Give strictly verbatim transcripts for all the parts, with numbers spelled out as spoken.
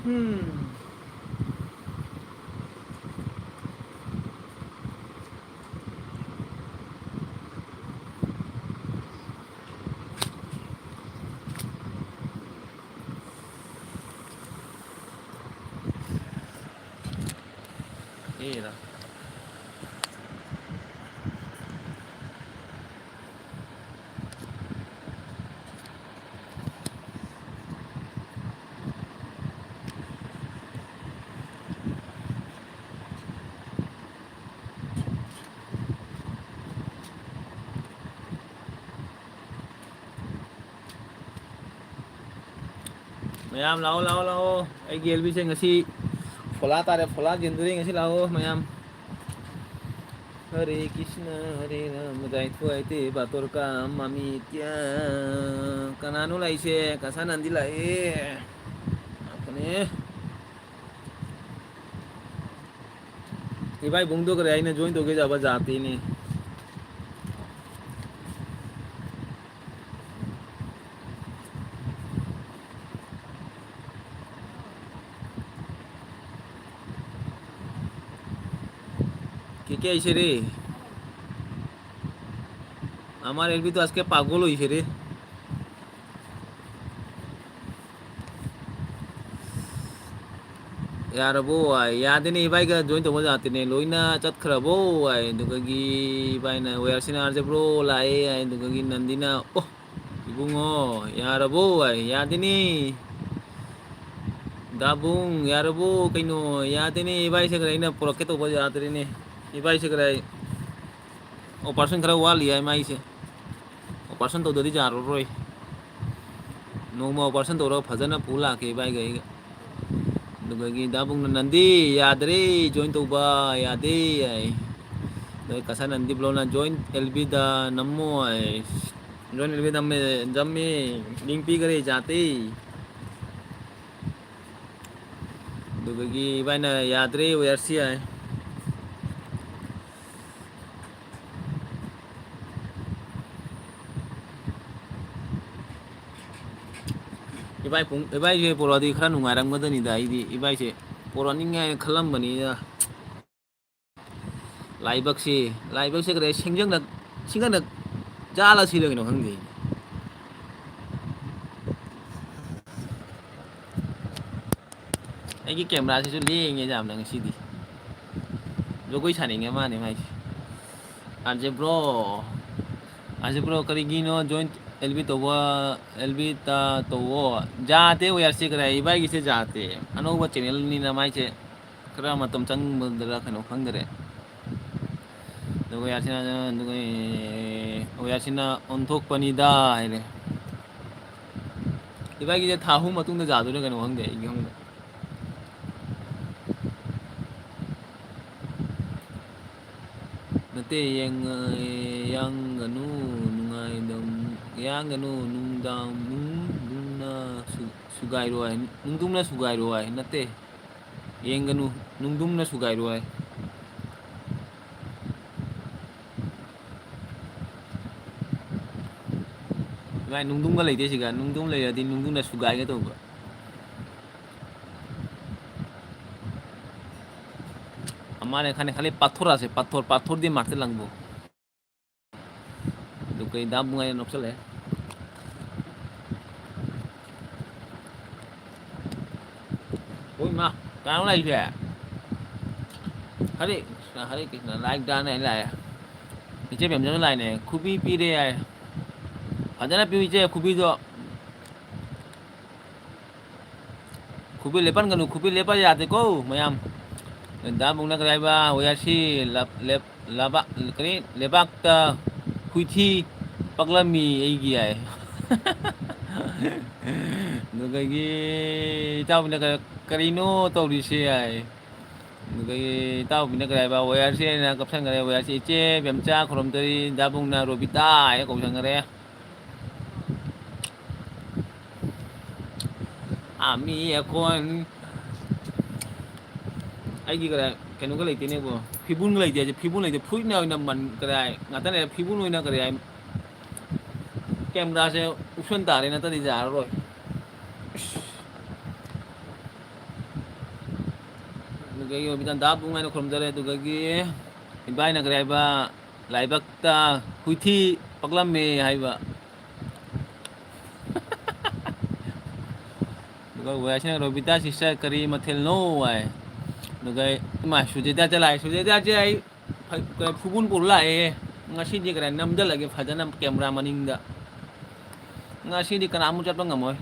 ꯎꯝ꯫ ꯏꯔ꯫ ꯃꯌꯥꯝ ꯂꯥꯛꯑꯣ, ꯂꯥꯛꯑꯣ, ꯂꯥꯛꯑꯣ꯫ ꯑꯩꯒꯤ ꯑꯦꯜ ꯕꯤꯁꯦ ꯉꯁꯤ ꯐꯣꯂꯥ ꯇꯥꯔꯦ, ꯐꯣꯂꯥ ꯆꯦꯟꯗꯣꯔꯤ ꯉꯁꯤ꯫ ꯂꯥꯛꯑꯣ ꯃꯌꯥꯝ꯫ ꯍꯔꯦ ꯀ꯭ꯔꯤꯁꯅ ꯍꯔꯦ ꯔꯥꯃ ꯖꯥꯏꯊꯣꯏꯇꯦ ꯕꯥꯇꯣꯔ ꯀꯥ ꯃꯃꯤ ꯇ꯭ꯌꯥ꯫ ꯀꯅꯥꯅꯣ ꯂꯥꯛꯏꯁꯦ? ꯀꯁꯥ ꯅꯟꯗꯤ ꯂꯥꯛꯑꯦ꯫ ꯂꯥꯛꯄꯅꯦ꯫ ꯏꯕꯥꯏ ꯕꯨꯡꯗꯣ ꯀꯔꯦ ꯑꯩꯅ ꯖꯣꯏꯟ ꯇꯧꯒꯦ ꯖꯥꯕ ꯖꯥꯇꯤꯅꯤ꯫ কে কে আইছে রে? আমার এলবি তো আজকে পাগল হইছে রে। ꯌꯥꯔꯕꯣ ꯍꯥꯏ꯫ ꯌꯥꯗꯦꯅꯦ, ꯏꯕꯥꯏꯒ ꯖꯣꯏꯟ ꯇꯧꯕ ꯌꯥꯗꯦꯅꯦ, ꯂꯣꯏꯅ ꯆꯠꯈ꯭ꯔꯕꯣ ꯍꯥꯏ꯫ ꯑꯗꯨꯒꯒꯤ ꯏꯕꯥꯏꯅ ꯋꯦꯌꯔꯁꯤꯅ ꯑꯥꯔꯖꯦ ꯕ꯭ꯔꯣ ꯂꯥꯛꯑꯦ ꯍꯥꯏ꯫ ꯑꯗꯨꯒꯒꯤ ꯅꯟꯗꯤꯅ, "ꯑꯣ, ꯏꯕꯨꯡꯉꯣ, ꯌꯥꯔꯕꯣ?" ꯍꯥꯏ꯫ "ꯌꯥꯗꯦꯅꯦ, ꯗꯥꯕꯨꯡ, ꯌꯥꯔꯕꯣ? ꯀꯩꯅꯣ, ꯌꯥꯗꯦꯅꯦ, ꯏꯕꯥꯏꯁꯦ ꯈꯔ ꯑꯩꯅ ꯄꯨꯔꯛꯀꯦ ꯇꯧꯕ ꯌꯥꯗ꯭ꯔꯦꯅꯦ, ꯏꯕꯥꯏꯁꯦ ꯈꯔ ꯑꯩ ꯑꯣꯄꯔꯦꯁꯟ ꯈꯔ ꯋꯥꯠꯂꯤ ꯍꯥꯏ ꯃꯥꯏꯁꯦ꯫ ꯑꯣꯄꯔꯦꯁꯟ ꯇꯧꯗꯗꯤ ꯌꯥꯔꯔꯣꯏ꯫ ꯅꯣꯡꯃ ꯑꯣꯄꯔꯦꯁꯟ ꯇꯧꯔꯒ ꯐꯖꯅ ꯄꯨ ꯂꯥꯛꯀꯦ ꯏꯕꯥꯏꯒ ꯑꯩꯒ꯫ ꯑꯗꯨꯗꯒꯤ ꯗꯥꯕꯨꯡꯅ, "ꯅꯟꯗꯤ, ꯌꯥꯗ꯭ꯔꯦ, ꯖꯣꯏꯟ ꯇꯧꯕ ꯌꯥꯗꯦ" ꯍꯥꯏ꯫ ꯑꯗꯩ ꯀꯁꯥ ꯅꯟꯗꯤ ꯕ꯭ꯂꯣꯅ, "ꯖꯣꯏꯟ ꯑꯦꯜꯕꯤꯗ ꯅꯝꯃꯣ" ꯍꯥꯏ꯫ ꯖꯣꯏꯟ ꯑꯦꯜꯕꯤꯗ ꯅꯝꯃꯦ, ꯅꯝꯃꯦ, ꯂꯤꯡ ꯄꯤꯈꯔꯦ, ꯖꯥꯇꯤ꯫ ꯑꯗꯨꯗꯒꯤ ꯏꯕꯥꯏꯅ, "ꯌꯥꯗ꯭ꯔꯦ, ꯋꯦꯌꯔꯁꯤ" ꯍꯥꯏ꯫ ꯏꯕꯥꯏ ꯄꯨꯡ, ꯏꯕꯥꯏꯁꯦ ꯄꯣꯔꯛꯑꯗꯤ ꯈꯔ ꯅꯨꯡꯉꯥꯏꯔꯝꯒꯗꯅꯤꯗ꯫ ꯑꯩꯗꯤ ꯏꯕꯥꯏꯁꯦ ꯄꯣꯔꯛꯅꯤꯡꯉꯦ ꯍꯥꯏꯅ ꯈꯜꯂꯝꯕꯅꯤꯗ꯫ ꯂꯥꯏꯕꯛꯁꯤ, ꯂꯥꯏꯕꯛꯁꯦ ꯀꯔꯤ ꯁꯦꯡꯖꯪꯅ, ꯁꯤꯡꯒꯪꯅ ꯖꯥꯠꯂ ꯁꯤꯔ ꯀꯩꯅꯣ ꯈꯪꯗꯦ꯫ ꯑꯩꯒꯤ ꯀꯦꯃꯦꯔꯥꯁꯤꯁꯨ ꯂꯦꯡꯉꯦ ꯌꯥꯝꯅ ꯉꯁꯤꯗꯤ꯫ ꯖꯒꯣꯏ ꯁꯥꯅꯤꯡꯉꯦ ꯃꯥꯅꯦ ꯃꯥꯏꯁꯦ꯫ ꯑꯥꯔꯖꯦ ꯕ꯭ꯔꯣ, ꯑꯥꯔꯖꯦ ꯕ꯭ꯔꯣ, ꯀꯔꯤꯒꯤꯅꯣ ꯖꯣꯏꯟ ꯑꯦꯜ ꯕꯤ ꯇꯧꯕ, ꯑꯦꯜ ꯕꯤ ꯇ ꯇꯧꯋꯣ꯫ ꯌꯥꯗꯦ, ꯑꯣ ꯌꯥꯔꯁꯤ ꯀꯗꯥꯏ ꯏꯕꯥꯏꯒꯤꯁꯦ ꯌꯥꯗꯦ꯫ ꯑꯅꯧꯕ ꯆꯦꯅꯦꯜꯅꯤꯅ ꯃꯥꯏꯁꯦ ꯈꯔ ꯃꯇꯝ ꯆꯪꯕꯗꯔ ꯀꯩꯅꯣ ꯈꯪꯗꯔꯦ꯫ ꯑꯗꯨꯒ ꯌꯥꯔꯁꯤꯅ, ꯑꯗꯨꯒ, ꯑꯣ ꯌꯥꯔꯁꯤꯅ ꯑꯣꯟꯊꯣꯛꯄꯅꯤꯗ ꯍꯥꯏꯔꯦ꯫ ꯏꯕꯥꯏꯒꯤꯁꯦ ꯊꯥ ꯑꯍꯨꯝ ꯃꯇꯨꯡꯗ ꯌꯥꯗꯣꯏꯔꯥ ꯀꯩꯅꯣ ꯈꯪꯗꯦ, ꯑꯩꯒꯤ ꯈꯪꯗꯦ꯫ ꯅꯠꯇꯦ, ꯌꯦꯡ-, ꯌꯥꯡꯒꯅꯨ, ꯅꯨꯡꯉꯥꯏꯗꯝ-, ꯌꯥꯡꯒꯅꯨ, ꯅꯨꯡꯗꯥꯡ, ꯅꯨꯡ-, ꯅꯨꯡꯗꯨꯝꯅ ꯁꯨ-, ꯁꯨꯒꯥꯏꯔꯣꯏ, ꯅꯨꯡꯗꯨꯝꯅ ꯁꯨꯒꯥꯏꯔꯣꯏ, ꯅꯠꯇꯦ, ꯌꯦꯡꯒꯅꯨ, ꯅꯨꯡꯗꯨꯝꯅ ꯁꯨꯒꯥꯏꯔꯣꯏ꯫ ꯚꯥꯏ, ꯅꯨꯡꯗꯨꯝꯒ ꯂꯩꯇꯦ ꯁꯤꯒ, ꯅꯨꯡꯗꯨꯝ ꯂꯩꯔꯗꯤ ꯅꯨꯡꯗꯨꯝꯅ ꯁꯨꯒꯥꯏꯒꯦ ꯇꯧꯕ꯫ हमारे खाने खाली पत्थर আছে, पत्थर, पत्थर দিয়ে मारते लंगबो। ꯑꯗꯨ ꯀꯩ ꯗꯥ ꯕꯨꯡꯉꯥꯏꯅ ꯅꯣꯛꯁꯜꯂꯛꯑꯦ꯫ ꯍꯣꯏ ꯃꯥ, ꯀꯅꯥꯅꯣ ꯂꯥꯛꯏꯁꯦ? ꯍꯔꯦ ꯀ꯭ꯔꯤꯁꯅ, ꯍꯔꯦ ꯀ꯭ꯔꯤꯁꯅ, ꯂꯥꯏꯛ ꯗꯥꯅ ꯂꯥꯛꯑꯦ꯫ ꯏꯆꯦ ꯕꯦꯝꯖꯅ ꯂꯥꯛꯏꯅꯦ, ꯈꯨꯕꯤ ꯄꯤꯔꯦ ꯍꯥꯏ꯫ ꯐꯖꯅ ꯄꯤꯌꯨ ꯏꯆꯦ, ꯈꯨꯕꯤꯗꯣ꯫ ꯈꯨꯕꯤ ꯂꯦꯞꯍꯟꯒꯅꯨ, ꯈꯨꯕꯤ ꯂꯦꯞꯄ ꯌꯥꯗꯦꯀꯣ ꯃꯌꯥꯝ꯫ ꯗꯥ ꯕꯨꯡꯅ ꯀꯔꯤ ꯍꯥꯏꯕ? ꯋꯦꯌꯥꯔꯁꯤ ꯂꯞ-, ꯂꯦꯞ-, ꯂꯕꯥꯛ-, ꯀꯔꯤ? ꯂꯩꯕꯥꯛꯇ ꯍꯨꯏꯊꯤ ꯄꯛꯂꯝꯃꯤ ꯑꯩꯒꯤ ꯍꯥꯏ꯫ ꯑꯗꯨꯗꯒꯤ ꯏꯇꯥꯎꯕꯤꯅ ꯀ-, ꯀꯔꯤꯅꯣ ꯇꯧꯔꯤꯁꯦ ꯍꯥꯏ꯫ ꯑꯗꯨꯗꯒꯤ ꯏꯇꯥꯎꯕꯤꯅ ꯀꯔꯤ ꯍꯥꯏꯕ? ꯋꯦꯌꯥꯔꯁꯤ ꯍꯥꯏꯅ ꯀꯞꯁꯟꯈꯔꯦ꯫ ꯋꯦꯌꯥꯔꯁꯤ ꯏꯆꯦ ꯕꯦꯝꯆꯥ ꯈꯨꯔꯨꯝꯖꯔꯤ, ꯗꯥ ꯕꯨꯡꯅ ꯔꯣꯕꯤꯇꯥ ꯍꯥꯏꯅ ꯀꯧꯁꯟꯈꯔꯦ꯫ ꯑꯥ, ꯃꯤ ꯑꯩꯈꯣꯏ, ꯑꯩꯒꯤ ꯀꯗꯥꯏ ꯀꯩꯅꯣꯒ ꯂꯩꯇꯦꯅꯦꯕꯣ, ꯐꯤꯕꯨꯟꯒ ꯂꯩꯇꯦ ꯍꯥꯏꯁꯦ, ꯐꯤꯕꯨꯟ ꯂꯩꯇꯦ, ꯐꯨꯔꯤꯠꯅ ꯑꯣꯏꯅ ꯃꯟ-, ꯀꯗꯥꯏ ꯉꯥꯛꯇꯪ ꯂꯩꯔ ꯐꯤꯕꯨꯟ ꯑꯣꯏꯅ ꯀꯔꯤ ꯍꯥꯏ, ꯀꯦꯃꯦꯔꯥꯁꯦ ꯎꯞꯁꯟ ꯇꯥꯔꯦ, ꯅꯠꯇ꯭ꯔꯗꯤ ꯌꯥꯔꯔꯣꯏ꯫ ꯑꯗꯨꯗꯒꯤ ꯔꯣꯕꯤꯇꯥꯅ ꯗꯥ ꯕꯨꯡ ꯍꯥꯏꯅ ꯈꯨꯔꯨꯝꯖꯔꯦ꯫ ꯑꯗꯨꯗꯒꯤ ꯏꯕꯥꯏꯅ ꯀꯔꯤ ꯍꯥꯏꯕ? ꯂꯥꯏꯕꯛꯇ ꯍꯨꯏꯊꯤ ꯄꯛꯂꯝꯃꯦ ꯍꯥꯏꯕ꯫ ꯑꯗꯨꯒ ꯋꯦꯌꯔꯁꯤꯅ, "ꯔꯣꯕꯤꯇꯥ sister, ꯀꯔꯤ ꯃꯊꯦꯜꯅꯣ?" ꯍꯥꯏ꯫ ꯑꯗꯨꯒ ꯏꯃꯥ, ꯁꯨꯖꯦꯇꯥ ꯆꯠꯂꯥꯛꯑꯦ꯫ ꯁꯨꯖꯦꯇꯥꯁꯦ ꯑꯩ ꯐ-, ꯐꯨꯕꯨꯟ ꯄꯨꯔ ꯂꯥꯛꯑꯦ꯫ ꯉꯁꯤꯗꯤ ꯀꯅꯥ ꯅꯝꯁꯤꯜꯂꯒꯦ ꯐꯖꯅ camera ꯃꯅꯤꯡꯗ꯫ ꯉꯁꯤꯗꯤ ꯀꯅꯥꯃꯨꯛ ꯆꯠꯄ ꯉꯝꯃꯣꯏ꯫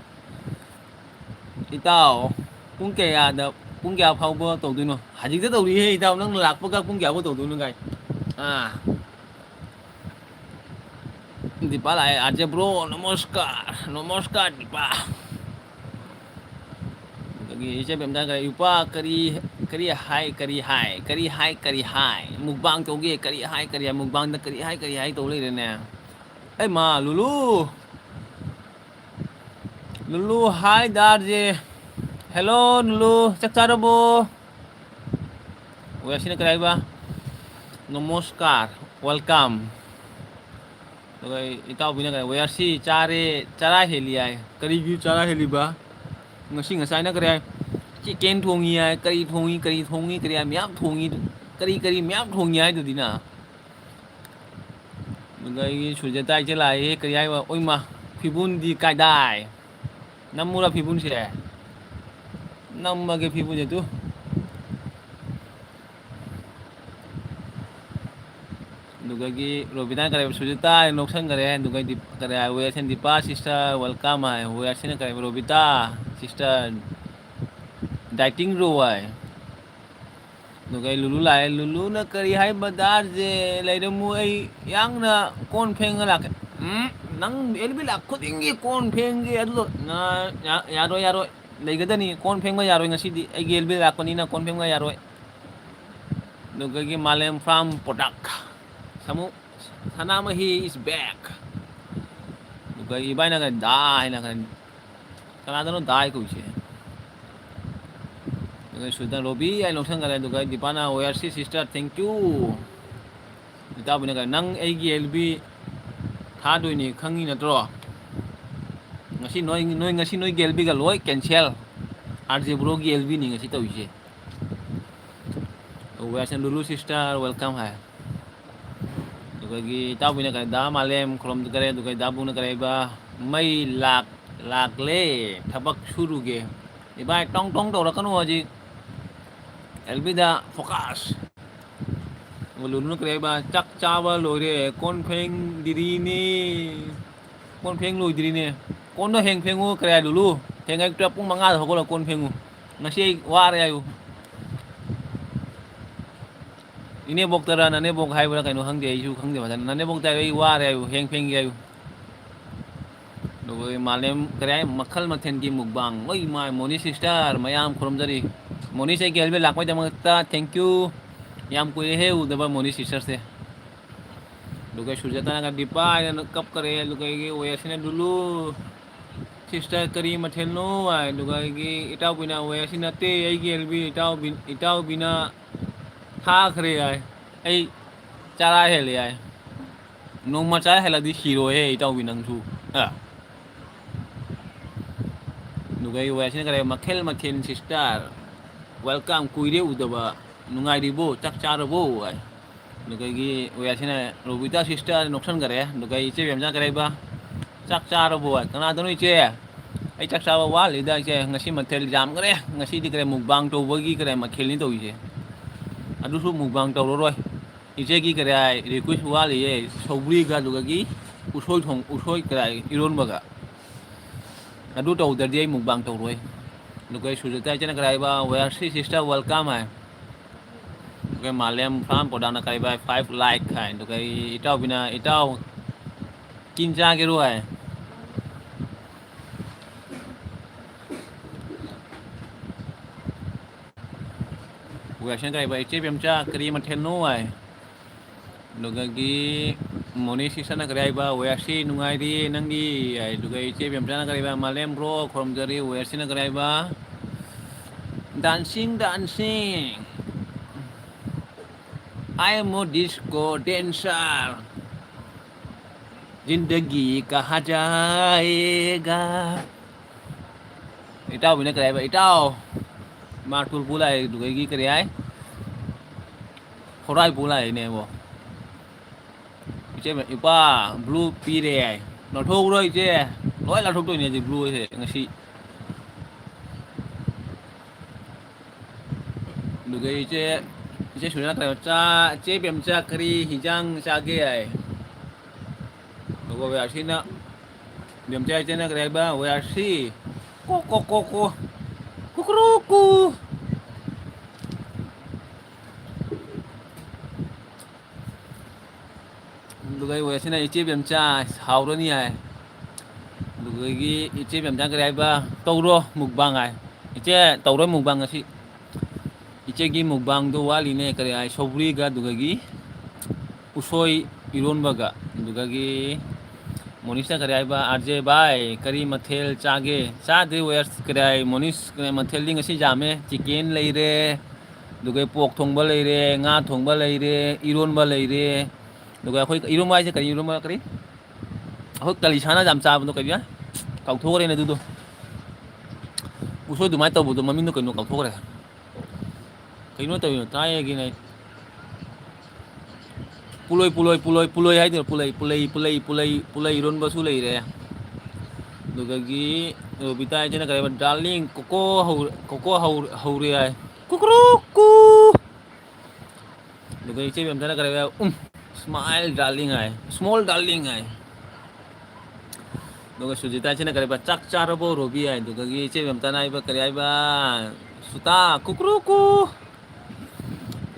ꯏꯇꯥꯎ, ꯄꯨꯡ ꯀꯌꯥꯗ, ꯄꯨꯡ ꯀꯌꯥ ꯐꯥꯎꯕ ꯇꯧꯗꯣꯏꯅꯣ? ꯍꯧꯖꯤꯛꯇ ꯇꯧꯔꯤꯍꯦ ꯏꯇꯥꯎ, ꯅꯪ ꯂꯥꯛꯄꯒ ꯄꯨꯡ ꯀꯌꯥ ꯐꯥꯎ ꯇꯧꯗꯣꯏꯅꯣ ꯀꯥꯏ? ꯑꯥ꯫ ꯗꯤꯄꯥ ꯂꯥꯛꯑꯦ꯫ "ꯑꯥꯔꯖꯦ ꯕ꯭ꯔꯣ, ꯅꯃꯁꯀꯥꯔ, ꯅꯃꯁꯀꯥꯔ ꯗꯤꯄꯥ"꯫ ꯑꯗꯒꯤ ꯏꯆꯦ ꯕꯦꯝꯗꯥꯒ, "ꯏꯄꯥ, ꯀꯔꯤ, ꯀꯔꯤ ꯍꯥꯏ, ꯀꯔꯤ ꯍꯥꯏ, ꯀꯔꯤ ꯍꯥꯏ, ꯀꯔꯤ ꯍꯥꯏ? ꯃꯨꯛꯕꯥꯡ ꯇꯧꯒꯦ, ꯀꯔꯤ ꯍꯥꯏ, ꯀꯔꯤ ꯍꯥꯏ? ꯃꯨꯛꯕꯥꯡꯗ ꯀꯔꯤ ꯍꯥꯏ, ꯀꯔꯤ ꯍꯥꯏ ꯇꯧ ꯂꯩꯔꯦꯅꯦ?" ꯑꯩ ꯃꯥ, ꯂꯨꯂꯨ꯫ ꯂꯨꯂꯨ, hi ꯗꯥꯔꯖꯦ꯫ Hello ꯂꯨꯂꯨ, ꯆꯥꯛ ꯆꯥꯔꯕꯣ? ꯋꯦꯌꯔꯁꯤꯅ ꯀꯔꯤ ꯍꯥꯏꯕ? "ꯅꯃꯁꯀꯥꯔ, welcome"꯫ ꯑꯗꯨꯒ ꯏꯇꯥꯎꯕꯤꯅ ꯀꯔꯤ? "ꯋꯦꯌꯔꯁꯤ ꯆꯥꯔꯦ, ꯆꯔꯥ ꯍꯦꯜꯂꯤ" ꯍꯥꯏ꯫ ꯀꯔꯤꯒꯤ ꯆꯔꯥ ꯍꯦꯜꯂꯤꯕ? ꯉꯁꯤ ꯉꯁꯥꯏꯅ ꯀꯔꯤ ꯍꯥꯏ? Chicken ꯊꯣꯡꯉꯤ ꯍꯥꯏ, ꯀꯔꯤ ꯊꯣꯡꯉꯤ, ꯀꯔꯤ ꯊꯣꯡꯉꯤ, ꯀꯔꯤ ꯃꯌꯥꯝ ꯊꯣꯡꯉꯤ, ꯀꯔꯤ ꯀꯔꯤ ꯃꯌꯥꯝ ꯊꯣꯡꯉꯤ ꯍꯥꯏꯗꯨꯗꯤꯅ꯫ ꯑꯗꯨꯗꯒꯤ ꯁꯨꯖꯦꯇꯥꯏꯁꯦ ꯂꯥꯛꯑꯦ, ꯀꯔꯤ ꯍꯥꯏꯕ? ꯑꯣꯏꯃ, ꯐꯤꯕꯨꯟꯗꯤ ꯀꯥꯏꯗꯥꯏ? ꯅꯝꯃꯨꯔꯥ ꯐꯤꯕꯨꯟꯁꯦ? ꯅꯝꯃꯒꯦ ꯐꯤꯕꯨꯟꯁꯦ ꯇꯨ꯫ ꯑꯗꯨꯗꯒꯤ ꯔꯣꯕꯤꯅꯥ ꯀꯔꯦ, ꯁꯨꯖꯤꯇꯥ ꯍꯥꯏꯅ ꯅꯣꯛꯁꯟꯈꯔꯦ꯫ ꯑꯗꯨꯒ ꯗꯤꯞ-, ꯀꯔꯦ ꯍꯥꯏ, "ꯋꯦꯌꯔꯁꯟ ꯗꯤꯄꯥ sister welcome" ꯍꯥꯏ꯫ ꯋꯦꯌꯔꯁꯟꯅ ꯀꯔꯦ, "ꯔꯣꯕꯤꯇꯥ sister dieting ꯔꯣ" ꯍꯥꯏ꯫ ꯑꯗꯨꯒ ꯑꯩ ꯂꯨꯂꯨ ꯂꯥꯛꯑꯦ꯫ ꯂꯨꯂꯨꯅ ꯀꯔꯤ ꯍꯥꯏ, "ꯕꯖꯥꯔꯁꯦ ꯂꯩꯔꯝꯃꯨ, ꯑꯩ ꯌꯥꯡꯅ ꯀꯣꯟ ꯐꯦꯡꯉ ꯂꯥꯛꯀꯦ"꯫ "ꯎꯝ, ꯅꯪ ꯑꯦꯜ ꯕꯤ ꯂꯥꯛ ꯈꯨꯗꯤꯡꯒꯤ ꯀꯣꯟ ꯐꯦꯡꯒꯦ ꯑꯗꯨ ꯌꯥꯔꯣꯏ, ꯌꯥꯔꯣꯏ, ꯂꯩꯒꯗꯅꯤ, ꯀꯣꯟ ꯐꯦꯡꯕ ꯌꯥꯔꯣꯏ ꯉꯁꯤꯗꯤ, ꯑꯩꯒꯤ ꯑꯦꯜ ꯕꯤ ꯂꯥꯛꯄꯅꯤꯅ ꯀꯣꯟ ꯐꯦꯡꯕ ꯌꯥꯔꯣꯏ"꯫ ꯑꯗꯨꯒꯒꯤ ꯃꯥꯂꯦꯝ ꯐꯥꯔꯝ ꯄ꯭ꯔꯗꯛ, ꯁꯥꯃꯨ, ꯁꯅꯥꯃꯍꯤ is back꯫ ꯑꯗꯨꯒ ꯏꯕꯥꯏꯅꯒ ꯗꯥ ꯍꯥꯏꯅ ꯈꯟ-, ꯀꯅꯥꯗꯅꯣ ꯗꯥ ꯍꯥꯏ ꯀꯧꯏꯁꯦ꯫ ꯑꯗꯨꯒ ꯁꯨꯗꯅ ꯔꯣꯕꯤ ꯍꯥꯏꯅ ꯂꯧꯁꯟꯈꯔꯦ꯫ ꯑꯗꯨꯒ ꯗꯤꯄꯥꯅ, "ꯋꯦꯌꯔꯁꯤ sister, thank you"꯫ ꯏꯇꯥꯎꯕꯤꯅꯒ, "ꯅꯪ ꯑꯩꯒꯤ ꯑꯦꯜ ꯕꯤ ꯊꯥꯗꯣꯏꯅꯤ ꯈꯪꯉꯤ ꯅꯠꯇ꯭ꯔꯣ? ꯉꯁꯤ ꯅꯣꯏ, ꯅꯣꯏ, ꯉꯁꯤ ꯅꯣꯏꯒꯤ ꯑꯦꯜ ꯕꯤꯒ ꯂꯣꯏ cancel꯫ ꯑꯥꯔ ꯖꯦ ꯕ꯭ꯔꯣꯒꯤ ꯑꯦꯜ ꯕꯤꯅꯤ ꯉꯁꯤ ꯇꯧꯔꯤꯁꯦ"꯫ Western Lulu sister, welcome ꯍꯥꯏ꯫ ꯑꯗꯨꯒꯤ ꯏꯇꯥꯎꯕꯤꯅ ꯀꯔꯤ, ꯗꯥ ꯃꯥꯂꯦꯝ ꯈꯨꯔꯨꯝꯖꯈꯔꯦ꯫ ꯑꯗꯨꯒ ꯗꯥ ꯕꯨꯡꯅ ꯀꯔꯤ ꯍꯥꯏꯕ, ꯃꯩ ꯂꯥꯛ ꯂꯥꯛꯂꯦ, ꯊꯕꯛ ꯁꯨꯔꯨꯒꯦ꯫ ꯏꯕꯥꯏ ꯇꯣꯡ ꯇꯣꯡ ꯇꯧꯔꯛꯀꯅꯨ ꯍꯧꯖꯤꯛ꯫ ꯑꯦꯜꯕꯤꯗ focus꯫ ꯂꯨꯂꯨꯅ ꯀꯔꯤ ꯍꯥꯏꯕ, ꯆꯥꯛ ꯆꯥꯕ ꯂꯣꯏꯔꯦ, ꯀꯣꯟ ꯐꯦꯡꯗ꯭ꯔꯤꯅꯦ꯫ ꯀꯣꯟ ꯐꯦꯡ ꯂꯣꯏꯗ꯭ꯔꯤꯅꯦ꯫ ꯀꯣꯟꯗꯣ ꯍꯦꯡ ꯐꯦꯡꯉꯨ ꯀꯔꯤ ꯍꯥꯏ ꯂꯨꯂꯨ? ꯍꯌꯦꯡ ꯑꯌꯨꯛꯇ ꯄꯨꯡ ꯃꯉꯥꯗ ꯍꯧꯒꯠꯂꯒ ꯀꯣꯟ ꯐꯦꯡꯉꯨ꯫ ꯉꯁꯤ ꯑꯩ ꯋꯥꯔꯦ ꯍꯥꯏꯌꯨ꯫ ꯏꯅꯦꯕꯣꯛꯇꯔ ꯅꯅꯦꯕꯣꯛ ꯍꯥꯏꯕ꯭ꯔꯥ ꯀꯩꯅꯣ ꯈꯪꯗꯦ, ꯑꯩꯁꯨ ꯈꯪꯗꯦ ꯐꯖꯅ꯫ ꯅꯅꯦꯕꯣꯛꯇ ꯍꯥꯏꯌꯨ, ꯑꯩ ꯋꯥꯔꯦ ꯍꯥꯏꯌꯨ, ꯍꯦꯡ ꯐꯦꯡꯒꯦ ꯍꯥꯏꯌꯨ꯫ ꯑꯗꯨꯒ ꯃꯥꯂꯦꯝ ꯀꯔꯤ ꯍꯥꯏ, ꯃꯈꯜ ꯃꯊꯦꯜꯒꯤ mukbang꯫ ꯍꯣꯏ, ꯏꯃꯥ, ꯃꯣꯅꯤ sister, ꯃꯌꯥꯝ ꯈꯨꯔꯨꯝꯖꯔꯤ꯫ ꯃꯣꯅꯤꯁꯦ ꯑꯩꯒꯤ ꯍꯦꯜꯃꯦꯠ ꯂꯥꯛꯄꯩꯗꯃꯛꯇ thank you꯫ ꯌꯥꯝ ꯀꯨꯏꯔꯦꯍꯦ ꯎꯗꯕ ꯃꯣꯅꯤ sisterꯁꯦ꯫ ꯑꯗꯨꯒ ꯁꯨꯖꯥꯇꯥꯅꯒ, "ꯗꯤꯄꯥ" ꯍꯥꯏꯅ ꯀꯞꯈꯔꯦ꯫ ꯑꯗꯨꯒ ꯑꯩꯒꯤ ꯋꯦꯁꯤꯅ, "ꯂꯨꯂꯨ sister ꯀꯔꯤ ꯃꯊꯦꯜꯅꯣ?" ꯍꯥꯏ꯫ ꯑꯗꯨꯒ ꯑꯩꯒꯤ ꯏꯇꯥꯎꯕꯤꯅ, "ꯋꯦꯁꯤ ꯅꯠꯇꯦ, ꯑꯩꯒꯤ ꯑꯦꯜꯕꯤ ꯏꯇꯥꯎꯕꯤ, ꯏꯇꯥꯎꯕꯤꯅ ꯊꯥꯈ꯭ꯔꯦ" ꯍꯥꯏ꯫ ꯑꯩ ꯆꯔꯥ ꯍꯦꯜꯂꯦ ꯍꯥꯏ꯫ ꯅꯣꯡꯃ ꯆꯔꯥ ꯍꯦꯜꯂꯗꯤ ꯁꯤꯔꯣꯏꯍꯦ ꯏꯇꯥꯎꯕꯤ ꯅꯪꯁꯨ꯫ ꯑ꯫ ꯑꯗꯨꯒ ꯑꯩ ꯋꯦꯁꯤꯅ ꯀꯔꯤ, "ꯃꯈꯜ ꯃꯊꯦꯜ sister, welcome, ꯀꯨꯏꯔꯦ ꯎꯗꯕ, ꯅꯨꯡꯉꯥꯏꯔꯤꯕꯣ, ꯆꯥꯛ ꯆꯥꯔꯕꯣ?" ꯍꯥꯏ꯫ ꯑꯗꯨꯗꯒꯤ ꯋꯦꯁꯤꯅ, "ꯔꯣꯕꯤꯇꯥ sister" ꯅꯣꯛꯁꯟꯈꯔꯦ꯫ ꯑꯗꯨꯒ ꯑꯩ ꯏꯆꯦ ꯕꯦꯝꯆꯥ ꯀꯔꯤ ꯍꯥꯏꯕ, "ꯆꯥꯛ ꯆꯥꯔꯕꯣ?" ꯍꯥꯏ꯫ "ꯀꯅꯥꯗꯅꯣ ꯏꯆꯦ? ꯑꯩ ꯆꯥꯛ ꯆꯥꯕ ꯋꯥꯠꯂꯤꯗ ꯏꯆꯦ, ꯉꯁꯤ ꯃꯊꯦꯜ ꯌꯥꯝꯈ꯭ꯔꯦ, ꯉꯁꯤꯗꯤ ꯀꯔꯤ mukbang ꯇꯧꯕꯒꯤ ꯀꯔꯤ ꯃꯊꯦꯜꯅꯤ ꯇꯧꯔꯤꯁꯦ, ꯑꯗꯨꯁꯨ mukbang ꯇꯧꯔꯔꯣꯏ꯫ ꯏꯆꯦꯒꯤ ꯀꯔꯤ ꯍꯥꯏ request ꯋꯥꯠꯂꯤꯌꯦ, ꯁꯧꯒ꯭ꯔꯤꯒ ꯑꯗꯨꯗꯒꯤ ꯎꯁꯣꯏ ꯊꯣꯡ-, ꯎꯁꯣꯏ ꯀꯔꯤ ꯍꯥꯏ ꯏꯔꯣꯟꯕꯒ꯫ ꯑꯗꯨ ꯇꯧꯗ꯭ꯔꯗꯤ ꯑꯩ mukbang ꯇꯧꯔꯣꯏ꯫" ꯑꯗꯨꯒ ꯑꯩ ꯁꯨꯖꯥꯇꯥ ꯏꯆꯦꯅ ꯀꯔꯤ ꯍꯥꯏꯕ, "We are three sister, welcome" ꯍꯥꯏ꯫ ꯑꯗꯨꯒ ꯃꯥꯂꯦꯝ ꯐꯥꯝ ꯄ꯭ꯔꯣꯗꯛꯅ ꯀꯔꯤ ꯍꯥꯏꯕ, "Five like" ꯍꯥꯏ꯫ ꯑꯗꯨꯒ ꯑꯩ ꯏꯇꯥꯎꯕꯤꯅ, "ꯏꯇꯥꯎ ꯀꯤꯟ ꯆꯥꯒꯦꯔꯣ?" ꯍꯥꯏ꯫ ꯋꯦꯁꯤꯅ ꯀꯔꯤ ꯍꯥꯏꯕ, "ꯏꯆꯦ ꯕꯦꯝꯆꯥ ꯀꯔꯤ ꯃꯊꯦꯜꯅꯣ?" ꯍꯥꯏ꯫ ꯑꯗꯨꯗꯒꯤ ꯃꯣꯅꯤ sisterꯅ ꯀꯔꯤ ꯍꯥꯏꯕ, "ꯋꯦꯁꯤ ꯅꯨꯡꯉꯥꯏꯔꯤ ꯅꯪꯗꯤ?" ꯍꯥꯏ꯫ ꯑꯗꯨꯒ ꯏꯆꯦ ꯕꯦꯝꯆꯥꯅ ꯀꯔꯤ ꯍꯥꯏꯕ, "ꯃꯥꯂꯦꯝ bro ꯈꯨꯔꯨꯝꯖꯔꯤ꯫" ꯋꯦꯁꯤꯅ ꯀꯔꯤ ꯍꯥꯏꯕ, "Dancing, dancing, I am a disco dancer, ꯖꯤꯟꯗꯒꯤ ꯀꯍꯥ ꯖꯥꯌꯦꯒꯥ꯫" ꯏꯇꯥꯎꯕꯤꯅ ꯀꯔꯤ ꯍꯥꯏꯕ? ꯏꯇꯥꯎ, ꯃꯥꯔꯇꯨꯜ ꯄꯨ ꯂꯥꯛꯑꯦ, ꯑꯗꯨꯗꯒꯤ ꯀꯔꯤ ꯍꯥꯏ? ꯍꯣꯔꯥꯏ ꯄꯨ ꯂꯥꯛꯏꯅꯦꯕꯣ꯫ ꯏꯆꯦ, ꯏꯄꯥ, blue ꯄꯤꯔꯦ ꯍꯥꯏ꯫ ꯂꯧꯊꯣꯛꯎꯔꯣ ꯏꯆꯦ꯫ ꯂꯣꯏ ꯂꯧꯊꯣꯛꯇꯣꯏꯅꯦ ꯍꯧꯖꯤꯛ blue ꯁꯦ ꯉꯁꯤ꯫ ꯑꯗꯨꯒ ꯏꯆꯦ, ꯏꯆꯦ ꯁꯨꯅꯤꯌꯥ ꯀꯩꯅꯣ ꯆꯥ-, ꯏꯆꯦ ꯕꯦꯝꯆꯥ ꯀꯔꯤ ꯍꯤꯟꯖꯥꯡ ꯆꯥꯒꯦ ꯍꯥꯏ꯫ ꯑꯗꯨꯒ ꯋꯦꯌꯥꯔꯁꯤꯅ, ꯕꯦꯝꯆꯥ ꯏꯆꯦꯅ ꯀꯔꯤ ꯍꯥꯏꯕ? ꯋꯦꯌꯥꯔꯁꯤ, ꯀꯣ, ꯀꯣ, ꯀꯣ, ꯀꯣ, ꯀꯨꯀ꯭ꯔꯨ ꯀꯨ꯫ ꯑꯗꯨꯒ ꯑꯩ ꯋꯦꯁꯤꯅ ꯏꯆꯦ ꯕꯦꯝꯆꯥ ꯍꯥꯎꯔꯅꯤ ꯍꯥꯏ꯫ ꯑꯗꯨꯗꯒꯤ ꯏꯆꯦ ꯕꯦꯝꯆꯥ ꯀꯔꯤ ꯍꯥꯏꯕ? ꯇꯧꯔꯣ mukbang ꯍꯥꯏ꯫ ꯏꯆꯦ ꯇꯧꯔꯣ mukbang ꯉꯁꯤ꯫ ꯏꯆꯦꯒꯤ mukbangꯗꯣ ꯋꯥꯠꯂꯤꯅꯦ꯫ ꯀꯔꯤ ꯍꯥꯏ? ꯁꯧꯒ꯭ꯔꯤꯒ ꯑꯗꯨꯗꯒꯤ ꯎꯁꯣꯏ ꯏꯔꯣꯟꯕꯒ꯫ ꯑꯗꯨꯗꯒꯤ ꯃꯣꯅꯤꯁꯅ ꯀꯔꯤ ꯍꯥꯏꯕ? ꯑꯥꯔ ꯖꯦ ꯚꯥꯏ ꯀꯔꯤ ꯃꯊꯦꯜ ꯆꯥꯒꯦ? ꯆꯥꯗ꯭ꯔꯤ ꯋꯦꯁ꯫ ꯀꯔꯤ ꯍꯥꯏ? ꯃꯣꯅꯤꯁ ꯀꯔꯤ ꯃꯊꯦꯜꯗꯤ ꯉꯁꯤ ꯌꯥꯝꯃꯦ꯫ Chicken ꯂꯩꯔꯦ, ꯑꯗꯨꯒ pork ꯊꯣꯡꯕ ꯂꯩꯔꯦ, ꯉꯥ ꯊꯣꯡꯕ ꯂꯩꯔꯦ, ꯏꯔꯣꯟꯕ ꯂꯩꯔꯦ꯫ ꯑꯗꯨꯒ ꯑꯩꯈꯣꯏ ꯏꯔꯣꯟꯕ ꯍꯥꯏꯁꯦ ꯀꯔꯤ ꯏꯔꯣꯟꯕ? ꯀꯔꯤ? ꯑꯩꯈꯣꯏ ꯀꯥꯂꯤꯁꯥꯅ ꯌꯥꯝ ꯆꯥꯕꯗꯣ ꯀꯔꯤ? ꯀꯥꯎꯊꯣꯛꯈ꯭ꯔꯦꯅꯦ ꯑꯗꯨꯗꯣ꯫ ꯎꯁꯣꯏ ꯑꯗꯨꯃꯥꯏꯅ ꯇꯧꯕꯗꯣ ꯃꯃꯤꯡꯗꯣ ꯀꯩꯅꯣ ꯀꯥꯎꯊꯣꯛꯈ꯭ꯔꯦ꯫ ꯀꯩꯅꯣ ꯇꯧꯔꯤꯅꯣ ꯇꯥꯏꯌꯦꯒꯤꯅꯦ꯫ ꯄꯨꯂꯣꯏ, ꯄꯨꯂꯣꯏ, ꯄꯨꯂꯣꯏ, ꯄꯨꯂꯣꯏ ꯍꯥꯏꯗꯣꯏꯔꯣ? ꯄꯨꯂꯩ, ꯄꯨꯂꯩ, ꯄꯨꯂꯩ, ꯄꯨꯂꯩ, ꯄꯨꯂꯩ ꯏꯔꯣꯟꯕꯁꯨ ꯂꯩꯔꯦ꯫ ꯑꯗꯨꯗꯒꯤ ꯔꯣꯕꯤꯇꯥ ꯏꯆꯦꯅ ꯀꯔꯤ ꯍꯥꯏꯕ? Darling, ꯀꯣꯀꯣ ꯍꯧ-, ꯀꯣꯀꯣ ꯍꯧ-, ꯍꯧꯔꯦ ꯍꯥꯏ꯫ ꯀꯨꯀ꯭ꯔꯨ ꯀꯨ꯫ ꯑꯗꯨꯒ ꯏꯆꯦ ꯕꯦꯝꯇꯅ ꯀꯔꯤ ꯍꯥꯏꯕ? ꯎꯝ, smile darling ꯍꯥꯏ, small darling ꯍꯥꯏ꯫ ꯑꯗꯨꯒ ꯁꯨꯖꯤꯇꯥꯁꯤꯅ ꯀꯔꯤ ꯍꯥꯏꯕ? ꯆꯥꯛ ꯆꯥꯔꯕꯣ ꯔꯣꯕꯤ ꯍꯥꯏ꯫ ꯑꯗꯨꯗꯒꯤ ꯏꯆꯦ ꯕꯦꯝꯇꯅ ꯍꯥꯏꯕ ꯀꯔꯤ ꯍꯥꯏꯕ? ꯁꯨꯇꯥ, ꯀꯨꯀ꯭ꯔꯨ ꯀꯨ꯫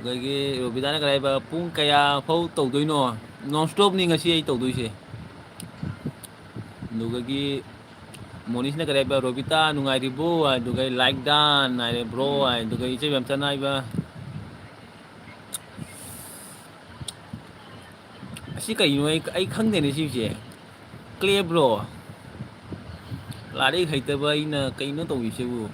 ꯑꯗꯒꯤ ꯔꯣꯕꯤꯇꯥꯅ ꯀꯔꯤ ꯍꯥꯏꯕ? ꯄꯨꯡ ꯀꯌꯥ ꯐꯥꯎ ꯇꯧꯗꯣꯏꯅꯣ? Non stopꯅꯤ ꯉꯁꯤ ꯑꯩ ꯇꯧꯗꯣꯏꯁꯦ꯫ ꯑꯗꯨꯗꯒꯤ ꯃꯣꯅꯤꯁꯅ ꯀꯔꯤ ꯍꯥꯏꯕ? ꯔꯣꯕꯤꯇꯥ ꯅꯨꯡꯉꯥꯏꯔꯤꯕꯣ? ꯑꯗꯨꯒ like done ꯍꯥꯏꯔꯦ, bro ꯍꯥꯏ꯫ ꯑꯗꯨꯒ ꯏꯆꯦ ꯕꯦꯝꯇꯅ ꯍꯥꯏꯕ, ꯑꯁꯤ ꯀꯩꯅꯣ? ꯑꯩ, ꯑꯩ ꯈꯪꯗꯦꯅꯦ ꯁꯤꯁꯦ꯫ ꯀ꯭ꯂꯦꯕ꯭ꯔꯣ? ꯂꯥꯏꯔꯤꯛ ꯍꯩꯇꯕ ꯑꯩꯅ ꯀꯩꯅꯣ ꯇꯧꯔꯤꯁꯤꯕꯨ?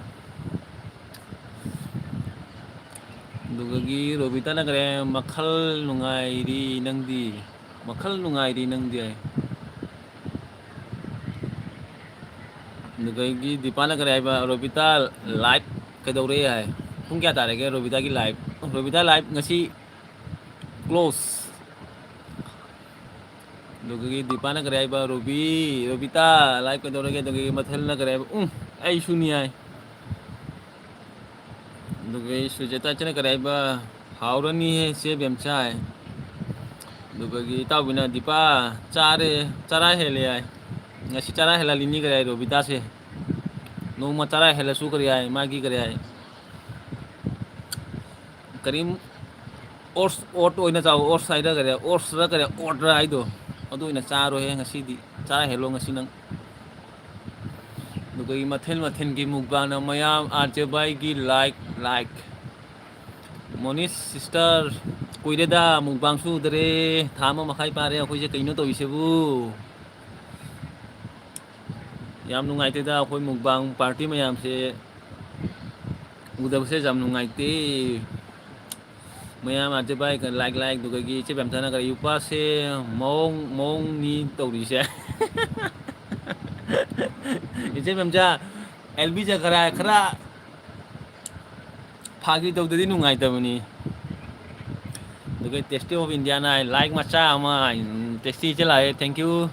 ꯑꯗꯨꯗꯒꯤ ꯔꯣꯕꯤꯇꯥꯅ ꯀꯔꯤ? ꯃꯈꯜ ꯅꯨꯡꯉꯥꯏꯔꯤ ꯅꯪꯗꯤ? ꯃꯈꯜ ꯅꯨꯡꯉꯥꯏꯔꯤ ꯅꯪꯗꯤ ꯍꯥꯏ꯫ ꯑꯗꯨꯗꯒꯤ ꯗꯤꯄꯥꯅ ꯀꯔꯤ ꯍꯥꯏꯕ? ꯔꯣꯕꯤꯇꯥ live ꯀꯩꯗꯧꯔꯦ ꯍꯥꯏ꯫ ꯄꯨꯡ ꯀꯌꯥ ꯇꯥꯔꯒꯦ ꯔꯣꯕꯤꯇꯥꯒꯤ live? ꯔꯣꯕꯤꯇꯥ live ꯉꯁꯤ close꯫ ꯑꯗꯨꯗꯒꯤ ꯗꯤꯄꯥꯅ ꯀꯔꯤ ꯍꯥꯏꯕ? ꯔꯣꯕꯤ, ꯔꯣꯕꯤꯇꯥ, live ꯀꯩꯗꯧꯔꯒꯦ? ꯑꯗꯨꯗꯒꯤ ꯃꯊꯦꯜꯅ ꯀꯔꯤ ꯍꯥꯏꯕ? ꯎꯝ, ꯑꯩꯁꯨꯅꯤ ꯍꯥꯏ꯫ ꯑꯗꯨꯗꯒꯤ ꯁꯨꯖꯦꯇꯥ ꯏꯆꯦꯅ ꯀꯔꯤ ꯍꯥꯏꯕ? ꯍꯥꯎꯔꯅꯤꯍꯦ ꯆꯦ ꯕꯦꯝꯆꯥ ꯍꯥꯏ꯫ ꯑꯗꯨꯗꯒꯤ ꯏꯇꯥꯎꯕꯤꯅ ꯗꯤꯄꯥ ꯆꯥꯔꯦ, ꯆꯔꯥ ꯍꯦꯜꯂꯦ ꯍꯥꯏ꯫ ꯉꯁꯤ ꯆꯔꯥ ꯍꯦꯜꯍꯜꯂꯤꯅꯤ ꯀꯔꯤ ꯍꯥꯏ ꯔꯣꯕꯤꯇꯥꯁꯦ? ꯅꯣꯡꯃ ꯆꯔꯥ ꯍꯦꯜꯂꯁꯨ ꯀꯔꯤ ꯍꯥꯏ? ꯃꯥꯒꯤ ꯀꯔꯤ ꯍꯥꯏ? ꯀꯔꯤꯝ oats, oat ꯑꯣꯏꯅ ꯆꯥꯎ, oats ꯍꯥꯏꯗꯈꯔꯦ, oats ꯔ ꯀꯔꯤ oat ꯔ ꯍꯥꯏꯗꯣ, ꯑꯗꯨ ꯑꯣꯏꯅ ꯆꯥꯔꯣꯍꯦ ꯉꯁꯤꯗꯤ, ꯆꯥꯔ ꯍꯦꯜꯂꯣ ꯉꯁꯤ ꯅꯪ꯫ ꯑꯗꯨꯒ ꯃꯊꯦꯜ ꯃꯊꯦꯜꯒꯤ mukbang ꯅ ꯃꯌꯥꯝ ꯑꯥꯔ ꯖꯦ ꯚꯥꯏꯒꯤ like, like꯫ ꯃꯣꯅꯤꯁ sister, ꯀꯨꯏꯔꯦꯗ mukbang ꯁꯨꯗ꯭ꯔꯦ, ꯊꯥ ꯑꯃ ꯃꯈꯥꯏ ꯐꯥꯔꯦ ꯑꯩꯈꯣꯏꯁꯦ, ꯀꯩꯅꯣ ꯇꯧꯔꯤꯁꯤꯕꯨ? ꯌꯥꯝ ꯅꯨꯡꯉꯥꯏꯇꯦꯗ ꯑꯩꯈꯣꯏ mukbang party ꯃꯌꯥꯝꯁꯦ ꯎꯗꯕꯁꯦ ꯌꯥꯝ ꯅꯨꯡꯉꯥꯏꯇꯦ꯫ ꯃꯌꯥꯝ ꯑꯥꯔ ꯖꯦ ꯚꯥꯏ like, like, ꯑꯗꯨꯗꯒꯤ ꯏꯆꯦ ꯕꯦꯝꯊꯥꯅ ꯀꯔꯤ ꯌꯨꯄꯥꯁꯦ ꯃꯑꯣꯡ, ꯃꯑꯣꯡꯅꯤ ꯇꯧꯔꯤꯁꯦ꯫ ꯏꯆꯦ ꯕꯦꯝꯆꯥ, ꯑꯦꯜ ꯕꯤ ꯖꯒꯔꯥ ꯈꯔ ꯐꯥꯒꯤ ꯇꯧꯗꯗꯤ ꯅꯨꯡꯉꯥꯏꯇꯕꯅꯤ꯫ ꯑꯗꯨꯒ Tasty of India ꯅ like ꯃꯆꯥ ꯑꯃ, ꯎꯝ, Tasty ꯏꯆꯦ ꯂꯥꯛꯑꯦ, thank you꯫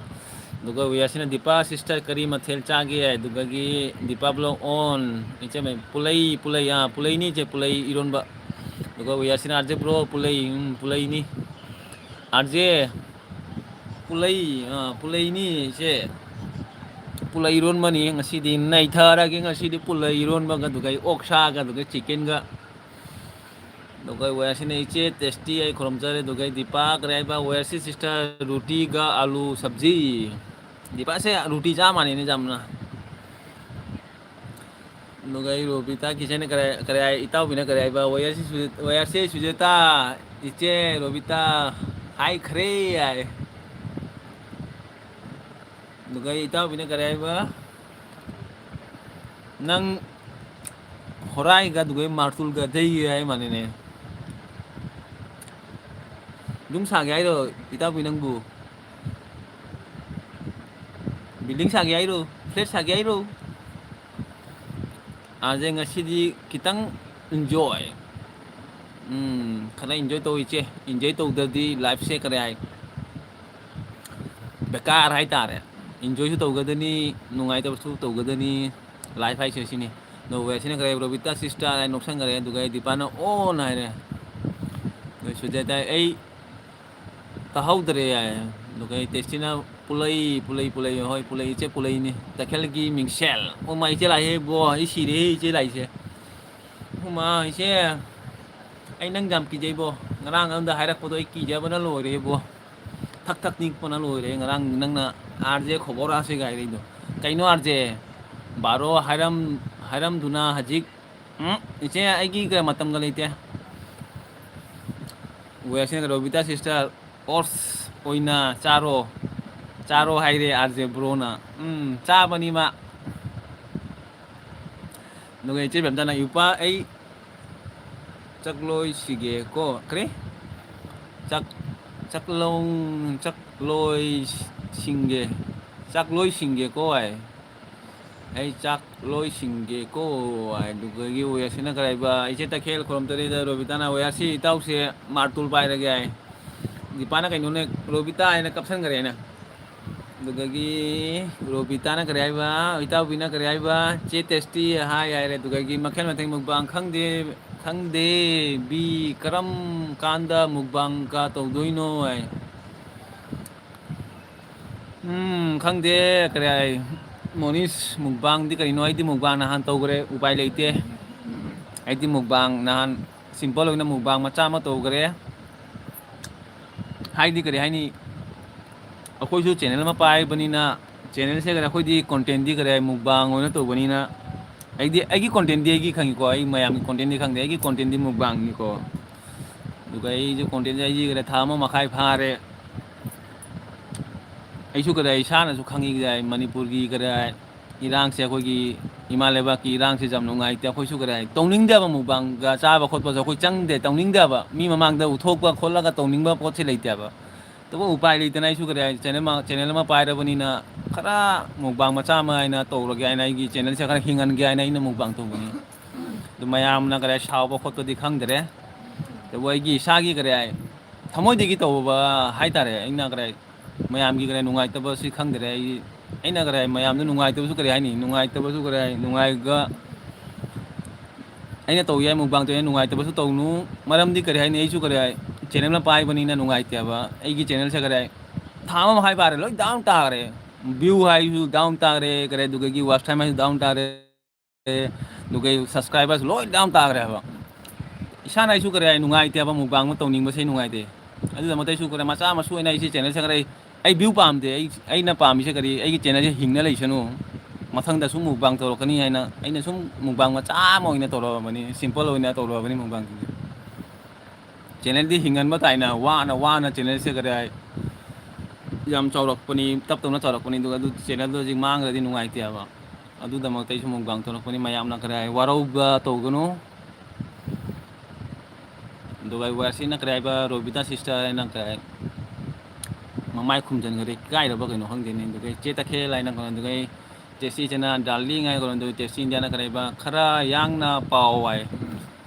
ꯑꯗꯨꯒ ꯋꯤꯌꯥꯁꯤꯅ ꯗꯤꯄꯥ sister ꯀꯔꯤ ꯃꯊꯦꯜ ꯆꯥꯒꯦ? ꯑꯗꯨꯗꯒꯤ ꯗꯤꯄꯥ vlog on, ꯏꯆꯦ ꯃꯩ-, ꯄꯨꯂꯩ, ꯄꯨꯂꯩ, ꯑꯥ, ꯄꯨꯂꯩꯅꯤ ꯏꯆꯦ, ꯄꯨꯂꯩ ꯏꯔꯣꯟꯕ꯫ ꯑꯗꯨꯒ ꯋꯤꯌꯥꯁꯤꯅ ꯑꯥꯔ ꯖꯦ bro ꯄꯨꯂꯩ, ꯎꯝ, ꯄꯨꯂꯩꯅꯤ꯫ ꯑꯥꯔ ꯖꯦ ꯄꯨꯂꯩ, ꯑꯥ, ꯄꯨꯂꯩꯅꯤ ꯏꯆꯦ꯫ ꯄꯨꯂꯩ ꯏꯔꯣꯟꯕꯅꯤ ꯉꯁꯤꯗꯤ, ꯅꯩꯊꯔꯒꯦ ꯉꯁꯤꯗꯤ ꯄꯨꯂꯩ ꯏꯔꯣꯟꯕꯒ ꯑꯗꯨꯒ ꯑꯣꯛꯁꯥꯒ ꯑꯗꯨꯒ chickenꯒ꯫ ꯑꯗꯨꯒ ꯋꯦꯌꯔꯁꯤꯅ ꯏꯆꯦ Tasty ꯑꯩ ꯈꯨꯔꯨꯝꯖꯔꯦ꯫ ꯑꯗꯨꯒ ꯗꯤꯄꯥ ꯀꯔꯤ ꯍꯥꯏꯕ? ꯋꯦꯌꯔꯁꯤ sister ꯔꯣꯇꯤꯒ ꯑꯂꯨ ꯁꯕꯖꯤ꯫ ꯗꯤꯄꯥꯁꯦ ꯔꯣꯇꯤ ꯆꯥ ꯃꯥꯟꯅꯩꯅꯦ ꯌꯥꯝꯅ꯫ ꯑꯗꯨꯒ ꯑꯩ ꯔꯣꯕꯤꯇꯥ kitchen ꯀꯔꯤ, ꯀꯔꯤ ꯍꯥꯏ? ꯏꯇꯥꯎꯕꯤꯅ ꯀꯔꯤ ꯍꯥꯏꯕ? ꯋꯦꯌꯔꯁꯤ ꯁꯨꯖꯦ-, ꯋꯦꯌꯔꯁꯤ ꯁꯨꯖꯦꯇꯥ, ꯏꯆꯦ ꯔꯣꯕꯤꯇꯥ ꯍꯥꯏꯈ꯭ꯔꯦ ꯍꯥꯏ꯫ ꯑꯗꯨꯒ ꯏꯇꯥꯎꯕꯤꯅ ꯀꯔꯤ ꯍꯥꯏꯕ? ꯅꯪ ꯍꯣꯔꯥꯏꯒ ꯑꯗꯨꯒ ꯃꯥꯔꯇꯨꯜꯒ ꯗꯩ ꯍꯥꯏ ꯃꯥꯅꯤꯅꯦ꯫ ꯌꯨꯝ ꯁꯥꯒꯦ ꯍꯥꯏꯔꯣ ꯏꯇꯥꯎꯕꯤ ꯅꯪꯕꯨ? Building ꯁꯥꯒꯦ ꯍꯥꯏꯔꯣ? Flat ꯁꯥꯒꯦ ꯍꯥꯏꯔꯣ? ꯑꯥꯔ ꯖꯦ ꯉꯁꯤꯗꯤ ꯈꯤꯇꯪ enjoy꯫ ꯎꯝ, ꯈꯔ enjoy ꯇꯧ ꯏꯆꯦ꯫ Enjoy ꯇꯧꯗ꯭ꯔꯗꯤ life ꯁꯦ ꯀꯔꯤ ꯍꯥꯏ? ꯕꯦꯀꯥꯔ ꯍꯥꯏꯇꯥꯔꯦ꯫ Enjoy ꯁꯨ ꯇꯧꯒꯗꯅꯤ, ꯅꯨꯡꯉꯥꯏꯇꯕꯁꯨ ꯇꯧꯒꯗꯅꯤ꯫ Life ꯍꯥꯏꯁꯦ ꯁꯤꯅꯤ꯫ ꯅꯣ ꯋꯦ ꯁꯤꯅ ꯀꯔꯤ ꯍꯥꯏ? ꯔꯣꯕꯤꯇꯥ sister ꯍꯥꯏ ꯅꯣꯛꯁꯟꯈꯔꯦ, ꯑꯗꯨꯒ ꯑꯩ ꯗꯤꯄꯥꯅ on ꯍꯥꯏꯔꯦ꯫ ꯅꯣꯏ ꯁꯨꯖꯦ ꯇꯥꯏ, ꯑꯩ ꯇꯥꯍꯧꯗ꯭ꯔꯦ ꯍꯥꯏ꯫ ꯑꯗꯨꯒ ꯑꯩ ꯇꯦꯁꯇꯤꯅ ꯄꯨꯂꯩ, ꯄꯨꯂꯩ, ꯄꯨꯂꯩ, ꯍꯣꯏ, ꯄꯨꯂꯩ, ꯏꯆꯦ ꯄꯨꯂꯩꯅꯦ꯫ ꯇꯈꯦꯜꯒꯤ ꯃꯤꯡꯁꯦꯜ꯫ ꯑꯣ ꯃꯥ, ꯏꯆꯦ ꯂꯥꯛꯑꯦ ꯏꯕꯣ, ꯑꯩ ꯁꯤꯔꯦ ꯏꯆꯦ ꯂꯥꯛꯏꯁꯦ꯫ ꯏꯃꯥ, ꯏꯆꯦ, ꯑꯩ ꯅꯪ ꯌꯥꯝ ꯀꯤꯖꯩꯕꯣ꯫ ꯉꯔꯥꯡ ꯑꯝꯗ ꯍꯥꯏꯔꯛꯄꯗꯣ ꯑꯩ ꯀꯤꯖꯕꯅ ꯂꯣꯏꯔꯦꯕꯣ꯫ ꯊꯛ ꯊꯛ ꯅꯤꯛꯄꯅ ꯂꯣꯏꯔꯦ ꯉꯔꯥꯡ ꯅꯪꯅ ꯑꯥꯔ ꯖꯦ ꯈꯣꯕꯣꯔꯥꯁꯦ ꯒꯥꯏꯔꯩꯗꯣ꯫ ꯀꯩꯅꯣ ꯑꯥꯔ ꯖꯦ? ꯕꯥꯔꯣ ꯍꯥꯏꯔꯝ-, ꯍꯥꯏꯔꯝꯗꯨꯅ ꯍꯧꯖꯤꯛ, ꯎꯝ, ꯏꯆꯦ, ꯑꯩꯒꯤ ꯀ-, ꯃꯇꯝꯒ ꯂꯩꯇꯦ꯫ ꯋꯦꯁꯅꯦ ꯔꯣꯕꯤꯇꯥ sister, oats ꯑꯣꯏꯅ ꯆꯥꯔꯣ꯫ ꯆꯥꯔꯣ ꯍꯥꯏꯔꯦ ꯑꯥꯔ ꯖꯦ ꯕ꯭ꯔꯣꯅ꯫ ꯎꯝ, ꯆꯥꯕꯅꯤ ꯃꯥ꯫ ꯑꯗꯨꯒ ꯏꯆꯦ ꯕꯦꯝꯇꯥꯅ, "ꯏꯄꯥ, ꯑꯩ ꯆꯥꯛꯂꯣꯏꯁꯤꯒꯦꯀꯣ", ꯀꯔꯤ? "ꯆꯥꯛ-, ꯆꯥꯛꯂꯣꯡ-, ꯆꯥꯛꯂꯣꯏꯁꯤꯡꯒꯦ, ꯆꯥꯛꯂꯣꯏꯁꯤꯡꯒꯦꯀꯣ" ꯍꯥꯏ꯫ "ꯑꯩ ꯆꯥꯛ ꯂꯣꯏꯁꯤꯟꯒꯦꯀꯣ" ꯍꯥꯏ꯫ ꯑꯗꯨꯗꯒꯤ ꯋꯦꯌꯔꯁꯤꯅ ꯀꯔꯤ ꯍꯥꯏꯕ, "ꯏꯆꯦ ꯇꯈꯦꯜ ꯈꯨꯔꯨꯝ ꯇꯔꯦꯠꯇ ꯔꯣꯕꯤꯇꯥꯅ ꯋꯦꯌꯔꯁꯤ ꯏꯇꯥꯎꯁꯦ ꯃꯥꯔꯇꯨꯜ ꯄꯥꯏꯔꯒꯦ" ꯍꯥꯏ꯫ ꯗꯤꯄꯥꯅ ꯀꯩꯅꯣꯅꯦ, "ꯔꯣꯕꯤꯇꯥ" ꯍꯥꯏꯅ ꯀꯞꯁꯟꯈ꯭ꯔꯦ ꯑꯩꯅ꯫ ꯑꯗꯨꯗꯒꯤ ꯔꯣꯕꯤꯇꯥꯅ ꯀꯔꯤ ꯍꯥꯏꯕ, ꯏꯇꯥꯎꯕꯤꯅ ꯀꯔꯤ ꯍꯥꯏꯕ, "ꯆꯦ ꯇꯦꯁꯇꯤ" ꯍꯥꯏ ꯍꯥꯏꯔꯦ꯫ ꯑꯗꯨꯗꯒꯤ "ꯃꯈꯜ ꯃꯊꯦꯜ ꯃꯨꯛꯕꯥꯡ ꯈꯪꯗꯦ, ꯈꯪꯗꯦ, ꯕꯤ ꯀꯔꯝ ꯀꯥꯟꯗ ꯃꯨꯛꯕꯥꯡꯒ ꯇꯧꯗꯣꯏꯅꯣ" ꯍꯥꯏ꯫ ꯎꯝ, ꯈꯪꯗꯦ, ꯀꯔꯤ ꯍꯥꯏ, ꯃꯣꯅꯤꯁ, ꯃꯨꯛꯕꯥꯡꯗꯤ ꯀꯔꯤꯅꯣ? ꯑꯩꯗꯤ ꯃꯨꯛꯕꯥꯡ ꯅꯍꯥꯟ ꯇꯧꯈ꯭ꯔꯦ, ꯎꯄꯥꯏ ꯂꯩꯇꯦ꯫ ꯑꯩꯗꯤ ꯃꯨꯛꯕꯥꯡ ꯅꯍꯥꯟ simple ꯑꯣꯏꯅ ꯃꯨꯛꯕꯥꯡ ꯃꯆꯥ ꯑꯃ ꯇꯧꯈ꯭ꯔꯦ꯫ ꯍꯥꯏꯗꯤ ꯀꯔꯤ ꯍꯥꯏꯅꯤ, ꯑꯩꯈꯣꯏꯁꯨ channel ꯑꯃ ꯄꯥꯏꯕꯅꯤꯅ, channelꯁꯦ ꯀꯔꯤ, ꯑꯩꯈꯣꯏꯗꯤ contentꯗꯤ ꯀꯔꯤ ꯍꯥꯏ, ꯃꯨꯛꯕꯥꯡ ꯑꯣꯏꯅ ꯇꯧꯕꯅꯤꯅ, ꯑꯩꯗꯤ ꯑꯩꯒꯤ contentꯗꯤ ꯑꯩꯒꯤ ꯈꯪꯉꯤꯀꯣ, ꯑꯩ ꯃꯌꯥꯝꯒꯤ contentꯗꯤ ꯈꯪꯗꯦ, ꯑꯩꯒꯤ contentꯗꯤ ꯃꯨꯛꯕꯥꯡꯅꯤꯀꯣ꯫ ꯑꯗꯨꯒ ꯑꯩꯁꯨ contentꯁꯦ ꯑꯩꯁꯦ ꯀꯔꯤ ꯊꯥ ꯑꯃ ꯃꯈꯥꯏ ꯐꯥꯔꯦ꯫ ꯑꯩꯁꯨ ꯀꯗꯥꯏ ꯏꯁꯥꯅꯁꯨ ꯈꯪꯉꯤ ꯀꯗꯥꯏ ꯃꯅꯤꯄꯨꯔꯒꯤ ꯀꯗꯥꯏ ꯏꯔꯥꯡꯁꯦ, ꯑꯩꯈꯣꯏꯒꯤ ꯏꯃꯥ ꯂꯩꯕꯥꯛꯀꯤ ꯏꯔꯥꯡꯁꯦ ꯌꯥꯝ ꯅꯨꯡꯉꯥꯏꯇꯦ꯫ ꯑꯩꯈꯣꯏꯁꯨ ꯀꯗꯥꯏ ꯇꯧꯅꯤꯡꯗꯦꯕ, ꯃꯨꯛꯕꯥꯡꯒ ꯆꯥꯕ ꯈꯣꯠꯄꯁꯨ ꯑꯩꯈꯣꯏ ꯆꯪꯗꯦ, ꯇꯧꯅꯤꯡꯗꯦꯕ꯫ ꯃꯤ ꯃꯃꯥꯡꯗ ꯎꯊꯣꯛꯄ ꯈꯣꯠꯂꯒ ꯇꯧꯅꯤꯡꯕ ꯄꯣꯠꯁꯦ ꯂꯩꯇꯦꯕ꯫ ꯑꯗꯨꯕꯨ ꯎꯄꯥꯏ ꯂꯩꯇꯅ ꯑꯩꯁꯨ ꯀꯗꯥꯏ channel ꯑꯃ, channel ꯑꯃ ꯄꯥꯏꯔꯕꯅꯤꯅ ꯈꯔ ꯃꯨꯛꯕꯥꯡ ꯃꯆꯥ ꯑꯃ ꯍꯥꯏꯅ ꯇꯧꯔꯒꯦ ꯍꯥꯏꯅ, ꯑꯩꯒꯤ channelꯁꯦ ꯈꯔ ꯍꯤꯡꯍꯟꯒꯦ ꯍꯥꯏꯅ ꯑꯩꯅ ꯃꯨꯛꯕꯥꯡ ꯇꯧꯕꯅꯤ꯫ ꯑꯗꯨ ꯃꯌꯥꯝꯅ ꯀꯗꯥꯏ ꯁꯥꯎꯕ ꯈꯣꯠꯄꯗꯤ ꯈꯪꯗ꯭ꯔꯦ꯫ ꯇꯧꯕ ꯑꯩꯒꯤ ꯏꯁꯥꯒꯤ ꯀꯔꯤ ꯍꯥꯏ, ꯊꯃꯣꯏꯗꯒꯤ ꯇꯧꯕ ꯍꯥꯏꯇꯥꯔꯦ꯫ ꯑꯩꯅ ꯀꯔꯤ ꯍꯥꯏ, ꯃꯌꯥꯝꯒꯤ ꯀꯔꯤ ꯍꯥꯏ, ꯅꯨꯡꯉꯥꯏꯇꯕꯁꯤ ꯈꯪꯗ꯭ꯔꯦ꯫ ꯑꯩ, ꯑꯩꯅ ꯀꯔꯤ ꯍꯥꯏ, ꯃꯌꯥꯝꯗ ꯅꯨꯡꯉꯥꯏꯇꯕꯁꯨ ꯀꯔꯤ ꯍꯥꯏꯅꯤ, ꯅꯨꯡꯉꯥꯏꯇꯕꯁꯨ ꯀꯔꯤ ꯍꯥꯏ, ꯅꯨꯡꯉꯥꯏꯒ-, ꯑꯩꯅ ꯇꯧ ꯌꯥꯏ, mukbang ꯇꯧ ꯌꯥꯏ, ꯅꯨꯡꯉꯥꯏꯇꯕꯁꯨ ꯇꯧꯅꯨ꯫ ꯃꯔꯝꯗꯤ ꯀꯔꯤ ꯍꯥꯏꯅꯤ, ꯑꯩꯁꯨ ꯀꯔꯤ ꯍꯥꯏ, channel ꯑꯃ ꯄꯥꯏꯕꯅꯤꯅ ꯅꯨꯡꯉꯥꯏꯇꯦꯕ꯫ ꯑꯩꯒꯤ channelꯁꯦ ꯀꯔꯤ ꯍꯥꯏ, ꯊꯥ ꯑꯃ ꯃꯈꯥꯏ ꯐꯥꯔꯦ, ꯂꯣꯏ down ꯇꯥꯈ꯭ꯔꯦ꯫ View ꯍꯥꯏꯁꯨ down ꯇꯥꯈ꯭ꯔꯦ, ꯀꯔꯤ, ꯑꯗꯨꯗꯒꯤ watch time ꯍꯥꯏꯁꯨ down ꯇꯥꯈ꯭ꯔꯦ꯫ ꯑꯗꯨꯒ subscriberꯁꯨ ꯂꯣꯏ down ꯇꯥꯈ꯭ꯔꯦ ꯍꯥꯏꯕ꯫ ꯏꯁꯥꯅ ꯑꯩꯁꯨ ꯀꯔꯤ ꯍꯥꯏ, ꯅꯨꯡꯉꯥꯏꯇꯦ ꯍꯥꯏꯕ, mukbang ꯑꯃ ꯇꯧꯅꯤꯡꯕꯁꯦ ꯅꯨꯡꯉꯥꯏꯇꯦ꯫ ꯑꯗꯨꯒꯤꯗꯃꯛꯇ ꯑꯩꯁꯨ ꯀꯔꯤ ꯃꯆꯥ ꯃꯁꯨ ꯑꯣꯏꯅ ꯑꯩꯁꯦ channelꯁꯦ ꯈꯔ, ꯑꯩ view ꯄꯥꯝꯗꯦ꯫ ꯑꯩ, ꯑꯩꯅ ꯄꯥꯝꯃꯤꯁꯦ ꯀꯔꯤ, ꯑꯩꯒꯤ channelꯁꯦ ꯍꯤꯡꯅ ꯂꯩꯁꯅꯨ, ꯃꯊꯪꯗꯁꯨ mukbang ꯇꯧꯔꯛꯀꯅꯤ ꯍꯥꯏꯅ ꯑꯩꯅ ꯁꯨꯝ mukbang ꯃꯆꯥ ꯑꯃ ꯑꯣꯏꯅ ꯇꯧꯔꯛꯑꯕꯅꯤ, simple ꯑꯣꯏꯅ ꯇꯧꯔꯛꯑꯕꯅꯤ mukbangꯁꯤꯡꯁꯦ꯫ Channelꯗꯤ ꯍꯤꯡꯍꯟꯕ ꯇꯥꯏꯅ, ꯋꯥꯅ ꯋꯥꯅ channelꯁꯦ ꯀꯔꯤ ꯍꯥꯏ, ꯌꯥꯝ ꯆꯥꯎꯔꯛꯄꯅꯤ, ꯇꯞ ꯇꯞꯅ ꯆꯥꯎꯔꯛꯄꯅꯤ꯫ ꯑꯗꯨꯒ ꯑꯗꯨ channelꯗꯣ ꯍꯧꯖꯤꯛ ꯃꯥꯡꯈ꯭ꯔꯗꯤ ꯅꯨꯡꯉꯥꯏꯇꯦꯕ꯫ ꯑꯗꯨꯗꯃꯛꯇ ꯑꯩꯁꯨ mukbang ꯇꯧꯔꯛꯄꯅꯤ, ꯃꯌꯥꯝꯅ ꯀꯔꯤ ꯍꯥꯏ, ꯋꯥꯔꯧꯕ ꯇꯧꯒꯅꯨ꯫ ꯑꯗꯨꯒ ꯋꯥꯁꯤꯅ ꯀꯔꯤ ꯍꯥꯏꯕ, ꯔꯣꯕꯤꯇꯥ sister ꯍꯥꯏꯅ ꯀꯔꯤ ꯍꯥꯏ, ꯃꯃꯥꯏ ꯈꯨꯝꯖꯤꯟꯈ꯭ꯔꯦ, ꯏꯀꯥꯏꯔꯕ ꯀꯩꯅꯣ ꯈꯪꯗꯦꯅꯦ꯫ ꯑꯗꯨꯒ ꯏꯆꯦ ꯇꯈꯦꯜ ꯍꯥꯏꯅ ꯀꯩꯅꯣ, ꯑꯗꯨꯒ ꯇꯦꯁꯤ ꯏꯆꯦꯅ darling ꯍꯥꯏ ꯀꯩꯅꯣ, ꯑꯗꯨꯒ ꯇꯦꯁꯤ ꯏꯟꯗꯤꯌꯥꯅ ꯀꯔꯤ ꯍꯥꯏꯕ, ꯈꯔ ꯌꯥꯡꯅ ꯄꯥꯎ ꯍꯥꯏ꯫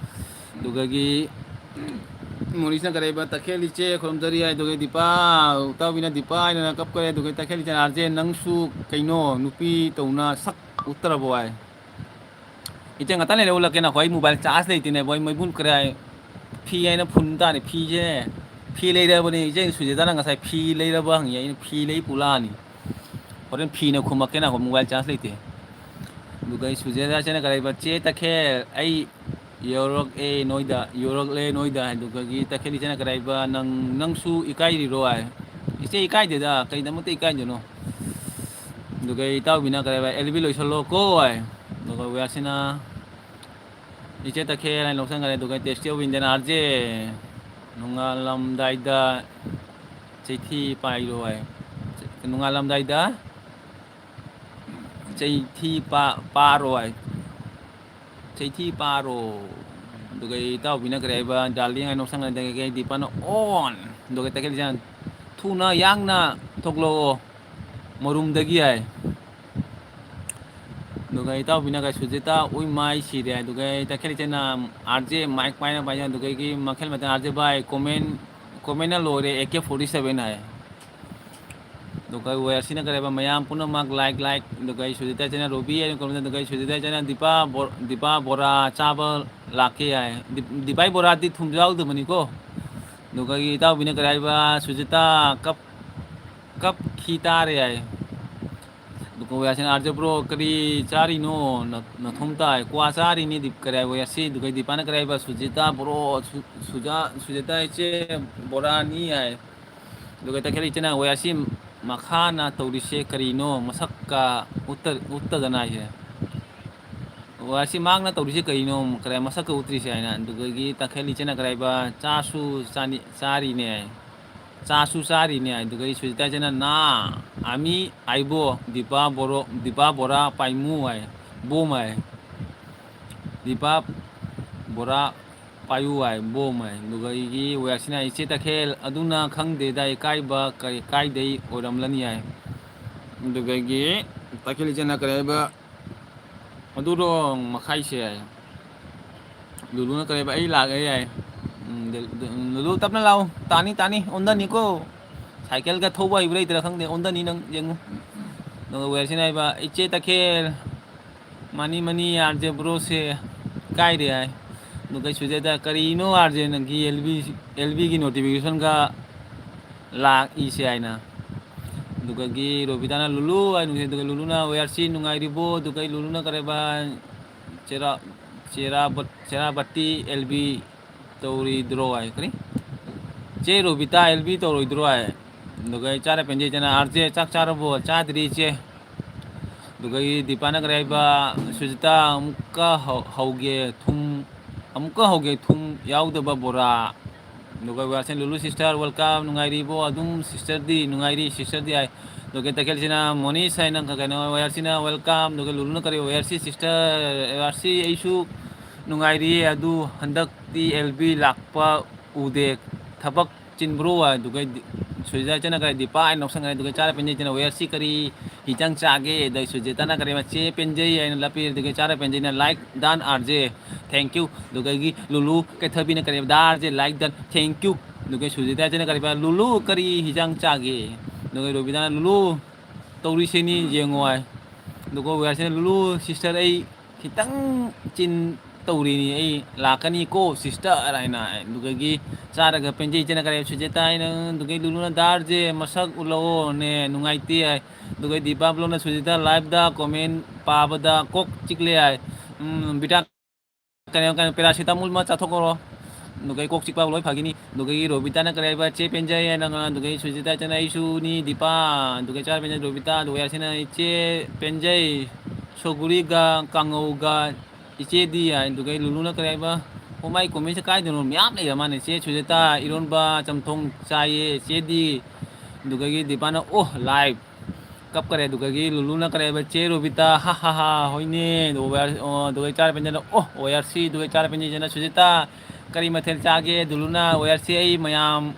ꯑꯗꯨꯒꯒꯤ ꯃꯣꯔꯤꯁꯅ ꯀꯔꯤ ꯍꯥꯏꯕ, ꯇꯈꯦꯜ ꯏꯆꯦ ꯈꯨꯔꯨꯝꯖꯔꯤ ꯍꯥꯏ꯫ ꯑꯗꯨꯒ ꯗꯤꯄꯥ, ꯎꯇꯥꯎꯕꯤꯅ ꯗꯤꯄꯥ ꯍꯥꯏꯅ ꯀꯞꯈ꯭ꯔꯦ꯫ ꯑꯗꯨꯒ ꯇꯈꯦꯜ ꯏꯆꯦꯅ, "ꯑꯥꯔꯖꯦ, ꯅꯪꯁꯨ ꯀꯩꯅꯣ, ꯅꯨꯄꯤ ꯇꯧꯅ ꯁꯛ ꯎꯠꯇ꯭ꯔꯕꯣ?" ꯍꯥꯏ꯫ ꯏꯆꯦ, ꯉꯥꯛꯇꯪ ꯂꯩꯔ ꯎꯠꯂꯛꯀꯦ, ꯅꯈꯣ, ꯑꯩ mobile charge ꯂꯩꯇꯦꯅꯦꯕꯣ, ꯑꯩ ꯃꯩꯕꯨꯟ ꯀꯔꯥꯏ, ꯐꯤ ꯍꯥꯏꯅ ꯐꯨꯟ ꯇꯥꯔꯦ, ꯐꯤꯁꯦ, ꯐꯤ ꯂꯩꯔꯕꯅꯦ꯫ ꯏꯆꯦ ꯁꯨꯖꯦꯇꯥꯅ ꯉꯁꯥꯏ ꯐꯤ ꯂꯩꯔꯕ ꯍꯪꯉꯤ, ꯑꯩꯅ ꯐꯤ ꯂꯩ ꯄꯨꯂꯥꯛꯑꯅꯤ꯫ ꯍꯣꯔꯦꯟ ꯐꯤꯅ ꯈꯨꯝꯃꯛꯀꯦ, ꯅꯈꯣ, mobile charge ꯂꯩꯇꯦ꯫ ꯑꯗꯨꯒ ꯑꯩ ꯁꯨꯖꯦꯇꯥ ꯏꯆꯦꯅ ꯀꯔꯤ ꯍꯥꯏꯕ, "ꯆꯦ ꯇꯈꯦꯜ, ꯑꯩ ꯌꯧꯔꯛꯑꯦ ꯅꯣꯏꯗ, ꯌꯧꯔꯛꯂꯦ ꯅꯣꯏꯗ", ꯍꯥꯏ꯫ ꯑꯗꯨꯒꯒꯤ ꯇꯈꯦꯜ ꯏꯆꯦꯅ ꯀꯔꯤ ꯍꯥꯏꯕ, "ꯅꯪ, ꯅꯪꯁꯨ ꯏꯀꯥꯏꯔꯤꯔꯣ?" ꯍꯥꯏ꯫ "ꯏꯆꯦ, ꯏꯀꯥꯏꯗꯦꯗ, ꯀꯩꯗꯃꯛꯇ ꯏꯀꯥꯏꯗꯣꯏꯅꯣ?" ꯑꯗꯨꯒ ꯏꯇꯥꯎꯕꯤꯅ ꯀꯔꯤ ꯍꯥꯏꯕ, "ꯑꯦꯜ ꯕꯤ ꯂꯣꯏꯁꯜꯂꯣꯀꯣ" ꯍꯥꯏ꯫ ꯑꯗꯨꯒ ꯋꯤꯌꯥꯁꯤꯅ ꯏꯆꯦ ꯇꯈꯦꯜ ꯍꯥꯏꯅ ꯂꯧꯁꯟꯈꯔꯦ꯫ ꯑꯗꯨꯒ ꯇꯦꯁꯇꯤ ꯑꯣꯐ ꯏꯟꯗꯤꯌꯥꯟ ꯑꯥꯔꯖꯦ, ꯅꯣꯡꯉꯥꯜꯂꯝꯗꯥꯏꯗ ꯆꯩꯊꯤ ꯄꯥꯏꯔꯣ ꯍꯥꯏ꯫ ꯅꯣꯡꯉꯥꯜꯂꯝꯗꯥꯏꯗ ꯆꯩꯊꯤ ꯄꯥ-, ꯄꯥꯔꯣ ꯍꯥꯏ꯫ ꯆꯩꯊꯤ ꯄꯥꯔꯣ꯫ ꯑꯗꯨꯒ ꯏꯇꯥꯎꯕꯤꯅ ꯀꯔꯤ ꯍꯥꯏꯕ, darling ꯍꯥꯏꯅ ꯂꯧꯁꯟꯈꯔꯦ꯫ ꯑꯗꯨꯒ ꯗꯤꯄꯥꯅ on꯫ ꯑꯗꯨꯒ ꯇꯈꯦꯜ ꯏꯆꯦꯅ, "ꯊꯨꯅ ꯌꯥꯡꯅ ꯊꯣꯛꯂꯛꯑꯣ ꯃꯔꯨꯝꯗꯒꯤ" ꯍꯥꯏ꯫ ꯑꯗꯨꯒ ꯏꯇꯥꯎꯕꯤꯅ ꯀꯩ ꯁꯨꯖꯤꯇꯥ ꯎꯏ ꯃꯥꯏ ꯁꯤꯔꯦ꯫ ꯑꯗꯨꯒ ꯇꯈꯦꯜ ꯏꯆꯦꯅ ꯑꯥꯔ ꯖꯦ ꯃꯥꯏꯛ ꯄꯥꯏꯅ ꯄꯥꯏꯅ ꯑꯗꯨꯒꯒꯤ ꯃꯈꯜ ꯃꯊꯦꯜ ꯑꯥꯔ ꯖꯦ ꯚꯥꯏ ꯀꯣꯃꯦꯟ ꯀꯣꯃꯦꯟꯅ ꯂꯣꯏꯔꯦ ꯑꯦ ꯀꯦ ꯐꯣꯔꯇꯤ ꯁꯚꯦꯟ ꯍꯥꯏ꯫ ꯑꯗꯨꯒ ꯋꯦꯌꯔꯁꯤꯅ ꯀꯔꯤ ꯍꯥꯏꯕ ꯃꯌꯥꯝ ꯄꯨꯝꯅꯃꯛ ꯂꯥꯏꯛ ꯂꯥꯏꯛ꯫ ꯑꯗꯨꯒ ꯑꯩ ꯁꯨꯖꯤꯇꯥ ꯏꯆꯦꯅ ꯔꯣꯕꯤ ꯍꯥꯏꯅ ꯀꯣꯃꯦꯟ꯫ ꯑꯗꯨꯒ ꯑꯩ ꯁꯨꯖꯤꯇꯥ ꯏꯆꯦꯅ ꯗꯤꯄꯥ ꯕꯣ- ꯗꯤꯄꯥ ꯕꯣꯔꯥ ꯆꯥꯕ ꯂꯥꯛꯀꯦ ꯍꯥꯏ꯫ ꯗꯤ- ꯗꯤꯄꯥꯏ ꯕꯣꯔꯥꯗꯤ ꯊꯨꯝ ꯌꯥꯎꯗꯕꯅꯤꯀꯣ꯫ ꯑꯗꯨꯒ ꯑꯩꯒꯤ ꯏꯇꯥꯎꯕꯤꯅ ꯀꯔꯤ ꯍꯥꯏꯕ ꯁꯨꯖꯤꯇꯥ ꯀꯞ ꯀꯞꯈꯤ ꯇꯥꯔꯦ ꯍꯥꯏ꯫ ꯑꯗꯨꯒ ꯋꯦꯌꯔꯁꯤꯅ ꯑꯥꯔ ꯖꯦ ꯕ꯭ꯔꯣ ꯀꯔꯤ ꯆꯥꯔꯤꯅꯣ? ꯅ- ꯅꯊꯣꯝ ꯇꯥꯏ ꯀ꯭ꯋꯥ ꯆꯥꯔꯤꯅꯤ꯫ ꯗꯤꯞ ꯀꯔꯤ ꯍꯥꯏꯕ ꯋꯦꯌꯔꯁꯤ꯫ ꯑꯗꯨꯒ ꯗꯤꯄꯥꯅ ꯀꯔꯤ ꯍꯥꯏꯕ ꯁꯨꯖꯤꯇꯥ ꯕ꯭ꯔꯣ ꯁꯨ- ꯁꯨꯖꯥ ꯁꯨꯖꯤꯇꯥ ꯏꯆꯦ ꯕꯣꯔꯥꯅꯤ ꯍꯥꯏ꯫ ꯑꯗꯨꯒ ꯇꯈꯦꯜ ꯏꯆꯦꯅ ꯋꯦꯌꯔꯁꯤ ꯃꯈꯥꯅ ꯇꯧꯔꯤꯁꯦ ꯀꯔꯤꯅꯣ ꯃꯁꯛꯀ ꯎꯠꯇ- ꯎꯠꯇꯗꯅ ꯍꯥꯏꯁꯦ꯫ ꯋꯦꯌꯔꯁꯤ ꯃꯥꯡꯅ ꯇꯧꯔꯤꯁꯦ ꯀꯔꯤꯅꯣ ꯀꯔꯤ ꯃꯁꯛꯀ ꯎꯠꯇ꯭ꯔꯤꯁꯦ ꯍꯥꯏꯅ꯫ ꯑꯗꯨꯗꯒꯤ ꯇꯈꯦꯜ ꯏꯆꯦꯅ ꯀꯔꯤ ꯍꯥꯏꯕ ꯆꯥꯁꯨ ꯆꯥꯅꯤ- ꯆꯥꯔꯤꯅꯦ ꯍꯥꯏ꯫ ꯆꯥꯁꯨ ꯆꯥꯔꯤꯅꯦ ꯍꯥꯏ꯫ ꯑꯗꯨꯗꯒꯤ ꯁꯨꯖꯤꯇꯥ ꯏꯆꯦꯅ ꯅꯥ ꯑꯃꯤ ꯑꯥꯏꯕꯣ ꯗꯤꯄꯥ ꯕꯣꯔꯣ ꯗꯤꯄꯥ ꯕꯣꯔꯥ ꯄꯥꯏꯃꯨ ꯍꯥꯏ꯫ ꯕꯣꯝ ꯍꯥꯏ꯫ ꯗꯤꯄꯥ ꯕꯣꯔꯥ ꯄꯥꯏꯌꯨ ꯍꯥꯏ ꯕꯣꯝ ꯍꯥꯏ꯫ ꯑꯗꯨꯒ ꯑꯩꯒꯤ ꯋꯦꯌꯔꯁꯤꯅ ꯏꯆꯦ ꯇꯈꯦꯜ ꯑꯗꯨꯅ ꯈꯪꯗꯦꯗ ꯏꯀꯥꯏꯕ ꯀꯔꯤ ꯀꯥꯏꯗꯩ ꯑꯣꯏꯔꯝꯂꯅꯤ ꯍꯥꯏ꯫ ꯑꯗꯨꯒ ꯑꯩꯒꯤ ꯇꯈꯦꯜ ꯏꯆꯦꯅ ꯀꯔꯤ ꯍꯥꯏꯕ ꯑꯗꯨꯔꯣ ꯃꯈꯥꯏꯁꯦ ꯍꯥꯏ꯫ ꯂꯨꯂꯨꯅ ꯀꯔꯤ ꯍꯥꯏꯕ ꯑꯩ ꯂꯥꯛꯑꯦ ꯍꯥꯏ꯫ ꯎꯝ, ꯗ- ꯗ- ꯎꯝ, ꯂꯨꯂꯨ ꯇꯞꯅ ꯂꯥꯛꯑꯣ ꯇꯥꯅꯤ ꯇꯥꯅꯤ ꯑꯣꯟꯗꯅꯤꯀꯣ꯫ ꯁꯥꯏꯀꯜꯒ ꯊꯧꯕ ꯍꯩꯕ꯭ꯔꯥ ꯍꯩꯇ꯭ꯔꯥ ꯈꯪꯗꯦ ꯑꯣꯟꯗꯅꯤ ꯅꯪ ꯌꯦꯡꯉꯨ꯫ ꯑꯗꯨꯒ ꯋꯦꯌꯔꯁꯤꯅ ꯍꯥꯏꯕ ꯏꯆꯦ ꯇꯈꯦꯜ ꯃꯥꯅꯤ ꯃꯥꯅꯤ ꯑꯥꯔ ꯖꯦ ꯕ꯭ꯔꯣꯁꯦ ꯀꯥꯏꯔꯦ ꯍꯥꯏ꯫ ꯑꯗꯨꯒ ꯁꯨꯖꯦꯗ ꯀꯔꯤꯅꯣ ꯑꯥꯔ ꯖꯦ ꯅꯪꯒꯤ ꯑꯦꯜ ꯕꯤ ꯑꯦꯜ ꯕꯤꯒꯤ ꯅꯣꯇꯤꯐꯤꯀꯦꯁꯟꯒ ꯂꯥꯛꯏꯁꯦ ꯍꯥꯏꯅ꯫ ꯑꯗꯨꯒꯒꯤ ꯔꯣꯕꯤꯇꯥꯅ ꯂꯨꯂꯨ ꯍꯥꯏꯅ ꯅꯨꯡꯁꯤ꯫ ꯑꯗꯨꯒ ꯂꯨꯂꯨꯅ ꯋꯦꯌꯔꯁꯤ ꯅꯨꯡꯉꯥꯏꯔꯤꯕꯣ? ꯑꯗꯨꯒ ꯂꯨꯂꯨꯅ ꯀꯔꯤꯕ ꯆꯦꯔꯥ ꯆꯦꯔꯥꯕꯠ ꯆꯦꯔꯥꯕꯠꯇꯤ ꯑꯦꯜ ꯕꯤ ꯇꯧꯔꯤꯗ꯭ꯔꯣ ꯍꯥꯏ ꯀꯔꯤ ꯆꯦ ꯔꯣꯕꯤꯇꯥ ꯑꯦꯜ ꯕꯤ ꯇꯧꯔꯣꯏꯗ꯭ꯔꯣ ꯍꯥꯏ꯫ ꯑꯗꯨꯒ ꯑꯩ ꯆꯥꯔ ꯄꯦꯟꯖꯩꯗꯅ ꯑꯥꯔ ꯖꯦ ꯆꯥꯛ ꯆꯥꯔꯕꯣ? ꯆꯥꯗ꯭ꯔꯤ ꯏꯆꯦ꯫ ꯑꯗꯨꯒ ꯑꯩ ꯗꯤꯄꯥꯅ ꯀꯔꯤ ꯍꯥꯏꯕ ꯁꯨꯖꯤꯇꯥ ꯑꯃꯨꯛꯀ ꯍꯧ- ꯍꯧꯒꯦ ꯊꯨꯝ ꯑꯃꯨꯛꯀ ꯍꯧꯒꯦ ꯊꯨꯝ ꯌꯥꯎꯗꯕ ꯕꯣꯔꯥ꯫ ꯑꯗꯨꯒ ꯋꯥꯁꯦ ꯂꯨꯂꯨ ꯁꯤꯁꯇꯔ ꯋꯦꯜꯀꯝ ꯅꯨꯡꯉꯥꯏꯔꯤꯕꯣ? ꯑꯗꯨꯝ ꯁꯤꯁꯇꯔꯗꯤ ꯅꯨꯡꯉꯥꯏꯔꯤ ꯁꯤꯁꯇꯔꯗꯤ ꯍꯥꯏ꯫ ꯑꯗꯨꯒ ꯇꯈꯦꯜꯁꯤꯅ ꯃꯣꯅꯤꯁ ꯍꯥꯏꯅ ꯀꯩꯅꯣ ꯋꯦꯌꯔꯁꯤꯅ ꯋꯦꯜꯀꯝ꯫ ꯑꯗꯨꯒ ꯂꯨꯂꯨꯅ ꯀꯔꯤ ꯋꯦꯌꯔꯁꯤ ꯁꯤꯁꯇꯔ ꯋꯦꯌꯔꯁꯤ ꯑꯩꯁꯨ ꯅꯨꯡꯉꯥꯏꯔꯤꯌꯦ꯫ ꯑꯗꯨ ꯍꯟꯗꯛꯇꯤ ꯑꯦꯜ ꯕꯤ ꯂꯥꯛꯄ ꯎꯗꯦ꯫ ꯊꯕꯛ ꯆꯤꯟꯕ꯭ꯔꯣ? ꯑꯗꯨꯒ ꯁꯨꯖꯤꯇꯥ ꯏꯆꯟꯅ ꯀꯔꯤ ꯗꯤꯄꯥ ꯍꯥꯏꯅ ꯅꯣꯛꯁꯟꯈ꯭ꯔꯦ꯫ ꯑꯗꯨꯒ ꯆꯥꯔ ꯄꯦꯟꯖꯩ ꯏꯆꯟꯅ ꯋꯦꯌꯔꯁꯤ ꯀꯔꯤ ꯍꯤꯟꯖꯥꯡ ꯆꯥꯒꯦ? ꯑꯗ ꯁꯨꯖꯤꯇꯥꯅ ꯀꯔꯤ ꯃꯆꯦ ꯄꯦꯟꯖꯩ ꯍꯥꯏꯅ ꯂꯞꯄꯤ꯫ ꯑꯗꯨꯒ ꯆꯥꯔ ꯄꯦꯟꯖꯩꯅ ꯂꯥꯏꯛ ꯗꯥꯟ ꯑꯥꯔ ꯖꯦ, ꯊꯦꯡꯀ꯭ꯌꯨ꯫ ꯑꯗꯨꯗꯒꯤ ꯂꯨꯂꯨ ꯀꯩꯊꯕꯤꯅ ꯀꯔꯤ ꯗꯥ ꯑꯥꯔ ꯖꯦ ꯂꯥꯏꯛ ꯗꯥꯟ ꯊꯦꯡꯀ꯭ꯌꯨ꯫ ꯑꯗꯨꯒ ꯁꯨꯖꯤꯇꯥ ꯏꯆꯟꯅ ꯀꯔꯤ ꯂꯨꯂꯨ ꯀꯔꯤ ꯍꯤꯟꯖꯥꯡ ꯆꯥꯒꯦ? ꯑꯗꯨꯒ ꯔꯣꯕꯤꯇꯥꯅ ꯂꯨꯂꯨ ꯇꯧꯔꯤꯁꯤꯅꯤ ꯌꯦꯡꯉꯣ ꯍꯥꯏ꯫ ꯑꯗꯨꯒ ꯋꯦꯌꯔꯁꯤꯅ ꯂꯨꯂꯨ ꯁꯤꯁꯇꯔ ꯑꯩ ꯈꯤꯇꯪ ꯆꯤꯟ ꯇꯧꯔꯤꯅꯤ, ꯑꯩ ꯂꯥꯛꯀꯅꯤꯀꯣ ꯁꯤꯁꯇꯔ ꯍꯥꯏꯅ꯫ ꯑꯗꯨꯗꯒꯤ ꯆꯥꯔꯒ ꯄꯦꯟꯖꯩ ꯏꯆꯟꯅ ꯀꯔꯤ ꯁꯨꯖꯤꯇꯥ ꯍꯥꯏꯅ꯫ ꯑꯗꯨꯗꯒꯤ ꯂꯨꯂꯨꯅ ꯗꯥꯔꯁꯦ ꯃꯁꯛ ꯎꯠꯂꯛꯑꯣꯅꯦ ꯅꯨꯡꯉꯥꯏꯇꯦ ꯍꯥꯏ꯫ ꯑꯗꯨꯒ ꯗꯤꯄꯥ ꯕ꯭ꯂꯣꯅ ꯁꯨꯖꯤꯇꯥ ꯂꯥꯏꯐꯇ ꯀꯣꯃꯦꯟ ꯄꯥꯕꯗ ꯀꯣꯛ ꯆꯤꯛꯂꯦ ꯍꯥꯏ꯫ ꯎꯝ, ꯕꯤꯇꯥ ꯀꯩꯅꯣ, ꯀꯩꯅꯣ, ꯄꯦꯔꯥꯁꯤꯇꯥꯃꯣꯜ ꯑꯃ ꯆꯥꯊꯣꯛꯈ꯭ꯔꯣ꯫ ꯑꯗꯨꯒ ꯀꯣꯛ ꯆꯤꯛꯄ ꯂꯣꯏ ꯐꯈꯤꯅꯤ꯫ ꯑꯗꯨꯒ ꯔꯣꯕꯤꯇꯥꯅ ꯀꯔꯤ ꯍꯥꯏꯕ? ꯆꯦ ꯄꯦꯟꯖꯩ ꯍꯥꯏꯅ ꯉꯥꯡ-, ꯑꯗꯨꯒ ꯁꯨꯖꯤꯇꯥ ꯏꯆꯟꯅ ꯑꯩꯁꯨꯅꯤ ꯗꯤꯄꯥ, ꯑꯗꯨꯒ ꯆꯥꯔ ꯄꯦꯟꯖꯩ ꯔꯣꯕꯤꯇꯥ, ꯑꯗꯨꯒ ꯌꯥꯔꯁꯤꯅ ꯏꯆꯦ ꯄꯦꯟꯖꯩ ꯁꯧꯒ꯭ꯔꯤꯒ ꯀꯥꯡꯉꯧꯒ ꯏꯆꯦꯗꯤ ꯍꯥꯏ꯫ ꯑꯗꯨꯒ ꯂꯨꯂꯨꯅ ꯀꯔꯤ ꯍꯥꯏꯕ? ꯑꯣ, ꯃꯥꯏ ꯀꯣꯃꯦꯟꯁꯦ ꯀꯥꯏꯗꯅꯣ ꯃꯌꯥꯝ ꯂꯩꯔ ꯃꯥꯅꯦ꯫ ꯆꯦ ꯁꯨꯖꯤꯇꯥ ꯏꯔꯣꯟꯕ ꯆꯝꯊꯣꯡ ꯆꯥꯏꯌꯦ ꯆꯦꯗꯤ꯫ ꯑꯗꯨꯗꯒꯤ ꯗꯤꯄꯥꯅ ꯑꯣ ꯂꯥꯏꯐ ꯀꯞꯈꯔꯦ꯫ ꯑꯗꯨꯗꯒꯤ ꯂꯨꯂꯨꯅ ꯀꯔꯤ ꯍꯥꯏꯕ? ꯆꯦ ꯔꯣꯕꯤꯇꯥ, ꯍꯥ ꯍꯥ ꯍꯥ, ꯍꯣꯏꯅꯦ꯫ ꯑꯗꯨꯒ ꯋꯥꯌꯥꯔ-, ꯑꯣ, ꯑꯗꯨꯒ ꯆꯥꯔ ꯄꯦꯟꯖꯅ ꯑꯣ ꯋꯥꯌꯥꯔꯁꯤ, ꯑꯗꯨꯒ ꯆꯥꯔ ꯄꯦꯟꯖꯩꯁꯤꯅ ꯁꯨꯖꯤꯇꯥ ꯀꯔꯤ ꯃꯊꯦꯜ ꯆꯥꯒꯦ? ꯂꯨꯂꯨꯅ ꯋꯥꯌꯥꯔꯁꯤ ꯑꯩ ꯃꯌꯥꯝ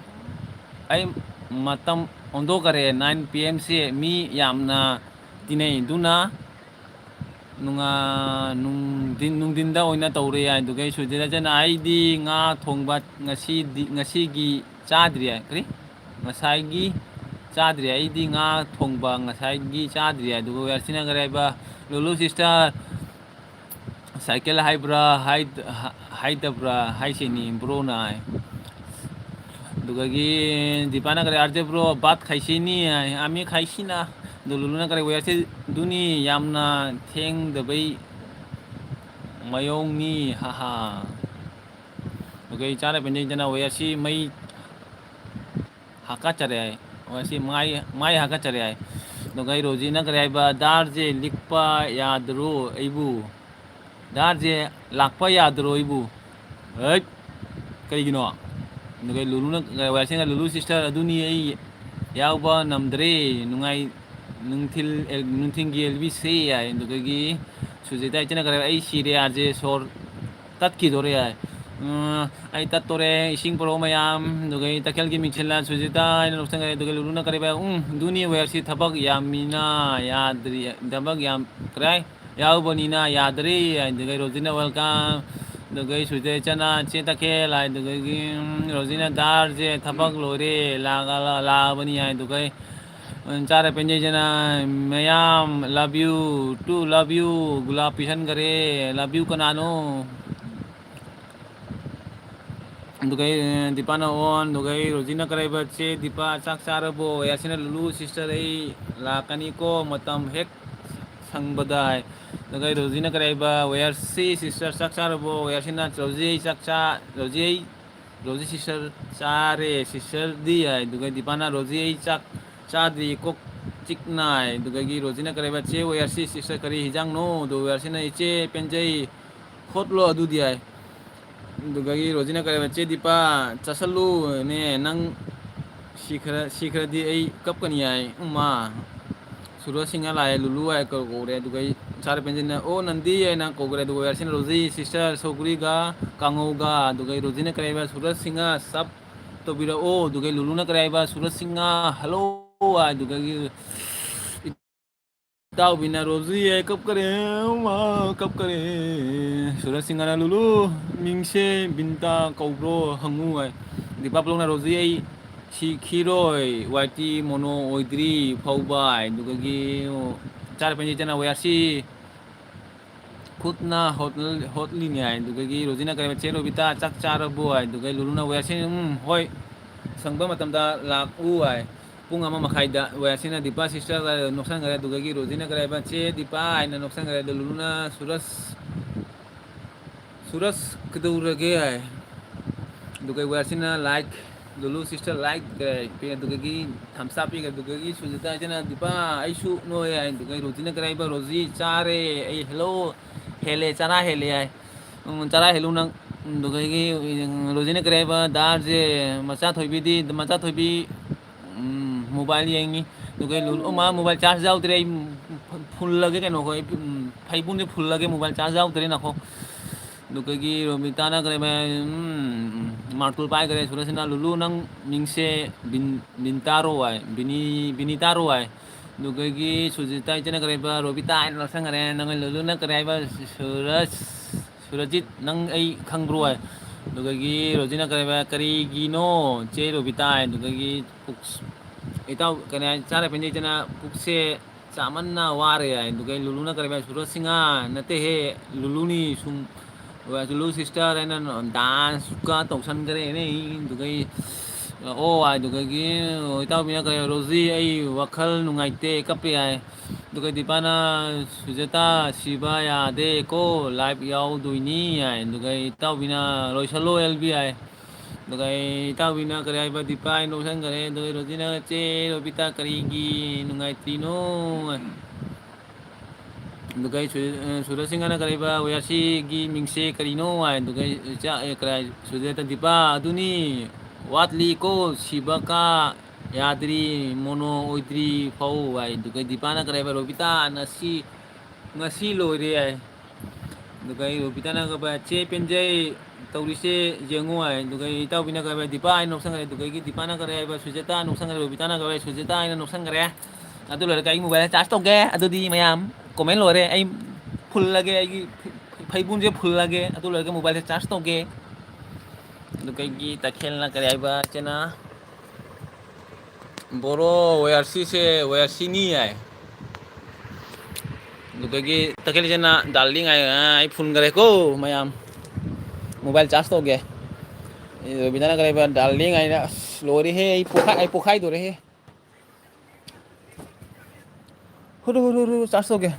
ꯑꯩ ꯃꯇꯝ ꯑꯣꯟꯊꯣꯛꯈꯔꯦ꯫ ꯅꯥꯏꯟ ꯄꯤ ꯑꯦꯝꯁꯤ ꯃꯤ ꯌꯥꯝꯅ ꯇꯤꯟꯅꯩ꯫ ꯑꯗꯨꯅ ꯅꯨꯡꯉꯥ-, ꯅꯨꯡꯊꯤꯟ, ꯅꯨꯡꯊꯤꯟꯗ ꯑꯣꯏꯅ ꯇꯧꯔꯦ ꯍꯥꯏ꯫ ꯑꯗꯨꯒ ꯁꯨꯖꯤꯔꯆꯅ ꯑꯩꯗꯤ ꯉꯥ ꯊꯣꯡꯕ ꯉꯁꯤꯗꯤ, ꯉꯁꯤꯒꯤ ꯆꯥꯗ꯭ꯔꯤ ꯍꯥꯏ꯫ ꯀꯔꯤ? ꯉꯁꯥꯏꯒꯤ ꯆꯥꯗ꯭ꯔꯤ꯫ ꯑꯩꯗꯤ ꯉꯥ ꯊꯣꯡꯕ ꯉꯁꯥꯏꯒꯤ ꯆꯥꯗ꯭ꯔꯤ ꯍꯥꯏ꯫ ꯑꯗꯨꯒ ꯋꯦꯌꯔꯁꯤꯅ ꯀꯔꯤ ꯍꯥꯏꯕ? ꯂꯨꯂꯨ ꯁꯤꯁꯇꯔ, ꯁꯥꯏꯀꯜ ꯍꯥꯏꯕ꯭ꯔꯥ, ꯍꯥꯏ-, ꯍꯥ-, ꯍꯥꯏꯗꯕ꯭ꯔꯥ ꯍꯥꯏꯁꯤꯅꯤ ꯕ꯭ꯔꯣꯅ ꯍꯥꯏ꯫ ꯑꯗꯨꯗꯒꯤ ꯗꯤꯄꯥꯅ ꯀꯔꯤ, "ꯑꯥꯔ ꯖꯦ ꯕ꯭ꯔꯣ, ꯕꯥꯠ ꯈꯥꯏꯁꯤꯅꯤ" ꯍꯥꯏ, "ꯑꯃꯤ ꯈꯥꯏꯁꯤꯅ"꯫ ꯑꯗꯨ ꯂꯨꯂꯨꯅ ꯀꯔꯤ, "ꯋꯦꯌꯔꯁꯤ ꯑꯗꯨꯅꯤ ꯌꯥꯝꯅ ꯊꯦꯡꯗꯕꯩ ꯃꯌꯣꯡꯅꯤ, ꯍꯥꯍꯥ"꯫ ꯑꯗꯨꯒ ꯏꯆꯥꯅ ꯄꯦꯟꯖꯩꯗꯅ, "ꯋꯦꯌꯔꯁꯤ ꯃꯩ ꯍꯥꯀꯠꯆꯔꯦ" ꯍꯥꯏ꯫ "ꯋꯦꯌꯔꯁꯤ ꯃꯥꯏ, ꯃꯥꯏ ꯍꯥꯀꯠꯆꯔꯦ" ꯍꯥꯏ꯫ ꯑꯗꯨꯒ ꯑꯩ ꯔꯣꯖꯤꯅ ꯀꯔꯤ ꯍꯥꯏꯕ, "ꯗꯥꯔꯁꯦ ꯂꯤꯛꯄ ꯌꯥꯗ꯭ꯔꯣ ꯑꯩꯕꯨ? ꯗꯥꯔꯁꯦ ꯂꯥꯛꯄ ꯌꯥꯗ꯭ꯔꯣ ꯑꯩꯕꯨ?" ꯍꯩꯠ! ꯀꯩꯒꯤꯅꯣ? ꯑꯗꯨꯒ ꯂꯨꯂꯨꯅ, ꯋꯥꯏꯁꯦꯟꯅ, "ꯂꯨꯂꯨ ꯁꯤꯁꯇꯔ, ꯑꯗꯨꯅꯤ ꯑꯩ ꯌꯥꯎꯕ ꯅꯝꯗ꯭ꯔꯦ, ꯅꯨꯡꯉꯥꯏ-, ꯅꯨꯡꯊꯤꯜ, ꯑꯦ, ꯅꯨꯡꯊꯤꯜꯒꯤ ꯑꯦꯜ ꯕꯤ ꯁꯤ" ꯍꯥꯏ꯫ ꯑꯗꯨꯗꯒꯤ ꯁꯨꯖꯤꯇꯥ ꯏꯆꯟꯅ ꯀꯔꯤ, "ꯑꯩ ꯁꯤꯔꯦ, ꯑꯥꯔ ꯖꯦ ꯁꯣꯔ ꯇꯠꯈꯤꯗꯣꯔꯦ" ꯍꯥꯏ꯫ ꯑꯩ ꯇꯠꯇꯣꯔꯦ, ꯏꯁꯤꯡ ꯄꯨꯔꯛꯑꯣ ꯃꯌꯥꯝ꯫ ꯑꯗꯨꯒ ꯑꯩ ꯇꯈꯦꯜꯒꯤ ꯃꯤꯡꯁꯤꯜꯂ ꯁꯨꯖꯤꯇꯥ ꯍꯥꯏꯅ ꯂꯧꯁꯟꯈ꯭ꯔꯦ꯫ ꯑꯗꯨꯒ ꯂꯨꯂꯨꯅ ꯀꯔꯤꯕ, ꯎꯝ, ꯑꯗꯨꯅꯤ ꯋꯦꯌꯔꯁꯤ ꯊꯕꯛ ꯌꯥꯝꯃꯤꯅ ꯌꯥꯗ꯭ꯔꯤ, ꯊꯕꯛ ꯌꯥꯝ ꯀꯔꯥꯏ ꯌꯥꯎꯕꯅꯤꯅ ꯌꯥꯗ꯭ꯔꯤ꯫ ꯑꯗꯨꯒ ꯔꯣꯖꯤꯅ welcome꯫ ꯑꯗꯨꯒ ꯁꯨꯖꯤꯇꯥ ꯏꯆꯅ ꯆꯦ ꯇꯈꯦꯜ ꯍꯥꯏ꯫ ꯑꯗꯨꯒꯤ, ꯎꯝ, ꯔꯣꯖꯤꯅ ꯗꯥꯔꯁꯦ ꯊꯕꯛ ꯂꯣꯏꯔꯦ, ꯂꯥꯛ-, ꯂꯥꯛꯑꯕꯅꯤ ꯍꯥꯏ꯫ ꯑꯗꯨꯒ ꯆꯥꯔ ꯄꯦꯟꯖꯩꯁꯤꯅ ꯃꯌꯥꯝ love you to love you gulab ꯄꯤꯁꯟꯈꯔꯦ꯫ Love you ꯀꯅꯥꯅꯣ? ꯑꯗꯨꯒ ꯑꯩ, ꯑ, ꯗꯤꯄꯥꯅ on, ꯑꯗꯨꯒ ꯑꯩ ꯔꯣꯖꯤꯅ ꯀꯔꯥꯏꯕ ꯆꯦ ꯗꯤꯄꯥ ꯆꯥꯛ ꯆꯥꯔꯕꯣ? ꯌꯥꯁꯤꯅ ꯂꯨꯂꯨ sister ꯑꯩ ꯂꯥꯛꯀꯅꯤꯀꯣ ꯃꯇꯝ ꯍꯦꯛ ꯁꯪꯕꯗ ꯍꯥꯏ꯫ ꯑꯗꯨꯒ ꯑꯩ ꯔꯣꯖꯤꯅ ꯀꯔꯥꯏꯕ ꯋꯦꯌꯔꯁꯤ sister ꯆꯥꯛ ꯆꯥꯔꯕꯣ? ꯌꯥꯁꯤꯅ ꯔꯣꯖꯤ ꯑꯩ ꯆꯥꯛ ꯆꯥ-, ꯔꯣꯖꯤ ꯑꯩ ꯔꯣꯖꯤ sister ꯆꯥꯔꯦ sisterꯗꯤ ꯍꯥꯏ꯫ ꯑꯗꯨꯒ ꯗꯤꯄꯥꯅ ꯔꯣꯖꯤ ꯑꯩ ꯆꯥꯛ ꯆꯥꯗ꯭ꯔꯤ ꯀꯣꯛ ꯆꯤꯛ ꯅꯥꯏ꯫ ꯑꯗꯨꯗꯒꯤ ꯔꯣꯖꯤꯅ ꯀꯔꯥꯏꯕ ꯆꯦ ꯋꯦꯌꯔꯁꯤ sister ꯀꯔꯤ ꯍꯤꯟꯖꯥꯡꯅꯣ? ꯑꯗꯨꯒ ꯋꯦꯌꯔꯁꯤꯅ ꯏꯆꯦ ꯄꯦꯟꯖꯩ ꯈꯣꯠꯂꯣ ꯑꯗꯨꯗꯤ ꯍꯥꯏ꯫ ꯑꯗꯨꯗꯒꯤ ꯔꯣꯖꯤꯅ ꯀꯔꯤ ꯍꯥꯏꯕ? "ꯆꯦ ꯗꯤꯄꯥ, ꯆꯥꯁꯜꯂꯨꯅꯦ, ꯅꯪ ꯁꯤꯈ꯭ꯔ-, ꯁꯤꯈ꯭ꯔꯗꯤ ꯑꯩ ꯀꯞꯀꯅꯤ" ꯍꯥꯏ꯫ ꯎꯃꯥ, ꯁꯨꯔꯖ ꯁꯤꯡꯍ ꯂꯥꯛꯑꯦ, ꯂꯨꯂꯨ ꯍꯥꯏ ꯀꯧ-, ꯀꯧꯔꯦ꯫ ꯑꯗꯨꯒ ꯑꯩ ꯁꯥꯔ ꯄꯦꯟꯖꯤꯟꯅ, "ꯑꯣ, ꯅꯟꯗꯤ" ꯍꯥꯏꯅ ꯀꯧꯈ꯭ꯔꯦ꯫ ꯑꯗꯨꯒ ꯋꯦꯌꯔꯁꯤꯅ, "ꯔꯣꯖꯤ, sister, ꯁꯧꯒ꯭ꯔꯤꯒ ꯀꯥꯡꯉꯧꯒ", ꯑꯗꯨꯒ ꯔꯣꯖꯤꯅ ꯀꯔꯤ ꯍꯥꯏꯕ? "ꯁꯨꯔꯖ ꯁꯤꯡꯍ sub ꯇꯧꯕꯤꯔꯛꯑꯣ", ꯑꯗꯨꯒ ꯂꯨꯂꯨꯅ ꯀꯔꯤ ꯍꯥꯏꯕ? "ꯁꯨꯔꯖ ꯁꯤꯡꯍ, hello" ꯍꯥꯏ꯫ ꯑꯗꯨꯗꯒꯤ ꯏꯇꯥꯎꯕꯤꯅ ꯔꯣꯖꯤ ꯌꯥꯏ ꯀꯞꯀꯔꯦ, ꯃꯥ ꯀꯞꯀꯔꯦ꯫ ꯁꯨꯔꯖ ꯁꯤꯡꯍꯅ ꯂꯨꯂꯨ ꯃꯤꯡꯁꯦ ꯕꯤꯟꯇꯥ ꯀꯧꯕ꯭ꯔꯣ ꯍꯪꯉꯨ ꯍꯥꯏ꯫ ꯗꯤꯄꯥ ꯄ꯭ꯂꯣꯛꯅ ꯔꯣꯖꯤ ꯑꯩ ꯁꯤꯈꯤꯔꯣꯏ, ꯋꯥꯏ ꯇꯤ ꯃꯣꯅꯣ ꯑꯣꯏꯗ꯭ꯔꯤ ꯐꯥꯎꯕ ꯍꯥꯏ꯫ ꯑꯗꯨꯗꯒꯤ ꯆꯥꯔ ꯄꯦꯟꯖꯤꯠꯇꯅ ꯋꯦꯌꯥꯔꯁꯤ ꯈꯨꯠꯅ ꯍꯣꯠ-, ꯍꯣꯠꯂꯤꯅꯤ ꯍꯥꯏ꯫ ꯑꯗꯨꯗꯒꯤ ꯔꯣꯖꯤꯅ ꯀꯔꯤ, "ꯆꯦ ꯔꯣꯕꯤꯇꯥ ꯆꯥꯛ ꯆꯥꯔꯕꯣ?" ꯍꯥꯏ꯫ ꯑꯗꯨꯗꯒꯤ ꯂꯨꯂꯨꯅ ꯋꯦꯌꯥꯔꯁꯤ, "ꯎꯝ, ꯍꯣꯏ, ꯁꯪꯕ ꯃꯇꯝꯗ ꯂꯥꯛꯎ" ꯍꯥꯏ꯫ ꯄꯨꯡ ꯑꯃ ꯃꯈꯥꯏꯗ ꯋꯦꯌꯥꯔꯁꯤꯅ ꯗꯤꯄꯥ sister ꯅꯣꯛꯁꯟꯈ꯭ꯔꯦ꯫ ꯑꯗꯨꯗꯒꯤ ꯔꯣꯖꯤꯅ ꯀꯔꯤ ꯍꯥꯏꯕ? "ꯆꯦ ꯗꯤꯄꯥ" ꯍꯥꯏꯅ ꯅꯣꯛꯁꯟꯈ꯭ꯔꯦ꯫ ꯑꯗꯨ ꯂꯨꯂꯨꯅ ꯁꯨꯔꯁ, "ꯁꯨꯔꯁ ꯀꯩꯗꯧꯔꯒꯦ?" ꯍꯥꯏ꯫ ꯑꯗꯨꯒ ꯋꯦꯌꯥꯔꯁꯤꯅ like, ꯂꯨꯂꯨ sister like ꯄꯤ꯫ ꯑꯗꯨꯗꯒꯤ thumbs up ꯄꯤꯈ꯭ꯔꯦ꯫ ꯑꯗꯨꯗꯒꯤ ꯁꯨꯖꯤꯇꯥ ꯏꯆꯦꯅ, "ꯗꯤꯄꯥ, ꯑꯩꯁꯨ ꯅꯣꯏ" ꯍꯥꯏ꯫ ꯑꯗꯨꯒ ꯔꯣꯖꯤꯅ ꯀꯔꯤ ꯍꯥꯏꯕ? "ꯔꯣꯖꯤ ꯆꯥꯔꯦ ꯑꯩ, hello, ꯍꯦꯜꯂꯦ, ꯆꯔꯥ ꯍꯦꯜꯂꯦ" ꯍꯥꯏ꯫ ꯎꯝ, ꯆꯔꯥ ꯍꯦꯜꯂꯨ ꯅꯪ꯫ ꯑꯗꯨꯗꯒꯤ, ꯎꯝ, ꯔꯣꯖꯤꯅ ꯀꯔꯤ ꯍꯥꯏꯕ? ꯗꯥꯔꯁꯦ ꯃꯆꯥ ꯊꯣꯏꯕꯤꯗꯤ, ꯃꯆꯥ ꯊꯣꯏꯕꯤ, ꯎꯝ, mobile ꯌꯦꯡꯉꯤ꯫ ꯑꯗꯨꯒ ꯂꯨ-, ꯑꯣ, ꯃꯥ mobile charge ꯌꯥꯎꯗ꯭ꯔꯦ꯫ ꯑꯩ ꯐꯨꯜꯂꯒꯦ ꯀꯩꯅꯣ, ꯑꯩꯈꯣꯏ, ꯎꯝ, ꯐꯩꯕꯨꯡꯁꯦ ꯐꯨꯜꯂꯒꯦ, mobile charge ꯌꯥꯎꯗ꯭ꯔꯦ ꯅꯈꯣ꯫ ꯑꯗꯨꯗꯒꯤ ꯔꯣꯃꯤꯇꯥꯅ ꯀꯔꯤ ꯍꯥꯏꯕ, ꯎꯝ, ꯃꯥꯔꯇꯨꯜ ꯄꯥꯏꯈꯔꯦ꯫ ꯁꯨꯔꯖꯁꯤꯅ, "ꯂꯨꯂꯨ, ꯅꯪ ꯃꯤꯡꯁꯦ ꯕꯤꯟ-, ꯕꯤꯟꯇꯥꯔꯣ" ꯍꯥꯏ, "ꯕꯤꯅꯤ-, ꯕꯤꯅꯤꯇꯥꯔꯣ" ꯍꯥꯏ꯫ ꯑꯗꯨꯗꯒꯤ ꯁꯨꯖꯤꯇꯥ ꯏꯆꯦꯅ ꯀꯔꯤ ꯍꯥꯏꯕ, "ꯔꯣꯕꯤꯇꯥ" ꯍꯥꯏꯅ ꯂꯧꯁꯟꯈꯔꯦ꯫ ꯑꯗꯨꯒ ꯂꯨꯂꯨꯅ ꯀꯔꯤ ꯍꯥꯏꯕ, "ꯁꯨꯔꯖ, ꯁꯨꯔꯖꯤꯠ, ꯅꯪ ꯑꯩ ꯈꯪꯕ꯭ꯔꯣ?" ꯍꯥꯏ꯫ ꯑꯗꯨꯗꯒꯤ ꯔꯣꯖꯤꯅ ꯀꯔꯤ ꯍꯥꯏꯕ, "ꯀꯔꯤꯒꯤꯅꯣ ꯆꯦ ꯔꯣꯕꯤꯇꯥ?" ꯍꯥꯏ꯫ ꯑꯗꯨꯗꯒꯤ ꯄꯨꯛꯁ-, ꯏꯇꯥꯎ, ꯀꯔꯤ ꯍꯥꯏ, ꯆꯥꯔ ꯄꯦꯟꯖꯩ ꯏꯆꯦꯅ, "ꯄꯨꯛꯁꯦ ꯆꯥꯃꯟꯅ ꯋꯥꯔꯦ" ꯍꯥꯏ꯫ ꯑꯗꯨꯒ ꯂꯨꯂꯨꯅ ꯀꯔꯤ ꯍꯥꯏ, "ꯁꯨꯔꯖ ꯁꯤꯡꯍ ꯅꯠꯇꯦꯍꯦ, ꯂꯨꯂꯨꯅꯤ, ꯁꯨꯝ ꯂꯨꯂꯨ ꯁꯤꯁꯇꯔ" ꯍꯥꯏꯅ ꯗꯥꯟꯁꯀ ꯇꯧꯁꯟꯈ꯭ꯔꯦꯅꯦ꯫ ꯑꯗꯨꯒ, "ꯑꯣ" ꯍꯥꯏ꯫ ꯑꯗꯨꯗꯒꯤ ꯏꯇꯥꯎꯕꯤꯅ ꯀꯔꯤ, "ꯔꯣꯖꯤ, ꯑꯩ ꯋꯥꯈꯜ ꯅꯨꯡꯉꯥꯏꯇꯦ, ꯀꯞꯄꯦ" ꯍꯥꯏ꯫ ꯑꯗꯨꯒ ꯗꯤꯄꯥꯅ, "ꯁꯨꯖꯥꯇꯥ, ꯁꯤꯕ ꯌꯥꯗꯦꯀꯣ, ꯂꯥꯏꯚ ꯌꯥꯎꯗꯣꯏꯅꯤ" ꯍꯥꯏ꯫ ꯑꯗꯨꯒ ꯏꯇꯥꯎꯕꯤꯅ, "ꯂꯣꯏꯁꯜꯂꯣ ꯑꯦꯜ ꯕꯤ" ꯍꯥꯏ꯫ ꯑꯗꯨꯒ ꯏꯇꯥꯎꯕꯤꯅ ꯀꯔꯤ ꯍꯥꯏꯕ, ꯗꯤꯄꯥ ꯍꯥꯏꯅ ꯂꯧꯁꯟꯈꯔꯦ꯫ ꯑꯗꯨꯒ ꯔꯣꯖꯤꯅ, "ꯆꯦ ꯔꯣꯕꯤꯇꯥ, ꯀꯔꯤꯒꯤ ꯅꯨꯡꯉꯥꯏꯇ꯭ꯔꯤꯅꯣ?" ꯑꯗꯨꯒ ꯑꯩ ꯁꯨ-, ꯑ, ꯁꯨꯔꯖ ꯁꯤꯡꯍꯅ ꯀꯔꯤ ꯍꯥꯏꯕ, "ꯋꯦꯌꯔꯁꯤꯒꯤ ꯃꯤꯡꯁꯦ ꯀꯔꯤꯅꯣ?" ꯍꯥꯏ꯫ ꯑꯗꯨꯒ ꯑꯩ ꯆꯥ-, ꯑꯦ, ꯀꯔꯤ ꯍꯥꯏ, ꯁꯨꯖꯥꯇꯥ, "ꯗꯤꯄꯥ, ꯑꯗꯨꯅꯤ, ꯋꯥꯠꯂꯤꯀꯣ, ꯁꯤꯕꯀꯥ ꯌꯥꯗ꯭ꯔꯤ, ꯃꯣꯅꯣ ꯑꯣꯏꯗ꯭ꯔꯤ ꯐꯧ" ꯍꯥꯏ꯫ ꯑꯗꯨꯒ ꯗꯤꯄꯥꯅ ꯀꯔꯤ ꯍꯥꯏꯕ, "ꯔꯣꯕꯤꯇꯥ, ꯉꯁꯤ, ꯉꯁꯤ ꯂꯣꯏꯔꯦ" ꯍꯥꯏ꯫ ꯑꯗꯨꯒ ꯑꯩ ꯔꯣꯕꯤꯇꯥꯅ ꯀꯔꯤ ꯍꯥꯏꯕ, "ꯆꯦ ꯄꯦꯟꯖꯩ, ꯇꯧꯔꯤꯁꯦ ꯌꯦꯡꯉꯨ" ꯍꯥꯏ꯫ ꯑꯗꯨꯒ ꯑꯩ ꯏꯇꯥꯎꯕꯤꯅ ꯀꯔꯤ ꯍꯥꯏꯕ, "ꯗꯤꯄꯥ" ꯍꯥꯏꯅ ꯅꯣꯛꯁꯟꯈ꯭ꯔꯦ꯫ ꯑꯗꯨꯗꯒꯤ ꯗꯤꯄꯥꯅ ꯀꯔꯤ ꯍꯥꯏꯕ, "ꯁꯨꯖꯥꯇꯥ" ꯅꯣꯛꯁꯟꯈ꯭ꯔꯦ꯫ ꯔꯣꯕꯤꯇꯥꯅ ꯀꯔꯤ ꯍꯥꯏꯕ, "ꯁꯨꯖꯥꯇꯥ" ꯍꯥꯏꯅ ꯅꯣꯛꯁꯟꯈ꯭ꯔꯦ꯫ ꯑꯗꯨ ꯂꯣꯏꯔꯒ ꯑꯩ ꯃꯣꯕꯥꯏꯜ ꯆꯥꯔꯖ ꯇꯧꯒꯦ꯫ ꯑꯗꯨꯗꯤ ꯃꯌꯥꯝ ꯀꯣꯃꯦꯟ ꯂꯣꯏꯔꯦ꯫ ꯑꯩ ꯐꯨꯜꯂꯒꯦ, ꯑꯩꯒꯤ ꯐꯩ-, ꯐꯩꯕꯨꯡꯁꯦ ꯐꯨꯜꯂꯒꯦ꯫ ꯑꯗꯨ ꯂꯣꯏꯔꯒ ꯃꯣꯕꯥꯏꯜꯁꯦ ꯆꯥꯔꯖ ꯇꯧꯒꯦ꯫ ꯑꯗꯨꯗꯒꯤ ꯇꯈꯦꯜꯅ ꯀꯔꯤ ꯍꯥꯏꯕ, ꯏꯆꯦꯅ, "ꯕꯣꯔꯣ, ꯋꯦꯌꯔꯁꯤꯁꯦ, ꯋꯦꯌꯔꯁꯤꯅꯤ" ꯍꯥꯏ꯫ ꯑꯗꯨꯗꯒꯤ ꯇꯈꯦꯜ ꯏꯆꯦꯅ, "ꯗꯥꯔꯂꯤꯡ" ꯍꯥꯏ꯫ ꯑꯥ, ꯑꯩ ꯐꯨꯟꯈꯔꯦꯀꯣ ꯃꯌꯥꯝ꯫ ꯃꯣꯕꯥꯏꯜ ꯆꯥꯔꯖ ꯇꯧꯒꯦ꯫ ꯑꯦ, ꯔꯣꯕꯤꯟꯗ꯭ꯔꯅ ꯀꯔꯤ ꯍꯥꯏꯕ, "ꯗꯥꯔꯂꯤꯡ" ꯍꯥꯏꯅ, ꯑꯁ, ꯂꯣꯏꯔꯦꯍꯦ, ꯑꯩ ꯄꯣꯛꯈꯥꯏ-, ꯑꯩ ꯄꯣꯛꯈꯥꯏꯗꯣꯔꯦꯍꯦ꯫ ꯍꯨꯔꯨ, ꯍꯨꯔꯨ, ꯍꯨꯔꯨ, ꯆꯥꯔꯖ ꯇꯧꯒꯦ꯫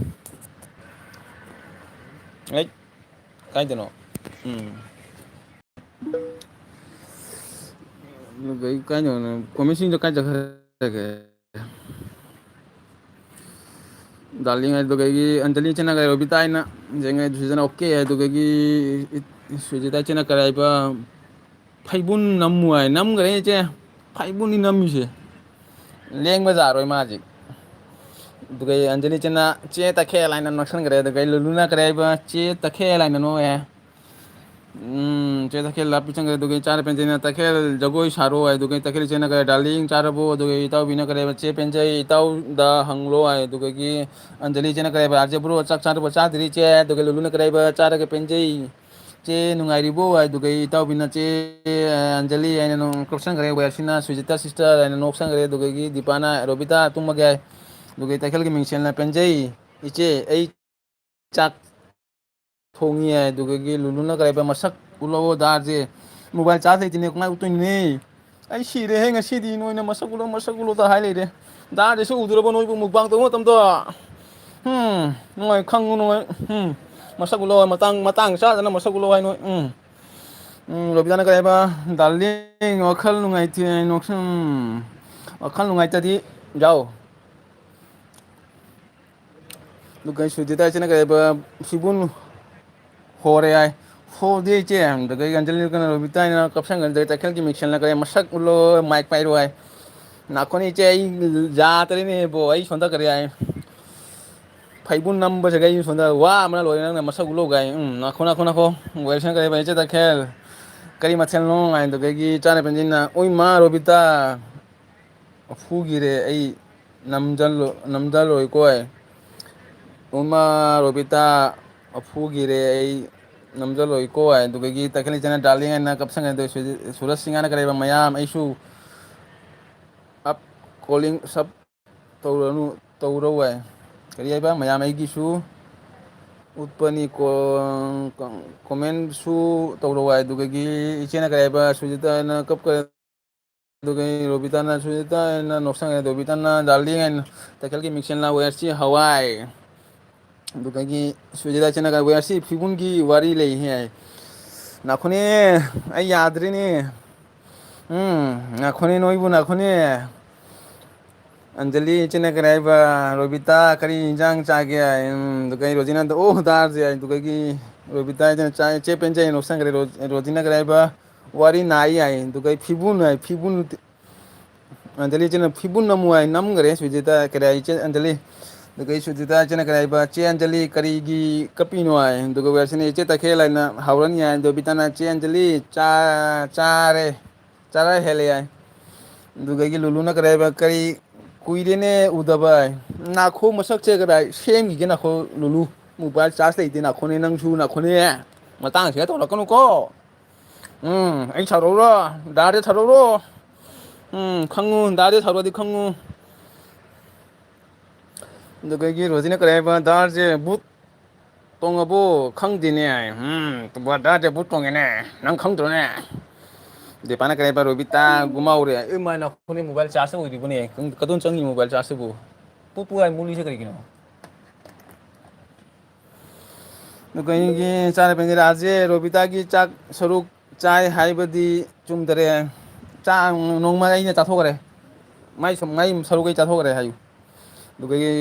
ꯑꯩ, ꯀꯥꯏꯗꯅꯣ? ꯎꯝ꯫ ꯑꯗꯨꯒ ꯑꯩ ꯀꯥꯏꯗꯅꯣ? ꯀꯣꯃꯦꯟꯁꯤꯡꯗꯣ ꯀꯥꯏ ꯆꯠꯈ꯭ꯔꯒꯦ? ꯗꯥꯔꯂꯤꯡ ꯍꯥꯏꯗꯨꯒ ꯑꯩꯒꯤ ꯑꯟꯖꯂꯤ ꯏꯆꯦꯅ ꯀꯔꯤ, ꯔꯣꯕꯤꯇꯥ ꯍꯥꯏꯅ ꯌꯦꯡꯉꯦ, ꯁꯨꯖꯅ ꯑꯣꯀꯦ ꯍꯥꯏꯗꯨꯒ ꯑꯩꯒꯤ ꯁꯨꯖꯤꯇꯥ ꯏꯆꯦꯅ ꯀꯔꯤ ꯍꯥꯏꯕ, ꯐꯩꯕꯨꯟ ꯅꯝꯃꯨ ꯍꯥꯏ, ꯅꯝꯈ꯭ꯔꯦ ꯏꯆꯦ, ꯐꯩꯕꯨꯟꯅꯤ ꯅꯝꯃꯤꯁꯦ, ꯂꯦꯡꯕ ꯌꯥꯔꯣꯏ ꯃꯥ ꯍꯧꯖꯤꯛ꯫ ꯑꯗꯨꯒ ꯑꯩ ꯑꯟꯖꯂꯤ ꯏꯆꯦꯅ ꯆꯦ ꯇꯈꯦꯜ ꯍꯥꯏꯅ ꯅꯛꯁꯟꯈ꯭ꯔꯦ, ꯑꯗꯨꯒ ꯑꯩ ꯂꯨꯂꯨꯅ ꯀꯔꯤ ꯍꯥꯏꯕ, ꯆꯦ ꯇꯈꯦꯜ ꯍꯥꯏꯅ ꯅꯣꯛꯑꯦ꯫ ꯎꯝ, ꯆꯦ ꯇꯈꯦꯜ ꯂꯥꯞꯄꯤ ꯆꯪꯈ꯭ꯔꯦ꯫ ꯑꯗꯨꯒ ꯆꯥꯅ ꯄꯦꯟꯖꯩꯅ ꯇꯈꯦꯜ ꯖꯒꯣꯏ ꯁꯥꯔꯣ ꯍꯥꯏ꯫ ꯑꯗꯨꯒ ꯇꯈꯦꯜ ꯏꯆꯦꯅ ꯀꯔꯦ, "ꯗꯥꯔꯂꯤꯡ ꯆꯥꯔꯕꯣ?" ꯑꯗꯨꯒ ꯏꯇꯥꯎꯕꯤꯅ ꯀꯔꯦꯕ, "ꯆꯦ ꯄꯦꯟꯖꯩ, ꯏꯇꯥꯎꯗ ꯍꯪꯂꯣ" ꯍꯥꯏ꯫ ꯑꯗꯨꯗꯒꯤ ꯑꯟꯖꯂꯤ ꯏꯆꯦꯅ ꯀꯔꯦꯕ, "ꯑꯥꯔꯖꯦ ꯕ꯭ꯔꯣ, ꯆꯥꯛ ꯆꯥꯔꯕꯣ?" "ꯆꯥꯗ꯭ꯔꯤ ꯆꯦ"꯫ ꯑꯗꯨꯒ ꯂꯨꯂꯨꯅ ꯀꯔꯦꯕ, "ꯆꯥꯔꯒ ꯄꯦꯟꯖꯩ ꯆꯦ, ꯅꯨꯡꯉꯥꯏꯔꯤꯕꯣ?" ꯍꯥꯏ꯫ ꯑꯗꯨꯒ ꯏꯇꯥꯎꯕꯤꯅ ꯆꯦ ꯑꯟꯖꯂꯤ ꯍꯥꯏꯅ ꯅꯣꯡ ꯀꯞꯁꯟꯈ꯭ꯔꯦ꯫ ꯋꯦꯌꯔꯁꯤꯅ ꯁꯨꯖꯤꯇꯥ ꯁꯤꯁꯇꯔ ꯍꯥꯏꯅ ꯅꯣꯛꯁꯟꯈ꯭ꯔꯦ꯫ ꯑꯗꯨꯗꯒꯤ ꯗꯤꯄꯥꯅ, "ꯔꯣꯕꯤꯇꯥ ꯇꯨꯝꯃꯒꯦ" ꯍꯥꯏ꯫ ꯑꯗꯨꯒ ꯇꯈꯦꯜꯒꯤ ꯃꯤꯡꯁꯦꯜꯅ, "ꯄꯦꯟꯖꯩ ꯏꯆꯦ, ꯑꯩ ꯆꯥꯛ ꯊꯣꯡꯉꯤ" ꯍꯥꯏ꯫ ꯑꯗꯨꯗꯒꯤ ꯂꯨꯂꯨꯅ ꯀꯔꯤ ꯍꯥꯏꯕ, "ꯃꯁꯛ ꯎꯠꯂꯛꯑꯣ ꯗꯥꯔꯁꯦ"꯫ ꯃꯣꯕꯥꯏꯜ ꯆꯥꯔꯖ ꯂꯩꯇꯦꯅꯦ, ꯀꯃꯥꯏꯅ ꯎꯠꯇꯣꯏꯅꯣꯅꯦ? ꯑꯩ ꯁꯤꯔꯦꯍꯦ ꯉꯁꯤꯗꯤ, ꯅꯣꯏꯅ "ꯃꯁꯛ ꯎꯠꯂꯣ, ꯃꯁꯛ ꯎꯠꯂꯣ"ꯇ ꯍꯥꯏ ꯂꯩꯔꯦ꯫ ꯗꯥꯔꯁꯦ ꯁꯨ ꯎꯗ꯭ꯔꯕꯣ ꯅꯣꯏꯕꯨ ꯃꯨꯛꯕꯥꯡ ꯇꯧꯕ ꯃꯇꯝꯗꯣ? ꯎꯝ, ꯅꯨꯡꯉꯥꯏ ꯈꯪꯉꯨ, ꯅꯨꯡꯉꯥꯏ꯫ ꯎꯝ, "ꯃꯁꯛ ꯎꯠꯂꯣ", ꯃꯇꯥꯡ, ꯃꯇꯥꯡ ꯆꯥꯗꯅ "ꯃꯁꯛ ꯎꯠꯂꯣ" ꯍꯥꯏ ꯅꯣꯏ꯫ ꯎꯝ꯫ ꯎꯝ, ꯔꯣꯕꯤꯇꯥꯅ ꯀꯔꯤ ꯍꯥꯏꯕ? "ꯗꯥꯔꯂꯤꯡ, ꯋꯥꯈꯜ ꯅꯨꯡꯉꯥꯏꯇꯦ, ꯅꯣꯛꯁꯟ-, ꯎꯝ, ꯋꯥꯈꯜ ꯅꯨꯡꯉꯥꯏꯇꯗꯤ ꯌꯥꯎ"꯫ ꯑꯗꯨꯒ ꯁꯨꯖꯤꯇꯥ ꯏꯆꯦꯅ ꯀꯔꯤ ꯍꯥꯏꯕ? "ꯐꯤꯕꯨꯟ ꯍꯣꯔꯦ" ꯍꯥꯏ꯫ "ꯍꯣꯗꯦ ꯏꯆꯦ"꯫ ꯑꯗꯨꯗꯒꯤ ꯑꯟꯖꯂꯤꯅ ꯀꯩꯅꯣ, ꯔꯣꯕꯤꯇꯥꯅ ꯀꯞꯁꯟꯒꯅꯤ꯫ ꯑꯗꯨꯗꯒꯤ ꯇꯈꯦꯜꯒꯤ ꯃꯤꯡꯁꯦꯜꯅ ꯀꯔꯤ, "ꯃꯁꯛ ꯎꯠꯂꯣ, ꯃꯥꯏꯛ ꯄꯥꯏꯔꯣ" ꯍꯥꯏ꯫ ꯅꯥꯈꯣꯅꯤ ꯏꯆꯦ, ꯑꯩ ꯌꯥꯗ꯭ꯔꯦꯅꯦ ꯕꯣ, ꯑꯩ ꯁꯣꯝꯗ ꯀꯔꯤ ꯍꯥꯏ, ꯐꯩꯕꯨꯟ ꯅꯝꯕꯁꯤꯒ ꯑꯩ ꯁꯣꯝꯗ ꯋꯥ ꯑꯃꯅ ꯂꯣꯏꯔꯦ, ꯅꯪꯅ "ꯃꯁꯛ ꯎꯠꯂꯣ" ꯀꯥꯏ꯫ ꯎꯝ, ꯅꯥꯈꯣ, ꯅꯥꯈꯣ, ꯅꯥꯈꯣ꯫ ꯋꯦꯜꯁꯟ ꯀꯔꯤ ꯍꯥꯏꯕ, ꯏꯆꯦ ꯇꯈꯦꯜ? "ꯀꯔꯤ ꯃꯊꯦꯜꯅꯣ?" ꯍꯥꯏ꯫ ꯑꯗꯨꯗꯒꯤ ꯆꯥꯅ ꯄꯦꯟꯖꯤꯟꯅ, "ꯎꯏ ꯃꯥ ꯔꯣꯕꯤꯇꯥ"꯫ ꯐꯨꯒꯤꯔꯦ ꯑꯩ ꯅꯝꯖꯜꯂꯣ-, ꯅꯝꯖꯜꯂꯣꯏꯀꯣ꯫ ꯎꯃꯥ ꯔꯣꯕꯤꯇꯥ, ꯐꯨꯒꯤꯔꯦ ꯑꯩ ꯅꯝꯖꯜꯂꯣꯏꯀꯣ꯫ ꯑꯗꯨꯗꯒꯤ ꯇꯈꯦꯜ ꯏꯆꯟꯅ "ꯗꯥꯔꯂꯤꯡ" ꯍꯥꯏꯅ ꯀꯞꯁꯟꯒ꯭ꯔꯦ꯫ ꯑꯗꯨ ꯁꯨ-, ꯁꯨꯔꯖ ꯁꯤꯡꯍꯅ ꯀꯔꯤ ꯍꯥꯏꯕ, "ꯃꯌꯥꯝ ꯑꯩꯁꯨ ꯑꯞ ꯀꯣꯂꯤꯡ ꯁꯞ ꯇꯧꯔꯅꯨ, ꯇꯧꯔꯧ" ꯍꯥꯏ꯫ ꯀꯔꯤ ꯍꯥꯏꯕ? "ꯃꯌꯥꯝ ꯑꯩꯒꯤꯁꯨ ꯎꯠꯄꯅꯤ ꯀꯣ-, ꯀꯣꯃꯦꯟꯁꯨ ꯇꯧꯔꯧ" ꯍꯥꯏ꯫ ꯑꯗꯨꯗꯒꯤ ꯏꯆꯦꯅ ꯀꯔꯤ ꯍꯥꯏꯕ? ꯁꯨꯖꯤꯇꯥꯅ ꯀꯞꯈ꯭ꯔꯦ꯫ ꯑꯗꯨꯒ ꯔꯣꯕꯤꯇꯥꯅ, ꯁꯨꯖꯤꯇꯥꯅ ꯅꯣꯛꯁꯟꯈ꯭ꯔꯦ꯫ ꯔꯣꯕꯤꯇꯥꯅ "ꯗꯥꯔꯂꯤꯡ" ꯍꯥꯏꯅ ꯇꯈꯦꯜꯒꯤ ꯃꯤꯡꯁꯦꯜꯅ "ꯋꯦꯌꯔꯁꯤ ꯍꯋꯥꯏ"꯫ ꯑꯗꯨꯗꯒꯤ ꯁꯨꯖꯤꯇꯥ ꯏꯆꯟꯅ "ꯋꯦꯌꯔꯁꯤ ꯐꯤꯕꯨꯟꯒꯤ ꯋꯥꯔꯤ ꯂꯩ" ꯍꯥꯏ꯫ ꯅꯥꯈꯣꯅꯦ, ꯑꯩ ꯌꯥꯗ꯭ꯔꯦꯅꯦ꯫ ꯎꯝ, ꯅꯥꯈꯣꯅꯦ, ꯅꯣꯏꯕꯨ ꯅꯥꯈꯣꯅꯦ꯫ ꯑꯟꯖꯂꯤ ꯏꯆꯦꯅ ꯀꯔꯤ ꯍꯥꯏꯕ? "ꯔꯣꯕꯤꯇꯥ, ꯀꯔꯤ ꯏꯟꯖꯥꯡ ꯆꯥꯒꯦ?" ꯍꯥꯏ꯫ ꯎꯝ, ꯑꯗꯨꯒ ꯑꯩ ꯔꯣꯖꯤꯅ ꯑꯝꯇ, "ꯑꯣ, ꯗꯥꯔꯁꯦ" ꯍꯥꯏ꯫ ꯑꯗꯨꯗꯒꯤ ꯔꯣꯕꯤꯇꯥ ꯏꯆꯦꯅ ꯆꯥꯏ, "ꯆꯦ ꯄꯦꯟꯖꯩ" ꯍꯥꯏꯅ ꯅꯣꯛꯁꯟꯈ꯭ꯔꯦ꯫ ꯔꯣ-, ꯔꯣꯖꯤꯅ ꯀꯔꯤ ꯍꯥꯏꯕ? "ꯋꯥꯔꯤ ꯅꯥꯏ" ꯍꯥꯏ꯫ ꯑꯗꯨꯒ ꯑꯩ "ꯐꯤꯕꯨꯟ" ꯍꯥꯏ, ꯐꯤꯕꯨꯟ꯫ ꯑꯟꯖꯂꯤ ꯏꯆꯦꯅ "ꯐꯤꯕꯨꯟ ꯅꯝꯃꯨ" ꯍꯥꯏ, ꯅꯝꯈ꯭ꯔꯦ꯫ ꯁꯨꯖꯤꯇꯥ, ꯀꯔꯤ ꯍꯥꯏ, ꯏꯆꯦ ꯑꯟꯖꯂꯤ, ꯑꯗꯨꯒ ꯑꯩ ꯁꯨꯖꯤꯇꯥ ꯏꯆꯦꯅ ꯀꯔꯤ ꯍꯥꯏꯕ, "ꯆꯦ ꯑꯟꯖꯂꯤ, ꯀꯔꯤꯒꯤ ꯀꯞꯄꯤꯅꯣ?" ꯍꯥꯏ꯫ ꯑꯗꯨꯒ ꯋꯦꯌꯔꯁꯤꯅ, "ꯏꯆꯦ ꯇꯈꯦꯜ ꯍꯥꯏꯅ ꯍꯧꯔꯅꯤ" ꯍꯥꯏ꯫ ꯑꯗꯣ ꯕꯤꯇꯥꯅ, "ꯆꯦ ꯑꯟꯖꯂꯤ, ꯆꯥ-, ꯆꯥꯔꯦ, ꯆꯔꯥ ꯍꯦꯜꯂꯦ" ꯍꯥꯏ꯫ ꯑꯗꯨꯗꯒꯤ ꯂꯨꯂꯨꯅ ꯀꯔꯤ ꯍꯥꯏꯕ, "ꯀꯔꯤ ꯀꯨꯏꯔꯦꯅꯦ ꯎꯗꯕ" ꯍꯥꯏ꯫ "ꯅꯥꯈꯣ ꯃꯁꯛꯁꯦ ꯀꯗꯥꯏ ꯁꯦꯝꯈꯤꯒꯦ? ꯅꯥꯈꯣ ꯂꯨꯂꯨ, ꯃꯣꯕꯥꯏꯜ ꯆꯥꯔꯖ ꯂꯩꯇꯦ꯫ ꯅꯥꯈꯣꯅꯦ, ꯅꯪꯁꯨ ꯅꯥꯈꯣꯅꯦ, ꯃꯇꯥꯡꯁꯤꯒ ꯇꯧꯔꯛꯀꯅꯨꯀꯣ꯫ ꯎꯝ, ꯑꯩ ꯁꯥꯎꯔꯛꯎꯔꯣ? ꯗꯥꯗꯤ ꯁꯥꯎꯔꯛꯎꯔꯣ? ꯎꯝ, ꯈꯪꯉꯨ, ꯗꯥꯗꯤ ꯁꯥꯎꯔꯛꯑꯗꯤ ꯈꯪꯉꯨ"꯫ ꯑꯗꯨꯗꯒꯤ ꯔꯣꯖꯤꯅ ꯀꯔꯤ ꯍꯥꯏꯕ, "ꯗꯥꯔꯁꯦ ꯕꯨꯠ ꯇꯣꯡꯉꯕꯣ? ꯈꯪꯗꯦꯅꯦ꯫ ꯎꯝ, ꯗꯥꯔꯁꯦ ꯕꯨꯠ ꯇꯣꯡꯉꯦꯅꯦ꯫ ꯅꯪ ꯈꯪꯗ꯭ꯔꯣꯅꯦ?" ꯗꯤꯄꯥꯅ ꯀꯔꯤ ꯍꯥꯏꯕ, "ꯔꯣꯕꯤꯇꯥ ꯒꯨꯃꯥꯎꯔꯦ"꯫ ꯑꯦ ꯃꯥꯏ, ꯅꯈꯣꯏꯅꯤ ꯃꯣꯕꯥꯏꯜ ꯆꯥꯔꯖꯇ ꯑꯣꯏꯔꯤꯕꯅꯦ꯫ ꯀꯗꯣꯝ ꯆꯪꯉꯤ ꯃꯣꯕꯥꯏꯜ ꯆꯥꯔꯖꯇꯨꯕꯨ? ꯄꯨ ꯄꯨ ꯍꯥꯏ ꯃꯨꯠꯂꯤꯁꯦ ꯀꯔꯤꯒꯤꯅꯣ? ꯑꯗꯨꯒ ꯑꯩꯒꯤ ꯆꯥꯔ ꯄꯦꯟꯖꯤꯔꯥꯁꯦ ꯔꯣꯕꯤꯇꯥꯒꯤ ꯆꯥꯛ ꯁꯔꯨꯛ ꯆꯥꯏ ꯍꯥꯏꯕꯗꯤ ꯆꯨꯝꯗꯔꯦ꯫ ꯆꯥꯛ ꯅꯣꯡꯃ ꯑꯩꯅ ꯆꯥꯊꯣꯛꯈ꯭ꯔꯦ꯫ ꯃꯥꯏ ꯁꯨꯝ, ꯃꯥꯏ ꯁꯔꯨꯛ ꯑꯩ ꯆꯥꯊꯣꯛꯈ꯭ꯔꯦ ꯍꯥꯏꯌꯨ꯫ ꯑꯗꯨꯒ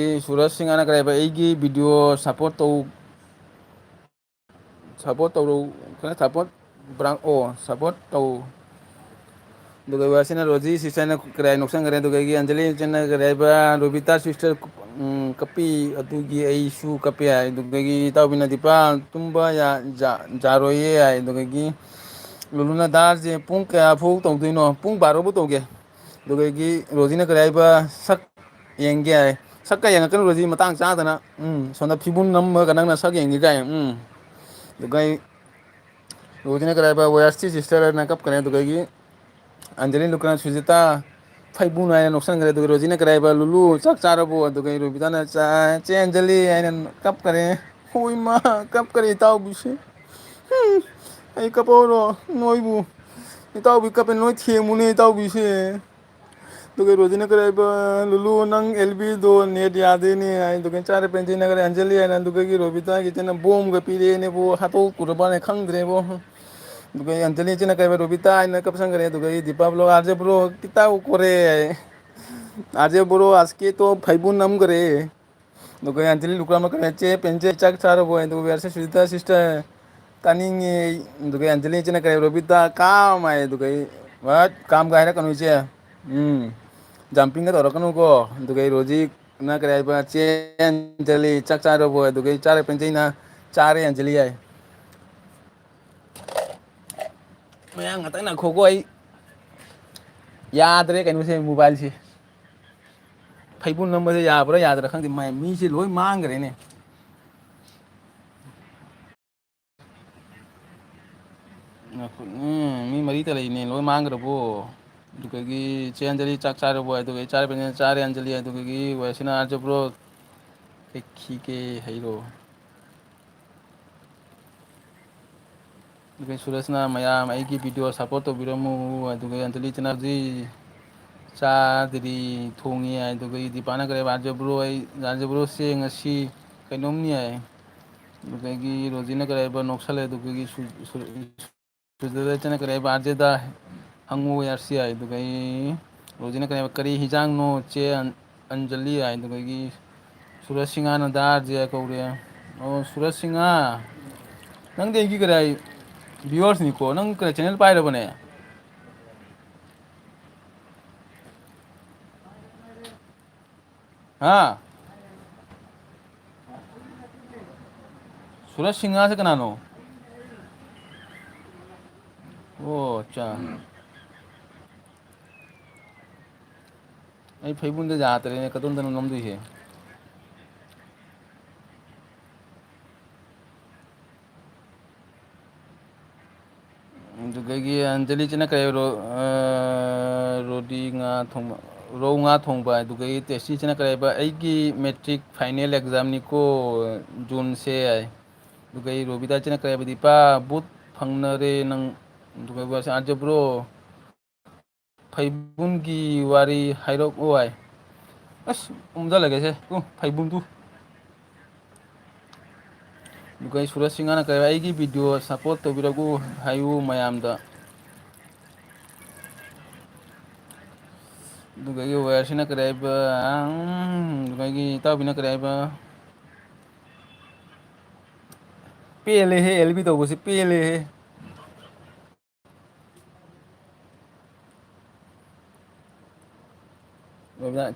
ꯁꯨꯔꯖ ꯁꯤꯡꯍꯅ ꯀꯔꯤ ꯍꯥꯏꯕ, "ꯑꯩꯒꯤ ꯚꯤꯗꯤꯑꯣ ꯁꯞꯄꯣꯔꯠ ꯇꯧ, ꯁꯞꯄꯣꯔꯠ ꯇꯧꯔꯧ, ꯀꯩꯅꯣ, ꯁꯞꯄꯣꯔꯠ ꯕ꯭ꯔꯥꯡ, ꯑꯣ, ꯁꯞꯄꯣꯔꯠ ꯇꯧ"꯫ ꯑꯗꯨꯒ ꯋꯥꯁꯤꯅ ꯔꯣꯖꯤ ꯁꯤꯁꯇꯔꯅ ꯀꯔꯤ ꯍꯥꯏ ꯅꯣꯛꯁꯟꯈ꯭ꯔꯦ꯫ ꯑꯗꯨꯗꯒꯤ ꯑꯟꯖꯂꯤ ꯏꯆꯟꯅ ꯀꯔꯤ ꯍꯥꯏꯕ, "ꯔꯣꯕꯤꯇꯥ ꯁꯤꯁꯇꯔ, ꯎꯝ, ꯀꯞꯄꯤ, ꯑꯗꯨꯒꯤ ꯑꯩꯁꯨ ꯀꯞꯄꯦ" ꯍꯥꯏ꯫ ꯑꯗꯨꯗꯒꯤ ꯏꯇꯥꯎꯕꯤꯅ, "ꯗꯤꯄꯥ, ꯇꯨꯝꯕ ꯌꯥ-, ꯖꯥ-, ꯌꯥꯔꯣꯏꯌꯦ" ꯍꯥꯏ꯫ ꯑꯗꯨꯗꯒꯤ ꯂꯨꯂꯨꯅ, "ꯗꯥꯔꯁꯦ ꯄꯨꯡ ꯀꯌꯥ ꯐꯥꯎ ꯇꯧꯗꯣꯏꯅꯣ?" "ꯄꯨꯡ ꯕꯥꯔꯣ ꯐꯥꯎ ꯇꯧꯒꯦ"꯫ ꯑꯗꯨꯗꯒꯤ ꯔꯣꯖꯤꯅ ꯀꯔꯤ ꯍꯥꯏꯕ, "ꯁꯛ ꯌꯦꯡꯒꯦ" ꯍꯥꯏ꯫ "ꯁꯛꯀ ꯌꯦꯡꯉꯛꯀꯅꯨ ꯔꯣꯖꯤ, ꯃꯇꯥꯡ ꯆꯥꯗꯅ꯫ ꯎꯝ, ꯁꯣꯝꯗ ꯐꯤꯕꯨꯝ ꯅꯝꯃꯒ ꯅꯪꯅ ꯁꯛ ꯌꯦꯡꯒꯦ ꯀꯥꯏ"꯫ ꯎꯝ꯫ ꯑꯗꯨꯒ ꯑꯩ ꯔꯣꯖꯤꯅ ꯀꯔꯤ ꯍꯥꯏꯕ, "ꯋꯦꯌꯔꯁꯇꯤ ꯁꯤꯁꯇꯔ" ꯍꯥꯏꯅ ꯀꯞꯈ꯭ꯔꯦ꯫ ꯑꯗꯨꯗꯒꯤ ꯑꯟꯖꯂꯤ ꯂꯨꯀ꯭ꯔꯥ ꯁꯨꯖꯤꯇꯥ ꯐꯩꯕꯨꯡ ꯍꯥꯏꯅ ꯅꯣꯛꯁꯟꯈ꯭ꯔꯦ꯫ ꯑꯗꯨꯒ ꯔꯣꯖꯤꯅ ꯀꯔꯤ ꯍꯥꯏꯕ, "ꯂꯨꯂꯨ, ꯆꯥꯛ ꯆꯥꯔꯕꯣ?" ꯑꯗꯨꯒ ꯔꯣꯕꯤꯇꯥꯅ, "ꯆꯥ-, ꯆꯦ ꯑꯟꯖꯂꯤ" ꯍꯥꯏꯅ ꯀꯞꯈ꯭ꯔꯦ꯫ ꯍꯣꯏ ꯏꯃꯥ, ꯀꯞꯈ꯭ꯔꯦ ꯏꯇꯥꯎꯕꯤꯁꯦ꯫ ꯎꯝ, ꯑꯩ ꯀꯞꯄꯧꯔꯣ ꯅꯣꯏꯕꯨ? ꯏꯇꯥꯎꯕꯤ ꯀꯞꯄꯦ, ꯅꯣꯏ ꯊꯦꯝꯃꯨꯅꯦ ꯏꯇꯥꯎꯕꯤꯁꯦ꯫ ꯑꯗꯨꯒ ꯔꯣꯖꯤꯅ ꯀꯔꯤ ꯍꯥꯏꯕ, "ꯂꯨꯂꯨ, ꯅꯪ ꯑꯦꯜ ꯕꯤꯗꯣ ꯅꯦꯠ ꯌꯥꯗꯦꯅꯦ" ꯍꯥꯏ꯫ ꯑꯗꯨꯒ ꯆꯥꯔ ꯄꯦꯟꯖꯩꯅ ꯀꯔꯤ, ꯑꯟꯖꯂꯤ ꯍꯥꯏꯅ, ꯑꯗꯨꯒꯒꯤ ꯔꯣꯕꯤꯇꯥꯒꯤ ꯏꯆꯦꯅ ꯕꯣꯝꯒ ꯄꯤꯔꯛꯑꯦꯅꯦꯕꯨ, ꯍꯥꯠꯇꯣꯛꯎꯔꯕꯅꯦ ꯈꯪꯗ꯭ꯔꯦꯕꯣ꯫ ꯑꯗꯨꯒ ꯑꯟꯖꯂꯤ ꯏꯆꯦꯅ ꯀꯔꯤ ꯍꯥꯏꯕ, "ꯔꯣꯕꯤꯇꯥ" ꯍꯥꯏꯅ ꯀꯞꯁꯟꯈ꯭ꯔꯦ꯫ ꯑꯗꯨꯒ ꯑꯩ ꯗꯤꯄꯥ ꯕ꯭ꯂꯣꯛ, "ꯑꯥꯔꯖꯦ ꯕ꯭ꯔꯣ, ꯀꯤꯇꯥꯎ ꯀꯣꯔꯦ ꯍꯥꯏ꯫ ꯑꯥꯔꯖꯦ ꯕ꯭ꯔꯣ, ꯑꯁꯀꯦ ꯇꯣ ꯐꯩꯕꯨ ꯅꯝꯈ꯭ꯔꯦ"꯫ ꯑꯗꯨꯒ ꯑꯟꯖꯂꯤ ꯂꯨꯀ꯭ꯔꯥꯝꯅ ꯀꯔꯤ, "ꯆꯦ ꯄꯦꯟꯖꯩ, ꯆꯥꯛ ꯆꯥꯔꯕꯣ?" ꯑꯗꯨꯒ ꯋꯦꯌꯔꯁꯦ ꯁꯨꯖꯤꯇꯥ ꯁꯤꯁꯇꯔ, "ꯇꯥꯅꯤꯡꯉꯦ ꯑꯩ"꯫ ꯑꯗꯨꯒ ꯑꯟꯖꯂꯤ ꯏꯆꯦꯅ ꯀꯔꯤ, "ꯔꯣꯕꯤꯇꯥ, ꯀꯥꯝ" ꯍꯥꯏ꯫ ꯑꯗꯨꯒ ꯑꯩ, "ꯋꯥꯠ? ꯀꯥꯝꯒ ꯍꯥꯏꯔꯛꯀꯅꯨ ꯏꯆꯦ꯫ ꯎꯝ, ꯖꯝꯄꯤꯡꯒ ꯇꯧꯔꯛꯀꯅꯨꯀꯣ"꯫ ꯑꯗꯨꯒ ꯑꯩ ꯔꯣꯖꯤ ꯅ ꯀꯔꯤ ꯍꯥꯏꯕ, "ꯆꯦ ꯑꯟꯖꯂꯤ, ꯆꯥꯛ ꯆꯥꯔꯕꯣ?" ꯑꯗꯨꯒ ꯑꯩ ꯆꯥꯔꯦ ꯄꯦꯟꯖꯩꯅ, "ꯆꯥꯔꯦ ꯑꯟꯖꯂꯤ" ꯍꯥꯏ꯫ ꯃꯌꯥꯝ ꯉꯥꯛꯇꯪ ꯉꯥꯏꯈꯣꯀꯣ, ꯑꯩ ꯌꯥꯗ꯭ꯔꯦ ꯀꯩꯅꯣꯁꯦ, ꯃꯣꯕꯥꯏꯜꯁꯦ꯫ ꯐꯩꯕꯨꯟ ꯅꯝꯕꯁꯦ ꯌꯥꯕ꯭ꯔꯥ ꯌꯥꯗ꯭ꯔꯥ ꯈꯪꯗꯦ, ꯃꯥꯏ ꯃꯤꯁꯦ ꯂꯣꯏ ꯃꯥꯡꯈ꯭ꯔꯦꯅꯦ꯫ ꯎꯝ, ꯃꯤ ꯃꯔꯤꯇ ꯂꯩꯅꯦ, ꯂꯣꯏ ꯃꯥꯡꯈ꯭ꯔꯕꯣ? ꯑꯗꯨꯗꯒꯤ ꯆꯦ ꯑꯟꯖꯂꯤ ꯆꯥꯛ ꯆꯥꯔꯕꯣ? ꯑꯗꯨꯒ ꯑꯩ ꯆꯥꯔꯦ, ꯆꯥꯔꯦ ꯑꯟꯖꯂꯤ꯫ ꯑꯗꯨꯗꯒꯤ ꯋꯥꯏꯁꯤꯅ ꯑꯥꯔꯖꯦ ꯕ꯭ꯔꯣ, ꯀꯩꯈꯤꯒꯦ ꯍꯩꯔꯣ꯫ ꯑꯗꯨꯒ ꯁꯨꯔꯖꯅ, "ꯃꯌꯥꯝ ꯑꯩꯒꯤ video support ꯇꯧꯕꯤꯔꯝꯃꯨ"꯫ ꯑꯗꯨꯒ ꯑꯟꯖꯂꯤ ꯆꯅꯥꯖꯤ ꯆꯥꯗ꯭ꯔꯤ, ꯊꯣꯡꯉꯤ ꯍꯥꯏ꯫ ꯑꯗꯨꯒ ꯗꯤꯄꯥꯅ ꯀꯔꯤ ꯍꯥꯏꯕ? "ꯑꯥꯔꯖꯦ ꯕ꯭ꯔꯣ, ꯑꯩ, ꯑꯥꯔꯖꯦ ꯕ꯭ꯔꯣꯁꯦ ꯉꯁꯤ ꯀꯩꯅꯣꯝꯅꯤ" ꯍꯥꯏ꯫ ꯑꯗꯨꯗꯒꯤ ꯔꯣꯖꯤꯅ ꯀꯔꯤ ꯍꯥꯏꯕ? ꯅꯣꯛꯁꯜꯂꯦ꯫ ꯑꯗꯨꯗꯒꯤ ꯁꯨ-, ꯁꯨ-, ꯁꯨꯗꯔꯆꯅ ꯀꯔꯤ ꯍꯥꯏꯕ? "ꯑꯥꯔꯖꯦꯗ ꯍꯪꯉꯨ" ꯍꯥꯏ, ꯑꯥꯔꯁꯤ ꯍꯥꯏ꯫ ꯑꯗꯨꯗꯒꯤ ꯔꯣꯖꯤꯅ ꯀꯔꯤ ꯍꯥꯏꯕ? "ꯀꯔꯤ ꯍꯤꯟꯖꯥꯡꯅꯣ ꯆꯦ ꯑꯟ-, ꯑꯟꯖꯂꯤ?" ꯍꯥꯏ꯫ ꯑꯗꯨꯗꯒꯤ ꯁꯨꯔꯖ ꯁꯤꯡꯍꯥꯅ "ꯗꯥ ꯑꯥꯔꯖꯦ" ꯀꯧꯔꯦ꯫ ꯑꯣ, ꯁꯨꯔꯖ ꯁꯤꯡꯍꯥ, ꯅꯪꯗꯤ ꯑꯩꯒꯤ ꯀꯔꯤ ꯍꯥꯏ, viewersꯅꯤꯀꯣ, ꯅꯪ ꯀꯔꯤ channel ꯄꯥꯏꯔꯕꯅꯦ? ꯍꯥ? ꯁꯨꯔꯖ ꯁꯤꯡꯍꯥꯁꯦ ꯀꯅꯥꯅꯣ? ꯑꯣ, ꯑꯠꯆꯥ꯫ ꯑꯩ ꯐꯩꯕꯨꯟꯗ ꯌꯥꯗ꯭ꯔꯦꯅꯦ, ꯀꯗꯣꯝꯗꯅꯣ ꯅꯝꯗꯣꯏꯁꯦ? ꯑꯗꯨꯗꯒꯤ ꯑꯟꯖꯂꯤ ꯆꯅ ꯀꯩ ꯔꯣ-, ꯑ, ꯔꯣꯗꯤ ꯉꯥ ꯊꯣꯡꯕ, ꯔꯧ ꯉꯥ ꯊꯣꯡꯕ꯫ ꯑꯗꯨꯗꯒꯤ ꯇꯦꯁꯇꯤ ꯆꯅ ꯀꯩ ꯍꯥꯏꯕ? "ꯑꯩꯒꯤ matric final examꯅꯤꯀꯣ, Juneꯁꯦ" ꯍꯥꯏ꯫ ꯑꯗꯨꯗꯒꯤ ꯔꯣꯕꯤꯇꯥ ꯆꯅ ꯀꯩ ꯍꯥꯏꯕ? "ꯗꯤꯄꯥ, ꯕꯨꯠ ꯐꯪꯅꯔꯦ ꯅꯪ"꯫ ꯑꯗꯨꯒ ꯑꯥꯔꯖꯦ ꯕ꯭ꯔꯣ, ꯐꯩꯕꯨꯟꯒꯤ ꯋꯥꯔꯤ ꯍꯥꯏꯔꯛꯑꯣ ꯍꯥꯏ꯫ ꯑꯁ, ꯎꯝꯖꯜꯂꯒꯦꯁꯦ꯫ ꯎ, ꯐꯩꯕꯨꯟꯗꯨ꯫ ꯑꯗꯨꯒ ꯑꯩ ꯁꯨꯔꯖ ꯁꯤꯡꯍꯅ ꯀꯩ, "ꯑꯩꯒꯤ video support ꯇꯧꯕꯤꯔꯛꯎ ꯍꯥꯏꯌꯨ ꯃꯌꯥꯝꯗ"꯫ ꯑꯗꯨꯒ ꯑꯩꯒꯤ ꯋꯥꯌꯔꯁꯤꯅ ꯀꯔꯤ ꯍꯥꯏꯕ? ꯎꯝ, ꯑꯗꯨꯒ ꯑꯩꯒꯤ ꯏꯇꯥꯎꯕꯤꯅ ꯀꯔꯤ ꯍꯥꯏꯕ? ꯄꯦꯜꯂꯦꯍꯦ, ꯑꯦꯜ ꯕꯤ ꯇꯧꯕꯁꯤ ꯄꯦꯜꯂꯦꯍꯦ꯫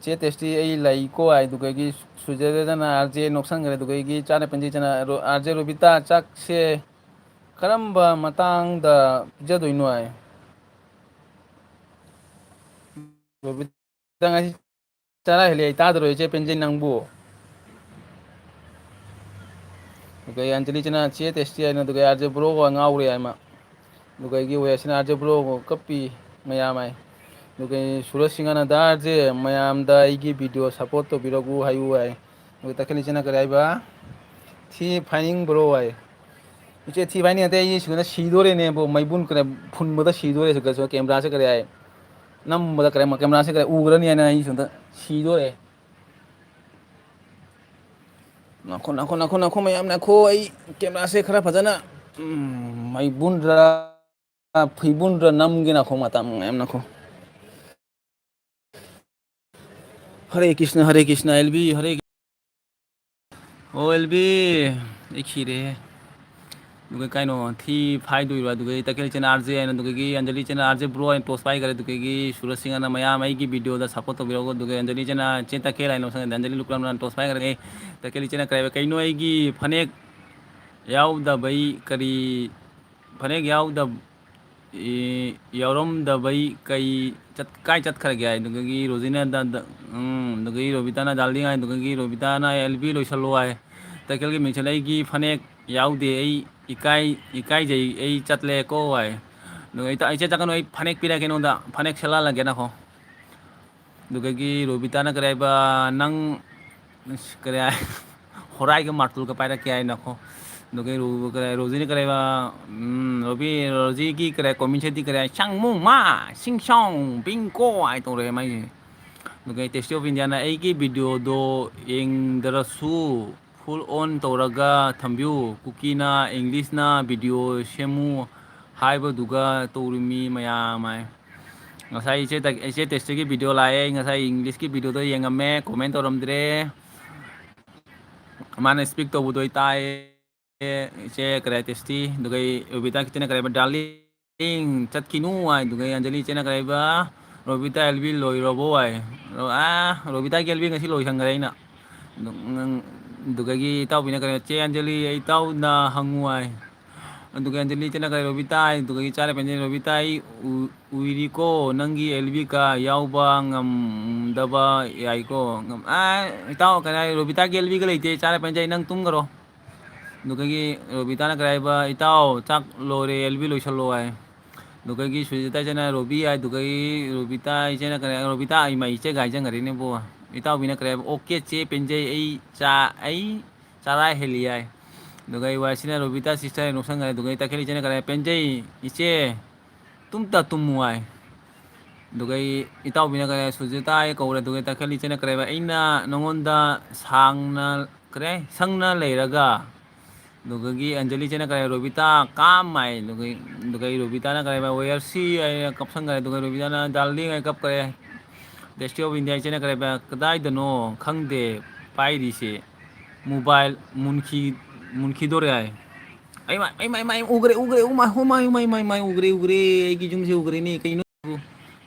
ꯆꯦ ꯇꯦꯁꯇꯤ ꯑꯩ ꯂꯩꯀꯣ ꯍꯥꯏ, ꯑꯗꯨꯒꯒꯤ ꯁꯨꯖꯗꯦꯗꯅ ꯑꯥꯔ ꯖꯦ ꯅꯣꯛꯁꯟꯈ꯭ꯔꯦ, ꯑꯗꯨꯒꯒꯤ ꯆꯥꯅ ꯄꯦꯟꯖꯩ ꯆꯅ ꯑꯥꯔ ꯖꯦ ꯔꯣꯕꯤꯇꯥ ꯆꯥꯛꯁꯦ ꯀꯔꯝꯕ ꯃꯇꯥꯡꯗ ꯄꯤꯖꯗꯣꯏꯅꯣ ꯍꯥꯏ꯫ ꯔꯣꯕꯤꯇꯥ ꯉꯁꯤ ꯆꯔꯥ ꯍꯦꯜꯂꯦ ꯑꯩ ꯇꯥꯗꯔꯣꯏ ꯏꯆꯦ ꯄꯦꯟꯖꯩ ꯅꯪꯕꯨ꯫ ꯑꯗꯨꯒ ꯑꯩ ꯑꯟꯖꯂꯤ ꯆꯅꯥ ꯆꯦ ꯇꯦꯁꯇꯤ ꯍꯥꯏꯅ ꯑꯗꯨꯒ ꯑꯥꯔ ꯖꯦ ꯕ꯭ꯔꯣꯒ ꯉꯥꯎꯔꯦ ꯍꯥꯏꯃ꯫ ꯑꯗꯨꯒ ꯑꯩꯒꯤ ꯋꯦꯁꯤꯅ ꯑꯥꯔ ꯖꯦ ꯕ꯭ꯔꯣꯒ ꯀꯞꯄꯤ ꯃꯌꯥꯝ ꯍꯥꯏ꯫ ꯑꯗꯨꯒ ꯑꯩ ꯁꯨꯔꯖ ꯁꯤꯡꯍꯅ ꯗꯥ ꯑꯥꯔ ꯖꯦ ꯃꯌꯥꯝꯗ ꯑꯩꯒꯤ ꯚꯤꯗꯤꯑꯣ ꯁꯞꯄꯣꯔꯠ ꯇꯧꯕꯤꯔꯛꯎ ꯍꯥꯏꯌꯨ ꯍꯥꯏ꯫ ꯑꯗꯨꯒ ꯇꯈꯦꯜ ꯏꯆꯦꯅ ꯀꯔꯤ ꯍꯥꯏꯕ? ꯊꯤ ꯐꯥꯏꯅꯤꯡꯕ꯭ꯔꯣ ꯍꯥꯏ꯫ ꯏꯆꯦ ꯊꯤ ꯐꯥꯏꯅꯤꯡ ꯅꯠꯇꯦ, ꯑꯩ ꯁꯤꯗꯅ ꯁꯤꯗꯣꯔꯦꯅꯦꯕꯣ, ꯃꯩꯕꯨꯟ ꯀꯔꯤ ꯐꯨꯟꯕꯗ ꯁꯤꯗꯣꯔꯦ ꯁꯤꯗꯁꯨ ꯀꯦꯃꯦꯔꯥꯁꯦ ꯀꯔꯤ ꯍꯥꯏ꯫ ꯅꯝꯕꯗ ꯀꯔꯤ ꯀꯦꯃꯦꯔꯥꯁꯦ ꯀꯔꯤ ꯎꯒ꯭ꯔꯅꯤ ꯍꯥꯏꯅ ꯑꯩ ꯁꯣꯝꯗ ꯁꯤꯗꯣꯔꯦ꯫ ꯅꯈꯣ ꯅꯈꯣ ꯅꯈꯣ ꯅꯈꯣ ꯃꯌꯥꯝ ꯅꯈꯣ ꯑꯩ ꯀꯦꯃꯦꯔꯥꯁꯦ ꯈꯔ ꯐꯖꯅ ꯎꯝ, ꯃꯩꯕꯨꯟꯗ꯭ꯔ ꯐꯩꯕꯨꯟꯗ꯭ꯔ ꯅꯝꯒꯦ ꯅꯈꯣ ꯃꯇꯝ ꯃꯌꯥꯝ ꯅꯈꯣ꯫ ꯍꯔꯦ ꯀ꯭ꯔꯤꯁꯅ ꯍꯔꯦ ꯀ꯭ꯔꯤꯁꯅ ꯑꯦꯜꯕꯤ ꯍꯔꯦ꯫ ꯑꯣ ꯑꯦꯜꯕꯤ, ꯑꯩ ꯈꯤꯔꯦꯍꯦ꯫ ꯑꯗꯨꯒ ꯀꯩꯅꯣ ꯊꯤ ꯐꯥꯏꯗꯣꯏꯔꯣ? ꯑꯗꯨꯒ ꯇꯈꯦꯜ ꯏꯆꯦꯅ ꯑꯥꯔ ꯖꯦ ꯍꯥꯏꯅ, ꯑꯗꯨꯗꯒꯤ ꯑꯟꯖꯂꯤ ꯏꯆꯦꯅ ꯑꯥꯔ ꯖꯦ ꯕ꯭ꯔꯣ ꯍꯥꯏꯅ ꯇꯣꯁ ꯄꯥꯏꯈꯔꯦ꯫ ꯑꯗꯨꯗꯒꯤ ꯁꯨꯔꯖ ꯁꯤꯡꯍꯅ ꯃꯌꯥꯝ ꯑꯩꯒꯤ ꯚꯤꯗꯤꯑꯣꯗ ꯁꯞꯄꯣꯔꯠ ꯇꯧꯕꯤꯔꯛꯎ꯫ ꯑꯗꯨꯒ ꯑꯟꯖꯂꯤ ꯏꯆꯦꯅ ꯆꯦ ꯇꯈꯦꯜ ꯍꯥꯏꯅ ꯂꯧꯁꯪ ꯑꯟꯖꯂꯤ ꯂꯨꯀ꯭ꯔꯥꯝꯅ ꯇꯣꯁ ꯄꯥꯏꯈꯔꯦ꯫ ꯇꯈꯦꯜ ꯏꯆꯦꯅ ꯀꯔꯤ ꯍꯥꯏꯕ? ꯀꯩꯅꯣ ꯑꯩꯒꯤ ꯐꯅꯦꯛ ꯌꯥꯎꯗꯕꯩ ꯀꯔꯤ ꯐꯅꯦꯛ ꯌꯥꯎꯗꯕ ꯌꯥꯎꯔꯝꯗꯕꯩ ꯀꯩ ꯀꯥꯏ ꯆꯠꯈ꯭ꯔꯒꯦ ꯍꯥꯏ꯫ ꯑꯗꯨꯗꯒꯤ ꯔꯣꯖꯤꯅ ꯎꯝ ꯑꯗꯨꯗꯒꯤ ꯔꯣꯕꯤꯇꯥꯅ ꯗꯥꯔꯂꯤꯡ ꯍꯥꯏ꯫ ꯑꯗꯨꯗꯒꯤ ꯔꯣꯕꯤꯇꯥꯅ ꯑꯦꯜ ꯕꯤ ꯂꯣꯏꯁꯜꯂꯣ ꯍꯥꯏ꯫ ꯇꯈꯦꯜꯒꯤ ꯃꯤꯡꯁꯜ ꯑꯩꯒꯤ ꯐꯅꯦꯛ ꯌꯥꯎꯗꯦ, ꯑꯩ ꯏꯀꯥꯏ ꯏꯀꯥꯏꯖꯩ, ꯑꯩ ꯆꯠꯂꯦꯀꯣ ꯍꯥꯏ꯫ ꯑꯗꯨꯒ ꯑꯩ ꯏꯆꯦ ꯆꯠꯀꯅꯨ, ꯑꯩ ꯐꯅꯦꯛ ꯄꯤꯔꯛꯀꯦ ꯅꯉꯣꯟꯗ, ꯐꯅꯦꯛ ꯁꯦꯠꯍꯜꯂꯒꯦ ꯅꯈꯣ꯫ ꯑꯗꯨꯗꯒꯤ ꯔꯣꯕꯤꯇꯥꯅ ꯀꯔꯤ ꯍꯥꯏꯕ? ꯅꯪ ꯀꯔꯤ ꯍꯥꯏ? ꯍꯣꯔꯥꯏꯒ ꯃꯥꯔꯇꯨꯜꯒ ꯄꯥꯏꯔꯛꯀꯦ ꯍꯥꯏ ꯅꯈꯣ꯫ ꯑꯗꯨꯗꯒꯤ ꯔꯣꯖꯤꯅ ꯀꯔꯤ ꯍꯥꯏꯕ? ꯔꯣꯕꯤ ꯔꯣꯖꯤꯒꯤ ꯀꯔꯤ ꯀꯣꯃꯦꯟꯁꯦꯠꯇꯤ ꯀꯔꯤ ꯍꯥꯏ? ꯁꯪꯃꯨ ꯃꯥ ꯁꯤꯡꯁꯣꯡ ꯕꯤꯡꯀꯣ ꯍꯥꯏ ꯇꯧꯔꯛꯑꯦ ꯃꯥꯏꯁꯦ꯫ ꯑꯗꯨꯒ ꯇꯦꯁꯇꯤ ꯑꯣꯐ ꯏꯟꯗꯤꯌꯥꯅ ꯑꯩꯒꯤ ꯚꯤꯗꯤꯑꯣꯗꯣ ꯌꯦꯡꯗ꯭ꯔꯁꯨ ꯐꯨꯜ ꯑꯣꯟ ꯇꯧꯔꯒ ꯊꯝꯕꯤꯌꯨ꯫ ꯀꯨꯀꯤꯅ ꯏꯪꯂꯤꯁꯅ ꯚꯤꯗꯤꯑꯣ ꯁꯦꯝꯃꯨ ꯍꯥꯏꯕꯗꯨꯒ ꯇꯧꯔꯤꯃꯤ ꯃꯌꯥꯝ ꯍꯥꯏ꯫ ꯉꯁꯥꯏ ꯏꯆꯦ ꯏꯆꯦ ꯇꯦꯁꯇꯤꯒꯤ ꯚꯤꯗꯤꯑꯣ ꯂꯥꯛꯑꯦ꯫ ꯑꯩ ꯉꯁꯥꯏ ꯏꯪꯂꯤꯁꯀꯤ ꯚꯤꯗꯤꯑꯣꯗꯣ ꯌꯦꯡꯉꯝꯃꯦ, ꯀꯣꯃꯦꯟ ꯇꯧꯔꯝꯗ꯭ꯔꯦ꯫ ꯃꯥꯅ ꯁ꯭ꯄꯤꯛ ꯇꯧꯕꯗꯣ ꯑꯩ ꯇꯥꯏꯌꯦ꯫ ꯏꯆꯦ ꯀꯔꯤ ꯍꯥꯏ ꯇꯦꯁꯇꯤ, ꯑꯗꯨꯒ ꯑꯩ ꯔꯣꯕꯤꯇꯥ ꯈꯤꯇꯅ ꯀꯔꯤ ꯍꯥꯏꯕ? ꯗꯥꯔꯂꯤꯡ ꯆꯠꯈꯤꯅꯨ ꯍꯥꯏ꯫ ꯑꯗꯨꯒ ꯑꯩ ꯑꯟꯖꯂꯤ ꯏꯆꯦꯅ ꯀꯔꯤ ꯍꯥꯏꯕ? ꯔꯣꯕꯤꯇꯥ ꯑꯦꯜ ꯕꯤ ꯂꯣꯏꯔꯕꯣ ꯍꯥꯏ꯫ ꯔꯣ-, ꯑꯥ, ꯔꯣꯕꯤꯇꯥꯒꯤ ꯑꯦꯜ ꯕꯤ ꯉꯁꯤ ꯂꯣꯏꯁꯟꯈ꯭ꯔꯦ ꯑꯩꯅ꯫ ꯑꯗꯨ-, ꯅꯪ-, ꯑꯗꯨꯗꯒꯤ ꯏꯇꯥꯎꯕꯤꯅ ꯀꯩꯅꯣ, "ꯆꯦ ꯑꯟꯖꯂꯤ, ꯏꯇꯥꯎꯅ ꯍꯪꯉꯨ" ꯍꯥꯏ꯫ ꯑꯗꯨꯒ ꯑꯟꯖꯂꯤ ꯏꯆꯦꯅ ꯀꯩ, "ꯔꯣꯕꯤꯇꯥ" ꯍꯥꯏ, ꯑꯗꯨꯗꯒꯤ ꯆꯥꯔꯦ ꯄꯦꯟꯖꯩ, "ꯔꯣꯕꯤꯇꯥ, ꯑꯩ ꯎ-, ꯎꯏꯔꯤꯀꯣ, ꯅꯪꯒꯤ ꯑꯦꯜ ꯕꯤ ꯀ ꯌꯥꯎꯕ ꯉꯝꯗꯕ ꯌꯥꯏꯀꯣ?" ꯉꯝ-, ꯑꯥ, ꯏꯇꯥꯎ, ꯀꯩꯅꯣ ꯍꯥꯏ, "ꯔꯣꯕꯤꯇꯥꯒꯤ ꯑꯦꯜ ꯕꯤ ꯒ ꯂꯩꯇꯦ, ꯆꯥꯔꯦ ꯄꯦꯟꯖꯩ, ꯅꯪ ꯇꯨꯝꯈ꯭ꯔꯣ"꯫ ꯑꯗꯨꯗꯒꯤ ꯔꯣꯕꯤꯇꯥꯅ ꯀꯔꯤ ꯍꯥꯏꯕ, "ꯏꯇꯥꯎ, ꯆꯥꯛ ꯂꯣꯏꯔꯦ, ꯑꯦꯜ ꯕꯤ ꯂꯣꯏꯁꯜꯂꯣ" ꯍꯥꯏ꯫ ꯑꯗꯨꯗꯒꯤ ꯁꯨꯖꯤꯇꯥ ꯏꯆꯦꯅ ꯔꯣꯕꯤ ꯍꯥꯏ, ꯑꯗꯨꯗꯒꯤ ꯔꯣꯕꯤꯇꯥ ꯏꯆꯦꯅ ꯀꯔꯤ, ꯔꯣꯕꯤꯇꯥ, ꯑꯩ ꯃꯥꯏ ꯏꯆꯦꯒ ꯍꯥꯏꯖꯟꯈ꯭ꯔꯦꯅꯦꯕꯣ꯫ ꯏꯇꯥꯎꯕꯤꯅ ꯀꯔꯤ ꯍꯥꯏꯕ, "ꯑꯣꯀꯦ ꯆꯦ ꯄꯦꯟꯖꯩ, ꯑꯩ ꯆꯥ-, ꯑꯩ ꯆꯥꯔꯥ ꯍꯦꯜꯂꯤ" ꯍꯥꯏ꯫ ꯑꯗꯨꯒ ꯑꯩ ꯋꯥꯏꯁꯤꯅ ꯔꯣꯕꯤꯇꯥ ꯁꯤꯁꯇꯔ ꯅꯣꯛꯁꯟꯈ꯭ꯔꯦ꯫ ꯑꯗꯨꯒ ꯑꯩ ꯇꯈꯦꯜ ꯏꯆꯦꯅ ꯀꯔꯤ ꯍꯥꯏ, "ꯄꯦꯟꯖꯩ ꯏꯆꯦ, ꯇꯨꯝꯇ ꯇꯨꯝꯃꯨ" ꯍꯥꯏ꯫ ꯑꯗꯨꯒ ꯑꯩ ꯏꯇꯥꯎꯕꯤꯅ ꯀꯔꯤ ꯍꯥꯏ, ꯁꯨꯖꯤꯇꯥ ꯍꯥꯏ ꯀꯧꯔꯦ꯫ ꯑꯗꯨꯒ ꯑꯩ ꯇꯈꯦꯜ ꯏꯆꯦꯅ ꯀꯔꯤ ꯍꯥꯏꯕ, "ꯑꯩꯅ ꯅꯉꯣꯟꯗ ꯁꯥꯡꯅ ꯀꯔꯤ ꯍꯥꯏ, ꯁꯪꯅ ꯂꯩꯔꯒ"꯫ ꯑꯗꯨꯗꯒꯤ ꯑꯟꯖꯂꯤ ꯏꯆꯦꯅ ꯀꯔꯤ ꯍꯥꯏ, "ꯔꯣꯕꯤꯇꯥ ꯀꯥꯝ" ꯍꯥꯏ꯫ ꯑꯗꯨꯒ, ꯑꯗꯨꯒ ꯑꯩ ꯔꯣꯕꯤꯇꯥꯅ ꯀꯔꯤ ꯍꯥꯏꯕ, "ꯋꯦꯌꯔꯁꯤ" ꯍꯥꯏꯅ ꯀꯞꯁꯟꯈ꯭ꯔꯦ꯫ ꯑꯗꯨꯒ ꯔꯣꯕꯤꯇꯥꯅ, "ꯗꯥꯔꯂꯤꯡ" ꯍꯥꯏꯅ ꯀꯞꯈ꯭ꯔꯦ꯫ ꯇꯦꯁꯇꯤ ꯑꯣꯐ ꯏꯟꯗꯤꯌꯥ ꯏꯆꯦꯅ ꯀꯔꯤ ꯍꯥꯏꯕ, "ꯀꯗꯥꯏꯗꯅꯣ ꯈꯪꯗꯦ ꯄꯥꯏꯔꯤꯁꯦ, ꯃꯣꯕꯥꯏꯜ ꯃꯨꯟꯈꯤ-, ꯃꯨꯟꯈꯤꯗꯣꯔꯦ" ꯍꯥꯏ꯫ ꯑꯩ ꯃꯥꯏ, ꯑꯩ ꯃꯥꯏ, ꯃꯥꯏ, ꯎꯈ꯭ꯔꯦ, ꯎꯈ꯭ꯔꯦ, ꯎꯃꯥꯏ, ꯍꯣ ꯃꯥꯏ, ꯃꯥꯏ, ꯃꯥꯏ, ꯃꯥꯏ, ꯎꯈ꯭ꯔꯦ, ꯎꯈ꯭ꯔꯦ, ꯑꯩꯒꯤ ꯌꯨꯝꯁꯦ ꯎꯈ꯭ꯔꯦꯅꯦ, ꯀꯩꯅꯣ?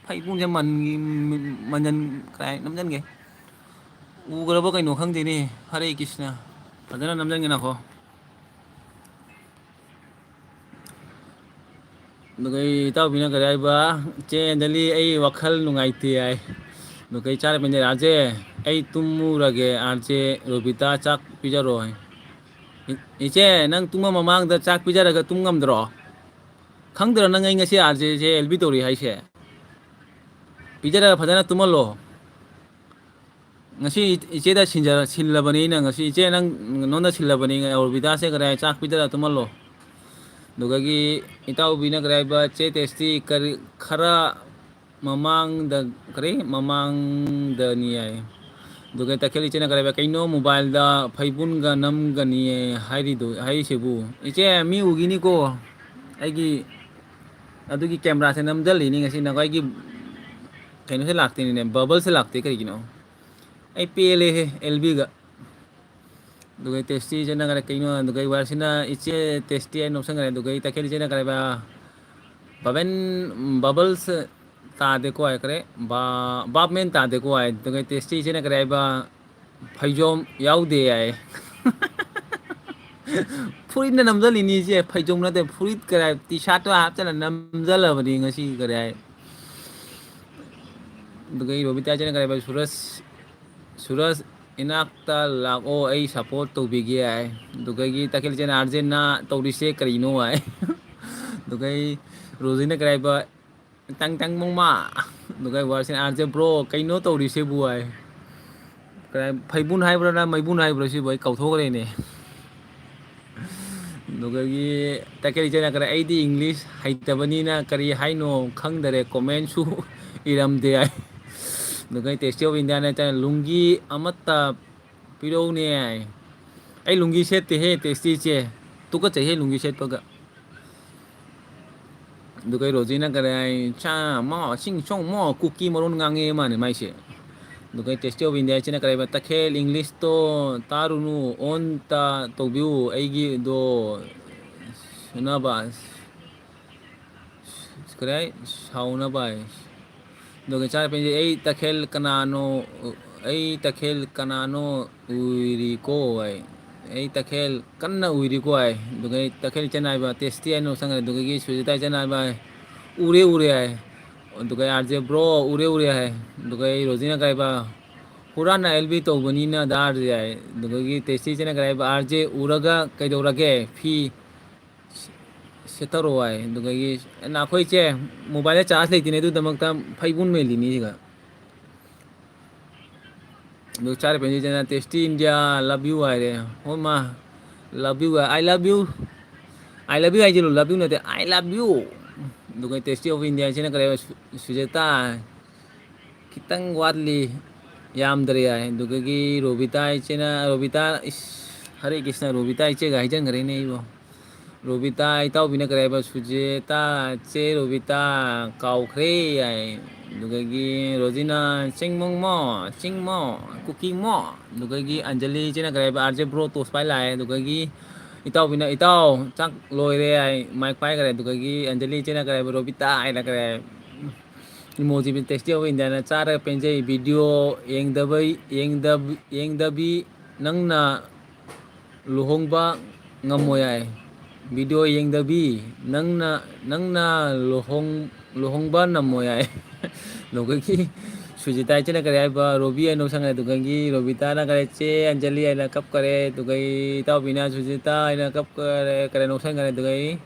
ꯐꯩꯕꯨꯡꯁꯦ ꯃꯟꯒꯤ-, ꯃꯟꯖꯟ-, ꯀꯔꯥꯏ ꯅꯝꯖꯟꯒꯦ? ꯎꯈ꯭ꯔꯕ ꯀꯩꯅꯣ ꯈꯪꯗꯦꯅꯦ꯫ ꯍꯔꯦ ꯀ꯭ꯔꯤꯁꯅ꯫ ꯐꯖꯅ ꯅꯝꯖꯟꯒꯦ ꯅꯈꯣ꯫ ꯑꯗꯨꯒ ꯑꯩ ꯏꯇꯥꯎꯕꯤꯅ ꯀꯔꯤ ꯍꯥꯏꯕ? "ꯆꯦ ꯑꯦꯟꯖꯂꯤ, ꯑꯩ ꯋꯥꯈꯜ ꯅꯨꯡꯉꯥꯏꯇꯦ" ꯍꯥꯏ꯫ ꯑꯗꯨꯒ ꯑꯩ ꯆꯥꯔ ꯄꯦꯟꯖꯔꯦ, "ꯑꯥꯔꯖꯦ, ꯑꯩ ꯇꯨꯝꯃꯨꯔꯒꯦ, ꯑꯥꯔꯖꯦ ꯔꯣꯕꯤꯇꯥ ꯆꯥꯛ ꯄꯤꯖꯔꯣ" ꯍꯥꯏ꯫ "ꯏ-, ꯏꯆꯦ, ꯅꯪ ꯇꯨꯝꯕ ꯃꯃꯥꯡꯗ ꯆꯥꯛ ꯄꯤꯖꯔꯒ ꯇꯨꯝ ꯉꯝꯗ꯭ꯔꯣ? ꯈꯪꯗ꯭ꯔꯣ ꯅꯪ ꯑꯩ ꯉꯁꯤ ꯑꯥꯔꯖꯦꯁꯦ ꯑꯦꯜ ꯕꯤ ꯇꯧꯔꯤ ꯍꯥꯏꯁꯦ? ꯄꯤꯖꯔꯒ ꯐꯖꯅ ꯇꯨꯝꯍꯜꯂꯣ"꯫ ꯉꯁꯤ ꯏꯆꯦꯗ ꯁꯤꯟꯖ-, ꯁꯤꯜꯂꯕꯅꯤ ꯑꯩꯅ ꯉꯁꯤ꯫ "ꯏꯆꯦ, ꯅꯪ ꯅꯉꯣꯟꯗ ꯁꯤꯜꯂꯕꯅꯤ, ꯔꯣꯕꯤꯇꯥꯁꯦ ꯀꯗꯥꯏ, ꯆꯥꯛ ꯄꯤꯖꯔ ꯇꯨꯝꯍꯜꯂꯣ"꯫ ꯑꯗꯨꯗꯒꯤ ꯏꯇꯥꯎꯕꯤꯅ ꯀꯔꯤ ꯍꯥꯏꯕ, "ꯆꯦ ꯇꯦꯁꯇꯤ, ꯀꯔꯤ, ꯈꯔ ꯃꯃꯥꯡꯗ, ꯀꯔꯤ, ꯃꯃꯥꯡꯗꯅꯤ" ꯍꯥꯏ꯫ ꯑꯗꯨꯒ ꯇꯈꯦꯜ ꯏꯆꯦꯅ ꯀꯔꯤ ꯍꯥꯏꯕ, "ꯀꯩꯅꯣ ꯃꯣꯕꯥꯏꯜꯗ ꯐꯩꯕꯨꯟꯒ ꯅꯝꯒꯅꯤ ꯍꯥꯏꯔꯤꯗꯨ, ꯍꯥꯏꯔꯤꯁꯤꯕꯨ?" ꯏꯆꯦ, ꯃꯤ ꯎꯈꯤꯅꯤꯀꯣ꯫ ꯑꯩꯒꯤ ꯑꯗꯨꯒꯤ ꯀꯦꯃꯦꯔꯥꯁꯦ ꯅꯝꯁꯤꯜꯂꯤꯅꯤ ꯉꯁꯤ꯫ ꯅꯈꯣꯏꯒꯤ ꯀꯩꯅꯣꯁꯦ ꯂꯥꯛꯇꯦꯅꯦ, ꯕꯕꯜꯁꯦ ꯂꯥꯛꯇꯦ ꯀꯔꯤꯒꯤꯅꯣ? ꯑꯩ ꯄꯦꯜꯂꯦꯍꯦ ꯑꯦꯜ ꯕꯤꯒ꯫ ꯑꯗꯨꯒ ꯇꯦꯁꯇꯤ ꯏꯆꯦꯅ ꯀꯔꯤ, ꯀꯩꯅꯣ, ꯑꯗꯨꯒ ꯋꯥꯔꯁꯤꯅ ꯏꯆꯦ ꯇꯦꯁꯇꯤ ꯍꯥꯏꯅ ꯅꯣꯛꯁꯟꯈ꯭ꯔꯦ꯫ ꯑꯗꯨꯒ ꯇꯈꯦꯜ ꯏꯆꯦꯅ ꯀꯔꯤ ꯍꯥꯏꯕ, "ꯕꯕꯟ, ꯕꯕꯜꯁ ꯇꯥꯗꯦꯀꯣ ꯍꯥꯏ ꯀꯔꯦ, ꯚꯥꯞ ꯃꯦꯟ ꯇꯥꯗꯦꯀꯣ ꯍꯥꯏ꯫ ꯑꯗꯨꯒ ꯇꯦꯁꯇꯤ ꯏꯆꯦꯅ ꯀꯔꯤ ꯍꯥꯏꯕ, ꯐꯩꯖꯣꯝ ꯌꯥꯎꯗꯦ ꯍꯥꯏ꯫ ꯐꯨꯔꯤꯠꯅ ꯅꯝꯖꯜꯂꯤꯅꯤ ꯏꯆꯦ, ꯐꯩꯖꯣꯝ ꯅꯠꯇꯦ, ꯐꯨꯔꯤꯠ ꯀꯔꯤ ꯍꯥꯏ, ꯇꯤ ꯁꯥꯔꯠꯇꯣ ꯍꯥꯞꯆꯜꯂ ꯅꯝꯖꯜꯂꯕꯅꯤ ꯉꯁꯤ ꯀꯔꯤ ꯍꯥꯏ꯫ ꯑꯗꯨꯒ ꯔꯣꯕꯤꯇꯥ ꯏꯆꯦꯅ ꯀꯔꯤ ꯍꯥꯏꯕ, ꯁꯨꯔꯁ, ꯁꯨꯔꯁ ꯏꯅꯥꯛꯇ ꯂꯥꯛꯑꯣ, ꯑꯩ ꯁꯞꯄꯣꯔꯠ ꯇꯧꯕꯤꯒꯦ ꯍꯥꯏ꯫ ꯑꯗꯨꯗꯒꯤ ꯇꯈꯦꯜ ꯏꯆꯦꯅ ꯑꯥꯔꯖꯦꯟꯅ ꯇꯧꯔꯤꯁꯦ ꯀꯔꯤꯅꯣ ꯍꯥꯏ꯫ ꯑꯗꯨꯒꯩ ꯔꯣꯖꯤꯅ ꯀꯔꯤ ꯍꯥꯏꯕ, ꯇꯪ ꯇꯪ ꯃꯣꯡꯃ꯫ ꯑꯗꯨꯒ ꯋꯥꯔꯁꯤꯅ ꯑꯥꯔꯖꯦ ꯕ꯭ꯔꯣ ꯀꯩꯅꯣ ꯇꯧꯔꯤꯁꯤꯕꯨ ꯍꯥꯏ꯫ ꯀꯔꯥꯏ, ꯐꯩꯕꯨꯟ ꯍꯥꯏꯕ꯭ꯔꯥ ꯅꯠꯇ꯭ꯔ ꯃꯩꯕꯨꯟ ꯍꯥꯏꯕ꯭ꯔꯥ ꯁꯤꯕꯨ ꯑꯩ ꯀꯥꯎꯊꯣꯛꯈ꯭ꯔꯦꯅꯦ꯫ ꯑꯗꯨꯗꯒꯤ ꯇꯈꯦꯜ ꯏꯆꯦꯅ ꯀꯔꯤ, "ꯑꯩꯗꯤ ꯏꯪꯂꯤꯁ ꯍꯩꯇꯕꯅꯤꯅ ꯀꯔꯤ ꯍꯥꯏꯅꯣ ꯈꯪꯗꯔꯦ, ꯀꯣꯃꯦꯟꯁꯨ ꯏꯔꯝꯗꯦ" ꯍꯥꯏ꯫ ꯑꯗꯨꯒ ꯇꯦꯁꯇꯤ ꯑꯣꯐ ꯏꯟꯗꯤꯌꯥꯅ ꯆꯪꯉꯦ, "ꯂꯨꯡꯒꯤ ꯑꯃꯠꯇ ꯄꯤꯔꯛꯎꯅꯦ" ꯍꯥꯏ꯫ ꯑꯩ ꯂꯨꯡꯒꯤ ꯁꯦꯠꯇꯦꯍꯦ ꯇꯦꯁꯇꯤ ꯏꯆꯦ, ꯇꯨꯀꯠꯆꯩꯍꯦ ꯂꯨꯡꯒꯤ ꯁꯦꯠꯄꯒ꯫ ꯑꯗꯨꯒ ꯔꯣꯖꯤꯅ ꯀꯔꯤ ꯍꯥꯏ, "ꯆꯥ ꯃꯣ, ꯆꯤꯡ ꯆꯣꯡ ꯃꯣ", ꯀꯨꯀꯤ ꯃꯔꯣꯟ ꯉꯥꯡꯉꯦ ꯃꯥꯅꯦ ꯃꯥꯏꯁꯦ꯫ ꯑꯗꯨꯒ ꯇꯦꯁꯇꯤ ꯑꯣꯐ ꯏꯟꯗꯤꯌꯥ ꯏꯆꯦꯅ ꯀꯔꯤ ꯍꯥꯏꯕ, "ꯇꯈꯦꯜ ꯏꯪꯂꯤꯁꯇꯣ ꯇꯥꯔꯨꯅꯨ, ꯑꯣꯟ ꯇ ꯇꯧꯕꯤꯌꯨ, ꯑꯩꯒꯤꯗꯣ ꯁꯨꯅꯕ", ꯀꯔꯤ ꯍꯥꯏ, "ꯁꯥꯎꯅꯕ" ꯍꯥꯏ꯫ ꯑꯗꯨꯒ ꯆꯥꯔ ꯄꯦꯟꯖꯩ, "ꯑꯩ ꯇꯈꯦꯜ ꯀꯅꯥꯅꯣ, ꯑꯩ ꯇꯈꯦꯜ ꯀꯅꯥꯅꯣ ꯎꯏꯔꯤꯀꯣ" ꯍꯥꯏ꯫ "ꯑꯩ ꯇꯈꯦꯜ ꯀꯟꯅ ꯎꯏꯔꯤꯀꯣ" ꯍꯥꯏ꯫ ꯑꯗꯨꯒ ꯑꯩ ꯇꯈꯦꯜ ꯏꯆꯦꯅ ꯍꯥꯏꯕ, "ꯇꯦꯁꯇꯤ" ꯍꯥꯏꯅ ꯆꯪꯈ꯭ꯔꯦ꯫ ꯑꯗꯨꯗꯒꯤ ꯁꯨꯖꯤꯇꯥ ꯏꯆꯦꯅ ꯍꯥꯏꯕ, "ꯎꯔꯦ, ꯎꯔꯦ" ꯍꯥꯏ꯫ ꯑꯗꯨꯒ ꯑꯩ, "ꯑꯥꯔ ꯖꯦ ꯕ꯭ꯔꯣ, ꯎꯔꯦ, ꯎꯔꯦ" ꯍꯥꯏ꯫ ꯑꯗꯨꯒ ꯑꯩ ꯔꯣꯖꯤꯅ ꯀꯔꯤ ꯍꯥꯏꯕ, "ꯍꯨꯔꯥꯟꯅ ꯑꯦꯜ ꯕꯤ ꯇꯧꯕꯅꯤꯅ ꯗꯥ ꯑꯥꯔ ꯖꯦ" ꯍꯥꯏ꯫ ꯑꯗꯨꯗꯒꯤ ꯇꯦꯁꯇꯤ ꯏꯆꯦꯅ ꯀꯔꯤ ꯍꯥꯏꯕ, "ꯑꯥꯔ ꯖꯦ ꯎꯔꯒ ꯀꯩꯗꯧꯔꯒꯦ? ꯐꯤ ꯁꯦꯠꯇꯔꯣ" ꯍꯥꯏ꯫ ꯑꯗꯨꯗꯒꯤ ꯅꯈꯣꯏ ꯏꯆꯦ ꯃꯣꯕꯥꯏꯜꯗ ꯆꯥꯔꯖ ꯂꯩꯇꯦꯅꯦ, ꯑꯗꯨꯒꯤꯗꯃꯛꯇ ꯐꯩꯕꯨꯟ ꯃꯦꯜꯂꯤꯅꯤ ꯁꯤꯒ꯫ ꯑꯗꯨ ꯆꯥꯔ ꯄꯦꯟꯖꯩ ꯏꯆꯦꯅ "ꯇꯦꯁꯇꯤ ꯏꯟꯗꯤꯌꯥ, ꯂꯚ ꯌꯨ" ꯍꯥꯏꯔꯦ꯫ ꯍꯣꯏ ꯃꯥ, "ꯂꯚ ꯌꯨ" ꯍꯥꯏ, "I love you", "I love you" ꯍꯥꯏꯁꯤꯜꯂꯨ, "ꯂꯚ ꯌꯨ" ꯅꯠꯇꯦ, "ꯑꯥꯏ ꯂꯚ ꯌꯨ"꯫ ꯑꯗꯨꯒ ꯇꯦꯁꯇꯤ ꯑꯣꯐ ꯏꯟꯗꯤꯌꯥ ꯏꯆꯦꯅ ꯀꯔꯤ ꯍꯥꯏꯕ, ꯁꯨ-, ꯁꯨꯖꯦꯇꯥ, "ꯈꯤꯇꯪ ꯋꯥꯠꯂꯤ, ꯌꯥꯝꯗ꯭ꯔꯦ" ꯍꯥꯏ꯫ ꯑꯗꯨꯗꯒꯤ ꯔꯣꯕꯤꯇꯥ ꯏꯆꯦꯅ, ꯔꯣꯕꯤꯇꯥ, ꯏꯁ, ꯍꯔꯦ ꯀ꯭ꯔꯤꯁꯅ, ꯔꯣꯕꯤꯇꯥ ꯏꯆꯦꯒ ꯍꯥꯏꯖꯟꯈ꯭ꯔꯦꯅꯦ ꯑꯩꯕꯣ꯫ ꯔꯣꯕꯤꯇꯥ ꯏꯇꯥꯎꯕꯤꯅ ꯀꯔꯤ ꯍꯥꯏꯕ? ꯁꯨꯖꯦꯇꯥ, "ꯆꯦ ꯔꯣꯕꯤꯇꯥ, ꯀꯥꯎꯈ꯭ꯔꯦ" ꯍꯥꯏ꯫ ꯑꯗꯨꯗꯒꯤ ꯔꯣꯖꯤꯅ, "ꯆꯤꯡꯃꯣꯡꯃꯣ, ꯆꯤꯡꯃꯣ, ꯀꯨꯀꯤꯃꯣ"꯫ ꯑꯗꯨꯗꯒꯤ ꯑꯟꯖꯂꯤ ꯏꯆꯦꯅ ꯀꯔꯤ ꯍꯥꯏꯕ? "ꯑꯥꯔ ꯖꯦ ꯕ꯭ꯔꯣ, ꯇꯣꯁ ꯄꯥꯏ ꯂꯥꯛꯑꯦ"꯫ ꯑꯗꯨꯗꯒꯤ ꯏꯇꯥꯎꯕꯤꯅ, "ꯏꯇꯥꯎ, ꯆꯥꯛ ꯂꯣꯏꯔꯦ" ꯍꯥꯏ, ꯃꯥꯏꯛ ꯄꯥꯏꯈ꯭ꯔꯦ꯫ ꯑꯗꯨꯗꯒꯤ ꯑꯟꯖꯂꯤ ꯏꯆꯦꯅ ꯀꯔꯤ ꯍꯥꯏꯕ? "ꯔꯣꯕꯤꯇꯥ" ꯍꯥꯏꯅ ꯀꯔꯤ ꯍꯥꯏ? Emoji ꯇꯦꯁꯇꯤ ꯑꯣꯐ ꯏꯟꯗꯤꯌꯥꯅ ꯆꯥꯔꯒ ꯄꯦꯟꯖꯩ꯫ ꯚꯤꯗꯤꯑꯣ ꯌꯦꯡꯗꯕꯩ, ꯌꯦꯡꯗꯕ-, ꯌꯦꯡꯗꯕꯤ ꯅꯪꯅ ꯂꯨꯍꯣꯡꯕ ꯉꯝꯃꯣꯏ ꯍꯥꯏ꯫ ꯚꯤꯗꯤꯑꯣ ꯌꯦꯡꯗꯕꯤ ꯅꯪꯅ, ꯅꯪꯅ ꯂꯨꯍꯣꯡ-, ꯂꯨꯍꯣꯡꯕ ꯉꯝꯃꯣꯏ ꯍꯥꯏ꯫ ꯑꯗꯨꯗꯒꯤ ꯁꯨꯖꯤꯇꯥ ꯏꯆꯦꯅ ꯀꯔꯤ ꯍꯥꯏꯕ? ꯔꯣꯕꯤ ꯑꯩ ꯅꯣꯛꯁꯟꯈ꯭ꯔꯦ꯫ ꯑꯗꯨꯗꯒꯤ ꯔꯣꯕꯤꯇꯥꯅ ꯀꯔꯤ, "ꯆꯦ ꯑꯟꯖꯂꯤ" ꯍꯥꯏꯅ ꯀꯞꯈꯔꯦ꯫ ꯑꯗꯨꯗꯒꯤ ꯏꯇꯥꯎꯕꯤꯅ "ꯁꯨꯖꯤꯇꯥ" ꯍꯥꯏꯅ ꯀꯞꯈꯔꯦ, ꯀꯔꯤ ꯅꯣꯛꯁꯟꯈꯔꯦ꯫ ꯑꯗꯨꯗꯒꯤ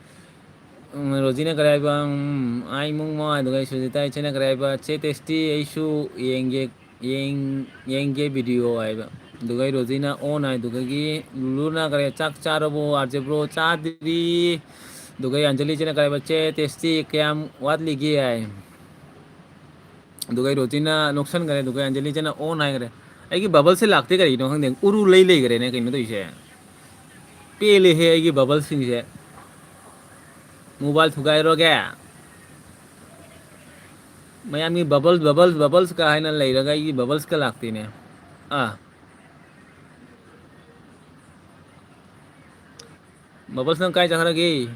ꯎꯝ, ꯔꯣꯖꯤꯅ ꯀꯔꯤ ꯍꯥꯏꯕ? ꯎꯝ, ꯑꯥꯏ ꯃꯨꯡ ꯃꯥ, ꯑꯗꯨꯒ ꯁꯨꯖꯤꯇꯥ ꯏꯆꯦꯅ ꯀꯔꯤ ꯍꯥꯏꯕ? "ꯆꯦ ꯇꯦꯁꯇꯤ, ꯑꯩꯁꯨ ꯌꯦꯡꯒꯦ, ꯌꯦꯡ-, ꯌꯦꯡꯒꯦ ꯚꯤꯗꯤꯑꯣ" ꯍꯥꯏꯕ꯫ ꯑꯗꯨꯒ ꯔꯣꯖꯤꯅ ꯑꯣꯟ ꯍꯥꯏ, ꯑꯗꯨꯗꯒꯤ ꯂꯨꯂꯨꯅ ꯀꯔꯤ, "ꯆꯥꯛ ꯆꯥꯔꯕꯣ, ꯑꯥꯔ ꯖꯦ ꯕ꯭ꯔꯣ?" "ꯆꯥꯗ꯭ꯔꯤ"꯫ ꯑꯗꯨꯒ ꯑꯟꯖꯂꯤ ꯏꯆꯦꯅ ꯀꯔꯤ ꯍꯥꯏꯕ? "ꯆꯦ ꯇꯦꯁꯇꯤ, ꯀꯌꯥꯝ ꯋꯥꯠꯂꯤꯒꯦ?" ꯍꯥꯏ꯫ ꯑꯗꯨꯒ ꯔꯣꯖꯤꯅ ꯅꯣꯛꯁꯟꯈ꯭ꯔꯦ, ꯑꯗꯨꯒ ꯑꯟꯖꯂꯤ ꯏꯆꯦꯅ ꯑꯣꯟ ꯍꯥꯏꯈ꯭ꯔꯦ꯫ ꯑꯩꯒꯤ ꯕꯕꯜꯁꯦ ꯂꯥꯛꯇꯦ, ꯀꯔꯤꯒꯤꯅꯣ ꯈꯪꯗꯦ, ꯎꯔꯨ ꯂꯩ ꯂꯩꯈ꯭ꯔꯦꯅꯦ, ꯀꯩꯅꯣ ꯇꯧꯔꯤꯁꯦ? ꯄꯦꯜꯂꯦꯍꯦ ꯑꯩꯒꯤ ꯕꯕꯜꯁꯤꯡꯁꯦ꯫ ꯃꯣꯕꯥꯏꯜ ꯊꯨꯒꯥꯏꯔꯣꯒꯦ꯫ ꯃꯌꯥꯝꯒꯤ ꯕꯕꯜꯁ, ꯕꯕꯜꯁ, ꯕꯕꯜꯁꯀ ꯍꯥꯏꯅ ꯂꯩꯔꯒ ꯑꯩꯒꯤ ꯕꯕꯜꯁꯀ ꯂꯥꯛꯇꯦꯅꯦ꯫ ꯑꯥ꯫ ꯕꯕꯜꯁ ꯅꯪ ꯀꯥꯏ ꯆꯠꯈ꯭ꯔꯒꯦ?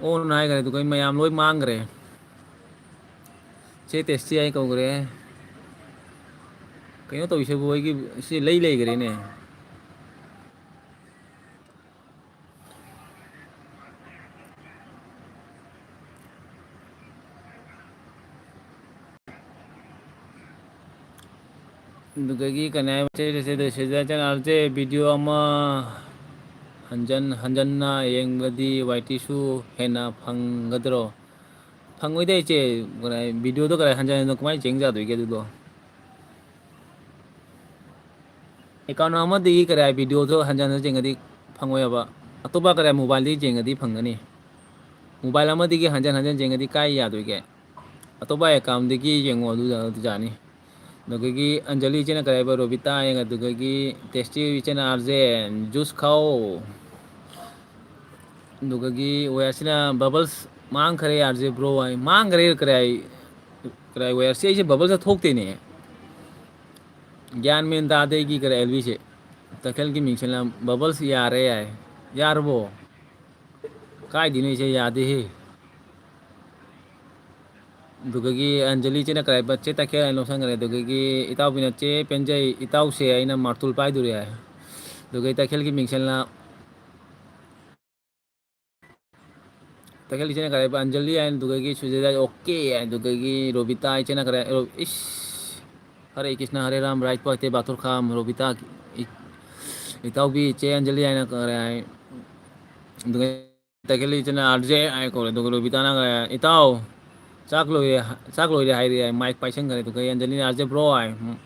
ꯑꯣꯟ ꯍꯥꯏꯈ꯭ꯔꯦ, ꯑꯗꯨꯒ ꯃꯌꯥꯝ ꯂꯣꯏ ꯃꯥꯡꯈ꯭ꯔꯦ꯫ ꯆꯦ ꯇꯦꯁꯇꯤ ꯍꯥꯏ ꯀꯧꯈ꯭ꯔꯦ꯫ ꯀꯩꯅꯣ ꯇꯧꯔꯤꯁꯤꯕꯨ? ꯑꯩꯒꯤ ꯁꯤ ꯂꯩ ꯂꯩꯈ꯭ꯔꯦꯅꯦ꯫ ꯑꯗꯨꯗꯒꯤ ꯀꯩꯅꯣ ꯍꯥꯏꯕ, ꯆꯦ, ꯆꯦ, ꯆꯦ, ꯆꯦ, ꯆꯦ, ꯆꯦ, ꯆꯦ, ꯚꯤꯗꯤꯑꯣ ꯑꯃ ꯍꯟꯖꯟ ꯍꯟꯖꯟꯅ ꯌꯦꯡꯕꯗꯤ ꯋꯥꯏ ꯇꯤꯁꯨ ꯍꯦꯟꯅ ꯐꯪꯒꯗ꯭ꯔꯣ? ꯐꯪꯉꯣꯏꯗ ꯏꯆꯦ, ꯀꯩꯅꯣ, ꯚꯤꯗꯤꯑꯣꯗꯣ ꯀꯗꯥꯏ ꯍꯟꯖꯟ ꯍꯟꯖꯟ ꯀꯃꯥꯏꯅ ꯌꯦꯡ ꯌꯥꯗꯣꯏꯒꯦ ꯑꯗꯨꯗꯣ? ꯑꯦꯀꯥꯎꯟ ꯑꯃꯗꯒꯤ ꯀꯔꯤ ꯚꯤꯗꯤꯑꯣꯗꯣ ꯍꯟꯖꯟ ꯍꯟꯖꯟ ꯌꯦꯡꯉꯗꯤ ꯐꯪꯉꯣꯏꯕ꯫ ꯑꯇꯣꯞꯄ ꯀꯔꯤ ꯃꯣꯕꯥꯏꯜꯗꯒꯤ ꯌꯦꯡꯉꯗꯤ ꯐꯪꯒꯅꯤ꯫ ꯃꯣꯕꯥꯏꯜ ꯑꯃꯗꯒꯤ ꯍꯟꯖꯟ ꯍꯟꯖꯟ ꯌꯦꯡꯉꯗꯤ ꯀꯥꯏ ꯌꯥꯗꯣꯏꯒꯦ? ꯑꯇꯣꯞꯄ ꯑꯦꯀꯥꯎꯟꯗꯒꯤ ꯌꯦꯡꯉꯣ, ꯑꯗꯨ, ꯑꯗꯨ ꯌꯥꯅꯤ꯫ ꯑꯗꯨꯗꯒꯤ ꯑꯟꯖꯂꯤ ꯏꯆꯦꯅ ꯀꯔꯤ ꯍꯥꯏꯕ? ꯔꯣꯕꯤꯇꯥ ꯍꯥꯏꯌꯦ, ꯑꯗꯨꯗꯒꯤ ꯇꯦꯁꯇꯤ ꯏꯆꯦꯅ ꯑꯥꯔ ꯖꯦ, ꯖꯨꯁ ꯈꯥꯎ꯫ ꯑꯗꯨꯗꯒꯤ ꯋꯦꯌꯔꯁꯤꯅ bubbles ꯃꯥꯡꯈꯔꯦ, R J bro hi. ꯃꯥꯡꯈꯔꯦ ꯀꯔꯤ ꯍꯥꯏ? ꯀꯔꯤ ꯍꯥꯏ ꯋꯦꯌꯔꯁꯤ? ꯑꯩꯁꯦ ꯕꯕꯜꯁꯇ ꯊꯣꯛꯇꯦꯅꯦ꯫ ꯒ꯭ꯌꯥꯟ ꯃꯦꯟ ꯇꯥꯗꯦ ꯑꯩꯒꯤ ꯀꯔꯤ ꯑꯦꯜ ꯕꯤꯁꯦ꯫ ꯇꯈꯦꯜꯒꯤ ꯃꯤꯡꯁꯤꯅ ꯕꯕꯜꯁ ꯌꯥꯔꯦ ꯍꯥꯏ꯫ ꯌꯥꯔꯕꯣ? ꯀꯥꯏꯗꯩꯅꯣ ꯏꯆꯦ? ꯌꯥꯗꯦꯍꯦ꯫ ꯑꯗꯨꯗꯒꯤ ꯑꯟꯖꯂꯤ ꯏꯆꯦꯅ ꯀꯔꯤ ꯍꯥꯏꯕ? "ꯆꯦ ꯇꯈꯦꯜ" ꯍꯥꯏꯅ ꯂꯧꯁꯟꯈ꯭ꯔꯦ꯫ ꯑꯗꯨꯗꯒꯤ ꯏꯇꯥꯎꯕꯤꯅ, "ꯆꯦ ꯄꯦꯟꯖꯩ, ꯏꯇꯥꯎꯁꯦ ꯑꯩꯅ ꯃꯥꯔꯇꯨꯜ ꯄꯥꯏꯗꯣꯔꯦ" ꯍꯥꯏ꯫ ꯑꯗꯨꯒ ꯇꯈꯦꯜꯒꯤ ꯃꯤꯡꯁꯦꯜꯅ, ꯇꯈꯦꯜ ꯏꯆꯦꯅ ꯀꯔꯤ ꯍꯥꯏꯕ? "ꯑꯟꯖꯂꯤ" ꯍꯥꯏꯅ, ꯑꯗꯨꯗꯒꯤ ꯁꯨꯖꯦꯗ "ꯑꯣꯀꯦ" ꯍꯥꯏ, ꯑꯗꯨꯗꯒꯤ ꯔꯣꯕꯤꯇꯥ ꯏꯆꯦꯅ ꯀꯔꯤ, ꯔꯣ-, ꯏꯁ! ꯍꯔꯦ ꯀ꯭ꯔꯤꯁꯅ, ꯍꯔꯦ ꯔꯥꯝ, ꯔꯥꯏꯠ ꯄꯣꯏꯇꯦ ꯕꯥꯊꯨꯔ ꯈꯥꯝ, ꯔꯣꯕꯤꯇꯥ, ꯏ-, ꯏꯇꯥꯎꯕꯤ ꯏꯆꯦ ꯑꯟꯖꯂꯤ ꯍꯥꯏꯅ ꯀꯔꯤ ꯍꯥꯏ? ꯑꯗꯨꯒ ꯇꯈꯦꯜ ꯏꯆꯦꯅ "ꯑꯥꯔ ꯖꯦ" ꯍꯥꯏ ꯀꯧꯔꯦ꯫ ꯑꯗꯨꯒ ꯔꯣꯕꯤꯇꯥꯅ ꯀꯔꯤ ꯍꯥꯏ? "ꯏꯇꯥꯎ, ꯆꯥꯛ ꯂꯣꯏꯔꯦ, ꯆꯥꯛ ꯂꯣꯏꯔꯦ" ꯍꯥꯏꯔꯦ ꯍꯥꯏ, ꯃꯥꯏꯛ ꯄꯥꯏꯁꯟꯈꯔꯦ꯫ ꯑꯗꯨꯒ ꯑꯟꯖꯂꯤꯅ "ꯑꯥꯔ ꯖꯦ ꯕ꯭ꯔꯣ" ꯍꯥꯏ꯫ ꯎꯝ꯫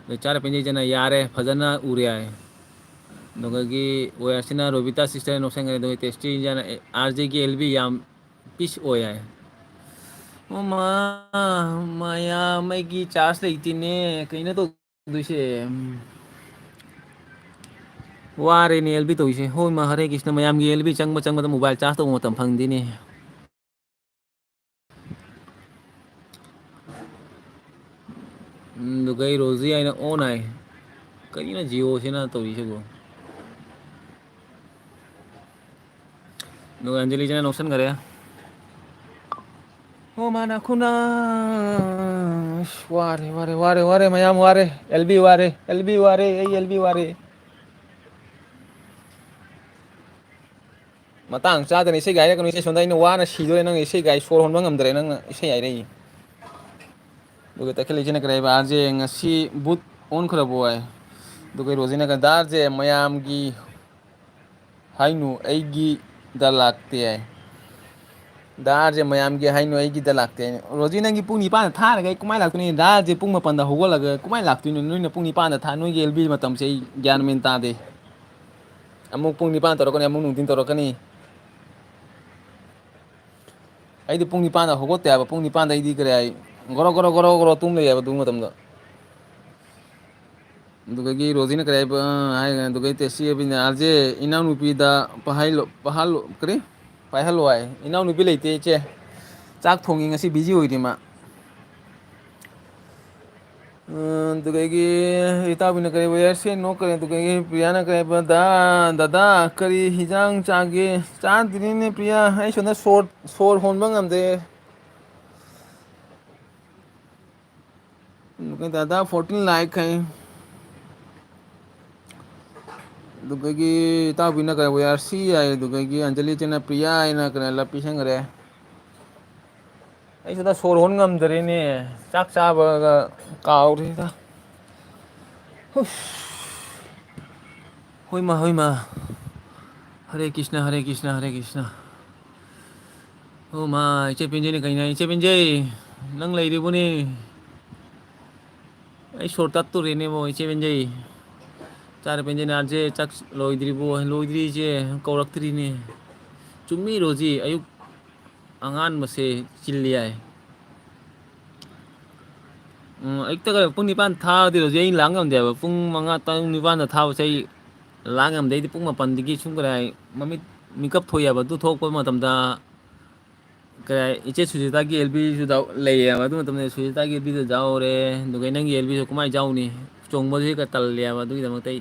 ꯑꯗꯩ ꯆꯥꯔ ꯄꯦꯟꯖꯩ ꯏꯆꯦꯅ "ꯌꯥꯔꯦ, ꯐꯖꯅ ꯎꯔꯦ" ꯍꯥꯏ꯫ ꯑꯗꯨꯗꯒꯤ ꯑꯣꯌꯥꯁꯤꯅ ꯔꯣꯕꯤꯇꯥ ꯁꯤꯁꯇꯔ ꯅꯣꯛꯁꯟꯈꯔꯦ꯫ ꯑꯗꯨꯒ ꯇꯦꯁꯇꯤ ꯏꯟꯖꯥꯅ "ꯑꯦ, ꯑꯥꯔ ꯖꯦꯒꯤ ꯑꯦꯜ ꯕꯤ ꯌꯥꯝ ꯄꯤꯁ ꯑꯣꯏ" ꯍꯥꯏ꯫ ꯑꯣ ꯃꯥ, ꯃꯌꯥꯝ ꯑꯩꯒꯤ ꯆꯥꯔꯖ ꯂꯩꯇꯦꯅꯦ꯫ ꯀꯩꯅꯣ ꯇꯧꯗꯣꯏꯁꯦ? ꯎꯝ꯫ ꯋꯥꯔꯦꯅꯦ ꯑꯦꯜ ꯕꯤ ꯇꯧꯔꯤꯁꯦ꯫ ꯍꯣꯏ ꯃꯥ, ꯍꯔꯦ ꯀ꯭ꯔꯤꯁꯅ, ꯃꯌꯥꯝꯒꯤ ꯑꯦꯜ ꯕꯤ ꯆꯪꯕ ꯆꯪꯕꯗ ꯃꯣꯕꯥꯏꯜ ꯆꯥꯔꯖ ꯇꯧꯕ ꯃꯇꯝ ꯐꯪꯗꯦꯅꯦ꯫ ꯎꯝ, ꯑꯗꯨꯒ ꯑꯩ ꯔꯣꯖꯤ ꯍꯥꯏꯅ ꯑꯣꯟ ꯍꯥꯏ꯫ ꯀꯔꯤꯅꯣ ꯖꯤꯑꯣꯁꯤꯅ ꯇꯧꯔꯤꯁꯤꯕꯨ? ꯑꯗꯨꯒ ꯑꯟꯖꯂꯤꯁꯤꯅ ꯅꯣꯛꯁꯟꯈꯔꯦ꯫ ꯑꯣ ꯃꯥꯅ ꯈꯨꯅ-, ꯑꯁ, ꯋꯥꯔꯦ, ꯋꯥꯔꯦ, ꯋꯥꯔꯦ, ꯋꯥꯔꯦ, ꯃꯌꯥꯝ ꯋꯥꯔꯦ꯫ ꯑꯦꯜ ꯕꯤ ꯋꯥꯔꯦ, ꯑꯦꯜ ꯕꯤ ꯋꯥꯔꯦ, ꯑꯩ ꯑꯦꯜ ꯕꯤ ꯋꯥꯔꯦ꯫ ꯃꯇꯥꯡ ꯆꯥꯗꯅ ꯏꯁꯩ ꯒꯥꯏꯔꯛꯀꯅꯨ, ꯏꯁꯩ ꯁꯣꯝꯗ ꯑꯩꯅ ꯋꯥꯅ ꯁꯤꯗꯣꯔꯦ, ꯅꯪꯅ ꯏꯁꯩ ꯒꯥꯏ, ꯁꯣꯔ ꯍꯣꯟꯕ ꯉꯝꯗ꯭ꯔꯦ, ꯅꯪꯅ ꯏꯁꯩ ꯍꯥꯏꯔꯛꯏ꯫ ꯑꯗꯨꯒ ꯇꯈꯦꯜ ꯏꯆꯦꯅ ꯀꯔꯤ ꯍꯥꯏꯕ? "ꯑꯥꯔ ꯖꯦ, ꯉꯁꯤ ꯕꯨꯠ ꯑꯣꯟꯈ꯭ꯔꯕꯣ?" ꯍꯥꯏ꯫ ꯑꯗꯨꯒ ꯔꯣꯖꯤꯅ ꯀ-, "ꯗꯥ ꯑꯥꯔ ꯖꯦ, ꯃꯌꯥꯝꯒꯤ ꯍꯥꯏꯅꯨ, ꯑꯩꯒꯤꯗ ꯂꯥꯛꯇꯦ" ꯍꯥꯏ꯫ "ꯗꯥ ꯑꯥꯔ ꯖꯦ, ꯃꯌꯥꯝꯒꯤ ꯍꯥꯏꯅꯨ, ꯑꯩꯒꯤꯗ ꯂꯥꯛꯇꯦ" ꯍꯥꯏ꯫ ꯔꯣꯖꯤ, ꯅꯪꯒꯤ ꯄꯨꯡ ꯅꯤꯄꯥꯟꯗ ꯊꯥꯔꯒ ꯑꯩ ꯀꯃꯥꯏꯅ ꯂꯥꯛꯇꯣꯏꯅꯣ? ꯗꯥ ꯑꯥꯔ ꯖꯦ ꯄꯨꯡ ꯃꯥꯄꯟꯗ ꯍꯧꯒꯠꯂꯒ ꯀꯃꯥꯏꯅ ꯂꯥꯛꯇꯣꯏꯅꯣ? ꯅꯣꯏꯅ ꯄꯨꯡ ꯅꯤꯄꯥꯟꯗ ꯊꯥ-, ꯅꯣꯏꯒꯤ ꯑꯦꯜ ꯕꯤ ꯃꯇꯝꯁꯦ ꯑꯩ ꯒ꯭ꯌꯥꯟ ꯃꯦꯟ ꯇꯥꯗꯦ꯫ ꯑꯃꯨꯛ ꯄꯨꯡ ꯅꯤꯄꯥꯟ ꯇꯧꯔꯛꯀꯅꯤ, ꯑꯃꯨꯛ ꯅꯨꯡꯊꯤꯟ ꯇꯧꯔꯛꯀꯅꯤ꯫ ꯑꯩꯗꯤ ꯄꯨꯡ ꯅꯤꯄꯥꯟꯗ ꯍꯧꯒꯠꯇꯦ ꯍꯥꯏꯕ꯫ ꯄꯨꯡ ꯅꯤꯄꯥꯟꯗ ꯑꯩꯗꯤ ꯀꯔꯤ ꯍꯥꯏ, ꯒꯣꯔꯣ ꯒꯣꯔꯣ ꯒꯣꯔꯣ ꯒꯣꯔꯣ ꯇꯨꯝ ꯂꯩ ꯍꯥꯏꯕ ꯑꯗꯨ ꯃꯇꯝꯗ꯫ ꯑꯗꯨꯗꯒꯤ ꯔꯣꯖꯤꯅ ꯀꯔꯤ ꯍꯥꯏꯕ, ꯑ, ꯍꯥꯏ, ꯑꯗꯨꯗꯒꯤ ꯇꯦꯁꯤ ꯑꯣꯏꯕꯤꯅ, "ꯑꯥꯔ ꯖꯦ, ꯏꯅꯥꯎꯅꯨꯄꯤꯗ ꯄꯥꯍꯜꯂꯣ, ꯄꯥꯍꯜꯂꯣ", ꯀꯔꯤ? "ꯄꯥꯏꯍꯜꯂꯣ" ꯍꯥꯏ꯫ "ꯏꯅꯥꯎꯅꯨꯄꯤ ꯂꯩꯇꯦ ꯏꯆꯦ꯫ ꯆꯥꯛ ꯊꯣꯡꯉꯤ ꯉꯁꯤ, ꯕꯤꯖꯤ ꯑꯣꯏꯔꯤ ꯃꯥ"꯫ ꯑ, ꯑꯗꯨꯗꯒꯤ ꯏꯇꯥꯎꯕꯤꯅ ꯀꯔꯤ ꯋꯦꯌꯔ ꯁꯦ ꯅꯣ ꯀꯔꯤ, ꯑꯗꯨꯗꯒꯤ ꯄ꯭ꯔꯤꯌꯥꯅ ꯀꯔꯤ ꯍꯥꯏꯕ, "ꯗꯥ, ꯗꯗꯥ, ꯀꯔꯤ ꯍꯤꯟꯖꯥꯡ ꯆꯥꯒꯦ?" ꯆꯥꯗ꯭ꯔꯤꯅꯦ ꯄ꯭ꯔꯤꯌꯥ, ꯑꯩ ꯁꯣꯝꯗ ꯁꯣꯔ, ꯁꯣꯔ ꯍꯣꯟꯕ ꯉꯝꯗꯦ꯫ ꯗꯥꯗꯥ ꯐꯣꯔꯇꯤꯟ ꯂꯥꯏꯛ ꯍꯥꯏ꯫ ꯑꯗꯨꯗꯒꯤ ꯏꯇꯥꯎꯕꯤꯅ ꯀꯩꯅꯣ ꯋꯤ ꯑꯥꯔ ꯁꯤ ꯍꯥꯏ, ꯑꯗꯨꯗꯒꯤ ꯑꯟꯖꯂꯤ ꯆꯦꯅ ꯄ꯭ꯔꯤꯌꯥ ꯍꯥꯏꯅ ꯀꯩꯅꯣ ꯂꯞ ꯄꯤꯁꯟꯈ꯭ꯔꯦ꯫ ꯑꯩ ꯁꯤꯗ ꯁꯣꯔ ꯍꯣꯟ ꯉꯝꯗꯔꯦꯅꯦ, ꯆꯥꯛ ꯆꯥꯕꯒ ꯀꯥꯎꯔꯦꯗ꯫ ꯍꯨꯁ꯫ ꯍꯣꯏꯃ, ꯍꯣꯏꯃ꯫ ꯍꯔꯦ ꯀ꯭ꯔꯤꯁꯅ, ꯍꯔꯦ ꯀ꯭ꯔꯤꯁꯅ, ꯍꯔꯦ ꯀ꯭ꯔꯤꯁꯅ꯫ ꯑꯣ ꯃꯥ, ꯏꯆꯦ ꯄꯦꯟꯖꯩꯅ ꯀꯩꯅꯣ ꯍꯥꯏ? ꯏꯆꯦ ꯄꯦꯟꯖꯩ, ꯅꯪ ꯂꯩꯔꯤꯕꯣꯅꯦ? ꯑꯩ ꯁꯣꯔ ꯇꯠꯇꯣꯔꯦꯅꯦꯕꯣ, ꯏꯆꯦ ꯄꯦꯟꯖꯩ꯫ ꯆꯥꯔꯦ ꯄꯦꯟꯖꯩ, ꯅꯍꯥꯟꯁꯦ ꯆꯥꯛ ꯂꯣꯏꯗ꯭ꯔꯤꯕꯣ? ꯂꯣꯏꯗ꯭ꯔꯤ ꯏꯆꯦ, ꯀꯧꯔꯛꯇ꯭ꯔꯤꯅꯦ꯫ ꯆꯨꯝꯃꯤ ꯔꯣꯖꯤ, ꯑꯌꯨꯛ ꯑꯉꯥꯟꯕꯁꯦ ꯆꯤꯜꯂꯤ ꯍꯥꯏ꯫ ꯎꯝ, ꯑꯌꯨꯛꯇꯒ ꯄꯨꯡ ꯅꯤꯄꯥꯟ ꯊꯥꯕꯗꯤ ꯔꯣꯖꯤ ꯑꯩ ꯂꯥꯛ ꯉꯝꯗꯦꯕ꯫ ꯄꯨꯡ ꯃꯉꯥ, ꯇꯔꯨꯛ, ꯅꯤꯄꯥꯟꯗ ꯊꯥꯕꯁꯦ ꯑꯩ ꯂꯥꯛ ꯉꯝꯗꯦ꯫ ꯑꯩꯗꯤ ꯄꯨꯡ ꯃꯥꯄꯟꯗꯒꯤ ꯁꯨꯝ ꯀꯔꯥꯏ ꯃꯃꯤꯠ, ꯃꯤꯀꯞ ꯊꯣꯛꯑꯦꯕ꯫ ꯑꯗꯨ ꯊꯣꯛꯄ ꯃꯇꯝꯗ ꯀꯔꯥꯏ ꯏꯆꯦ ꯁꯨꯖꯤꯇꯥꯒꯤ ꯑꯦꯜ ꯕꯤꯁꯨ ꯂꯩꯌꯦꯕ꯫ ꯑꯗꯨ ꯃꯇꯝꯗ ꯁꯨꯖꯤꯇꯥꯒꯤ ꯑꯦꯜ ꯕꯤꯗ ꯌꯥꯎꯔꯦ꯫ ꯑꯗꯨꯒ ꯅꯪꯒꯤ ꯑꯦꯜ ꯕꯤꯁꯨ ꯀꯃꯥꯏꯅ ꯌꯥꯎꯅꯤ? ꯆꯣꯡꯕꯁꯤ ꯈꯔ ꯇꯜꯂꯦꯕ꯫ ꯑꯗꯨꯒꯤꯗꯃꯛꯇ ꯑꯩ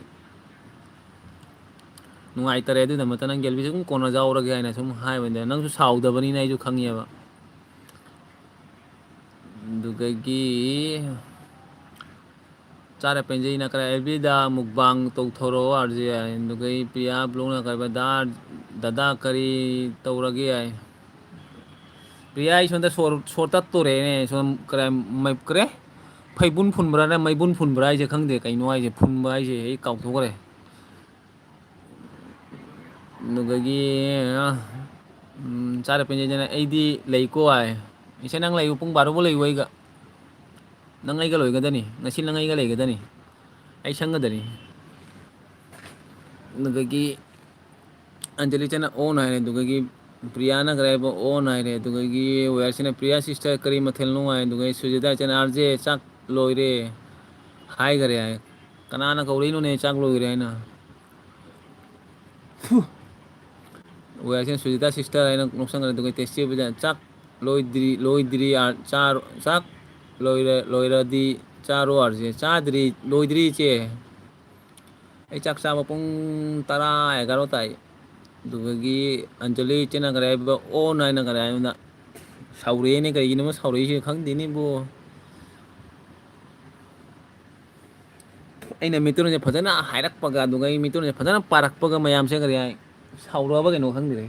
ꯅꯨꯡꯉꯥꯏꯇꯔꯦ꯫ ꯑꯗꯨꯒꯤꯗꯃꯛꯇ ꯅꯪꯒꯤ ꯑꯦꯜ ꯕꯤꯁꯦ ꯑꯗꯨꯝ ꯀꯣꯟꯅ ꯌꯥꯎꯔꯒꯦ ꯍꯥꯏꯅ ꯁꯨꯝ ꯍꯥꯏꯕꯅꯤꯗ꯫ ꯅꯪꯁꯨ ꯁꯥꯎꯗꯕꯅꯤꯅ ꯑꯩꯁꯨ ꯈꯪꯉꯦꯕ꯫ ꯑꯗꯨꯗꯒꯤ ꯆꯥꯔ ꯄꯦꯟꯖꯩꯅ ꯀꯔꯥꯏ ꯑꯦꯜ ꯕꯤꯗ ꯃꯨꯛꯕꯥꯡ ꯇꯧꯊꯣꯔꯛꯑꯣ ꯑꯥꯔ ꯖꯦ ꯍꯥꯏ꯫ ꯑꯗꯨꯗꯒꯤ ꯄ꯭ꯔꯤꯌꯥ ꯕ꯭ꯂꯣꯛꯅ ꯀꯔꯥꯏ ꯗꯥ, ꯗꯗꯥ ꯀꯔꯤ ꯇꯧꯔꯒꯦ ꯍꯥꯏ꯫ ꯄ꯭ꯔꯤꯌꯥ ꯑꯩ ꯁꯣꯝꯗ ꯁꯣꯔ, ꯁꯣꯔ ꯇꯠꯇꯣꯔꯦꯅꯦ꯫ ꯁꯣꯝ ꯀꯔꯥꯏ ꯃꯩ-, ꯀꯔꯦ? ꯐꯩꯕꯨꯟ ꯐꯨꯟꯕ꯭ꯔꯥꯅ ꯃꯩꯕꯨꯟ ꯐꯨꯟꯕ꯭ꯔꯥ ꯍꯥꯏꯁꯦ ꯈꯪꯗꯦ꯫ ꯀꯩꯅꯣ ꯍꯥꯏꯁꯦ? ꯐꯨꯟꯕ ꯍꯥꯏꯁꯦ ꯑꯩ ꯀꯥꯎꯊꯣꯛꯈ꯭ꯔꯦ꯫ ꯑꯗꯨꯗꯒꯤ, ꯎꯝ, ꯆꯥꯔ ꯄꯦꯟꯖꯩꯗꯅ ꯑꯩꯗꯤ ꯂꯩꯀꯣ ꯍꯥꯏ꯫ ꯏꯆꯦ ꯅꯪ ꯂꯩꯌꯨ, ꯄꯨꯡ ꯕꯥꯔꯣ ꯐꯥꯎ ꯂꯩꯌꯨ ꯑꯩꯒ꯫ ꯅꯪ ꯑꯩꯒ ꯂꯣꯏꯒꯗꯅꯤ꯫ ꯉꯁꯤ ꯅꯪ ꯑꯩꯒ ꯂꯩꯒꯗꯅꯤ꯫ ꯑꯩ ꯁꯪꯒꯗꯅꯤ꯫ ꯑꯗꯨꯗꯒꯤ ꯑꯟꯖꯂꯤ ꯆꯦꯅ ꯑꯣꯟ ꯍꯥꯏꯔꯦ꯫ ꯑꯗꯨꯗꯒꯤ ꯄ꯭ꯔꯤꯌꯥꯅ ꯀꯔꯤ ꯍꯥꯏꯕ? ꯑꯣꯟ ꯍꯥꯏꯔꯦ꯫ ꯑꯗꯨꯗꯒꯤ ꯋꯦꯌꯔꯁꯤꯅ ꯄ꯭ꯔꯤꯌꯥ ꯁꯤꯁꯇꯔ ꯀꯔꯤ ꯃꯊꯦꯜꯅꯣ ꯍꯥꯏ꯫ ꯑꯗꯨꯗꯒꯤ ꯁꯨꯖꯤꯇꯥ ꯆꯦꯅ ꯑꯥꯔ ꯖꯦ ꯆꯥꯛ ꯂꯣꯏꯔꯦ ꯍꯥꯏꯈꯔꯦ ꯍꯥꯏ꯫ ꯀꯅꯥꯅ ꯀꯧꯔꯛꯏꯅꯣꯅꯦ ꯆꯥꯛ ꯂꯣꯏꯔꯦ ꯍꯥꯏꯅ? ꯊꯨ꯫ ꯋꯦꯌꯔꯁꯤꯅ ꯁꯨꯖꯤꯇꯥ ꯁꯤꯁꯇꯔ ꯍꯥꯏꯅ ꯅꯣꯛꯁꯟꯈ꯭ꯔꯦ꯫ ꯑꯗꯨꯒ ꯇꯦꯁꯇꯤ ꯑꯣꯏꯕꯗ ꯆꯥꯛ ꯂꯣꯏꯗ꯭ꯔꯤ, ꯂꯣꯏꯗ꯭ꯔꯤ, ꯑꯥ, ꯆꯥꯔꯣ-, ꯆꯥꯛ ꯂꯣꯏꯔ-, ꯂꯣꯏꯔꯗꯤ ꯆꯥꯔꯣ ꯑꯥꯔ ꯖꯦ꯫ ꯆꯥꯗ꯭ꯔꯤ, ꯂꯣꯏꯗ꯭ꯔꯤ ꯏꯆꯦ꯫ ꯑꯩ ꯆꯥꯛ ꯆꯥꯕ ꯄꯨꯡ ꯇꯔꯥ, ꯑꯦꯒꯥꯔꯣ ꯇꯥꯏ꯫ ꯑꯗꯨꯗꯒꯤ ꯑꯟꯖꯂꯤ ꯏꯆꯦꯅ ꯀꯔꯤ ꯍꯥꯏꯕ? ꯑꯣꯟ ꯍꯥꯏꯅ ꯀꯔꯤ ꯍꯥꯏꯕꯗ ꯁꯥꯎꯔꯛꯑꯦꯅꯦ꯫ ꯀꯔꯤꯒꯤꯅꯣ ꯁꯥꯎꯔꯛꯏꯁꯦ ꯈꯪꯗꯦꯅꯦ ꯏꯕꯣ꯫ ꯑꯩꯅ ꯃꯩꯇꯩꯂꯣꯟꯁꯦ ꯐꯖꯅ ꯍꯥꯏꯔꯛꯄꯒ, ꯑꯗꯨꯒ ꯑꯩ ꯃꯩꯇꯩꯂꯣꯟꯁꯦ ꯐꯖꯅ ꯄꯥꯔꯛꯄꯒ, ꯃꯌꯥꯝꯁꯦ ꯀꯔꯤ ꯍꯥꯏ, ꯁꯥꯎꯔꯛꯑꯕ ꯀꯩꯅꯣ ꯈꯪꯗ꯭ꯔꯦ꯫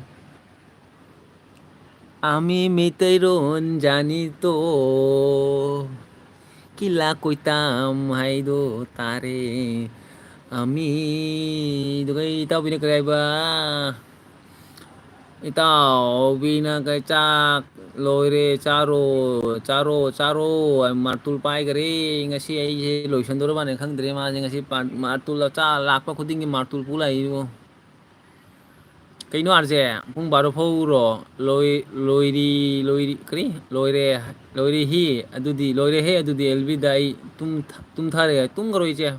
"আমি মেইতেইরোন জানি তো, কিলা কইতাম হাইদো তারে, আমি", ꯑꯗꯨꯒ ꯏꯇꯥꯎꯕꯤꯅ ꯀꯔꯤ ꯍꯥꯏꯕ? ꯏꯇꯥꯎꯕꯤꯅ ꯀꯩ, "ꯆꯥꯛ ꯂꯣꯏꯔꯦ, ꯆꯥꯔꯣ, ꯆꯥꯔꯣ, ꯆꯥꯔꯣ", ꯃꯥꯔꯇꯨꯜ ꯄꯥꯏꯈꯔꯦ꯫ ꯉꯁꯤ ꯑꯩꯁꯦ ꯂꯣꯏꯁꯟꯗꯣꯔꯕꯅꯦ ꯈꯪꯗ꯭ꯔꯦ꯫ ꯃꯥꯁꯦ ꯉꯁꯤ ꯄꯥ-, ꯃꯥꯔꯇꯨꯜ ꯆꯥ ꯂꯥꯛꯄ ꯈꯨꯗꯤꯡꯒꯤ ꯃꯥꯔꯇꯨꯜ ꯄꯨ ꯂꯥꯛꯏꯕꯣ꯫ ꯀꯩꯅꯣ ꯑꯥꯔꯖꯦ? ꯄꯨꯡ ꯕꯥꯔꯣ ꯐꯥꯎꯔꯣ? ꯂꯣꯏ-, ꯂꯣꯏꯔꯤ, ꯂꯣꯏꯔꯤ, ꯀꯔꯤ? ꯂꯣꯏꯔꯦ, ꯂꯣꯏꯔꯦ ꯍꯤ꯫ ꯑꯗꯨꯗꯤ ꯂꯣꯏꯔꯦꯍꯦ꯫ ꯑꯗꯨꯗꯤ ꯑꯦꯜꯕꯤꯗ ꯑꯩ ꯇꯨꯝ-, ꯇꯨꯝꯊꯔꯦ꯫ ꯇꯨꯝꯈꯔꯣꯏ ꯏꯆꯦ꯫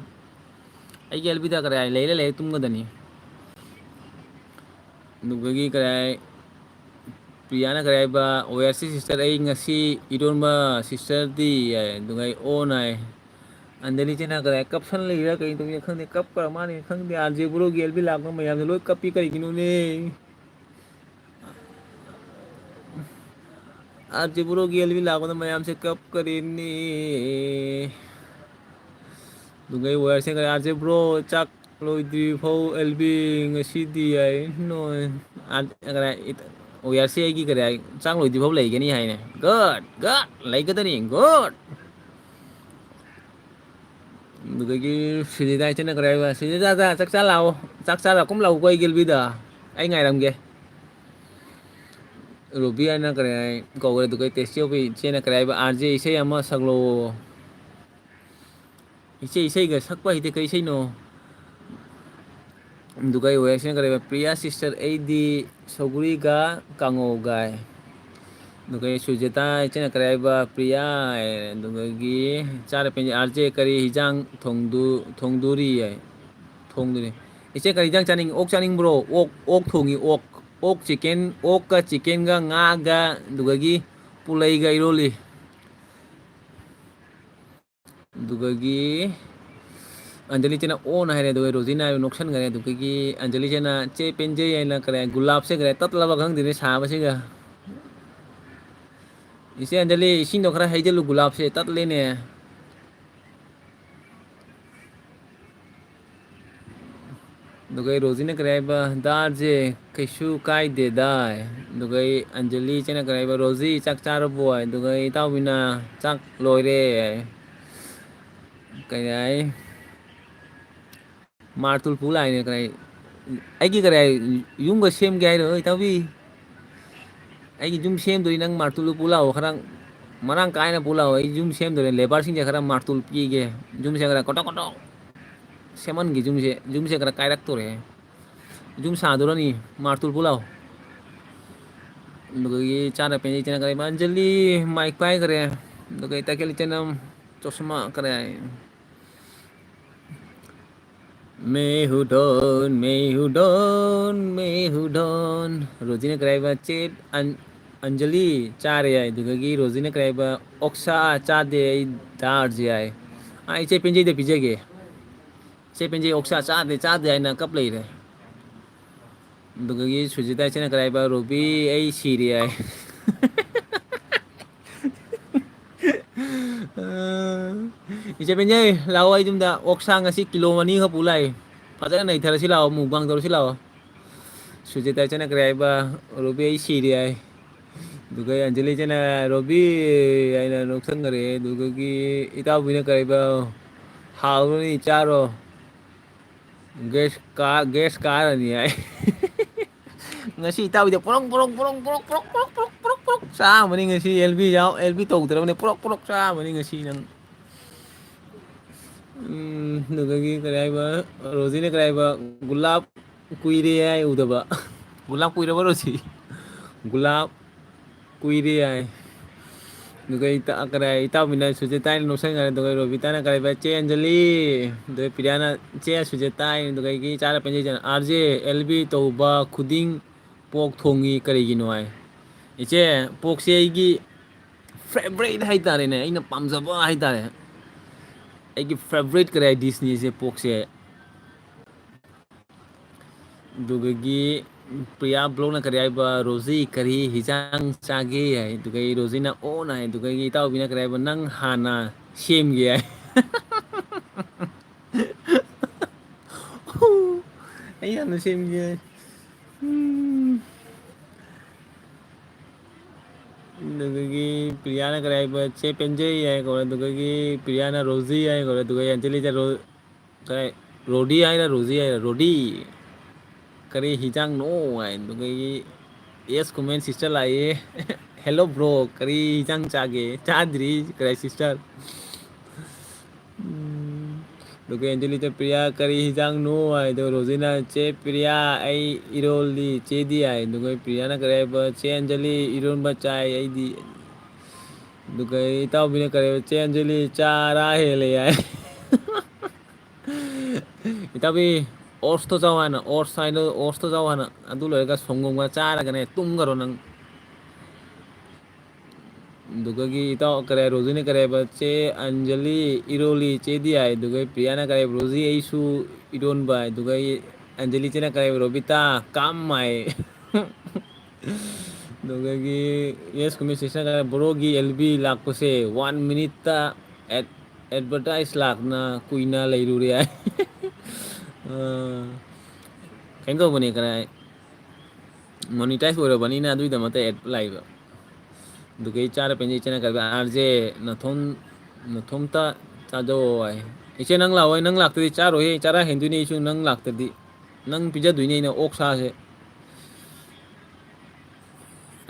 ꯑꯩꯒꯤ ꯑꯦꯜꯕꯤꯗ ꯀꯔꯤ ꯍꯥꯏ? ꯂꯩꯔꯦ, ꯂꯩꯔꯦ, ꯇꯨꯝꯒꯗꯅꯤ꯫ ꯑꯗꯨꯗꯒꯤ ꯀꯔꯤ ꯍꯥꯏ? ꯄ꯭ꯔꯤꯌꯥꯅ ꯀꯔꯤ ꯍꯥꯏꯕ? "ꯑꯣ ꯑꯥꯔ ꯁꯤ ꯁꯤꯁꯇꯔ, ꯑꯩ ꯉꯁꯤ ꯏꯔꯣꯟꯕ ꯁꯤꯁꯇꯔꯗꯤ", ꯍꯥꯏ꯫ ꯑꯗꯨꯒ ꯑꯩ ꯑꯣꯟ ꯍꯥꯏ꯫ ꯑꯟꯖꯂꯤ ꯆꯦꯅ ꯀꯔꯤ ꯍꯥꯏ? ꯀꯞꯁꯟ ꯂꯩꯔꯥ ꯀꯩ ꯇꯧꯔꯤꯅꯣ ꯈꯪꯗꯦ, ꯀꯞꯄ꯭ꯔ ꯃꯥꯅꯦ ꯈꯪꯗꯦ, ꯑꯥꯔꯖꯦ ꯕ꯭ꯔꯣꯒꯤ ꯑꯦꯜꯕꯤ ꯂꯥꯛꯄ ꯃꯌꯥꯝꯗꯣ ꯂꯣꯏ ꯀꯞꯄꯤ ꯀꯔꯤꯒꯤꯅꯣꯅꯦ? ꯑꯥꯔꯖꯦ ꯕ꯭ꯔꯣꯒꯤ ꯑꯦꯜꯕꯤ ꯂꯥꯛꯄꯗ ꯃꯌꯥꯝꯁꯦ ꯀꯞꯀꯔꯦꯅꯦ꯫ ꯑꯗꯨꯒ ꯑꯩ ꯋꯥꯏꯌꯔꯁꯦ ꯀꯔꯤ, "ꯑꯥꯔꯖꯦ ꯕ꯭ꯔꯣ, ꯆꯥꯛ ꯂꯣꯏꯗ꯭ꯔꯤ ꯐꯥꯎ ꯑꯦꯜꯕꯤ ꯉꯁꯤꯗꯤ", ꯍꯥꯏ꯫ ꯅꯣꯏ, ꯑꯥꯔ-, ꯀꯔꯤ, ꯏ-, ꯋꯥꯏꯌꯔꯁꯦ ꯑꯩꯒꯤ ꯀꯔꯤ ꯍꯥꯏ, "ꯆꯥꯛ ꯂꯣꯏꯗ꯭ꯔꯤ ꯐꯥꯎ ꯂꯩꯒꯅꯤ" ꯍꯥꯏꯅꯦ꯫ Good, good, ꯂꯩꯒꯗꯅꯤ, good꯫ ꯑꯗꯨꯗꯒꯤ ꯁꯨꯖꯤꯇꯥ ꯏꯆꯦꯅ ꯀꯔꯤ ꯍꯥꯏꯕ? "ꯁꯨꯖꯤꯇꯥꯗ ꯆꯥꯛ ꯆꯥ ꯂꯥꯛꯑꯣ, ꯆꯥꯛ ꯆꯥꯔ ꯀꯨꯝ ꯂꯥꯛꯎꯀꯣ ꯑꯩꯒꯤ ꯑꯦꯜꯕꯤꯗ, ꯑꯩ ꯉꯥꯏꯔꯝꯒꯦ"꯫ ꯔꯨꯕꯤꯌꯥꯅ ꯀꯔꯤ ꯍꯥꯏ ꯀꯧꯈ꯭ꯔꯦ, ꯑꯗꯨꯒ ꯇꯦꯁꯇꯤ ꯑꯣꯐ ꯏꯆꯦꯅ ꯀꯔꯤ ꯍꯥꯏꯕ? "ꯑꯥꯔꯖꯦ ꯏꯁꯩ ꯑꯃ ꯁꯛꯂꯛꯑꯣ"꯫ "ꯏꯆꯦ, ꯏꯁꯩꯒ ꯁꯛꯄ ꯍꯩꯇꯦ, ꯀꯩ ꯏꯁꯩꯅꯣ?" ꯑꯗꯨꯒ ꯑꯩ ꯋꯦꯁꯅ ꯀꯔꯤ ꯍꯥꯏꯕ? "ꯄ꯭ꯔꯤꯌꯥ ꯁꯤꯁꯇꯔ, ꯑꯩꯗꯤ ꯁꯧꯒ꯭ꯔꯤꯒ ꯀꯥꯡꯉꯧꯒ"꯫ ꯑꯗꯨꯒ ꯁꯨꯖꯇꯥ ꯏꯆꯦꯅ ꯀꯔꯤ ꯍꯥꯏꯕ? "ꯄ꯭ꯔꯤꯌꯥ"꯫ ꯑꯗꯨꯗꯒꯤ ꯆꯥꯔ ꯄꯦꯟꯖꯩ, "ꯑꯥꯔꯖꯦ, ꯀꯔꯤ ꯍꯤꯟꯖꯥꯡ ꯊꯣꯡꯗꯨ-, ꯊꯣꯡꯗꯣꯔꯤ"꯫ ꯊꯣꯡꯗꯣꯔꯤ꯫ "ꯏꯆꯦ, ꯀꯔꯤ ꯍꯤꯟꯖꯥꯡ ꯆꯥꯅꯤꯡ-, ꯑꯣꯛ ꯆꯥꯅꯤꯡꯕ꯭ꯔꯣ?" "ꯑꯣꯛ, ꯑꯣꯛ ꯊꯣꯡꯉꯤ, ꯑꯣꯛ꯫ ꯑꯣꯛ ꯆꯤꯀꯦꯟ, ꯑꯣꯛꯀ ꯆꯤꯀꯦꯟꯒ ꯉꯥꯒ ꯑꯗꯨꯗꯒꯤ ꯄꯨꯂꯩꯒ ꯏꯔꯣꯜꯂꯤ"꯫ ꯑꯗꯨꯗꯒꯤ ꯑꯟꯖꯂꯤ ꯆꯦꯅ "ꯑꯣꯅ" ꯍꯥꯏꯔꯦ, ꯑꯗꯨꯒ ꯔꯣꯖꯤꯅ ꯍꯥꯏꯕ ꯅꯣꯛꯁꯟꯈ꯭ꯔꯦ꯫ ꯑꯗꯨꯗꯒꯤ ꯑꯟꯖꯂꯤ ꯆꯦꯅ "ꯆꯦ ꯄꯦꯟꯖꯩ" ꯍꯥꯏꯅ ꯀꯔꯤ ꯒꯨꯂꯥꯞꯁꯦ ꯀꯔꯤ ꯇꯠꯂꯕ ꯈꯪꯗꯦꯅꯦ ꯁꯥꯕꯁꯤꯒ꯫ "ꯏꯆꯦ ꯑꯟꯖꯂꯤ, ꯏꯁꯤꯡꯗꯣ ꯈꯔ ꯍꯩꯖꯤꯜꯂꯨ, ꯒꯨꯂꯥꯞꯁꯦ ꯇꯠꯂꯦꯅꯦ"꯫ ꯑꯗꯨꯒ ꯑꯩ ꯔꯣꯖꯤꯅ ꯀꯔꯤ ꯍꯥꯏꯕ? "ꯗꯥꯔꯁꯦ ꯀꯩꯁꯨ ꯀꯥꯏꯗꯦꯗ"꯫ ꯑꯗꯨꯒ ꯑꯩ ꯑꯟꯖꯂꯤ ꯏꯆꯦꯅ ꯀꯔꯤ ꯍꯥꯏꯕ? "ꯔꯣꯖꯤ, ꯆꯥꯛ ꯆꯥꯔꯕꯣ?" ꯑꯗꯨꯒ ꯑꯩ ꯏꯇꯥꯎꯕꯤꯅ, "ꯆꯥꯛ ꯂꯣꯏꯔꯦ"꯫ ꯀꯔꯤ ꯍꯥꯏ? ꯃꯥꯔꯇꯨꯜ ꯄꯨ ꯂꯥꯛꯏꯅꯦ ꯀꯔꯤ? ꯑꯩꯒꯤ ꯀꯔꯤ ꯍꯥꯏ? ꯌꯨꯝꯒ ꯁꯦꯝꯒꯦ ꯍꯥꯏꯔꯣ, ꯏꯇꯥꯎꯕꯤ? ꯑꯩꯒꯤ ꯌꯨꯝ ꯁꯦꯝꯗꯣꯏ, ꯅꯪ ꯃꯥꯔꯇꯨꯜꯗꯨ ꯄꯨ ꯂꯥꯛꯑꯣ, ꯈꯔ ꯃꯔꯥꯡ ꯀꯥꯏꯅ ꯄꯨ ꯂꯥꯛꯑꯣ꯫ ꯑꯩ ꯌꯨꯝ ꯁꯦꯝꯗꯣꯔꯦ, ꯂꯦꯕꯔꯁꯤꯡꯁꯦ ꯈꯔ ꯃꯥꯔꯇꯨꯜ ꯄꯤꯒꯦ꯫ ꯌꯨꯝꯁꯦ ꯈꯔ ꯀꯣꯇꯣꯛ ꯀꯣꯇꯣꯛ ꯁꯦꯝꯍꯟꯒꯦ, ꯌꯨꯝꯁꯦ, ꯌꯨꯝꯁꯦ ꯈꯔ ꯀꯥꯏꯔꯛꯇꯣꯔꯦ꯫ ꯌꯨꯝ ꯁꯥꯗꯣꯔꯅꯤ, ꯃꯥꯔꯇꯨꯜ ꯄꯨ ꯂꯥꯛꯑꯣ꯫ ꯑꯗꯨꯗꯒꯤ ꯆꯥꯅ ꯄꯦꯟꯖꯩ ꯏꯆꯦꯅ ꯀꯔꯤ, ꯑꯟꯖꯂꯤ ꯃꯥꯏꯛ ꯄꯥꯏꯈ꯭ꯔꯦ꯫ ꯑꯗꯨꯒ ꯇꯈꯦꯜ ꯏꯆꯦꯅ ꯆꯣꯁꯃꯥ ꯀꯔꯤ ꯍꯥꯏ? "ꯃꯦ ꯍꯨ ꯗꯣꯟ, ꯃꯦ ꯍꯨ ꯗꯣꯟ, ꯃꯦ ꯍꯨ ꯗꯣꯟ"꯫ ꯔꯣꯖꯤꯅ ꯀꯔꯤ ꯍꯥꯏꯕ? "ꯆꯦ ꯑꯟ-, ꯑꯟꯖꯂꯤ ꯆꯥꯔꯦ" ꯍꯥꯏ꯫ ꯑꯗꯨꯗꯒꯤ ꯔꯣꯖꯤꯅ ꯀꯔꯤ ꯍꯥꯏꯕ? "ꯑꯣꯛꯁꯥ ꯆꯥꯗꯦ ꯑꯩ, ꯗꯥꯔꯁꯦ" ꯍꯥꯏ꯫ ꯑꯥ, ꯏꯆꯦ ꯄꯦꯟꯖꯩꯗ ꯄꯤꯖꯒꯦ꯫ "ꯏꯆꯦ ꯄꯦꯟꯖꯩ, ꯑꯣꯛꯁꯥ ꯆꯥꯗꯦ, ꯆꯥꯗꯦ" ꯍꯥꯏꯅ ꯀꯞ ꯂꯩꯔꯦ꯫ ꯑꯗꯨꯗꯒꯤ ꯁꯨꯖꯤꯇꯥ ꯏꯆꯦꯅ ꯀꯔꯤ ꯍꯥꯏꯕ? "ꯔꯣꯕꯤ, ꯑꯩ ꯁꯤꯔꯦ" ꯍꯥꯏ꯫ ꯏꯆꯦ ꯄꯦꯟꯖꯩ, ꯂꯥꯛꯑꯣ ꯑꯩ ꯌꯨꯝꯗ꯫ ꯑꯣꯛꯁꯥ ꯉꯁꯤ ꯀꯤꯂꯣ ꯑꯅꯤꯈꯛ ꯄꯨ ꯂꯥꯛꯏ꯫ ꯐꯖꯅ ꯅꯩꯊꯔꯁꯤ ꯂꯥꯛꯑꯣ, ꯃꯨꯛꯕꯥꯡ ꯇꯧꯔꯁꯤ ꯂꯥꯛꯑꯣ꯫ ꯁꯨꯖꯤꯇꯥ ꯏꯆꯦꯅ ꯀꯔꯤ ꯍꯥꯏꯕ? "ꯔꯣꯕꯤ, ꯑꯩ ꯁꯤꯔꯦ" ꯍꯥꯏ꯫ ꯑꯗꯨꯒ ꯑꯟꯖꯂꯤ ꯏꯆꯦꯅ, "ꯔꯣꯕꯤ" ꯍꯥꯏꯅ ꯅꯣꯛꯁꯟꯈꯔꯦ꯫ ꯑꯗꯨꯗꯒꯤ ꯏꯇꯥꯎꯕꯤꯅ ꯀꯔꯤ ꯍꯥꯏꯕ? "ꯍꯥꯎꯔꯅꯤ, ꯆꯥꯔꯣ꯫ ꯒꯦꯁ ꯀꯥ-, ꯒꯦꯁ ꯀꯥꯔꯅꯤ" ꯍꯥꯏ꯫ ꯉꯁꯤ ꯏꯇꯥꯎꯕꯤꯗ ꯄꯣꯔꯣꯛ, ꯄꯣꯔꯣꯛ, ꯄꯣꯔꯣꯛ ꯆꯥꯔꯝꯃꯅꯤ ꯉꯁꯤ꯫ ꯑꯦꯜ ꯕꯤ ꯌꯥꯎ-, ꯑꯦꯜ ꯕꯤ ꯇꯧꯗ꯭ꯔꯕꯅꯤ, ꯄꯣꯔꯣꯛ, ꯄꯣꯔꯣꯛ ꯆꯥꯔꯝꯃꯅꯤ ꯉꯁꯤ ꯅꯪ꯫ ꯎꯝ, ꯑꯗꯨꯗꯒꯤ ꯀꯔꯤ ꯍꯥꯏꯕ, ꯔꯣꯖꯤꯅ ꯀꯔꯤ ꯍꯥꯏꯕ, "ꯒꯨꯂꯥꯞ ꯀꯨꯏꯔꯦ" ꯍꯥꯏ ꯎꯗꯕ꯫ "ꯒꯨꯂꯥꯞ ꯀꯨꯏꯔꯕ, ꯔꯣꯖꯤ?" "ꯒꯨꯂꯥꯞ ꯀꯨꯏꯔꯦ" ꯍꯥꯏ꯫ ꯑꯗꯨꯒ ꯏꯇꯥ-, ꯀꯔꯤ ꯍꯥꯏ, ꯏꯇꯥꯎꯕꯤꯅ ꯁꯨꯖꯤꯇꯥ ꯍꯥꯏꯅ ꯅꯣꯛꯁꯟꯈ꯭ꯔꯦ꯫ ꯑꯗꯨꯒ ꯔꯣꯕꯤꯇꯥꯅ ꯀꯔꯤ ꯍꯥꯏꯕ, "ꯆꯦ ꯑꯟꯖꯂꯤ"꯫ ꯑꯗꯨꯒ ꯄ꯭ꯔꯤꯌꯥꯅ, "ꯆꯦ ꯁꯨꯖꯤꯇꯥ" ꯍꯥꯏ꯫ ꯑꯗꯨꯒ ꯑꯩꯒꯤ ꯏꯆꯥꯅ ꯄꯦꯟꯖꯩ, "ꯑꯥꯔ ꯖꯦ, ꯑꯦꯜ ꯕꯤ ꯇꯧꯕ ꯈꯨꯗꯤꯡ ꯄꯣꯛ ꯊꯣꯡꯉꯤ ꯀꯔꯤꯒꯤꯅꯣ?" ꯍꯥꯏ꯫ ꯏꯆꯦ, ꯄꯣꯛꯁꯦ ꯑꯩꯒꯤ ꯐꯦꯕꯔꯥꯏꯠ ꯍꯥꯏꯇꯥꯔꯦꯅꯦ, ꯑꯩꯅ ꯄꯥꯝꯖꯕ ꯍꯥꯏꯇꯥꯔꯦ꯫ ꯑꯩꯒꯤ ꯐꯦꯕꯔꯥꯏꯠ ꯀꯔꯤ ꯍꯥꯏ, ꯗꯤꯁꯅꯤꯁꯦ, ꯄꯣꯛꯁꯦ꯫ ꯑꯗꯨꯗꯒꯤ ꯄ꯭ꯔꯤꯌꯥ ꯕ꯭ꯂꯣꯛꯅ ꯀꯔꯤ ꯍꯥꯏꯕ, "ꯔꯣꯖꯤ, ꯀꯔꯤ ꯍꯤꯖꯥꯡ ꯆꯥꯒꯦ?" ꯍꯥꯏ꯫ ꯑꯗꯨꯗꯒꯤ ꯔꯣꯖꯤꯅ "ꯑꯣꯛꯅ" ꯍꯥꯏ꯫ ꯑꯗꯨꯗꯒꯤ ꯏꯇꯥꯎꯕꯤꯅ ꯀꯔꯤ ꯍꯥꯏꯕ, "ꯅꯪ ꯍꯥꯟꯅ ꯁꯦꯝꯒꯦ" ꯍꯥꯏ꯫ ꯑꯩ ꯍꯥꯟꯅ ꯁꯦꯝꯒꯦ꯫ ꯎꯝ꯫ ꯑꯗꯨꯗꯒꯤ ꯄ꯭ꯔꯤꯌꯥꯅ ꯀꯔꯤ ꯍꯥꯏꯕ? ꯆꯦ ꯄꯦꯟꯖꯩ ꯍꯥꯏ ꯀꯧꯔꯦ꯫ ꯑꯗꯨꯗꯒꯤ ꯄ꯭ꯔꯤꯌꯥꯅ ꯔꯣꯖꯤ ꯍꯥꯏ ꯀꯧꯔꯦ꯫ ꯑꯗꯨꯒ ꯑꯦꯟꯖꯂꯤꯗ ꯔꯣ-, ꯀꯔꯤ, ꯔꯣꯗꯤ ꯍꯥꯏꯔ ꯔꯣꯖꯤ ꯍꯥꯏꯔ? ꯔꯣꯗꯤ꯫ "ꯀꯔꯤ ꯍꯤꯟꯖꯥꯡꯅꯣ?" ꯍꯥꯏ꯫ ꯑꯗꯨꯗꯒꯤ "Yes, comment sister" ꯂꯥꯛꯑꯦ꯫ "Hello bro, ꯀꯔꯤ ꯍꯤꯟꯖꯥꯡ ꯆꯥꯒꯦ?" "ꯆꯥꯗ꯭ꯔꯤ" ꯀꯔꯤ sister꯫ ꯎꯝ, ꯑꯗꯨꯒ ꯑꯦꯟꯖꯂꯤꯗ "ꯄ꯭ꯔꯤꯌꯥ, ꯀꯔꯤ ꯍꯤꯟꯖꯥꯡꯅꯣ?" ꯍꯥꯏꯗꯣ, ꯔꯣꯖꯤꯅ "ꯆꯦ ꯄ꯭ꯔꯤꯌꯥ, ꯑꯩ ꯏꯔꯣꯜꯂꯤ, ꯆꯦꯗꯤ?" ꯍꯥꯏ꯫ ꯑꯗꯨꯒ ꯄ꯭ꯔꯤꯌꯥꯅ ꯀꯔꯤ ꯍꯥꯏꯕ? "ꯆꯦ ꯑꯟꯖꯂꯤ, ꯏꯔꯣꯟꯕ ꯆꯥꯏ ꯑꯩꯗꯤ"꯫ ꯑꯗꯨꯒ ꯏꯇꯥꯎꯕꯤꯅ ꯀꯔꯤ ꯍꯥꯏꯕ? "ꯆꯦ ꯑꯟꯖꯂꯤ, ꯆꯔꯥ ꯍꯦꯜꯂꯦ" ꯍꯥꯏ꯫ ꯏꯇꯥꯎꯕꯤ, oats ꯇꯣ ꯆꯥꯎ ꯍꯥꯟꯅ, oats ꯍꯥꯏꯅ, oats ꯇꯣ ꯆꯥꯎ ꯍꯥꯟꯅ꯫ ꯑꯗꯨ ꯂꯣꯏꯔꯒ ꯁꯪꯒꯣꯝꯒ ꯆꯥꯔꯒꯅꯦ, ꯇꯨꯝꯈꯔꯣ ꯅꯪ꯫ ꯑꯗꯨꯗꯒꯤ ꯏꯇꯥꯎ ꯀꯔꯤ ꯍꯥꯏ, ꯔꯣꯖꯤꯅ ꯀꯔꯤ ꯍꯥꯏꯕ? "ꯆꯦ ꯑꯟꯖꯂꯤ, ꯏꯔꯣꯜꯂꯤ ꯆꯦꯗꯤ?" ꯍꯥꯏ꯫ ꯑꯗꯨꯒ ꯄ꯭ꯔꯤꯌꯥꯅ ꯀꯔꯤ ꯍꯥꯏꯕ? "ꯔꯣꯖꯤ, ꯑꯩꯁꯨ ꯏꯔꯣꯟꯕ" ꯍꯥꯏ꯫ ꯑꯗꯨꯒ ꯑꯩ ꯑꯟꯖꯂꯤ ꯆꯦꯅ ꯀꯔꯤ ꯍꯥꯏꯕ? "ꯔꯣꯕꯤꯇꯥ, calm" ꯍꯥꯏ꯫ ꯑꯗꯨꯗꯒꯤ "Yes, comment sister" ꯅ ꯀꯔꯤ ꯍꯥꯏ? "Bro ꯒꯤ L B ꯂꯥꯛꯄꯁꯦ one minute ꯇ ad-, advertise ꯂꯥꯛꯅ ꯀꯨꯏꯅ ꯂꯩꯔꯨꯔꯦ" ꯍꯥꯏ꯫ ꯑ, ꯀꯩꯅꯣ ꯇꯧꯕꯅꯦ, ꯀꯔꯤ ꯍꯥꯏ? Monetize ꯑꯣꯏꯔꯕꯅꯤꯅ ꯑꯗꯨꯒꯤꯗꯃꯛꯇ ad ꯂꯥꯛꯏꯕ꯫ ꯑꯗꯨꯒ ꯑꯩ ꯆꯥꯔ ꯄꯦꯟꯖꯩ ꯏꯆꯦꯅ ꯀꯔꯤ, "ꯑꯥꯔ ꯖꯦ, ꯅꯊꯣꯝ-, ꯅꯊꯣꯝꯇ ꯆꯥꯖꯧꯑꯣ" ꯍꯥꯏ꯫ "ꯏꯆꯦ ꯅꯪ ꯂꯥꯛꯑꯣ, ꯅꯪ ꯂꯥꯛꯇꯗꯤ ꯆꯥꯔꯣꯏꯍꯦ, ꯆꯔꯥ ꯍꯦꯟꯗꯣꯏꯅꯦ ꯑꯩꯁꯨ ꯅꯪ ꯂꯥꯛꯇꯗꯤ꯫ ꯅꯪ ꯄꯤꯖꯗꯣꯏꯅꯦ ꯑꯩꯅ ꯑꯣꯛ ꯁꯥꯁꯦ꯫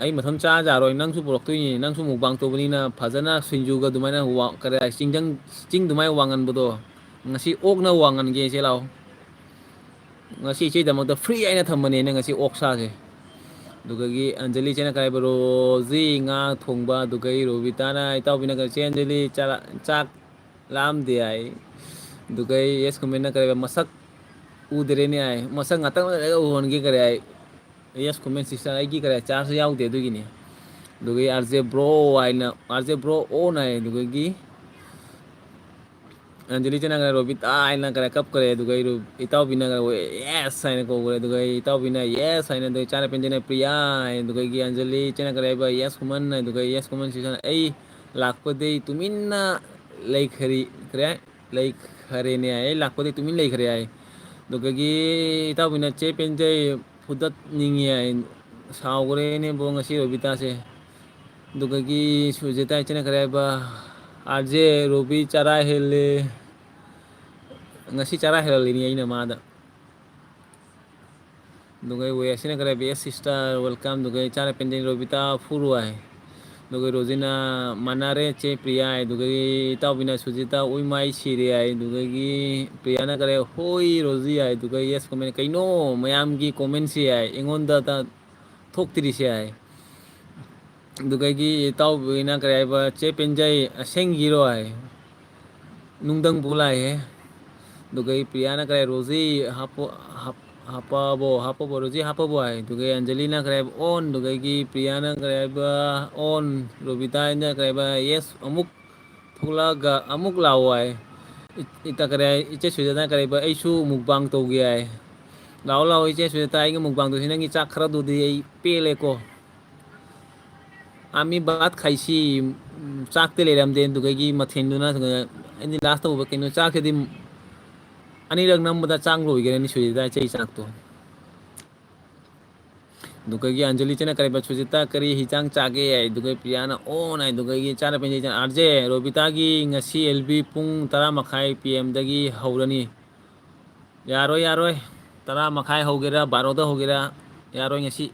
ꯑꯩ ꯃꯊꯟ ꯆꯥ ꯌꯥꯔꯣꯏ, ꯅꯪꯁꯨ ꯄꯨꯔꯛꯇꯣꯏꯅꯤ, ꯅꯪꯁꯨ mukbang ꯇꯧꯕꯅꯤꯅ ꯐꯖꯅ ꯁꯤꯡꯖꯨꯒ ꯑꯗꯨꯃꯥꯏꯅ ꯋꯥ-, ꯀꯔꯤ ꯍꯥꯏ, ꯆꯤꯡꯖꯪ-, ꯆꯤꯡ ꯑꯗꯨꯃꯥꯏꯅ ꯋꯥꯡꯍꯟꯕꯗꯣ, ꯉꯁꯤ ꯑꯣꯛꯅ ꯋꯥꯡꯍꯟꯒꯦ ꯏꯆꯦ ꯂꯥꯛꯑꯣ꯫ ꯉꯁꯤ ꯏꯆꯦꯗꯃꯛꯇ free ꯍꯥꯏꯅ ꯊꯝꯕꯅꯦꯅ ꯉꯁꯤ ꯑꯣꯛꯁꯥꯁꯦ"꯫ ꯑꯗꯨꯗꯒꯤ ꯑꯟꯖꯂꯤ ꯏꯆꯦꯅ ꯀꯔꯤ ꯍꯥꯏꯕ? "ꯔꯣꯖꯤ ꯉꯥ ꯊꯣꯡꯕ"꯫ ꯑꯗꯨꯗꯒꯤ ꯔꯣꯕꯤꯇꯥꯅ, ꯏꯇꯥꯎꯕꯤꯅ ꯀꯔꯤ, "ꯆꯦ ꯑꯟꯖꯂꯤ ꯆꯥ-, ꯆꯥꯛ ꯂꯥꯝꯗꯦ" ꯍꯥꯏ꯫ ꯑꯗꯨꯗꯒꯤ Yes comment ꯅ ꯀꯔꯤ ꯍꯥꯏꯕ? "ꯃꯁꯛ ꯎꯗ꯭ꯔꯦꯅꯦ" ꯍꯥꯏ꯫ "ꯃꯁꯛ ꯉꯥꯛꯇꯪ ꯂꯩꯔꯒ ꯎꯍꯟꯒꯦ" ꯀꯔꯤ ꯍꯥꯏ꯫ "Yes comment sister, ꯑꯩꯒꯤ ꯀꯔꯤ ꯍꯥꯏ, charge ꯌꯥꯎꯗꯦ ꯑꯗꯨꯒꯤꯅꯤ"꯫ ꯑꯗꯨꯗꯒꯤ "ꯑꯥꯔ ꯖꯦ bro" ꯍꯥꯏꯅ, "ꯑꯥꯔ ꯖꯦ bro on" ꯍꯥꯏ꯫ ꯑꯗꯨꯗꯒꯤ ꯑꯟꯖꯂꯤ ꯏꯆꯦꯅ ꯀꯔꯤ, "ꯔꯣꯕꯤꯇꯥ" ꯍꯥꯏꯅ ꯀꯔꯤ ꯀꯞꯈ꯭ꯔꯦ꯫ ꯑꯗꯨꯒ ꯑꯩ ꯔꯣ-, ꯏꯇꯥꯎꯕꯤꯅ ꯀꯔꯤ, "Yes" ꯍꯥꯏꯅ ꯀꯧꯈ꯭ꯔꯦ꯫ ꯑꯗꯨꯒ ꯑꯩ ꯏꯇꯥꯎꯕꯤꯅ "Yes" ꯍꯥꯏꯅ, ꯑꯗꯨꯒ ꯏꯆꯥꯅ ꯄꯦꯟꯖꯅ "ꯄ꯭ꯔꯤꯌꯥ" ꯍꯥꯏ꯫ ꯑꯗꯨꯒ ꯑꯩꯒꯤ ꯑꯟꯖꯂꯤ ꯏꯆꯦꯅ ꯀꯔꯤ ꯍꯥꯏꯕ? "Yes comment" ꯍꯥꯏ꯫ ꯑꯗꯨꯒ "Yes comment sister, ꯑꯩ ꯂꯥꯛꯄꯗꯩ ꯇꯨꯃꯤꯟꯅ ꯂꯩꯈꯔꯤ-, ꯈꯔꯦ, ꯂꯩꯈꯔꯦꯅꯦ" ꯍꯥꯏ꯫ "ꯑꯩ ꯂꯥꯛꯄꯗꯩ ꯇꯨꯃꯤꯟ ꯂꯩꯈꯔꯦ" ꯍꯥꯏ꯫ ꯑꯗꯨꯗꯒꯤ ꯏꯇꯥꯎꯕꯤꯅ "ꯆꯦ ꯄꯦꯟꯖꯩ ꯐꯨꯗꯠꯅꯤꯡꯉꯤ" ꯍꯥꯏ꯫ ꯁꯥꯎꯈ꯭ꯔꯦꯅꯦꯕꯣ ꯉꯁꯤ ꯔꯣꯕꯤꯇꯥꯁꯦ꯫ ꯑꯗꯨꯗꯒꯤ ꯁꯨꯖꯤꯇꯥ ꯏꯆꯦꯅ ꯀꯔꯤ ꯍꯥꯏꯕ? "ꯑꯥꯔ ꯖꯦ ꯔꯣꯕꯤ ꯆꯔꯥ ꯍꯦꯜꯂꯦ"꯫ ꯉꯁꯤ ꯆꯔꯥ ꯍꯦꯜꯍꯜꯂꯤꯅꯤ ꯑꯩꯅ ꯃꯥꯗ꯫ ꯑꯗꯨꯒ ꯋꯦꯁꯤꯅ ꯀꯔꯤ ꯍꯥꯏꯕ? "Yes sister, welcome"꯫ ꯑꯗꯨꯒ "ꯏꯆꯥꯅ ꯄꯦꯟꯖꯩ ꯔꯣꯕꯤꯇꯥ ꯐꯨꯔꯨ" ꯍꯥꯏ꯫ ꯑꯗꯨꯒ ꯔꯣꯖꯤꯅ "ꯃꯥꯟꯅꯔꯦ ꯆꯦ ꯄ꯭ꯔꯤꯌꯥ" ꯍꯥꯏ꯫ ꯑꯗꯨꯒ ꯏꯇꯥꯎꯕꯤꯅ "ꯁꯨꯖꯤꯇꯥ ꯎꯏꯃꯥꯏ ꯁꯤꯔꯦ" ꯍꯥꯏ꯫ ꯑꯗꯨꯗꯒꯤ ꯄ꯭ꯔꯤꯌꯥꯅ ꯀꯔꯤ? "ꯍꯣꯏ ꯔꯣꯖꯤ" ꯍꯥꯏ꯫ ꯑꯗꯨꯒ "Yes comment" ꯀꯩꯅꯣ ꯃꯌꯥꯝꯒꯤ commentꯁꯤ ꯍꯥꯏ, ꯑꯩꯉꯣꯟꯗ ꯊꯣꯛꯇ꯭ꯔꯤꯁꯦ ꯍꯥꯏ꯫ ꯑꯗꯨꯗꯒꯤ ꯏꯇꯥꯎꯕꯤꯅ ꯀꯔꯤ ꯍꯥꯏꯕ? "ꯆꯦ ꯄꯦꯟꯖꯩ ꯑꯁꯦꯡꯒꯤꯔꯣ?" ꯍꯥꯏ꯫ "ꯅꯨꯡꯗꯪ ꯄꯨ ꯂꯥꯛꯑꯦ"꯫ ꯑꯗꯨꯗꯒꯤ ꯄ꯭ꯔꯤꯌꯥꯅ ꯀꯔꯤ ꯍꯥꯏ? "ꯔꯣꯖꯤ ꯍꯥꯞꯄꯣ-, ꯍꯥꯞ-, ꯍꯥꯞꯄꯕꯣ, ꯍꯥꯞꯄꯕꯣ, ꯔꯣꯖꯤ ꯍꯥꯞꯄꯕꯣ?" ꯍꯥꯏ꯫ ꯑꯗꯨꯗꯒꯤ ꯑꯟꯖꯂꯤꯅ ꯀꯔꯤ ꯍꯥꯏꯕ? "On"꯫ ꯑꯗꯨꯗꯒꯤ ꯄ꯭ꯔꯤꯌꯥꯅ ꯀꯔꯤ ꯍꯥꯏꯕ? "On"꯫ ꯔꯣꯕꯤꯇꯥꯅ ꯀꯔꯤ ꯍꯥꯏꯕ? "Yes" ꯑꯃꯨꯛ ꯊꯣꯛꯂꯛꯑꯒ ꯑꯃꯨꯛ ꯂꯥꯛꯑꯣ ꯍꯥꯏ꯫ ꯏ-, ꯏꯇ ꯀꯔꯤ ꯍꯥꯏ? ꯏꯆꯦ ꯁꯨꯖꯥꯇꯥꯅ ꯀꯔꯤ ꯍꯥꯏꯕ? "ꯑꯩꯁꯨ mukbang ꯇꯧꯒꯦ" ꯍꯥꯏ꯫ "ꯂꯥꯛꯑꯣ, ꯂꯥꯛꯑꯣ, ꯏꯆꯦ ꯁꯨꯖꯥꯇꯥ, ꯑꯩꯒ mukbang ꯇꯧꯁꯤ꯫ ꯅꯪꯒꯤ ꯆꯥꯛ ꯈꯔꯗꯨꯗꯤ ꯑꯩ ꯄꯦꯜꯂꯦꯀꯣ꯫ ꯑꯥ, ꯃꯤ ꯚꯥꯠ ꯈꯥꯏꯁꯤ", ꯎꯝ, ꯆꯥꯛꯇꯤ ꯂꯩꯔꯝꯗꯦ꯫ ꯑꯗꯨꯗꯒꯤ ꯃꯊꯦꯜꯗꯨꯅ ꯑꯩꯗꯤ last ꯎꯕ ꯀꯩꯅꯣ, ꯆꯥꯛꯁꯤꯗꯤ ꯑꯅꯤꯔꯛ ꯅꯝꯕꯗ ꯆꯥꯛ ꯂꯣꯏꯈ꯭ꯔꯦꯅꯦ ꯁꯨꯖꯥꯇꯥ ꯏꯆꯦ ꯆꯥꯛꯇꯣ꯫ ꯑꯗꯨꯗꯒꯤ ꯑꯟꯖꯂꯤ ꯏꯆꯦꯅ ꯀꯔꯤ ꯍꯥꯏꯕ? "ꯁꯨꯖꯤꯇꯥ ꯀꯔꯤ ꯍꯤꯟꯖꯥꯡ ꯆꯥꯒꯦ?" ꯍꯥꯏ꯫ ꯑꯗꯨꯒ ꯄ꯭ꯔꯤꯌꯥꯅ "On" ꯍꯥꯏ꯫ ꯑꯗꯨꯗꯒꯤ ꯏꯆꯥꯅ ꯄꯦꯟꯖꯩ ꯏꯆꯦꯅ, "ꯑꯥꯔ ꯖꯦ, ꯔꯣꯕꯤꯇꯥꯒꯤ ꯉꯁꯤ ꯑꯦꯜ ꯕꯤ ꯄꯨꯡ ꯇꯔꯥ ꯃꯈꯥꯏ ꯄꯤ ꯑꯦꯝꯗꯒꯤ ꯍꯧꯔꯅꯤ"꯫ "ꯌꯥꯔꯣꯏ, ꯌꯥꯔꯣꯏ꯫ ꯇꯔꯥ ꯃꯈꯥꯏ ꯍꯧꯒꯦꯔꯥ, ꯕꯥꯔꯣꯗ ꯍꯧꯒꯦꯔꯥ, ꯌꯥꯔꯣꯏ ꯉꯁꯤ"꯫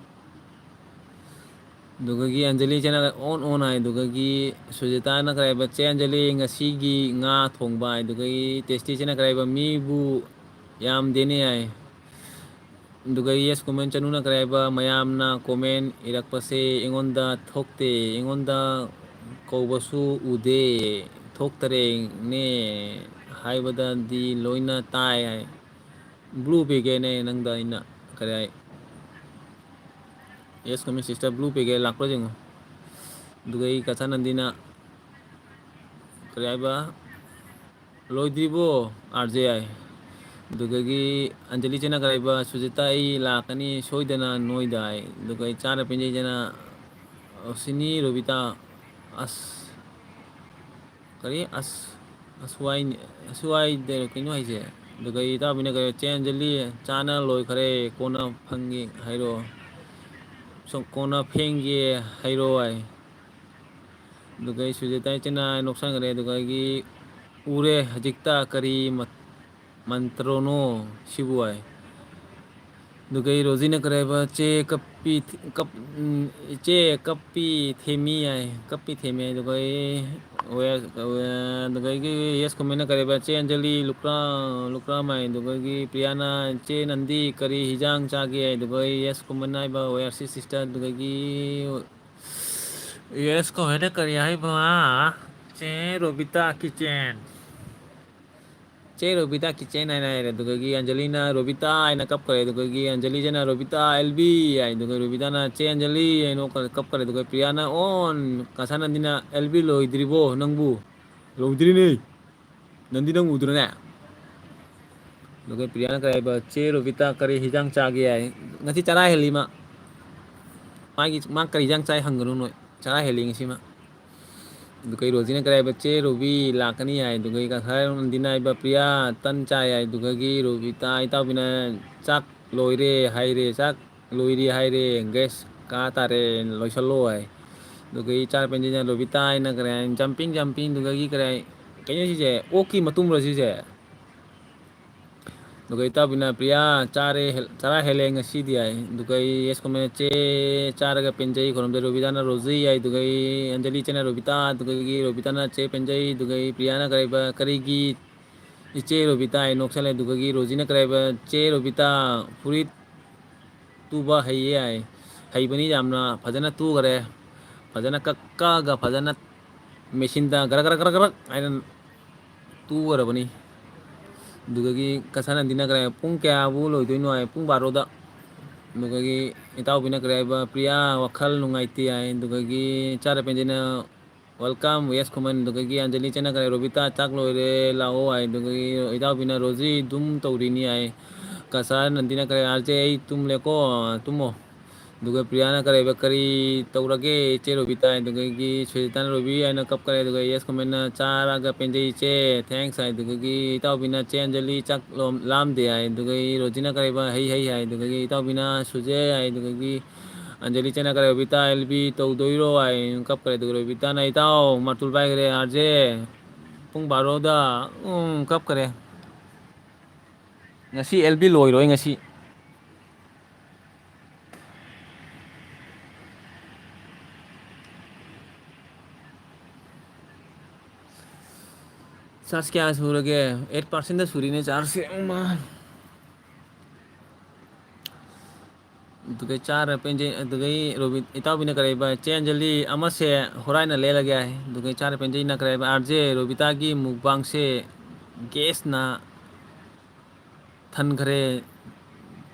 ꯑꯗꯨꯗꯒꯤ ꯑꯟꯖꯂꯤ ꯏꯆꯦꯅ "On, on" ꯍꯥꯏ꯫ ꯑꯗꯨꯗꯒꯤ ꯁꯨꯖꯤꯇꯥꯅ ꯀꯔꯤ ꯍꯥꯏꯕ? "ꯆꯦ ꯑꯟꯖꯂꯤ, ꯉꯁꯤꯒꯤ ꯉꯥ ꯊꯣꯡꯕ" ꯍꯥꯏ꯫ ꯑꯗꯨꯗꯒꯤ ꯇꯦꯁꯇꯤ ꯏꯆꯦꯅ ꯀꯔꯤ ꯍꯥꯏꯕ? "ꯃꯤꯕꯨ ꯌꯥꯝꯗꯦꯅꯦ" ꯍꯥꯏ꯫ ꯑꯗꯨꯒ "Yes comment" ꯆꯅꯨꯅ ꯀꯔꯤ ꯍꯥꯏꯕ? "ꯃꯌꯥꯝꯅ comment ꯏꯔꯛꯄꯁꯦ ꯑꯩꯉꯣꯟꯗ ꯊꯣꯛꯇꯦ, ꯑꯩꯉꯣꯟꯗ ꯀꯧꯕꯁꯨ ꯎꯗꯦ, ꯊꯣꯛꯇꯔꯦꯅꯦ ꯍꯥꯏꯕꯗꯗꯤ ꯂꯣꯏꯅ ꯇꯥꯏ" ꯍꯥꯏ꯫ "Blue ꯄꯤꯒꯦꯅꯦ ꯅꯪꯗ ꯑꯩꯅ" ꯀꯔꯤ ꯍꯥꯏ? "Yes comment sister, blue ꯄꯤꯒꯦ" ꯂꯥꯛꯄ꯭ꯔꯥ ꯌꯦꯡꯉꯣ꯫ ꯑꯗꯨꯒ ꯑꯩ ꯀꯆꯥꯅꯟꯗꯤꯅ ꯀꯔꯤ ꯍꯥꯏꯕ? "ꯂꯣꯏꯗ꯭ꯔꯤꯕꯣ ꯑꯥꯔ ꯖꯦ" ꯍꯥꯏ꯫ ꯑꯗꯨꯗꯒꯤ ꯑꯟꯖꯂꯤ ꯏꯆꯦꯅ ꯀꯔꯤ ꯍꯥꯏꯕ? "ꯁꯨꯖꯤꯇꯥ, ꯑꯩ ꯂꯥꯛꯀꯅꯤ ꯁꯣꯏꯗꯅ ꯅꯣꯏꯗ" ꯍꯥꯏ꯫ ꯑꯗꯨꯒ ꯏꯆꯥꯅ ꯄꯦꯟꯖꯩ ꯏꯆꯦꯅ, "ꯑꯣ, ꯁꯤꯅꯤ ꯔꯣꯕꯤꯇꯥ, ꯑꯁ"꯫ ꯀꯔꯤ? "ꯑꯁ, ꯑꯁ꯭ꯋꯥꯏꯅꯤ-, ꯑꯁ꯭ꯋꯥꯏꯗ" ꯀꯩꯅꯣ ꯍꯥꯏꯁꯦ? ꯑꯗꯨꯒ ꯏꯇꯥꯎꯕꯤꯅ ꯀꯔꯤ, "ꯆꯦ ꯑꯟꯖꯂꯤ, ꯆꯥꯅ ꯂꯣꯏꯈꯔꯦ, ꯀꯣꯟꯅ ꯐꯪꯒꯦ ꯍꯥꯏꯔꯣ, ꯁꯨꯝ ꯀꯣꯟꯅ ꯐꯦꯡꯒꯦ ꯍꯥꯏꯔꯣ" ꯍꯥꯏ꯫ ꯑꯗꯨꯒ ꯑꯩ ꯁꯨꯖꯦꯇꯥ ꯏꯆꯦꯅ ꯅꯣꯛꯁꯟꯈ꯭ꯔꯦ꯫ ꯑꯗꯨꯒ ꯑꯩꯒꯤ ꯎꯔꯦ ꯍꯧꯖꯤꯛꯇ ꯀꯔꯤ ꯃ-, ꯃꯟꯇ꯭ꯔꯣꯅꯣ ꯁꯤꯕꯨ ꯍꯥꯏ꯫ ꯑꯗꯨꯒ ꯑꯩ ꯔꯣꯖꯤꯅ ꯀꯔꯤ ꯍꯥꯏꯕ, "ꯆꯦ ꯀꯞꯄꯤ ꯊ-, ꯀꯞ-, ꯎꯝ, ꯏꯆꯦ ꯀꯞꯄꯤ ꯊꯦꯝꯃꯤ" ꯍꯥꯏ, "ꯀꯞꯄꯤ ꯊꯦꯝꯃꯤ" ꯍꯥꯏ꯫ ꯑꯗꯨꯒ ꯑꯩ ꯋꯦ-, ꯋꯦ-, ꯑꯗꯨꯒ ꯑꯩꯒꯤ ꯌꯦꯁ ꯀꯣꯃꯦꯟꯅ ꯀꯔꯤ ꯍꯥꯏꯕ, "ꯆꯦ ꯑꯟꯖꯂꯤ ꯂꯨꯀ꯭ꯔꯥ-, ꯂꯨꯀ꯭ꯔꯥꯝ" ꯍꯥꯏ꯫ ꯑꯗꯨꯒ ꯑꯩꯒꯤ ꯄ꯭ꯔꯤꯌꯥꯅ, "ꯆꯦ ꯅꯟꯗꯤ ꯀꯔꯤ ꯍꯤꯖꯥꯡ ꯆꯥꯒꯦ?" ꯍꯥꯏ꯫ ꯑꯗꯨꯒ ꯑꯩ ꯌꯦꯁ ꯀꯣꯃꯦꯟ ꯍꯥꯏꯕ, "ꯋꯦ ꯑꯥꯔ ꯁꯤ ꯁꯤꯁꯇꯔ", ꯑꯗꯨꯗꯒꯤ ꯌꯦꯁ ꯀꯣꯃꯦꯟꯅ ꯀꯔꯤ ꯍꯥꯏꯕ, "ꯆꯦ ꯔꯣꯕꯤꯇꯥ ꯀꯤꯆꯦꯟ"꯫ "ꯆꯦ ꯔꯣꯕꯤꯇꯥ ꯀꯤꯆꯦꯟ" ꯍꯥꯏꯅ ꯍꯥꯏꯔꯦ꯫ ꯑꯗꯨꯗꯒꯤ ꯑꯟꯖꯂꯤꯅ "ꯔꯣꯕꯤꯇꯥ" ꯍꯥꯏꯅ ꯀꯞꯈ꯭ꯔꯦ꯫ ꯑꯗꯨꯗꯒꯤ ꯑꯟꯖꯂꯤꯁꯤꯅ "ꯔꯣꯕꯤꯇꯥ ꯑꯦꯜ ꯕꯤ" ꯍꯥꯏ꯫ ꯑꯗꯨꯒ ꯔꯣꯕꯤꯇꯥꯅ "ꯆꯦ ꯑꯟꯖꯂꯤ" ꯍꯥꯏꯅ ꯀꯞꯈ꯭ꯔꯦ꯫ ꯑꯗꯨꯒ ꯄ꯭ꯔꯤꯌꯥꯅ ꯑꯣꯟ ꯀꯁꯥ ꯅꯟꯗꯤꯅ "ꯑꯦꯜ ꯕꯤ ꯂꯣꯏꯗ꯭ꯔꯤꯕꯣ ꯅꯪꯕꯨ?" "ꯂꯣꯏꯗ꯭ꯔꯤꯅꯦ꯫ ꯅꯟꯗꯤ ꯅꯪ ꯎꯗ꯭ꯔꯅꯦ?" ꯑꯗꯨꯒ ꯄ꯭ꯔꯤꯌꯥꯅ ꯀꯔꯤ ꯍꯥꯏꯕ, "ꯆꯦ ꯔꯣꯕꯤꯇꯥ ꯀꯔꯤ ꯍꯤꯟꯖꯥꯡ ꯆꯥꯒꯦ?" ꯍꯥꯏ꯫ ꯉꯁꯤ ꯆꯔꯥ ꯍꯦꯜꯂꯤ ꯃꯥ꯫ ꯃꯥꯒꯤ, ꯃꯥ ꯀꯔꯤ ꯍꯤꯟꯖꯥꯡ ꯆꯥꯏ ꯍꯪꯒꯅꯨ ꯅꯣꯏ꯫ ꯆꯔꯥ ꯍꯦꯜꯂꯤ ꯉꯁꯤ ꯃꯥ꯫ ꯑꯗꯨꯒ ꯔꯣꯖꯤꯅ ꯀꯔꯤ ꯍꯥꯏꯕ, "ꯆꯦ ꯔꯣꯕꯤ ꯂꯥꯛꯀꯅꯤ" ꯍꯥꯏ꯫ ꯑꯗꯨꯒ ꯉꯁꯥꯏ ꯅꯟꯗꯤꯅ ꯍꯥꯏꯕ, "ꯄ꯭ꯔꯤꯌꯥ ꯇꯟ ꯆꯥꯏ" ꯍꯥꯏ꯫ ꯑꯗꯨꯗꯒꯤ ꯔꯣꯕꯤꯇꯥ ꯏꯇꯥꯎꯕꯤꯅ, "ꯆꯥꯛ ꯂꯣꯏꯔꯦ" ꯍꯥꯏꯔꯦ꯫ "ꯆꯥꯛ ꯂꯣꯏꯔꯦ" ꯍꯥꯏꯔꯦ꯫ "ꯒ꯭ꯌꯥꯁ ꯀꯥ ꯇꯥꯔꯦ, ꯂꯣꯏꯁꯜꯂꯣ" ꯍꯥꯏ꯫ ꯑꯗꯨꯒ ꯏꯆꯥ ꯄꯦꯟꯖꯤꯅ ꯔꯣꯕꯤꯇꯥ ꯍꯥꯏꯅ ꯀꯔꯤ ꯍꯥꯏ, "ꯖꯝꯄꯤꯡ, ꯖꯝꯄꯤꯡ", ꯑꯗꯨꯗꯒꯤ ꯀꯔꯤ ꯍꯥꯏ, "ꯀꯩꯅꯣ ꯁꯤꯁꯦ? ꯑꯣꯛꯀꯤ ꯃꯇꯨꯝꯔꯣ ꯁꯤꯁꯦ?" ꯑꯗꯨꯒ ꯏꯇꯥꯎꯕꯤꯅ, "ꯄ꯭ꯔꯤꯌꯥ, ꯆꯥꯔꯦ, ꯍꯦꯜ-, ꯆꯔꯥ ꯍꯦꯜꯂꯦ ꯉꯁꯤꯗꯤ" ꯍꯥꯏ꯫ ꯑꯗꯨꯒ ꯑꯩ ꯑꯦꯁ ꯀꯣꯃꯦꯟꯅ, "ꯆꯦ, ꯆꯥꯔꯒ ꯄꯦꯟꯖꯩ", ꯈꯣꯏꯔꯝꯗ ꯔꯣꯕꯤꯇꯥꯅ ꯔꯣꯖꯤ ꯍꯥꯏ꯫ ꯑꯗꯨꯒ ꯑꯩ ꯑꯟꯖꯂꯤ ꯏꯆꯦꯅ ꯔꯣꯕꯤꯇꯥ, ꯑꯗꯨꯗꯒꯤ ꯔꯣꯕꯤꯇꯥꯅ "ꯆꯦ ꯄꯦꯟꯖꯩ", ꯑꯗꯨꯒ ꯑꯩ ꯄ꯭ꯔꯤꯌꯥꯅ ꯀꯔꯤ ꯍꯥꯏꯕ, "ꯀꯔꯤꯒꯤ ꯏꯆꯦ ꯔꯣꯕꯤꯇꯥ?" ꯍꯥꯏ ꯅꯣꯛꯁꯜꯂꯦ꯫ ꯑꯗꯨꯗꯒꯤ ꯔꯣꯖꯤꯅ ꯀꯔꯤ ꯍꯥꯏꯕ, "ꯆꯦ ꯔꯣꯕꯤꯇꯥ, ꯐꯨꯔꯤꯠ ꯇꯨꯕ ꯍꯩꯌꯦ" ꯍꯥꯏ꯫ ꯍꯩꯕꯅꯤ, ꯌꯥꯝꯅ ꯐꯖꯅ ꯇꯨꯈꯔꯦ꯫ ꯐꯖꯅ ꯀꯛ-, ꯀꯛꯑꯒ ꯐꯖꯅ ꯃꯦꯆꯤꯟꯗ ꯒꯔꯛ ꯒꯔꯛ ꯒꯔꯛ ꯒꯔꯛ ꯍꯥꯏꯅ ꯇꯨꯈ꯭ꯔꯕꯅꯤ꯫ ꯑꯗꯨꯗꯒꯤ ꯀꯁꯥꯅꯟꯗꯤꯅ ꯀꯔꯤ ꯍꯥꯏ, "ꯄꯨꯡ ꯀꯌꯥꯕꯨ ꯂꯣꯏꯗꯣꯏꯅꯣ?" ꯍꯥꯏ, "ꯄꯨꯡ ꯕꯥꯔꯣꯗ"꯫ ꯑꯗꯨꯗꯒꯤ ꯏꯇꯥꯎꯕꯤꯅ ꯀꯔꯤ ꯍꯥꯏꯕ, "ꯄ꯭ꯔꯤꯌꯥ, ꯋꯥꯈꯜ ꯅꯨꯡꯉꯥꯏꯇꯦ" ꯍꯥꯏ꯫ ꯑꯗꯨꯗꯒꯤ ꯆꯥꯔ ꯄꯦꯟꯖꯤꯅ, "Welcome, yes, ꯈꯨꯃꯟ"꯫ ꯑꯗꯨꯗꯒꯤ ꯑꯟꯖꯂꯤ ꯏꯆꯦꯅ ꯀꯔꯤ, "ꯔꯣꯕꯤꯇꯥ, ꯆꯥꯛ ꯂꯣꯏꯔꯦ, ꯂꯥꯛꯑꯣ" ꯍꯥꯏ꯫ ꯑꯗꯨꯗꯒꯤ ꯏꯇꯥꯎꯕꯤꯅ, "ꯔꯣꯖꯤ, ꯑꯗꯨꯝ ꯇꯧꯔꯤꯅꯤ" ꯍꯥꯏ꯫ ꯀꯁꯥꯅꯟꯗꯤꯅ ꯀꯔꯤ, "ꯑꯥꯔ ꯖꯦ, ꯑꯩ ꯇꯨꯝꯂꯦꯀꯣ, ꯇꯨꯝꯃꯣ"꯫ ꯑꯗꯨꯒ ꯄ꯭ꯔꯤꯌꯥꯅ ꯀꯔꯤ ꯍꯥꯏꯕ, "ꯀꯔꯤ ꯇꯧꯔꯒꯦ ꯏꯆꯦ ꯔꯣꯕꯤꯇꯥ?" ꯑꯗꯨꯗꯒꯤ ꯁꯨꯖꯤꯇꯥꯅ, "ꯔꯣꯕꯤ" ꯍꯥꯏꯅ ꯀꯞꯈꯔꯦ꯫ ꯑꯗꯨꯒ ꯌꯦꯁ ꯀꯣꯃꯦꯟꯅ, "ꯆꯥꯔꯒ ꯄꯦꯟꯖꯩ ꯏꯆꯦ, ꯊꯦꯡꯛꯁ" ꯍꯥꯏ꯫ ꯑꯗꯨꯗꯒꯤ ꯏꯇꯥꯎꯕꯤꯅ, "ꯆꯦ ꯑꯟꯖꯂꯤ ꯆꯥꯛ ꯂꯣꯝ-, ꯂꯥꯝꯗꯦ" ꯍꯥꯏ꯫ ꯑꯗꯨꯗꯒꯤ ꯔꯣꯖꯤꯅ ꯀꯔꯤ ꯍꯥꯏꯕ, "ꯍꯩ ꯍꯩ" ꯍꯥꯏ꯫ ꯑꯗꯨꯗꯒꯤ ꯏꯇꯥꯎꯕꯤꯅ, "ꯁꯨꯖꯦ" ꯍꯥꯏ꯫ ꯑꯗꯨꯗꯒꯤ ꯑꯟꯖꯂꯤ ꯆꯦꯅ ꯀꯔꯤ, "ꯔꯣꯕꯤꯇꯥ ꯑꯦꯜ ꯕꯤ ꯇꯧꯗꯣꯏꯔꯣ?" ꯍꯥꯏ ꯀꯞꯈꯔꯦ꯫ ꯑꯗꯨꯒ ꯔꯣꯕꯤꯇꯥꯅ, "ꯏꯇꯥꯎ ꯃꯥꯔꯇꯨꯜ ꯄꯥꯏꯈ꯭ꯔꯦ ꯑꯥꯔ ꯖꯦ, ꯄꯨꯡ ꯕꯥꯔꯣꯗ", ꯎꯝ, ꯀꯞꯈꯔꯦ꯫ ꯉꯁꯤ ꯑꯦꯜ ꯕꯤ ꯂꯣꯏꯔꯣꯏ ꯉꯁꯤ꯫ ꯆꯥꯔꯖ ꯀꯌꯥ ꯁꯨꯔꯒꯦ? ꯑꯩꯠ ꯄꯥꯔꯁꯦꯟꯗ ꯁꯨꯔꯤꯅꯦ ꯆꯥꯔꯖꯁꯦ꯫ ꯎꯃ꯫ ꯑꯗꯨꯒ ꯆꯥꯔ ꯄꯦꯟꯖꯩ꯫ ꯑꯗꯨꯒ ꯔꯣꯕꯤꯟ, ꯏꯇꯥꯎꯕꯤꯅ ꯀꯔꯤꯕ, "ꯆꯦ ꯑꯟꯖꯂꯤ, ꯑꯃꯁꯦ ꯍꯣꯔꯥꯏꯅ ꯂꯦꯜꯂꯒꯦ" ꯍꯥꯏ꯫ ꯑꯗꯨꯒ ꯆꯥꯔ ꯄꯦꯟꯖꯩꯅ ꯀꯔꯤꯕ, "ꯑꯥꯔ ꯖꯦ ꯔꯣꯕꯤꯇꯥꯒꯤ ꯃꯨꯛꯕꯥꯡꯁꯦ ꯒꯦꯁꯅ ꯊꯟꯈ꯭ꯔꯦ,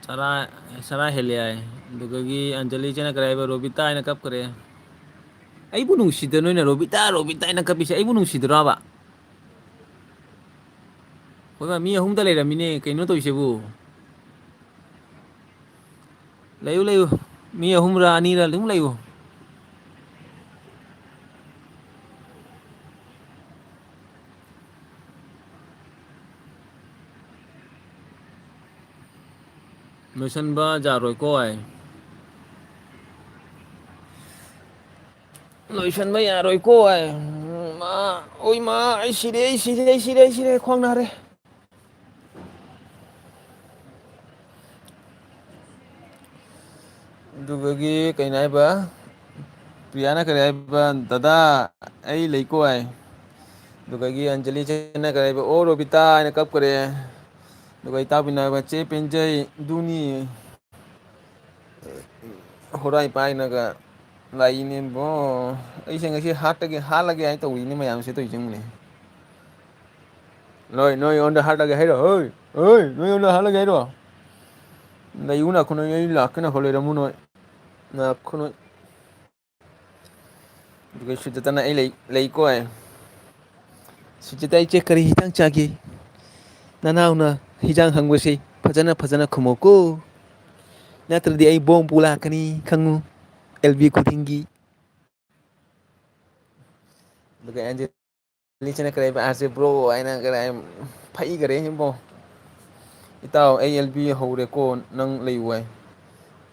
ꯆꯔꯥ, ꯆꯔꯥ ꯍꯦꯜꯂꯦ" ꯍꯥꯏ꯫ ꯑꯗꯨꯗꯒꯤ ꯑꯟꯖꯂꯤ ꯆꯦꯅ ꯀꯔꯤ ꯍꯥꯏꯕ, "ꯔꯣꯕꯤꯇꯥ" ꯍꯥꯏꯅ ꯀꯞꯈ꯭ꯔꯦ꯫ ꯑꯩꯕꯨ ꯅꯨꯡꯁꯤꯗ ꯅꯣꯏꯅ "ꯔꯣꯕꯤꯇꯥ, ꯔꯣꯕꯤꯇꯥ" ꯍꯥꯏꯅ ꯀꯞꯄꯤꯁꯦ ꯑꯩꯕꯨ ꯅꯨꯡꯁꯤꯗ꯭ꯔꯣꯕ? ꯍꯣꯏꯕ, ꯃꯤ ꯑꯍꯨꯝꯗ ꯂꯩꯔꯝꯃꯤꯅꯦ ꯀꯩꯅꯣ ꯇꯧꯔꯤꯁꯤꯕꯨ꯫ ꯂꯩꯌꯨ, ꯂꯩꯌꯨ꯫ ꯃꯤ ꯑꯍꯨꯝꯔ ꯑꯅꯤꯔ ꯑꯗꯨꯝ ꯂꯩꯌꯨ꯫ ꯂꯣꯏꯁꯟꯕ ꯌꯥꯔꯣꯏꯀꯣ ꯍꯥꯏ꯫ ꯂꯣꯏꯁꯟꯕ ꯌꯥꯔꯣꯏꯀꯣ ꯍꯥꯏ꯫ ꯎꯝ, ꯃꯥ, ꯑꯣꯏ ꯃꯥ, ꯑꯩ ꯁꯤꯔꯦ, ꯑꯩ ꯁꯤꯔꯦ, ꯑꯩ ꯁꯤꯔꯦ, ꯑꯩ ꯁꯤꯔꯦ, ꯈ꯭ꯋꯥꯡ ꯅꯥꯔꯦ꯫ ꯑꯗꯨꯒꯒꯤ ꯀꯩꯅꯣ ꯍꯥꯏꯕ, ꯄ꯭ꯔꯤꯌꯥꯅ ꯀꯔꯤ ꯍꯥꯏꯕ, "ꯗꯗꯥ, ꯑꯩ ꯂꯩꯀꯣ" ꯍꯥꯏ꯫ ꯑꯗꯨꯗꯒꯤ ꯑꯟꯖꯂꯤ ꯆꯦꯅ ꯀꯔꯤ ꯍꯥꯏꯕ, "ꯑꯣ ꯔꯣꯕꯤꯇꯥ" ꯍꯥꯏꯅ ꯀꯞꯈ꯭ꯔꯦ꯫ ꯑꯗꯨꯒ ꯏꯇꯥꯎꯕꯤꯅ ꯍꯥꯏꯕ, "ꯆꯦ ꯄꯦꯟꯖꯩ, ꯑꯗꯨꯅꯤ ꯍꯣꯔꯥꯏ ꯄꯥꯏꯅꯒ ꯂꯥꯛꯏꯅꯦꯕꯣ"꯫ ꯑꯩꯁꯦ ꯉꯁꯤ ꯍꯥꯠꯇꯒꯤ ꯍꯥꯠꯂꯒꯦ ꯍꯥꯏꯅ ꯇꯧꯔꯤꯅꯦ ꯃꯌꯥꯝꯁꯦ ꯇꯧꯔꯤꯁꯦ ꯌꯦꯡꯉꯨꯅꯦ꯫ ꯅꯣꯏ, ꯅꯣꯏ ꯑꯩꯉꯣꯟꯗ ꯍꯥꯠꯂꯒꯦ ꯍꯥꯏꯔꯣ? ꯍꯣꯏ, ꯍꯣꯏ, ꯅꯣꯏ ꯑꯩꯉꯣꯟꯗ ꯍꯥꯠꯂꯒꯦ ꯍꯥꯏꯔꯣ? ꯂꯩꯌꯨ ꯅꯥꯈꯣ ꯅꯣꯏ, ꯑꯩ ꯂꯥꯛꯀꯦ ꯅꯥꯈꯣ, ꯂꯩꯔꯝꯃꯨ ꯅꯣꯏ꯫ ꯅꯥꯈꯣ ꯅꯣꯏ꯫ ꯑꯗꯨꯒ ꯁꯨꯖꯥꯇꯥꯅ ꯑꯩ ꯂꯩ, ꯂꯩꯀꯣ ꯍꯥꯏ꯫ ꯁꯨꯖꯥꯇꯥ, "ꯏꯆꯦ ꯀꯔꯤ ꯍꯤꯟꯖꯥꯡ ꯆꯥꯒꯦ?" ꯅꯅꯥꯎꯅ ꯍꯤꯟꯖꯥꯡ ꯍꯪꯕꯁꯤ ꯐꯖꯅ, ꯐꯖꯅ ꯈꯨꯝꯃꯨꯀꯣ꯫ ꯅꯠꯇ꯭ꯔꯗꯤ ꯑꯩ ꯕꯣꯝ ꯄꯨ ꯂꯥꯛꯀꯅꯤ, ꯈꯪꯉꯨ꯫ ꯑꯦꯜ ꯕꯤ ꯈꯨꯗꯤꯡꯒꯤ꯫ ꯑꯗꯨꯒ ꯑꯦꯟꯖꯦꯂꯤꯁꯤꯅ ꯀꯔꯤ ꯍꯥꯏꯕ? "ꯑꯥꯔ ꯖꯦ ꯕ꯭ꯔꯣ" ꯍꯥꯏꯅ ꯀꯔꯤ ꯍꯥꯏ? ꯐꯩꯈꯔꯦ ꯏꯕꯣ꯫ "ꯏꯇꯥꯎ, ꯑꯩ ꯑꯦꯜ ꯕꯤ ꯍꯧꯔꯦꯀꯣ, ꯅꯪ ꯂꯩꯌꯨ" ꯍꯥꯏ꯫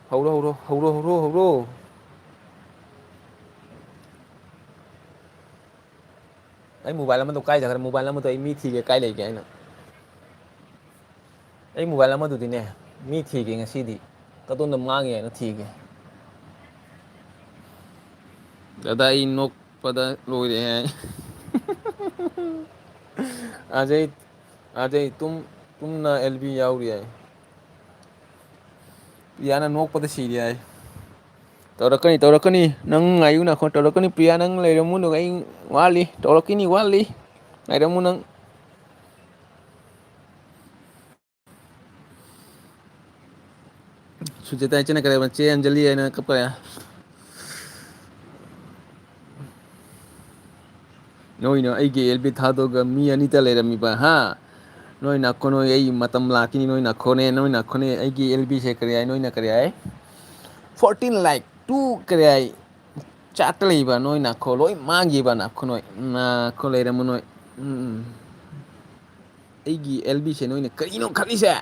ꯍꯧꯔꯣ, ꯍꯧꯔꯣ, ꯍꯧꯔꯣ, ꯍꯧꯔꯣ, ꯍꯧꯔꯣ꯫ ꯑꯩ ꯃꯣꯕꯥꯏꯜ ꯑꯃꯗꯣ ꯀꯥꯏ ꯆꯠꯈ꯭ꯔꯦ? ꯃꯣꯕꯥꯏꯜ ꯑꯃꯗꯣ ꯑꯩ ꯃꯤ ꯊꯤꯒꯦ, ꯀꯥꯏ ꯂꯩꯒꯦ ꯍꯥꯏꯅ꯫ ꯑꯩ ꯃꯣꯕꯥꯏꯜ ꯑꯃꯗꯨꯗꯤꯅꯦ, ꯃꯤ ꯊꯤꯒꯦ ꯉꯁꯤꯗꯤ꯫ ꯀꯗꯣꯝꯗ ꯃꯥꯡꯉꯦ ꯍꯥꯏꯅ ꯊꯤꯒꯦ꯫ ꯗꯥꯗꯥ, ꯑꯩ ꯅꯣꯛꯄꯗ ꯂꯣꯏꯔꯦ ꯍꯥꯏ꯫ ꯑꯖꯩ, ꯑꯖꯩ, ꯇꯨꯝ, ꯇꯨꯝꯅ ꯑꯦꯜ ꯕꯤ ꯌꯥꯎꯔꯤ ꯍꯥꯏ꯫ ꯄꯤꯌꯥꯅ ꯅꯣꯛꯄꯗ ꯁꯤꯔꯦ ꯍꯥꯏ꯫ ꯇꯧꯔꯛꯀꯅꯤ, ꯇꯧꯔꯛꯀꯅꯤ꯫ ꯅꯪ ꯉꯥꯏꯌꯨ ꯅꯈꯣ, ꯇꯧꯔꯛꯀꯅꯤ꯫ ꯄꯤꯌꯥ, ꯅꯪ ꯂꯩꯔꯝꯃꯨ, ꯅꯪ ꯑꯩ ꯋꯥꯠꯂꯤ꯫ ꯇꯧꯔꯛꯈꯤꯅꯤ, ꯋꯥꯠꯂꯤ꯫ ꯉꯥꯏꯔꯝꯃꯨ ꯅꯪ꯫ ꯁꯨꯆꯦꯇꯥ ꯏꯆꯦꯅ ꯀꯔꯤ ꯍꯥꯏꯕ? "ꯆꯦ ꯑꯟꯖꯂꯤ" ꯍꯥꯏꯅ ꯀꯞꯄ ꯌꯥ-, ꯅꯣꯏꯅ ꯑꯩꯒꯤ ꯑꯦꯜ ꯕꯤ ꯊꯥꯗꯣꯛꯑꯒ ꯃꯤ ꯑꯅꯤꯇ ꯂꯩꯔꯝꯃꯤꯕ, ꯍꯥ? ꯅꯣꯏ ꯅꯥꯈꯣ, ꯅꯣꯏ ꯑꯩ ꯃꯇꯝ ꯂꯥꯛꯈꯤꯅꯤ, ꯅꯣꯏ ꯅꯥꯈꯣꯅꯦ, ꯅꯣꯏ ꯅꯥꯈꯣꯅꯦ꯫ ꯑꯩꯒꯤ ꯑꯦꯜ ꯕꯤꯁꯦ ꯀꯔꯤ ꯍꯥꯏ, ꯅꯣꯏꯅ ꯀꯔꯤ ꯍꯥꯏ? Fourteen like two ꯀꯔꯤ ꯍꯥꯏ? ꯆꯥꯠꯇ ꯂꯩꯕ ꯅꯣꯏ ꯅꯥꯈꯣ ꯂꯣꯏ ꯃꯥꯡꯈꯤꯕ ꯅꯥꯈꯣ ꯅꯣꯏ, ꯅꯥꯈꯣ ꯂꯩꯔꯝꯃ ꯅꯣꯏ꯫ ꯎꯝ, ꯎꯝ꯫ ꯑꯩꯒꯤ ꯑꯦꯜ ꯕꯤꯁꯦ ꯅꯣꯏꯅ ꯀꯔꯤꯅꯣ ꯈꯜꯂꯤꯁꯦ?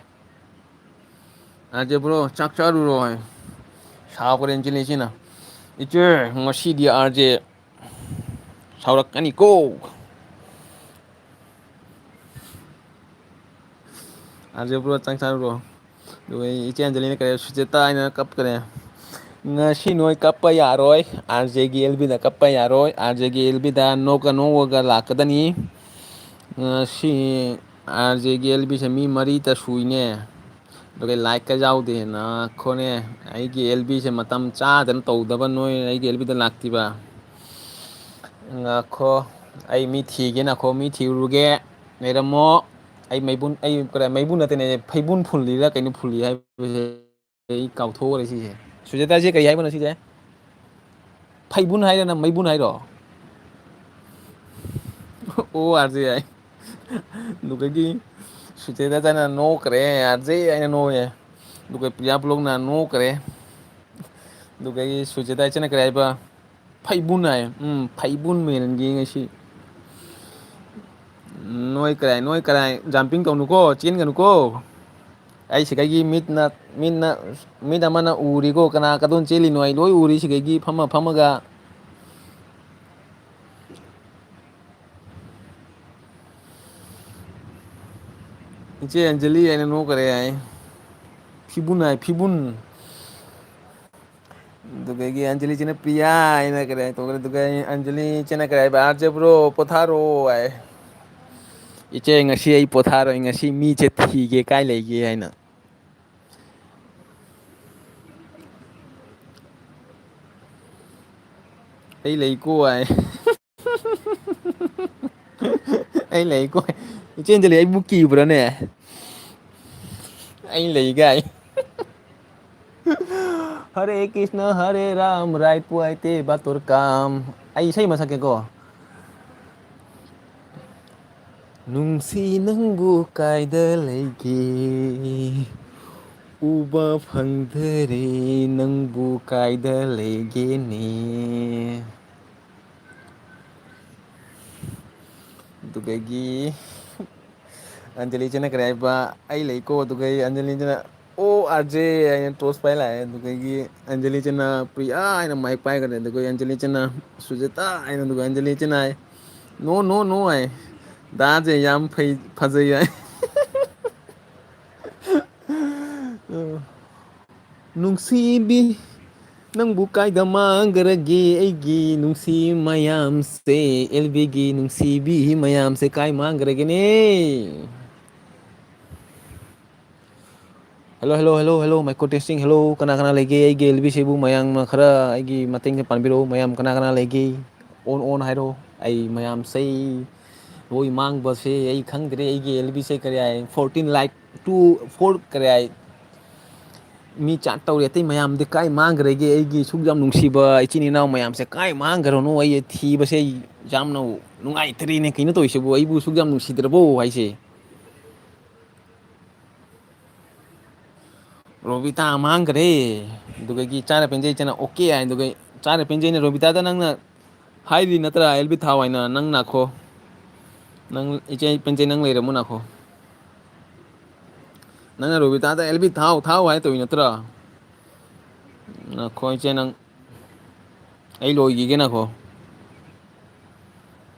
ꯑꯥꯔ ꯖꯦ ꯕ꯭ꯔꯣ, ꯆꯥꯛ ꯆꯥꯔꯨꯔꯣ ꯍꯥꯏ꯫ ꯁꯥꯎꯈ꯭ꯔꯦ ꯑꯟꯖꯂꯤꯁꯤꯅ꯫ "ꯏꯆꯦ, ꯉꯁꯤꯗꯤ ꯑꯥꯔ ꯖꯦ ꯁꯥꯎꯔꯛꯀꯅꯤꯀꯣ꯫ ꯑꯥꯔ ꯖꯦ ꯕ꯭ꯔꯣ, ꯆꯥꯛ ꯆꯥꯔꯨꯔꯣ"꯫ ꯑꯗꯨꯒ ꯏꯆꯦ ꯑꯟꯖꯂꯤꯅ ꯀꯔꯤ, ꯁꯨꯆꯦꯇꯥ ꯍꯥꯏꯅ ꯀꯞꯈ꯭ꯔꯦ꯫ "ꯉꯁꯤ ꯅꯣꯏ ꯀꯞꯄ ꯌꯥꯔꯣꯏ, ꯑꯥꯔ ꯖꯦꯒꯤ ꯑꯦꯜ ꯕꯤꯗ ꯀꯞꯄ ꯌꯥꯔꯣꯏ, ꯑꯥꯔ ꯖꯦꯒꯤ ꯑꯦꯜ ꯕꯤꯗ ꯅꯣꯛꯀ ꯅꯣꯛꯑꯒ ꯂꯥꯛꯀꯗꯅꯤ꯫ ꯉꯁꯤ ꯑꯥꯔ ꯖꯦꯒꯤ ꯑꯦꯜ ꯕꯤꯁꯦ ꯃꯤ ꯃꯔꯤꯇ ꯁꯨꯏꯅꯦ"꯫ ꯑꯗꯨꯒ ꯂꯥꯏꯛꯀ ꯌꯥꯎꯗꯦ꯫ ꯅꯥꯈꯣꯅꯦ, ꯑꯩꯒꯤ ꯑꯦꯜ ꯕꯤꯁꯦ ꯃꯇꯝ ꯆꯥꯗꯅ ꯇꯧꯗꯕ ꯅꯣꯏ ꯑꯩꯒꯤ ꯑꯦꯜ ꯕꯤꯗ ꯂꯥꯛꯇ꯭ꯔꯤꯕ? ꯉꯥꯈꯣ, ꯑꯩ ꯃꯤ ꯊꯤꯒꯦ, ꯅꯥꯈꯣ, ꯃꯤ ꯊꯤꯔꯨꯔꯒꯦ꯫ ꯂꯩꯔꯝꯃꯣ꯫ ꯑꯩ ꯃꯩꯕꯨꯟ, ꯑꯩ ꯀꯔꯤ, ꯃꯩꯕꯨꯟ ꯅꯠꯇꯦꯅꯦ, ꯐꯩꯕꯨꯟ ꯐꯨꯜꯂꯤꯔꯥ ꯀꯩꯅꯣ ꯐꯨꯜꯂꯤ ꯍꯥꯏꯕꯁꯦ ꯑꯩ ꯀꯥꯎꯊꯣꯛꯎꯔꯦ ꯁꯤꯁꯦ꯫ ꯁꯨꯖꯥꯇꯥꯁꯦ ꯀꯔꯤ ꯍꯥꯏꯕꯅꯣ ꯁꯤꯁꯦ? ꯐꯩꯕꯨꯟ ꯍꯥꯏꯔ ꯅꯪ ꯃꯩꯕꯨꯟ ꯍꯥꯏꯔꯣ? ꯑꯣ, ꯑꯥꯔ ꯖꯦ ꯍꯥꯏ꯫ ꯑꯗꯨꯗꯒꯤ ꯁꯨꯆꯦꯇꯥꯅ ꯅꯣꯛꯈ꯭ꯔꯦ, "ꯑꯥꯔ ꯖꯦ" ꯍꯥꯏꯅ ꯅꯣꯛꯑꯦ꯫ ꯑꯗꯨꯒ ꯄ꯭ꯔꯤꯌꯥ ꯕ꯭ꯂꯣꯛꯅ ꯅꯣꯛꯈ꯭ꯔꯦ꯫ ꯑꯗꯨꯒ ꯑꯩ ꯁꯨꯖꯦꯇꯥ ꯏꯆꯟꯅ ꯀꯔꯤ ꯍꯥꯏꯕ? "ꯐꯩꯕꯨꯟ" ꯍꯥꯏ꯫ ꯎꯝ, ꯐꯩꯕꯨꯟ ꯃꯦꯟꯒꯤ ꯉꯁꯤ꯫ ꯅꯣꯏ ꯀꯔꯥꯏ, ꯅꯣꯏ ꯀꯔꯥꯏ jumping ꯇꯧꯅꯨꯀꯣ, ꯆꯦꯟꯒꯅꯨꯀꯣ꯫ ꯑꯩ ꯁꯤꯗꯒꯤ ꯃꯤꯠꯅ, ꯃꯤꯠꯅ, ꯃꯤꯠ ꯑꯃꯅ ꯎꯔꯤꯀꯣ, ꯀꯅꯥ ꯀꯗꯣꯝ ꯆꯦꯜꯂꯤꯅꯣ ꯑꯩ ꯂꯣꯏ ꯎꯔꯤ ꯁꯤꯗꯒꯤ ꯐꯝꯃ ꯐꯝꯃꯒ꯫ ꯏꯆꯦ ꯑꯟꯖꯂꯤ ꯍꯥꯏꯅ ꯅꯣꯛꯈꯔꯦ ꯍꯥꯏ꯫ ꯐꯤꯕꯨꯟ ꯍꯥꯏ, ꯐꯤꯕꯨꯟ꯫ ꯑꯗꯨꯗꯒꯤ ꯑꯟꯖꯂꯤ ꯏꯆꯦꯅ "ꯄ꯭ꯔꯤꯌꯥ" ꯍꯥꯏꯅ ꯀꯔꯤ ꯍꯥꯏ ꯇꯧꯈ꯭ꯔꯦ꯫ ꯑꯗꯨꯒ ꯑꯩ ꯑꯟꯖꯂꯤ ꯏꯆꯦꯅ ꯀꯔꯤ ꯍꯥꯏꯕ? "ꯑꯥꯔ ꯖꯦ ꯕ꯭ꯔꯣ, ꯄꯣꯊꯥꯔꯣ" ꯍꯥꯏ꯫ "ꯏꯆꯦ, ꯉꯁꯤ ꯑꯩ ꯄꯣꯊꯥꯔꯣꯏ, ꯉꯁꯤ ꯃꯤꯁꯦ ꯊꯤꯒꯦ, ꯀꯥꯏ ꯂꯩꯒꯦ?" ꯍꯥꯏꯅ꯫ "ꯑꯩ ꯂꯩꯀꯣ" ꯍꯥꯏ꯫ "ꯑꯩ ꯂꯩꯀꯣ" ꯍꯥꯏ꯫ ꯏꯆꯦ ꯑꯟꯖꯂꯤ ꯑꯩꯕꯨ ꯀꯤꯕ꯭ꯔꯥꯅꯦ? "ꯑꯩ ꯂꯩ" ꯀꯥꯏ꯫ "ꯍꯔꯦ ꯀ꯭ꯔꯤꯁꯅ ꯍꯔꯦ ꯔꯥꯝ, ꯔꯥꯏ ꯄꯨꯋꯥꯏ ꯇꯦ ꯕꯥꯇꯣꯔ ꯀꯥꯝ"꯫ ꯑꯩ ꯏꯁꯩ ꯑꯃ ꯁꯛꯀꯦꯀꯣ꯫ "ꯅꯨꯡꯁꯤ ꯅꯪꯕꯨ ꯀꯥꯏꯗ ꯂꯩꯒꯦ? ꯎꯕ ꯐꯪꯗꯔꯦ ꯅꯪꯕꯨ ꯀꯥꯏꯗ ꯂꯩꯒꯦꯅꯦ?" ꯑꯗꯨꯗꯒꯤ ꯑꯟꯖꯂꯤ ꯏꯆꯦꯅ ꯀꯔꯤ ꯍꯥꯏꯕ? "ꯑꯩ ꯂꯩꯀꯣ"꯫ ꯑꯗꯨꯒ ꯑꯩ ꯑꯟꯖꯂꯤ ꯏꯆꯦꯅ, "ꯑꯣ ꯑꯥꯔ ꯖꯦ" ꯍꯥꯏꯅ ꯇꯣꯁ ꯄꯥꯏ ꯂꯥꯛꯑꯦ꯫ ꯑꯗꯨꯗꯒꯤ ꯑꯟꯖꯂꯤ ꯏꯆꯦꯅ "ꯄ꯭ꯔꯤꯌꯥ" ꯍꯥꯏꯅ ꯃꯥꯏꯛ ꯄꯥꯏꯈ꯭ꯔꯦ꯫ ꯑꯗꯨꯒ ꯑꯟꯖꯂꯤ ꯏꯆꯦꯅ "ꯁꯨꯖꯥꯇꯥ" ꯍꯥꯏꯅ, ꯑꯗꯨꯒ ꯑꯟꯖꯂꯤ ꯏꯆꯦꯅ ꯍꯥꯏ, "ꯅꯣ, ꯅꯣ, ꯅꯣ" ꯍꯥꯏ꯫ "ꯗꯥꯁꯦ ꯌꯥꯝ ꯐꯩ, ꯐꯖꯩ" ꯍꯥꯏ꯫ ꯅꯨꯡꯁꯤꯕꯤ, ꯅꯪꯕꯨ ꯀꯥꯏꯗ ꯃꯥꯡꯈ꯭ꯔꯒꯦ? ꯑꯩꯒꯤ ꯅꯨꯡꯁꯤ ꯃꯌꯥꯝꯁꯦ, ꯑꯦꯜ ꯕꯤꯒꯤ ꯅꯨꯡꯁꯤꯕꯤ ꯃꯌꯥꯝꯁꯦ ꯀꯥꯏ ꯃꯥꯡꯈ꯭ꯔꯒꯦꯅꯦ? Hello, hello, hello, hello, mic testing, hello, ꯀꯅꯥ ꯀꯅꯥ ꯂꯩꯒꯦ? ꯑꯩꯒꯤ ꯑꯦꯜ ꯕꯤꯁꯤꯕꯨ ꯃꯌꯥꯝꯅ ꯈꯔ ꯑꯩꯒꯤ ꯃꯇꯦꯡ ꯄꯥꯡꯕꯤꯔꯛꯎ꯫ ꯃꯌꯥꯝ ꯀꯅꯥ ꯀꯅꯥ ꯂꯩꯒꯦ? ꯑꯣꯟ, ꯑꯣꯟ ꯍꯥꯏꯔꯣ꯫ ꯑꯩ ꯃꯌꯥꯝꯁꯦ ꯂꯣꯏ ꯃꯥꯡꯕꯁꯦ ꯑꯩ ꯈꯪꯗ꯭ꯔꯦ꯫ ꯑꯩꯒꯤ ꯑꯦꯜ ꯕꯤꯁꯦ ꯀꯔꯤ ꯍꯥꯏ? Fourteen like, two, four ꯀꯔꯤ ꯍꯥꯏ? ꯃꯤ chat ꯇꯧꯔꯤ꯫ ꯑꯇꯩ ꯃꯌꯥꯝꯗꯤ ꯀꯥꯏ ꯃꯥꯡꯈ꯭ꯔꯒꯦ? ꯑꯩꯒꯤ ꯁꯨꯛ ꯌꯥꯝ ꯅꯨꯡꯁꯤꯕ ꯏꯆꯤꯟ ꯏꯅꯥꯎ ꯃꯌꯥꯝꯁꯦ ꯀꯥꯏ ꯃꯥꯡꯈ꯭ꯔꯅꯣ? ꯑꯩ ꯊꯤꯕꯁꯦ ꯑꯩ ꯌꯥꯝꯅ ꯅꯨꯡꯉꯥꯏꯇ꯭ꯔꯦꯅꯦ꯫ ꯀꯩꯅꯣ ꯇꯧꯔꯤꯁꯤꯕꯨ? ꯑꯩꯕꯨ ꯁꯨꯛ ꯌꯥꯝ ꯅꯨꯡꯁꯤꯗ꯭ꯔꯕꯣ ꯍꯥꯏꯁꯦ? ꯔꯣꯕꯤꯇꯥ ꯃꯥꯡꯈ꯭ꯔꯦ꯫ ꯑꯗꯨꯗꯒꯤ ꯆꯥꯅ ꯄꯦꯟꯖꯩ ꯏꯆꯦꯅ ꯑꯣꯀꯦ ꯍꯥꯏ꯫ ꯑꯗꯨꯒ ꯆꯥꯅ ꯄꯦꯟꯖꯩꯅ ꯔꯣꯕꯤꯇꯥꯗ ꯅꯪꯅ ꯍꯥꯏꯔꯤ ꯅꯠꯇ꯭ꯔꯥ, "ꯑꯦꯜ ꯕꯤ ꯊꯥꯎ" ꯍꯥꯏꯅ? ꯅꯪ ꯅꯥꯈꯣ, ꯅꯪ ꯏꯆꯦ ꯄꯦꯟꯖꯩ, ꯅꯪ ꯂꯩꯔꯝꯃꯨ ꯅꯥꯈꯣ꯫ ꯅꯪꯅ ꯔꯣꯕꯤꯇꯥꯗ "ꯑꯦꯜ ꯕꯤ ꯊꯥꯎ, ꯊꯥꯎ" ꯍꯥꯏ ꯇꯧꯔꯤ ꯅꯠꯇ꯭ꯔꯥ? ꯅꯥꯈꯣ ꯏꯆꯦ, ꯅꯪ, ꯑꯩ ꯂꯣꯏꯈꯤꯒꯦ ꯅꯥꯈꯣ꯫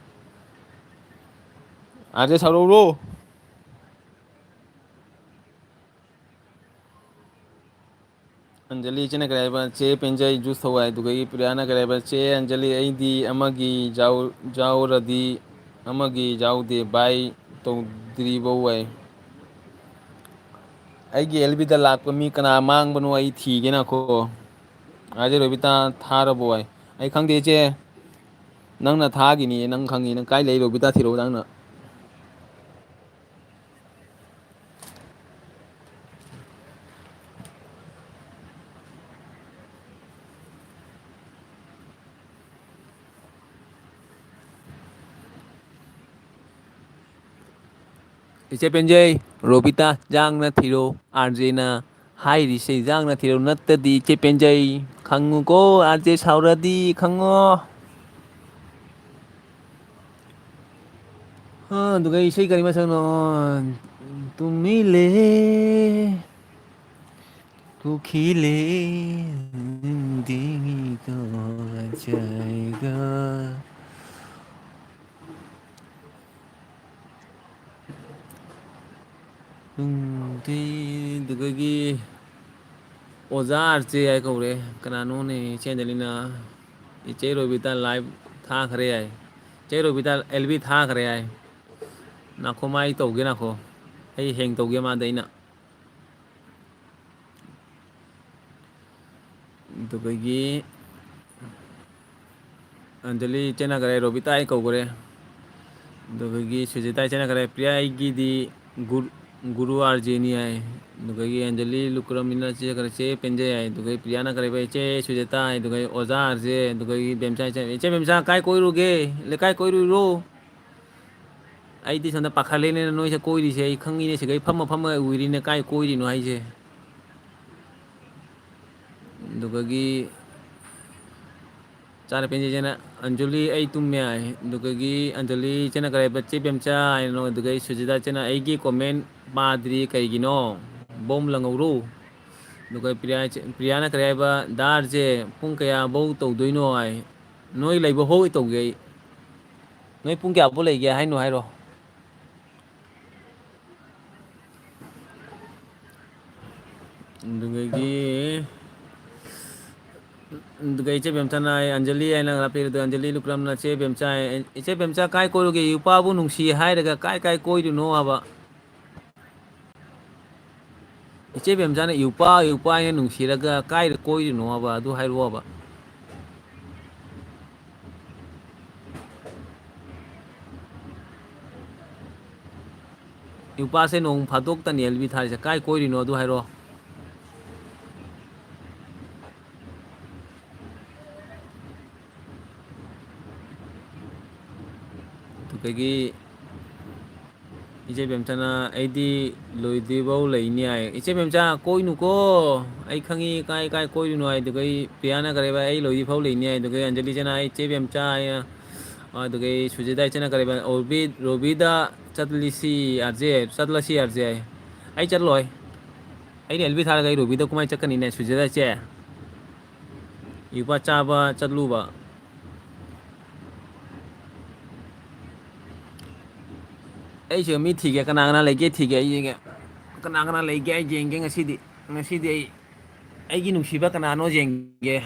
ꯑꯥꯔ ꯖꯦ ꯁꯥꯎꯔꯧꯔꯣ꯫ ꯑꯟꯖꯂꯤ ꯏꯆꯦꯅ ꯀꯔꯤ ꯍꯥꯏꯕ? "ꯆꯦ ꯄꯦꯟꯖꯩ ꯖꯨꯁ ꯊꯧ" ꯍꯥꯏ꯫ ꯑꯗꯨꯗꯒꯤ ꯄ꯭ꯔꯤꯌꯥꯅ ꯀꯔꯤ ꯍꯥꯏꯕ? "ꯆꯦ ꯑꯟꯖꯂꯤ, ꯑꯩꯗꯤ ꯑꯃꯒꯤ ꯌꯥꯎ-, ꯌꯥꯎꯔꯗꯤ ꯑꯃꯒꯤ ꯌꯥꯎꯗꯦ ꯕꯥꯏ ꯇꯧꯗ꯭ꯔꯤꯕꯧ" ꯍꯥꯏ꯫ ꯑꯩꯒꯤ ꯑꯦꯜ ꯕꯤꯗ ꯂꯥꯛꯄ ꯃꯤ ꯀꯅꯥ ꯃꯥꯡꯕꯅꯣ ꯑꯩ ꯊꯤꯒꯦ ꯅꯥꯈꯣ꯫ ꯑꯥꯔ ꯖꯦ ꯔꯣꯕꯤꯇꯥ ꯊꯥꯔꯕꯣ ꯍꯥꯏ꯫ ꯑꯩ ꯈꯪꯗꯦ ꯏꯆꯦ, ꯅꯪꯅ ꯊꯥꯈꯤꯅꯤ, ꯅꯪ ꯈꯪꯉꯤ, ꯅꯪ ꯀꯥꯏ ꯂꯩ ꯔꯣꯕꯤꯇꯥ ꯊꯤꯔꯛꯑꯣ ꯅꯪꯅ꯫ ꯏꯆꯦ ꯄꯦꯟꯖꯩ, ꯔꯣꯕꯤꯇꯥ ꯌꯥꯡꯅ ꯊꯤꯔꯣ, ꯑꯥꯔ ꯖꯦꯅ ꯍꯥꯏꯔꯤꯁꯦ ꯌꯥꯡꯅ ꯊꯤꯔꯣ, ꯅꯠꯇꯗꯤ ꯏꯆꯦ ꯄꯦꯟꯖꯩ ꯈꯪꯉꯨꯀꯣ, ꯑꯥꯔ ꯖꯦ ꯁꯥꯎꯔꯗꯤ ꯈꯪꯉꯣ꯫ ꯑ, ꯑꯗꯨꯒ ꯏꯁꯩ ꯀꯔꯤ ꯃꯁꯛꯅꯣ? ꯇꯨꯝꯃꯤꯂꯦ, ꯇꯨꯈꯤꯂꯦ, ꯗꯤꯡꯒꯤ ꯀꯣ ꯖꯥꯏꯒ꯫ ꯎꯝ, ꯑꯗꯨꯗꯒꯤ ꯑꯣꯖꯥ ꯑꯥꯔ ꯖꯦ ꯍꯥꯏ ꯀꯧꯔꯦ꯫ ꯀꯅꯥꯅꯣꯅꯦ? ꯏꯆꯦ ꯑꯟꯖꯂꯤꯅ, "ꯏꯆꯦ ꯔꯣꯕꯤꯇꯥ ꯂꯥꯏꯚ ꯊꯥꯈ꯭ꯔꯦ" ꯍꯥꯏ꯫ "ꯏꯆꯦ ꯔꯣꯕꯤꯇꯥ ꯑꯦꯜ ꯕꯤ ꯊꯥꯈ꯭ꯔꯦ" ꯍꯥꯏ꯫ ꯅꯥꯈꯣ, ꯃꯥ ꯑꯩ ꯇꯧꯒꯦ, ꯅꯥꯈꯣ꯫ ꯑꯩ ꯍꯦꯡ ꯇꯧꯒꯦ ꯃꯥꯗ ꯑꯩꯅ꯫ ꯑꯗꯨꯗꯒꯤ ꯑꯟꯖꯂꯤ ꯏꯆꯦꯅ ꯀꯔꯦ, ꯔꯣꯕꯤꯇꯥ ꯑꯩ ꯀꯧꯈꯔꯦ꯫ ꯑꯗꯨꯗꯒꯤ ꯁꯨꯖꯤꯇꯥ ꯏꯆꯦꯅ ꯀꯔꯦ, "ꯄ꯭ꯔꯤꯌꯥ ꯑꯩꯒꯤꯗꯤ ꯒꯨꯔ-, ꯒꯨꯔꯨ ꯑꯥꯔ ꯖꯦꯅꯤ" ꯍꯥꯏ꯫ ꯑꯗꯨꯗꯒꯤ ꯑꯟꯖꯂꯤ ꯂꯨꯀ꯭ꯔꯝꯅꯤꯅ ꯆꯦ ꯀꯔꯦ, "ꯆꯦ ꯄꯦꯟꯖꯩ" ꯍꯥꯏ꯫ ꯑꯗꯨꯗꯒꯤ ꯄ꯭ꯔꯤꯌꯥꯅ ꯀꯔꯦ, "ꯏꯆꯦ ꯁꯨꯖꯤꯇꯥ" ꯍꯥꯏ꯫ ꯑꯗꯨꯗꯒꯤ ꯑꯣꯖꯥ ꯑꯥꯔ ꯖꯦ, ꯑꯗꯨꯗꯒꯤ ꯕꯦꯝꯆꯥ ꯏꯆꯦ, "ꯏꯆꯦ ꯕꯦꯝꯆꯥ ꯀꯥꯏ ꯀꯣꯏꯔꯨꯒꯦ? ꯂꯩꯀꯥꯏ ꯀꯣꯏꯔꯨꯏꯔꯣ?" ꯑꯩꯗꯤ ꯁꯣꯝꯗ ꯄꯥꯈꯠꯂꯦꯅꯦ ꯅꯣꯏꯁꯦ ꯀꯣꯏꯔꯤꯁꯦ꯫ ꯑꯩ ꯈꯪꯉꯤꯅꯦ ꯁꯤꯒꯩ ꯐꯝꯃ ꯐꯝꯃ ꯎꯏꯔꯤꯅꯦ ꯀꯥꯏ ꯀꯣꯏꯔꯤꯅꯣ ꯍꯥꯏꯁꯦ꯫ ꯑꯗꯨꯒꯒꯤ ꯆꯥꯅ ꯄꯦꯟꯖꯩ ꯏꯆꯦꯅ, "ꯑꯟꯖꯂꯤ, ꯑꯩ ꯇꯨꯝꯃꯦ" ꯍꯥꯏ꯫ ꯑꯗꯨꯒꯒꯤ ꯑꯟꯖꯂꯤ ꯏꯆꯦꯅ ꯀꯔꯤ ꯍꯥꯏꯕ, "ꯆꯦ ꯕꯦꯝꯆꯥ" ꯍꯥꯏꯅꯣ꯫ ꯑꯗꯨꯒ ꯑꯩ ꯁꯨꯖꯤꯇꯥ ꯏꯆꯦꯅ, "ꯑꯩꯒꯤ ꯀꯣꯃꯦꯟ ꯄꯥꯗ꯭ꯔꯤ ꯀꯩꯒꯤꯅꯣ? ꯕꯣꯝ ꯂꯪꯍꯧꯔꯣ"꯫ ꯑꯗꯨꯒ ꯄ꯭ꯔꯤꯌꯥ ꯏꯆꯦ-, ꯄ꯭ꯔꯤꯌꯥꯅ ꯀꯔꯤ ꯍꯥꯏꯕ, "ꯗꯥ ꯑꯥꯔ ꯖꯦ, ꯄꯨꯡ ꯀꯌꯥꯐꯧ ꯇꯧꯗꯣꯏꯅꯣ?" ꯍꯥꯏ꯫ "ꯅꯣꯏ ꯂꯩꯕ ꯐꯥꯎ ꯇꯧꯒꯦ ꯑꯩ꯫ ꯅꯣꯏ ꯄꯨꯡ ꯀꯌꯥꯐꯥꯎ ꯂꯩꯒꯦ ꯍꯥꯏꯅꯣ ꯍꯥꯏꯔꯣ"꯫ ꯑꯗꯨꯗꯒꯤ, ꯑꯗꯨꯒ ꯏꯆꯦ ꯕꯦꯝꯆꯥꯅ ꯍꯥꯏ, "ꯑꯟꯖꯂꯤ" ꯍꯥꯏꯅ ꯍꯥꯞꯄꯤꯔꯦ꯫ ꯑꯗꯨꯒ ꯑꯟꯖꯂꯤ ꯂꯨꯀ꯭ꯔꯝꯅ, "ꯆꯦ ꯕꯦꯝꯆꯥ" ꯍꯥꯏ, "ꯏꯆꯦ ꯕꯦꯝꯆꯥ ꯀꯥꯏ ꯀꯣꯏꯔꯨꯒꯦ? ꯏꯄꯥꯕꯨ ꯅꯨꯡꯁꯤ ꯍꯥꯏꯔꯒ ꯀꯥꯏ ꯀꯥꯏ ꯀꯣꯏꯔꯤꯅꯣ?" ꯍꯥꯏꯕ꯫ ꯏꯆꯦ ꯕꯦꯝꯆꯥꯅ "ꯏꯎꯄꯥ, ꯏꯎꯄꯥ" ꯍꯥꯏꯅ ꯅꯨꯡꯁꯤꯔꯒ ꯀꯥꯏꯗ ꯀꯣꯏꯔꯤꯅꯣ ꯍꯥꯏꯕ ꯑꯗꯨ ꯍꯥꯏꯔꯛꯑꯣꯕ꯫ ꯏꯎꯄꯥꯁꯦ ꯅꯣꯡ ꯐꯥꯗꯣꯛꯇꯅꯤ ꯑꯦꯜ ꯕꯤ ꯊꯥꯔꯤꯁꯦ꯫ ꯀꯥꯏ ꯀꯣꯏꯔꯤꯅꯣ ꯑꯗꯨ ꯍꯥꯏꯔꯛꯑꯣ꯫ ꯑꯗꯨꯗꯒꯤ ꯏꯆꯦ ꯕꯦꯝꯆꯥꯅ, "ꯑꯩꯗꯤ ꯂꯣꯏꯗ꯭ꯔꯤꯐꯥꯎ ꯂꯩꯅꯤ" ꯍꯥꯏ꯫ "ꯏꯆꯦ ꯕꯦꯝꯆꯥ, ꯀꯣꯏꯅꯨꯀꯣ, ꯑꯩ ꯈꯪꯉꯤ ꯀꯥꯏ ꯀꯥꯏ ꯀꯣꯏꯔꯤꯅꯣ" ꯍꯥꯏ꯫ ꯑꯗꯨꯒ ꯄ꯭ꯔꯤꯌꯥꯅ ꯀꯔꯤ ꯍꯥꯏꯕ, "ꯑꯩ ꯂꯣꯏꯗ꯭ꯔꯤꯐꯥꯎ ꯂꯩꯅꯤ" ꯍꯥꯏ꯫ ꯑꯗꯨꯒ ꯑꯟꯖꯂꯤꯁꯤꯅ, "ꯑꯩ ꯏꯆꯦ ꯕꯦꯝꯆꯥ" ꯍꯥꯏꯅ, ꯑꯗꯨꯒ ꯁꯨꯖꯤꯇꯥ ꯏꯆꯦꯅ ꯀꯔꯤ ꯍꯥꯏꯕ, "ꯔꯣꯕꯤ-, ꯔꯣꯕꯤꯗ ꯆꯠꯂꯤꯁꯤ ꯑꯥꯔ ꯖꯦ, ꯆꯠꯂꯁꯤ ꯑꯥꯔ ꯖꯦ" ꯍꯥꯏ꯫ "ꯑꯩ ꯆꯠꯂꯣꯏ, ꯑꯩꯅ ꯑꯦꯜ ꯕꯤ ꯊꯥꯔꯒ ꯑꯩ ꯔꯣꯕꯤꯗ ꯀꯃꯥꯏꯅ ꯆꯠꯀꯅꯤꯅꯦ ꯁꯨꯖꯤꯇꯥ ꯏꯆꯦ?" ꯏꯎꯄꯥ ꯆꯥꯕ ꯆꯠꯂꯨꯕ꯫ ꯑꯩꯁꯨ ꯃꯤ ꯊꯤꯒꯦ, ꯀꯅꯥ ꯀꯅꯥ ꯂꯩꯒꯦ ꯊꯤꯒꯦ, ꯑꯩ ꯌꯦꯡꯒꯦ꯫ ꯀꯅꯥ ꯀꯅꯥ ꯂꯩꯒꯦ ꯑꯩ ꯌꯦꯡꯒꯦ ꯉꯁꯤꯗꯤ꯫ ꯉꯁꯤꯗꯤ ꯑꯩ, ꯑꯩꯒꯤ ꯅꯨꯡꯁꯤꯕ ꯀꯅꯥꯅꯣ ꯌꯦꯡꯒꯦ꯫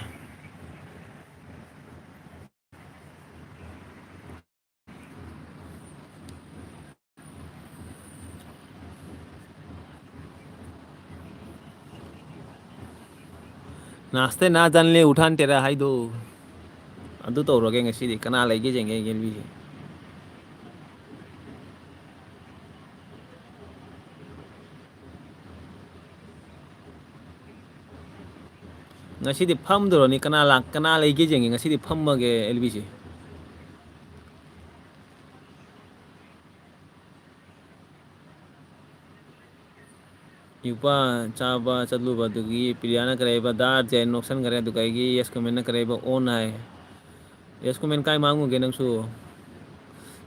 "ꯅꯥꯁꯇꯦ ꯅꯥ ꯖꯥꯟ ꯂꯦ ꯎꯊꯥꯟ ꯇꯦꯔꯥ" ꯍꯥꯏꯗꯣ꯫ ꯑꯗꯨ ꯇꯧꯔꯒꯦ ꯉꯁꯤꯗꯤ꯫ ꯀꯅꯥ ꯂꯩꯒꯦ ꯌꯦꯡꯒꯦ, ꯌꯦꯡꯒꯦ ꯃꯤꯁꯦ꯫ ꯉꯁꯤꯗꯤ ꯐꯝꯗꯧꯔꯅꯤ꯫ ꯀꯅꯥ ꯂꯥꯛ-, ꯀꯅꯥ ꯂꯩꯒꯦ ꯌꯦꯡꯒꯦ꯫ ꯉꯁꯤꯗꯤ ꯐꯝꯃꯒꯦ ꯑꯦꯜ ꯕꯤꯁꯦ꯫ ꯏꯄꯥ ꯆꯥꯕ ꯆꯠꯂꯨꯕꯗꯨꯒꯤ ꯄ꯭ꯔꯤꯌꯥꯅ ꯀꯔꯤ ꯍꯥꯏꯕ? ꯗꯥ ꯖꯦꯟ ꯅꯣꯛꯁꯟꯈ꯭ꯔꯦ꯫ ꯑꯗꯨꯒ ꯑꯩꯒꯤ ꯌꯦꯁ ꯀꯃꯦꯟꯅ ꯀꯔꯤ ꯍꯥꯏꯕ? ꯑꯣꯟ ꯍꯥꯏ꯫ ꯌꯦꯁ ꯀꯃꯦꯟ ꯀꯥꯏ ꯃꯥꯡꯉꯨꯒꯦ ꯅꯪꯁꯨ?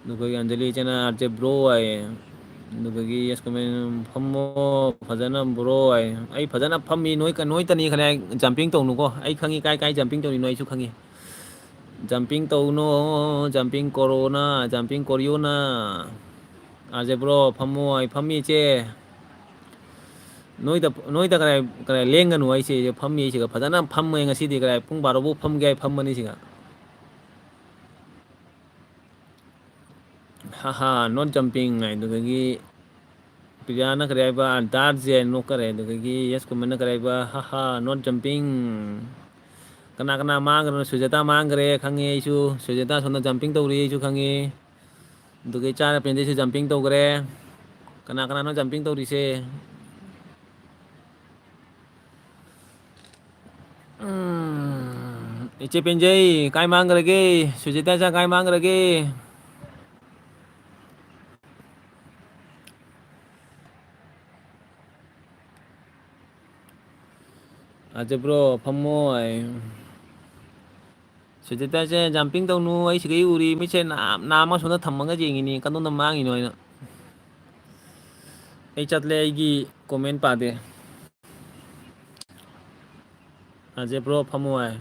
ꯑꯗꯨꯒ ꯑꯩꯒꯤ ꯑꯟꯖꯂꯤ ꯏꯆꯦꯅ ꯑꯥꯔ ꯖꯦ ꯕ꯭ꯔꯣ ꯍꯥꯏꯌꯦ꯫ ꯑꯗꯨꯗꯒꯤ ꯌꯦꯁ ꯀꯃꯦꯟ, "ꯐꯝꯃꯣ ꯐꯖꯅ ꯕ꯭ꯔꯣ" ꯍꯥꯏ꯫ ꯑꯩ ꯐꯖꯅ ꯐꯝꯃꯤ, ꯅꯣꯏ ꯀ-, ꯅꯣꯏꯇꯅꯤ ꯈꯜꯂꯦ꯫ ꯖꯝꯄꯤꯡ ꯇꯧꯅꯨꯀꯣ꯫ ꯑꯩ ꯈꯪꯉꯤ ꯀꯥꯏ ꯀꯥꯏ ꯖꯝꯄꯤꯡ ꯇꯧꯔꯤꯅꯣ ꯑꯩꯁꯨ ꯈꯪꯉꯤ꯫ ꯖꯝꯄꯤꯡ ꯇꯧꯅꯣ, ꯖꯝꯄꯤꯡ ꯀꯣꯔꯣꯅꯥ, ꯖꯝꯄꯤꯡ ꯀꯣꯔꯤꯌꯣꯅꯥ꯫ ꯑꯥꯔ ꯖꯦ ꯕ꯭ꯔꯣ, ꯐꯝꯃꯣ ꯍꯥꯏ, ꯐꯝꯃꯤ ꯏꯆꯦ꯫ ꯅꯣꯏꯗ, ꯅꯣꯏꯗ ꯀꯗꯥꯏ, ꯀꯗꯥꯏ ꯂꯦꯡꯒꯅꯨ ꯍꯥꯏꯁꯦ, ꯐꯝꯃꯤ ꯑꯩꯁꯤꯒ꯫ ꯐꯖꯅ ꯐꯝꯃꯦ ꯉꯁꯤꯗꯤ, ꯀꯗꯥꯏ ꯄꯨꯡ ꯕꯥꯔꯣ ꯐꯥꯎ ꯐꯝꯒꯦ ꯍꯥꯏ ꯐꯝꯕꯅꯤ ꯁꯤꯒ꯫ ꯍꯥ ꯍꯥ, not jumping ꯍꯥꯏꯗꯨꯗꯒꯤ ꯄ꯭ꯔꯤꯌꯥꯅ ꯀꯔꯤ ꯍꯥꯏꯕ? ꯗꯥ ꯖꯦꯟ ꯅꯣꯛꯈꯔꯦ꯫ ꯑꯗꯨꯗꯒꯤ ꯌꯦꯁ ꯀꯨꯃꯥꯔꯅ ꯀꯔꯤ ꯍꯥꯏꯕ? ꯍꯥ ꯍꯥ, not jumping꯫ ꯀꯅꯥ ꯀꯅꯥ ꯃꯥꯡꯈ꯭ꯔꯅꯣ? ꯁꯨꯖꯥꯇꯥ ꯃꯥꯡꯈ꯭ꯔꯦ ꯈꯪꯉꯤ ꯑꯩꯁꯨ꯫ ꯁꯨꯖꯥꯇꯥ ꯁꯣꯝꯗ ꯖꯝꯄꯤꯡ ꯇꯧꯔꯤ ꯑꯩꯁꯨ ꯈꯪꯉꯤ꯫ ꯑꯗꯨꯒ ꯏꯆꯥ ꯄꯦꯟꯖꯩꯁꯨ ꯖꯝꯄꯤꯡ ꯇꯧꯈ꯭ꯔꯦ꯫ ꯀꯅꯥ ꯀꯅꯥꯅꯣ ꯖꯝꯄꯤꯡ ꯇꯧꯔꯤꯁꯦ? ꯎꯝ, ꯏꯆꯦ ꯄꯦꯟꯖꯩ ꯀꯥꯏ ꯃꯥꯡꯈ꯭ꯔꯒꯦ? ꯁꯨꯖꯤꯇꯥ ꯏꯆꯥ ꯀꯥꯏ ꯃꯥꯡꯈ꯭ꯔꯒꯦ? ꯑꯥꯔ ꯖꯦ ꯕ꯭ꯔꯣ, ꯐꯝꯃꯣ꯫ ꯁꯨꯖꯤꯇꯥꯁꯦ ꯖꯝꯄꯤꯡ ꯇꯧꯅꯨ, ꯑꯩ ꯁꯤꯈꯩ ꯎꯔꯤ, ꯃꯤꯠꯁꯦ ꯅꯥꯝ ꯅꯥꯝꯃ ꯁꯣꯝꯗ ꯊꯝꯃꯒ ꯌꯦꯡꯉꯤꯅꯤ, ꯀꯗꯣꯝꯗ ꯃꯥꯡꯉꯤꯅꯣ ꯍꯥꯏꯅ꯫ ꯑꯩ ꯆꯠꯂꯦ, ꯑꯩꯒꯤ ꯀꯣꯃꯦꯟ ꯄꯥꯗꯦ꯫ ꯑꯥꯔ ꯖꯦ ꯕ꯭ꯔꯣ, ꯐꯝꯃꯣ ꯍꯥꯏ꯫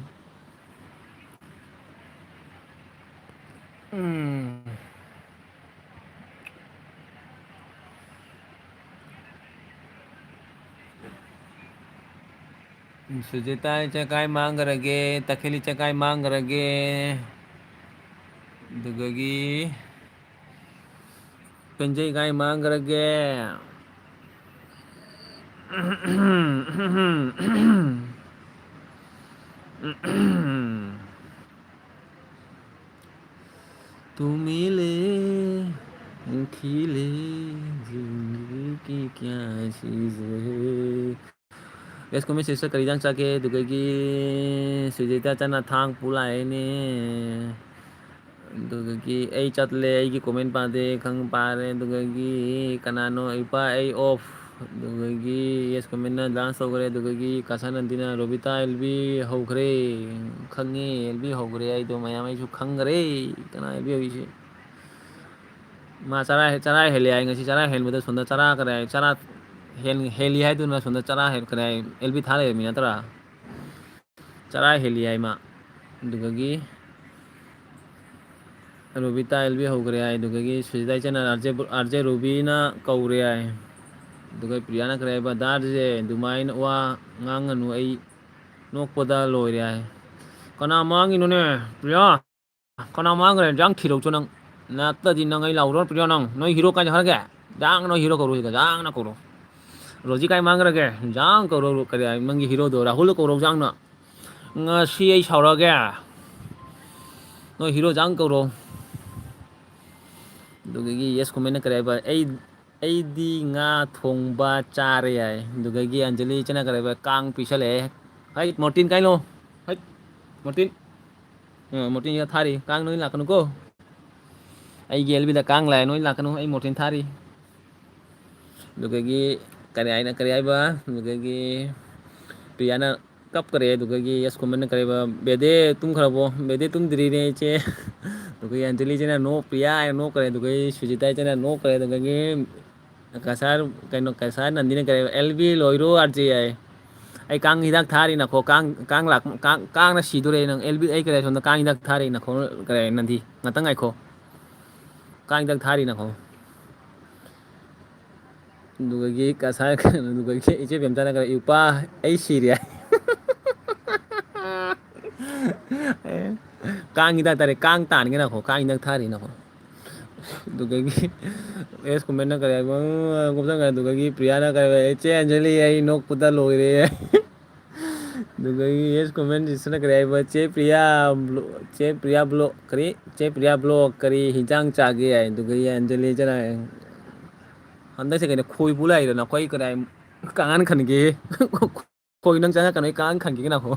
ꯎꯝ꯫ ꯁꯨꯖꯤꯇꯥ ꯏꯆꯥ ꯀꯥꯏ ꯃꯥꯡꯈ꯭ꯔꯒꯦ? ꯇꯈꯦꯜ ꯏꯆꯥ ꯀꯥꯏ ꯃꯥꯡꯈ꯭ꯔꯒꯦ? ꯑꯗꯨꯗꯒꯤ ꯄꯦꯟꯖꯩ ꯀꯥꯏ ꯃꯥꯡꯈ꯭ꯔꯒꯦ? ꯇꯨꯃꯤꯂꯦ, ꯈꯤꯂꯦ, ꯖꯤꯟꯗꯒꯤ ꯀꯤ ꯀ꯭ꯌꯥ ꯆꯤꯖ ꯍꯦ꯫ ꯌꯦꯁ ꯀꯨꯃꯥꯔ ꯁꯤꯁꯇꯔ ꯀꯔꯤ ꯏꯟꯖꯥꯡ ꯆꯥꯒꯦ? ꯑꯗꯨꯗꯒꯤ ꯁꯨꯖꯤꯇꯥ ꯆꯅ ꯊꯥꯡ ꯄꯨ ꯂꯥꯛꯑꯦꯅꯦ꯫ ꯑꯗꯨꯗꯒꯤ ꯑꯩ ꯆꯠꯂꯦ, ꯑꯩꯒꯤ ꯀꯣꯃꯦꯟ ꯄꯥꯗꯦ, ꯈꯪ ꯄꯥꯔꯦ꯫ ꯑꯗꯨꯗꯒꯤ ꯀꯅꯥꯅꯣ? ꯏꯄꯥ ꯑꯩ ꯑꯣꯐ꯫ ꯑꯗꯨꯗꯒꯤ ꯌꯦꯁ ꯀꯣꯃꯦꯟꯅ ꯗꯥꯟꯁ ꯇꯧꯈ꯭ꯔꯦ꯫ ꯑꯗꯨꯗꯒꯤ ꯀꯥꯁꯥ ꯅꯟꯗꯤꯅ ꯔꯣꯕꯤꯇꯥ ꯑꯦꯜ ꯕꯤ ꯍꯧꯈ꯭ꯔꯦ꯫ ꯈꯪꯉꯦ, ꯑꯦꯜ ꯕꯤ ꯍꯧꯈ꯭ꯔꯦ ꯍꯥꯏꯗꯣ ꯃꯌꯥꯝ, ꯑꯩꯁꯨ ꯈꯪꯈ꯭ꯔꯦ꯫ ꯀꯅꯥ ꯑꯦꯜ ꯕꯤ ꯍꯧꯏꯁꯦ? ꯃꯥ ꯆꯔꯥ, ꯆꯔꯥ ꯍꯦꯜꯂꯦ ꯍꯥꯏ꯫ ꯉꯁꯤ ꯆꯔꯥ ꯍꯦꯟꯕꯗ ꯁꯣꯝꯗ ꯆꯔꯥ ꯀꯔꯥꯏ, ꯆꯔꯥ ꯍꯦꯟ-, ꯍꯦꯜꯂꯤ ꯍꯥꯏꯗꯨꯅ ꯁꯣꯝꯗ ꯆꯔꯥ ꯍꯦꯟ-, ꯀꯔꯥꯏ, ꯑꯦꯜ ꯕꯤ ꯊꯥ ꯂꯩꯔꯝꯃꯤ ꯅꯠꯇ꯭ꯔꯥ? ꯆꯔꯥ ꯍꯦꯜꯂꯤ ꯍꯥꯏ ꯃꯥ꯫ ꯑꯗꯨꯗꯒꯤ ꯔꯣꯕꯤꯇꯥ ꯑꯦꯜ ꯕꯤ ꯍꯧꯈ꯭ꯔꯦ ꯍꯥꯏ꯫ ꯑꯗꯨꯗꯒꯤ ꯁꯨꯖꯤꯇꯥ ꯏꯆꯟꯅ ꯑꯥꯔ ꯖꯦ, ꯑꯥꯔ ꯖꯦ ꯔꯣꯕꯤꯅ ꯀꯧꯔꯦ ꯍꯥꯏ꯫ ꯑꯗꯨꯒ ꯄ꯭ꯔꯤꯌꯥꯅ ꯀꯔꯤ ꯍꯥꯏꯕ? "ꯗꯥ ꯑꯥꯔ ꯖꯦ, ꯑꯗꯨꯃꯥꯏꯅ ꯋꯥ ꯉꯥꯡꯒꯅꯨ, ꯑꯩ ꯅꯣꯛꯄꯗ ꯂꯣꯏꯔꯦ" ꯍꯥꯏ꯫ ꯀꯅꯥ ꯃꯥꯡꯉꯤꯅꯣꯅꯦ? ꯄ꯭ꯔꯤꯌꯥ, ꯀꯅꯥ ꯃꯥꯡꯈ꯭ꯔꯦ? ꯏꯟꯖꯥꯡ ꯊꯤꯔꯧꯆꯣ ꯅꯪ꯫ ꯅꯠꯇꯗꯤ ꯅꯪ ꯑꯩ ꯂꯥꯎꯔꯣ ꯄ꯭ꯔꯤꯌꯥ ꯅꯪ꯫ ꯅꯣꯏ ꯍꯤꯔꯣ ꯀꯥꯏ ꯆꯠꯈ꯭ꯔꯒꯦ? ꯖꯥꯡ ꯅꯣꯏ ꯍꯤꯔꯣ ꯀꯧꯔꯣ ꯁꯤꯗ, ꯖꯥꯡꯅ ꯀꯧꯔꯣ꯫ ꯔꯣꯖꯤ ꯀꯥꯏ ꯃꯥꯡꯈ꯭ꯔꯒꯦ? ꯖꯥꯡ ꯀꯧꯔꯣ, ꯀꯔꯤ ꯍꯥꯏ, ꯅꯪꯒꯤ ꯍꯤꯔꯣꯗꯣ ꯔꯥꯍꯨꯜꯗ ꯀꯧꯔꯣ ꯖꯥꯡꯅ꯫ ꯉꯁꯤ ꯑꯩ ꯁꯥꯎꯔꯛꯑꯒꯦ꯫ ꯅꯣꯏ ꯍꯤꯔꯣ ꯖꯥꯡ ꯀꯧꯔꯣ꯫ ꯑꯗꯨꯗꯒꯤ ꯌꯦꯁ ꯀꯣꯃꯦꯟꯅ ꯀꯔꯤ ꯍꯥꯏꯕ? "ꯑꯩ, ꯑꯩꯗꯤ ꯉꯥ ꯊꯣꯡꯕ ꯆꯥꯔꯦ" ꯍꯥꯏ꯫ ꯑꯗꯨꯗꯒꯤ ꯑꯟꯖꯂꯤ ꯏꯆꯟꯅ ꯀꯔꯤ ꯍꯥꯏꯕ? "ꯀꯥꯡ ꯄꯤꯁꯜꯂꯛꯑꯦ꯫ ꯍꯩꯠ, ꯃꯣꯔꯇꯤꯟ ꯀꯥꯏꯂꯣ? ꯍꯩꯠ, ꯃꯣꯔꯇꯤꯟ꯫ ꯑ, ꯃꯣꯔꯇꯤꯟ ꯁꯤꯗ ꯊꯥꯔꯤ꯫ ꯀꯥꯡ ꯅꯣꯏ ꯂꯥꯛꯀꯅꯨꯀꯣ꯫ ꯑꯩꯒꯤ ꯑꯦꯜ ꯕꯤꯗ ꯀꯥꯡ ꯂꯥꯛꯑꯦ, ꯅꯣꯏ ꯂꯥꯛꯀꯅꯨ꯫ ꯑꯩ ꯃꯣꯔꯇꯤꯟ ꯊꯥꯔꯤ"꯫ ꯑꯗꯨꯗꯒꯤ ꯀꯔꯤ ꯍꯥꯏꯅ, ꯀꯔꯤ ꯍꯥꯏꯕ? ꯑꯗꯨꯗꯒꯤ ꯄ꯭ꯔꯤꯌꯥꯅ ꯀꯞꯈ꯭ꯔꯦ꯫ ꯑꯗꯨꯗꯒꯤ ꯌꯦꯁ ꯀꯣꯃꯦꯟꯅ ꯀꯔꯤ ꯍꯥꯏꯕ? "ꯕꯦꯗꯦ ꯇꯨꯝꯈ꯭ꯔꯕꯣ?" "ꯕꯦꯗꯦ ꯇꯨꯝꯗ꯭ꯔꯤꯅꯦ ꯏꯆꯦ"꯫ ꯑꯗꯨꯗꯒꯤ ꯑꯟꯖꯂꯤ ꯏꯆꯦꯅ ꯅꯣꯛ, ꯄ꯭ꯔꯤꯌꯥ ꯍꯥꯏꯅ ꯅꯣꯛꯈ꯭ꯔꯦ꯫ ꯑꯗꯨꯗꯒꯤ ꯁꯨꯖꯤꯇꯥ ꯏꯆꯦꯅ ꯅꯣꯛꯈ꯭ꯔꯦ꯫ ꯑꯗꯨꯗꯒꯤ ꯀꯁꯥꯔ, ꯀꯩꯅꯣ, ꯀꯁꯥꯔ ꯅꯟꯗꯤꯅ ꯀꯔꯤ ꯍꯥꯏꯕ? "ꯑꯦꯜ ꯕꯤ ꯂꯣꯏꯔꯣ ꯑꯥꯔ ꯖꯦ" ꯍꯥꯏ꯫ "ꯑꯩ ꯀꯥꯡ ꯍꯤꯗꯥꯛ ꯊꯥꯔꯤ ꯅꯈꯣ, ꯀꯥꯡ, ꯀꯥꯡ ꯂꯥꯛ-, ꯀꯥꯡ, ꯀꯥꯡꯅ ꯁꯤꯗꯣꯔꯦ ꯅꯪ꯫ ꯑꯦꯜ ꯕꯤ, ꯑꯩ ꯀꯔꯤ ꯁꯣꯝꯗ ꯀꯥꯡ ꯍꯤꯗꯥꯛ ꯊꯥꯔꯤ ꯅꯈꯣ", ꯀꯔꯤ ꯅꯟꯗꯤ? ꯉꯥꯛꯇꯪ ꯉꯥꯏꯈꯣ꯫ ꯀꯥꯡ ꯍꯤꯗꯥꯛ ꯊꯥꯔꯤ ꯅꯈꯣ꯫ ꯑꯗꯨꯗꯒꯤ ꯀꯁꯥꯔ, ꯑꯗꯨꯗꯒꯤ ꯏꯆꯦ ꯕꯦꯝꯆꯥꯅ ꯀꯔꯤ, "ꯏꯄꯥ, ꯑꯩ ꯁꯤꯔꯦ" ꯍꯥꯏ꯫ ꯀꯥꯡ ꯍꯤꯗꯥꯛ ꯊꯥꯔꯤ, ꯀꯥꯡ ꯇꯥꯟꯒꯦ ꯅꯈꯣ, ꯀꯥꯡ ꯍꯤꯗꯥꯛ ꯊꯥꯔꯤ ꯅꯈꯣ꯫ ꯑꯗꯨꯗꯒꯤ ꯑꯦꯁ ꯀꯣꯃꯦꯟꯅ ꯀꯔꯤ ꯍꯥꯏꯕ? ꯀꯨꯞꯁꯟꯈ꯭ꯔꯦ꯫ ꯑꯗꯨꯗꯒꯤ ꯄ꯭ꯔꯤꯌꯥꯅ ꯀꯔꯤ ꯍꯥꯏꯕ? "ꯏꯆꯦ ꯑꯟꯖꯂꯤ, ꯑꯩ ꯅꯣꯛꯄꯗ ꯂꯣꯏꯔꯦ" ꯍꯥꯏ꯫ ꯑꯗꯨꯗꯒꯤ ꯌꯦꯁ ꯀꯣꯃꯦꯟꯁꯤꯅ ꯀꯔꯤ ꯍꯥꯏꯕ? "ꯆꯦ ꯄ꯭ꯔꯤꯌꯥ ꯕ꯭ꯂꯣ-, ꯆꯦ ꯄ꯭ꯔꯤꯌꯥ ꯕ꯭ꯂꯣ-, ꯀꯔꯤ? ꯆꯦ ꯄ꯭ꯔꯤꯌꯥ ꯕ꯭ꯂꯣꯛ ꯀꯔꯤ ꯍꯤꯟꯖꯥꯡ ꯆꯥꯒꯦ?" ꯍꯥꯏ꯫ ꯑꯗꯨꯗꯒꯤ ꯑꯟꯖꯂꯤ ꯆꯅ ꯍꯟꯗꯛꯁꯦ ꯀꯩꯅꯣ ꯈꯣꯏ ꯄꯨ ꯂꯥꯛꯏꯗꯅ ꯑꯩꯈꯣꯏ ꯀꯗꯥꯏ ꯀꯥꯡꯍꯟ ꯈꯟꯒꯦ? ꯈꯣꯏ ꯅꯪ ꯆꯪꯉꯛꯀꯅꯨ, ꯑꯩ ꯀꯥꯡꯍꯟ ꯈꯟꯈꯤꯒꯦ ꯅꯥꯈꯣ꯫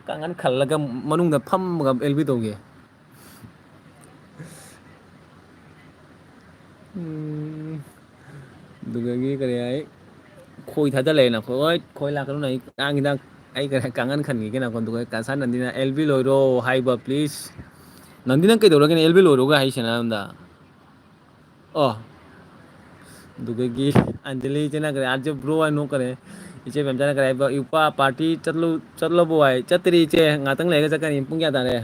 ꯀꯥꯡꯍꯟ ꯈꯜꯂꯒ ꯃꯅꯨꯡꯗ ꯐꯝꯃꯒ ꯑꯦꯜ ꯕꯤ ꯇꯧꯒꯦ꯫ ꯎꯝ꯫ ꯑꯗꯨꯗꯒꯤ ꯀꯔꯤ ꯍꯥꯏ, ꯈꯣꯏ ꯊꯥꯗꯜꯂꯛꯑꯦꯅ꯫ ꯈꯣꯏ, ꯍꯣꯏ, ꯈꯣꯏ ꯂꯥꯛꯀꯅꯨꯅ ꯑꯩ ꯀꯥꯡ ꯍꯤꯗꯥꯛ, ꯑꯩ ꯀꯔꯤ ꯀꯥꯡꯈꯟ ꯈꯟꯈꯤꯒꯦꯅꯀꯣ꯫ ꯑꯗꯨꯒ ꯀꯁꯥꯔ ꯅꯟꯗꯤꯅ, "ꯑꯦꯜ ꯕꯤ ꯂꯣꯏꯔꯣ ꯍꯥꯏꯕ, please"꯫ ꯅꯟꯗꯤ, ꯅꯪ ꯀꯩꯗꯧꯔꯒꯦꯅꯦ ꯑꯦꯜ ꯕꯤ ꯂꯣꯏꯔꯣꯒ ꯍꯥꯏꯁꯦ ꯅꯉꯣꯟꯗ? ꯑꯣ꯫ ꯑꯗꯨꯗꯒꯤ ꯑꯟꯖꯂꯤ ꯏꯆꯦꯅ ꯀꯔꯤ, "ꯑꯥꯔ ꯖꯦ ꯕ꯭ꯔꯣ" ꯍꯥꯏꯅ ꯅꯣꯛꯈꯔꯦ꯫ ꯏꯆꯦ ꯃꯦꯝꯆꯥꯅ ꯀꯔꯤ ꯍꯥꯏꯕ, "ꯏꯄꯥ ꯄꯥꯔꯇꯤ ꯆꯠꯂꯨ-, ꯆꯠꯂꯕꯣ?" ꯍꯥꯏ꯫ "ꯆꯠꯇ꯭ꯔꯤ ꯏꯆꯦ, ꯉꯥꯛꯇꯪ ꯂꯩꯔꯒ ꯆꯠꯀꯅꯤ"꯫ ꯄꯨꯡ ꯀꯌꯥ ꯇꯥꯔꯦ?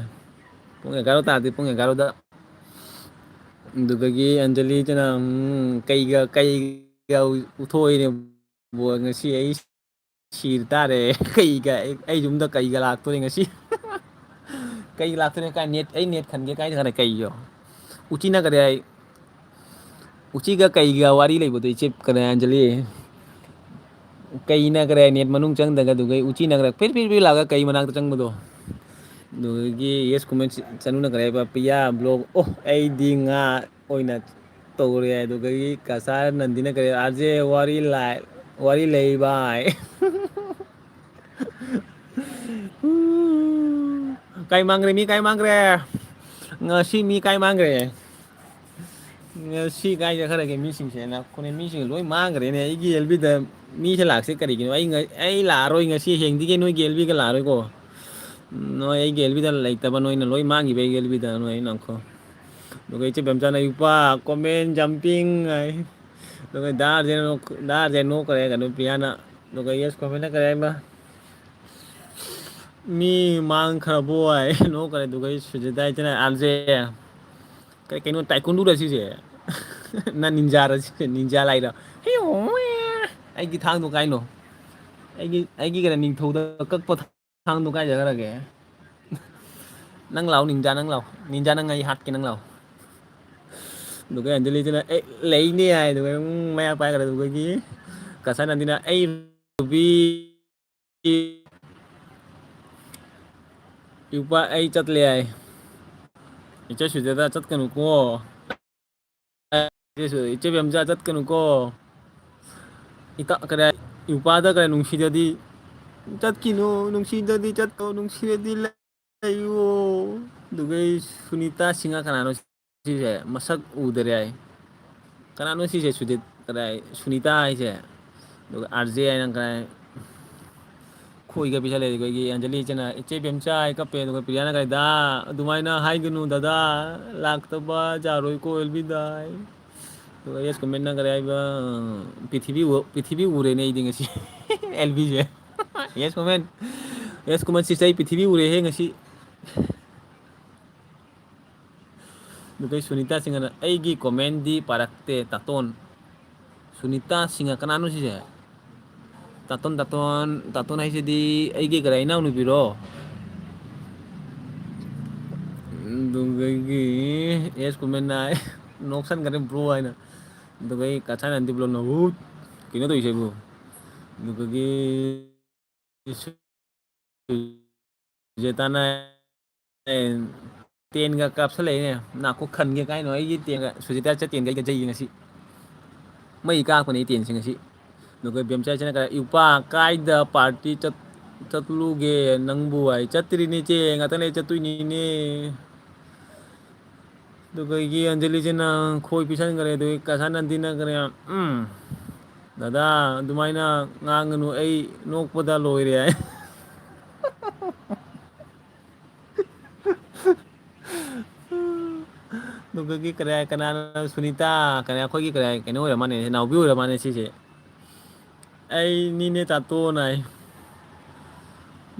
ꯄꯨꯡ ꯑꯦꯒꯥꯔꯣ ꯇꯥꯗꯦ, ꯄꯨꯡ ꯑꯦꯒꯥꯔꯣꯗ꯫ ꯑꯗꯨꯗꯒꯤ ꯑꯟꯖꯂꯤꯗꯨꯅ, "ꯎꯝ, ꯀꯩꯒ, ꯀꯩꯒ ꯎꯊꯣꯛꯏꯅꯦ ꯕꯣ, ꯉꯁꯤ ꯑꯩ ꯁꯤꯔ ꯇꯥꯔꯦ꯫ ꯀꯩꯒ, ꯑꯩ, ꯑꯩ ꯌꯨꯝꯗ ꯀꯩꯒ ꯂꯥꯛꯇꯣꯔꯦ ꯉꯁꯤ"꯫ "ꯀꯩꯒ ꯂꯥꯛꯇꯣꯔꯦ? ꯀꯥꯏ ꯅꯦꯠ, ꯑꯩ ꯅꯦꯠ ꯈꯟꯒꯦ ꯀꯥꯏꯗ ꯈꯔ ꯀꯩꯒ?" ꯎꯆꯤꯅ ꯀꯔꯤ ꯍꯥꯏ? ꯎꯆꯤꯒ ꯀꯩꯒ ꯋꯥꯔꯤ ꯂꯩꯕꯗꯣ ꯏꯆꯦ ꯀꯔꯤ ꯑꯟꯖꯂꯤ? ꯀꯩꯅ ꯀꯔꯤ ꯅꯦꯠ ꯃꯅꯨꯡ ꯆꯪꯗꯒ ꯑꯗꯨꯒꯩ ꯎꯆꯤꯅ ꯈꯔ ꯐꯤꯔ ꯐꯤꯔ ꯐꯤꯔ ꯂꯥꯛꯑꯒ ꯀꯩ ꯃꯅꯥꯛꯇ ꯆꯪꯕꯗꯣ꯫ ꯑꯗꯨꯗꯒꯤ ꯌꯦꯁ ꯀꯣꯃꯦꯟ ꯆꯅꯨꯅ ꯀꯔꯤ ꯍꯥꯏꯕ? "ꯄꯤꯌꯥ ꯕ꯭ꯂꯣꯛ, ꯑꯣ, ꯑꯩꯗꯤ ꯉꯥ ꯑꯣꯏꯅ ꯇꯧꯔꯦ"꯫ ꯑꯗꯨꯗꯒꯤ ꯀꯁꯥꯔ ꯅꯟꯗꯤꯅ ꯀꯔꯤ, "ꯑꯥꯔ ꯖꯦ ꯋꯥꯔꯤ ꯂꯥꯏ-, ꯋꯥꯔꯤ ꯂꯩ ꯚꯥꯏ"꯫ ꯀꯥꯏ ꯃꯥꯡꯈ꯭ꯔꯦ? ꯃꯤ ꯀꯥꯏ ꯃꯥꯡꯈ꯭ꯔꯦ? ꯉꯁꯤ ꯃꯤ ꯀꯥꯏ ꯃꯥꯡꯈ꯭ꯔꯦ? ꯉꯁꯤ ꯀꯥꯏ ꯆꯠꯈ꯭ꯔꯒꯦ ꯃꯤꯁꯤꯡꯁꯦ? ꯅꯈꯣꯏꯅꯦ, ꯃꯤꯁꯤꯡ ꯂꯣꯏ ꯃꯥꯡꯈ꯭ꯔꯦꯅꯦ꯫ ꯑꯩꯒꯤ ꯑꯦꯜ ꯕꯤꯗ ꯃꯤꯁꯦ ꯂꯥꯛꯁꯦ ꯀꯔꯤꯒꯤꯅꯣ? ꯑꯩ ꯉ-, ꯑꯩ ꯂꯥꯛꯑꯔꯣꯏ ꯉꯁꯤ, ꯍꯌꯦꯡꯗꯒꯤ ꯅꯣꯏꯒꯤ ꯑꯦꯜ ꯕꯤꯒ ꯂꯥꯛꯑꯔꯣꯏꯀꯣ꯫ ꯅꯣꯏ ꯑꯩꯒꯤ ꯑꯦꯜ ꯕꯤꯗ ꯂꯩꯇꯕ, ꯅꯣꯏꯅ ꯂꯣꯏ ꯃꯥꯡꯈꯤꯕ ꯑꯩꯒꯤ ꯑꯦꯜ ꯕꯤꯗ ꯅꯣꯏ ꯅꯪꯈꯣ꯫ ꯑꯗꯨꯒ ꯏꯆꯦ ꯕꯦꯝꯆꯥꯅ ꯏꯄꯥ ꯀꯣꯃꯦꯟ ꯖꯝꯄꯤꯡ ꯍꯥꯏ꯫ ꯑꯗꯨꯒ ꯗꯥ ꯑꯥꯔ ꯖꯦꯅ ꯅꯣꯛ-, ꯗꯥ ꯑꯥꯔ ꯖꯦ ꯅꯣꯛꯈ꯭ꯔꯦ, ꯀꯩꯅꯣ, ꯄ꯭ꯔꯤꯌꯥꯅ꯫ ꯑꯗꯨꯒ ꯌꯦꯁ ꯀꯣꯃꯦꯟꯅ ꯀꯔꯤ ꯍꯥꯏꯕ? "ꯃꯤ ꯃꯥꯡꯈ꯭ꯔꯕꯣ?" ꯍꯥꯏ ꯅꯣꯛꯈ꯭ꯔꯦ꯫ ꯑꯗꯨꯒ ꯑꯩ ꯁꯨꯖꯤꯇꯥ ꯏꯆꯦꯅ, "ꯑꯥꯔ ꯖꯦ, ꯀꯩ-, ꯀꯩꯅꯣ, ꯇꯥꯏꯀꯨꯟꯗꯨꯔ ꯁꯤꯁꯦ? ꯅ ꯅꯤꯟꯖꯥꯔ ꯁꯤꯁꯦ? ꯅꯤꯟꯖꯥ ꯂꯥꯏꯔ?" ꯑꯩꯒꯤ ꯊꯥꯡꯗꯣ ꯀꯥꯏꯅꯣ? ꯑꯩꯒꯤ, ꯑꯩꯒꯤ ꯀꯩꯅꯣ, ꯅꯤꯡꯊꯧꯗ ꯀꯛꯄ ꯊꯥꯡꯗꯣ ꯀꯥꯏ ꯆꯠꯈ꯭ꯔꯒꯦ? "ꯅꯪ ꯂꯥꯛꯑꯣ, ꯅꯤꯟꯖꯥ, ꯅꯪ ꯂꯥꯛꯑꯣ꯫ ꯅꯤꯟꯖꯥ, ꯅꯪ ꯑꯩ ꯍꯥꯠꯀꯦ, ꯅꯪ ꯂꯥꯛꯑꯣ"꯫ ꯑꯗꯨꯒ ꯑꯟꯖꯂꯤꯗꯨꯅ, "ꯑꯦ, ꯂꯩꯅꯦ" ꯍꯥꯏ꯫ ꯑꯗꯨꯒ, ꯎꯝ, ꯃꯌꯥ ꯄꯥꯏꯈ꯭ꯔꯦ꯫ ꯑꯗꯨꯗꯒꯤ ꯀꯁꯥꯅꯟꯗꯤꯅ, "ꯑꯩ ꯔꯨꯕꯤ, ꯏꯄꯥ, ꯑꯩ ꯆꯠꯂꯦ" ꯍꯥꯏ꯫ "ꯏꯆꯦ ꯁꯨꯖꯥꯇꯥ, ꯆꯠꯀꯅꯨꯀꯣ꯫ ꯏꯆꯦ ꯁꯨ-, ꯏꯆꯦ ꯕꯦꯝꯆꯥ, ꯆꯠꯀꯅꯨꯀꯣ꯫ ꯏꯇꯥ, ꯀꯔꯤ, ꯏꯄꯥꯗ ꯀꯔꯤ ꯅꯨꯡꯁꯤꯗꯗꯤ ꯆꯠꯈꯤꯅꯨ, ꯅꯨꯡꯁꯤꯗꯗꯤ ꯆꯠꯀꯅꯨ, ꯅꯨꯡꯁꯤꯔꯗꯤ ꯂꯩꯌꯨ"꯫ ꯑꯗꯨꯒ ꯑꯩ ꯁꯨꯅꯤꯇꯥ ꯁꯤꯡꯍ ꯀꯅꯥꯅꯣ ꯁꯤꯁꯦ? ꯃꯁꯛ ꯎꯗꯔꯦ ꯑꯩ꯫ ꯀꯅꯥꯅꯣ ꯁꯤꯁꯦ? ꯁꯨꯗꯤꯠ, ꯀꯗꯥꯏ ꯁꯨꯅꯤꯇꯥ ꯍꯥꯏꯁꯦ, ꯑꯗꯨꯒ ꯑꯥꯔ ꯖꯦ ꯍꯥꯏꯅ ꯀꯗꯥꯏ ꯈꯣꯏꯒ ꯄꯤꯁꯜꯂꯦ꯫ ꯑꯩꯈꯣꯏꯒꯤ ꯑꯟꯖꯂꯤ ꯏꯆꯦꯅ, "ꯏꯆꯦ ꯕꯦꯝꯆꯥ" ꯍꯥꯏ ꯀꯞꯄꯦ꯫ ꯑꯗꯨꯒ ꯄ꯭ꯔꯤꯌꯥꯅ ꯀꯗꯥꯏꯗ, "ꯑꯗꯨꯃꯥꯏꯅ ꯍꯥꯏꯒꯅꯨ ꯗꯗꯥ, ꯂꯥꯛꯇꯕ ꯌꯥꯔꯣꯏꯀꯣ ꯑꯦꯜꯕꯤꯗ" ꯍꯥꯏ꯫ ꯑꯗꯨꯒ ꯌꯦꯁ ꯀꯣꯃꯦꯟꯅ ꯀꯔꯤ ꯍꯥꯏꯕ, "ꯄ꯭ꯔꯤꯊꯤꯕꯤ ꯎ-, ꯄ꯭ꯔꯤꯊꯤꯕꯤ ꯎꯔꯦꯅꯦ ꯑꯩꯗꯤ ꯉꯁꯤ" ꯑꯦꯜꯕꯤꯁꯦ꯫ ꯌꯦꯁ ꯀꯣꯃꯦꯟ, ꯌꯦꯁ ꯀꯣꯃꯦꯟ ꯁꯤꯁꯦ, "ꯑꯩ ꯄ꯭ꯔꯤꯊꯤꯕꯤ ꯎꯔꯦꯍꯦ ꯉꯁꯤ"꯫ ꯑꯗꯨꯗꯩ ꯁꯨꯅꯤꯇꯥ ꯁꯤꯡꯍꯅ, "ꯑꯩꯒꯤ ꯀꯣꯃꯦꯟꯗꯤ ꯄꯥꯔꯛꯇꯦ ꯇꯥꯇꯣꯟ"꯫ ꯁꯨꯅꯤꯇꯥ ꯁꯤꯡꯍ ꯀꯅꯥꯅꯣ ꯁꯤꯁꯦ? ꯇꯥꯇꯣꯟ, ꯇꯥꯇꯣꯟ, ꯇꯥꯇꯣꯟ ꯍꯥꯏꯁꯤꯗꯤ ꯑꯩꯒꯤ ꯀꯔꯤ ꯏꯅꯥꯎꯅꯨꯄꯤꯔꯣ? ꯑꯗꯨꯗꯒꯤ ꯑꯦꯁ ꯀꯨꯃꯦꯟꯅ ꯅꯣꯛꯁꯟꯈ꯭ꯔꯦ ꯕ꯭ꯔꯣ ꯍꯥꯏꯅ꯫ ꯑꯗꯨꯗꯒꯤ ꯀꯁꯥꯅ ꯑꯟꯇꯤ ꯕ꯭ꯂꯣꯅ, "ꯍꯨꯠ, ꯀꯩꯅꯣ ꯇꯧꯔꯤꯁꯤꯕꯨ?" ꯑꯗꯨꯗꯒꯤ ꯁꯨꯖꯦꯇꯥꯅ ꯇꯦꯟꯒ ꯀꯥꯞꯁꯜꯂꯛꯏꯅꯦ꯫ "ꯅꯥꯀꯣꯛ ꯈꯟꯒꯦ ꯀꯥꯏꯅꯣ ꯑꯩꯒꯤ ꯇꯦꯟꯒ?" ꯁꯨꯖꯦꯇꯥ ꯆꯠꯇꯦꯟꯒ ꯑꯩꯒ ꯖꯩ ꯉꯁꯤ꯫ ꯃꯩ ꯀꯥꯞꯄꯅꯦ ꯑꯩ ꯇꯦꯟꯁꯦ ꯉꯁꯤ꯫ ꯑꯗꯨꯒ ꯕꯦꯝꯆꯥꯏꯁꯤꯅ ꯀꯥꯏ, "ꯏꯄꯥ ꯀꯥꯏꯗ ꯄꯥꯔꯇꯤ ꯆꯠ-, ꯆꯠꯂꯨꯒꯦ ꯅꯪꯕꯨ?" ꯍꯥꯏ, "ꯆꯠꯇ꯭ꯔꯤꯅꯦ ꯏꯆꯦ, ꯉꯥꯛꯇꯪ ꯂꯩ ꯆꯠꯇꯣꯏꯅꯤꯅꯦ"꯫ ꯑꯗꯨꯒ ꯑꯩꯒꯤ ꯑꯟꯖꯂꯤꯁꯤꯅ ꯈꯣꯏ ꯄꯤꯁꯟꯈ꯭ꯔꯦ꯫ ꯑꯗꯨꯒꯤ ꯀꯁꯥ ꯅꯟꯗꯤꯅ ꯀꯔꯤ, "ꯎꯝ, ꯗꯗꯥ, ꯑꯗꯨꯃꯥꯏꯅ ꯉꯥꯡꯒꯅꯨ, ꯑꯩ ꯅꯣꯛꯄꯗ ꯂꯣꯏꯔꯦ" ꯍꯥꯏ꯫ ꯑꯗꯨꯒꯤ ꯀꯔꯤ ꯍꯥꯏ, ꯀꯅꯥꯅ ꯁꯨꯅꯤꯇꯥ, ꯀꯔꯤ ꯑꯩꯈꯣꯏꯒꯤ ꯀꯔꯤ ꯍꯥꯏ, ꯀꯩꯅꯣ ꯑꯣꯏꯔ ꯃꯥꯅꯦ, ꯅꯥꯎꯕꯤ ꯑꯣꯏꯔ ꯃꯥꯅꯦ ꯁꯤꯁꯦ꯫ "ꯑꯩꯅꯤꯅꯦ ꯇꯥꯇꯣꯟ" ꯍꯥꯏ꯫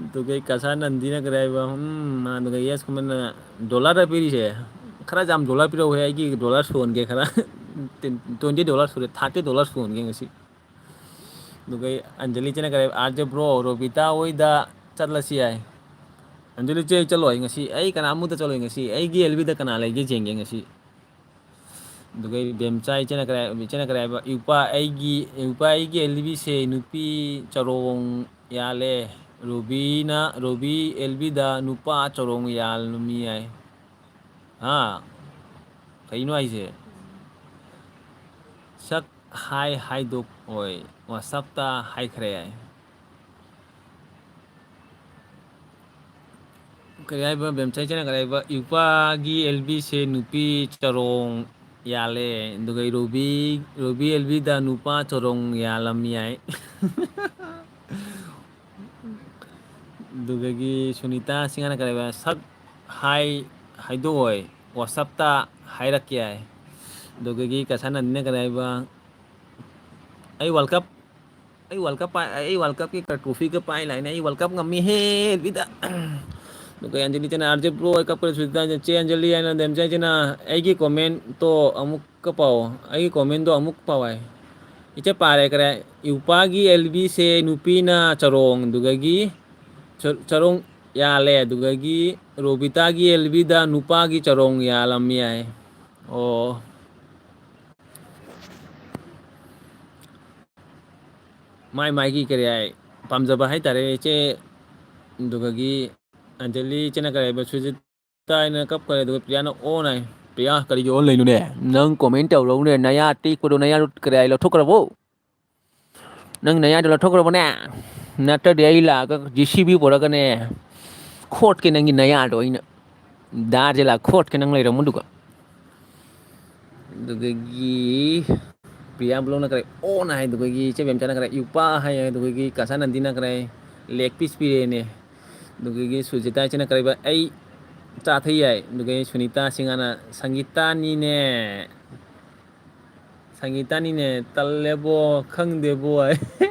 ꯑꯗꯨꯒ ꯀꯁꯥ ꯅꯟꯗꯤꯅ ꯀꯔꯤ ꯍꯥꯏꯕ, ꯎꯝ, ꯑꯗꯨꯒ ꯌꯦꯁ ꯀꯨꯃꯟꯅ ꯗꯣꯂꯔꯗ ꯄꯤꯔꯤꯁꯦ, "ꯈꯔ ꯌꯥꯝ ꯗꯣꯂꯔ ꯄꯤꯔꯛꯎꯍꯦ, ꯑꯩꯒꯤ ꯗꯣꯂꯔ ꯁꯨꯍꯟꯒꯦ ꯈꯔ꯫ ꯇ꯭ꯋꯦꯟꯇꯤ ꯗꯣꯂꯔ ꯁꯨꯔꯦ, ꯊꯥꯔꯇꯤ ꯗꯣꯂꯔ ꯁꯨꯍꯟꯒꯦ ꯉꯁꯤ"꯫ ꯑꯗꯨꯒ ꯑꯟꯖꯂꯤ ꯏꯆꯦꯅ ꯀꯔꯤ ꯍꯥꯏꯕ, "ꯑꯥꯔ ꯖꯦ ꯕ꯭ꯔꯣ, ꯔꯣꯕꯤꯇꯥ ꯍꯣꯏꯗ ꯆꯠꯂꯁꯤ" ꯍꯥꯏ꯫ ꯑꯟꯖꯂꯤ ꯏꯆꯦ, ꯑꯩ ꯆꯠꯂꯣꯏ ꯉꯁꯤ, ꯑꯩ ꯀꯅꯥꯃꯨꯛꯇ ꯆꯠꯂꯣꯏ ꯉꯁꯤ, ꯑꯩꯒꯤ ꯑꯦꯜꯕꯤꯗ ꯀꯅꯥ ꯂꯩꯒꯦ ꯌꯦꯡꯒꯦ ꯉꯁꯤ꯫ ꯑꯗꯨꯒ ꯕꯦꯝꯆꯥ ꯏꯆꯦꯅ ꯀꯔꯤ, ꯏꯆꯦꯅ ꯀꯔꯤ ꯍꯥꯏꯕ, "ꯏꯄꯥ ꯑꯩꯒꯤ, ꯏꯄꯥ ꯑꯩꯒꯤ ꯑꯦꯜꯕꯤꯁꯦ ꯅꯨꯄꯤ ꯆꯔꯣꯡ ꯌꯥꯜꯂꯦ, ꯔꯣꯕꯤꯅ, ꯔꯣꯕꯤ ꯑꯦꯜꯕꯤꯗ ꯅꯨꯄꯥ ꯆꯔꯣꯡ ꯌꯥꯜꯂꯝꯃꯤ" ꯍꯥꯏ꯫ ꯍꯥ? ꯀꯩꯅꯣ ꯍꯥꯏꯁꯦ? ꯁꯛ ꯍꯥꯏ ꯍꯥꯏꯗꯣꯛꯑꯣꯏ, ꯋꯥꯆꯞꯇ ꯍꯥꯏꯈ꯭ꯔꯦ ꯍꯥꯏ꯫ ꯀꯔꯤ ꯍꯥꯏꯕ, ꯕꯦꯝꯆꯥꯏ ꯏꯆꯦꯅ ꯀꯔꯤ ꯍꯥꯏꯕ, "ꯏꯄꯥꯒꯤ ꯑꯦꯜꯕꯤꯁꯦ ꯅꯨꯄꯤ ꯆꯔꯣꯡ ꯌꯥꯜꯂꯦ꯫ ꯑꯗꯨꯒ ꯔꯣꯕꯤ, ꯔꯣꯕꯤ ꯑꯦꯜꯕꯤꯗ ꯅꯨꯄꯥ ꯆꯣꯔꯣꯡ ꯌꯥꯜꯂꯝ ꯌꯥꯏ꯫ ꯑꯗꯨꯗꯒꯤ ꯁꯨꯅꯤꯇꯥ ꯁꯤꯡꯍꯅ ꯀꯔꯤ ꯍꯥꯏꯕ? ꯁꯛ ꯍꯥꯏ ꯍꯥꯏꯗꯣꯛꯑꯣꯏ, WhatsApp-ꯇ ꯍꯥꯏꯔꯛꯀꯦ ꯍꯥꯏ꯫ ꯑꯗꯨꯗꯒꯤ ꯀꯁꯥꯅꯟꯗꯤꯅ ꯀꯔꯤ ꯍꯥꯏꯕ? ꯑꯩ World Cup, ꯑꯩ World Cup ꯄꯥꯏ-, ꯑꯩ World Cup-ꯀꯤ trophy-ꯒ ꯄꯥꯏ ꯂꯥꯛꯏꯅꯦ, ꯑꯩ World Cup ꯉꯝꯃꯤꯍꯦ, ꯕꯤꯗ꯫ ꯑꯗꯨꯒ ꯑꯟꯖꯂꯤ ꯆꯦꯅ, "ꯑꯥꯔ ꯖꯦ ꯕ꯭ꯔꯣ, ꯑꯩ ꯀꯞꯄꯗ ꯁꯨꯖꯤꯇꯥ ꯆꯦ ꯑꯟꯖꯂꯤ" ꯍꯥꯏꯅ ꯗꯦꯝꯆꯥꯏ ꯆꯦꯅ ꯑꯩꯒꯤ comment-ꯇꯣ ꯑꯃꯨꯛꯀ ꯄꯥꯎ, ꯑꯩꯒꯤ comment-ꯗꯣ ꯑꯃꯨꯛ ꯄꯥꯎ ꯍꯥꯏ꯫ ꯏꯆꯦ ꯄꯥꯔꯦ ꯀꯔꯦ, ꯌꯨꯄꯥꯒꯤ ꯑꯦꯜ ꯕꯤꯁꯦ ꯅꯨꯄꯤꯅ ꯆꯔꯣꯡ, ꯑꯗꯨꯗꯒꯤ ꯆ-, ꯆꯔꯣꯡ ꯌꯥꯜꯂꯦ, ꯑꯗꯨꯗꯒꯤ ꯔꯣꯕꯤꯇꯥꯒꯤ ꯑꯦꯜ ꯕꯤꯗ ꯅꯨꯄꯥꯒꯤ ꯆꯔꯣꯡ ꯌꯥꯜꯂꯝꯃꯤ ꯍꯥꯏ꯫ ꯑꯣ꯫ ꯃꯥꯏ ꯃꯥꯏꯒꯤ ꯀꯔꯤ ꯍꯥꯏ, ꯄꯥꯝꯖꯕ ꯍꯥꯏꯇꯥꯔꯦ ꯏꯆꯦ꯫ ꯑꯗꯨꯗꯒꯤ ꯑꯟꯖꯂꯤ ꯏꯆꯦꯅ ꯀꯔꯤ ꯍꯥꯏꯕ, ꯁꯨꯖꯤꯇꯥ ꯍꯥꯏꯅ ꯀꯞꯈ꯭ꯔꯦ, ꯑꯗꯨꯒ ꯄ꯭ꯔꯤꯌꯥꯅ on ꯍꯥꯏ꯫ ꯄ꯭ꯔꯤꯌꯥ, ꯀꯔꯤꯒꯤ on ꯂꯩꯅꯣꯅꯦ? ꯅꯪ comment ꯇꯧꯔꯧꯅꯦ, ꯅꯌꯥ ꯇꯦꯛꯄꯗꯣ, ꯅꯌꯥꯗꯣ ꯀꯔꯤ ꯍꯥꯏ, ꯂꯧꯊꯣꯛꯈ꯭ꯔꯕꯣ? ꯅꯪ ꯅꯌꯥꯗꯣ ꯂꯧꯊꯣꯛꯈ꯭ꯔꯕꯅꯦ? ꯅꯠꯇ꯭ꯔꯗꯤ ꯑꯩ ꯂꯥꯛꯑꯒ ꯖꯦ ꯁꯤ ꯕꯤ ꯄꯨꯔꯛꯀꯅꯦ, ꯈꯣꯠꯀꯦ ꯅꯪꯒꯤ ꯅꯌꯥꯗꯣ ꯑꯩꯅ꯫ ꯗꯥꯔꯁꯦ ꯂꯥꯛ ꯈꯣꯠꯀꯦ ꯅꯪ ꯂꯩꯔꯝꯃꯨ ꯑꯗꯨꯒ꯫ ꯑꯗꯨꯗꯒꯤ ꯄ꯭ꯔꯤꯌꯥ ꯕ꯭ꯂꯣꯛꯅ ꯀꯔꯦ on ꯍꯥꯏ, ꯑꯗꯨꯗꯒꯤ ꯏꯆꯦ ꯕꯦꯝꯆꯥꯅ ꯀꯔꯦ ꯌꯨꯄꯥ ꯍꯥꯏ, ꯑꯗꯨꯗꯒꯤ ꯀꯁꯥꯅꯟꯗꯤꯅ ꯀꯔꯦ leg piece ꯄꯤꯔꯦꯅꯦ꯫ ꯑꯗꯨꯗꯒꯤ ꯁꯨꯖꯤꯇꯥ ꯏꯆꯦꯅ ꯀꯔꯤꯕ ꯑꯩ ꯆꯥ ꯊꯛ ꯌꯥꯏ꯫ ꯑꯗꯨꯗꯒꯤ ꯁꯨꯅꯤꯇꯥ ꯁꯤꯡꯍꯅ ꯁꯪꯒꯤꯇꯥꯅꯤꯅꯦ꯫ ꯁꯪꯒꯤꯇꯥꯅꯤꯅꯦ, ꯇꯜꯂꯦꯕꯣ, ꯈꯪꯗꯦꯕꯣ꯫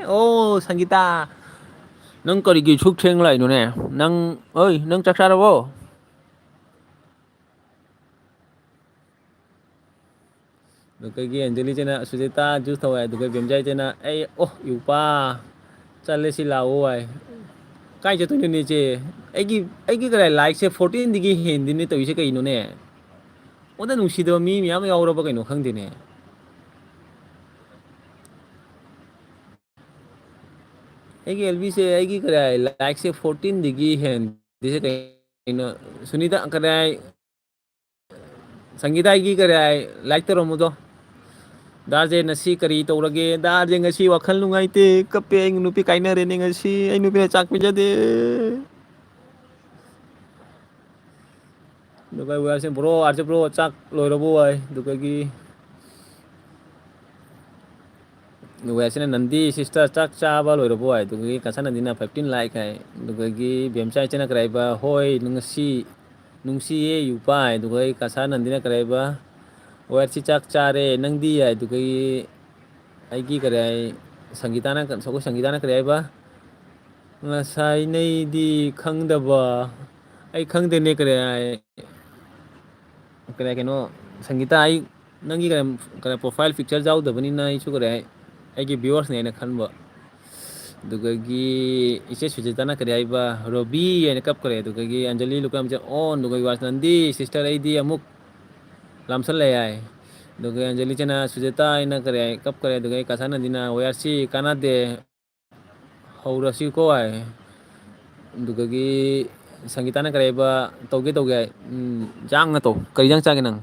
ꯑꯣ, ꯁꯪꯒꯤꯇꯥ, ꯅꯪ ꯀꯔꯤꯒꯤ ꯁꯨꯛ ꯊꯦꯡ ꯂꯥꯛꯏꯅꯣꯅꯦ? ꯅꯪ, ꯑꯣꯏ, ꯅꯪ ꯆꯥꯛ ꯆꯥꯔꯕꯣ? ꯑꯗꯨꯗꯒꯤ ꯑꯟꯖꯂꯤꯁꯤꯅ ꯁꯨꯖꯤꯇꯥ juice ꯊꯧꯋꯦ, ꯑꯗꯨꯒ ꯕꯦꯝꯖꯥꯏꯁꯤꯅ ꯑꯩ, ꯑꯣ, ꯏꯎꯄꯥ, ꯆꯠꯂꯁꯤ ꯂꯥꯛꯑꯣ ꯍꯥꯏ꯫ ꯀꯥꯏ ꯆꯠꯇꯣꯏꯅꯣꯅꯦ ꯏꯆꯦ? ꯑꯩꯒꯤ, ꯑꯩꯒꯤ ꯀꯗꯥꯏ like-ꯁꯦ fourteen-ꯗꯒꯤ ꯍꯦꯟꯗꯦꯅꯦ ꯇꯧꯔꯤꯁꯦ ꯀꯩꯅꯣꯅꯦ? ꯑꯣꯟꯗ ꯅꯨꯡꯁꯤꯗꯕ ꯃꯤ ꯃꯌꯥꯝ ꯌꯥꯎꯔꯕ ꯀꯩꯅꯣ ꯈꯪꯗꯦꯅꯦ꯫ ꯑꯩꯒꯤ ꯑꯦꯜ ꯕꯤꯁꯦ, ꯑꯩꯒꯤ ꯀꯔꯤ ꯍꯥꯏ, like-ꯁꯦ fourteen-ꯗꯒꯤ ꯍꯦꯟꯗꯦ ꯀꯩꯅꯣ? ꯁꯨꯅꯤꯇꯥ, ꯀꯔꯤ ꯍꯥꯏ, ꯁꯪꯒꯤꯇꯥꯒꯤ ꯀꯔꯤ ꯍꯥꯏ, like ꯇꯧꯔꯝꯃꯨꯗꯣ꯫ ꯗꯥ ꯖꯦ, ꯉꯁꯤ ꯀꯔꯤ ꯇꯧꯔꯒꯦ? ꯗꯥ ꯖꯦ, ꯉꯁꯤ ꯋꯥꯈꯜ ꯅꯨꯡꯉꯥꯏꯇꯦ, ꯀꯞꯄꯦ, ꯑꯩ ꯅꯨꯄꯤ ꯀꯥꯏꯅꯔꯦꯅꯦ ꯉꯁꯤ, ꯑꯩ ꯅꯨꯄꯤꯅ ꯆꯥꯛ ꯄꯤꯖꯗꯦ꯫ ꯑꯗꯨꯒ ꯋꯦꯌꯔꯁꯤꯅ ꯕ꯭ꯔꯣ, ꯑꯥꯔꯖꯦ ꯕ꯭ꯔꯣ, ꯆꯥꯛ ꯂꯣꯏꯔꯕꯣ ꯍꯥꯏ꯫ ꯑꯗꯨꯗꯒꯤ ꯋꯦꯌꯔꯁꯤꯅ ꯅꯟꯗꯤ ꯁꯤꯁꯇꯔ ꯆꯥꯛ ꯆꯥꯕ ꯂꯣꯏꯔꯕꯣ ꯍꯥꯏ꯫ ꯑꯗꯨꯗꯒꯤ ꯀꯁꯥ ꯅꯟꯗꯤꯅ ꯐꯤꯐꯇꯤꯟ ꯂꯥꯏꯛ ꯍꯥꯏ꯫ ꯑꯗꯨꯗꯒꯤ ꯕꯦꯝꯆꯥ ꯏꯆꯦꯅ ꯀꯔꯤ ꯍꯥꯏꯕ, ꯍꯣꯏ ꯅꯨꯡꯁꯤ, ꯅꯨꯡꯁꯤꯌꯦ ꯌꯨꯄꯥ ꯍꯥꯏ꯫ ꯑꯗꯨꯗꯒꯤ ꯀꯁꯥ ꯅꯟꯗꯤꯅ ꯀꯔꯤ ꯍꯥꯏꯕ, ꯋꯦꯌꯔꯁꯤ ꯆꯥꯛ ꯆꯥꯔꯦ ꯅꯪꯗꯤ ꯍꯥꯏ꯫ ꯑꯗꯨꯗꯒꯤ ꯑꯩꯒꯤ ꯀꯔꯤ ꯍꯥꯏ, ꯁꯪꯒꯤꯇꯥꯅ, ꯑꯩꯈꯣꯏ ꯁꯪꯒꯤꯇꯥꯅ ꯀꯔꯤ ꯍꯥꯏꯕ, ꯉꯁꯥꯏ ꯅꯩꯗꯤ ꯈꯪꯗꯕ, ꯑꯩ ꯈꯪꯗꯦꯅꯦ ꯀꯔꯤ ꯍꯥꯏ, ꯀꯔꯤ ꯍꯥꯏ, ꯀꯩꯅꯣ, ꯁꯪꯒꯤꯇꯥ, ꯑꯩ ꯅꯪꯒꯤ ꯀꯔꯤ, ꯀꯔꯤ profile picture ꯌꯥꯎꯗꯕꯅꯤꯅ ꯑꯩꯁꯨ ꯀꯔꯤ ꯍꯥꯏ, ꯑꯩꯒꯤ viewersꯅꯦ ꯍꯥꯏꯅ ꯈꯟꯕ꯫ ꯑꯗꯨꯗꯒꯤ ꯏꯆꯦ ꯁꯨꯖꯤꯇꯥꯅ ꯀꯔꯤ ꯍꯥꯏꯕ, ꯔꯣꯕꯤ ꯍꯥꯏꯅ ꯀꯞꯈ꯭ꯔꯦ꯫ ꯑꯗꯨꯗꯒꯤ ꯑꯟꯖꯂꯤ ꯂꯨꯀ꯭ꯔꯥꯝꯁꯦ ꯑꯣꯟ, ꯑꯗꯨꯒ ꯋꯥꯁꯅꯟꯗꯤ ꯁꯤꯁꯇꯔ ꯑꯩꯗꯤ ꯑꯃꯨꯛ ꯂꯥꯝꯁꯜꯂꯦ ꯍꯥꯏ꯫ ꯑꯗꯨꯒ ꯑꯟꯖꯂꯤ ꯏꯆꯦꯅ ꯁꯨꯖꯤꯇꯥ ꯍꯥꯏꯅ ꯀꯔꯤ ꯍꯥꯏ, ꯀꯞꯈ꯭ꯔꯦ꯫ ꯑꯗꯨꯗꯒꯤ ꯀꯁꯥꯅꯟꯗꯤꯅ ꯋꯦꯌꯔꯁꯤ ꯀꯥꯟꯅꯗꯦ, ꯍꯧꯔꯁꯤꯀꯣ ꯍꯥꯏ꯫ ꯑꯗꯨꯗꯒꯤ ꯁꯪꯒꯤꯇꯥꯅ ꯀꯔꯤ ꯍꯥꯏꯕ, ꯇꯧꯒꯦ ꯇꯧꯒꯦ ꯍꯥꯏ꯫ ꯎꯝ, ꯌꯥꯡꯅ ꯇꯧ꯫ ꯀꯔꯤ ꯌꯥꯡ ꯆꯥꯒꯦ ꯅꯪ?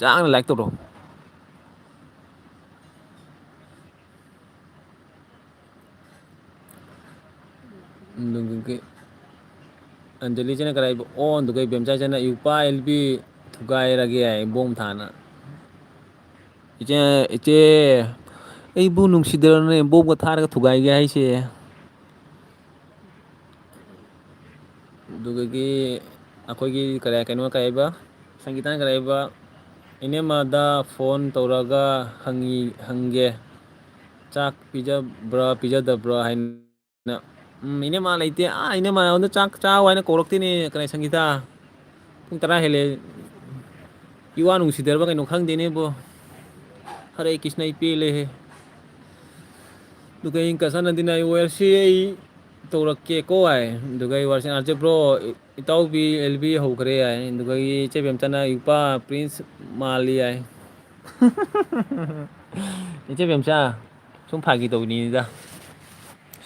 ꯌꯥꯡꯅ ꯂꯥꯏꯛ ꯇꯧꯔꯣ꯫ ꯑꯗꯨꯗꯒꯤ ꯑꯟꯖꯂꯤꯁꯤꯅ ꯀꯔꯤ ꯍꯥꯏꯕ, ꯑꯣꯟꯗꯨꯒ ꯏꯕꯦꯝꯆꯥꯁꯤꯅ ꯏꯎꯄꯥ ꯑꯦꯜ ꯕꯤ ꯊꯨꯒꯥꯏꯔꯒꯦ ꯍꯥꯏ, ꯕꯣꯝ ꯊꯥꯅ꯫ ꯏꯆꯦ, ꯏꯆꯦ, ꯑꯩꯕꯨ ꯅꯨꯡꯁꯤꯗ꯭ꯔꯅꯦ ꯕꯣꯝꯒ ꯊꯥꯔꯒ ꯊꯨꯒꯥꯏꯒꯦ ꯍꯥꯏꯁꯦ? ꯑꯗꯨꯗꯒꯤ ꯑꯩꯈꯣꯏꯒꯤ ꯀꯔꯤ, ꯀꯩꯅꯣ ꯀꯔꯤ ꯍꯥꯏꯕ, ꯁꯪꯒꯤꯇꯥꯅ ꯀꯔꯤ ꯍꯥꯏꯕ, ꯏꯅꯦꯃꯗ ꯐꯣꯟ ꯇꯧꯔꯒ ꯍꯪꯉꯤ, ꯍꯪꯒꯦ, ꯆꯥꯛ ꯄꯤꯖꯕ꯭ꯔꯥ ꯄꯤꯖꯗꯕ꯭ꯔꯥ ꯍꯥꯏꯅ꯫ ꯎꯝ, ꯏꯅꯦꯃ ꯂꯩꯇꯦ꯫ ꯑꯥ, ꯏꯅꯦꯃ ꯑꯩꯉꯣꯟꯗ ꯆꯥꯛ ꯆꯥꯎ ꯍꯥꯏꯅ ꯀꯧꯔꯛꯇꯦꯅꯦ, ꯀꯔꯤ ꯁꯪꯒꯤꯇꯥ? ꯄꯨꯡ ꯇꯔꯥ ꯍꯦꯜꯂꯦ꯫ ꯏꯋꯥ ꯅꯨꯡꯁꯤꯗ꯭ꯔꯕ ꯀꯩꯅꯣ ꯈꯪꯗꯦꯅꯦꯕꯣ꯫ ꯍꯔꯦ ꯀ꯭ꯔꯤꯁꯅ, ꯑꯩ ꯄꯦꯜꯂꯦꯍꯦ꯫ ꯑꯗꯨꯒ ꯑꯩ ꯀꯁꯥꯅꯟꯗꯤꯅ ꯑꯩ ꯋꯦꯌꯔꯁꯤ ꯑꯩ ꯇꯧꯔꯛꯀꯦꯀꯣ ꯍꯥꯏ꯫ ꯑꯗꯨꯒ ꯑꯩ ꯋꯥꯔꯁꯤ ꯑꯥꯔꯖꯦ ꯕ꯭ꯔꯣ, ꯏꯇꯥꯎꯕꯤ ꯑꯦꯜ ꯕꯤ ꯍꯧꯈ꯭ꯔꯦ ꯍꯥꯏ꯫ ꯑꯗꯨꯒ ꯑꯩ ꯏꯆꯦ ꯕꯦꯝꯆꯥꯅ ꯏꯄꯥ ꯄ꯭ꯔꯤꯟꯁ ꯃꯥꯜꯂꯤ ꯍꯥꯏ꯫ ꯏꯆꯦ ꯕꯦꯝꯆꯥ, ꯁꯨꯝ ꯐꯥꯒꯤ ꯇꯧꯕꯅꯤꯗ꯫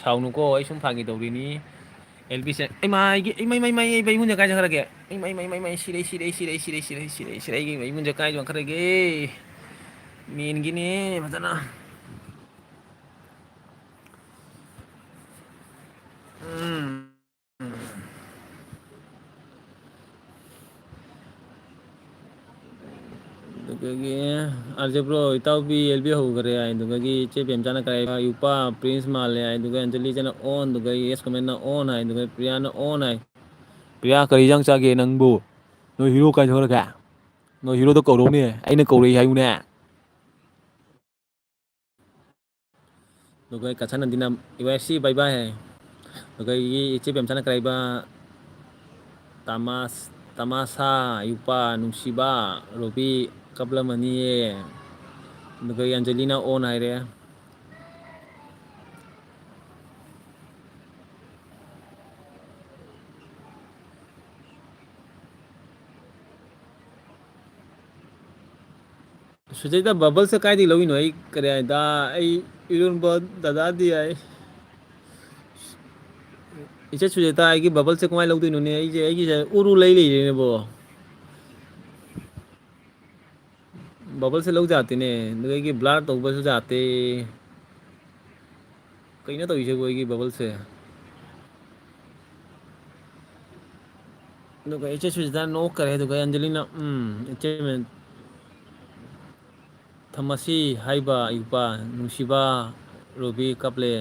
ꯁꯥꯎꯅꯨꯀꯣ, ꯑꯩ ꯁꯨꯝ ꯐꯥꯒꯤ ꯇꯧꯔꯤꯅꯤ꯫ ꯑꯦꯜ ꯕꯤꯁꯦ, ꯏꯃꯥ, ꯑꯩꯒꯤ, ꯏꯃꯩ, ꯃꯩ, ꯃꯩ, ꯑꯩ ꯃꯩ ꯃꯨꯟꯗ ꯀꯥꯏ ꯆꯠꯈ꯭ꯔꯒꯦ? ꯏꯃꯩ, ꯃꯩ, ꯃꯩ, ꯃꯩ, ꯁꯤꯔꯦ, ꯁꯤꯔꯦ, ꯁꯤꯔꯦ, ꯁꯤꯔꯦ, ꯁꯤꯔꯦ, ꯑꯩꯒꯤ ꯃꯩ ꯃꯨꯟꯗ ꯀꯥꯏ ꯆꯠꯈ꯭ꯔꯒꯦ? ꯃꯦꯟꯒꯤꯅꯦ ꯐꯖꯅ꯫ ꯎꯝ꯫ ꯑꯗꯒꯤ ꯑꯥꯔꯖꯦ ꯕ꯭ꯔꯣ, ꯏꯇꯥꯎꯕꯤ ꯑꯦꯜ ꯕꯤ ꯍꯧꯈ꯭ꯔꯦ ꯍꯥꯏ, ꯑꯗꯨꯗꯒꯤ ꯏꯆꯦ ꯕꯦꯝꯆꯥꯅ ꯀꯔꯥꯏ, ꯌꯨꯄꯥ ꯄ꯭ꯔꯤꯟꯁ ꯃꯥꯜꯂꯦ ꯍꯥꯏ, ꯑꯗꯨꯒ ꯑꯦꯟꯖꯂꯤꯆꯅ ꯑꯣꯟ, ꯑꯗꯨꯒ ꯑꯦꯁ ꯀꯃꯦꯟꯅ ꯑꯣꯟ ꯍꯥꯏ, ꯑꯗꯨꯒ ꯄ꯭ꯔꯤꯌꯥꯅ ꯑꯣꯟ ꯍꯥꯏ꯫ ꯄ꯭ꯔꯤꯌꯥ, ꯀꯔꯤ ꯏꯟꯖꯥꯡ ꯆꯥꯒꯦ ꯅꯪꯕꯨ? ꯅꯣꯏ ꯍꯤꯔꯣ ꯀꯥꯏ ꯆꯠꯈ꯭ꯔꯒꯦ? ꯅꯣꯏ ꯍꯤꯔꯣꯗꯣ ꯀꯧꯔꯛꯎꯅꯦ, ꯑꯩꯅ ꯀꯧꯔꯛꯏ ꯍꯥꯏꯌꯨꯅꯦ꯫ ꯑꯗꯨꯒ ꯑꯩ ꯀꯠꯁꯟꯅꯗꯤꯅ ꯌꯨ ꯑꯦꯐ ꯁꯤ ꯕꯥꯏ ꯕꯥꯏ ꯍꯥꯏ꯫ ꯑꯗꯨꯒ ꯑꯩꯒꯤ ꯏꯆꯦ ꯕꯦꯝꯆꯥꯅ ꯀꯔꯥꯏꯕ ꯇꯃꯥꯁ-, ꯇꯃꯥꯁꯥ, ꯌꯨꯄꯥ, ꯅꯨꯡꯁꯤꯕ, ꯔꯣꯕꯤ, ꯀꯞꯂꯝꯃꯅꯤꯌꯦ꯫ ꯑꯗꯨꯒ ꯑꯩ ꯑꯟꯖꯂꯤꯅ ꯑꯣꯟ ꯍꯥꯏꯔꯦ꯫ ꯁꯨꯖꯤꯇꯥ, ꯕꯕꯜꯁꯦ ꯀꯥꯏꯗꯒꯤ ꯂꯧꯔꯤꯅꯣ? ꯑꯩ ꯀꯔꯤ ꯍꯥꯏꯗ, ꯑꯩ ꯏꯔꯣꯟꯕ ꯗꯗꯥꯗꯤ ꯍꯥꯏ꯫ ꯏꯆꯦ ꯁꯨꯖꯤꯇꯥ, ꯑꯩꯒꯤ ꯕꯕꯜꯁꯦ ꯀꯃꯥꯏꯅ ꯂꯧꯗꯣꯏꯅꯣꯅꯦ? ꯑꯩꯁꯦ, ꯑꯩꯒꯤꯁꯦ ꯎꯔꯨ ꯂꯩ ꯂꯩꯔꯦꯅꯦꯕꯣ꯫ ꯕꯕꯜꯁꯦ ꯂꯧ ꯌꯥꯗꯦꯅꯦ, ꯑꯗꯨꯗꯒꯤ ꯕ꯭ꯂꯥꯔ ꯇꯧꯕꯁꯨ ꯌꯥꯗꯦ꯫ ꯀꯩꯅꯣ ꯇꯧꯔꯤꯁꯤꯕꯨ ꯑꯩꯒꯤ ꯕꯕꯜꯁꯦ? ꯑꯗꯨꯒ ꯏꯆꯦ ꯁꯨꯖꯤꯇꯥ ꯅꯣꯛꯈ꯭ꯔꯦ, ꯑꯗꯨꯒ ꯑꯦꯟꯖꯦꯂꯤꯅ, "ꯎꯝ, ꯏꯆꯦ ꯊꯝꯃꯁꯤ ꯍꯥꯏꯕ ꯏꯄꯥ ꯅꯨꯡꯁꯤꯕ ꯔꯣꯕꯤ ꯀꯞꯂꯦ"꯫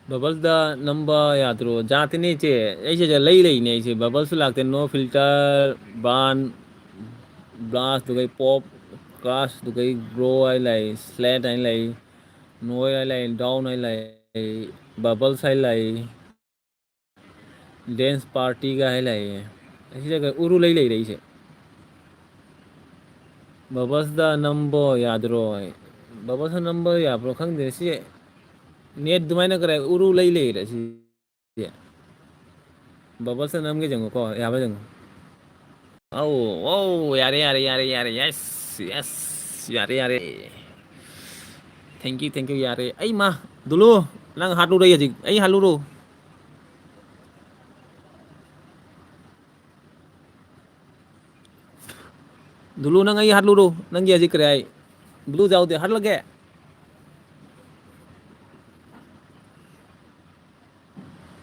ꯕꯕꯜꯗ ꯅꯝꯕ ꯌꯥꯗ꯭ꯔꯣ? ꯖꯥꯠꯇꯤꯅꯦ ꯏꯆꯦ, ꯑꯩꯁꯦ ꯂꯩ ꯂꯩꯅꯦ ꯑꯩꯁꯦ, ꯕꯕꯜꯁꯨ ꯂꯥꯛꯇꯦ, ꯅꯣ ꯐꯤꯜꯇꯔ, ꯕꯥꯟ, ꯕ꯭ꯂꯥꯁ, ꯑꯗꯨꯒ ꯄꯣꯞ, ꯀ꯭ꯔꯥꯁ, ꯑꯗꯨꯒ ꯒ꯭ꯔꯣ ꯍꯥꯏ ꯂꯩ, ꯁ꯭ꯂꯦꯠ ꯍꯥꯏ ꯂꯩ, ꯅꯣꯏ ꯍꯥꯏ ꯂꯩ, ꯗꯥꯎꯟ ꯍꯥꯏ ꯂꯩ, ꯕꯕꯜꯁ ꯍꯥꯏ ꯂꯩ, ꯗꯦꯟꯁ ꯄꯥꯔꯇꯤꯒ ꯍꯥꯏ ꯂꯩꯌꯦ꯫ ꯑꯁꯤꯗ ꯎꯔꯨ ꯂꯩ ꯂꯩꯔꯦ ꯑꯩꯁꯦ꯫ ꯕꯕꯜꯁꯇ ꯅꯝꯕ ꯌꯥꯗ꯭ꯔꯣ? ꯕꯕꯜꯁꯇ ꯅꯝꯕ ꯌꯥꯕ꯭ꯔꯣ ꯈꯪꯗꯦ꯫ ꯁꯤ ꯅꯦꯠ ꯑꯗꯨꯃꯥꯏꯅ ꯈꯔ ꯎꯔꯨ ꯂꯩ ꯂꯩꯔꯦ ꯁꯤ꯫ ꯕꯕꯜꯁꯇ ꯅꯝꯒꯦ ꯌꯦꯡꯉꯨꯀꯣ, ꯌꯥꯕ꯭ꯔꯥ ꯌꯦꯡꯉꯨ꯫ ꯑꯧ, ꯑꯧ, ꯌꯥꯔꯦ, ꯌꯥꯔꯦ, ꯌꯥꯔꯦ, ꯌꯥꯔꯦ, ꯌꯦꯁ, ꯌꯦꯁ, ꯌꯥꯔꯦ, ꯌꯥꯔꯦ꯫ Thank you, thank you, ꯌꯥꯔꯦ꯫ ꯑꯩ ꯃꯥ, ꯗꯨꯂꯨ, ꯅꯪ ꯍꯥꯠꯂꯨꯔꯣ ꯑꯩ ꯍꯧꯖꯤꯛ, ꯑꯩ ꯍꯥꯠꯂꯨꯔꯣ? ꯗꯨꯂꯨ, ꯅꯪ ꯑꯩ ꯍꯥꯠꯂꯨꯔꯣ? ꯅꯪꯒꯤ ꯍꯧꯖꯤꯛ ꯀꯔꯤ ꯍꯥꯏ? ꯕ꯭ꯂꯨ ꯌꯥꯎꯗꯦ, ꯍꯥꯠꯂꯒꯦ?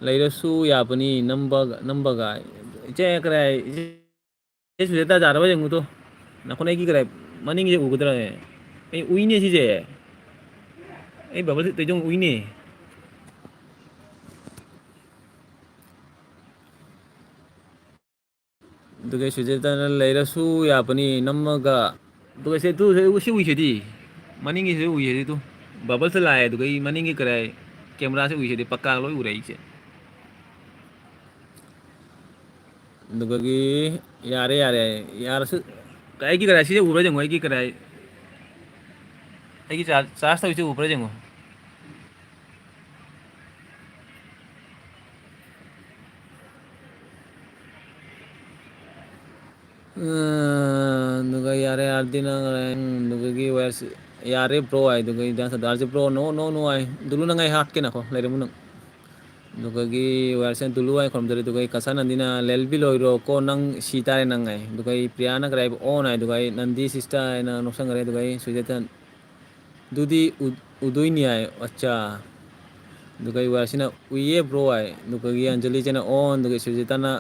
ꯂꯩꯔꯁꯨ ꯌꯥꯕꯅꯤ, ꯅꯝꯕꯒ, ꯅꯝꯕꯒ꯫ ꯏꯆꯦ ꯀꯔꯥꯏ, ꯏꯆꯦ ꯁꯨꯖꯦꯇꯥ ꯌꯥꯔꯕ ꯌꯦꯡꯉꯨ ꯇꯨ꯫ ꯅꯈꯣꯟ ꯑꯩꯒꯤ ꯀꯔꯥꯏ, ꯃꯅꯤꯡꯒꯤꯁꯦ ꯎꯒꯗ꯭ꯔꯥꯅꯦ? ꯑꯩ ꯎꯏꯅꯦ ꯁꯤꯁꯦ꯫ ꯑꯩ ꯕꯕꯜꯁꯦ ꯇꯩꯖꯧ ꯎꯏꯅꯦ꯫ ꯑꯗꯨꯒ ꯁꯨꯖꯦꯇꯥꯅ ꯂꯩꯔꯁꯨ ꯌꯥꯕꯅꯤ ꯅꯝꯃꯒ꯫ ꯑꯗꯨꯒ ꯁꯤ ꯇꯨ, ꯁꯤ ꯎꯏꯁꯤꯗꯤ꯫ ꯃꯅꯤꯡꯒꯤꯁꯤ ꯎꯏꯁꯤꯗꯤ ꯇꯨ꯫ ꯕꯕꯜꯁꯦ ꯂꯥꯛꯑꯦ, ꯑꯗꯨꯒ ꯑꯩ ꯃꯅꯤꯡꯒꯤ ꯀꯔꯥꯏ, ꯀꯦꯃꯦꯔꯥꯁꯦ ꯎꯏꯁꯤꯗꯤ ꯄꯛꯀꯥ ꯂꯣꯏ ꯎꯔꯦ ꯑꯩꯁꯦ꯫ ꯑꯗꯨꯒꯒꯤ ꯌꯥꯔꯦ, ꯌꯥꯔꯦ꯫ ꯌꯥꯔꯁꯨ ꯑꯩꯒꯤ ꯀꯔꯥꯏ ꯁꯤꯁꯦ ꯎꯕ꯭ꯔꯥ ꯌꯦꯡꯉꯣ, ꯑꯩꯒꯤ ꯀꯔꯥꯏ꯫ ꯑꯩꯒꯤ ꯆꯥꯔꯖ, ꯆꯥꯔꯖ ꯇꯧꯔꯤꯁꯦ ꯎꯕ꯭ꯔꯥ ꯌꯦꯡꯉꯣ꯫ ꯑ, ꯑꯗꯨꯒ ꯌꯥꯔꯦ, ꯑꯥꯔꯗꯤꯅ, ꯑꯗꯨꯒꯒꯤ ꯋꯥꯏꯔꯁ-, ꯌꯥꯔꯦ, ꯕ꯭ꯔꯣ ꯍꯥꯏ, ꯑꯗꯨꯒ ꯗꯥꯟꯁ ꯑꯥꯔꯖꯦ ꯕ꯭ꯔꯣ, ꯅꯣ, ꯅꯣ, ꯅꯣ ꯍꯥꯏ꯫ ꯑꯗꯨꯂꯨ ꯅꯪ ꯑꯩ ꯍꯥꯠꯀꯦ ꯅꯥꯈꯣ, ꯂꯩꯔꯝꯃꯨ ꯅꯪ꯫ ꯑꯗꯨꯒꯒꯤ ꯋꯥꯏꯔꯁꯦ ꯑꯗꯨꯂꯨ ꯍꯥꯏ ꯈꯨꯔꯨꯝꯖꯔꯤ, ꯑꯗꯨꯒ ꯀꯁꯥ ꯅꯟꯗꯤꯅ ꯂꯦꯜꯕꯤ ꯂꯣꯏꯔꯣ ꯀꯣ, ꯅꯪ ꯁꯤ ꯇꯥꯔꯦ ꯅꯪ ꯍꯥꯏ꯫ ꯑꯗꯨꯒ ꯑꯩ ꯄ꯭ꯔꯤꯌꯥꯅ ꯀꯔꯥꯏꯕ ꯑꯣꯟ ꯍꯥꯏ, ꯑꯗꯨꯒ ꯑꯩ ꯅꯟꯗꯤ ꯁꯤꯁꯇꯔ ꯍꯥꯏꯅ ꯅꯣꯛꯁꯟꯈꯔꯦ, ꯑꯗꯨꯒ ꯑꯩ ꯁꯨꯖꯦꯇꯟ ꯑꯗꯨꯗꯤ ꯎ-, ꯎꯗꯣꯏꯅꯤ ꯍꯥꯏ꯫ ꯑꯠꯆꯥ꯫ ꯑꯗꯨꯒ ꯑꯩ ꯋꯥꯁꯤꯅ ꯎꯏꯌꯦ ꯕ꯭ꯔꯣ ꯍꯥꯏ꯫ ꯑꯗꯨꯒ ꯑꯟꯖꯂꯤꯁꯤꯅ ꯑꯣꯟ, ꯑꯗꯨꯒ ꯁꯨꯖꯤꯇꯥꯅ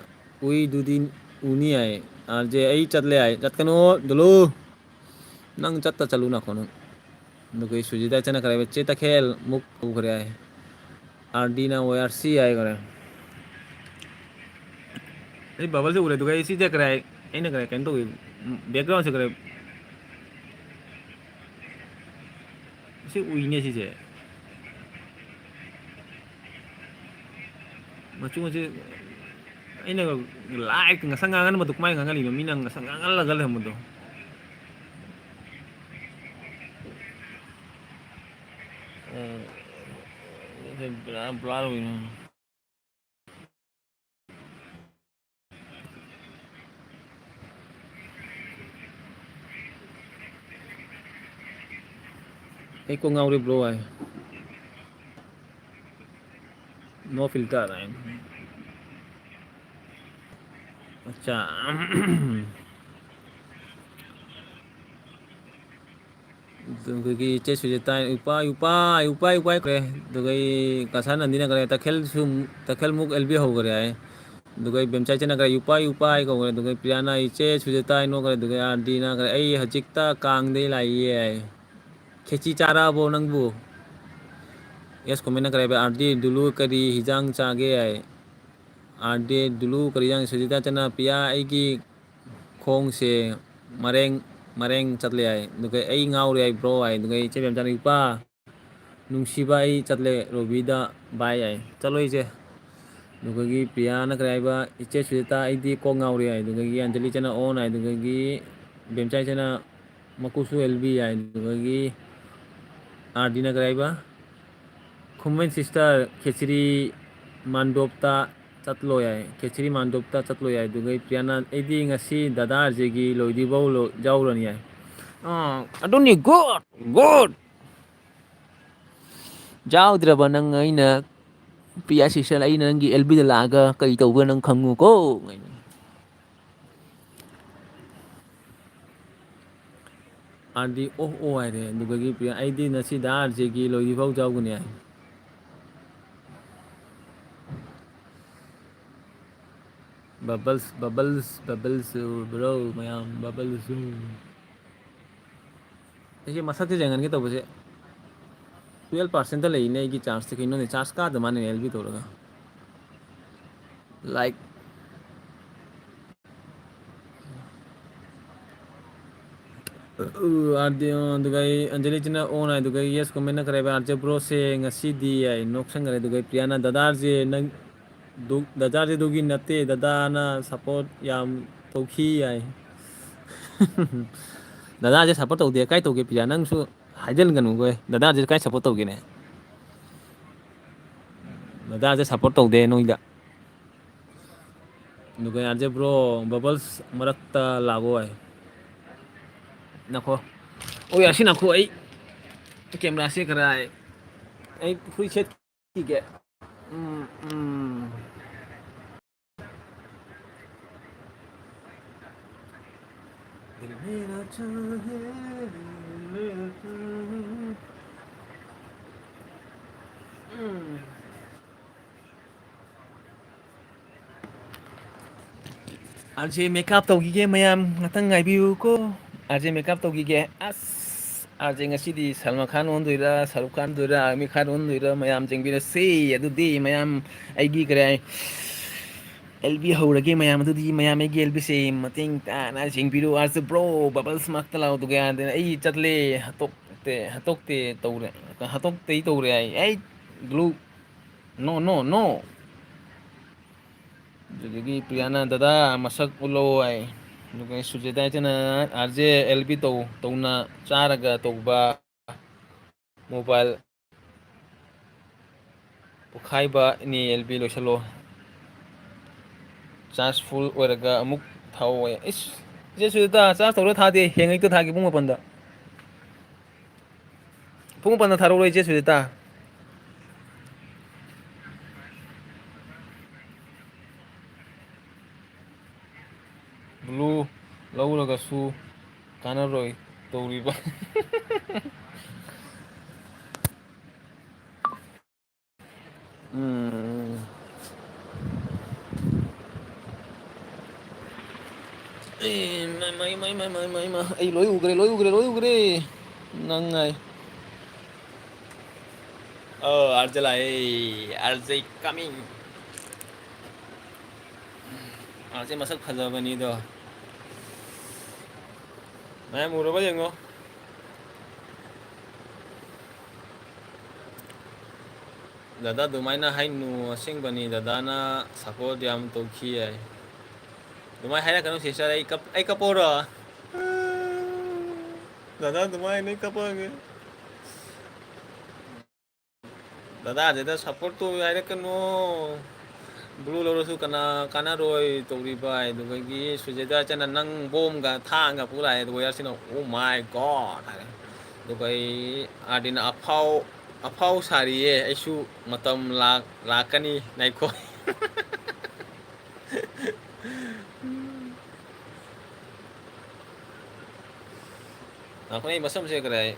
ꯎꯏꯗꯨꯗꯤ ꯎꯅꯤ ꯍꯥꯏ꯫ ꯑꯥꯔꯖꯦ ꯑꯩ ꯆꯠꯂꯦ ꯍꯥꯏ꯫ ꯆꯠꯀꯅꯨ, ꯗꯨꯂꯨ꯫ ꯅꯪ ꯆꯠꯇ ꯆꯠꯂꯨ ꯅꯈꯣ ꯅꯪ꯫ ꯑꯗꯨꯒ ꯁꯨꯖꯤꯇꯥ ꯆꯠꯅꯈ꯭ꯔꯦ꯫ ꯆꯦ ꯇꯈꯦꯜ ꯃꯨꯛ ꯍꯧꯈ꯭ꯔꯦ ꯍꯥꯏ꯫ ꯑꯥꯔꯗꯤꯅ ꯋꯥꯏ ꯑꯥꯔ ꯁꯤ ꯍꯥꯏꯈꯔꯦ꯫ ꯑꯩ ꯕꯕꯜꯁꯦ ꯎꯔꯦ, ꯑꯗꯨꯒ ꯑꯩ ꯁꯤꯁꯦ ꯀꯔꯥꯏ, ꯑꯩꯅ ꯀꯔꯥꯏ ꯀꯩꯅꯣ ꯇꯧꯋꯤ, background ꯁꯦ ꯀꯔꯥꯏ, ꯁꯤ ꯎꯏꯅꯦ ꯁꯤꯁꯦ꯫ ꯃꯆꯨ ꯑꯁꯤ ꯑꯩꯅ live ꯉꯁꯪ ꯉꯥꯡꯍꯟꯕꯗꯣ ꯀꯃꯥꯏꯅ ꯉꯥꯡꯍꯜꯂꯤꯅꯣ? ꯃꯤꯅ ꯉꯁꯪ ꯉꯥꯡꯍꯜꯂꯒ ꯂꯩꯔꯝꯕꯗꯣ꯫ ꯑ, ꯁꯤ ꯕꯦꯔꯥ ꯄꯨꯔꯥ ꯑꯣꯏꯅ꯫ ꯑꯩ ꯀꯣꯛ ꯉꯥꯎꯔꯦ bro ꯑꯩ꯫ No filter ꯍꯥꯏ꯫ ꯑꯠꯆꯥ꯫ ꯑꯗꯨ ꯑꯩꯈꯣꯏꯒꯤ ꯏꯆꯦ ꯁꯨꯖꯤꯇꯥ, ꯏꯄꯥ, ꯏꯄꯥ, ꯏꯄꯥ, ꯏꯄꯥ ꯀꯧꯔꯦ꯫ ꯑꯗꯨꯒ ꯑꯩ ꯀꯁꯥ ꯅꯟꯗꯤꯅ ꯀꯧꯔꯦ꯫ ꯇꯈꯦꯜꯁꯨ, ꯇꯈꯦꯜꯃꯨꯛ ꯑꯦꯜ ꯕꯤ ꯍꯧꯈꯔꯦ ꯍꯥꯏ꯫ ꯑꯗꯨꯒ ꯑꯩ ꯕꯦꯝꯆꯥꯏ ꯆꯅꯈ꯭ꯔꯦ, "ꯌꯨꯄꯥ, ꯌꯨꯄꯥ" ꯍꯥꯏ ꯀꯧꯈ꯭ꯔꯦ꯫ ꯑꯗꯨꯒ ꯄ꯭ꯔꯤꯌꯥꯅ "ꯏꯆꯦ ꯁꯨꯖꯥꯇꯥ" ꯍꯥꯏ ꯅꯣꯛꯈ꯭ꯔꯦ꯫ ꯑꯗꯨꯒ ꯑꯥꯔꯗꯤꯅ ꯈꯔ, "ꯑꯩ ꯍꯧꯖꯤꯛꯇ ꯀꯥꯡꯗꯩ ꯂꯥꯛꯏꯌꯦ" ꯍꯥꯏ꯫ "ꯈꯦꯆꯤ ꯆꯥꯔꯛꯑꯕꯣ ꯅꯪꯕꯨ?" ꯑꯦꯁ ꯀꯣꯃꯦꯟꯅ ꯈꯔ ꯍꯥꯏꯕ, "ꯑꯥꯔꯗꯤ ꯗꯨꯂꯨ ꯀꯔꯤ ꯍꯤꯟꯖꯥꯡ ꯆꯥꯒꯦ?" ꯍꯥꯏ꯫ "ꯑꯥꯔꯗꯤ ꯗꯨꯂꯨ ꯀꯔꯤ ꯍꯤꯟꯖꯥꯡ?" ꯁꯨꯖꯥꯇꯥ ꯆꯅ, "ꯄ꯭ꯔꯤꯌꯥ, ꯑꯩꯒꯤ ꯈꯣꯡꯁꯦ ꯃꯔꯦꯡ, ꯃꯔꯦꯡ ꯆꯠꯂꯦ" ꯍꯥꯏ꯫ ꯑꯗꯨꯒ "ꯑꯩ ꯉꯥꯎꯔꯦ" ꯍꯥꯏ ꯕ꯭ꯔꯣ ꯍꯥꯏ꯫ ꯑꯗꯨꯒ ꯏꯆꯦ ꯕꯦꯝꯆꯥꯅ, "ꯏꯄꯥ, ꯅꯨꯡꯁꯤꯕ, ꯑꯩ ꯆꯠꯂꯦ ꯔꯣꯕꯤꯗ ꯕꯥꯏ" ꯍꯥꯏ꯫ "ꯆꯠꯂꯣ ꯏꯆꯦ"꯫ ꯑꯗꯨꯒꯒꯤ ꯄ꯭ꯔꯤꯌꯥꯅ ꯀꯔꯤ ꯍꯥꯏꯕ, "ꯏꯆꯦ ꯁꯨꯖꯥꯇꯥ, ꯑꯩꯗꯤ ꯀꯣꯛ ꯉꯥꯎꯔꯦ" ꯍꯥꯏ꯫ ꯑꯗꯨꯒꯒꯤ ꯑꯟꯖꯂꯤ ꯆꯅ "ꯑꯣꯟ" ꯍꯥꯏ꯫ ꯑꯗꯨꯒꯒꯤ ꯕꯦꯝꯆꯥꯏ ꯆꯅ "ꯃꯀꯨꯁꯨ ꯑꯦꯜ ꯕꯤ" ꯍꯥꯏ꯫ ꯑꯗꯨꯒꯒꯤ ꯑꯥꯔꯗꯤꯅ ꯀꯔꯤ ꯍꯥꯏꯕ, "ꯈꯨꯃꯟ ꯁꯤꯁꯇꯔ, ꯈꯦꯆ꯭ꯔꯤ ꯃꯥꯟꯗꯣꯞꯇ ꯆꯠꯂꯣ" ꯍꯥꯏ꯫ "ꯈꯦꯆ꯭ꯔꯤ ꯃꯥꯟꯗꯣꯞꯇ ꯆꯠꯂꯣ" ꯍꯥꯏ꯫ ꯑꯗꯨꯒ ꯄ꯭ꯔꯤꯌꯥꯅ, "ꯑꯩꯗꯤ ꯉꯁꯤ ꯗꯗꯥ ꯑꯥꯔꯖꯦꯒꯤ ꯂꯣꯏꯗ꯭ꯔꯤꯐꯥꯎ ꯂꯣ-, ꯌꯥꯎꯔꯅꯤ" ꯍꯥꯏ꯫ ꯑꯥ, ꯑꯗꯨꯅꯤ, good, good꯫ ꯌꯥꯎꯗ꯭ꯔꯕ ꯅꯪ ꯑꯩꯅ, ꯄ꯭ꯔꯤꯌꯥ ꯁꯤꯁꯇꯔ, ꯑꯩꯅ ꯅꯪꯒꯤ ꯑꯦꯜ ꯕꯤꯗ ꯂꯥꯛꯑꯒ ꯀꯔꯤ ꯇꯧꯕ꯭ꯔꯥ ꯅꯪ ꯈꯪꯉꯨꯀꯣ꯫ ꯑꯥꯔꯗꯤ ꯑꯣ ꯑꯣ ꯍꯥꯏꯔꯦ꯫ ꯑꯗꯨꯗꯒꯤ ꯄ꯭ꯔꯤꯌꯥ, "ꯑꯩꯗꯤ ꯉꯁꯤ ꯗꯥ ꯑꯥꯔꯖꯦꯒꯤ ꯂꯣꯏꯗ꯭ꯔꯤꯐꯥꯎ ꯌꯥꯎꯒꯅꯤ" ꯍꯥꯏ꯫ Bubbles, bubbles, bubbles, bro, ꯃꯌꯥꯝ bubbles꯫ ꯑꯩꯁꯦ ꯃꯁꯛꯁꯦ ꯌꯦꯡꯍꯟꯒꯦ ꯇꯧꯕꯁꯦ, twelve percentꯇ ꯂꯩꯅꯦ ꯑꯩꯒꯤ chargeꯁꯦ꯫ ꯀꯩꯅꯣꯅꯦ, charge ꯀꯥꯗ ꯃꯥꯅꯦ ꯑꯦꯜ ꯕꯤ ꯇꯧꯔꯒ꯫ Like, ꯑꯗꯨꯒ ꯑꯩ ꯑꯟꯖꯂꯤ ꯆꯤꯅ ꯑꯣꯟ ꯍꯥꯏ, ꯑꯗꯨꯒ ꯑꯩ yes commentꯅ ꯈꯔ ꯍꯥꯏꯕ, "ꯑꯥꯔꯖꯦ ꯕ꯭ꯔꯣꯁꯦ ꯉꯁꯤꯗꯤ" ꯍꯥꯏ, ꯅꯣꯛꯁꯟꯈ꯭ꯔꯦ꯫ ꯑꯗꯨꯒ ꯑꯩ ꯄ꯭ꯔꯤꯌꯥꯅ, "ꯗꯗꯥꯁꯦ ꯅꯪ, ꯗꯨ-, ꯗꯗꯥꯁꯦ ꯑꯗꯨꯒꯤ ꯅꯠꯇꯦ, ꯗꯗꯥꯅ support ꯌꯥꯝ ꯇꯧꯈꯤ" ꯍꯥꯏ꯫ ꯗꯗꯥꯁꯦ support ꯇꯧꯗꯦ ꯀꯥꯏ ꯇꯧꯒꯦ ꯄ꯭ꯔꯤꯌꯥ? ꯅꯪꯁꯨ ꯍꯥꯏꯖꯤꯟꯒꯅꯨꯀꯣ꯫ ꯗꯗꯥꯁꯦ ꯀꯥꯏ support ꯇꯧꯒꯦꯅꯦ? ꯗꯗꯥꯁꯦ support ꯇꯧꯗꯦ ꯅꯣꯏꯗ꯫ ꯑꯗꯨꯒ ꯑꯥꯔꯖꯦ ꯕ꯭ꯔꯣ, bubbles ꯃꯔꯛꯇ ꯂꯥꯛꯑꯣ ꯍꯥꯏ꯫ ꯅꯈꯣ꯫ ꯑꯣ, ꯌꯥꯁꯤ ꯅꯈꯣ, ꯑꯩ cameraꯁꯦ ꯈꯔ ꯑꯩ ꯐꯨꯔꯤꯠ ꯁꯦꯠꯈꯤꯒꯦ꯫ ꯎꯝ, ꯎꯝ꯫ ꯎꯝ꯫ ꯑꯥꯔ ꯖꯦ ꯃꯦꯀꯞ ꯇꯧꯈꯤꯒꯦ ꯃꯌꯥꯝ, ꯉꯥꯛꯇꯪ ꯉꯥꯏꯕꯤꯌꯨꯀꯣ꯫ ꯑꯥꯔ ꯖꯦ ꯃꯦꯀꯞ ꯇꯧꯈꯤꯒꯦ꯫ ꯑꯁ, ꯑꯥꯔ ꯖꯦ ꯉꯁꯤꯗꯤ ꯁꯜꯃꯥꯟ ꯈꯥꯟ ꯑꯣꯟꯗꯣꯏꯔꯥ, ꯁꯥꯔꯨꯛ ꯈꯥꯟ ꯑꯣꯟꯗꯣꯏꯔꯥ, ꯑꯥꯃꯤꯔ ꯈꯥꯟ ꯑꯣꯟꯗꯣꯏꯔꯥ, ꯃꯌꯥꯝ ꯌꯦꯡꯕꯤꯔꯁꯦ꯫ ꯑꯗꯨꯗꯤ ꯃꯌꯥꯝ ꯑꯩꯒꯤ ꯀꯔꯤ ꯍꯥꯏ, ꯑꯦꯜ ꯕꯤ ꯍꯧꯔꯒꯦ ꯃꯌꯥꯝ꯫ ꯑꯗꯨꯗꯤ ꯃꯌꯥꯝ ꯑꯩꯒꯤ ꯑꯦꯜ ꯕꯤꯁꯦ ꯃꯇꯦꯡ ꯇꯥꯅ ꯌꯦꯡꯕꯤꯔꯣ꯫ ꯑꯥꯔ ꯖꯦ ꯕ꯭ꯔꯣ, ꯕꯕꯜꯁ ꯃꯛꯇ ꯂꯥꯎꯗꯒꯦ ꯍꯥꯏꯗꯅ ꯑꯩ ꯆꯠꯂꯦ꯫ ꯍꯥꯇꯣꯛꯇꯦ, ꯍꯥꯇꯣꯛꯇꯦ ꯇꯧꯔꯦ, ꯍꯥꯇꯣꯛꯇꯩ ꯇꯧꯔꯦ ꯍꯥꯏ꯫ ꯑꯩ ꯒ꯭ꯂꯨ, ꯅꯣ, ꯅꯣ, ꯅꯣ꯫ ꯑꯗꯨꯗꯒꯤ ꯄ꯭ꯔꯤꯌꯥꯅ, "ꯗꯗꯥ, ꯃꯁꯛ ꯎꯠꯂꯛꯑꯣ" ꯍꯥꯏ꯫ ꯑꯗꯨꯒ ꯁꯨꯖꯦꯇꯥ ꯏꯆꯟꯅ, "ꯑꯥꯔ ꯖꯦ ꯑꯦꯜ ꯕꯤ ꯇꯧ, ꯇꯧꯅ ꯆꯥꯔꯒ ꯇꯧꯕ ꯃꯣꯕꯥꯏꯜ ꯄꯣꯛꯈꯥꯏꯕꯅꯤ, ꯑꯦꯜ ꯕꯤ ꯂꯣꯏꯁꯤꯜꯂꯣ꯫ ꯆꯥꯔꯖ ꯐꯨꯜ ꯑꯣꯏꯔꯒ ꯑꯃꯨꯛ ꯊꯥꯎꯋꯦ"꯫ ꯏꯁ! ꯏꯆꯦ ꯁꯨꯖꯦꯇꯥ, ꯆꯥꯔꯖ ꯇꯧꯔ ꯊꯥꯗꯦ, ꯍꯌꯦꯡ ꯑꯌꯨꯛꯇ ꯊꯥꯒꯦ ꯄꯨꯡ ꯃꯥꯄꯟꯗ꯫ ꯄꯨꯡ ꯃꯥꯄꯟꯗ ꯊꯥꯔꯛꯎꯔꯣ, ꯏꯆꯦ ꯁꯨꯖꯤꯇꯥ? ꯕ꯭ꯂꯨ ꯂꯧꯔꯒꯁꯨ ꯀꯥꯟꯅꯔꯣꯏ ꯇꯧꯔꯤꯕ꯫ ꯎꯝ꯫ ꯑꯦ, ꯃꯥꯏ, ꯃꯥꯏ, ꯃꯥꯏ, ꯃꯥꯏ, ꯃꯥꯏ, ꯃꯥꯏ, ꯃꯥꯏ꯫ ꯑꯩ ꯂꯣꯏ ꯎꯈ꯭ꯔꯦ, ꯂꯣꯏ ꯎꯈ꯭ꯔꯦ, ꯂꯣꯏ ꯎꯈ꯭ꯔꯦ꯫ ꯅꯪ ꯉꯥꯏ꯫ ꯑꯣ, ꯑꯥꯔꯖꯦ ꯂꯥꯛꯑꯦ꯫ ꯑꯥꯔꯖꯦ coming꯫ ꯑꯥꯔꯖꯦ ꯃꯁꯛ ꯐꯖꯕꯅꯤꯗꯣ꯫ ꯃꯌꯥꯝ ꯎꯔꯕ ꯌꯦꯡꯉꯣ꯫ ꯗꯗꯥ, ꯑꯗꯨꯃꯥꯏꯅ ꯍꯥꯏꯅꯨ, ꯑꯁꯦꯡꯕꯅꯤ, ꯗꯗꯥꯅ support ꯌꯥꯝ ꯇꯧꯈꯤ ꯍꯥꯏ꯫ ꯑꯗꯨꯃꯥꯏꯅ ꯍꯥꯏꯔꯛꯀꯅꯨ sister, ꯑꯩ ꯀꯞ-, ꯑꯩ ꯀꯞꯄꯧꯔꯣ? ꯗꯗꯥ, ꯑꯗꯨꯃꯥꯏꯅ ꯑꯩ ꯀꯞꯄꯛꯑꯒꯦ꯫ ꯗꯗꯥꯁꯤꯗ support ꯇꯧ ꯍꯥꯏꯔꯛꯀꯅꯨ꯫ Blue ꯂꯧꯔꯁꯨ ꯀꯅꯥ ꯀꯥꯟꯅꯔꯣꯏ ꯇꯧꯔꯤꯕ ꯍꯥꯏ꯫ ꯑꯗꯨꯗꯒꯤ ꯁꯨꯖꯦꯇꯥ ꯏꯆꯟꯅ ꯅꯪ ꯕꯣꯝꯒ ꯊꯥꯡꯒ ꯄꯨꯔꯥ ꯂꯥꯛꯑꯦ꯫ ꯑꯗꯨꯒ ꯋꯦꯌꯔꯁꯤꯅ "Oh my God" ꯍꯥꯏꯔꯦ꯫ ꯑꯗꯨꯒ ꯑꯩ ꯑꯥꯔꯗꯤꯅ ꯑꯐꯥꯎ-, ꯑꯐꯥꯎ ꯁꯥꯔꯤꯌꯦ, "ꯑꯩꯁꯨ ꯃꯇꯝ ꯂꯥꯛ-, ꯂꯥꯛꯀꯅꯤ, ꯉꯥꯏꯈꯣ"꯫ ꯉꯥꯏꯈꯣꯅꯦ, ꯑꯩ ꯃꯁꯝꯁꯦ ꯀꯗꯥꯏ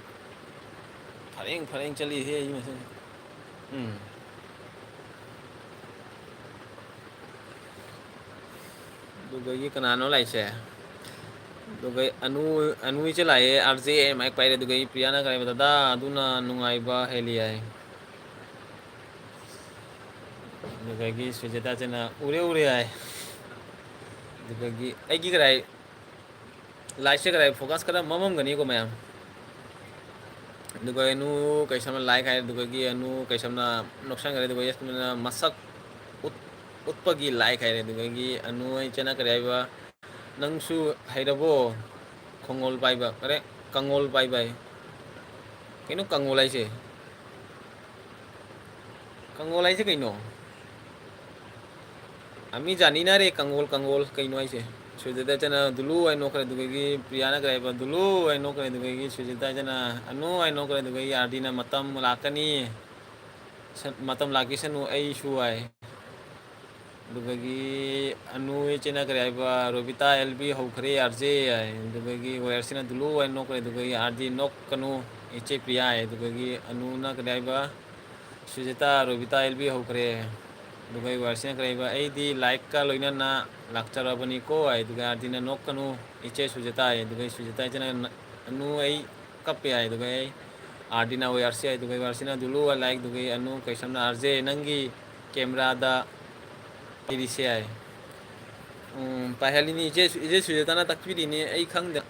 ꯐꯔꯦꯡ ꯐꯔꯦꯡ ꯆꯠꯂꯤꯍꯦ, ꯑꯩ ꯃꯁꯝ꯫ ꯎꯝ꯫ ꯑꯗꯨꯗꯒꯤ ꯀꯅꯥꯅꯣ ꯂꯥꯛꯏꯁꯦ? ꯑꯗꯨꯒ ꯑꯅꯨ, ꯑꯅꯨ ꯏꯆꯦ ꯂꯥꯛꯑꯦ, ꯑꯥꯔ ꯖꯦ ꯃꯥꯏꯛ ꯄꯥꯏꯔꯦ꯫ ꯑꯗꯨꯒ ꯑꯩ ꯄ꯭ꯔꯤꯌꯥꯅ ꯀꯔꯤ ꯍꯥꯏꯕ, "ꯗꯗꯥ, ꯑꯗꯨꯅ ꯅꯨꯡꯉꯥꯏꯕ ꯍꯦꯜꯂꯤ" ꯍꯥꯏ꯫ ꯑꯗꯨꯗꯒꯤ ꯁꯨꯖꯦꯇꯥ ꯆꯦꯅ, "ꯎꯔꯦ, ꯎꯔꯦ" ꯍꯥꯏ꯫ ꯑꯗꯨꯗꯒꯤ ꯑꯩꯒꯤ ꯀꯗꯥꯏ, ꯂꯥꯏꯛꯁꯦ ꯀꯗꯥꯏ ꯐꯣꯀꯁ ꯈꯔ ꯃꯝꯃꯝꯒꯅꯤꯀꯣ ꯃꯌꯥꯝ꯫ ꯑꯗꯨꯒ ꯑꯅꯨ ꯀꯩꯁꯝꯅ ꯂꯥꯏꯛ ꯍꯥꯏꯔꯦ, ꯑꯗꯨꯗꯒꯤ ꯑꯅꯨ ꯀꯩꯁꯝꯅ ꯅꯣꯛꯁꯟꯈ꯭ꯔꯦ, ꯑꯗꯨꯒ ꯌꯦꯁꯃꯤꯅ ꯃꯁꯛ ꯎꯠ-, ꯎꯠꯄꯒꯤ ꯂꯥꯏꯛ ꯍꯥꯏꯔꯦ, ꯑꯗꯨꯗꯒꯤ ꯑꯅꯨ ꯑꯩ ꯆꯦꯅ ꯀꯔꯤ ꯍꯥꯏꯕ, "ꯅꯪꯁꯨ ꯍꯩꯔꯕꯣ ꯈꯣꯡꯉꯣꯜ ꯄꯥꯏꯕ?" ꯑꯔꯦ, ꯀꯪꯉꯣꯜ ꯄꯥꯏꯕ ꯍꯥꯏ꯫ ꯀꯩꯅꯣ ꯀꯪꯉꯣꯜ ꯍꯥꯏꯁꯦ? ꯀꯪꯉꯣꯜ ꯍꯥꯏꯁꯦ ꯀꯩꯅꯣ? ꯑꯃꯤ ꯖꯥꯅꯤꯅ ꯔꯦ ꯀꯪꯉꯣꯜ, ꯀꯪꯉꯣꯜ ꯀꯩꯅꯣ ꯍꯥꯏꯁꯦ? ꯁꯨꯖꯥꯇꯥ ꯆꯅ ꯗꯨꯂꯨ ꯍꯥꯏ ꯅꯣꯛꯈ꯭ꯔꯦ, ꯑꯗꯨꯗꯒꯤ ꯄ꯭ꯔꯤꯌꯥꯅ ꯀꯔꯤ ꯍꯥꯏꯕ? ꯗꯨꯂꯨ ꯍꯥꯏ ꯅꯣꯛꯈ꯭ꯔꯦ, ꯑꯗꯨꯗꯒꯤ ꯁꯨꯖꯥꯇꯥ ꯆꯅ ꯑꯅꯨ ꯍꯥꯏ ꯅꯣꯛꯈ꯭ꯔꯦ, ꯑꯗꯨꯗꯒꯤ ꯑꯥꯔꯗꯤꯅ "ꯃꯇꯝ ꯂꯥꯛꯀꯅꯤ, ꯁ-, ꯃꯇꯝ ꯂꯥꯛꯈꯤꯁꯅꯨ ꯑꯩꯁꯨ" ꯍꯥꯏ꯫ ꯑꯗꯨꯗꯒꯤ ꯑꯅꯨ ꯏꯆꯦꯅ ꯀꯔꯤ ꯍꯥꯏꯕ? "ꯔꯣꯕꯤꯇꯥ ꯑꯦꯜ ꯕꯤ ꯍꯧꯈ꯭ꯔꯦ ꯑꯥꯔ ꯖꯦ" ꯍꯥꯏ꯫ ꯑꯗꯨꯗꯒꯤ ꯋꯥꯏ ꯑꯥꯔ ꯁꯤꯅ ꯗꯨꯂꯨ ꯍꯥꯏ ꯅꯣꯛꯈ꯭ꯔꯦ, ꯑꯗꯨꯗꯒꯤ "ꯑꯥꯔ ꯖꯦ ꯅꯣꯛꯀꯅꯨ, ꯏꯆꯦ ꯄ꯭ꯔꯤꯌꯥ" ꯍꯥꯏ꯫ ꯑꯗꯨꯗꯒꯤ ꯑꯅꯨꯅ ꯀꯔꯤ ꯍꯥꯏꯕ? "ꯁꯨꯖꯥꯇꯥ, ꯔꯣꯕꯤꯇꯥ ꯑꯦꯜ ꯕꯤ ꯍꯧꯈ꯭ꯔꯦ"꯫ ꯑꯗꯨꯒ ꯋꯥꯔꯁꯤꯅ ꯀꯔꯤ ꯍꯥꯏꯕ? "ꯑꯩꯗꯤ ꯂꯥꯏꯛꯀ ꯂꯣꯏꯅꯅ ꯂꯥꯛꯆꯔꯕꯅꯤꯀꯣ" ꯍꯥꯏ꯫ ꯑꯗꯨꯒ ꯑꯥꯔꯗꯤꯅ "ꯅꯣꯛꯀꯅꯨ, ꯏꯆꯦ ꯁꯨꯖꯥꯇꯥ" ꯍꯥꯏ꯫ ꯑꯗꯨꯒ ꯁꯨꯖꯥꯇꯥ ꯏꯆꯦꯅ "ꯅ-, ꯑꯅꯨ, ꯑꯩ ꯀꯞꯄꯦ" ꯍꯥꯏ꯫ ꯑꯗꯨꯒ ꯑꯩ ꯑꯥꯔꯗꯤꯅ ꯋꯥꯔꯁꯤ ꯍꯥꯏ꯫ ꯑꯗꯨꯒ ꯋꯥꯔꯁꯤꯅ "ꯗꯨꯂꯨ ꯂꯥꯏꯛ"꯫ ꯑꯗꯨꯒ ꯑꯅꯨ ꯀꯩꯁꯝꯅ "ꯑꯥꯔ ꯖꯦ, ꯅꯪꯒꯤ ꯀꯦꯃꯦꯔꯥꯗ ꯂꯩꯔꯤꯁꯦ" ꯍꯥꯏ꯫ ꯎꯝ, ꯄꯥꯏꯍꯜꯂꯤꯅꯤ꯫ ꯏꯆꯦ ꯁꯨ-, ꯏꯆꯦ ꯁꯨꯖꯥꯇꯥꯅ ꯇꯥꯛꯄꯤꯔꯤꯅꯤ, ꯑꯩ ꯈꯪꯗꯦ꯫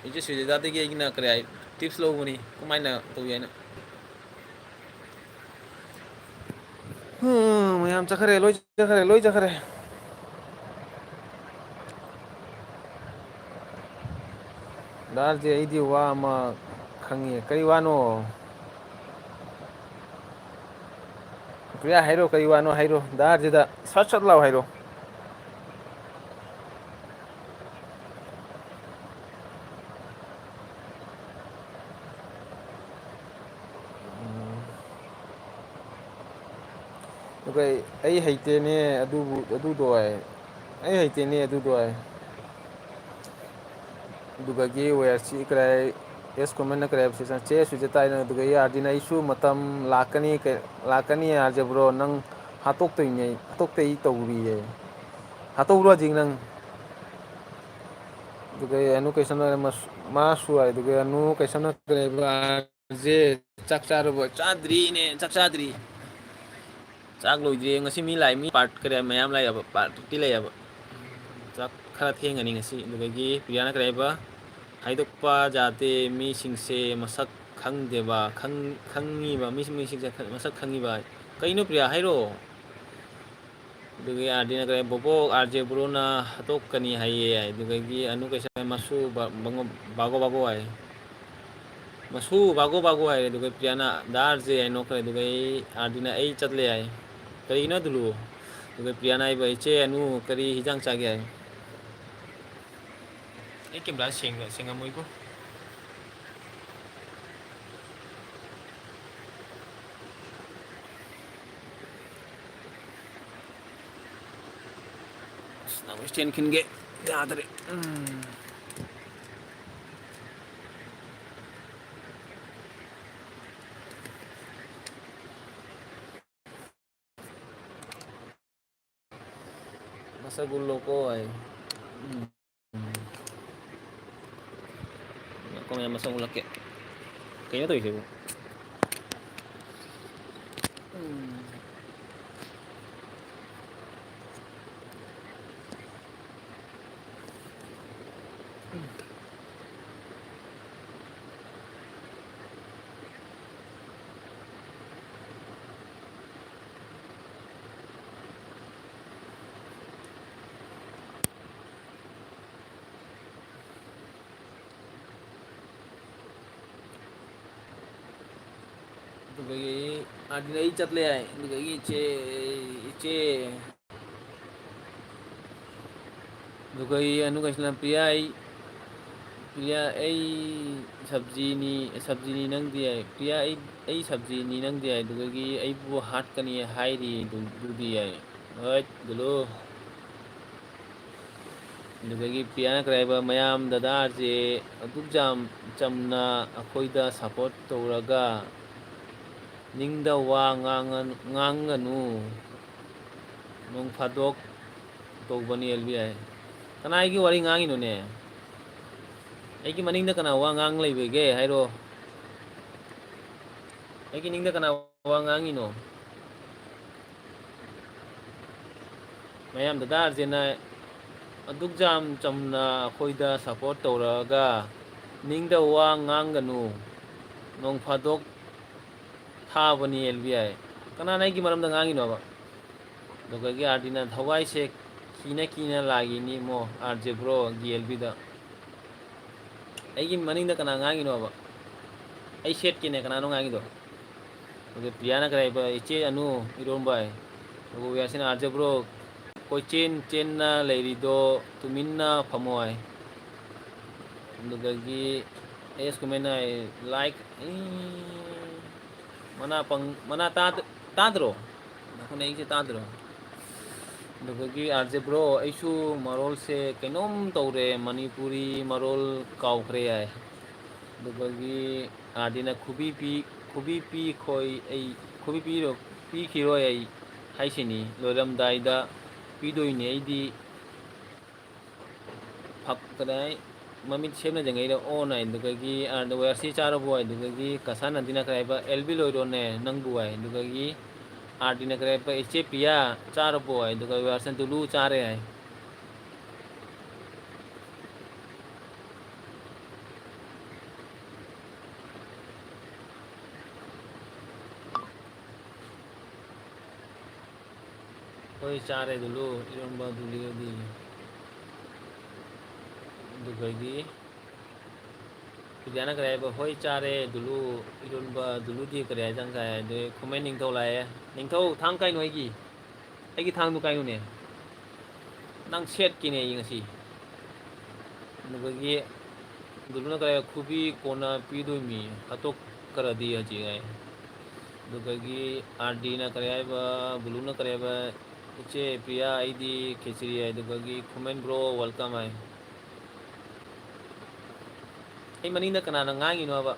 ꯏꯆꯦ ꯁꯨꯖꯥꯇꯥꯗꯒꯤ ꯑꯩꯒꯤꯅ ꯀꯔꯤ ꯍꯥꯏ, ꯇꯤꯞꯁ ꯂꯧꯕꯅꯤ, ꯀꯃꯥꯏꯅ ꯇꯧꯏ ꯍꯥꯏꯅ꯫ ꯍꯨꯝ, ꯃꯌꯥꯝ ꯆꯠꯈ꯭ꯔꯦ, ꯂꯣꯏ ꯆꯠꯈ꯭ꯔꯦ, ꯂꯣꯏ ꯆꯠꯈ꯭ꯔꯦ꯫ ꯗꯥ ꯑꯥꯔ ꯖꯦ, ꯑꯩꯗꯤ ꯋꯥ ꯑꯃ ꯈꯪꯉꯦ꯫ ꯀꯔꯤ ꯋꯥꯅꯣ? ꯄ꯭ꯔꯤꯌꯥ, ꯍꯥꯏꯔꯣ, ꯀꯔꯤ ꯋꯥꯅꯣ ꯍꯥꯏꯔꯣ꯫ ꯗꯥ ꯑꯥꯔ ꯖꯦꯗ ꯁꯠ ꯁꯠ ꯂꯥꯎ ꯍꯥꯏꯔꯣ꯫ ꯎꯝ꯫ ꯑꯗꯨꯒ ꯑꯩ, "ꯑꯩ ꯍꯩꯇꯦꯅꯦ ꯑꯗꯨꯕꯨ, ꯑꯗꯨꯗꯣ" ꯍꯥꯏ꯫ "ꯑꯩ ꯍꯩꯇꯦꯅꯦ ꯑꯗꯨꯗꯣ" ꯍꯥꯏ꯫ ꯑꯗꯨꯗꯒꯤ ꯋꯦꯌꯔꯁꯤ ꯀꯔꯥꯏ, ꯑꯦꯁ ꯀꯣꯃꯟꯅ ꯀꯔꯥꯏ, "ꯆꯦ ꯁꯨꯖꯥꯇꯥ" ꯍꯥꯏꯅ, ꯑꯗꯨꯗꯒꯤ ꯑꯥꯔꯗꯤꯅ "ꯑꯩꯁꯨ ꯃꯇꯝ ꯂꯥꯛꯀꯅꯤ, ꯀ-, ꯂꯥꯛꯀꯅꯤ ꯑꯥꯔ ꯖꯦ ꯕ꯭ꯔꯣ, ꯅꯪ ꯍꯥꯠꯇꯣꯛꯇꯣꯏꯅꯦ, ꯍꯥꯠꯇꯣꯛꯇꯣꯏ ꯇꯧꯔꯤꯌꯦ"꯫ ꯍꯥꯠꯇꯣꯛꯎꯔꯣ ꯍꯧꯖꯤꯛ ꯅꯪ꯫ ꯑꯗꯨꯒ ꯑꯅꯨ ꯀꯩꯁꯝꯅ ꯃꯁ-, ꯃꯥꯁꯨ ꯍꯥꯏ, ꯑꯗꯨꯒ ꯑꯅꯨ ꯀꯩꯁꯝꯅ ꯀꯔꯤ ꯍꯥꯏꯕ, "ꯑꯥꯔꯖꯦ, ꯆꯥꯛ ꯆꯥꯔꯕꯣ?" "ꯆꯥꯗ꯭ꯔꯤꯅꯦ, ꯆꯥꯛ ꯆꯥꯗ꯭ꯔꯤ꯫ ꯆꯥꯛ ꯂꯣꯏꯗ꯭ꯔꯤ꯫ ꯉꯁꯤ ꯃꯤ ꯂꯥꯛꯑꯦ, ꯃꯤ ꯄꯥꯔꯠ ꯀꯔꯤ ꯃꯌꯥꯝ ꯂꯥꯛꯑꯦꯕ, ꯄꯥꯔꯠ ꯐꯤꯐꯇꯤ ꯂꯩꯌꯦꯕ꯫ ꯆꯥꯛ ꯈꯔ ꯊꯦꯡꯒꯅꯤ ꯉꯁꯤ꯫" ꯑꯗꯨꯗꯒꯤ ꯄ꯭ꯔꯤꯌꯥꯅ ꯀꯔꯤ ꯍꯥꯏꯕ, "ꯍꯥꯏꯗꯣꯛꯄ ꯌꯥꯗꯦ, ꯃꯤꯁꯤꯡꯁꯦ ꯃꯁꯛ ꯈꯪꯗꯦꯕ, ꯈꯪ-, ꯈꯪꯉꯤꯕ, ꯃꯤꯁꯤꯡ, ꯃꯤꯁꯤꯡꯁꯦ ꯃꯁꯛ ꯈꯪꯉꯤꯕ꯫" ꯀꯩꯅꯣ ꯄ꯭ꯔꯤꯌꯥ, ꯍꯥꯏꯔꯛꯑꯣ꯫ ꯑꯗꯨꯒꯤ ꯑꯥꯔꯗꯤꯅ ꯀꯔꯤ, "ꯕꯣꯕꯣꯛ, ꯑꯥꯔꯖꯦ ꯕ꯭ꯔꯣꯅ ꯍꯥꯠꯇꯣꯛꯀꯅꯤ ꯍꯥꯏꯌꯦ" ꯍꯥꯏ꯫ ꯑꯗꯨꯗꯒꯤ ꯑꯅꯨ ꯀꯩꯁꯥ, "ꯃꯁꯨ ꯕ-, ꯕꯉꯣ-, ꯕꯥꯒꯣ ꯕꯥꯒꯣ" ꯍꯥꯏ꯫ "ꯃꯁꯨ ꯕꯥꯒꯣ ꯕꯥꯒꯣ" ꯍꯥꯏꯔꯦ꯫ ꯑꯗꯨꯒ ꯄ꯭ꯔꯤꯌꯥꯅ "ꯗꯥ ꯑꯥꯔꯖꯦ" ꯍꯥꯏ ꯅꯣꯛꯈ꯭ꯔꯦ꯫ ꯑꯗꯨꯒ ꯑꯩ, ꯑꯥꯔꯗꯤꯅ "ꯑꯩ ꯆꯠꯂꯦ" ꯍꯥꯏ꯫ "ꯀꯔꯤꯒꯤꯅꯣ ꯑꯗꯨꯂꯨ?" ꯑꯗꯨꯒ ꯄ꯭ꯔꯤꯌꯥꯅ ꯍꯥꯏꯕ, "ꯏꯆꯦ ꯑꯅꯨ ꯀꯔꯤ ꯍꯤꯟꯖꯥꯡ ꯆꯥꯒꯦ?" ꯍꯥꯏ꯫ ꯑꯩ ꯀꯦꯃꯦꯔꯥ ꯁꯦꯡꯅ ꯁꯦꯡꯉꯝꯃꯣꯏꯀꯣ꯫ ꯑꯁ, ꯅꯪ ꯁ꯭ꯇꯦꯟ ꯈꯤꯟꯒꯦ ꯌꯥꯗ꯭ꯔꯦ꯫ ꯎꯝ꯫ ꯃꯁꯛ ꯎꯠꯂꯣꯀꯣ ꯍꯥꯏ꯫ ꯎꯝ꯫ ꯉꯥꯏꯈꯣ, ꯃꯌꯥꯝ ꯃꯁꯛ ꯎꯠꯂꯛꯀꯦ꯫ ꯀꯩꯅꯣ ꯇꯧꯔꯤꯁꯤꯕꯨ? ꯎꯝ꯫ ꯑꯗꯨꯗꯒꯤ ꯑꯥꯔꯗꯤꯅ "ꯑꯩ ꯆꯠꯂꯦ" ꯍꯥꯏ꯫ ꯑꯗꯨꯗꯒꯤ ꯏꯆꯦ, ꯏꯆꯦ, ꯑꯗꯨꯗꯒꯤ ꯑꯅꯨ ꯀꯩꯁꯅ, "ꯄ꯭ꯔꯤꯌꯥ, ꯑꯩ, ꯄ꯭ꯔꯤꯌꯥ, ꯑꯩ ꯁꯕꯖꯤꯅꯤ, ꯁꯕꯖꯤꯅꯤ ꯅꯪꯗꯤ" ꯍꯥꯏ꯫ "ꯄ꯭ꯔꯤꯌꯥ, ꯑꯩ, ꯑꯩ ꯁꯕꯖꯤꯅꯤ ꯅꯪꯗꯤ" ꯍꯥꯏ꯫ ꯑꯗꯨꯗꯒꯤ "ꯑꯩꯕꯨ ꯍꯥꯠꯀꯅꯤ ꯍꯥꯏꯔꯤ ꯑꯗꯨ-, ꯑꯗꯨꯗꯤ" ꯍꯥꯏ꯫ ꯍꯣꯏ, ꯒꯨꯂꯨ꯫ ꯑꯗꯨꯗꯒꯤ ꯄ꯭ꯔꯤꯌꯥꯅ ꯀꯔꯤ ꯍꯥꯏꯕ, "ꯃꯌꯥꯝ ꯗꯗꯥꯁꯦ ꯑꯗꯨꯛ ꯌꯥꯝ ꯆꯝꯅ ꯑꯩꯈꯣꯏꯗ ꯁꯞꯄꯣꯔꯠ ꯇꯧꯔꯒ ꯅꯤꯡꯗ ꯋꯥ ꯉꯥꯡꯉ-, ꯉꯥꯡꯒꯅꯨ꯫ ꯅꯣꯡ ꯐꯥꯗꯣꯛ ꯇꯧꯕꯅꯤ ꯑꯦꯜ ꯕꯤ ꯑꯥꯏ꯫ ꯀꯅꯥꯒꯤ ꯋꯥꯔꯤ ꯉꯥꯡꯉꯤꯅꯣꯅꯦ? ꯑꯩꯒꯤ ꯃꯅꯤꯡꯗ ꯀꯅꯥ ꯋꯥ ꯉꯥꯡ ꯂꯩꯕꯒꯦ ꯍꯥꯏꯔꯣ? ꯑꯩꯒꯤ ꯅꯤꯡꯗ ꯀꯅꯥ ꯋꯥ ꯉꯥꯡꯉꯤꯅꯣ? ꯃꯌꯥꯝ ꯗꯗꯥ ꯑꯥꯔꯖꯦꯅ ꯑꯗꯨꯛ ꯌꯥꯝ ꯆꯝꯅ ꯑꯩꯈꯣꯏꯗ ꯁꯞꯄꯣꯔꯠ ꯇꯧꯔꯛꯑꯒ ꯅꯤꯡꯗ ꯋꯥ ꯉꯥꯡꯒꯅꯨ꯫ ꯅꯣꯡ ꯐꯥꯗꯣꯛ ꯊꯥꯕꯅꯤ ꯑꯦꯜ ꯕꯤ ꯑꯥꯏ꯫ ꯀꯅꯥꯅ ꯑꯩꯒꯤ ꯃꯔꯝꯗ ꯉꯥꯡꯉꯤꯅꯣꯕ? ꯑꯗꯨꯒꯒꯤ ꯑꯥꯔ ꯗꯤꯅ ꯊꯋꯥꯏꯁꯦ ꯀꯤꯅ ꯀꯤꯅ ꯂꯥꯛꯏꯅꯤ ꯃꯣ ꯑꯥꯔ ꯖꯦ ꯕ꯭ꯔꯣꯒꯤ ꯑꯦꯜ ꯕꯤꯗ꯫ ꯑꯩꯒꯤ ꯃꯅꯤꯡꯗ ꯀꯅꯥ ꯉꯥꯡꯉꯤꯅꯣꯕ? ꯑꯩ ꯁꯦꯠꯀꯦꯅꯦ, ꯀꯅꯥꯅꯣ ꯉꯥꯡꯉꯤꯗꯣ? ꯑꯗꯨ ꯄ꯭ꯔꯤꯌꯥꯅ ꯀꯔꯤ ꯍꯥꯏꯕ? "ꯏꯆꯦ ꯑꯅꯨ ꯏꯔꯣꯝꯕ" ꯍꯥꯏ꯫ ꯑꯗꯨꯒ ꯋꯤꯌꯥꯁꯤꯅ, "ꯑꯥꯔ ꯖꯦ ꯕ꯭ꯔꯣ, ꯀꯣꯏꯆꯦꯟ ꯆꯦꯟꯅ ꯂꯩꯔꯤꯗꯣ ꯇꯨꯃꯤꯟꯅ ꯐꯝꯃꯣ" ꯍꯥꯏ꯫ ꯑꯗꯨꯗꯒꯤ ꯑꯦꯁ ꯀꯨꯃꯦꯟꯅ ꯍꯥꯏ, "ꯂꯥꯏꯛ", ꯏ, ꯃꯅꯥ ꯄꯪ-, ꯃꯅꯥ ꯇꯥꯗ-, ꯇꯥꯗ꯭ꯔꯣ? ꯅꯈꯣꯟ ꯑꯩꯁꯦ ꯇꯥꯗ꯭ꯔꯣ? ꯑꯗꯨꯗꯒꯤ ꯑꯥꯔ ꯖꯦ ꯕ꯭ꯔꯣ, ꯑꯩꯁꯨ ꯃꯔꯣꯜꯁꯦ ꯀꯩꯅꯣꯝ ꯇꯧꯔꯦ, ꯃꯅꯤꯄꯨꯔꯤ ꯃꯔꯣꯜ ꯀꯥꯎꯈ꯭ꯔꯦ ꯍꯥꯏ꯫ ꯑꯗꯨꯗꯒꯤ ꯑꯥꯔ ꯗꯤꯅ ꯈꯨꯕꯤ ꯄꯤ-, ꯈꯨꯕꯤ ꯄꯤꯈꯣꯏ ꯑꯩ, ꯈꯨꯕꯤ ꯄꯤꯔꯣ-, ꯄꯤꯈꯤꯔꯣꯏ ꯑꯩ ꯍꯥꯏꯁꯤꯅꯤ, ꯂꯣꯏꯔꯝꯗꯥꯏꯗ ꯄꯤꯗꯣꯏꯅꯤ ꯑꯩꯗꯤ꯫ ꯐꯛ-, ꯀꯗꯥꯏ ꯃꯃꯤꯠ ꯁꯦꯝꯅ ꯌꯦꯡꯉꯛꯏꯔ ꯑꯣꯟ ꯍꯥꯏ, ꯑꯗꯨꯗꯒꯤ ꯑꯥꯔ ꯗꯤ ꯋꯥꯏ ꯑꯥꯔ ꯁꯤ ꯆꯥꯔꯕꯣ ꯍꯥꯏ, ꯑꯗꯨꯗꯒꯤ ꯀꯁꯥꯟ ꯑꯟꯇꯤꯅ ꯀꯔꯤ ꯍꯥꯏꯕ, "ꯑꯦꯜ ꯕꯤ ꯂꯣꯏꯔꯣꯅꯦ ꯅꯪꯕꯨ" ꯍꯥꯏ, ꯑꯗꯨꯗꯒꯤ ꯑꯥꯔ ꯗꯤꯅ ꯀꯔꯤ ꯍꯥꯏꯕ, "ꯏꯆꯦ ꯄꯤꯌꯥ ꯆꯥꯔꯕꯣ" ꯍꯥꯏ, ꯑꯗꯨꯒ ꯋꯥꯏ ꯑꯥꯔ ꯁꯤꯅ "ꯗꯨꯂꯨ ꯆꯥꯔꯦ" ꯍꯥꯏ꯫ ꯍꯣꯏ, ꯆꯥꯔꯦ ꯗꯨꯂꯨ, ꯏꯔꯣꯝꯕ ꯗꯨꯂꯤꯒꯗꯤ꯫ ꯑꯗꯨꯗꯒꯤ ꯁꯨꯖꯥꯅ ꯀꯔꯤ ꯍꯥꯏꯕ? "ꯍꯣꯏ, ꯆꯥꯔꯦ ꯗꯨꯂꯨ, ꯏꯔꯣꯟꯕ ꯗꯨꯂꯨꯗꯤ ꯀꯔꯤ ꯍꯥꯏꯖꯥꯡ ꯆꯥꯏ?" ꯑꯗꯨꯗꯩ ꯈꯨꯃꯟ ꯅꯤꯡꯊꯧ ꯂꯥꯛꯑꯦ꯫ "ꯅꯤꯡꯊꯧ, ꯊꯥꯡ ꯀꯥꯏꯅꯣ ꯑꯩꯒꯤ? ꯑꯩꯒꯤ ꯊꯥꯡꯗꯨ ꯀꯥꯏꯅꯣꯅꯦ? ꯅꯪ ꯁꯦꯠꯀꯦꯅꯦ ꯑꯩ ꯉꯁꯤ"꯫ ꯑꯗꯨꯗꯒꯤ ꯗꯨꯂꯨꯅ ꯀꯔꯤ ꯍꯥꯏꯕ? "ꯈꯨꯕꯤ ꯀꯣꯟꯅ ꯄꯤꯗꯣꯏꯃꯤ, ꯍꯥꯠꯇꯣꯛꯈ꯭ꯔꯗꯤ ꯍꯧꯖꯤꯛ" ꯍꯥꯏ꯫ ꯑꯗꯨꯗꯒꯤ ꯑꯥꯔ ꯗꯤꯅ ꯀꯔꯤ ꯍꯥꯏꯕ? ꯕꯨꯂꯨꯅ ꯀꯔꯤ ꯍꯥꯏꯕ? "ꯏꯆꯦ ꯄ꯭ꯔꯤꯌꯥ, ꯑꯩꯗꯤ ꯈꯦꯆ꯭ꯔꯤ" ꯍꯥꯏ꯫ ꯑꯗꯨꯗꯒꯤ ꯈꯨꯃꯟ ꯕ꯭ꯔꯣ, ꯋꯦꯜꯀꯝ ꯍꯥꯏ꯫ ꯑꯩ ꯃꯅꯤꯡꯗ ꯀꯅꯥꯅ ꯉꯥꯡꯉꯤꯅꯣꯕ?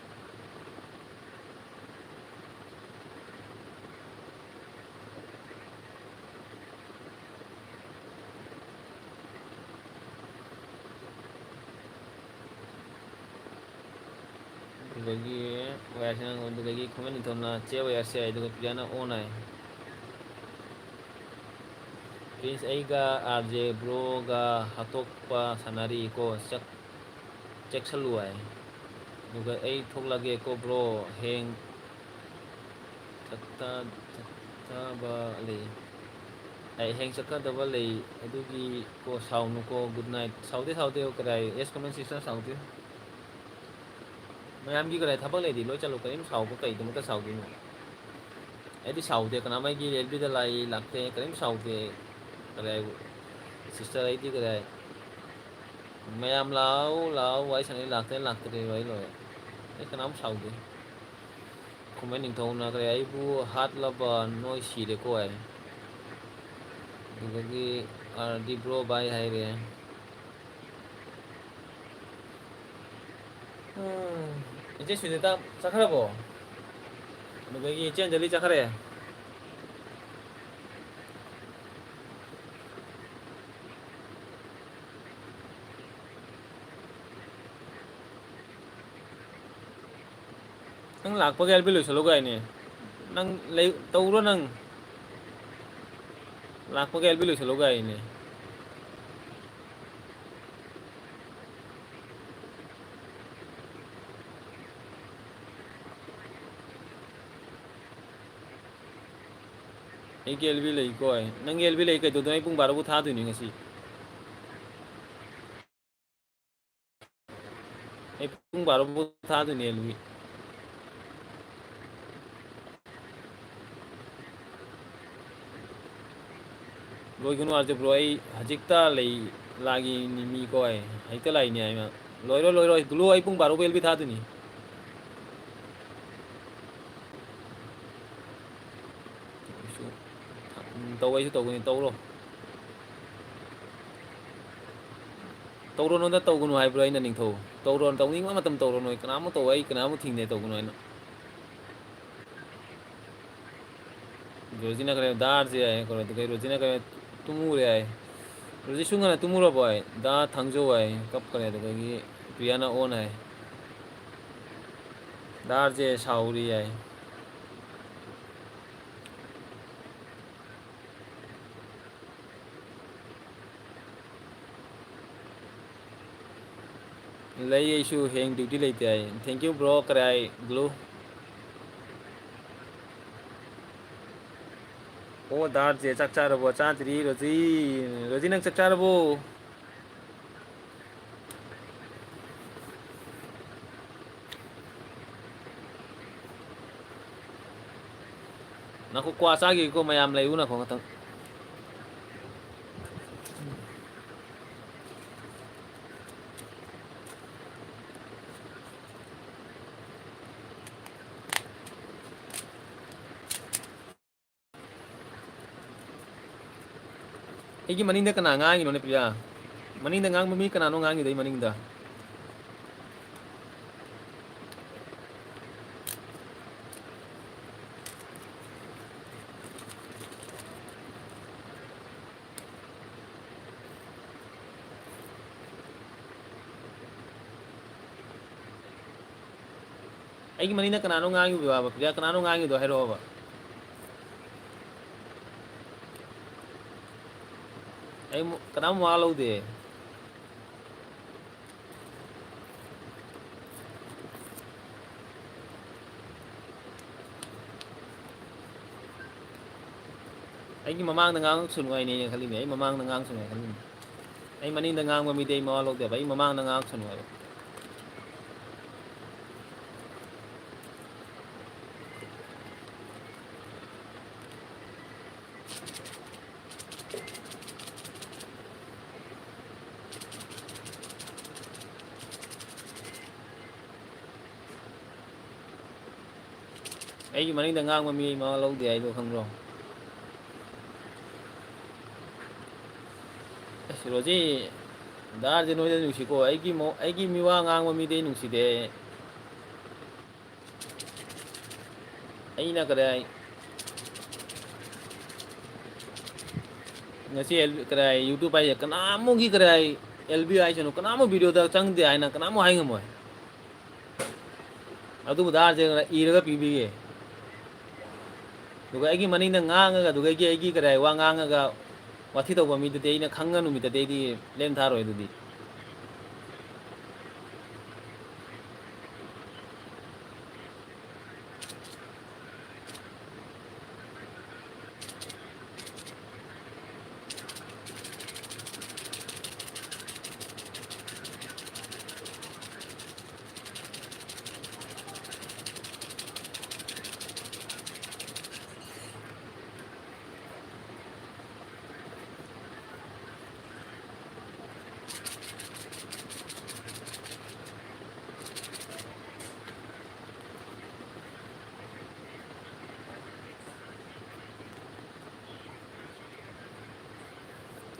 ꯑꯗꯨꯗꯒꯤ ꯋꯥꯏ ꯑꯥꯔ ꯁꯤ ꯅꯪ, ꯑꯗꯨꯗꯒꯤ ꯈꯨꯃꯟ ꯅꯤꯡꯊꯧꯅ ꯆꯦ ꯋꯥꯏ ꯑꯥꯔ ꯁꯤ ꯍꯥꯏ, ꯑꯗꯨꯒ ꯄ꯭ꯔꯤꯌꯥꯅ ꯑꯣꯟ ꯍꯥꯏ꯫ ꯄ꯭ꯔꯤꯟꯁ, ꯑꯩꯒ ꯑꯥꯔ ꯖꯦ ꯕ꯭ꯔꯣꯒ ꯍꯥꯇꯣꯛꯄ ꯁꯥꯟꯅꯔꯤꯀꯣ, ꯆꯦꯛ-, ꯆꯦꯛꯁꯜꯂꯨ ꯍꯥꯏ꯫ ꯑꯗꯨꯒ ꯑꯩ ꯊꯣꯛꯂꯒꯦꯀꯣ ꯕ꯭ꯔꯣ, ꯍꯦꯡ ꯆꯠꯇ-, ꯆꯠꯇꯕ ꯂꯩ꯫ ꯑꯩ ꯍꯦꯡ ꯆꯠꯀꯗꯕ ꯂꯩ, ꯑꯗꯨꯒꯤ ꯀꯣ ꯁꯥꯎꯅꯨꯀꯣ꯫ Good night꯫ ꯁꯥꯎꯗꯦ, ꯁꯥꯎꯗꯦ, ꯀꯗꯥꯏ, yes comment section ꯁꯥꯎꯗꯦ꯫ ꯃꯌꯥꯝꯒꯤ ꯀꯗꯥꯏ ꯊꯕꯛ ꯂꯩꯗꯤ ꯂꯣꯏ ꯆꯠꯂꯨ, ꯀꯔꯤꯝ ꯁꯥꯎꯕ ꯀꯩꯗꯃꯛꯇ ꯁꯥꯎꯗꯣꯏꯅꯣ? ꯑꯩꯗꯤ ꯁꯥꯎꯗꯦ, ꯀꯅꯥꯃ ꯑꯩꯒꯤ ꯑꯦꯜ ꯕꯤꯗ ꯂꯥꯛꯏ, ꯂꯥꯛꯇꯦ, ꯀꯔꯤꯝ ꯁꯥꯎꯗꯦ꯫ ꯀꯗꯥꯏ, sister ꯑꯩꯗꯤ ꯀꯗꯥꯏ, ꯃꯌꯥꯝ ꯂꯥꯛꯑꯣ, ꯂꯥꯛꯑꯣ, ꯋꯥꯔꯤ ꯁꯥꯟꯅꯩ, ꯂꯥꯛꯇꯦ, ꯂꯥꯛꯇ꯭ꯔꯦ, ꯋꯥꯔꯤ ꯂꯣꯏꯔꯦ꯫ ꯑꯩ ꯀꯅꯥꯝ ꯁꯥꯎꯗꯦ꯫ ꯈꯨꯃꯟ ꯅꯤꯡꯊꯧꯅ ꯀꯔꯤ, "ꯑꯩꯕꯨ ꯍꯥꯠꯂꯕ ꯅꯣꯏ ꯁꯤꯔꯦꯀꯣ" ꯍꯥꯏ꯫ ꯑꯗꯨꯗꯒꯤ ꯑꯥꯔꯗꯤ ꯕ꯭ꯔꯣ ꯕꯥꯏ ꯍꯥꯏꯔꯦ꯫ ꯎꯝ, ꯏꯆꯦ ꯁꯨꯅꯤꯇꯥ ꯆꯠꯈ꯭ꯔꯕꯣ? ꯑꯗꯨꯗꯒꯤ ꯏꯆꯦ ꯑꯟꯖꯂꯤ ꯆꯠꯈ꯭ꯔꯦ꯫ ꯅꯪ ꯂꯥꯛꯄꯒ ꯑꯦꯜ ꯕꯤ ꯂꯣꯏꯁꯜꯂꯨ ꯀꯥꯏꯅꯦ꯫ ꯅꯪ ꯂꯩ-, ꯇꯧꯔꯣ ꯅꯪ꯫ ꯂꯥꯛꯄꯒ ꯑꯦꯜ ꯕꯤ ꯂꯣꯏꯁꯜꯂꯨ ꯀꯥꯏꯅꯦ꯫ ꯑꯩꯒꯤ ꯑꯦꯜ ꯕꯤ ꯂꯩꯀꯣ꯫ ꯅꯪꯒꯤ ꯑꯦꯜ ꯕꯤ ꯂꯩ ꯀꯩꯗꯧꯗꯣꯏꯅꯣ? ꯑꯩ ꯄꯨꯡ ꯕꯥꯔꯣꯕꯨ ꯊꯥꯗꯣꯏꯅꯤ ꯉꯁꯤ꯫ ꯑꯩ ꯄꯨꯡ ꯕꯥꯔꯣꯕꯨ ꯊꯥꯗꯣꯏꯅꯤ ꯑꯦꯜ ꯕꯤ꯫ ꯂꯣꯏꯒꯅꯨ ꯍꯥꯏꯔꯁꯦ ꯕ꯭ꯔꯣ, ꯑꯩ ꯍꯧꯖꯤꯛꯇ ꯂꯩ, ꯂꯥꯛꯏꯅꯤ ꯃꯤ ꯀꯣ, ꯑꯩ ꯍꯧꯖꯤꯛꯇ ꯂꯥꯛꯏꯅꯤ ꯍꯥꯏꯃ꯫ ꯂꯣꯏꯔꯣꯏ, ꯂꯣꯏꯔꯣꯏ, ꯒ꯭ꯂꯣ ꯑꯩ ꯄꯨꯡ ꯕꯥꯔꯣꯕꯨ ꯑꯦꯜ ꯕꯤ ꯊꯥꯗꯣꯏꯅꯤ꯫ ꯑꯩꯁꯨ, ꯎꯝ, ꯇꯧ, ꯑꯩꯁꯨ ꯇꯧꯒꯅꯤ, ꯇꯧꯔꯣ꯫ ꯇꯧꯔꯣ, ꯅꯉꯣꯟꯗ ꯇꯧꯒꯅꯨ ꯍꯥꯏꯕ꯭ꯔꯣ ꯑꯩꯅ, ꯅꯤꯡꯊꯧ? ꯇꯧꯔꯣ, ꯇꯧꯅꯤꯡꯕ ꯃꯇꯝ ꯇꯧꯔꯣ, ꯅꯣꯏ ꯀꯅꯥꯃꯨꯛ ꯇꯧ, ꯑꯩ ꯀꯅꯥꯃꯨꯛ ꯊꯤꯡꯗꯦ ꯇꯧꯒꯅꯨ ꯍꯥꯏꯅ꯫ ꯔꯣꯖꯤꯅ ꯀꯔꯤ, ꯗꯥꯔꯁꯦ ꯍꯥꯏ, ꯀꯩꯅꯣ, ꯑꯗꯨꯒ ꯔꯣꯖꯤꯅ ꯀꯔꯤ, ꯇꯨꯝꯃꯨꯔꯦ ꯍꯥꯏ꯫ ꯔꯣꯖꯤ ꯁꯨꯡ ꯉꯟꯅ ꯇꯨꯝꯃꯨꯔꯕꯣ ꯍꯥꯏ꯫ ꯗꯥ ꯊꯥꯡꯖꯧ ꯍꯥꯏ, ꯀꯞꯈ꯭ꯔꯦ꯫ ꯑꯗꯨꯗꯒꯤ ꯄ꯭ꯔꯤꯌꯥꯅ ꯑꯣꯟ ꯍꯥꯏ꯫ ꯗꯥꯔꯁꯦ ꯁꯥꯎꯔꯤ ꯍꯥꯏ꯫ ꯂꯩ, ꯑꯩꯁꯨ ꯍꯌꯦꯡ duty ꯂꯩꯇꯦ ꯍꯥꯏ꯫ Thank you bro, ꯀꯔꯥꯏ glue꯫ ꯑꯣ ꯗꯥꯔꯁꯦ ꯆꯥꯛ ꯆꯥꯔꯕꯣ? ꯆꯥꯗ꯭ꯔꯤ ꯔꯣꯖꯤ꯫ ꯔꯣꯖꯤ, ꯅꯪ ꯆꯥꯛ ꯆꯥꯔꯕꯣ? ꯅꯈꯣ, ꯀ꯭ꯋꯥ ꯆꯥꯈꯤꯒꯦꯀꯣ, ꯃꯌꯥꯝ ꯂꯩꯌꯨ, ꯅꯈꯣ ꯉꯥꯛꯇꯪ꯫ ꯑꯩꯒꯤ ꯃꯅꯤꯡꯗ ꯀꯅꯥ ꯉꯥꯡꯉꯤꯅꯣꯅꯦ, ꯄ꯭ꯔꯤꯌꯥ? ꯃꯅꯤꯡꯗ ꯉꯥꯡꯕ ꯃꯤ ꯀꯅꯥꯅꯣ ꯉꯥꯡꯉꯤꯗꯣ ꯑꯩ ꯃꯅꯤꯡꯗ? ꯑꯩꯒꯤ ꯃꯅꯤꯡꯗ ꯀꯅꯥꯅꯣ ꯉꯥꯡꯉꯤꯕ? ꯄ꯭ꯔꯤꯌꯥ, ꯀꯅꯥꯅꯣ ꯉꯥꯡꯉꯤꯗꯣ ꯍꯥꯏꯔꯛꯑꯣꯕ꯫ ꯑꯩ ꯃ-, ꯀꯅꯥꯝ ꯃꯋꯥ ꯂꯧꯗꯦ꯫ ꯑꯩꯒꯤ ꯃꯃꯥꯡꯗ ꯉꯥꯡꯉꯛꯁꯅꯨ ꯍꯥꯏꯅꯦ ꯑꯩꯅ ꯈꯜꯂꯤꯅꯦ꯫ ꯑꯩ ꯃꯃꯥꯡꯗ ꯉꯥꯡꯉꯛꯁꯅꯨ ꯍꯥꯏꯅ ꯈꯜꯂꯤꯅꯦ꯫ ꯑꯩ ꯃꯅꯤꯡꯗ ꯉꯥꯡꯕ ꯃꯤꯗꯤ ꯑꯩ ꯃꯋꯥ ꯂꯧꯗꯦꯕ꯫ ꯑꯩ ꯃꯃꯥꯡꯗ ꯉꯥꯡꯉꯛꯁꯅꯨ ꯍꯥꯏꯕ꯫ ꯑꯩꯒꯤ ꯃꯅꯤꯡꯗ ꯉꯥꯡꯕ ꯃꯤ ꯑꯩ ꯃꯋꯥ ꯂꯧꯗꯦ ꯍꯥꯏꯗꯣ ꯈꯪꯕ꯭ꯔꯣ? ꯑꯁ, ꯔꯣꯖꯤ, ꯗꯥꯔꯁꯦ ꯅꯣꯏꯗ ꯅꯨꯡꯁꯤꯀꯣ꯫ ꯑꯩꯒꯤ ꯃꯣ-, ꯑꯩꯒꯤ ꯃꯤꯋꯥ ꯉꯥꯡꯕ ꯃꯤꯗꯤ ꯑꯩ ꯅꯨꯡꯁꯤꯗꯦ꯫ ꯑꯩꯅ ꯀꯗꯥꯏ, ꯉꯁꯤ ꯑꯦꯜ-, ꯀꯗꯥꯏ YouTube ꯍꯥꯏꯁꯦ ꯀꯅꯥꯃꯨꯛꯀꯤ ꯀꯗꯥꯏ L B ꯍꯥꯏꯁꯅꯨ, ꯀꯅꯥꯃꯨꯛ video ꯗ ꯆꯪꯗꯦ ꯍꯥꯏꯅ ꯀꯅꯥꯃꯨꯛ ꯍꯥꯏ ꯉꯝꯃꯣꯏ꯫ ꯑꯗꯨꯕꯨ ꯗꯥꯔꯁꯦ ꯏꯔꯒ ꯄꯤꯕꯤꯒꯦ꯫ ꯑꯗꯨꯒ ꯑꯩꯒꯤ ꯃꯅꯤꯡꯗ ꯉꯥꯡꯉꯒ, ꯑꯗꯨꯒ ꯑꯩꯒꯤ, ꯑꯩꯒꯤ ꯀꯔꯤ ꯍꯥꯏ, ꯋꯥ ꯉꯥꯡꯉꯒ ꯋꯥꯊꯤ ꯇꯧꯕ ꯃꯤꯗꯨꯗꯤ ꯑꯩꯅ ꯈꯪꯉ ꯅꯨꯃꯤꯠꯇꯗꯤ ꯑꯩꯗꯤ ꯂꯦꯝ ꯊꯥꯔꯣꯏ ꯑꯗꯨꯗꯤ꯫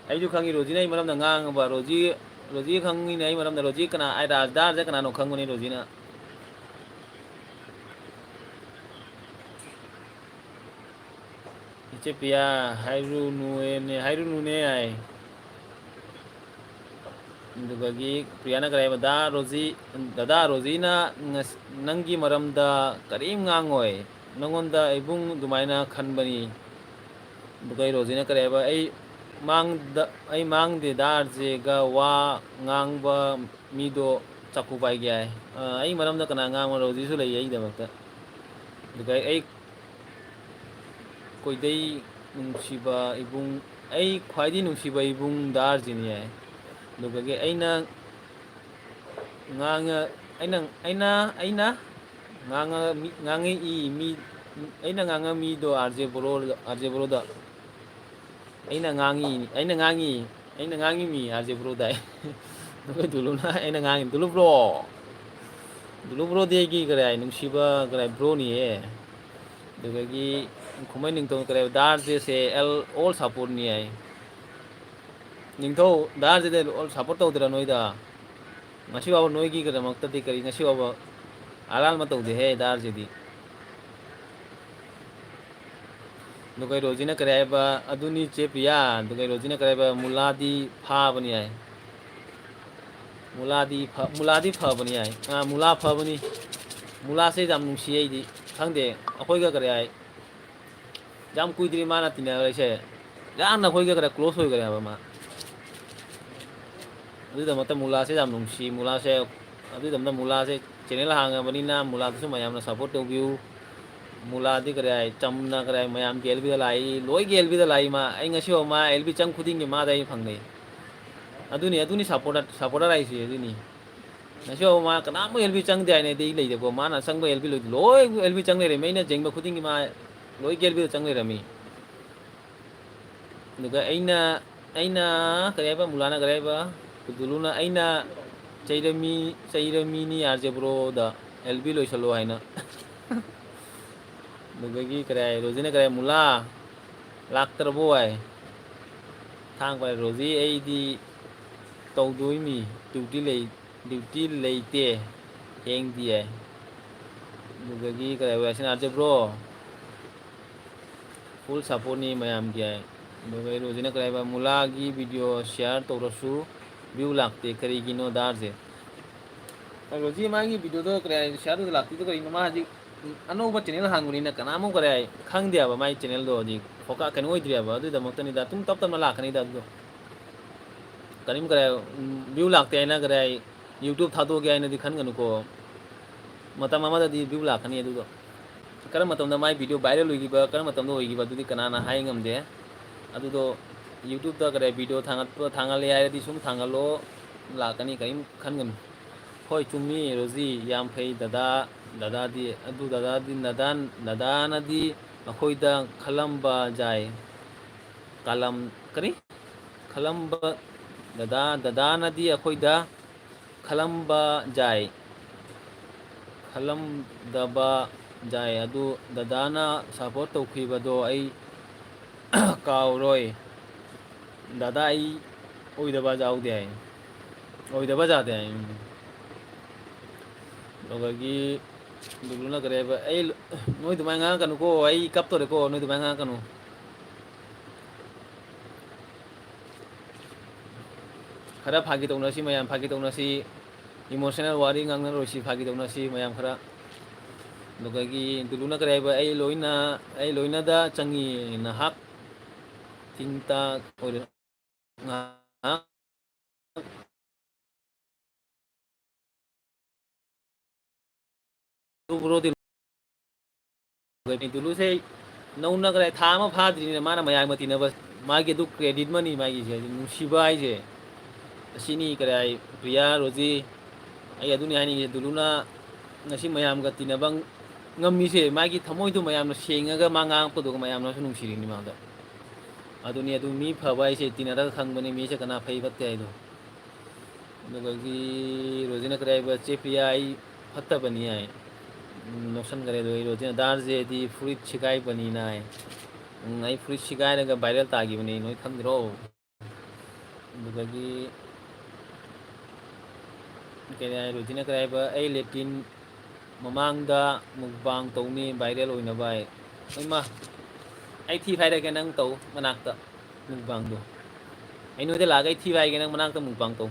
ꯑꯩꯁꯨ ꯈꯪꯉꯤ, ꯔꯣꯖꯤꯅ ꯑꯩ ꯃꯔꯝꯗ ꯉꯥꯡꯉꯕ꯫ ꯔꯣꯖꯤ, ꯔꯣꯖꯤ ꯈꯪꯉꯤꯅꯦ ꯑꯩ ꯃꯔꯝꯗ꯫ ꯔꯣꯖꯤ ꯀꯅꯥ, ꯑꯩ ꯔꯥꯖ ꯗꯥꯔꯁꯦ ꯀꯅꯥꯅꯣ ꯈꯪꯕꯅꯤ ꯔꯣꯖꯤꯅ꯫ ꯏꯆꯦ ꯄꯤꯌꯥ, ꯍꯥꯏꯔꯨꯅꯨꯅꯦ, ꯍꯥꯏꯔꯨꯅꯨꯅꯦ ꯍꯥꯏ꯫ ꯑꯗꯨꯗꯒꯤ ꯄ꯭ꯔꯤꯌꯥꯅ ꯀꯔꯤ ꯍꯥꯏꯕ? "ꯗꯥ ꯔꯣꯖꯤ, ꯗꯗꯥ ꯔꯣꯖꯤꯅ ꯉꯁ-, ꯅꯪꯒꯤ ꯃꯔꯝꯗ ꯀꯔꯤꯝ ꯉꯥꯡꯉꯣꯏ꯫ ꯅꯪꯉꯣꯟꯗ ꯏꯕꯨꯡ ꯑꯗꯨꯃꯥꯏꯅ ꯈꯟꯕꯅꯤ꯫" ꯑꯗꯨꯒ ꯑꯩ ꯔꯣꯖꯤꯅ ꯀꯔꯤ ꯍꯥꯏꯕ? "ꯑꯩ ꯃꯥꯡꯗ, ꯑꯩ ꯃꯥꯡꯗꯦ ꯗꯥ ꯑꯥꯔꯖꯦꯒ ꯋꯥ ꯉꯥꯡꯕ ꯃꯤꯗꯣ ꯆꯥꯛꯈꯨ ꯄꯥꯏꯒꯦ" ꯍꯥꯏ꯫ ꯑ, ꯑꯩ ꯃꯔꯝꯗ ꯀꯅꯥ ꯉꯥꯡꯕ? ꯔꯣꯖꯤꯁꯨ ꯂꯩ ꯑꯩꯒꯤꯗꯃꯛꯇ꯫ ꯑꯗꯨꯒ ꯑꯩ ꯈ꯭ꯋꯥꯏꯗꯩ ꯅꯨꯡꯁꯤꯕ ꯏꯕꯨꯡ, ꯑꯩ ꯈ꯭ꯋꯥꯏꯗꯩ ꯅꯨꯡꯁꯤꯕ ꯏꯕꯨꯡ ꯗꯥ ꯑꯥꯔꯖꯦꯅꯤ ꯍꯥꯏ꯫ ꯑꯗꯨꯒ ꯑꯩꯅ ꯉꯥꯡꯉ-, ꯑꯩꯅ, ꯑꯩꯅ, ꯑꯩꯅ ꯉꯥꯡꯉ-, ꯃꯤ-, ꯉꯥꯡꯉꯛꯏ ꯃꯤ, ꯑꯩꯅ ꯉꯥꯡꯉꯝꯃꯤꯗꯣ ꯑꯥꯔꯖꯦ ꯕ꯭ꯔꯣ, ꯑꯥꯔꯖꯦ ꯕ꯭ꯔꯣꯗ꯫ ꯑꯩꯅ ꯉꯥꯡꯉꯤ, ꯑꯩꯅ ꯉꯥꯡꯉꯤ, ꯑꯩꯅ ꯉꯥꯡꯉꯤ ꯃꯤ ꯑꯥꯔꯖꯦ ꯕ꯭ꯔꯣꯗ ꯍꯥꯏ꯫ ꯑꯩꯈꯣꯏ ꯗꯨꯂꯨꯅ ꯑꯩꯅ ꯉꯥꯡꯉꯤ, "ꯗꯨꯂꯨ ꯕ꯭ꯔꯣ, ꯗꯨꯂꯨ ꯕ꯭ꯔꯣꯗꯤ ꯑꯩꯒꯤ ꯀꯔꯥꯏ ꯅꯨꯡꯁꯤꯕ ꯀꯔꯥꯏ ꯕ꯭ꯔꯣꯅꯤꯍꯦ"꯫ ꯑꯗꯨꯗꯒꯤ ꯈꯨꯃꯟ ꯅꯤꯡꯊꯧ ꯀꯔꯥꯏ, "ꯗꯥ ꯑꯥꯔꯖꯦꯁꯦ ꯑꯦꯜ ꯑꯣꯜ ꯁꯞꯄꯣꯔꯠꯅꯤ" ꯍꯥꯏ꯫ ꯅꯤꯡꯊꯧ, ꯗꯥ ꯑꯥꯔꯖꯦꯗ ꯑꯣꯜ ꯁꯞꯄꯣꯔꯠ ꯇꯧꯗ꯭ꯔꯥ ꯅꯣꯏꯗ? ꯉꯁꯤ ꯐꯥꯎꯕ ꯅꯣꯏꯒꯤꯗꯃꯛꯇꯗꯤ ꯀꯔꯤ, ꯉꯁꯤ ꯐꯥꯎꯕ ꯑꯔꯥꯟꯕ ꯇꯧꯗꯦꯍꯦ ꯗꯥ ꯑꯥꯔꯖꯦꯗꯤ꯫ ꯑꯗꯨꯒ ꯔꯣꯖꯤꯅ ꯀꯔꯤ ꯍꯥꯏꯕ? "ꯑꯗꯨꯅꯤ ꯆꯦ ꯄꯤꯌꯥ"꯫ ꯑꯗꯨꯒ ꯔꯣꯖꯤꯅ ꯀꯔꯤ ꯍꯥꯏꯕ? "ꯃꯨꯂꯥꯗꯤ ꯐꯥꯕꯅꯤ" ꯍꯥꯏ꯫ ꯃꯨꯂꯥꯗꯤ ꯐ-, ꯃꯨꯂꯥꯗꯤ ꯐꯕꯅꯤ ꯍꯥꯏ꯫ ꯑꯥ, ꯃꯨꯂꯥ ꯐꯕꯅꯤ꯫ ꯃꯨꯂꯥꯁꯦ ꯌꯥꯝ ꯅꯨꯡꯁꯤ ꯑꯩꯗꯤ꯫ ꯈꯪꯗꯦ, ꯑꯩꯈꯣꯏꯒ ꯀꯔꯤ ꯍꯥꯏ, ꯌꯥꯝ ꯀꯨꯏꯗ꯭ꯔꯤ ꯃꯥꯅ ꯇꯤꯟꯅꯔꯛꯏꯁꯦ꯫ ꯌꯥꯝꯅ ꯑꯩꯈꯣꯏꯒ ꯈꯔ close ꯑꯣꯏꯈ꯭ꯔꯦ ꯍꯥꯏꯕ ꯃꯥ꯫ ꯑꯗꯨꯒꯤꯗꯃꯛꯇ ꯃꯨꯂꯥꯁꯦ ꯌꯥꯝ ꯅꯨꯡꯁꯤ꯫ ꯃꯨꯂꯥꯁꯦ, ꯑꯗꯨꯒꯤꯗꯃꯛꯇ ꯃꯨꯂꯥꯁꯦ channel ꯍꯥꯡꯉꯕꯅꯤꯅ ꯃꯨꯂꯥꯗꯁꯨ ꯃꯌꯥꯝꯅ support ꯇꯧꯕꯤꯌꯨ꯫ ꯃꯨꯂꯥꯗꯤ ꯀꯔꯤ ꯍꯥꯏ, ꯆꯝꯅ ꯀꯔꯤ ꯍꯥꯏ, ꯃꯌꯥꯝꯒꯤ L B ꯗ ꯂꯥꯛꯏ, ꯂꯣꯏꯒꯤ L B ꯗ ꯂꯥꯛꯏ ꯃꯥ꯫ ꯑꯩ ꯉꯁꯤ ꯐꯥꯎ ꯃꯥ L B ꯆꯪ ꯈꯨꯗꯤꯡꯒꯤ ꯃꯥꯗ ꯑꯩ ꯐꯪꯅꯩ꯫ ꯑꯗꯨꯅꯤ, ꯑꯗꯨꯅꯤ supporter, supporter ꯍꯥꯏꯁꯦ ꯑꯗꯨꯅꯤ꯫ ꯉꯁꯤ ꯐꯥꯎ ꯃꯥ ꯀꯅꯥꯃꯨꯛ L B ꯆꯪꯗꯦ ꯍꯥꯏꯅꯗꯤ ꯂꯩꯇꯦꯀꯣ꯫ ꯃꯥꯅ ꯆꯪꯕ L B ꯂꯣꯏ, ꯂꯣꯏ L B ꯆꯪ ꯂꯩꯔꯝꯃꯤ꯫ ꯑꯩꯅ ꯌꯦꯡꯕ ꯈꯨꯗꯤꯡꯒꯤ ꯃꯥ ꯂꯣꯏꯒꯤ L B ꯗ ꯆꯪ ꯂꯩꯔꯝꯃꯤ꯫ ꯑꯗꯨꯒ ꯑꯩꯅ, ꯑꯩꯅ ꯀꯔꯤ ꯍꯥꯏꯕ, ꯃꯨꯂꯥꯅ ꯀꯔꯤ ꯍꯥꯏꯕ, ꯀꯨꯗꯨꯂꯨꯅ ꯑꯩꯅ ꯆꯩꯔꯝꯃꯤ, ꯆꯩꯔꯝꯃꯤꯅꯤ ꯑꯥꯔ ꯖꯦ ꯕ꯭ꯔꯣꯗ L B ꯂꯣꯏꯁꯜꯂꯣ ꯍꯥꯏꯅ꯫ ꯑꯗꯨꯗꯒꯤ ꯀꯔꯤ ꯍꯥꯏ, ꯔꯣꯖꯤꯅ ꯀꯔꯤ ꯍꯥꯏ, ꯃꯨꯂꯥ ꯂꯥꯛꯇ꯭ꯔꯕꯣ ꯍꯥꯏ꯫ ꯊꯥꯡ ꯄꯥꯏ, ꯔꯣꯖꯤ ꯑꯩꯗꯤ ꯇꯧꯗꯣꯏꯅꯤ, duty ꯂꯩ, duty ꯂꯩꯇꯦ, ꯊꯦꯡꯗꯤꯌꯦ꯫ ꯑꯗꯨꯗꯒꯤ ꯀꯔꯤ ꯍꯥꯏꯕ, ꯌꯥꯁꯤꯟ ꯑꯥꯔ ꯖꯦ ꯕ꯭ꯔꯣ꯫ Full supportꯅꯤ ꯃꯌꯥꯝꯒꯤ꯫ ꯑꯗꯨꯒ ꯔꯣꯖꯤꯅ ꯀꯔꯤ ꯍꯥꯏꯕ, ꯃꯨꯂꯥꯒꯤ video share ꯇꯧꯔꯁꯨ view ꯂꯥꯛꯇꯦ, ꯀꯔꯤꯒꯤꯅꯣ ꯗꯥꯔꯁꯦ? ꯔꯣꯖꯤ ꯃꯥꯒꯤ videoꯗꯣ ꯀꯔꯤ ꯍꯥꯏ, shareꯗꯨ ꯂꯥꯛꯇꯦꯗꯣ ꯀꯔꯤꯒꯤꯅꯣ? ꯃꯥ ꯍꯧꯖꯤꯛ ꯑꯅꯧꯕ channel ꯍꯥꯡꯕꯅꯤꯅ ꯀꯅꯥꯃꯨꯛ ꯀꯔꯤ ꯍꯥꯏ, ꯈꯪꯗꯦ ꯍꯥꯏꯕ ꯃꯥꯒꯤ channelꯗꯣ꯫ ꯍꯧꯖꯤꯛ focus ꯀꯩꯅꯣ ꯑꯣꯏꯗ꯭ꯔꯤ ꯍꯥꯏꯕ꯫ ꯑꯗꯨꯒꯤꯗꯃꯛꯇꯅꯤꯗ, ꯑꯗꯨꯝ ꯇꯞ ꯇꯞꯅ ꯂꯥꯛꯀꯅꯤꯗ ꯑꯗꯨꯗꯣ꯫ ꯀꯔꯤꯝ ꯀꯔꯤ ꯍꯥꯏ, view ꯂꯥꯛꯇꯦ ꯍꯥꯏꯅ ꯀꯔꯤ ꯍꯥꯏ, YouTube ꯊꯥꯗꯣꯛꯑꯒꯦ ꯍꯥꯏꯅꯗꯤ ꯈꯟꯒꯅꯨꯀꯣ꯫ ꯃꯇꯝ ꯑꯃꯗꯗꯤ view ꯂꯥꯛꯀꯅꯤ ꯑꯗꯨꯗꯣ꯫ ꯀꯔꯝꯕ ꯃꯇꯝꯗ ꯃꯥꯏ video viral ꯑꯣꯏꯈꯤꯕ, ꯀꯔꯝꯕ ꯃꯇꯝꯗ ꯑꯣꯏꯈꯤꯕ, ꯑꯗꯨꯗꯤ ꯀꯅꯥꯅ ꯍꯥꯏ ꯉꯝꯗꯦ꯫ ꯑꯗꯨꯗꯣ YouTubeꯇ ꯀꯔꯤ video ꯊꯥꯡꯒꯠꯄ, ꯊꯥꯡꯒꯠꯂꯦ ꯍꯥꯏꯔꯗꯤ ꯁꯨꯝ ꯊꯥꯡꯒꯠꯂꯣ, ꯂꯥꯛꯀꯅꯤ, ꯀꯔꯤꯝ ꯈꯟꯒꯅꯨ꯫ ꯍꯣꯏ, ꯆꯨꯝꯃꯤ ꯔꯣꯖꯤ, ꯌꯥꯝ ꯐꯩ ꯗꯗꯥ, ꯗꯗꯥꯗꯤ, ꯑꯗꯨ ꯗꯗꯥꯗꯤ, ꯗꯗꯥ, ꯗꯗꯥꯅꯗꯤ ꯑꯩꯈꯣꯏꯗ ꯈꯜꯂꯝꯕ ꯌꯥꯏ꯫ ꯀꯥꯂꯝ-, ꯀꯔꯤ? ꯈꯜꯂꯝꯕ, ꯗꯗꯥ, ꯗꯗꯥꯅꯗꯤ ꯑꯩꯈꯣꯏꯗ ꯈꯜꯂꯝꯕ ꯌꯥꯏ꯫ ꯈꯜꯂꯝꯗꯕ ꯌꯥꯏ꯫ ꯑꯗꯨ ꯗꯗꯥꯅ support ꯇꯧꯈꯤꯕꯗꯣ ꯑꯩ ꯀꯥꯎꯔꯣꯏ꯫ ꯗꯗꯥ ꯑꯩ ꯑꯣꯏꯗꯕ ꯌꯥꯎꯗꯦ ꯍꯥꯏ꯫ ꯑꯣꯏꯗꯕ ꯌꯥꯗꯦ ꯍꯥꯏ꯫ ꯎꯝ꯫ ꯑꯗꯨꯗꯒꯤ ꯂꯨꯂꯨꯅ ꯀꯔꯤ ꯍꯥꯏꯕ? ꯑꯩ, ꯅꯣꯏ ꯑꯗꯨꯃꯥꯏꯅ ꯉꯥꯡꯉꯛꯀꯅꯨꯀꯣ, ꯑꯩ ꯀꯞꯇꯣꯔꯦꯀꯣ, ꯅꯣꯏ ꯑꯗꯨꯃꯥꯏꯅ ꯉꯥꯡꯉꯛꯀꯅꯨ꯫ ꯈꯔ ꯐꯥꯒꯤ ꯇꯧꯅꯁꯤ ꯃꯌꯥꯝ, ꯐꯥꯒꯤ ꯇꯧꯅꯁꯤ꯫ Emotional ꯋꯥꯔꯤ ꯉꯥꯡꯅꯔꯣꯏꯁꯤ, ꯐꯥꯒꯤ ꯇꯧꯅꯁꯤ ꯃꯌꯥꯝ ꯈꯔ꯫ ꯑꯗꯨꯗꯒꯤ ꯗꯨꯂꯨꯅ ꯀꯔꯤ ꯍꯥꯏꯕ, "ꯑꯩ ꯂꯣꯏꯅ, ꯑꯩ ꯂꯣꯏꯅꯗ ꯆꯪꯉꯤ ꯅꯍꯥꯛ ꯊꯤꯡ ꯇꯥ ꯑꯣꯏꯔ-, ꯉꯥꯏꯍꯥꯛ ꯇꯨꯕ꯭ꯔꯣꯗꯤ ꯂꯨꯁꯦ ꯅꯧꯅ ꯀꯗꯥꯏ ꯊꯥ ꯑꯃ ꯐꯥꯗ꯭ꯔꯤꯅꯤꯅ ꯃꯥꯅ ꯃꯌꯥꯝꯒ ꯇꯤꯟꯅꯕ, ꯃꯥꯒꯤ ꯑꯗꯨ credit ꯑꯃꯅꯤ ꯃꯥꯒꯤꯁꯦ꯫ ꯍꯥꯏꯗꯤ ꯅꯨꯡꯁꯤꯕ ꯍꯥꯏꯁꯦ ꯑꯁꯤꯅꯤ꯫ ꯀꯗꯥꯏ ꯄ꯭ꯔꯤꯌꯥ, ꯔꯣꯖꯤ, ꯑꯩ ꯑꯗꯨꯅꯤ ꯍꯥꯏꯅꯤꯡꯉꯤꯁꯦ꯫ ꯗꯨꯂꯨꯅ ꯉꯁꯤ ꯃꯌꯥꯝꯒ ꯇꯤꯟꯅꯕ ꯉꯝꯃꯤꯁꯦ ꯃꯥꯒꯤ ꯊꯃꯣꯏꯗꯣ ꯃꯌꯥꯝꯅ ꯁꯦꯡꯉꯒ ꯃꯥ ꯉꯥꯡꯉꯛꯄꯗꯨꯒ ꯃꯌꯥꯝꯅꯁꯨ ꯅꯨꯡꯁꯤꯔꯤꯅꯤ ꯃꯥꯗ꯫ ꯑꯗꯨꯅꯤ, ꯑꯗꯨ ꯃꯤ ꯐꯕ ꯍꯥꯏꯁꯦ ꯇꯤꯟꯅꯔꯒ ꯈꯪꯕꯅꯤ ꯃꯤꯁꯦ ꯀꯅꯥ ꯐꯩ ꯐꯠꯇꯦ ꯍꯥꯏꯗꯣ꯫ ꯑꯗꯨꯗꯒꯤ ꯔꯣꯖꯤꯅ ꯀꯔꯤ ꯍꯥꯏꯕ, "ꯆꯦ ꯄ꯭ꯔꯤꯌꯥ, ꯑꯩ ꯐꯠꯇꯕꯅꯤ" ꯍꯥꯏ꯫ ꯎꯝ, ꯅꯣꯛꯁꯟꯈꯔꯦ꯫ ꯑꯗꯨꯗꯒꯤ ꯔꯣꯖꯤꯅ, "ꯗꯥꯔꯖꯦꯗꯤ ꯐꯨꯔꯤꯠ ꯁꯤꯒꯥꯏꯕꯅꯤꯅ" ꯍꯥꯏ꯫ ꯎꯝ, "ꯑꯩ ꯐꯨꯔꯤꯠ ꯁꯤꯒꯥꯏꯔꯒ viral ꯇꯥꯈꯤꯕꯅꯤ, ꯅꯣꯏ ꯈꯪꯗ꯭ꯔꯣ?" ꯑꯗꯨꯗꯒꯤ ꯀꯔꯤ ꯍꯥꯏ, ꯔꯣꯖꯤꯅ ꯀꯔꯤ ꯍꯥꯏꯕ, "ꯑꯩ ꯂꯦꯇꯤꯟ ꯃꯃꯥꯡꯗ mukbang ꯇꯧꯅꯤ viral ꯑꯣꯏꯅꯕ" ꯍꯥꯏ꯫ ꯏꯃꯥ, ꯑꯩ ꯊꯤ ꯐꯥꯏꯔꯒꯦ ꯅꯪ ꯇꯧ ꯃꯅꯥꯛꯇ mukbangꯗꯣ꯫ ꯑꯩ ꯅꯣꯏꯗ ꯂꯥꯛꯑꯒ ꯑꯩ ꯊꯤ ꯐꯥꯏꯒꯦ ꯅꯪ ꯃꯅꯥꯛꯇ mukbang ꯇꯧ꯫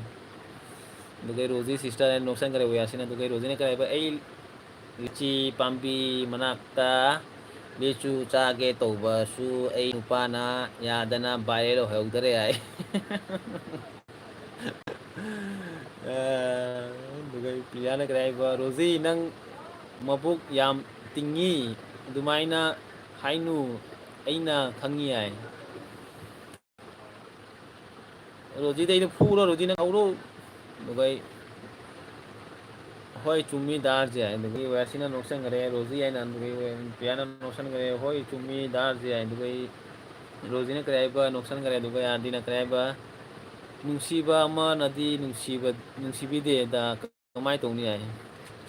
ꯑꯗꯨꯒ ꯔꯣꯖꯤ sister ꯍꯥꯏꯅ ꯅꯣꯛꯁꯟꯈ꯭ꯔꯦ ꯋꯤꯌꯥꯁꯤꯅ꯫ ꯑꯗꯨꯒ ꯔꯣꯖꯤꯅ ꯀꯔꯤ ꯍꯥꯏꯕ, "ꯑꯩ ꯂꯤꯆꯤ ꯄꯥꯝꯕꯤ ꯃꯅꯥꯛꯇ ꯂꯤꯆꯨ ꯆꯥꯒꯦ ꯇꯧꯕꯁꯨ ꯑꯩ ꯅꯨꯄꯥꯅ ꯌꯥꯗꯅ viral ꯑꯣꯏꯍꯧꯗꯔꯦ" ꯍꯥꯏ꯫ ꯑ, ꯑꯗꯨꯒ ꯄ꯭ꯔꯤꯌꯥꯅ ꯀꯔꯤ ꯍꯥꯏꯕ, "ꯔꯣꯖꯤ, ꯅꯪ ꯃꯕꯨꯛ ꯌꯥꯝ ꯇꯤꯡꯉꯤ, ꯑꯗꯨꯃꯥꯏꯅ ꯍꯥꯏꯅꯨ, ꯑꯩꯅ ꯈꯪꯉꯤ" ꯍꯥꯏ꯫ ꯔꯣꯖꯤꯗ ꯑꯩꯅ ꯐꯨꯔꯣ, ꯔꯣꯖꯤꯅ ꯉꯧꯔꯣ꯫ ꯑꯗꯨꯒ ꯑꯩ, "ꯍꯣꯏ, ꯆꯨꯝꯃꯤ ꯗꯥꯔꯁꯦ" ꯍꯥꯏ꯫ ꯑꯗꯨꯒꯤ ꯋꯦꯁꯤꯅ ꯅꯣꯛꯁꯟꯈ꯭ꯔꯦ, ꯔꯣꯖꯤ ꯍꯥꯏꯅ, ꯑꯗꯨꯒꯤ ꯄ꯭ꯔꯤꯌꯥꯅ ꯅꯣꯛꯁꯟꯈ꯭ꯔꯦ, "ꯍꯣꯏ, ꯆꯨꯝꯃꯤ ꯗꯥꯔꯁꯦ" ꯍꯥꯏ꯫ ꯑꯗꯨꯒ ꯑꯩ, ꯔꯣꯖꯤꯅ ꯀꯔꯤ ꯍꯥꯏꯕ ꯅꯣꯛꯁꯟꯈ꯭ꯔꯦ, ꯑꯗꯨꯒ ꯑꯥꯔꯗꯤꯅ ꯀꯔꯤ ꯍꯥꯏꯕ, "ꯅꯨꯡꯁꯤꯕ ꯑꯃꯅꯗꯤ ꯅꯨꯡꯁꯤꯕ, ꯅꯨꯡꯁꯤꯕꯤꯗꯦꯗ꯫ ꯀꯃꯥꯏꯅ ꯇꯧꯅꯤ?" ꯍꯥꯏ꯫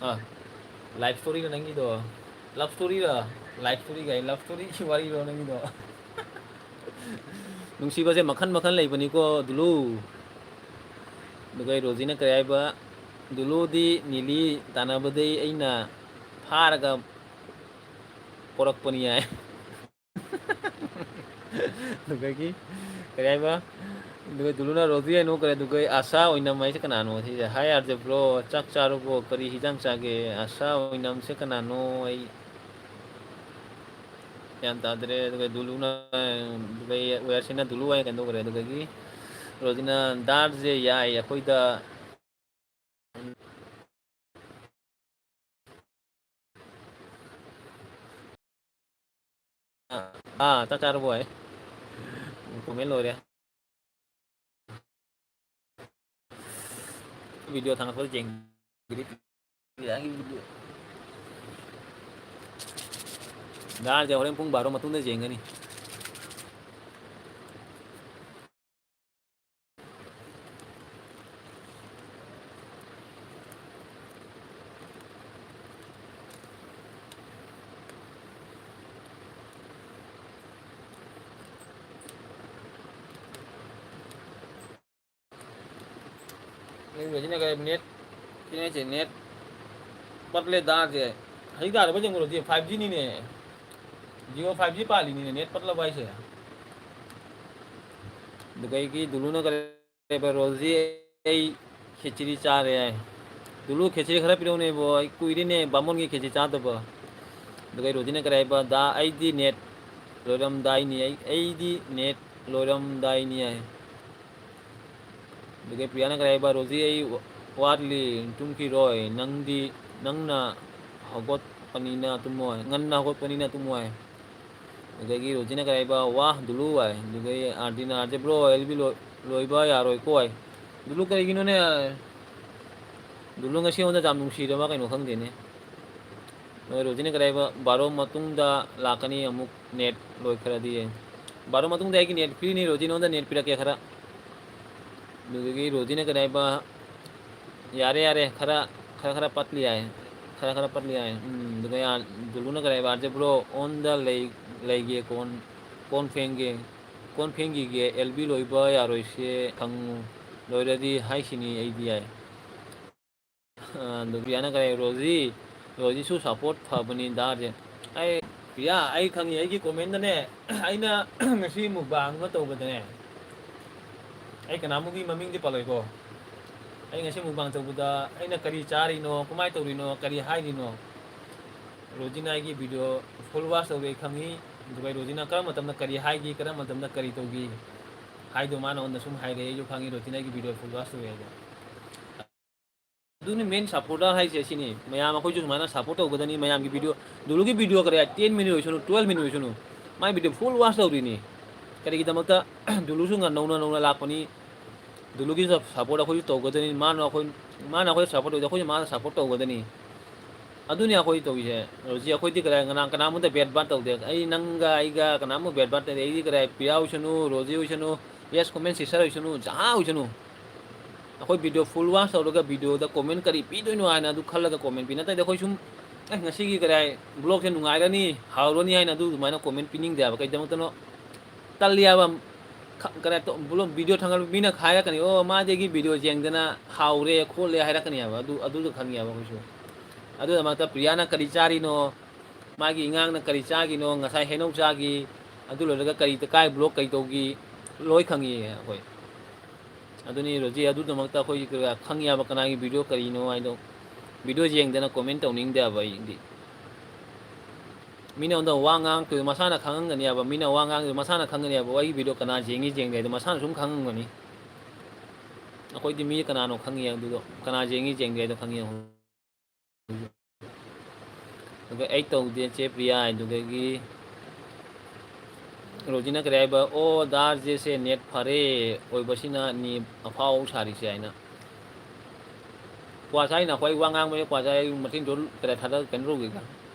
ꯑꯥ, life storyꯔ ꯅꯪꯒꯤꯗꯣ? Love storyꯔ? Life story ꯀꯥꯏ, love storyꯒꯤ ꯋꯥꯔꯤꯔꯣ ꯅꯪꯒꯤꯗꯣ? ꯅꯨꯡꯁꯤꯕꯁꯦ ꯃꯈꯜ ꯃꯈꯜ ꯂꯩꯕꯅꯤꯀꯣ, ꯗꯨꯂꯨ꯫ ꯑꯗꯨꯒ ꯑꯩ ꯔꯣꯖꯤꯅ ꯀꯔꯤ ꯍꯥꯏꯕ? "ꯗꯨꯂꯨꯗꯤ ꯅꯤꯂꯤ ꯇꯥꯟꯅꯕꯗꯩ ꯑꯩꯅ ꯐꯥꯔꯒ ꯄꯣꯔꯛꯄꯅꯤ" ꯍꯥꯏ꯫ ꯑꯗꯨꯗꯒꯤ ꯀꯔꯤ ꯍꯥꯏꯕ? ꯑꯗꯨꯒ ꯗꯨꯂꯨꯅ ꯔꯣꯖꯤ ꯍꯥꯏꯅ ꯅꯣꯛꯈ꯭ꯔꯦ꯫ ꯑꯗꯨꯒ ꯑꯩ ꯑꯥꯁꯥ ꯑꯣꯏꯅꯝ ꯍꯥꯏꯁꯦ ꯀꯅꯥꯅꯣ ꯁꯤꯁꯦ? "Hi ꯑꯥꯔ ꯖꯦ ꯕ꯭ꯔꯣ, ꯆꯥꯛ ꯆꯥꯔꯕꯣ? ꯀꯔꯤ ꯍꯤꯟꯖꯥꯡ ꯆꯥꯒꯦ?" ꯑꯥꯁꯥ ꯑꯣꯏꯅꯝꯁꯦ ꯀꯅꯥꯅꯣ? ꯑꯩ ꯒ꯭ꯌꯥꯟ ꯇꯥꯗ꯭ꯔꯦ꯫ ꯑꯗꯨꯒ ꯗꯨꯂꯨꯅ, ꯑꯗꯨꯒ ꯑꯩ ꯋꯦꯌꯔꯁꯤꯅ ꯗꯨꯂꯨ ꯍꯥꯏꯅ ꯀꯩꯅꯣ ꯇꯧꯈ꯭ꯔꯦ꯫ ꯑꯗꯨꯗꯒꯤ ꯔꯣꯖꯤꯅ, "ꯗꯥꯔꯁꯦ ꯌꯥꯏ ꯑꯩꯈꯣꯏꯗ"꯫ ꯑꯥ, ꯆꯥꯛ ꯆꯥꯔꯕꯣ ꯍꯥꯏ꯫ Comment ꯂꯣꯏꯔꯦ꯫ Video ꯊꯥꯡꯒꯠꯄꯗ ꯌꯦꯡꯒꯦ꯫ ꯄ꯭ꯔꯤꯌꯥꯒꯤ video꯫ ꯗꯥꯔꯁꯦ ꯍꯣꯔꯦꯟ ꯄꯨꯡ ꯕꯥꯔꯣ ꯃꯇꯨꯡꯗ ꯌꯦꯡꯒꯅꯤ꯫ ꯑꯩ ꯔꯣꯖꯤꯅ ꯀꯔꯤ net, ꯁꯤꯅꯦ ꯁꯤ net ꯄꯠꯂꯦ ꯗꯥꯔꯁꯦ꯫ ꯍꯧꯖꯤꯛ ꯇꯥꯔꯕ ꯌꯦꯡꯉꯨꯔꯗꯤ five G ꯅꯤꯅꯦ꯫ Jio five G ꯄꯥꯜꯂꯤꯅꯤꯅꯦ, net ꯄꯠꯂꯕ ꯍꯥꯏꯁꯦ꯫ ꯑꯗꯨꯒ ꯑꯩꯒꯤ ꯗꯨꯂꯨꯅ ꯀꯔꯤ ꯍꯥꯏꯕ, "ꯔꯣꯖꯤ, ꯑꯩ ꯈꯦꯆ꯭ꯔꯤ ꯆꯥꯔꯦ" ꯍꯥꯏ꯫ "ꯗꯨꯂꯨ, ꯈꯦꯆ꯭ꯔꯤ ꯈꯔ ꯄꯤꯔꯛꯎꯅꯦ ꯏꯕꯣ, ꯑꯩ ꯀꯨꯏꯔꯦꯅꯦ ꯕꯥꯃꯣꯟꯒꯤ ꯈꯦꯆ꯭ꯔꯤ ꯆꯥꯗꯕ"꯫ ꯑꯗꯨꯒ ꯑꯩ ꯔꯣꯖꯤꯅ ꯀꯔꯤ ꯍꯥꯏꯕ, "ꯗꯥ, ꯑꯩꯗꯤ net ꯂꯣꯏꯔꯝꯗꯥꯏꯅꯤ, ꯑꯩ, ꯑꯩꯗꯤ net ꯂꯣꯏꯔꯝꯗꯥꯏꯅꯤ" ꯍꯥꯏ꯫ ꯑꯗꯨꯒ ꯄ꯭ꯔꯤꯌꯥꯅ ꯀꯔꯤ ꯍꯥꯏꯕ, "ꯔꯣꯖꯤ, ꯑꯩ ꯋꯥꯠꯂꯤ, ꯇꯨꯝꯈꯤꯔꯣꯏ, ꯅꯪꯗꯤ, ꯅꯪꯅ ꯍꯧꯒꯠꯄꯅꯤꯅ ꯇꯨꯝꯃꯣ ꯍꯥꯏ, ꯉꯟꯅ ꯍꯧꯒꯠꯄꯅꯤꯅ ꯇꯨꯝꯃꯣ" ꯍꯥꯏ꯫ ꯑꯗꯒꯤ ꯔꯣꯖꯤꯅ ꯀꯔꯤ ꯍꯥꯏꯕ, "ꯋꯥ, ꯗꯨꯂꯨ" ꯍꯥꯏ꯫ ꯑꯗꯨꯒ ꯑꯥꯔꯗꯤꯅ, "R J bro, L B ꯂꯣꯏ-, ꯂꯣꯏꯕ ꯌꯥꯔꯣꯏꯀꯣ" ꯍꯥꯏ꯫ ꯗꯨꯂꯨ ꯀꯔꯤꯒꯤꯅꯣꯅꯦ? ꯗꯨꯂꯨ ꯉꯁꯤ ꯑꯩꯉꯣꯟꯗ ꯌꯥꯝ ꯅꯨꯡꯁꯤꯔꯕ ꯀꯩꯅꯣ ꯈꯪꯗꯦꯅꯦ꯫ ꯑꯗꯣ ꯔꯣꯖꯤꯅ ꯀꯔꯤ ꯍꯥꯏꯕ, "ꯕꯥꯔꯣ ꯃꯇꯨꯡꯗ ꯂꯥꯛꯀꯅꯤ ꯑꯃꯨꯛ net ꯂꯣꯏꯈ꯭ꯔꯗꯤ" ꯍꯥꯏ꯫ "ꯕꯥꯔꯣ ꯃꯇꯨꯡꯗ ꯑꯩꯒꯤ net free ꯅꯤ ꯔꯣꯖꯤ, ꯅꯉꯣꯟꯗ net ꯄꯤꯔꯛꯀꯦ ꯈꯔ"꯫ ꯑꯗꯨꯗꯒꯤ ꯔꯣꯖꯤꯅ ꯀꯔꯤ ꯍꯥꯏꯕ, "ꯌꯥꯔꯦ, ꯌꯥꯔꯦ, ꯈꯔ, ꯈꯔ, ꯈꯔ ꯄꯠꯂꯤ" ꯍꯥꯏ꯫ "ꯈꯔ, ꯈꯔ ꯄꯠꯂꯤ" ꯍꯥꯏ꯫ ꯎꯝ, ꯑꯗꯨꯒ ꯌꯥ-, ꯗꯨꯂꯨꯅ ꯀꯔꯤ ꯍꯥꯏꯕ, "R J bro, on the ꯂꯩ-, ꯂꯩꯒꯦ, ꯀꯣꯟ, ꯀꯣꯟ ꯐꯦꯡꯒꯦ, ꯀꯣꯟ ꯐꯦꯡꯈꯤꯒꯦ, ꯑꯦꯜ ꯕꯤ ꯂꯣꯏꯕ ꯌꯥꯔꯣꯏꯁꯦ ꯈꯪꯉꯨ, ꯂꯣꯏꯔꯗꯤ ꯍꯥꯏꯁꯤꯅꯤ ꯑꯩꯗꯤ" ꯍꯥꯏ꯫ ꯑ, ꯑꯗꯨ ꯄ꯭ꯔꯤꯌꯥꯅ ꯀꯔꯤ, "ꯔꯣꯖꯤ, ꯔꯣꯖꯤꯁꯨ support ꯐꯕꯅꯤ ꯗꯥꯔꯁꯦ"꯫ ꯑꯩ, ꯄ꯭ꯔꯤꯌꯥ, ꯑꯩ ꯈꯪꯉꯤ, ꯑꯩꯒꯤ comment ꯗꯅꯦ, ꯑꯩꯅ ꯉꯁꯤ mukbang ꯑꯃ ꯇꯧꯕꯗꯅꯦ, ꯑꯩ ꯀꯅꯥꯃꯨꯛꯀꯤ ꯃꯃꯤꯡꯗꯤ ꯄꯜꯂꯣꯏꯀꯣ꯫ ꯑꯩ ꯉꯁꯤ mukbang ꯇꯧꯕꯗ ꯑꯩꯅ ꯀꯔꯤ ꯆꯥꯔꯤꯅꯣ, ꯀꯃꯥꯏꯅ ꯇꯧꯔꯤꯅꯣ, ꯀꯔꯤ ꯍꯥꯏꯔꯤꯅꯣ, ꯔꯣꯖꯤꯅꯥꯒꯤ video full watch ꯇꯧꯔꯦ ꯈꯪꯉꯤ꯫ ꯑꯗꯨꯒ ꯑꯩ ꯔꯣꯖꯤꯅꯥ ꯀꯔꯝꯕ ꯃꯇꯝꯗ ꯀꯔꯤ ꯍꯥꯏꯈꯤ, ꯀꯔꯝꯕ ꯃꯇꯝꯗ ꯀꯔꯤ ꯇꯧꯈꯤ ꯍꯥꯏꯗꯣ ꯃꯥꯅ ꯑꯩꯉꯣꯟꯗ ꯁꯨꯝ ꯍꯥꯏꯔꯛꯑꯦ, ꯑꯩꯁꯨ ꯈꯪꯉꯤ ꯔꯣꯖꯤꯅꯥꯒꯤ video full watch ꯇꯧꯔꯦ ꯍꯥꯏꯗꯣ꯫ ꯑꯗꯨꯅꯤ main supporter ꯍꯥꯏꯁꯦ ꯁꯤꯅꯤ꯫ ꯃꯌꯥꯝ ꯑꯩꯈꯣꯏꯁꯨ ꯁꯨꯃꯥꯏꯅ support ꯇꯧꯒꯗꯕꯅꯤ꯫ ꯃꯌꯥꯝꯒꯤ video, ꯗꯨꯂꯨꯒꯤ video ꯀꯔꯤ ten minute ꯑꯣꯏꯁꯅꯨ, twelve minute ꯑꯣꯏꯁꯅꯨ, ꯃꯥꯏ video full watch ꯇꯧꯔꯤꯅꯤ꯫ ꯀꯔꯤꯒꯤꯗꯃꯛꯇ? ꯗꯨꯂꯨꯁꯨ ꯉ-, ꯅꯧꯅ ꯅꯧꯅ ꯂꯥꯛꯄꯅꯤ꯫ ꯗꯨꯂꯨꯒꯤ ꯁꯞ-, support ꯑꯩꯈꯣꯏꯁꯨ ꯇꯧꯒꯗꯕꯅꯤ꯫ ꯃꯥꯅ ꯑꯩꯈꯣꯏ, ꯃꯥꯅ ꯑꯩꯈꯣꯏ support ꯇꯧꯗꯦ, ꯑꯩꯈꯣꯏꯁꯨ ꯃꯥꯅ support ꯇꯧꯒꯗꯕꯅꯤ꯫ ꯑꯗꯨꯅꯤ ꯑꯩꯈꯣꯏ ꯇꯧꯔꯤꯁꯦ꯫ ꯍꯧꯖꯤꯛ ꯑꯩꯈꯣꯏꯗꯤ ꯀꯗꯥꯏ, ꯀꯅꯥ, ꯀꯅꯥꯃꯠꯇ ꯕꯦꯠ ꯕꯥꯠ ꯇꯧꯗꯦ꯫ ꯑꯩ ꯅꯪꯒ ꯑꯩꯒ ꯀꯅꯥꯃꯨꯛ ꯕꯦꯠ ꯕꯥꯠ ꯇꯧꯗꯦ꯫ ꯑꯩꯗꯤ ꯀꯗꯥꯏ ꯄ꯭ꯔꯤꯌꯥ ꯑꯣꯏꯁꯅꯨ, ꯔꯣꯖꯤ ꯑꯣꯏꯁꯅꯨ, yes comment sister ꯑꯣꯏꯁꯅꯨ, ꯖꯍꯥ ꯑꯣꯏꯁꯅꯨ꯫ ꯑꯩꯈꯣꯏ video full watch ꯇꯧꯔꯒ videoꯗ comment ꯀꯔꯤ ꯄꯤꯗꯣꯏꯅꯣ ꯍꯥꯏꯅ ꯑꯗꯨ ꯈꯜꯂꯒ comment ꯄꯤ꯫ ꯅꯠꯇ꯭ꯔꯗꯤ ꯑꯩꯈꯣꯏ ꯁꯨꯝ, "ꯑꯦ, ꯉꯁꯤꯒꯤ ꯀꯗꯥꯏ vlogꯁꯦ ꯅꯨꯡꯉꯥꯏꯔꯅꯤ, ꯍꯥꯎꯔꯅꯤ" ꯍꯥꯏꯅ ꯑꯗꯨ ꯑꯗꯨꯃꯥꯏꯅ comment ꯄꯤꯅꯤꯡꯗꯦ ꯍꯥꯏꯕ꯫ ꯀꯩꯗꯃꯛꯇꯅꯣ? ꯇꯜꯂꯤ ꯍꯥꯏꯕ꯫ ꯈ-, ꯀꯗꯥꯏ ꯇꯣ-, vlog video ꯊꯥꯡꯒꯠꯂ ꯃꯤꯅ ꯍꯥꯏꯔꯛꯀꯅꯤ, "ꯑꯣ, ꯃꯥꯗꯒꯤ video ꯌꯦꯡꯗꯅ ꯍꯥꯎꯔꯦ ꯈꯣꯠꯂꯦ" ꯍꯥꯏꯔꯛꯀꯅꯤ ꯍꯥꯏꯕ꯫ ꯑꯗꯨ, ꯑꯗꯨꯗꯣ ꯈꯪꯉꯤ ꯍꯥꯏꯕ ꯑꯩꯈꯣꯏꯁꯨ꯫ ꯑꯗꯨꯒꯤꯗꯃꯛꯇ ꯄ꯭ꯔꯤꯌꯥꯅ ꯀꯔꯤ ꯆꯥꯔꯤꯅꯣ, ꯃꯥꯒꯤ ꯑꯉꯥꯡꯅ ꯀꯔꯤ ꯆꯥꯈꯤꯅꯣ, ꯉꯁꯥꯏ ꯍꯩꯅꯧ ꯆꯥꯈꯤ, ꯑꯗꯨ ꯂꯣꯏꯔꯒ ꯀꯔꯤ, ꯀꯥꯏ vlog ꯀꯩ ꯇꯧꯈꯤ, ꯂꯣꯏ ꯈꯪꯉꯤ ꯑꯩꯈꯣꯏ꯫ ꯑꯗꯨꯅꯤ ꯔꯣꯖꯤ, ꯑꯗꯨꯗꯃꯛꯇ ꯑꯩꯈꯣꯏꯒꯤ ꯀ-, ꯈꯪꯉꯤ ꯍꯥꯏꯕ ꯀꯅꯥꯒꯤ video ꯀꯔꯤꯅꯣ ꯍꯥꯏꯗꯣ, video ꯌꯦꯡꯗꯅ comment ꯇꯧꯅꯤꯡꯗꯦ ꯍꯥꯏꯕ ꯑꯩꯗꯤ꯫ ꯃꯤꯅ ꯑꯩꯉꯣꯟꯗ ꯋꯥ ꯉꯥꯡꯉꯛꯇꯣꯏꯗꯣ ꯃꯁꯥꯅ ꯈꯪꯉꯝꯒꯅꯤ ꯍꯥꯏꯕ, ꯃꯤꯅ ꯋꯥ ꯉꯥꯡꯉꯤꯗꯣ ꯃꯁꯥꯅ ꯈꯪꯒꯅꯤ ꯍꯥꯏꯕ, ꯑꯩꯒꯤ video ꯀꯅꯥ ꯌꯦꯡꯉꯤ ꯌꯦꯡꯗꯦ ꯍꯥꯏꯗꯣ ꯃꯁꯥꯅ ꯁꯨꯝ ꯈꯪꯉꯝꯒꯅꯤ꯫ ꯑꯩꯈꯣꯏꯗꯤ ꯃꯤ ꯀꯅꯥꯅꯣ ꯈꯪꯉꯤ ꯑꯗꯨꯗꯣ, ꯀꯅꯥ ꯌꯦꯡꯉꯤ ꯌꯦꯡꯗꯦ ꯍꯥꯏꯗꯣ ꯈꯪꯉꯤ꯫ ꯑꯗꯨꯒ ꯑꯩ ꯇꯧꯗꯦ ꯆꯦ ꯄ꯭ꯔꯤꯌꯥ ꯍꯥꯏꯗꯨꯗꯒꯤ ꯔꯣꯖꯤꯅ ꯀꯔꯤ ꯍꯥꯏꯕ? "ꯑꯣ, ꯗꯥ ꯖꯦꯁꯦ net ꯐꯔꯦ ꯑꯣꯏꯕꯁꯤꯅ ꯅꯤ ꯑꯐꯥꯎ ꯁꯥꯔꯤꯁꯦ" ꯍꯥꯏꯅ꯫ ꯀ꯭ꯋꯥ ꯆꯥꯏꯅ ꯑꯩꯈꯣꯏ ꯋꯥ ꯉꯥꯡꯕꯁꯦ ꯀ꯭ꯋꯥ ꯆꯥꯏ ꯃꯆꯤꯟꯗꯣ ꯀꯔꯤ ꯊꯥꯗ-, ꯀꯩꯅꯣ ꯇꯧꯒꯦꯒ꯫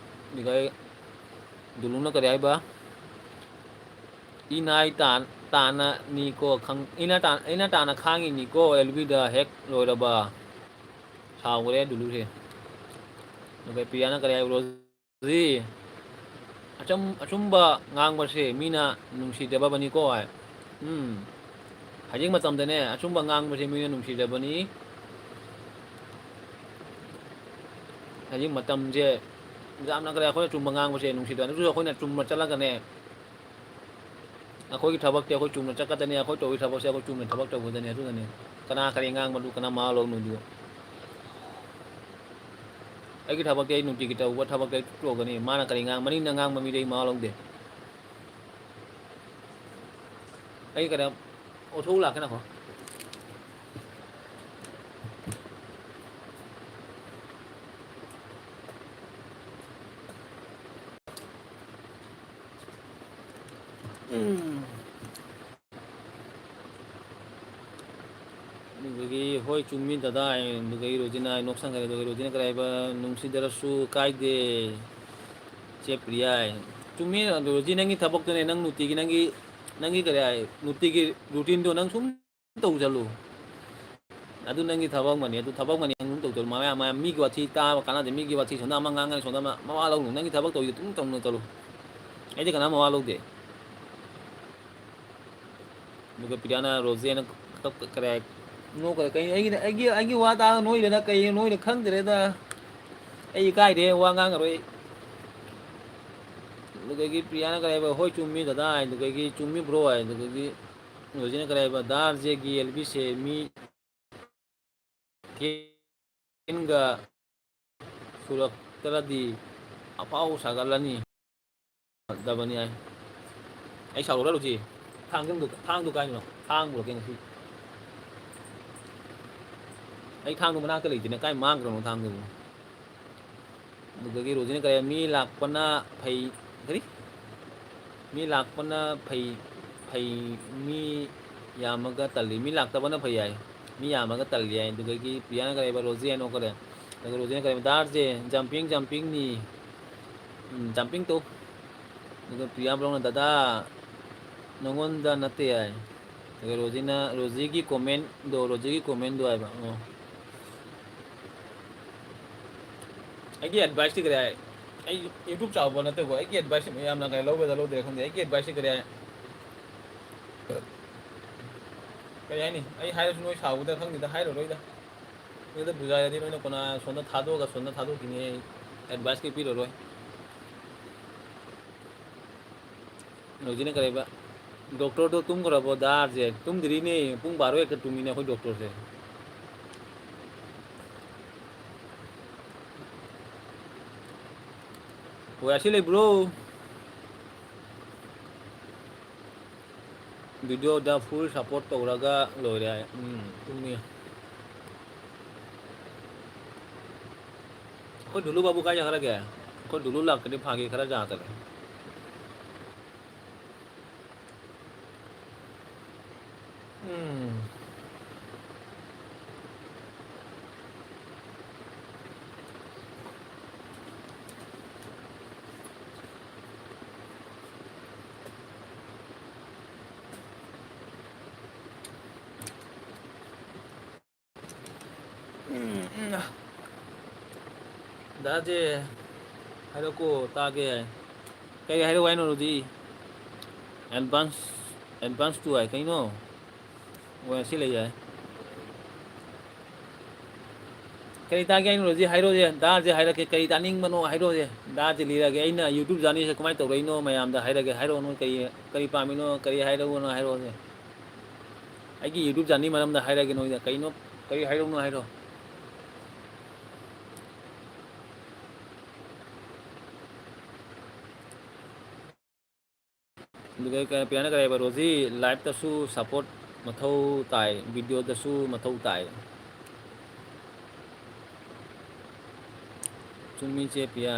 ꯑꯗꯨꯒ ꯗꯨꯂꯨꯅ ꯀꯔꯤ ꯍꯥꯏꯕ? "ꯏꯅꯥꯏ ꯇꯥꯟ-, ꯇꯥꯅ ꯅꯤꯀꯣ ꯈꯪ-, ꯏꯅꯥ ꯇꯥꯟ-, ꯏꯅꯥ ꯇꯥꯅ ꯈꯥꯡꯉꯤꯅꯤꯀꯣ ꯑꯦꯜꯕꯤꯗ ꯍꯦꯛ ꯂꯣꯏꯔꯕ"꯫ ꯁꯥꯎꯈ꯭ꯔꯦ ꯗꯨꯂꯨꯁꯦ꯫ ꯑꯗꯨꯒ ꯄ꯭ꯔꯤꯌꯥꯅ ꯀꯔꯤ ꯍꯥꯏꯕ? ꯔꯣꯖꯤ, ꯑꯆꯝ-, ꯑꯆꯨꯝꯕ ꯉꯥꯡꯕꯁꯦ ꯃꯤꯅ ꯅꯨꯡꯁꯤꯗꯕꯕꯅꯤꯀꯣ ꯍꯥꯏ꯫ ꯎꯝ꯫ ꯍꯧꯖꯤꯛ ꯃꯇꯝꯗꯅꯦ, ꯑꯆꯨꯝꯕ ꯉꯥꯡꯕꯁꯦ ꯃꯤꯅ ꯅꯨꯡꯁꯤꯗꯕꯅꯤ꯫ ꯍꯧꯖꯤꯛ ꯃꯇꯝꯁꯦ ꯌꯥꯝꯅ ꯀꯔꯤ, ꯑꯩꯈꯣꯏꯅ ꯑꯆꯨꯝꯕ ꯉꯥꯡꯕꯁꯦ ꯅꯨꯡꯁꯤꯗꯕꯅꯤ꯫ ꯑꯗꯨꯁꯨ ꯑꯩꯈꯣꯏꯅ ꯆꯨꯝꯕ ꯆꯠꯂꯒꯅꯦ, ꯑꯩꯈꯣꯏꯒꯤ ꯊꯕꯛꯇꯤ ꯑꯩꯈꯣꯏ ꯆꯨꯝꯅ ꯆꯠꯀꯗꯅꯤ, ꯑꯩꯈꯣꯏ ꯇꯧꯔꯤ ꯊꯕꯛꯁꯦ ꯑꯩꯈꯣꯏ ꯆꯨꯝꯅ ꯊꯕꯛ ꯇꯧꯒꯗꯅꯤ꯫ ꯑꯗꯨꯅꯅꯦ ꯀꯅꯥ ꯀꯔꯤ ꯉꯥꯡꯕꯗꯨ ꯀꯅꯥ ꯃꯋꯥ ꯂꯧꯅꯨꯗꯨ꯫ ꯑꯩꯒꯤ ꯊꯕꯛꯇꯤ ꯑꯩ ꯅꯨꯡꯇꯤꯒꯤ ꯇꯧꯕ ꯊꯕꯛꯇ ꯑꯩ ꯇꯧꯒꯅꯤ꯫ ꯃꯥꯅ ꯀꯔꯤ ꯉꯥꯡ-, ꯃꯅꯤꯡꯗ ꯉꯥꯡꯕ ꯃꯤꯗꯤ ꯑꯩ ꯃꯋꯥ ꯂꯧꯗꯦ꯫ ꯑꯩ ꯀꯩꯅꯣ ꯑꯣꯊꯣꯛ ꯂꯥꯛꯀꯦ ꯅꯈꯣ꯫ ꯎꯝ꯫ ꯑꯗꯨꯗꯒꯤ, "ꯍꯣꯏ, ꯆꯨꯝꯃꯤ ꯗꯗꯥ" ꯍꯥꯏ꯫ ꯑꯗꯨꯗꯒꯤ ꯔꯣꯖꯤꯅ ꯅꯣꯛꯁꯟꯈ꯭ꯔꯦ꯫ ꯑꯗꯨꯒ ꯔꯣꯖꯤꯅ ꯀꯔꯤ ꯍꯥꯏꯕ? "ꯅꯨꯡꯁꯤꯗ꯭ꯔꯁꯨ ꯀꯥꯏꯗꯦ, ꯆꯦ ꯄ꯭ꯔꯤꯌꯥ" ꯍꯥꯏ꯫ ꯆꯨꯝꯃꯤ, ꯑꯗꯨ ꯔꯣꯖꯤ, ꯅꯪꯒꯤ ꯊꯕꯛꯇꯨꯅꯦ, ꯅꯪ ꯅꯨꯡꯇꯤꯒꯤ ꯅꯪꯒꯤ, ꯅꯪꯒꯤ ꯀꯔꯤ ꯍꯥꯏ, ꯅꯨꯡꯇꯤꯒꯤ ꯔꯨꯇꯤꯟꯗꯣ ꯅꯪ ꯁꯨꯝ ꯇꯧꯁꯜꯂꯨ꯫ ꯑꯗꯨ ꯅꯪꯒꯤ ꯊꯕꯛ ꯑꯃꯅꯤ, ꯑꯗꯨ ꯊꯕꯛ ꯑꯃꯅꯤ, ꯅꯪ ꯑꯗꯨꯝ ꯇꯧꯁꯜꯂꯨ꯫ ꯃꯌꯥꯝ, ꯃꯌꯥꯝ ꯃꯤꯒꯤ ꯋꯥꯊꯤ ꯇꯥꯕ ꯀꯥꯟꯅꯗꯦ, ꯃꯤꯒꯤ ꯋꯥꯊꯤ ꯁꯣꯝꯗ ꯑꯃ ꯉꯥꯡꯒꯅꯤ, ꯁꯣꯝꯗ ꯑꯃ, ꯃꯋꯥ ꯂꯧꯅꯨ꯫ ꯅꯪꯒꯤ ꯊꯕꯛ ꯇꯧꯔꯤꯗꯨ ꯑꯗꯨꯝ ꯇꯧꯅ ꯆꯠꯂꯨ꯫ ꯑꯩꯗꯤ ꯀꯅꯥꯝ ꯃꯋꯥ ꯂꯧꯗꯦ꯫ ꯑꯗꯨꯒ ꯄ꯭ꯔꯤꯌꯥꯅ ꯔꯣꯖꯦꯅ ꯀꯞ-, ꯀꯞ-, ꯀꯔꯤ ꯍꯥꯏ-, ꯅꯣꯛꯈ꯭ꯔꯦ꯫ ꯀꯩ ꯑꯩꯒꯤꯅ, ꯑꯩꯒꯤ, ꯑꯩꯒꯤ ꯋꯥ ꯇꯥꯔꯒ ꯅꯣꯏꯔꯤꯔ ꯀꯩ ꯅꯣꯏꯔꯤꯔ ꯈꯪꯗ꯭ꯔꯦꯗ꯫ ꯑꯩ ꯏꯀꯥꯏꯔꯦ, ꯋꯥ ꯉꯥꯡꯉꯔꯣꯏ꯫ ꯑꯗꯨꯗꯒꯤ ꯄ꯭ꯔꯤꯌꯥꯅ ꯀꯔꯤ ꯍꯥꯏꯕ? "ꯍꯣꯏ, ꯆꯨꯝꯃꯤ ꯗꯗꯥ" ꯍꯥꯏ꯫ ꯑꯗꯨꯗꯒꯤ "ꯆꯨꯝꯃꯤ ꯕ꯭ꯔꯣ" ꯍꯥꯏ꯫ ꯑꯗꯨꯗꯒꯤ ꯔꯣꯖꯤꯅ ꯀꯔꯤ ꯍꯥꯏꯕ? "ꯗꯥ ꯑꯥꯔ ꯖꯦꯒꯤ ꯑꯦꯜ ꯕꯤꯁꯦ ꯃꯤ ꯇꯦꯟꯒ ꯁꯨꯔꯛꯇ꯭ꯔꯗꯤ ꯑꯐꯥꯎ ꯁꯥꯒꯠꯂꯅꯤ꯫ ꯗꯕꯅꯤ ꯍꯥꯏ꯫ ꯑꯩ ꯁꯥꯎꯔꯨꯔ ꯂꯨꯆꯤ꯫ ꯊꯥꯡꯗꯨ-, ꯊꯥꯡꯗꯨ ꯀꯥꯏꯅꯣ? ꯊꯥꯡ ꯄꯨꯔꯛꯀꯦ ꯉꯁꯤ꯫ ꯑꯩ ꯊꯥꯡꯗꯨ ꯃꯅꯥꯛꯇ ꯂꯩꯇꯦꯅꯦ꯫ ꯀꯥꯏ ꯃꯥꯡꯈ꯭ꯔꯕꯅꯣ ꯊꯥꯡꯗꯨꯕꯨ? ꯑꯗꯨꯗꯒꯤ ꯔꯣꯖꯤꯅ ꯀꯔꯤ, "ꯃꯤ ꯂꯥꯛꯄꯅ ꯐꯩ", ꯀꯔꯤ? "ꯃꯤ ꯂꯥꯛꯄꯅ ꯐꯩ, ꯐꯩ, ꯃꯤ ꯌꯥꯝꯃꯒ ꯇꯜꯂꯤ꯫ ꯃꯤ ꯂꯥꯛꯇꯕꯅ ꯐꯩ" ꯍꯥꯏ꯫ "ꯃꯤ ꯌꯥꯝꯃꯒ ꯇꯜꯂꯤ" ꯍꯥꯏ꯫ ꯑꯗꯨꯗꯒꯤ ꯄ꯭ꯔꯤꯌꯥꯅ ꯀꯔꯤ ꯍꯥꯏꯕ? ꯔꯣꯖꯤ ꯍꯥꯏꯅꯣ ꯀꯔꯤ? ꯑꯗꯨꯒ ꯔꯣꯖꯤꯅ ꯀꯔꯤ ꯍꯥꯏꯕ? "ꯗꯥ ꯑꯥꯔ ꯖꯦ, jumping, jumpingꯅꯤ꯫ ꯎꯝ, jumping ꯇꯧ"꯫ ꯑꯗꯨꯒ ꯄ꯭ꯔꯤꯌꯥ ꯕ꯭ꯔꯣꯅ, "ꯗꯗꯥ, ꯅꯉꯣꯟꯗ ꯅꯠꯇꯦ" ꯍꯥꯏ꯫ ꯑꯗꯨꯒ ꯔꯣꯖꯤꯅ, ꯔꯣꯖꯤꯒꯤ commentꯗꯣ, ꯔꯣꯖꯤꯒꯤ commentꯗꯣ ꯍꯥꯏꯕ꯫ ꯑꯣ꯫ ꯑꯩꯒꯤ adviceꯇꯤ ꯀꯔꯤ ꯍꯥꯏ? ꯑꯩ YouTube ꯆꯥꯎꯕ ꯅꯠꯇꯦꯀꯣ, ꯑꯩꯒꯤ advice ꯃꯌꯥꯝꯅ ꯀꯩ ꯂꯧꯒꯗ꯭ꯔꯥ ꯂꯧꯗ꯭ꯔꯥ ꯈꯪꯗꯦ꯫ ꯑꯩꯒꯤ adviceꯁꯤ ꯀꯔꯤ ꯍꯥꯏ? ꯀꯔꯤ ꯍꯥꯏꯅꯤ? ꯑꯩ ꯍꯥꯏꯔꯁꯨ ꯅꯣꯏ ꯁꯥꯎꯒꯗ꯭ꯔꯥ ꯈꯪꯗꯦꯗ, ꯍꯥꯏꯔꯔꯣꯏꯗ꯫ ꯅꯣꯏꯗ ꯕꯨꯖꯥꯔꯗꯤ ꯅꯣꯏꯅ ꯀꯣꯟꯅ ꯁꯣꯝꯗ ꯊꯥꯗꯣꯛꯑꯒ ꯁꯣꯝꯗ ꯊꯥꯗꯣꯛꯈꯤꯅꯤ, ꯑꯩ adviceꯀ ꯄꯤꯔꯔꯣꯏ꯫ ꯍꯧꯖꯤꯛꯅ ꯀꯔꯤꯕ? ꯗꯣꯛꯇꯔꯗꯣ ꯇꯨꯝꯈ꯭ꯔꯕꯣ? ꯗꯥꯔꯁꯦ ꯇꯨꯝꯗ꯭ꯔꯤꯅꯦ, ꯄꯨꯡ ꯕꯥꯔꯣ ꯍꯦꯛꯇ ꯇꯨꯝꯃꯤꯅꯦ ꯑꯩꯈꯣꯏ ꯗꯣꯛꯇꯔꯁꯦ꯫ ꯍꯣꯏ, ꯑꯁꯤ ꯂꯩꯕ꯭ꯔꯣ? ꯚꯤꯗꯤꯑꯣꯗ ꯐꯨꯜ ꯁꯞꯄꯣꯔꯠ ꯇꯧꯔꯒ ꯂꯣꯏꯔꯦ ꯍꯥꯏ꯫ ꯎꯝ, ꯆꯨꯝꯃꯤ꯫ ꯑꯩꯈꯣꯏ ꯗꯨꯂꯨ ꯕꯥꯕꯨ ꯀꯥꯏ ꯆꯠꯈ꯭ꯔꯒꯦ? ꯑꯩꯈꯣꯏ ꯗꯨꯂꯨ ꯂꯥꯛꯇ꯭ꯔꯗꯤ ꯐꯥꯒꯤ ꯈꯔ ꯌꯥꯗ꯭ꯔꯦ꯫ ꯎꯝ꯫ ꯎꯝ, ꯎꯝ꯫ ꯗꯥ ꯖꯦ, ꯍꯥꯏꯔꯛꯀꯣ, ꯇꯥꯒꯦ꯫ ꯀꯩ ꯍꯥꯏꯔꯛꯑꯣ ꯍꯥꯏꯅꯣ, ꯔꯣꯖꯤ? ꯑꯦꯗꯚꯥꯟꯁ, ꯑꯦꯗꯚꯥꯟꯁ ꯇꯨ ꯍꯥꯏ ꯀꯩꯅꯣ? ꯍꯣꯏ, ꯑꯁꯤ ꯂꯩ ꯌꯥꯏ꯫ ꯀꯔꯤ ꯇꯥꯒꯦ ꯍꯥꯏꯅꯣ, ꯔꯣꯖꯤ? ꯍꯥꯏꯔꯛꯑꯣꯁꯦ꯫ ꯗꯥ ꯖꯦ ꯍꯥꯏꯔꯛꯀꯦ꯫ ꯀꯔꯤ ꯇꯥꯅꯤꯡꯕꯅꯣ ꯍꯥꯏꯔꯛꯑꯣꯁꯦ꯫ ꯗꯥ ꯖꯦ ꯂꯤꯔꯒꯦ꯫ ꯑꯩꯅ YouTube ꯖꯔꯅꯤꯁꯦ ꯀꯃꯥꯏꯅ ꯇꯧꯔꯛꯏꯅꯣ ꯃꯌꯥꯝꯗ ꯍꯥꯏꯔꯒꯦ꯫ ꯍꯥꯏꯔꯛꯑꯣ, ꯅꯣꯏ ꯀꯔꯤ, ꯀꯔꯤ ꯄꯥꯝꯃꯤꯅꯣ, ꯀꯔꯤ ꯍꯥꯏꯔꯛꯎꯅꯣ ꯍꯥꯏꯔꯛꯑꯣꯁꯦ꯫ ꯑꯩꯒꯤ YouTube ꯖꯔꯅꯤ ꯃꯔꯝꯗ ꯍꯥꯏꯔꯒꯦ ꯅꯣꯏꯗ꯫ ꯀꯩꯅꯣ, ꯀꯔꯤ ꯍꯥꯏꯔꯛꯎꯅꯣ ꯍꯥꯏꯔꯣ꯫ ꯑꯗꯨꯒ ꯀ-, ꯄꯤꯌꯥꯅ ꯀꯔꯤ ꯍꯥꯏꯕ? ꯔꯣꯖꯤ, ꯂꯥꯏꯐꯇꯁꯨ ꯁꯞꯄꯣꯔꯠ ꯃꯊꯧ ꯇꯥꯏ, ꯚꯤꯗꯤꯑꯣꯗꯁꯨ ꯃꯊꯧ ꯇꯥꯏ꯫ ꯆꯨꯝꯃꯤ ꯆꯦ ꯄꯤꯌꯥ꯫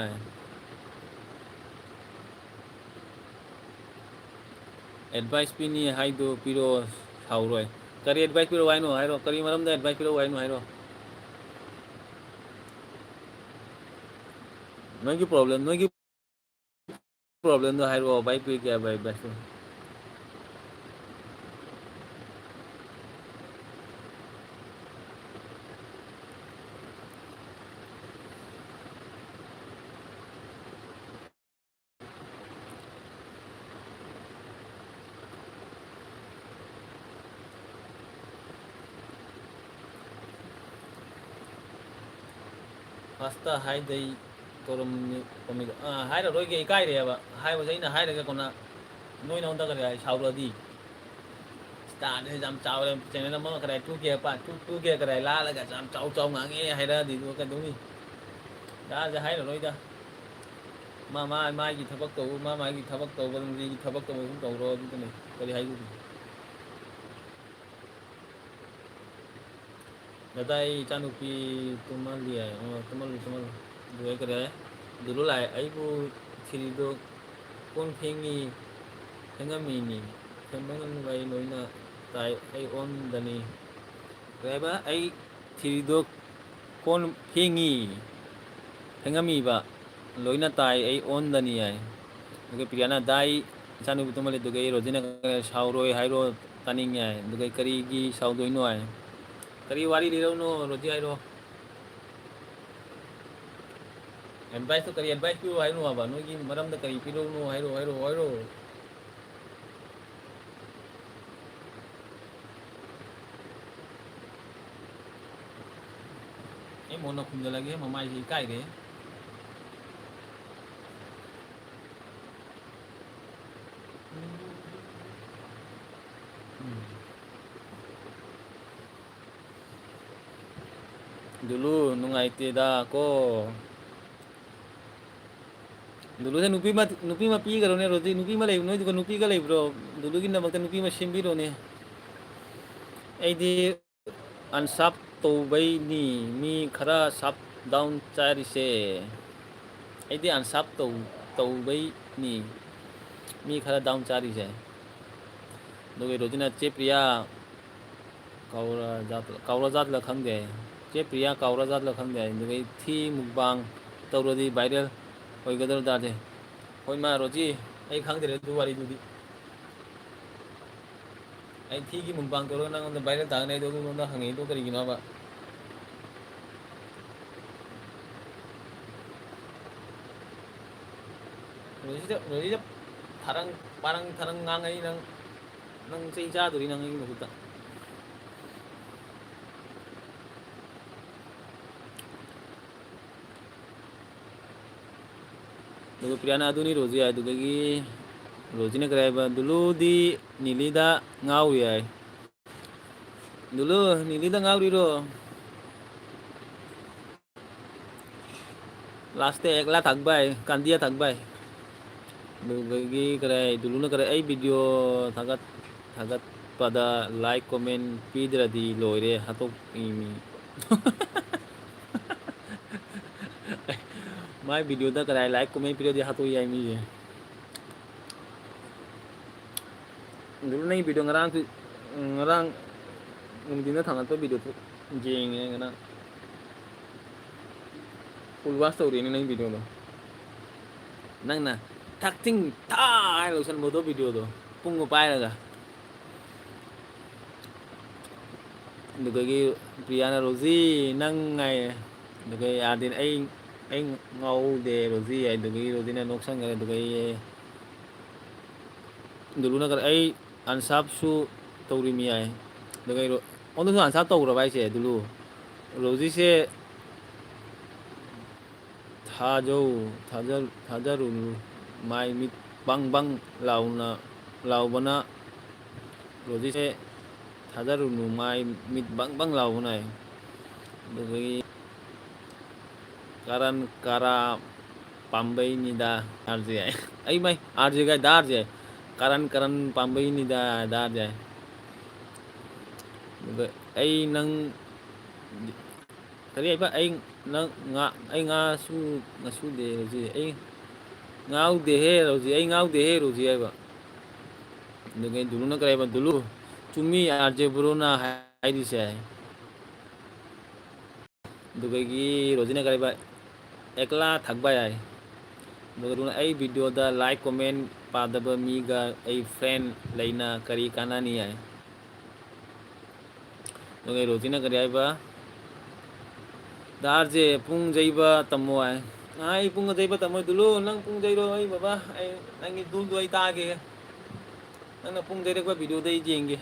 ꯑꯦꯗꯚꯥꯏꯁ ꯄꯤꯅꯤ ꯍꯥꯏꯗꯨ ꯄꯤꯔꯛꯑꯣ, ꯁꯥꯎꯔꯣꯏ꯫ ꯀꯔꯤ ꯑꯦꯗꯚꯥꯏꯁ ꯄꯤꯔꯛꯑꯣ ꯍꯥꯏꯅꯣ ꯍꯥꯏꯔꯣ, ꯀꯔꯤ ꯃꯔꯝꯗ ꯑꯦꯗꯚꯥꯏꯁ ꯄꯤꯔꯛꯑꯣ ꯍꯥꯏꯅꯣ ꯍꯥꯏꯔꯣ꯫ ꯅꯣꯏꯒꯤ ꯄ꯭ꯔꯣꯕ꯭ꯂꯦꯝ, ꯅꯣꯏꯒꯤ ꯄ꯭ꯔꯣꯕ꯭ꯂꯦꯝꯗꯣ ꯍꯥꯏꯔꯛꯑꯣ, ꯚꯥꯏ, ꯄꯤꯔꯛꯀꯦ ꯍꯥꯏꯕ ꯑꯦꯗꯚꯥꯏꯁꯇꯣ꯫ ꯐꯥꯔꯁꯇ ꯍꯥꯏꯗꯩ ꯇꯧꯔꯝꯃꯤ, ꯇꯧꯔꯝꯃꯤ-, ꯑꯥ, ꯍꯥꯏꯔꯔꯣꯏꯒꯦ, ꯏꯀꯥꯏꯔꯦꯕ꯫ ꯍꯥꯏꯕꯁꯦ ꯑꯩꯅ ꯍꯥꯏꯔꯒ ꯀꯣꯟꯅ ꯅꯣꯏꯅ ꯑꯩꯉꯣꯟꯗ ꯀꯔꯤ ꯍꯥꯏ, ꯁꯥꯎꯔꯗꯤ? ꯁ꯭ꯇꯥꯔꯁꯦ ꯌꯥꯝ ꯆꯥꯎꯔꯦ, ꯆꯦꯅꯦꯜ ꯑꯃ ꯀꯗꯥꯏ ꯇꯨ ꯀꯦ ꯄꯥ-, ꯇꯨ, ꯇꯨ ꯀꯦ ꯀꯗꯥꯏ ꯂꯥꯜꯂꯒ ꯌꯥꯝ ꯆꯥꯎ ꯆꯥꯎ ꯉꯥꯡꯉꯦ ꯍꯥꯏꯔꯛꯑꯗꯤ ꯑꯗꯨꯒ ꯀꯩꯗꯧꯅꯤ? ꯗꯥꯁꯦ ꯍꯥꯏꯔꯔꯣꯏꯗ꯫ ꯃꯥ, ꯃꯥ, ꯃꯥꯒꯤ ꯊꯕꯛ ꯇꯧꯕ, ꯃꯥ, ꯃꯥꯒꯤ ꯊꯕꯛ ꯇꯧꯕ, ꯅꯨꯡꯇꯤꯒꯤ ꯊꯕꯛ ꯇꯧꯕ ꯑꯗꯨꯝ ꯇꯧꯔꯣ, ꯑꯗꯨꯗꯅꯦ꯫ ꯀꯔꯤ ꯍꯥꯏꯗꯣꯏꯅꯣ? ꯗꯗꯥ, ꯑꯩ ꯏꯆꯥꯅꯨꯄꯤ ꯇꯨꯝꯍꯜꯂꯤ ꯍꯥꯏ꯫ ꯑꯣ, ꯇꯨꯝꯍꯜꯂꯨ, ꯇꯨꯝꯍꯜꯂꯨ꯫ ꯑꯗꯨ ꯑꯩ ꯀꯔꯤ ꯍꯥꯏ? ꯗꯨꯂꯨ ꯂꯥꯛꯑꯦ꯫ ꯑꯩꯕꯨ ꯊꯤꯔꯤꯗꯣ ꯀꯣꯟ ꯐꯦꯡꯉꯤ, ꯐꯦꯡꯉꯝꯃꯤꯅꯤ꯫ ꯐꯦꯡꯕ ꯉꯝꯗꯕ ꯑꯩ ꯂꯣꯏꯅ ꯇꯥꯏ꯫ ꯑꯩ ꯑꯣꯟꯗꯅꯤ꯫ ꯀꯔꯤ ꯍꯥꯏꯕ? ꯑꯩ ꯊꯤꯔꯤꯗꯣ ꯀꯣꯟ ꯐꯦꯡꯉꯤ, ꯐꯦꯡꯉꯝꯃꯤꯕ꯫ ꯂꯣꯏꯅ ꯇꯥꯏ, ꯑꯩ ꯑꯣꯟꯗꯅꯤ ꯍꯥꯏ꯫ ꯑꯗꯨꯒ ꯄ꯭ꯔꯤꯌꯥꯅ, "ꯗꯥꯏ, ꯏꯆꯥꯅꯨꯄꯤ ꯇꯨꯝꯍꯜꯂꯤ", ꯑꯗꯨꯒ ꯑꯩ ꯔꯣꯖꯤꯅ, "ꯁꯥꯎꯔꯣꯏ ꯍꯥꯏꯔꯣ, ꯇꯥꯅꯤꯡꯉꯦ" ꯍꯥꯏ꯫ ꯑꯗꯨꯒ ꯑꯩ, "ꯀꯔꯤꯒꯤ ꯁꯥꯎꯗꯣꯏꯅꯣ?" ꯍꯥꯏ꯫ "ꯀꯔꯤ ꯋꯥꯔꯤ ꯂꯤꯔꯧꯅꯣ, ꯔꯣꯖꯤ, ꯍꯥꯏꯔꯣ"꯫ ꯑꯦꯗꯚꯥꯏꯁꯇꯣ ꯀꯔꯤ ꯑꯦꯗꯚꯥꯏꯁ ꯄꯤꯔꯛꯑꯣ ꯍꯥꯏꯅꯣ ꯍꯥꯏꯕ? ꯅꯣꯏꯒꯤ ꯃꯔꯝꯗ ꯀꯔꯤ ꯄꯤꯔꯛꯎꯅꯣ ꯍꯥꯏꯔꯣ, ꯍꯥꯏꯔꯣ, ꯍꯥꯏꯔꯣ꯫ ꯑꯩ ꯃꯣꯟꯅ ꯈꯨꯝꯖꯤꯜꯂꯒꯦ, ꯃꯃꯥꯏꯁꯦ ꯏꯀꯥꯏꯔꯦ꯫ ꯎꯝ꯫ ꯗꯨꯂꯨ, ꯅꯨꯡꯉꯥꯏꯇꯦꯗ ꯀꯣ꯫ ꯗꯨꯂꯨꯁꯦ ꯅꯨꯄꯤ ꯑꯃ, ꯅꯨꯄꯤ ꯑꯃ ꯄꯤꯈ꯭ꯔꯣꯅꯦ, ꯔꯣꯖꯤ꯫ ꯅꯨꯄꯤ ꯑꯃ ꯂꯩ, ꯅꯣꯏꯗꯨꯒ ꯅꯨꯄꯤꯒ ꯂꯩꯕ꯭ꯔꯣ? ꯗꯨꯂꯨꯒꯤꯗꯃꯛꯇ ꯅꯨꯄꯤ ꯑꯃ ꯁꯦꯝꯕꯤꯔꯣꯅꯦ꯫ ꯑꯩꯗꯤ ꯑꯟꯁꯥꯞ ꯇꯧꯕꯩꯅꯤ ꯃꯤ ꯈꯔ ꯁꯞ ꯗꯥꯎꯟ ꯆꯥꯔꯤꯁꯦ꯫ ꯑꯩꯗꯤ ꯑꯟꯁꯥꯞ ꯇꯧ-, ꯇꯧꯕꯩꯅꯤ ꯃꯤ ꯈꯔ ꯗꯥꯎꯟ ꯆꯥꯔꯤꯁꯦ꯫ ꯑꯗꯨꯒ ꯔꯣꯖꯤꯅ ꯆꯦ ꯄ꯭ꯔꯤꯌꯥ, ꯀꯥꯎꯔ ꯖꯥꯠꯂ, ꯀꯥꯎꯔ ꯖꯥꯠꯂ ꯈꯪꯗꯦ꯫ ꯆꯦ ꯄ꯭ꯔꯤꯌꯥ ꯀꯥꯎꯔ ꯖꯥꯠꯂ ꯈꯪꯗꯦ꯫ ꯑꯗꯨꯗꯒꯤ ꯊꯤ ꯃꯨꯛꯕꯥꯡ ꯇꯧꯔꯗꯤ ꯚꯥꯏꯔꯦꯜ ꯑꯣꯏꯒꯗꯧꯔ ꯖꯥꯠꯁꯦ꯫ ꯍꯣꯏ ꯃꯥ ꯔꯣꯖꯤ, ꯑꯩ ꯈꯪꯗ꯭ꯔꯦ ꯑꯗꯨ ꯋꯥꯔꯤꯗꯨꯗꯤ꯫ ꯑꯩ ꯊꯤꯒꯤ ꯃꯨꯛꯕꯥꯡ ꯇꯧꯔꯒ ꯅꯪꯉꯣꯟꯗ ꯚꯥꯏꯔꯦꯜ ꯇꯥꯒꯅꯤ ꯍꯥꯏꯗꯣ ꯑꯗꯨ ꯅꯉꯣꯟꯗ ꯍꯪꯉꯛꯏꯗꯣ ꯀꯔꯤꯒꯤꯅꯣꯕ? ꯔꯣꯖꯤꯗ, ꯔꯣꯖꯤꯗ ꯊꯥꯔꯪ, ꯄꯥꯔꯪ ꯊꯥꯔꯪ ꯉꯥꯡꯉꯛꯏ ꯅꯪ, ꯅꯪ ꯆꯩ ꯆꯥꯗꯣꯔꯤ ꯅꯪ ꯑꯩꯒꯤ ꯃꯈꯨꯠꯇ꯫ ꯑꯗꯨꯒ ꯄ꯭ꯔꯤꯌꯥꯅ ꯑꯗꯨꯅꯤ ꯔꯣꯖꯤ ꯍꯥꯏꯗꯨꯗꯒꯤ ꯔꯣꯖꯤꯅ ꯀꯔꯤ ꯍꯥꯏꯕ? ꯗꯨꯂꯨꯗꯤ ꯅꯤꯂꯤꯗ ꯉꯥꯎꯔꯤ ꯍꯥꯏ꯫ ꯗꯨꯂꯨ, ꯅꯤꯂꯤꯗ ꯉꯥꯎꯔꯤꯔꯣ? ꯂꯥꯁꯇ ꯑꯦꯛꯂꯥ ꯊꯛꯕꯥꯏ, ꯀꯥꯟꯗꯤꯌꯥ ꯊꯛꯕꯥꯏ꯫ ꯑꯗꯨꯗꯒꯤ ꯀꯔꯤ, ꯗꯨꯂꯨꯅ ꯀꯔꯤ, ꯑꯩ ꯚꯤꯗꯤꯑꯣ ꯊꯥꯒꯠ-, ꯊꯥꯒꯠꯄꯗ ꯂꯥꯏꯛ ꯀꯣꯃꯦꯟ ꯄꯤꯗ꯭ꯔꯗꯤ ꯂꯣꯏꯔꯦ, ꯍꯥꯠꯇꯣꯛꯏ ꯃꯤ꯫ ꯃꯥꯏ ꯚꯤꯗꯤꯑꯣꯗ ꯀꯔꯤ ꯂꯥꯏꯛ ꯀꯣꯃꯦꯟ ꯄꯤꯔꯗꯤ ꯍꯥꯠꯇꯣꯛꯏ ꯍꯥꯏ ꯃꯤꯁꯦ꯫ ꯑꯗꯨ ꯅꯪꯒꯤ ꯚꯤꯗꯤꯑꯣ ꯉꯔꯥꯡꯁꯨ, ꯉꯔꯥꯡ ꯅꯨꯡꯊꯤꯟꯗ ꯊꯥꯡꯒꯠꯄ ꯚꯤꯗꯤꯑꯣꯗꯨ ꯌꯦꯡꯉꯦ ꯉꯔꯥꯡ꯫ ꯐꯨꯜ ꯋꯥꯁ ꯇꯧꯔꯤꯅꯦ ꯅꯪꯒꯤ ꯚꯤꯗꯤꯑꯣꯗꯣ꯫ ꯅꯪꯅ ꯊꯛꯆꯤꯡ ꯊꯥ ꯍꯥꯏꯔ ꯂꯣꯏꯁꯟꯕꯗꯣ ꯚꯤꯗꯤꯑꯣꯗꯣ ꯄꯨꯡ ꯑꯃ ꯄꯥꯏꯔꯒ꯫ ꯑꯗꯨꯗꯒꯤ ꯄ꯭ꯔꯤꯌꯥꯅ "ꯔꯣꯖꯤ ꯅꯪ" ꯍꯥꯏꯌꯦ꯫ ꯑꯗꯨꯗꯒꯤ ꯑꯥꯔꯗꯤꯟ "ꯑꯩ, ꯑꯩ ꯉꯥꯎꯗꯦ ꯔꯣꯖꯤ" ꯍꯥꯏ꯫ ꯑꯗꯨꯗꯒꯤ ꯔꯣꯖꯤꯅ ꯅꯣꯛꯁꯟꯈ꯭ꯔꯦ꯫ ꯑꯗꯨꯗꯒꯤ ꯗꯨꯂꯨꯅ ꯀꯔꯤ, "ꯑꯩ ꯑꯟꯁꯥꯞꯁꯨ ꯇꯧꯔꯤꯃꯤ" ꯍꯥꯏ꯫ ꯑꯗꯨꯗꯒꯤ ꯔꯣ-, ꯑꯣꯟꯗꯁꯨ ꯑꯟꯁꯥꯞ ꯇꯧꯈ꯭ꯔꯕ ꯍꯥꯏꯁꯦ ꯗꯨꯂꯨ? ꯔꯣꯖꯤꯁꯦ ꯊꯥꯖꯧ, ꯊꯥꯖ-, ꯊꯥꯖꯔꯨꯅꯨ꯫ ꯃꯥꯏ ꯃꯤꯠ ꯕꯪ ꯕꯪ ꯂꯥꯎꯅ, ꯂꯥꯎꯕꯅ ꯔꯣꯖꯤꯁꯦ ꯊꯥꯖꯔꯨꯅꯨ꯫ ꯃꯥꯏ ꯃꯤꯠ ꯕꯪ ꯕꯪ ꯂꯥꯎꯕꯅ꯫ ꯑꯗꯨꯗꯒꯤ ꯀꯔꯟ ꯀꯔꯥ ꯄꯥꯝꯕꯩꯅꯤꯗ ꯑꯥꯔ ꯖꯦ꯫ ꯑꯩ ꯃꯥꯏ ꯑꯥꯔ ꯖꯦ ꯒꯥꯏ ꯗꯥ ꯑꯥꯔ ꯖꯦ꯫ ꯀꯔꯟ ꯀꯔꯟ ꯄꯥꯝꯕꯩꯅꯤꯗ ꯗꯥ ꯑꯥꯔ ꯖꯦ꯫ ꯑꯗꯨꯒ ꯑꯩ ꯅꯪ ꯀꯔꯤ ꯍꯥꯏꯕ? ꯑꯩ ꯅꯪ ꯉꯥ-, ꯑꯩ ꯉꯥꯁꯨ ꯉꯁꯨꯗꯦ ꯔꯣꯖꯤ꯫ ꯑꯩ ꯉꯥꯎꯗꯦꯍꯦ ꯔꯣꯖꯤ, ꯑꯩ ꯉꯥꯎꯗꯦꯍꯦ ꯔꯣꯖꯤ ꯍꯥꯏꯕ꯫ ꯑꯗꯨꯒ ꯗꯨꯂꯨꯅ ꯀꯔꯤ ꯍꯥꯏꯕ? ꯗꯨꯂꯨ, ꯆꯨꯝꯃꯤ ꯑꯥꯔ ꯖꯦ ꯕ꯭ꯔꯣꯅ ꯍꯥꯏꯔꯤꯁꯦ꯫ ꯑꯗꯨꯗꯒꯤ ꯔꯣꯖꯤꯅ ꯀꯔꯤ ꯍꯥꯏꯕ? ꯑꯦꯛꯂꯥ ꯊꯛꯕꯥꯏ ꯍꯥꯏ꯫ ꯑꯗꯨꯒ ꯗꯨꯂꯨꯅ "ꯑꯩ ꯚꯤꯗꯤꯑꯣꯗ ꯂꯥꯏꯛ ꯀꯣꯃꯦꯟ ꯄꯥꯗꯕ ꯃꯤꯒ ꯑꯩ ꯐ꯭ꯔꯦꯟ ꯂꯩꯅ ꯀꯔꯤ ꯀꯥꯟꯅꯅꯤ?" ꯍꯥꯏ꯫ ꯑꯗꯨꯒ ꯔꯣꯖꯤꯅ ꯀꯔꯤ ꯍꯥꯏꯕ? "ꯗꯥ ꯑꯥꯔ ꯖꯦ, ꯄꯨꯡ ꯌꯩꯕ ꯇꯝꯃꯣ" ꯍꯥꯏ꯫ "ꯑ, ꯑꯩ ꯄꯨꯡ ꯌꯩꯕ ꯇꯝꯃꯣꯏ ꯗꯨꯂꯨ, ꯅꯪ ꯄꯨꯡ ꯌꯩꯔꯣ, ꯑꯩ ꯕꯕꯥ, ꯑꯩ ꯅꯪꯒꯤ ꯗꯨꯜꯗꯣ ꯑꯩ ꯇꯥꯒꯦ꯫ ꯅꯪꯅ ꯄꯨꯡ ꯌꯩꯔꯛꯄ ꯚꯤꯗꯤꯑꯣꯗ ꯑꯩ ꯌꯦꯡꯒꯦ꯫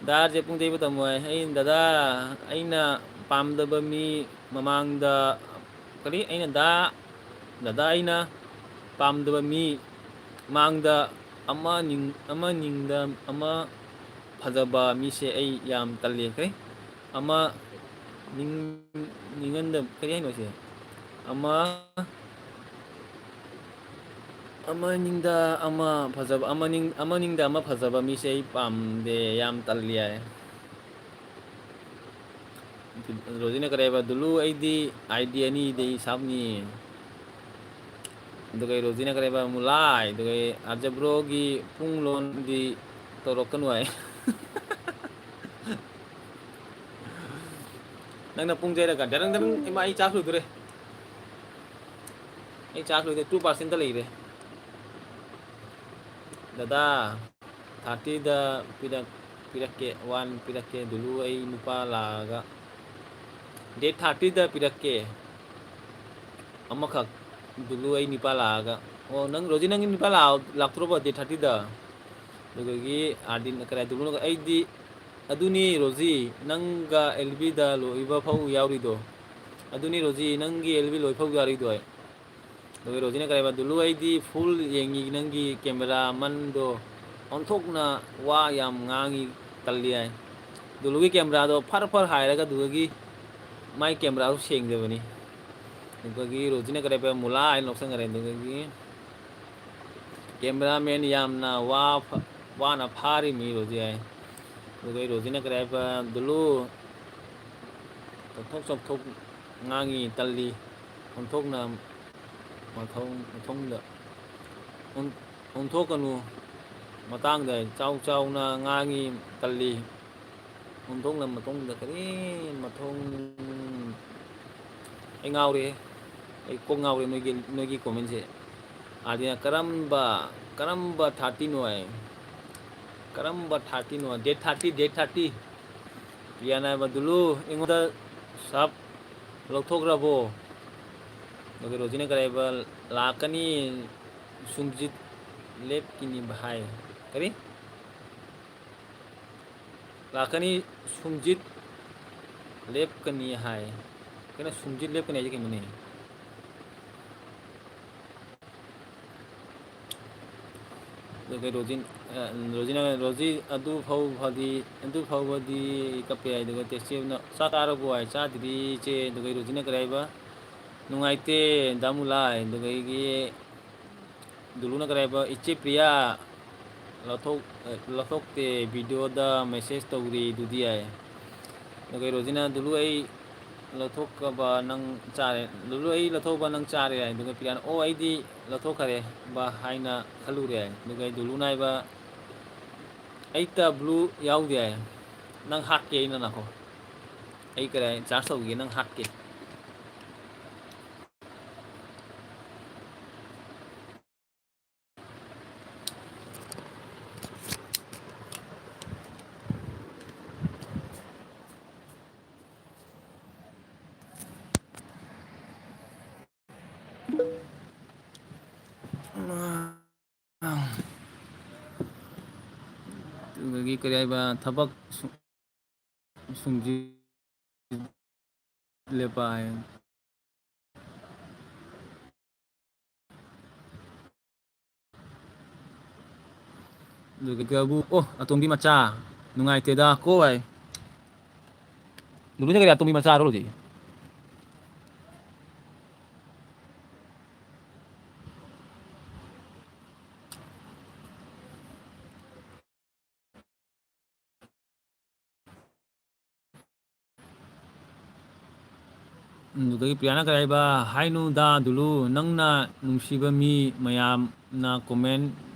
ꯗꯥ ꯑꯥꯔ ꯖꯦ, ꯄꯨꯡ ꯌꯩꯕ ꯇꯝꯃꯣ" ꯍꯥꯏ꯫ ꯑꯩꯅ, "ꯗꯗꯥ, ꯑꯩꯅ ꯄꯥꯝꯗꯕ ꯃꯤ ꯃꯃꯥꯡꯗ", ꯀꯔꯤ? "ꯑꯩꯅ ꯗꯥ, ꯗꯗꯥ, ꯑꯩꯅ ꯄꯥꯝꯗꯕ ꯃꯤ ꯃꯥꯡꯗ ꯑꯃ ꯅꯤꯡ-, ꯑꯃ ꯅꯤꯡꯗ ꯑꯃ ꯐꯖꯕ ꯃꯤꯁꯦ ꯑꯩ ꯌꯥꯝ ꯇꯜꯂꯦ꯫ ꯀꯩ? ꯑꯃ ꯅꯤꯡ-, ꯅꯤꯡꯍꯟꯗ-, ꯀꯔꯤ ꯍꯥꯏꯅꯣ ꯁꯤ? ꯑꯃ, ꯑꯃ ꯅꯤꯡꯗ ꯑꯃ ꯐꯖꯕ, ꯑꯃ ꯅꯤꯡ-, ꯑꯃ ꯅꯤꯡꯗ ꯑꯃ ꯐꯖꯕ ꯃꯤꯁꯦ ꯑꯩ ꯄꯥꯝꯗꯦ, ꯌꯥꯝ ꯇꯜꯂꯤ ꯍꯥꯏ꯫ ꯔꯣꯖꯤꯅ ꯀꯔꯤ ꯍꯥꯏꯕ? "ꯗꯨꯂꯨ, ꯑꯩꯗꯤ ID ꯑꯅꯤꯗꯤ ꯁꯥꯞꯅꯤ꯫" ꯑꯗꯨꯒ ꯔꯣꯖꯤꯅ ꯀꯔꯤ ꯍꯥꯏꯕ? "ꯃꯨꯂꯥꯏ꯫" ꯑꯗꯨꯒ ꯑꯥꯔꯖꯦ ꯕ꯭ꯔꯣꯒꯤ ꯄꯨꯡ ꯂꯣꯟꯗꯤ ꯇꯧꯔꯛꯀꯅꯨ ꯍꯥꯏ꯫ ꯅꯪꯅ ꯄꯨꯡ ꯆꯩꯔꯒ ꯗꯔꯪ ꯗꯔꯪ, ꯏꯃꯥ, ꯑꯩ ꯆꯥꯛ ꯂꯣꯏꯗꯣꯔꯦ꯫ ꯑꯩ ꯆꯥꯛ ꯂꯣꯏꯗꯣꯔꯦ, two percent ꯂꯩꯔꯦ꯫ ꯗꯗꯥ, thirtyꯗ ꯄꯤꯔꯛ-, ꯄꯤꯔꯛꯀꯦ, one ꯄꯤꯔꯛꯀꯦ, ꯗꯨꯂꯨ, ꯑꯩ ꯅꯨꯄꯥ ꯂꯥꯛꯑꯒ꯫ Date thirtyꯗ ꯄꯤꯔꯛꯀꯦ꯫ ꯑꯃꯈꯛ, ꯗꯨꯂꯨ, ꯑꯩ ꯅꯨꯄꯥ ꯂꯥꯛꯑꯒ꯫ ꯑꯣ, ꯅꯪ, ꯔꯣꯖꯤ, ꯅꯪꯒꯤ ꯅꯨꯄꯥ ꯂꯥꯛ-, ꯂꯥꯛꯇ꯭ꯔꯣꯕ date thirtyꯗ? ꯑꯗꯨꯗꯒꯤ ꯑꯥꯔꯗꯤꯟ, ꯀꯔꯥꯏ, ꯗꯨꯂꯨꯅꯒ, ꯑꯩꯗꯤ ꯑꯗꯨꯅꯤ ꯔꯣꯖꯤ, ꯅꯪꯒ ꯑꯦꯜꯕꯤꯗ ꯂꯣꯏꯕ ꯐꯧ ꯌꯥꯎꯔꯤꯗꯣ꯫ ꯑꯗꯨꯅꯤ ꯔꯣꯖꯤ, ꯅꯪꯒꯤ ꯑꯦꯜꯕꯤ ꯂꯣꯏ ꯐꯧ ꯌꯥꯎꯔꯤꯗꯣ ꯑꯩ꯫ ꯑꯗꯨꯒ ꯔꯣꯖꯤꯅ ꯀꯔꯤ ꯍꯥꯏꯕ? "ꯗꯨꯂꯨ, ꯑꯩꯗꯤ full ꯌꯦꯡꯉꯤ, ꯅꯪꯒꯤ camera manꯗꯣ ꯑꯣꯟꯊꯣꯛꯅ ꯋꯥ ꯌꯥꯝ ꯉꯥꯡꯉꯤ, ꯇꯜꯂꯤ" ꯍꯥꯏ꯫ ꯗꯨꯂꯨꯒꯤ cameraꯗꯣ ꯐꯔ ꯐꯔ ꯍꯥꯏꯔꯒ ꯑꯗꯨꯗꯒꯤ ꯃꯥꯏ cameraꯗꯣ ꯁꯦꯡꯗꯕꯅꯤ꯫ ꯑꯗꯨꯗꯒꯤ ꯔꯣꯖꯤꯅ ꯀꯔꯤ ꯍꯥꯏꯕ? "ꯃꯨꯂꯥ" ꯍꯥꯏꯅ ꯅꯣꯛꯁꯟꯈꯔꯦ꯫ ꯑꯗꯨꯗꯒꯤ "Cameraman ꯌꯥꯝꯅ ꯋꯥ-, ꯋꯥꯅ ꯐꯥꯔꯤꯃꯤ ꯔꯣꯖꯤ" ꯍꯥꯏ꯫ ꯑꯗꯨꯗꯩ ꯔꯣꯖꯤꯅ ꯀꯔꯤ ꯍꯥꯏꯕ? "ꯗꯨꯂꯨ, ꯆꯥꯎꯊꯣꯛ ꯆꯥꯎꯊꯣꯛ ꯉꯥꯡꯉꯤ, ꯇꯜꯂꯤ꯫ ꯑꯣꯟꯊꯣꯛꯅ ꯃꯊꯧ-, ꯃꯊꯧꯗ ꯑꯣꯟ-, ꯑꯣꯟꯊꯣꯛꯀꯅꯨ꯫ ꯃꯇꯥꯡꯗ ꯆꯥꯎ ꯆꯥꯎꯅ ꯉꯥꯡꯉꯤ, ꯇꯜꯂꯤ꯫ ꯑꯣꯟꯊꯣꯛꯅ ꯃꯊꯧꯗ ꯀꯔꯤ ꯃꯊꯧ?" ꯑꯩ ꯉꯥꯎꯔꯦ꯫ ꯑꯩ ꯀꯣꯛ ꯉꯥꯎꯔꯦ ꯅꯣꯏꯒꯤ, ꯅꯣꯏꯒꯤ commentꯁꯦ꯫ ꯑꯗꯨꯅ ꯀꯔꯝꯕ, ꯀꯔꯝꯕ thirtyꯅꯣ ꯍꯥꯏ? ꯀꯔꯝꯕ thirtyꯅꯣ? Date thirty, date thirty꯫ ꯄ꯭ꯔꯤꯌꯥꯅ ꯍꯥꯏꯕ, "ꯗꯨꯂꯨ, ꯑꯩꯉꯣꯟꯗ ꯁꯥꯞ ꯂꯧꯊꯣꯛꯈ꯭ꯔꯕꯣ?" ꯑꯗꯨꯒ ꯔꯣꯖꯤꯅ ꯀꯔꯤ ꯍꯥꯏꯕ? "ꯂꯥꯛꯀꯅꯤ, ꯁꯨꯝꯖꯤꯠ ꯂꯦꯞꯀꯤꯅꯤ ꯚꯥꯏ꯫" ꯀꯔꯤ? "ꯂꯥꯛꯀꯅꯤ, ꯁꯨꯝꯖꯤꯠ ꯂꯦꯞꯀꯅꯤ" ꯍꯥꯏ꯫ ꯀꯩꯅꯣ, ꯁꯨꯝꯖꯤꯠ ꯂꯦꯞꯀꯅꯤ ꯍꯥꯏꯁꯦ ꯀꯩꯅꯣꯅꯦ? ꯑꯗꯨꯒ ꯔꯣꯖꯤꯟ-, ꯑ, ꯔꯣꯖꯤꯅ, "ꯔꯣꯖꯤ, ꯑꯗꯨ ꯐꯥꯎꯕꯗꯤ, ꯑꯗꯨ ꯐꯥꯎꯕꯗꯤ ꯀꯞꯄꯦ" ꯍꯥꯏ꯫ ꯑꯗꯨꯒ ꯇꯦꯁꯇꯦꯕꯅ, "ꯆꯥꯛ ꯆꯥꯔꯕꯣ?" ꯍꯥꯏ꯫ "ꯆꯥꯗ꯭ꯔꯤ, ꯏꯆꯦ"꯫ ꯑꯗꯨꯒ ꯔꯣꯖꯤꯅ ꯀꯔꯤ ꯍꯥꯏꯕ? "ꯅꯨꯡꯉꯥꯏꯇꯦ, ꯗꯥꯃꯨꯂꯥ" ꯍꯥꯏ꯫ ꯑꯗꯨꯒ ꯑꯩꯒꯤ ꯗꯨꯂꯨꯅ ꯀꯔꯤ ꯍꯥꯏꯕ? "ꯏꯆꯦ ꯄ꯭ꯔꯤꯌꯥ, ꯂꯧꯊꯣꯛ-, ꯑ, ꯂꯧꯊꯣꯛꯇꯦ, ꯚꯤꯗꯤꯑꯣꯗ ꯃꯦꯁꯦꯖ ꯇꯧꯔꯤꯗꯨꯗꯤ" ꯍꯥꯏ꯫ ꯑꯗꯨꯒ ꯔꯣꯖꯤꯅ, "ꯗꯨꯂꯨ, ꯑꯩ ꯂꯧꯊꯣꯛꯈ꯭ꯔꯕ ꯅꯪ ꯆꯥꯔꯦ, ꯗꯨꯂꯨ, ꯑꯩ ꯂꯧꯊꯣꯛꯄ ꯅꯪ ꯆꯥꯔꯦ" ꯍꯥꯏ꯫ ꯑꯗꯨꯒ ꯄ꯭ꯔꯤꯌꯥꯅ, "ꯑꯣ, ꯑꯩꯗꯤ ꯂꯧꯊꯣꯛꯈ꯭ꯔꯦ ꯕ ꯍꯥꯏꯅ ꯈꯜꯂꯨꯔꯦ" ꯍꯥꯏ꯫ ꯑꯗꯨꯒ ꯗꯨꯂꯨꯅ ꯍꯥꯏꯕ, "ꯑꯩꯇ ꯕ꯭ꯂꯨ ꯌꯥꯎꯗꯦ" ꯍꯥꯏ꯫ "ꯅꯪ ꯍꯥꯠꯀꯦ ꯑꯩꯅ", ꯅꯥꯈꯣ, "ꯑꯩ ꯀꯔꯤ ꯍꯥꯏ, ꯆꯥꯔꯖ ꯇꯧꯈꯤꯒꯦ, ꯅꯪ ꯍꯥꯠꯀꯦ"꯫ ꯑꯗꯨꯗꯒꯤ ꯀꯔꯤ ꯍꯥꯏꯕ, ꯊꯕꯛ ꯁꯨ-, ꯁꯨꯡꯖꯤ-, ꯂꯦꯞꯄ ꯍꯥꯏ꯫ ꯑꯗꯨꯒ ꯀꯕꯨ-, ꯑꯣ, ꯑꯇꯣꯝꯕꯤ ꯃꯆꯥ, ꯅꯨꯡꯉꯥꯏꯇꯦꯗ ꯀꯣ ꯍꯥꯏ꯫ ꯂꯨꯂꯨꯁꯦ ꯀꯔꯤ ꯑꯇꯣꯝꯕꯤ ꯃꯆꯥꯔꯣ ꯍꯧꯖꯤꯛ? ꯑꯗꯨꯗꯒꯤ ꯄ꯭ꯔꯤꯌꯥꯅ ꯀꯔꯤ ꯍꯥꯏꯕ? "ꯍꯥꯏꯅꯨꯗ ꯗꯨꯂꯨ, ꯅꯪꯅ ꯅꯨꯡꯁꯤꯕ ꯃꯤ ꯃꯌꯥꯝꯅ ꯀꯣꯃꯦꯟ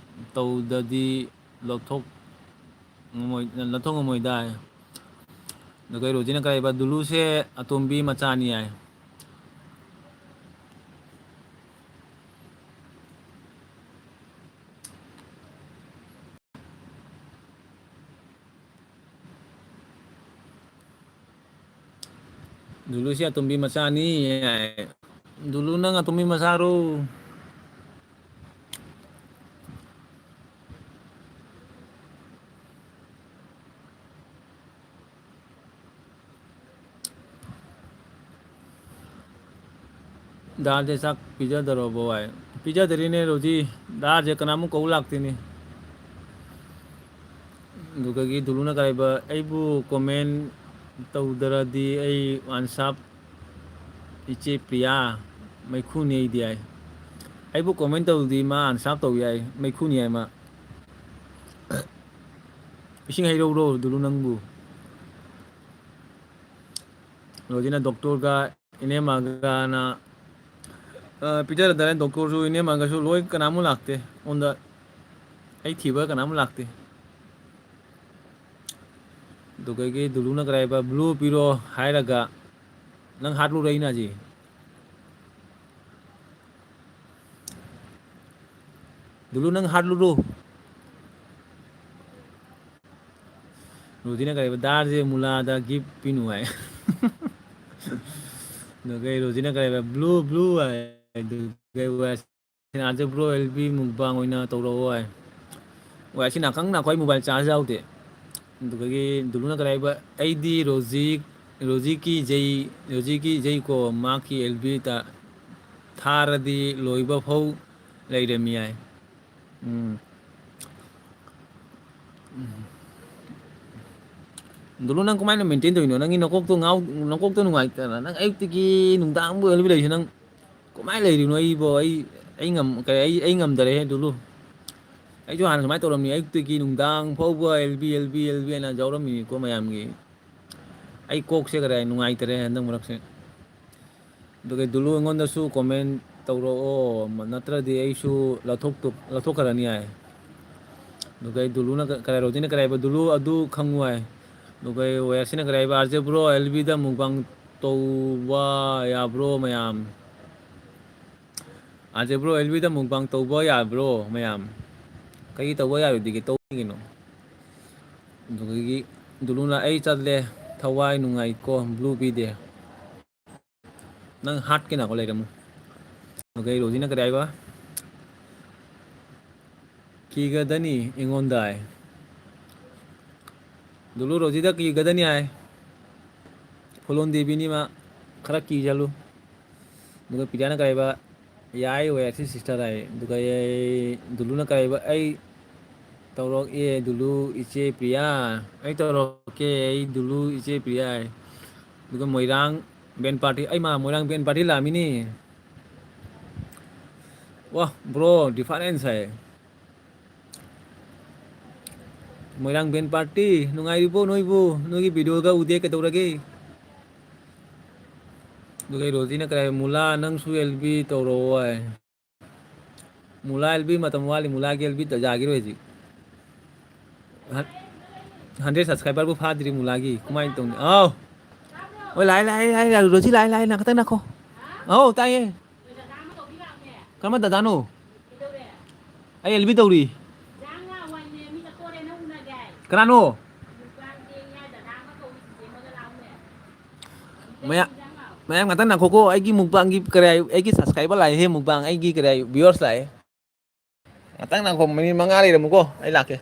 ꯇꯧꯗꯗꯤ ꯂꯧꯊꯣꯛ ꯉꯝꯃꯣꯏ-, ꯂꯧꯊꯣꯛ ꯉꯝꯃꯣꯏꯗꯥꯏ?" ꯑꯗꯨꯒ ꯔꯣꯖꯤꯅ ꯀꯔꯤ ꯍꯥꯏꯕ? "ꯗꯨꯂꯨꯁꯦ ꯑꯇꯣꯝꯕꯤ ꯃꯆꯥꯅꯤ" ꯍꯥꯏ꯫ ꯗꯨꯂꯨꯁꯤ ꯑꯇꯣꯝꯕꯤ ꯃꯆꯥꯅꯤ ꯍꯥꯏ꯫ ꯗꯨꯂꯨ, ꯅꯪ ꯑꯇꯣꯝꯕꯤ ꯃꯆꯥꯔꯣ? ꯗꯥꯁꯦ ꯆꯥꯛ ꯄꯤꯖꯗꯧꯔꯕꯣ ꯍꯥꯏ꯫ ꯄꯤꯖꯗꯔꯤꯅꯦ ꯔꯣꯖꯤ꯫ ꯗꯥꯁꯦ ꯀꯅꯥꯃꯨꯛ ꯀꯧ ꯂꯥꯛꯇꯣꯏꯅꯤ? ꯑꯗꯨꯗꯒꯤ ꯗꯨꯂꯨꯅ ꯀꯔꯥꯏꯕ, "ꯑꯩꯕꯨ comment ꯇꯧꯗ꯭ꯔꯗꯤ ꯑꯩ unsub, ꯏꯆꯦ ꯄ꯭ꯔꯤꯌꯥ, ꯃꯩꯈꯨꯅꯤ ꯑꯩꯗꯤ" ꯍꯥꯏ꯫ "ꯑꯩꯕꯨ comment ꯇꯧꯗꯤ ꯃꯥ unsub ꯇꯧ ꯌꯥꯏ, ꯃꯩꯈꯨꯅꯤ" ꯍꯥꯏ ꯃꯥ꯫ ꯏꯁꯤꯡ ꯍꯩꯔꯧꯔꯣ ꯗꯨꯂꯨ ꯅꯪꯕꯨ? ꯔꯣꯖꯤꯅ ꯗꯣꯛꯇꯔꯒ ꯏꯅꯦꯝꯃꯒꯅ, ꯑ, ꯄꯤꯖꯔꯗ꯭ꯔꯦ꯫ ꯗꯣꯛꯇꯔꯁꯨ ꯏꯅꯦꯝꯃꯒꯁꯨ ꯂꯣꯏ, ꯀꯅꯥꯃꯨꯛ ꯂꯥꯛꯇꯦ ꯑꯩꯉꯣꯟꯗ꯫ ꯑꯩ ꯊꯤꯕ ꯀꯅꯥꯃꯨꯛ ꯂꯥꯛꯇꯦ꯫ ꯑꯗꯨꯗꯒꯤ ꯗꯨꯂꯨꯅ ꯀꯔꯥꯏꯕ, "Blue ꯄꯤꯔꯣ" ꯍꯥꯏꯔꯒ ꯅꯪ ꯍꯥꯠꯂꯨꯔꯦ ꯑꯩꯅ ꯍꯧꯖꯤꯛ꯫ ꯗꯨꯂꯨ ꯅꯪ ꯍꯥꯠꯂꯨꯔꯣ꯫ ꯔꯣꯖꯤꯅ ꯀꯔꯤꯕ, "ꯗꯥꯔꯁꯦ ꯃꯨꯂꯥꯗ gift ꯄꯤꯅꯨ" ꯍꯥꯏ꯫ ꯑꯗꯨꯒ ꯔꯣꯖꯤꯅ ꯀꯔꯤꯕ, "Blue, blue" ꯍꯥꯏ꯫ ꯑꯗꯨꯒ ꯋꯥꯏꯁꯤꯅ, "ꯑꯥꯔꯖꯦ ꯕ꯭ꯔꯣ ꯑꯦꯜ ꯕꯤ ꯃꯨꯛꯕꯥꯡ ꯑꯣꯏꯅ ꯇꯧꯔꯛꯑꯣ" ꯍꯥꯏ꯫ ꯋꯥꯏꯁꯤꯅ ꯈꯪꯅ ꯑꯩꯈꯣꯏ mobile charge ꯌꯥꯎꯗꯦ꯫ ꯑꯗꯨꯗꯒꯤ ꯗꯨꯂꯨꯅ ꯀꯔꯤ ꯍꯥꯏꯕ, "ꯑꯩꯗꯤ ꯔꯣꯖꯤ, ꯔꯣꯖꯤ ꯀꯤ ꯖꯩ, ꯔꯣꯖꯤ ꯀꯤ ꯖꯩꯀꯣ, ꯃꯍꯥꯛꯀꯤ ꯑꯦꯜ ꯕꯤꯗ ꯊꯥꯔꯗꯤ ꯂꯣꯏꯕ ꯐꯧ ꯂꯩꯔꯝꯃꯤ" ꯍꯥꯏ꯫ ꯎꯝ꯫ ꯎꯝ꯫ ꯗꯨꯂꯨ, ꯅꯪ ꯀꯃꯥꯏꯅ maintain ꯇꯧꯔꯤꯅꯣ? ꯅꯪꯒꯤ ꯅꯀꯣꯛꯇꯣ ꯉꯥꯎ-, ꯅꯀꯣꯛꯇꯣ ꯅꯨꯡꯉꯥꯏꯇꯅ ꯅꯪ ꯑꯌꯨꯛꯇꯒꯤ ꯅꯨꯡꯗꯥꯡꯕꯨ ꯑꯦꯜ ꯕꯤ ꯂꯩꯔꯤꯁꯦ ꯅꯪ ꯀꯃꯥꯏꯅ ꯂꯩꯔꯤꯅꯣ? ꯑꯩꯕꯣ, ꯑꯩ, ꯑꯩ ꯉꯝ-, ꯀꯩ, ꯑꯩ, ꯑꯩ ꯉꯝꯗꯔꯦꯍꯦ ꯗꯨꯂꯨ꯫ ꯑꯩꯁꯨ ꯍꯥꯟꯅ ꯁꯨꯃꯥꯏꯅ ꯇꯧꯔꯝꯃꯤ, ꯑꯌꯨꯛꯇꯒꯤ ꯅꯨꯡꯗꯥꯡ ꯐꯥꯎꯕ L B, L B, L B ꯍꯥꯏꯅ ꯌꯥꯎꯔꯝꯃꯤꯀꯣ ꯃꯌꯥꯝꯒꯤ꯫ ꯑꯩ ꯀꯣꯛꯁꯦ ꯀꯗꯥꯏ ꯅꯨꯡꯉꯥꯏꯇꯔꯦ ꯍꯟꯗꯛ ꯃꯔꯛꯁꯦ꯫ ꯑꯗꯨꯒ ꯗꯨꯂꯨ, ꯑꯩꯉꯣꯟꯗꯁꯨ comment ꯇꯧꯔꯛꯑꯣ, ꯅꯠꯇ꯭ꯔꯗꯤ ꯑꯩꯁꯨ ꯂꯧꯊꯣꯛꯇꯣ-, ꯂꯧꯊꯣꯛꯈ꯭ꯔꯅꯤ ꯍꯥꯏ꯫ ꯑꯗꯨꯒ ꯑꯩ ꯗꯨꯂꯨꯅ ꯀ-, ꯀꯔꯥꯏ, ꯔꯣꯖꯤꯅ ꯀꯔꯥꯏꯕ, "ꯗꯨꯂꯨ ꯑꯗꯨ ꯈꯪꯉꯨ" ꯍꯥꯏ꯫ ꯑꯗꯨꯒ ꯑꯩ ꯋꯥꯌꯥꯁꯤꯅ ꯀꯔꯥꯏꯕ, "ꯑꯥꯔꯖꯦ ꯕ꯭ꯔꯣ, ꯑꯦꯜ ꯕꯤꯗ mukbang ꯇꯧꯕ ꯌꯥꯕ꯭ꯔꯣ ꯃꯌꯥꯝ?" ꯑꯥꯔꯖꯦ ꯕ꯭ꯔꯣ, ꯑꯦꯜ ꯕꯤꯗ mukbang ꯇꯧꯕ ꯌꯥꯕ꯭ꯔꯣ ꯃꯌꯥꯝ? ꯀꯩ ꯇꯧꯕ ꯌꯥꯔꯣꯏꯗꯣꯏꯒꯦ? ꯇꯧꯅꯤ ꯀꯩꯅꯣ꯫ ꯑꯗꯨꯗꯒꯤ ꯗꯨꯂꯨꯅ, "ꯑꯩ ꯆꯠꯂꯦ, ꯊꯋꯥꯏ ꯅꯨꯡꯉꯥꯏꯀꯣ, blue ꯄꯤꯗꯦ꯫ ꯅꯪ ꯍꯥꯠꯀꯦꯅꯀꯣ ꯂꯩꯔꯝꯃꯨ"꯫ ꯑꯗꯨꯗꯒꯤ ꯔꯣꯖꯤꯅ ꯀꯔꯤ ꯍꯥꯏꯕ? "ꯀꯤꯒꯗꯅꯤ ꯑꯩꯉꯣꯟꯗ" ꯍꯥꯏ꯫ ꯗꯨꯂꯨ, "ꯔꯣꯖꯤꯗ ꯀꯤꯒꯗꯅꯤ" ꯍꯥꯏ꯫ ꯐꯨꯂꯣꯟ ꯗꯦꯕꯤꯅꯤ ꯃꯥ, ꯈꯔ ꯀꯤꯖꯜꯂꯨ꯫ ꯑꯗꯨꯒ ꯄꯤꯗꯤꯌꯥꯅ ꯀꯔꯤ ꯍꯥꯏꯕ? "ꯌꯥꯏ, ꯋꯦ ꯑꯁꯤ sister" ꯍꯥꯏ꯫ ꯑꯗꯨꯒ ꯑꯩ, ꯗꯨꯂꯨꯅ ꯀꯔꯤ ꯍꯥꯏꯕ? "ꯑꯩ ꯇꯧꯔꯛꯑꯦ ꯗꯨꯂꯨ ꯏꯆꯦ ꯄ꯭ꯔꯤꯌꯥ꯫ ꯑꯩ ꯇꯧꯔꯛꯀꯦ, ꯑꯩ ꯗꯨꯂꯨ ꯏꯆꯦ ꯄ꯭ꯔꯤꯌꯥ꯫ ꯑꯗꯨꯒ ꯃꯣꯏꯔꯥꯡ ꯕꯦꯟ ꯄꯥꯔꯇꯤ, ꯑꯩ ꯃꯥ ꯃꯣꯏꯔꯥꯡ ꯕꯦꯟ ꯄꯥꯔꯇꯤ ꯂꯥꯛꯑꯃꯤꯅꯤ꯫ ꯋꯥ, bro, difference ꯍꯥꯏ꯫ ꯃꯣꯏꯔꯥꯡ ꯕꯦꯟ ꯄꯥꯔꯇꯤ, ꯅꯨꯡꯉꯥꯏꯔꯤꯕꯣ ꯅꯣꯏꯕꯨ? ꯅꯣꯏꯒꯤ ꯚꯤꯗꯤꯑꯣꯒ ꯎꯗꯦ, ꯀꯩꯗꯧꯔꯒꯦ? ꯑꯗꯨꯒ ꯔꯣꯖꯤꯅ ꯀꯔꯤ ꯍꯥꯏ? ꯃꯨꯂꯥ, ꯅꯪꯁꯨ ꯑꯦꯜ ꯕꯤ ꯇꯧꯔꯛꯑꯣ ꯍꯥꯏ꯫ ꯃꯨꯂꯥ ꯑꯦꯜ ꯕꯤ ꯃꯇꯝ ꯋꯥꯠꯂꯤ, ꯃꯨꯂꯥꯒꯤ ꯑꯦꯜ ꯕꯤ ꯌꯥꯈꯤꯔꯣꯏ ꯍꯧꯖꯤꯛ꯫ ꯍꯟ-, ꯍꯟꯗ꯭ꯔꯦꯠ ꯁꯕꯁꯀ꯭ꯔꯥꯏꯕꯔꯕꯨ ꯐꯥꯗ꯭ꯔꯤ ꯃꯨꯂꯥꯒꯤ, ꯀꯃꯥꯏꯅ ꯇꯧꯅꯤ? ꯑꯥꯎ! ꯍꯣꯏ, ꯂꯥꯛꯑꯦ, ꯂꯥꯛꯑꯦ, ꯂꯥꯛꯑꯦ, ꯂꯥꯛꯑꯦ, ꯔꯣꯖꯤ ꯂꯥꯛꯑꯦ, ꯂꯥꯛꯑꯦ, ꯉꯥꯛꯇꯪ ꯉꯥꯏꯈꯣ꯫ ꯑꯥꯎ, ꯇꯥꯏꯌꯦ꯫ ꯀꯔꯝꯕ ꯗꯗꯥꯅꯣ? ꯑꯩ ꯑꯦꯜ ꯕꯤ ꯇꯧꯔꯤ꯫ ꯀꯅꯥꯅꯣ? ꯃꯌꯥ-, ꯃꯌꯥꯝ ꯉꯥꯛꯇꯪ ꯉꯥꯏꯈꯣꯀꯣ, ꯑꯩꯒꯤ ꯃꯨꯛꯕꯥꯡꯒꯤ ꯀꯔꯤ ꯍꯥꯏ-, ꯑꯩꯒꯤ ꯁꯕꯁꯀ꯭ꯔꯥꯏꯕꯔ ꯂꯥꯛꯑꯦꯍꯦ, ꯃꯨꯛꯕꯥꯡ ꯑꯩꯒꯤ ꯀꯔꯤ ꯍꯥꯏ, ꯚ꯭ꯌꯨꯋꯔꯁ ꯂꯥꯛꯑꯦ꯫ ꯉꯥꯛꯇꯪ ꯉꯥꯏꯈꯣ, ꯃꯤꯅꯤꯠ ꯃꯉꯥ ꯂꯩꯔꯝꯃꯨꯀꯣ, ꯑꯩ ꯂꯥꯛꯀꯦ꯫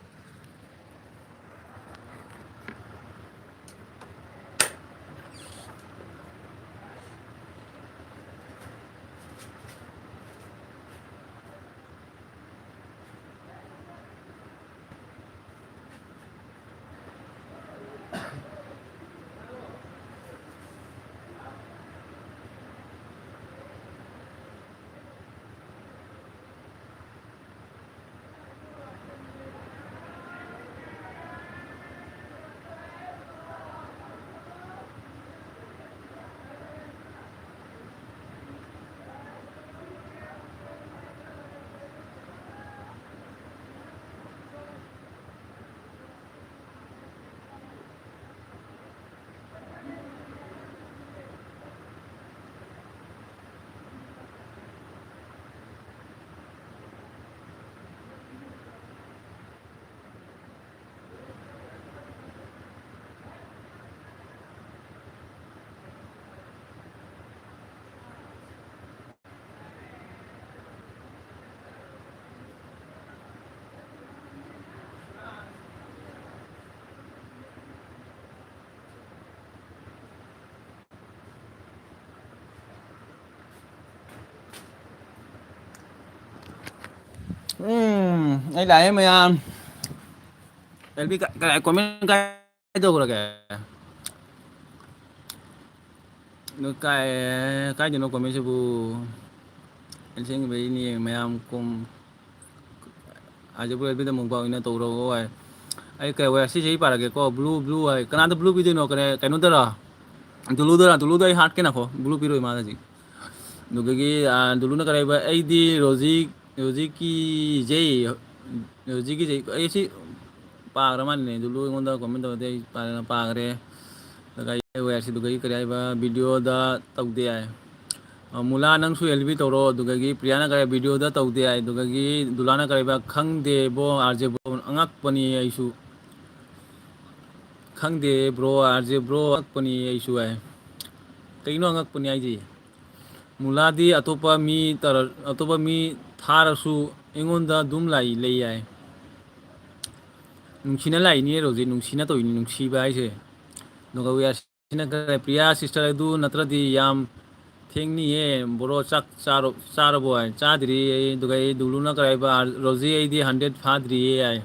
ꯎꯝ, ꯑꯩ ꯂꯥꯛꯑꯦ ꯃꯌꯥꯝ꯫ ꯀꯃꯦꯟ ꯀꯥꯏ ꯇꯧꯈ꯭ꯔꯒꯦ? ꯀꯥꯏ, ꯀꯥꯏꯗꯅꯣ ꯀꯃꯦꯟꯁꯤꯕꯨ? ꯑꯦꯟꯁꯦꯡꯕꯩꯅꯤ ꯃꯌꯥꯝ ꯀꯨꯝ ꯑꯥꯔꯖꯦ ꯕ꯭ꯔꯣ ꯑꯦꯜꯕꯤꯗ ꯑꯃꯨꯛ ꯄꯥꯎ ꯏꯟꯅ ꯇꯧꯔꯣ ꯍꯥꯏ꯫ ꯑꯩ ꯀꯩ ꯍꯥꯏ ꯁꯤꯁꯦ ꯑꯩ ꯄꯥꯔꯒꯦꯀꯣ꯫ ꯕ꯭ꯂꯨ, ꯕ꯭ꯂꯨ ꯍꯥꯏ꯫ ꯀꯅꯥꯗ ꯕ꯭ꯂꯨ ꯄꯤꯗꯣꯏꯅꯣ? ꯀꯩꯅꯣꯗꯔ? ꯗꯨꯂꯨꯗꯔ? ꯗꯨꯂꯨꯗ ꯑꯩ ꯍꯥꯠꯀꯦ ꯅꯈꯣ꯫ ꯕ꯭ꯂꯨ ꯄꯤꯔꯣꯏ ꯃꯥꯗ ꯍꯧꯖꯤꯛ꯫ ꯑꯗꯨꯗꯒꯤ ꯗꯨꯂꯨꯅ ꯀꯔꯤ ꯍꯥꯏꯕ? ꯑꯩꯗꯤ ꯔꯣꯖꯤ, ꯔꯣꯖꯤ ꯀꯤꯖꯩ꯫ ꯔꯣꯖꯤ ꯀꯤꯖꯩ꯫ ꯑꯩ ꯁꯤ ꯄꯥꯈ꯭ꯔ ꯃꯥꯜꯂꯦꯅꯦ꯫ ꯗꯨꯂꯨ ꯑꯩꯉꯣꯟꯗ ꯀꯣꯃꯦꯟ ꯇꯧꯔꯗꯤ ꯑꯩ ꯄꯥꯈ꯭ꯔꯦ꯫ ꯑꯗꯨꯒ ꯑꯩ ꯋꯦꯌꯔꯁꯤꯗꯨꯒ ꯀꯔꯤ ꯍꯥꯏꯕ? ꯚꯤꯗꯤꯑꯣꯗ ꯇꯧꯗꯦ ꯍꯥꯏ꯫ ꯃꯨꯂꯥ ꯅꯪꯁꯨ ꯑꯦꯜ ꯕꯤ ꯇꯧꯔꯣ꯫ ꯑꯗꯨꯗꯒꯤ ꯄ꯭ꯔꯤꯌꯥꯅ ꯀꯔꯤ ꯚꯤꯗꯤꯑꯣꯗ ꯇꯧꯗꯦ ꯍꯥꯏ꯫ ꯑꯗꯨꯗꯒꯤ ꯗꯨꯂꯥꯅ ꯀꯔꯤ ꯍꯥꯏꯕ? ꯈꯪꯗꯦ ꯕ꯭ꯔꯣ, ꯑꯥꯔ ꯖꯦ ꯕ꯭ꯔꯣ ꯑꯉꯛꯄꯅꯤ ꯑꯩꯁꯨ꯫ ꯈꯪꯗꯦ ꯕ꯭ꯔꯣ, ꯑꯥꯔ ꯖꯦ ꯕ꯭ꯔꯣ ꯑꯉꯛꯄꯅꯤ ꯑꯩꯁꯨ ꯍꯥꯏ꯫ ꯀꯩꯅꯣ ꯑꯉꯛꯄꯅꯤ ꯍꯥꯏꯁꯦ? ꯃꯨꯂꯥꯗꯤ ꯑꯇꯣꯞꯄ ꯃꯤ ꯇꯔ-, ꯑꯇꯣꯞꯄ ꯃꯤ ꯊꯥꯔꯁꯨ ꯑꯩꯉꯣꯟꯗ ꯑꯗꯨꯝ ꯂꯥꯛꯏ, ꯂꯩ ꯍꯥꯏ꯫ ꯅꯨꯡꯁꯤꯅ ꯂꯥꯛꯏꯅꯦ ꯔꯣꯖꯤ, ꯅꯨꯡꯁꯤꯅ ꯇꯧꯏꯅꯤ, ꯅꯨꯡꯁꯤꯕ ꯍꯥꯏꯁꯦ꯫ ꯑꯗꯨꯒ ꯋꯤ ꯑꯥꯔ ꯁꯤꯅ ꯀꯔꯤ, ꯄ꯭ꯔꯤꯌꯥ ꯁꯤꯁꯇꯔ ꯑꯗꯨ ꯅꯠꯇ꯭ꯔꯗꯤ ꯌꯥꯝ ꯊꯦꯡꯅꯤꯌꯦ꯫ ꯕ꯭ꯔꯣ ꯆꯥꯛ ꯆꯥꯔꯣ-, ꯆꯥꯔꯕꯣ ꯍꯥꯏ꯫ ꯆꯥꯗ꯭ꯔꯤ ꯑꯩ꯫ ꯑꯗꯨꯒ ꯑꯩ ꯗꯨꯂꯨꯅ ꯀꯔꯤ ꯍꯥꯏꯕ? ꯔꯣꯖꯤ ꯑꯩꯗꯤ ꯍꯟꯗ꯭ꯔꯦꯠ ꯐꯥꯗ꯭ꯔꯤꯌꯦ ꯍꯥꯏ꯫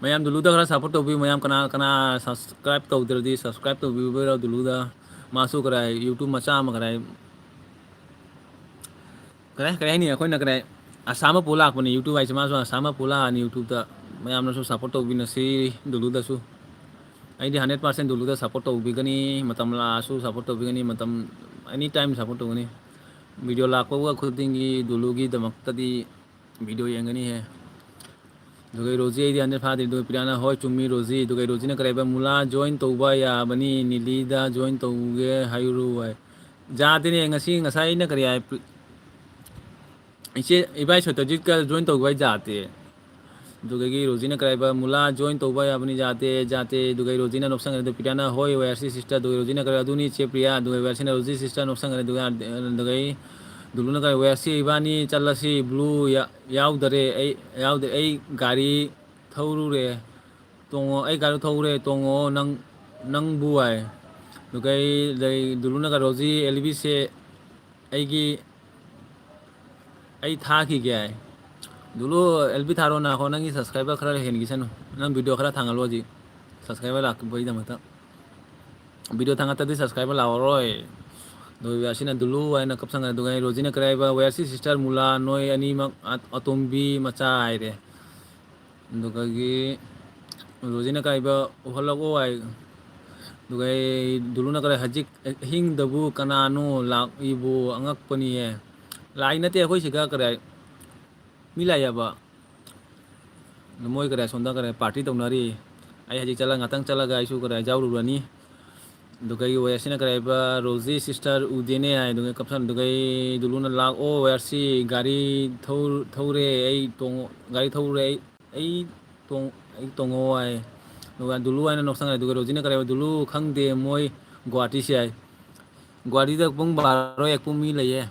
ꯃꯌꯥꯝ ꯗꯨꯂꯨꯗ ꯈꯔ ꯁꯞꯄꯣꯔꯠ ꯇꯧꯕꯤꯌꯨ꯫ ꯃꯌꯥꯝ ꯀꯅꯥ ꯀꯅꯥ ꯁꯕꯁꯀ꯭ꯔꯥꯏꯕ ꯇꯧꯗ꯭ꯔꯗꯤ ꯁꯕꯁꯀ꯭ꯔꯥꯏꯕ ꯇꯧꯕꯤꯕꯤꯔꯣ ꯗꯨꯂꯨꯗ꯫ ꯃꯥꯁꯨ ꯀꯔꯥꯏ ꯌꯨꯇ꯭ꯌꯨꯕ ꯃꯆꯥ ꯑꯃ ꯀꯔꯥꯏ ꯀꯔꯥꯏ, ꯀꯔꯤ ꯍꯥꯏꯅꯤ, ꯑꯩꯈꯣꯏꯅ ꯀꯔꯥꯏ ꯑꯁꯥ ꯑꯃ ꯄꯨ ꯂꯥꯛꯄꯅꯤ ꯌꯨꯇ꯭ꯌꯨꯕ ꯍꯥꯏꯁꯦ꯫ ꯃꯥꯁꯨ ꯑꯁꯥ ꯑꯃ ꯄꯨ ꯂꯥꯛꯑꯅꯤ ꯌꯨꯇ꯭ꯌꯨꯕꯇ꯫ ꯃꯌꯥꯝꯅꯁꯨ ꯁꯞꯄꯣꯔꯠ ꯇꯧꯕꯤꯅꯁꯤ ꯗꯨꯂꯨꯗꯁꯨ꯫ ꯑꯩꯗꯤ ꯍꯟꯗ꯭ꯔꯦꯠ ꯄꯥꯔꯁꯦꯟ ꯗꯨꯂꯨꯗ ꯁꯞꯄꯣꯔꯠ ꯇꯧꯕꯤꯒꯅꯤ꯫ ꯃꯇꯝ ꯂꯥꯛꯑꯁꯨ ꯁꯞꯄꯣꯔꯠ ꯇꯧꯕꯤꯒꯅꯤ꯫ ꯃꯇꯝ, ꯑꯦꯅꯤ ꯇꯥꯏꯝ ꯁꯞꯄꯣꯔꯠ ꯇꯧꯒꯅꯤ꯫ ꯚꯤꯗꯤꯑꯣ ꯂꯥꯛꯄ ꯈꯨꯗꯤꯡꯒꯤ ꯗꯨꯂꯨꯒꯤꯗꯃꯛꯇꯗꯤ ꯚꯤꯗꯤꯑꯣ ꯌꯦꯡꯒꯅꯤꯍꯦ꯫ ꯑꯗꯨꯒ ꯔꯣꯖꯤ ꯑꯩꯗꯤ ꯍꯟꯗ꯭ꯔꯦꯠ ꯐꯥꯗ꯭ꯔꯤ꯫ ꯑꯗꯨꯒ ꯄ꯭ꯔꯤꯌꯥꯅ, "ꯍꯣꯏ, ꯆꯨꯝꯃꯤ ꯔꯣꯖꯤ"꯫ ꯑꯗꯨꯒ ꯔꯣꯖꯤꯅ ꯀꯔꯤ ꯍꯥꯏꯕ? "ꯃꯨꯂꯥ ꯖꯣꯏꯟ ꯇꯧꯕ ꯌꯥꯕꯅꯤ, ꯅꯤꯂꯤꯗ ꯖꯣꯏꯟ ꯇꯧꯒꯦ ꯍꯥꯏꯔꯨ" ꯍꯥꯏ꯫ ꯌꯥꯗꯦꯅꯦ, ꯉꯁꯤ, ꯉꯁꯥꯏ ꯑꯩꯅ ꯀꯔꯤ ꯍꯥꯏ? ꯏꯆꯦ, ꯏꯕꯥꯏ ꯁꯣꯇꯖꯤꯠꯀ ꯖꯣꯏꯟ ꯇꯧꯕ ꯍꯥꯏ ꯌꯥꯗꯦ꯫ ꯑꯗꯨꯗꯒꯤ ꯔꯣꯖꯤꯅ ꯀꯔꯤ ꯍꯥꯏꯕ? "ꯃꯨꯂꯥ ꯖꯣꯏꯟ ꯇꯧꯕ ꯌꯥꯕꯅꯤ, ꯌꯥꯗꯦ, ꯌꯥꯗꯦ"꯫ ꯑꯗꯨꯒ ꯔꯣꯖꯤꯅ ꯅꯣꯛꯁꯟꯈ꯭ꯔꯦ꯫ ꯑꯗꯨ ꯄ꯭ꯔꯤꯌꯥꯅ, "ꯍꯣꯏ, ꯋꯥꯏ ꯑꯥꯔ ꯁꯤ ꯁꯤꯁꯇꯔ"꯫ ꯑꯗꯨꯒ ꯔꯣꯖꯤꯅ ꯀꯔꯤ, "ꯑꯗꯨꯅꯤ ꯏꯆꯦ ꯄ꯭ꯔꯤꯌꯥ"꯫ ꯑꯗꯨꯒ ꯋꯥꯏ ꯑꯥꯔ ꯁꯤꯅ ꯔꯣꯖꯤ ꯁꯤꯁꯇꯔ ꯅꯣꯛꯁꯟꯈ꯭ꯔꯦ꯫ ꯑꯗꯨꯒ, ꯑꯗꯨꯗꯒꯤ ꯗꯨꯂꯨꯅ ꯀꯔꯤ, "ꯋꯥꯏ ꯑꯥꯔ ꯁꯤ ꯏꯕꯥꯅꯤ ꯆꯠꯂꯁꯤ, ꯕ꯭ꯂꯨ ꯌꯥ-, ꯌꯥꯎꯗꯔꯦ, ꯑꯩ ꯌꯥꯎꯗꯦ, ꯑꯩ ꯒꯥꯔꯤ ꯊꯧꯔꯨꯔꯦ, ꯇꯣꯡꯉꯣ, ꯑꯩ ꯒꯥꯔꯤ ꯊꯧꯔꯦ, ꯇꯣꯡꯉꯣ ꯅꯪ, ꯅꯪꯕꯨ" ꯍꯥꯏ꯫ ꯑꯗꯨꯒ ꯑꯩ, ꯑꯗꯩ ꯗꯨꯂꯨꯅ ꯀꯔꯤ, "ꯔꯣꯖꯤ ꯑꯦꯜ ꯕꯤꯁꯦ ꯑꯩꯒꯤ, ꯑꯩ ꯊꯥꯈꯤꯒꯦ" ꯍꯥꯏ꯫ ꯗꯨꯂꯨ, ꯑꯦꯜ ꯕꯤ ꯊꯥꯔꯣꯅ ꯍꯣ, ꯅꯪꯒꯤ subscriber ꯈꯔ ꯍꯦꯟꯈꯤꯁꯅꯨ꯫ ꯅꯪ video ꯈꯔ ꯊꯥꯡꯒꯠꯂꯣ ꯍꯧꯖꯤꯛ꯫ Subscriber ꯂꯥꯛꯄꯒꯤꯗꯃꯛꯇ꯫ Video ꯊꯥꯡꯒꯠꯇꯗꯤ subscriber ꯂꯥꯛꯑꯔꯣꯏ꯫ ꯑꯗꯨꯒ ꯋꯤ ꯑꯥꯔ ꯁꯤꯅ ꯗꯨꯂꯨ ꯍꯥꯏꯅ ꯀꯞꯁꯟꯈ꯭ꯔꯦ꯫ ꯑꯗꯨꯒ ꯑꯩ ꯔꯣꯖꯤꯅ ꯀꯔꯤ ꯍꯥꯏꯕ, "ꯋꯤ ꯑꯥꯔ ꯁꯤ sister ꯃꯨꯂꯥ, ꯅꯣꯏ ꯑꯅꯤꯃꯛ ꯑ-, ꯑꯇꯣꯝꯕꯤ ꯃꯆꯥ" ꯍꯥꯏꯔꯦ꯫ ꯑꯗꯨꯗꯒꯤ ꯔꯣꯖꯤꯅ ꯀꯥꯏꯕ, "ꯎꯍꯜꯂꯛꯑꯣ" ꯍꯥꯏ꯫ ꯑꯗꯨꯒ ꯑꯩ ꯗꯨꯂꯨꯅ ꯀꯔꯤ, "ꯍꯧꯖꯤꯛ ꯑꯍꯤꯡꯗꯕꯨ ꯀꯅꯥꯅꯣ ꯂꯥꯛꯏꯕꯨ? ꯑꯉꯛꯄꯅꯤꯌꯦ꯫ ꯂꯥꯛꯏ ꯅꯠꯇꯦ, ꯑꯩꯈꯣꯏ ꯁꯤꯒ ꯀꯔꯤ ꯍꯥꯏ, ꯃꯤ ꯂꯥꯛꯑꯦꯕ꯫ ꯃꯣꯏ ꯀꯔꯤ ꯁꯣꯝꯗ ꯀꯔꯤ party ꯇꯧꯅꯔꯤ꯫ ꯑꯩ ꯍꯧꯖꯤꯛ ꯆꯠꯂꯒ, ꯉꯥꯛꯇꯪ ꯆꯠꯂꯒ ꯑꯩꯁꯨ ꯀꯔꯤ ꯌꯥꯎꯔꯨꯔꯅꯤ꯫ ꯑꯗꯨꯒ ꯑꯩꯒꯤ ꯋꯦꯁꯁꯤꯅ ꯀꯔꯤ ꯍꯥꯏꯕ, "ꯔꯣꯖꯤ sister ꯎꯗꯦꯅꯦ" ꯍꯥꯏ꯫ ꯑꯗꯨꯒ ꯀꯞꯁꯟ-, ꯑꯗꯨꯒ ꯑꯩ ꯗꯨꯂꯨꯅ, "ꯂꯥꯛꯑꯣ ꯋꯦꯁꯁꯤ, ꯒꯥꯔꯤ ꯊꯧ-, ꯊꯧꯔꯦ, ꯑꯩ ꯇꯣꯡꯉꯣ-, ꯒꯥꯔꯤ ꯊꯧꯔꯦ, ꯑꯩ, ꯑꯩ ꯇꯣꯡ-, ꯑꯩ ꯇꯣꯡꯉꯣ" ꯍꯥꯏ꯫ ꯑꯗꯨꯒ ꯗꯨꯂꯨ ꯍꯥꯏꯅ ꯅꯣꯛꯁꯟꯈ꯭ꯔꯦ꯫ ꯑꯗꯨꯒ ꯔꯣꯖꯤꯅ ꯀꯔꯤ ꯍꯥꯏꯕ, "ꯗꯨꯂꯨ ꯈꯪꯗꯦ, ꯃꯣꯏ ꯒꯨꯍꯥꯇꯤꯁꯦ" ꯍꯥꯏ꯫ ꯒꯨꯍꯥꯇꯤꯗ ꯄꯨꯡ ꯕꯥꯔꯣ ꯍꯦꯛ ꯄꯨꯡ ꯃꯤ ꯂꯩꯌꯦ꯫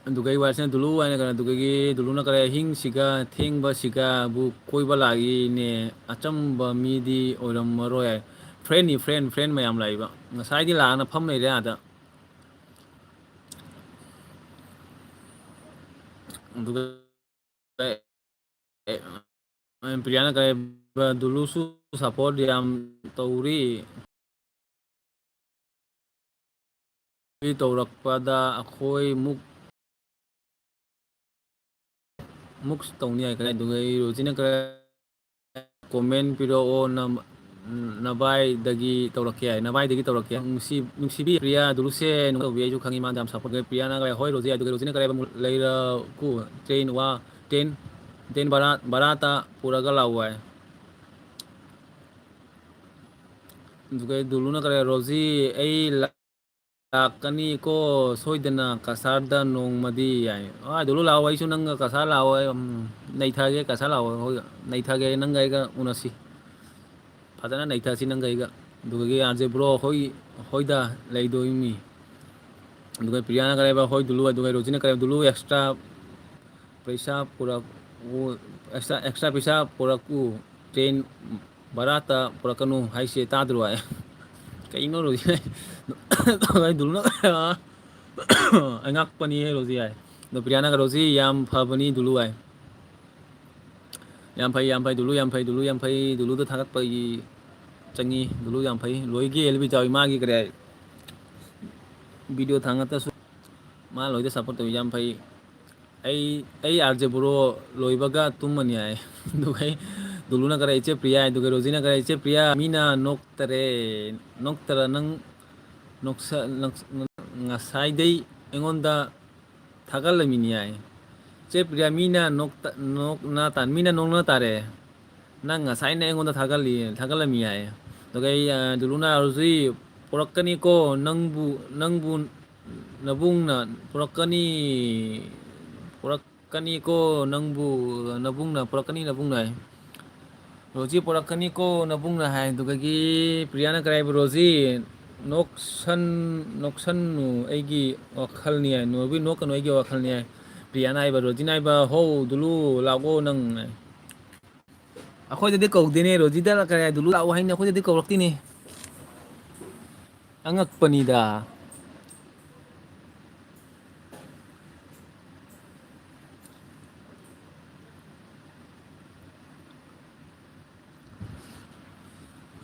ꯑꯗꯨꯒ ꯑꯩ ꯋꯥꯏꯁꯤꯅ ꯗꯨꯂꯨ ꯍꯥꯏꯅ ꯀꯩꯅꯣ, ꯑꯗꯨꯗꯒꯤ ꯗꯨꯂꯨꯅ ꯀꯔꯤ, "ꯑꯍꯤꯡꯁꯤꯒ ꯊꯦꯡꯕꯁꯤꯒꯕꯨ ꯀꯣꯏꯕ ꯂꯥꯛꯏꯅꯦ, ꯑꯆꯝꯕ ꯃꯤꯗꯤ ꯑꯣꯏꯔꯝꯃꯔꯣꯏ" ꯍꯥꯏ꯫ Friendꯅꯤ, friend, friend ꯃꯌꯥꯝ ꯂꯥꯛꯏꯕ꯫ ꯉꯁꯥꯏꯗꯤ ꯂꯥꯛꯑꯅ ꯐꯝ ꯂꯩꯔꯦ ꯑꯥꯗ꯫ ꯑꯗꯨꯒ ꯑꯦ, ꯑꯦ, ꯄ꯭ꯔꯤꯌꯥꯅ ꯀꯔꯤ, "ꯗꯨꯂꯨꯁꯨ support ꯌꯥꯝ ꯇꯧꯔꯤ꯫ ꯇꯧꯔꯛꯄꯗ ꯑꯩꯈꯣꯏ ꯃꯨꯛ, ꯃꯨꯛ ꯇꯧꯅꯤ" ꯍꯥꯏ꯫ ꯀꯔꯤ, ꯑꯗꯨꯒ ꯑꯩ ꯔꯣꯖꯤꯅ ꯀꯔꯤ, "Comment ꯄꯤꯔꯛꯑꯣ, ꯅꯝ-, ꯅꯕꯥꯏꯗꯒꯤ ꯇꯧꯔꯛꯀꯦ" ꯍꯥꯏ꯫ "ꯅꯕꯥꯏꯗꯒꯤ ꯇꯧꯔꯛꯀꯦ꯫ ꯅꯨꯡꯁꯤ-, ꯅꯨꯡꯁꯤꯕꯤ ꯄ꯭ꯔꯤꯌꯥ, ꯗꯨꯂꯨꯁꯦ ꯅꯨꯡ ꯇꯧꯕꯤ, ꯑꯩꯁꯨ ꯈꯪꯉꯤ ꯃꯥ ꯌꯥꯝ support ꯇꯧꯋꯦ"꯫ ꯄ꯭ꯔꯤꯌꯥꯅ ꯀꯔꯤ, "ꯍꯣꯏ ꯔꯣꯖꯤ", ꯑꯗꯨꯒ ꯔꯣꯖꯤꯅ ꯀꯔꯤ ꯍꯥꯏꯕ, "ꯂꯩꯔꯛꯎ, train ꯋꯥ, train, train ꯚꯔꯥ, ꯚꯔꯥꯇ ꯄꯨꯔꯒ ꯂꯥꯛꯎ" ꯍꯥꯏ꯫ ꯑꯗꯨꯒ ꯗꯨꯂꯨꯅ ꯀꯔꯤ, "ꯔꯣꯖꯤ, ꯑꯩ ꯂꯥꯛꯀꯅꯤꯀꯣ ꯁꯣꯏꯗꯅ ꯀꯁꯥꯔꯗ ꯅꯣꯡꯃꯗꯤ" ꯍꯥꯏ꯫ "ꯑꯥ, ꯗꯨꯂꯨ ꯂꯥꯛꯑꯣ, ꯑꯩꯁꯨ ꯅꯪꯒ ꯀꯁꯥꯔ ꯂꯥꯛꯑꯣ, ꯑꯩ, ꯎꯝ, ꯅꯩꯊꯒꯦ, ꯀꯁꯥꯔ ꯂꯥꯛꯑꯣ, ꯍꯣꯏ, ꯅꯩꯊꯒꯦ, ꯅꯪꯒ ꯑꯩꯒ ꯎꯅꯁꯤ꯫ ꯐꯖꯅ ꯅꯩꯊꯁꯤ ꯅꯪꯒ ꯑꯩꯒ"꯫ ꯑꯗꯨꯗꯒꯤ ꯑꯥꯔ ꯖꯦ ꯕ꯭ꯔꯣ ꯍꯣꯏ, ꯍꯣꯏꯗ ꯂꯩꯗꯣꯏꯃꯤ꯫ ꯑꯗꯨꯒ ꯄ꯭ꯔꯤꯌꯥꯅ ꯀꯔꯤ ꯍꯥꯏꯕ, "ꯍꯣꯏ ꯗꯨꯂꯨ", ꯑꯗꯨꯒ ꯔꯣꯖꯤꯅ ꯀꯔꯤ ꯍꯥꯏꯕ, "ꯗꯨꯂꯨ extra ꯄꯩꯁꯥ ꯄꯨꯔꯛꯎ, extra, extra ꯄꯩꯁꯥ ꯄꯨꯔꯛꯎ, train ꯚꯔꯥꯇ ꯄꯨꯔꯛꯀꯅꯨ ꯍꯥꯏꯁꯦ ꯇꯥꯗ꯭ꯔꯣ?" ꯍꯥꯏ꯫ ꯀꯩꯅꯣ ꯔꯣꯖꯤ? ꯗꯨꯂꯨꯅ ꯑꯉꯛꯄꯅꯤꯍꯦ ꯔꯣꯖꯤ ꯍꯥꯏ꯫ ꯑꯗꯣ ꯄ꯭ꯔꯤꯌꯥꯅꯒ ꯔꯣꯖꯤ ꯌꯥꯝ ꯐꯕꯅꯤ ꯗꯨꯂꯨ ꯍꯥꯏ꯫ ꯌꯥꯝ ꯐꯩ, ꯌꯥꯝ ꯐꯩ, ꯗꯨꯂꯨ ꯌꯥꯝ ꯐꯩ, ꯗꯨꯂꯨ ꯌꯥꯝ ꯐꯩ, ꯗꯨꯂꯨꯗ ꯊꯥꯒꯠꯄꯒꯤ ꯆꯪꯉꯤ, ꯗꯨꯂꯨ ꯌꯥꯝ ꯐꯩ꯫ ꯂꯣꯏꯒꯤ ꯑꯦꯜ ꯕꯤ ꯆꯥꯎꯏ ꯃꯥꯒꯤ ꯀꯔꯤ ꯍꯥꯏ? ꯚꯤꯗꯤꯑꯣ ꯊꯥꯡꯒꯠꯇꯁꯨ ꯃꯥ ꯂꯣꯏꯗ ꯁꯞꯄꯣꯔꯠ ꯇꯧꯏ, ꯌꯥꯝ ꯐꯩ꯫ ꯑꯩ, ꯑꯩ ꯑꯥꯔ ꯖꯦ ꯕ꯭ꯔꯣ ꯂꯣꯏꯕꯒ ꯇꯨꯝꯃꯅꯤ ꯍꯥꯏ꯫ ꯑꯗꯨꯒ ꯑꯩ ꯗꯨꯂꯨꯅ ꯀꯔꯤ ꯏꯆꯦ ꯄ꯭ꯔꯤꯌꯥ ꯍꯥꯏ, ꯑꯗꯨꯒ ꯔꯣꯖꯤꯅ ꯀꯔꯤ ꯏꯆꯦ ꯄ꯭ꯔꯤꯌꯥ, ꯃꯤꯅ ꯅꯣꯛꯇꯔꯦ, ꯅꯣꯛꯇꯔ ꯅꯪ ꯅꯣꯛꯁ-, ꯅꯣꯛꯁ-, ꯉꯁꯥꯏꯗꯩ ꯑꯩꯉꯣꯟꯗ ꯊꯥꯒꯠꯂꯝꯃꯤꯅꯤ ꯍꯥꯏ꯫ ꯆꯦ ꯄ꯭ꯔꯤꯌꯥ, ꯃꯤꯅ ꯅꯣꯛꯇ-, ꯅꯣꯛꯅ ꯇꯥ-, ꯃꯤꯅ ꯅꯣꯛꯅ ꯇꯥꯔꯦ꯫ ꯅꯪ ꯉꯁꯥꯏꯅ ꯑꯩꯉꯣꯟꯗ ꯊꯥꯒꯠꯂꯤ, ꯊꯥꯒꯠꯂꯝꯃꯤ ꯍꯥꯏ꯫ ꯑꯗꯨꯒ ꯑꯩ, ꯑ, ꯗꯨꯂꯨꯅ ꯍꯧꯖꯤꯛ ꯄꯨꯔꯛꯀꯅꯤꯀꯣ, ꯅꯪꯕꯨ, ꯅꯪꯕꯨ ꯅꯕꯨꯡꯅ ꯄꯨꯔꯛꯀꯅꯤ, ꯄꯨꯔꯛꯀꯅꯤꯀꯣ, ꯅꯪꯕꯨ ꯅꯕꯨꯡꯅ ꯄꯨꯔꯛꯀꯅꯤ, ꯅꯕꯨꯡꯅ ꯍꯥꯏ꯫ ꯔꯣꯖꯤ ꯄꯨꯔꯛꯀꯅꯤꯀꯣ ꯅꯕꯨꯡꯅ ꯍꯥꯏ꯫ ꯑꯗꯨꯗꯒꯤ ꯄ꯭ꯔꯤꯌꯥꯅ ꯀꯔꯤ ꯍꯥꯏꯕ? ꯔꯣꯖꯤ, ꯅꯣꯛꯁꯟ-, ꯅꯣꯛꯁꯟꯅꯨ, ꯑꯩꯒꯤ ꯋꯥꯈꯜꯅꯤ ꯍꯥꯏ꯫ ꯅꯣꯏꯕꯨ ꯅꯣꯛꯀꯅꯨ, ꯑꯩꯒꯤ ꯋꯥꯈꯜꯅꯤ ꯍꯥꯏ꯫ ꯄ꯭ꯔꯤꯌꯥꯅ ꯍꯥꯏꯕ, ꯔꯣꯖꯤꯅ ꯍꯥꯏꯕ, "ꯍꯧ, ꯗꯨꯂꯨ, ꯂꯥꯛꯑꯣ ꯅꯪ" ꯍꯥꯏ꯫ ꯑꯩꯈꯣꯏꯗꯗꯤ ꯀꯧꯗꯦꯅꯦ, ꯔꯣꯖꯤꯗ ꯀꯔꯤ ꯍꯥꯏ? "ꯗꯨꯂꯨ ꯂꯥꯛꯑꯣ" ꯍꯥꯏꯅ ꯑꯩꯈꯣꯏꯗꯗꯤ ꯀꯧꯔꯛꯇꯦꯅꯦ꯫ ꯑꯉꯛꯄꯅꯤꯗ꯫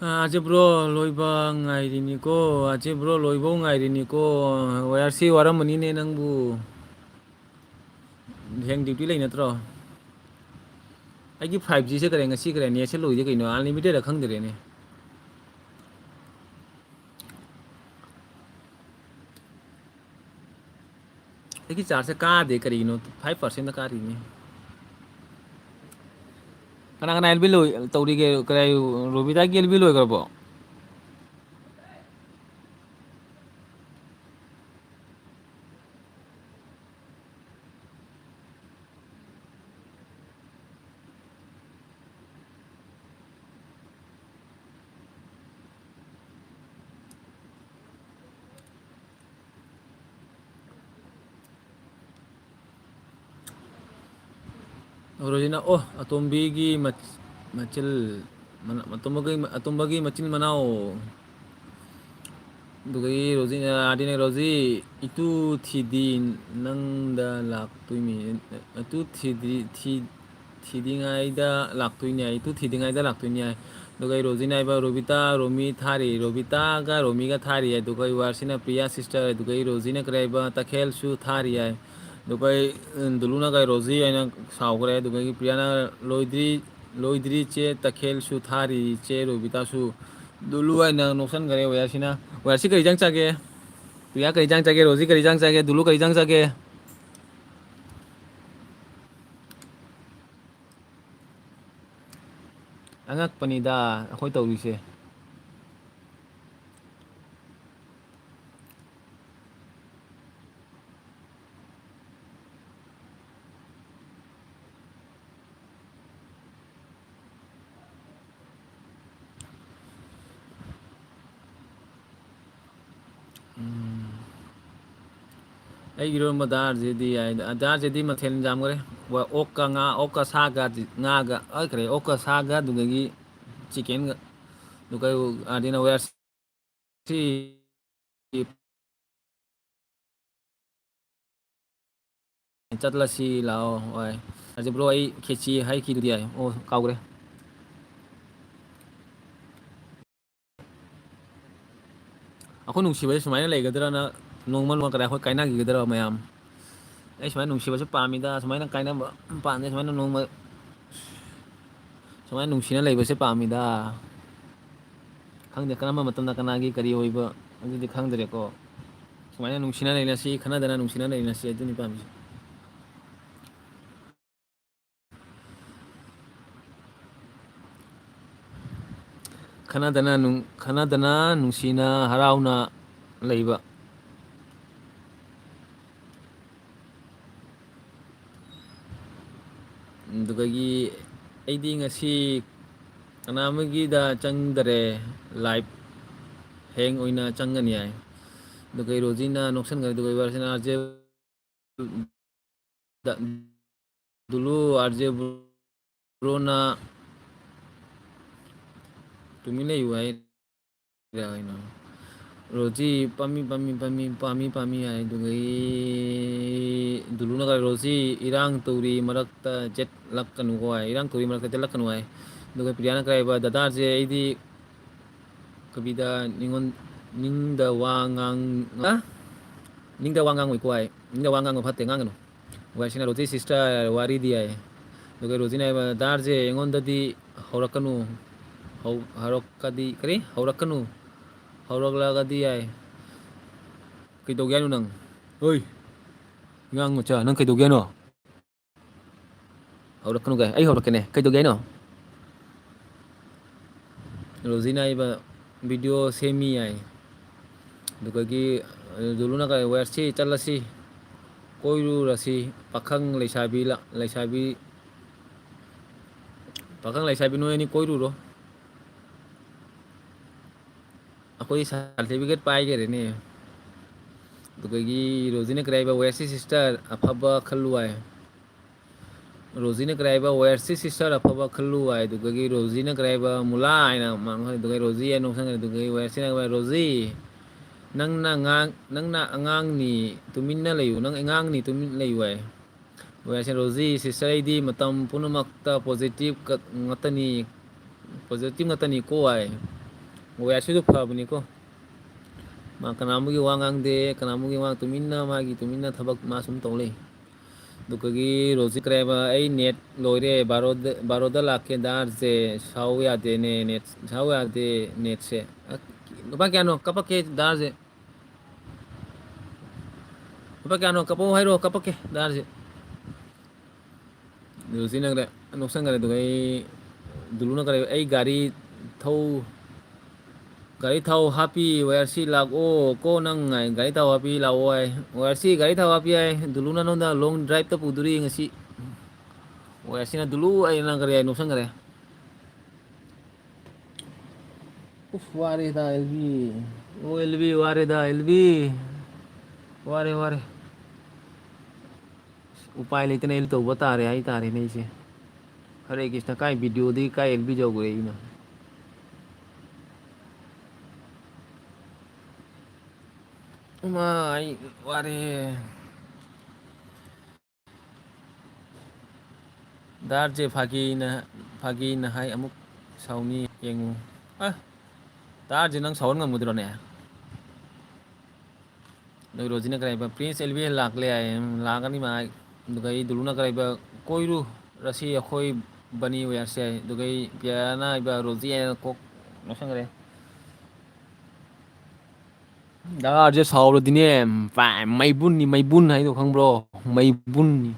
ꯑꯥ, ꯑꯖꯦ ꯕ꯭ꯔꯣ, ꯂꯣꯏꯕ ꯉꯥꯏꯔꯤꯅꯤꯀꯣ꯫ ꯑꯖꯦ ꯕ꯭ꯔꯣ, ꯂꯣꯏꯕꯧ ꯉꯥꯏꯔꯤꯅꯤꯀꯣ꯫ ꯋꯥꯏ ꯑꯥꯔ ꯁꯤ ꯋꯥꯔꯝꯃꯅꯤꯅꯦ ꯅꯪꯕꯨ꯫ ꯍꯌꯦꯡ ꯗ꯭ꯌꯨꯇꯤ ꯂꯩ ꯅꯠꯇ꯭ꯔꯣ? ꯑꯩꯒꯤ ꯐꯥꯏꯚ ꯖꯤꯁꯦ ꯀꯔꯤ, ꯉꯁꯤ ꯀꯔꯤ, ꯅꯦꯠꯁꯦ ꯂꯣꯏꯗꯦ ꯀꯩꯅꯣ, ꯑꯟꯂꯤꯃꯤꯇꯦꯗ ꯈꯪꯗ꯭ꯔꯦꯅꯦ꯫ ꯑꯩꯒꯤ ꯆꯥꯔꯖꯁꯦ ꯀꯥꯗꯦ ꯀꯔꯤꯒꯤꯅꯣ, ꯐꯥꯏꯚ ꯄꯥꯔꯁꯦꯟꯗ ꯀꯥꯔꯤꯅꯦ꯫ ꯀꯅꯥ ꯀꯅꯥ ꯑꯦꯜ ꯕꯤ ꯂꯣꯏ-, ꯇꯧꯔꯤꯒꯦ? ꯀꯗꯥꯏ, ꯔꯣꯕꯤꯇꯥꯒꯤ ꯑꯦꯜ ꯕꯤ ꯂꯣꯏꯈ꯭ꯔꯕꯣ? ꯔꯣꯖꯤꯅ, ꯑꯣ, ꯑꯇꯣꯝꯕꯤꯒꯤ ꯃꯆ-, ꯃꯆꯤꯜ, ꯃꯅ-, ꯑꯇꯣꯝꯕꯒꯤ, ꯑꯇꯣꯝꯕꯒꯤ ꯃꯆꯤꯟ ꯃꯅꯥꯎ꯫ ꯑꯗꯨꯗꯒꯤ ꯔꯣꯖꯤꯅ, ꯑꯥꯔꯗꯤꯅ, "ꯔꯣꯖꯤ, ꯏꯇꯨ ꯊꯤꯗꯤ ꯅꯪꯗ ꯂꯥꯛꯇꯣꯏꯅꯤ, ꯏꯇꯨ ꯊꯤꯗꯤ, ꯊꯤ-, ꯊꯤꯗꯤꯉꯩꯗ ꯂꯥꯛꯇꯣꯏꯅꯦ, ꯏꯇꯨ ꯊꯤꯗꯤꯉꯩꯗ ꯂꯥꯛꯇꯣꯏꯅꯦ" ꯍꯥꯏ꯫ ꯑꯗꯨꯒ ꯑꯩ ꯔꯣꯖꯤꯅ ꯍꯥꯏꯕ, "ꯔꯣꯕꯤꯇꯥ, ꯔꯣꯃꯤ ꯊꯥꯔꯤ, ꯔꯣꯕꯤꯇꯥꯒ ꯔꯣꯃꯤꯒ ꯊꯥꯔꯤ" ꯍꯥꯏ꯫ ꯑꯗꯨꯒ ꯑꯩ ꯋꯥꯔꯁꯤꯅ, "ꯄ꯭ꯔꯤꯌꯥ ꯁꯤꯁꯇꯔ", ꯑꯗꯨꯒ ꯑꯩ ꯔꯣꯖꯤꯅ ꯀꯔꯤ ꯍꯥꯏꯕ, "ꯇꯈꯦꯜꯁꯨ ꯊꯥꯔꯤ" ꯍꯥꯏ꯫ ꯑꯗꯨꯒ ꯑꯩ, ꯗꯨꯂꯨꯅ ꯀꯩ, "ꯔꯣꯖꯤ" ꯍꯥꯏꯅ ꯁꯥꯎꯈ꯭ꯔꯦ꯫ ꯑꯗꯨꯗꯒꯤ ꯄ꯭ꯔꯤꯌꯥꯅ, "ꯂꯣꯏꯗ꯭ꯔꯤ, ꯂꯣꯏꯗ꯭ꯔꯤ ꯆꯦ, ꯇꯈꯦꯜꯁꯨ ꯊꯥꯔꯤ ꯆꯦ, ꯔꯣꯕꯤꯇꯥꯁꯨ"꯫ ꯗꯨꯂꯨ ꯍꯥꯏꯅ ꯅꯣꯛꯁꯟꯈ꯭ꯔꯦ ꯋꯥꯔꯁꯤꯅ꯫ ꯋꯥꯔꯁꯤ ꯀꯔꯤ ꯏꯟꯖꯥꯡ ꯆꯥꯒꯦ? ꯄ꯭ꯔꯤꯌꯥ ꯀꯔꯤ ꯏꯟꯖꯥꯡ ꯆꯥꯒꯦ? ꯔꯣꯖꯤ ꯀꯔꯤ ꯏꯟꯖꯥꯡ ꯆꯥꯒꯦ? ꯗꯨꯂꯨ ꯀꯔꯤ ꯏꯟꯖꯥꯡ ꯆꯥꯒꯦ? ꯑꯉꯛꯄꯅꯤꯗ ꯑꯩꯈꯣꯏ ꯇꯧꯔꯤꯁꯦ꯫ ꯎꯝ꯫ ꯑꯩꯒꯤ ꯏꯔꯣꯟꯕ ꯗꯥꯜꯁꯤꯗꯤ ꯌꯥꯏ꯫ ꯗꯥꯜꯁꯤꯗꯤ ꯃꯊꯦꯜ ꯌꯥꯝꯈ꯭ꯔꯦ꯫ ꯋꯥ-, ꯑꯣꯛꯀ ꯉꯥ, ꯑꯣꯛꯀ ꯁꯥꯒ, ꯉꯥꯒ, ꯑꯩ ꯀꯔꯤ, ꯑꯣꯛꯀ ꯁꯥꯒ, ꯑꯗꯨꯗꯒꯤ ꯆꯤꯛꯀꯦꯟꯒ꯫ ꯑꯗꯨꯒ ꯑꯥꯔꯗꯤꯅ ꯋꯦꯌꯔ ꯁꯤ ꯆꯠꯂꯁꯤ ꯂꯥꯛꯑꯣ꯫ ꯍꯣꯏ꯫ ꯑꯁꯤ ꯕ꯭ꯔꯣ, ꯑꯩ ꯈꯦꯆꯤ ꯍꯥꯏꯈꯤꯗꯨꯗꯤ ꯌꯥꯏ꯫ ꯑꯣ, ꯀꯥꯎꯈ꯭ꯔꯦ꯫ ꯑꯩꯈꯣꯏ ꯅꯨꯡꯁꯤꯕꯁꯦ ꯁꯨꯃꯥꯏꯅ ꯂꯩꯒꯗ꯭ꯔꯅ ꯅꯣꯡꯃ ꯅꯣꯡꯃ ꯀꯗꯥꯏ ꯑꯩꯈꯣꯏ ꯀꯥꯏꯅꯈꯤꯒꯗ꯭ꯔꯣ ꯃꯌꯥꯝ? ꯑꯩ ꯁꯨꯃꯥꯏꯅ ꯅꯨꯡꯁꯤꯕꯁꯨ ꯄꯥꯝꯃꯤꯗ, ꯁꯨꯃꯥꯏꯅ ꯀꯥꯏꯅꯕ ꯄꯥꯝꯗꯦ, ꯁꯨꯃꯥꯏꯅ ꯅꯣꯡꯃ ꯁꯨꯃꯥꯏꯅ ꯅꯨꯡꯁꯤꯅ ꯂꯩꯕꯁꯦ ꯄꯥꯝꯃꯤꯗ꯫ ꯈꯪꯗꯦ ꯀꯔꯝꯕ ꯃꯇꯝꯗ ꯀꯅꯥꯒꯤ ꯀꯔꯤ ꯑꯣꯏꯕ ꯑꯗꯨꯗꯤ ꯈꯪꯗ꯭ꯔꯦꯀꯣ꯫ ꯁꯨꯃꯥꯏꯅ ꯅꯨꯡꯁꯤꯅ ꯂꯩꯅꯁꯤ, ꯈꯠꯅꯗꯅ ꯅꯨꯡꯁꯤꯅ ꯂꯩꯅꯁꯤ, ꯑꯗꯨꯅꯤ ꯄꯥꯝꯃꯤꯁꯦ꯫ ꯈꯠꯅꯗꯅ ꯅꯨꯡ-, ꯈꯠꯅꯗꯅ ꯅꯨꯡꯁꯤꯅ ꯍꯔꯥꯎꯅ ꯂꯩꯕ꯫ ꯑꯗꯨꯗꯒꯤ ꯑꯩꯗꯤ ꯉꯁꯤ ꯀꯅꯥ ꯑꯃꯒꯤꯗ ꯆꯪꯗꯔꯦ, live hang ꯑꯣꯏꯅ ꯆꯪꯒꯅꯤ ꯍꯥꯏ꯫ ꯑꯗꯨꯒ ꯔꯣꯖꯤꯅ ꯅꯣꯛꯁꯟꯈ꯭ꯔꯦ, ꯑꯗꯨꯒ ꯋꯥꯔꯁꯤꯅ ꯑꯥꯔ ꯖꯦ ꯗ-, ꯗꯨꯂꯨ, ꯑꯥꯔ ꯖꯦ ꯕ꯭ꯔꯣꯅ ꯇꯨꯃꯤꯟ ꯂꯩꯌꯨ ꯍꯥꯏꯔ ꯀꯩꯅꯣ? ꯔꯣꯖꯤ ꯄꯥꯝꯃꯤ, ꯄꯥꯝꯃꯤ, ꯄꯥꯝꯃꯤ, ꯄꯥꯝꯃꯤ, ꯄꯥꯝꯃꯤ ꯍꯥꯏ꯫ ꯑꯗꯨꯗꯒꯤ ꯗꯨꯂꯨꯅꯒ, "ꯔꯣꯖꯤ, ꯏꯔꯥꯡ ꯇꯧꯔꯤ ꯃꯔꯛꯇ ꯆꯠꯂꯛꯀꯅꯨꯀꯣ" ꯍꯥꯏ, "ꯏꯔꯥꯡ ꯇꯧꯔꯤ ꯃꯔꯛꯇ ꯆꯠꯂꯛꯀꯅꯨ" ꯍꯥꯏ꯫ ꯑꯗꯨꯒ ꯄ꯭ꯔꯤꯌꯥꯅ ꯀꯔꯤ ꯍꯥꯏꯕ, "ꯗꯗꯥꯁꯦ ꯑꯩꯗꯤ ꯀꯕꯤꯗ ꯅꯤꯉꯣꯟ-, ꯅꯤꯡꯗ ꯋꯥ ꯉꯥꯡ-, ꯑ? ꯅꯤꯡꯗ ꯋꯥ ꯉꯥꯡꯉꯣꯏꯀꯣ" ꯍꯥꯏ꯫ "ꯅꯤꯡꯗ ꯋꯥ ꯉꯥꯡꯕ ꯐꯠꯇꯦ, ꯉꯥꯡꯒꯅꯨ"꯫ ꯋꯥꯏꯁꯤꯅ, "ꯔꯣꯖꯤ ꯁꯤꯁꯇꯔ, ꯋꯥꯔꯤꯗꯤ" ꯍꯥꯏ꯫ ꯑꯗꯨꯒ ꯔꯣꯖꯤꯅ ꯍꯥꯏꯕ, "ꯗꯥꯔꯁꯦ ꯑꯩꯉꯣꯟꯗꯗꯤ ꯍꯧꯔꯛꯀꯅꯨ, ꯍꯧ-, ꯍꯧꯔꯛꯀꯗꯤ, ꯀꯔꯤ? ꯍꯧꯔꯛꯀꯅꯨ, ꯍꯧꯔꯛꯂꯒꯗꯤ" ꯍꯥꯏ꯫ "ꯀꯩꯗꯧꯒꯦ ꯍꯥꯏꯅꯣ ꯅꯪ? ꯍꯣꯏ, ꯑꯉꯥꯡ ꯃꯆꯥ, ꯅꯪ ꯀꯩꯗꯧꯒꯦ ꯍꯥꯏꯅꯣ?" "ꯍꯧꯔꯛꯀꯅꯨ" ꯀꯥꯏ, "ꯑꯩ ꯍꯧꯔꯛꯀꯦꯅꯦ, ꯀꯩꯗꯧꯒꯦ ꯍꯥꯏꯅꯣ?" ꯔꯣꯖꯤꯅ ꯍꯥꯏꯕ, "ꯚꯤꯗꯤꯑꯣ ꯁꯦꯝꯃꯤ" ꯍꯥꯏ꯫ ꯑꯗꯨꯗꯒꯤ ꯗꯨꯂꯨꯅ ꯀꯔꯤ, "ꯋꯦꯌꯔꯁꯤ ꯆꯠꯂꯁꯤ, ꯀꯣꯏꯔꯨꯔꯁꯤ, ꯄꯥꯈꯪ ꯂꯩꯁꯥꯕꯤ ꯂ-, ꯂꯩꯁꯥꯕꯤ, ꯄꯥꯈꯪ ꯂꯩꯁꯥꯕꯤ ꯅꯣꯏ ꯑꯅꯤ ꯀꯣꯏꯔꯨꯔꯣ꯫ ꯑꯩꯈꯣꯏ ꯁꯥꯔꯇꯤꯐꯤꯀꯦꯠ ꯄꯥꯏꯈꯔꯦꯅꯦ"꯫ ꯑꯗꯨꯗꯒꯤ ꯔꯣꯖꯤꯅ ꯀꯔꯤ ꯍꯥꯏꯕ, "ꯋꯦꯌꯔꯁꯤ ꯁꯤꯁꯇꯔ, ꯑꯐꯕ ꯈꯜꯂꯨ" ꯍꯥꯏ꯫ ꯔꯣꯖꯤꯅ ꯀꯔꯤ ꯍꯥꯏꯕ, "ꯋꯦꯌꯔꯁꯤ ꯁꯤꯁꯇꯔ, ꯑꯐꯕ ꯈꯜꯂꯨ" ꯍꯥꯏ꯫ ꯑꯗꯨꯗꯒꯤ ꯔꯣꯖꯤꯅ ꯀꯔꯤ ꯍꯥꯏꯕ, "ꯃꯨꯂꯥ" ꯍꯥꯏꯅ ꯃꯥꯡꯈ꯭ꯔꯦ꯫ ꯑꯗꯨꯗꯒꯤ ꯔꯣꯖꯤ ꯍꯥꯏꯅ ꯅꯣꯛꯁꯟꯈ꯭ꯔꯦ꯫ ꯑꯗꯨꯗꯒꯤ ꯋꯦꯌꯔꯁꯤꯅ ꯍꯥꯏꯕ, "ꯔꯣꯖꯤ, ꯅꯪꯅ ꯑꯉꯥꯡ, ꯅꯪꯅ ꯑꯉꯥꯡꯅꯤ, ꯇꯨꯃꯤꯟꯅ ꯂꯩꯌꯨ, ꯅꯪ ꯑꯉꯥꯡꯅꯤ, ꯇꯨꯃꯤꯟ ꯂꯩꯌꯨ" ꯍꯥꯏ꯫ ꯋꯦꯌꯔꯁꯤꯅ, "ꯔꯣꯖꯤ, ꯁꯤꯁꯇꯔ, ꯑꯩꯗꯤ ꯃꯇꯝ ꯄꯨꯝꯅꯃꯛꯇ ꯄꯣꯖꯤꯇꯤꯚ ꯀ-, ꯉꯥꯛꯇꯅꯤ, ꯄꯣꯖꯤꯇꯤꯚ ꯉꯥꯛꯇꯅꯤꯀꯣ" ꯍꯥꯏ꯫ ꯋꯦꯌꯔꯁꯤꯁꯨ ꯐꯕꯅꯤꯀꯣ꯫ ꯃꯥ ꯀꯅꯥꯃꯨꯛꯀꯤ ꯋꯥ ꯉꯥꯡꯗꯦ, ꯀꯅꯥꯃꯨꯛꯀꯤ ꯋꯥ, ꯇꯨꯃꯤꯟꯅ ꯃꯥꯒꯤ ꯇꯨꯃꯤꯟꯅ ꯊꯕꯛ ꯃꯥ ꯁꯨꯝ ꯇꯧ ꯂꯩ꯫ ꯑꯗꯨꯒꯤ ꯔꯣꯖꯤ ꯀꯔꯤ ꯍꯥꯏꯕ, "ꯑꯩ ꯅꯦꯠ ꯂꯣꯏꯔꯦ, ꯕꯥꯔꯣꯗ, ꯕꯥꯔꯣꯗ ꯂꯥꯛꯀꯦ ꯗꯥꯔꯁꯦ, ꯁꯥꯎ ꯌꯥꯗꯦꯅꯦ, ꯅꯦꯠ, ꯁꯥꯎ ꯌꯥꯗꯦ ꯅꯦꯠꯁꯦ"꯫ ꯑ, ꯂꯨꯄꯥ ꯀꯌꯥꯅꯣ? ꯀꯞꯄꯛꯀꯦ ꯗꯥꯔꯁꯦ꯫ "ꯂꯨꯄꯥ ꯀꯌꯥꯅꯣ? ꯀꯞꯄꯛꯑꯣ ꯍꯥꯏꯔꯣ, ꯀꯞꯄꯛꯀꯦ ꯗꯥꯔꯁꯦ"꯫ ꯔꯣꯖꯤꯅ ꯀꯔꯤ, ꯅꯣꯛꯁꯟꯈꯔꯦ꯫ ꯑꯗꯨꯒ ꯑꯩ, ꯗꯨꯂꯨꯅ ꯀꯔꯤ, "ꯑꯩ ꯒꯥꯔꯤ ꯊꯧ-, ꯒꯥꯔꯤ ꯊꯥꯎ ꯍꯥꯞꯄꯤ, ꯋꯥꯌꯥꯔꯁꯤ ꯂꯥꯛꯑꯣ ꯀꯣ ꯅꯪ" ꯍꯥꯏ, "ꯒꯥꯔꯤ ꯊꯥꯎ ꯍꯥꯄꯤ ꯂꯥꯛꯑꯣ" ꯍꯥꯏ꯫ "ꯋꯥꯌꯥꯔꯁꯤ ꯒꯥꯔꯤ ꯊꯥꯎ ꯍꯥꯄꯤ" ꯍꯥꯏ꯫ "ꯗꯨꯂꯨꯅ ꯅꯉꯣꯟꯗ ꯂꯣꯡ ꯗ꯭ꯔꯥꯏꯕꯇ ꯄꯨꯗꯣꯔꯤ ꯉꯁꯤ"꯫ ꯋꯥꯌꯥꯔꯁꯤꯅ "ꯗꯨꯂꯨ" ꯍꯥꯏꯅ ꯀꯔꯤ ꯍꯥꯏ, ꯅꯣꯛꯁꯟꯈꯔꯦ꯫ ꯎꯐ, ꯋꯥꯔꯦꯗ ꯑꯦꯜꯕꯤ꯫ ꯑꯣ ꯑꯦꯜꯕꯤ, ꯋꯥꯔꯦꯗ ꯑꯦꯜꯕꯤ꯫ ꯋꯥꯔꯦ, ꯋꯥꯔꯦ꯫ ꯎꯄꯥꯏ ꯂꯩꯇꯅ ꯑꯦꯜ ꯇꯧꯕ ꯇꯥꯔꯦ ꯍꯥꯏ ꯇꯥꯔꯦꯅꯦ ꯑꯩꯁꯦ꯫ ꯍꯔꯦ ꯀ꯭ꯔꯤꯁꯅ, ꯀꯥꯏ ꯚꯤꯗꯤꯑꯣꯗꯒꯤ ꯀꯥꯏ ꯑꯦꯜꯕꯤ ꯌꯧꯈ꯭ꯔꯦ ꯑꯩꯅ? ꯏꯃꯥ, ꯑꯩ ꯋꯥꯔꯦ꯫ ꯗꯥꯔꯁꯦ ꯐꯥꯒꯤꯅ, ꯐꯥꯒꯤꯅ ꯍꯥꯏ, ꯑꯃꯨꯛ ꯁꯥꯎꯅꯤ ꯌꯦꯡꯉꯨ꯫ ꯑ, ꯗꯥꯔꯁꯦ ꯅꯪ ꯁꯥꯎꯍꯟ ꯉꯝꯒꯗ꯭ꯔꯣꯅꯦ? ꯅꯣꯏ ꯔꯣꯖꯤꯅ ꯀꯔꯤ ꯍꯥꯏꯕ? "ꯄ꯭ꯔꯤꯟꯁ ꯑꯦꯜ ꯕꯤ ꯂꯥꯛꯂꯦ" ꯍꯥꯏ꯫ ꯎꯝ, ꯂꯥꯛꯀꯅꯤ ꯃꯥ꯫ ꯑꯗꯨꯒ ꯑꯩ ꯗꯨꯂꯨꯅ ꯀꯔꯤ ꯍꯥꯏꯕ? "ꯀꯣꯏꯔꯨ ꯔꯁꯤ ꯑꯩꯈꯣꯏ ꯕꯅꯤ ꯑꯣꯏꯔꯁꯦ" ꯍꯥꯏ꯫ ꯑꯗꯨꯒ ꯑꯩ ꯄꯤꯌꯥꯅ ꯍꯥꯏꯕ ꯔꯣꯖꯤ ꯍꯥꯏꯅ ꯀꯣꯛ ꯅꯣꯛꯁꯟꯈ꯭ꯔꯦ꯫ ꯗꯥꯔꯁꯦ ꯁꯥꯎꯔꯗꯤꯅꯦ, ꯄꯥꯏ, ꯃꯩꯕꯨꯟꯅꯤ, ꯃꯩꯕꯨꯟ ꯍꯥꯏꯗꯣ ꯈꯪꯕ꯭ꯔꯣ? ꯃꯩꯕꯨꯟꯅꯤ꯫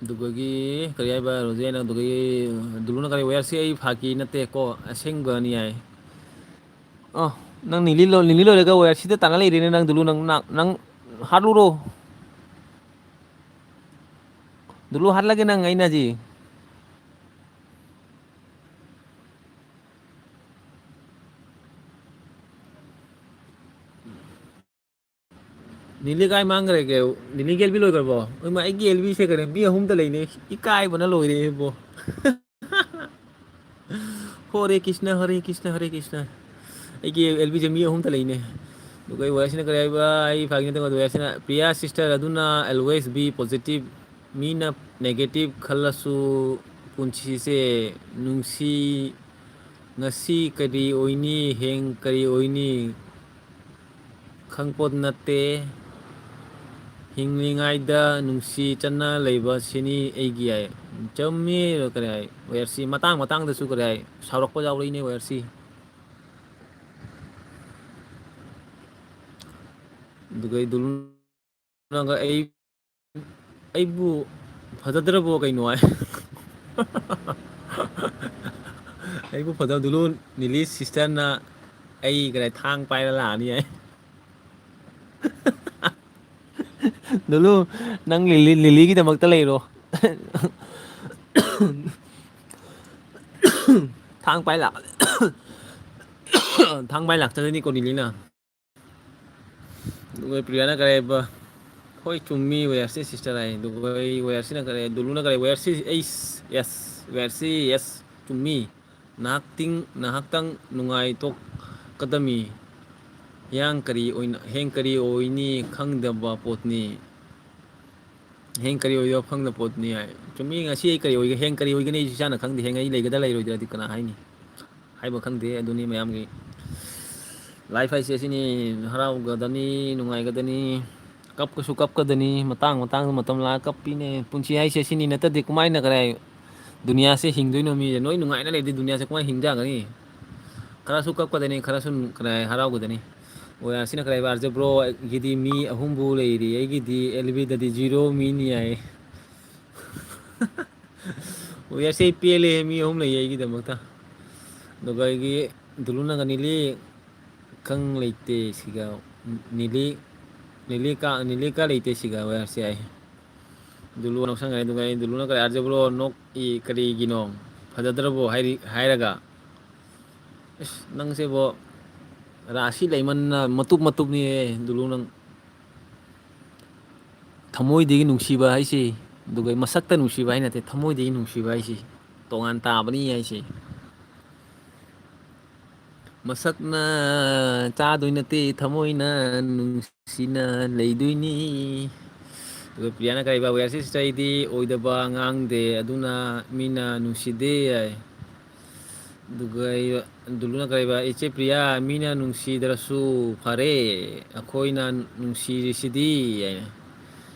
ꯑꯗꯨꯒꯒꯤ ꯀꯔꯤ ꯍꯥꯏꯕ, ꯔꯣꯖꯦꯅ ꯑꯗꯨꯒꯒꯤ ꯗꯨꯂꯨꯅ ꯀꯔꯤ, "ꯋꯦꯌꯔꯁꯤ ꯑꯩ ꯐꯥꯀꯤ ꯅꯠꯇꯦꯀꯣ, ꯑꯁꯦꯡꯕꯅꯤ" ꯍꯥꯏ꯫ ꯑꯣ, ꯅꯪ ꯅꯤꯂꯤ ꯂꯣ-, ꯅꯤꯂꯤ ꯂꯣꯏꯔꯒ ꯋꯦꯌꯔꯁꯤꯗ ꯇꯥꯟꯅ ꯂꯩꯔꯦꯅꯦ ꯅꯪ, ꯗꯨꯂꯨ, ꯅꯪ, ꯅꯪ, ꯅꯪ ꯍꯥꯠꯂꯨꯔꯣ꯫ ꯗꯨꯂꯨ ꯍꯥꯠꯂꯒꯦ ꯅꯪ, ꯑꯩꯅ ꯍꯧꯖꯤꯛ꯫ ꯅꯤꯂꯤ ꯀꯥꯏ ꯃꯥꯡꯈ꯭ꯔꯒꯦ? ꯅꯤꯂꯤꯒꯤ ꯑꯦꯜ ꯕꯤ ꯂꯣꯏꯈ꯭ꯔꯕꯣ? ꯏꯃꯥ, ꯑꯩꯒꯤ ꯑꯦꯜ ꯕꯤꯁꯦ ꯀꯩꯅꯣ? ꯃꯤ ꯑꯍꯨꯝꯇ ꯂꯩꯅꯦ꯫ ꯏꯀꯥꯏꯕꯅ ꯂꯣꯏꯔꯦ ꯏꯕꯣ꯫ ꯍꯔꯦ ꯀ꯭ꯔꯤꯁꯅ, ꯍꯔꯦ ꯀ꯭ꯔꯤꯁꯅ, ꯍꯔꯦ ꯀ꯭ꯔꯤꯁꯅ꯫ ꯑꯩꯒꯤ ꯑꯦꯜ ꯕꯤꯁꯦ ꯃꯤ ꯑꯍꯨꯝꯇ ꯂꯩꯅꯦ꯫ ꯑꯗꯨꯒ ꯑꯩ ꯋꯥꯏꯁꯤꯅ ꯀꯔꯤ ꯍꯥꯏꯕ? ꯑꯩ ꯐꯥꯒꯤ ꯅꯠꯇꯦ, ꯋꯥꯏꯁꯤꯅ, "Priya sister, ꯑꯗꯨꯅ always be positive꯫ ꯃꯤꯅ negative ꯈꯜꯂꯁꯨ ꯄꯨꯟꯁꯤꯁꯦ ꯅꯨꯡꯁꯤ, ꯉꯁꯤ ꯀꯔꯤ ꯑꯣꯏꯅꯤ, ꯍꯌꯦꯡ ꯀꯔꯤ ꯑꯣꯏꯅꯤ?" ꯈꯪꯄꯣꯠ ꯅꯠꯇꯦ꯫ ꯍꯤꯡꯂꯤꯉꯩꯗ ꯅꯨꯡꯁꯤ ꯆꯠꯅ ꯂꯩꯕ ꯁꯤꯅꯤ ꯑꯩꯒꯤ ꯍꯥꯏ꯫ ꯆꯨꯝꯃꯤ꯫ ꯀꯔꯤ ꯍꯥꯏ? ꯋꯦꯌꯔꯁꯤ ꯃꯇꯥꯡ ꯃꯇꯥꯡꯗꯁꯨ ꯀꯔꯤ ꯍꯥꯏ? ꯁꯥꯎꯔꯛꯄ ꯌꯥꯎꯔꯛꯏꯅꯦ ꯋꯦꯌꯔꯁꯤ꯫ ꯑꯗꯨꯒ ꯑꯩ ꯗꯨꯂꯨꯅꯒ ꯑꯩ ꯑꯩꯕꯨ ꯐꯖꯗ꯭ꯔꯕꯣ ꯀꯩꯅꯣ ꯍꯥꯏ꯫ ꯑꯩꯕꯨ ꯐꯖꯗꯨꯂꯨ ꯅꯤꯂꯤ ꯁꯤꯁꯇꯔꯅ ꯑꯩ ꯀꯗꯥꯏ ꯊꯥꯡ ꯄꯥꯏꯔ ꯂꯥꯛꯑꯅꯤ ꯍꯥꯏ꯫ ꯗꯨꯂꯨ, ꯅꯪ ꯂꯤꯂꯤ, ꯂꯤꯂꯤꯒꯤꯗꯃꯛꯇ ꯂꯩꯔꯣ꯫ ꯊꯥꯡ ꯄꯥꯏ ꯂꯥꯛ-, ꯊꯥꯡ ꯄꯥꯏ ꯂꯥꯛꯆꯗꯣꯏꯅꯤꯀꯣ ꯅꯤꯂꯤꯅ꯫ ꯑꯗꯨꯒ ꯄ꯭ꯔꯤꯌꯥꯅ ꯀꯔꯤ ꯍꯥꯏꯕ? ꯍꯣꯏ, ꯆꯨꯝꯃꯤ, ꯋꯦꯌꯔꯁꯤ ꯁꯤꯁꯇꯔ ꯍꯥꯏ꯫ ꯑꯗꯨꯒ ꯑꯩ ꯋꯦꯌꯔꯁꯤꯅ ꯀꯔꯤ, ꯗꯨꯂꯨꯅ ꯀꯔꯤ, ꯋꯦꯌꯔꯁꯤ, ꯑꯩꯁ, ꯌꯦꯁ, ꯋꯦꯌꯔꯁꯤ, ꯌꯦꯁ, ꯆꯨꯝꯃꯤ꯫ ꯅꯍꯥꯛꯇꯤꯡ-, ꯅꯍꯥꯛꯇꯪ ꯅꯨꯡꯉꯥꯏꯊꯣꯛꯀꯗꯃꯤ꯫ ꯍꯤꯌꯥꯡ ꯀꯔꯤ ꯑꯣꯏꯅ, ꯍꯌꯦꯡ ꯀꯔꯤ ꯑꯣꯏꯅꯤ ꯈꯪꯗꯕ ꯄꯣꯠꯅꯤ꯫ ꯍꯌꯦꯡ ꯀꯔꯤ ꯑꯣꯏꯗꯣꯏꯅꯣ ꯈꯪꯗꯕ ꯄꯣꯠꯅꯤ ꯍꯥꯏ꯫ ꯆꯨꯝꯃꯤ, ꯉꯁꯤ ꯑꯩ ꯀꯔꯤ ꯑꯣꯏꯒꯦ, ꯍꯌꯦꯡ ꯀꯔꯤ ꯑꯣꯏꯒꯅꯤ ꯑꯩꯁꯨ ꯏꯁꯥꯅ ꯈꯪꯗꯦ꯫ ꯍꯌꯦꯡ ꯑꯩ ꯂꯩꯒꯗ꯭ꯔꯥ ꯂꯩꯔꯣꯏꯗ꯭ꯔꯗꯤ ꯀꯅꯥ ꯍꯥꯏꯅꯤ? ꯍꯥꯏꯕ ꯈꯪꯗꯦ꯫ ꯑꯗꯨꯅꯤ ꯃꯌꯥꯝꯒꯤ life ꯍꯥꯏꯁꯦ ꯑꯁꯤꯅꯤ꯫ ꯍꯔꯥꯎꯒꯗꯅꯤ, ꯅꯨꯡꯉꯥꯏꯒꯗꯅꯤ, ꯀꯞꯀꯁꯨ ꯀꯞꯀꯗꯅꯤ, ꯃꯇꯥꯡ ꯃꯇꯥꯡꯗ ꯃꯇꯝ ꯂꯥꯛꯑꯒ ꯀꯞꯄꯤꯅꯦ꯫ ꯄꯨꯟꯁꯤ ꯍꯥꯏꯁꯦ ꯑꯁꯤꯅꯤ, ꯅꯠꯇ꯭ꯔꯗꯤ ꯀꯃꯥꯏꯅ ꯀꯔꯥꯏ ꯗꯨꯅꯤꯌꯥꯁꯦ ꯍꯤꯡꯗꯣꯏꯅꯣ? ꯃꯤꯁꯦ ꯅꯣꯏ ꯅꯨꯡꯉꯥꯏꯅ ꯂꯩꯔꯗꯤ ꯗꯨꯅꯤꯌꯥꯁꯦ ꯀꯃꯥꯏꯅ ꯍꯤꯡꯖꯒꯅꯤ? ꯈꯔꯁꯨ ꯀꯞꯀꯗꯅꯤ, ꯈꯔꯁꯨ ꯀꯔꯥꯏ ꯍꯔꯥꯎꯒꯗꯅꯤ꯫ ꯑꯣ, ꯑꯁꯤꯅ ꯀꯔꯥꯏ ꯑꯥꯔꯖꯦ ꯕ꯭ꯔꯣꯒꯤꯗꯤ ꯃꯤ ꯑꯍꯨꯝꯕꯨ ꯂꯩꯔꯤ, ꯑꯩꯒꯤꯗꯤ ꯑꯦꯜ ꯕꯤꯗꯗꯤ ꯖꯤꯔꯣ ꯃꯤꯅꯤ ꯍꯥꯏ꯫ ꯋꯦꯌꯔꯁꯦ ꯄꯦꯜꯂꯦ, ꯃꯤ ꯑꯍꯨꯝ ꯂꯩꯌꯦ ꯑꯩꯒꯤꯗꯃꯛꯇ꯫ ꯑꯗꯨꯒ ꯑꯩꯒꯤ ꯗꯨꯂꯨꯅꯒ ꯅꯤꯂꯤ ꯀꯪ ꯂꯩꯇꯦ ꯁꯤꯒ, ꯅꯤꯂꯤ, ꯅꯤꯂꯤ ꯀꯥ, ꯅꯤꯂꯤ ꯀꯥ ꯂꯩꯇꯦ ꯁꯤꯒ ꯋꯦꯌꯔꯁꯦ ꯍꯥꯏ꯫ ꯗꯨꯂꯨ ꯅꯣꯛꯁꯟꯈ꯭ꯔꯦ꯫ ꯑꯗꯨꯒ ꯑꯩ ꯗꯨꯂꯨꯅ ꯀꯔꯤ, "ꯑꯥꯔꯖꯦ ꯕ꯭ꯔꯣ ꯅꯣꯛꯏ ꯀꯔꯤꯒꯤꯅꯣ? ꯐꯖꯗ꯭ꯔꯕꯣ?" ꯍꯥꯏꯔꯤ, ꯍꯥꯏꯔꯒ, "ꯑꯁ, ꯅꯪꯁꯦꯕꯣ ꯔꯥꯁꯤ ꯂꯩꯃꯟꯅ ꯃꯇꯨꯞ ꯃꯇꯨꯞꯅꯤꯍꯦ ꯗꯨꯂꯨ ꯅꯪ꯫ ꯊꯃꯣꯏꯗꯒꯤ ꯅꯨꯡꯁꯤꯕ ꯍꯥꯏꯁꯤ, ꯑꯗꯨꯒ ꯃꯁꯛꯇ ꯅꯨꯡꯁꯤꯕ ꯍꯥꯏ ꯅꯠꯇꯦ, ꯊꯃꯣꯏꯗꯒꯤ ꯅꯨꯡꯁꯤꯕ ꯍꯥꯏꯁꯤ ꯇꯣꯉꯥꯟ ꯇꯥꯕꯅꯤ ꯍꯥꯏꯁꯤ꯫ ꯃꯁꯛꯅ ꯆꯥꯗꯣꯏ ꯅꯠꯇꯦ, ꯊꯃꯣꯏꯅ ꯅꯨꯡꯁꯤꯅ ꯂꯩꯗꯣꯏꯅꯤ"꯫ ꯑꯗꯨꯒ ꯄ꯭ꯔꯤꯌꯥꯅ ꯀꯔꯤꯕ, "ꯋꯦꯌꯔꯁꯤ ꯁꯤꯁꯇꯔ, ꯑꯩꯗꯤ ꯑꯣꯏꯗꯕ ꯉꯥꯡꯗꯦ, ꯑꯗꯨꯅ ꯃꯤꯅ ꯅꯨꯡꯁꯤꯗꯦ" ꯍꯥꯏ꯫ ꯑꯗꯨꯒ ꯑꯩ, ꯗꯨꯂꯨꯅ ꯀꯔꯤꯕ, "ꯏꯆꯦ ꯄ꯭ꯔꯤꯌꯥ, ꯃꯤꯅ ꯅꯨꯡꯁꯤꯗ꯭ꯔꯁꯨ ꯐꯔꯦ, ꯑꯩꯈꯣꯏꯅ ꯅꯨꯡꯁꯤꯔꯤꯁꯤꯗꯤ" ꯍꯥꯏꯅ꯫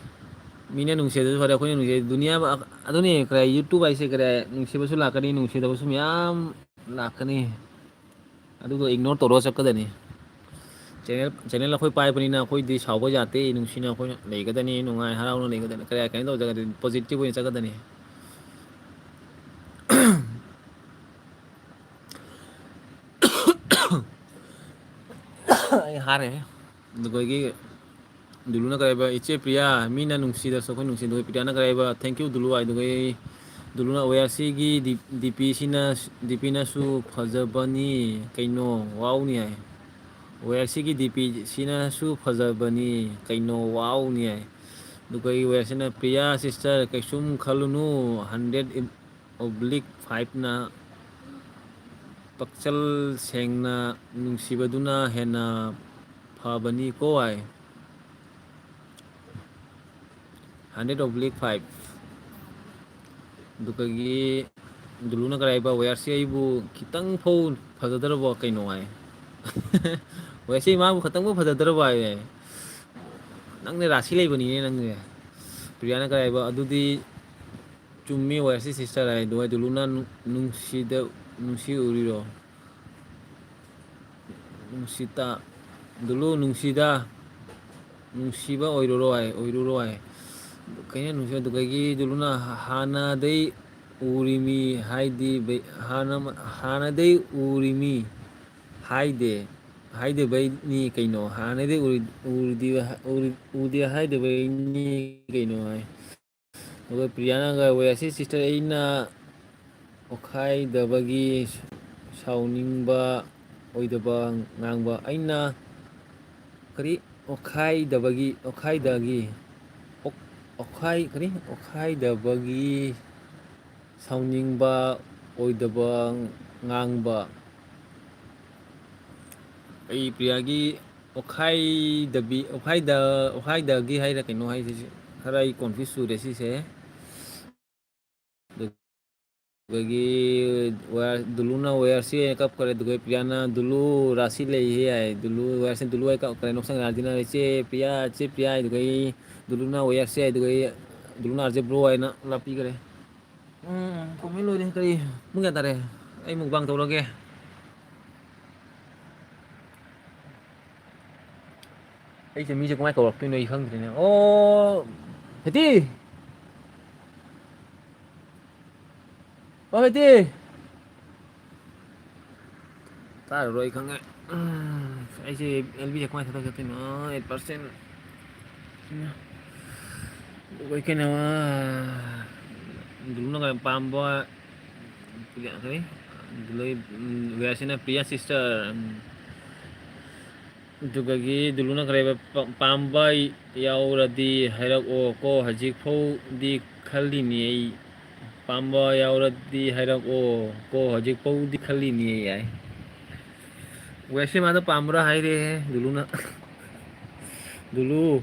ꯃꯤꯅ ꯅꯨꯡꯁꯤꯗ꯭ꯔꯁꯨ ꯐꯔꯦ, ꯑꯩꯈꯣꯏꯅ ꯅꯨꯡꯁꯤ꯫ ꯗꯨꯅꯤꯌꯥ, ꯑꯗꯨꯅꯤ ꯀꯔꯤ, YouTube ꯍꯥꯏꯁꯦ ꯀꯔꯤ, ꯅꯨꯡꯁꯤꯕꯁꯨ ꯂꯥꯛꯀꯅꯤ, ꯅꯨꯡꯁꯤꯗꯕꯁꯨ ꯃꯌꯥꯝ ꯂꯥꯛꯀꯅꯤ꯫ ꯑꯗꯨꯗꯣ ignore ꯇꯧꯔꯒ ꯆꯠꯀꯗꯅꯤ꯫ Channel, channel ꯑꯩꯈꯣꯏ ꯄꯥꯏꯕꯅꯤꯅ ꯑꯩꯈꯣꯏꯗꯤ ꯁꯥꯎꯕ ꯌꯥꯗꯦ, ꯅꯨꯡꯁꯤꯅ ꯑꯩꯈꯣꯏꯅ ꯂꯩꯒꯗꯅꯤ, ꯅꯨꯡꯉꯥꯏ ꯍꯔꯥꯎꯅ ꯂꯩꯒꯗꯅꯤ, ꯀꯔꯤ ꯀꯩꯅꯣ ꯇꯧꯖꯒꯗꯅꯤ, positive ꯑꯣꯏꯅ ꯆꯠꯀꯗꯅꯤ꯫ ꯑꯩ ꯍꯥꯔꯦ꯫ ꯑꯗꯨꯗꯒꯤ ꯗꯨꯂꯨꯅ ꯀꯔꯤ ꯍꯥꯏꯕ, "ꯏꯆꯦ ꯄ꯭ꯔꯤꯌꯥ, ꯃꯤꯅ ꯅꯨꯡꯁꯤꯗ꯭ꯔꯁꯨ ꯑꯩꯈꯣꯏ ꯅꯨꯡꯁꯤ"꯫ ꯑꯗꯨꯒ ꯄ꯭ꯔꯤꯌꯥꯅ ꯀꯔꯤ ꯍꯥꯏꯕ, "Thank you ꯗꯨꯂꯨ" ꯍꯥꯏ꯫ ꯑꯗꯨꯒ ꯗꯨꯂꯨꯅ, "ꯋꯦꯌꯔꯁꯤꯒꯤ ꯗꯤ-, ꯗꯤ ꯄꯤꯁꯤꯅ, ꯗꯤ ꯄꯤꯅꯁꯨ ꯐꯖꯕꯅꯤ ꯀꯩꯅꯣ, ꯋꯥꯎꯅꯤ" ꯍꯥꯏ꯫ ꯋꯦꯌꯔꯁꯤꯒꯤ ꯗꯤ ꯄꯤꯁꯤꯅꯁꯨ ꯐꯖꯕꯅꯤ ꯀꯩꯅꯣ, ꯋꯥꯎꯅꯤ ꯍꯥꯏ꯫ ꯑꯗꯨꯒ ꯑꯩ ꯋꯦꯌꯔꯁꯤꯅ, "ꯄ꯭ꯔꯤꯌꯥ ꯁꯤꯁꯇꯔ, ꯀꯩꯁꯨꯝ ꯈꯜꯂꯨꯅꯨ, ꯍꯟꯗ꯭ꯔꯦꯠ ꯑꯣꯕ꯭ꯂꯤꯛ ꯐꯥꯏꯚꯅ ꯄꯛꯆꯜ ꯁꯦꯡꯅ ꯅꯨꯡꯁꯤꯕꯗꯨꯅ ꯍꯦꯟꯅ ꯐꯕꯅꯤꯀꯣ" ꯍꯥꯏ꯫ Hundred oblique five. ꯑꯗꯨꯗꯒꯤ ꯗꯨꯂꯨꯅ ꯀꯔꯥꯏꯕ, "ꯋꯦꯌꯔꯁꯤ ꯑꯩꯕꯨ ꯈꯤꯇꯪ ꯐꯧ ꯐꯖꯗ꯭ꯔꯕꯣ ꯀꯩꯅꯣ?" ꯍꯥꯏ꯫ "ꯋꯦꯌꯔꯁꯤ ꯃꯥꯕꯨ ꯈꯤꯇꯪꯕꯨ ꯐꯖꯗ꯭ꯔꯕꯣ?" ꯍꯥꯏ꯫ ꯅꯪꯅ ꯔꯥꯁꯤ ꯂꯩꯕꯅꯤꯅꯦ ꯅꯪꯁꯦ꯫ ꯄ꯭ꯔꯤꯌꯥꯅ ꯀꯔꯥꯏꯕ, "ꯑꯗꯨꯗꯤ ꯆꯨꯝꯃꯤ ꯋꯦꯌꯔꯁꯤ ꯁꯤꯁꯇꯔ" ꯍꯥꯏ꯫ ꯑꯗꯨꯒ ꯗꯨꯂꯨꯅ, "ꯅꯨꯡ-, ꯅꯨꯡꯁꯤꯗ, ꯅꯨꯡꯁꯤ ꯎꯔꯤꯔꯣ?" ꯅꯨꯡꯁꯤꯇ, ꯗꯨꯂꯨ ꯅꯨꯡꯁꯤꯗ, ꯅꯨꯡꯁꯤꯕ ꯑꯣꯏꯔꯨꯔꯣ ꯍꯥꯏ, ꯑꯣꯏꯔꯨꯔꯣ ꯍꯥꯏ꯫ ꯀꯩꯅꯣ ꯅꯨꯡꯁꯤ-, ꯑꯗꯨꯗꯒꯤ ꯗꯨꯂꯨꯅ ꯍꯥꯟꯅꯗꯩ ꯎꯔꯤꯃꯤ ꯍꯥꯏꯗꯤ ꯕꯩ-, ꯍꯥꯟꯅ-, ꯍꯥꯟꯅꯗꯩ ꯎꯔꯤꯃꯤ ꯍꯥꯏꯗꯦ, ꯍꯥꯏꯗꯕꯩꯅꯤ ꯀꯩꯅꯣ, ꯍꯥꯟꯅꯗꯩ ꯎꯔꯤ-, ꯎꯔꯤꯗꯤ-, ꯎꯔꯤ-, ꯎꯗꯦ ꯍꯥꯏꯗꯕꯩꯅꯤ ꯀꯩꯅꯣ ꯍꯥꯏ꯫ ꯑꯗꯨꯒ ꯄ꯭ꯔꯤꯌꯥꯅꯒ, "ꯋꯦꯌꯔꯁꯤ ꯁꯤꯁꯇꯔ, ꯑꯩꯅ ꯑꯣꯈꯥꯏꯗꯕꯒꯤ ꯁꯥꯎꯅꯤꯡꯕ ꯑꯣꯏꯗꯕ ꯉꯥꯡꯕ, ꯑꯩꯅ" ꯀꯔꯤ? "ꯑꯣꯈꯥꯏꯗꯕꯒꯤ, ꯑꯣꯈꯥꯏꯗꯒꯤ, ꯑꯣꯛ-, ꯑꯣꯈꯥꯏ-, ꯀꯔꯤ? ꯑꯣꯈꯥꯏꯗꯕꯒꯤ ꯁꯥꯎꯅꯤꯡꯕ ꯑꯣꯏꯗꯕ ꯉꯥꯡꯕ"꯫ ꯑꯩ ꯄ꯭ꯔꯤꯌꯥꯒꯤ ꯑꯣꯈꯥꯏꯗꯕꯤ, ꯑꯣꯈꯥꯏꯗ-, ꯑꯣꯈꯥꯏꯗꯒꯤ ꯍꯥꯏꯔ ꯀꯩꯅꯣ ꯍꯥꯏꯁꯤꯁꯦ ꯈꯔ ꯑꯩ confuse ꯆꯨꯔꯦ ꯁꯤꯁꯦ꯫ ꯑꯗꯨꯗꯒꯤ ꯋꯦꯌꯔ, ꯗꯨꯂꯨꯅ ꯋꯦꯌꯔꯁꯤ ꯀꯞꯈ꯭ꯔꯦ, ꯑꯗꯨꯒ ꯄ꯭ꯔꯤꯌꯥꯅ "ꯗꯨꯂꯨ ꯔꯥꯁꯤ ꯂꯩꯍꯦ" ꯍꯥꯏ꯫ ꯗꯨꯂꯨ ꯋꯦꯌꯔꯁꯤ ꯗꯨꯂꯨ ꯍꯣꯏ ꯀꯞꯈ꯭ꯔꯦ, ꯅꯣꯛꯁꯟꯅꯔꯦ, "ꯏꯆꯦ ꯄ꯭ꯔꯤꯌꯥ, ꯏꯆꯦ ꯄ꯭ꯔꯤꯌꯥ" ꯍꯥꯏ꯫ ꯑꯗꯨꯗꯒꯤ ꯗꯨꯂꯨꯅ "ꯋꯦꯌꯔꯁꯤ" ꯍꯥꯏ, ꯑꯗꯨꯗꯒꯤ ꯗꯨꯂꯨꯅ "ꯑꯥꯔ ꯖꯦ ꯕ꯭ꯔꯣ" ꯍꯥꯏꯅ ꯂꯥꯞꯄꯤꯈ꯭ꯔꯦ꯫ ꯎꯝ, comment ꯂꯣꯏꯔꯦ꯫ ꯀꯔꯤ? ꯄꯨꯡ ꯀꯌꯥ ꯇꯥꯔꯦ? ꯑꯩ mukbang ꯇꯧꯔꯒꯦ꯫ ꯑꯩꯁꯦ ꯃꯤꯁꯦ ꯀꯃꯥꯏꯅ ꯀꯧꯔꯛꯇꯣꯏꯅꯣ ꯑꯩ ꯈꯪꯗ꯭ꯔꯦꯅꯦ꯫ ꯑꯣ, ꯐꯦꯇꯤ! ꯑꯣ, ꯐꯦꯇꯤ! ꯇꯥꯔꯔꯣꯏ ꯑꯩ ꯈꯪꯉꯦ꯫ ꯎꯝ, ꯑꯩꯁꯦ ꯑꯦꯜ ꯕꯤꯁꯦ ꯀꯃꯥꯏꯅ ꯊꯥꯗꯣꯛꯀꯗꯣꯏꯅꯣ? Eight percent. ꯑꯩꯈꯣꯏ ꯀꯩꯅꯣ, ꯗꯨꯂꯨꯅ ꯄꯥꯝꯕ, ꯀꯔꯤ? ꯗꯨꯂꯨ, ꯎꯝ, ꯋꯦꯌꯔꯁꯤꯅ "ꯄ꯭ꯔꯤꯌꯥ ꯁꯤꯁꯇꯔ", ꯎꯝ, ꯑꯗꯨꯒꯒꯤ ꯗꯨꯂꯨꯅ ꯀꯔꯤ ꯍꯥꯏꯕ? "ꯄꯥꯝꯕ ꯌꯥꯎꯔꯗꯤ ꯍꯥꯏꯔꯛꯑꯣ ꯀꯣ, ꯍꯧꯖꯤꯛ ꯐꯥꯎꯗꯤ ꯈꯜꯂꯤꯅꯤ ꯑꯩ꯫ ꯄꯥꯝꯕ ꯌꯥꯎꯔꯗꯤ ꯍꯥꯏꯔꯛꯑꯣ ꯀꯣ, ꯍꯧꯖꯤꯛ ꯐꯥꯎꯗꯤ ꯈꯜꯂꯤꯅꯤ ꯑꯩ" ꯍꯥꯏ꯫ ꯋꯦꯁꯦ ꯃꯥꯗꯣ ꯄꯥꯝꯕ꯭ꯔꯥ ꯍꯥꯏꯔꯦ ꯗꯨꯂꯨꯅ꯫ ꯗꯨꯂꯨ,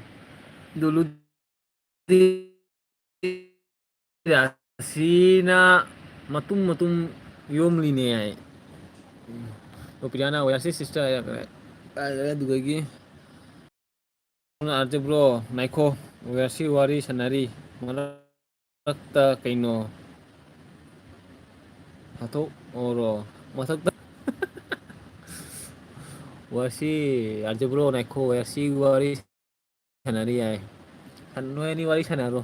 ꯗꯨꯂꯨ꯫ ꯔꯥꯁꯤꯅ ꯃꯇꯨꯝ ꯃꯇꯨꯝ ꯌꯣꯝꯂꯤꯅꯦ ꯍꯥꯏ꯫ ꯑꯣ, ꯄ꯭ꯔꯤꯌꯥꯅ ꯋꯦꯌꯔꯁꯤ ꯁꯤꯁꯇꯔ ꯍꯥꯏꯔꯛꯈ꯭ꯔꯦ꯫ ꯑꯗꯨꯗꯒꯤ ꯑꯥꯔꯖꯦ ꯕ꯭ꯔꯣ, ꯉꯥꯏꯈꯣ, ꯋꯦꯌꯔꯁꯤ ꯋꯥꯔꯤ ꯁꯥꯟꯅꯔꯤ꯫ ꯃꯔꯛꯇ ꯀꯩꯅꯣ ꯍꯥꯠꯇꯣꯛꯑꯣꯔꯣ? ꯃꯊꯛꯇ ꯋꯦꯌꯔꯁꯤ, ꯑꯥꯔꯖꯦ ꯕ꯭ꯔꯣ, ꯉꯥꯏꯈꯣ, ꯋꯦꯌꯔꯁꯤ ꯋꯥꯔꯤ ꯁꯥꯟꯅꯔꯤ ꯍꯥꯏ꯫ ꯅꯣꯏ ꯑꯅꯤ ꯋꯥꯔꯤ ꯁꯥꯟꯅꯔꯣ꯫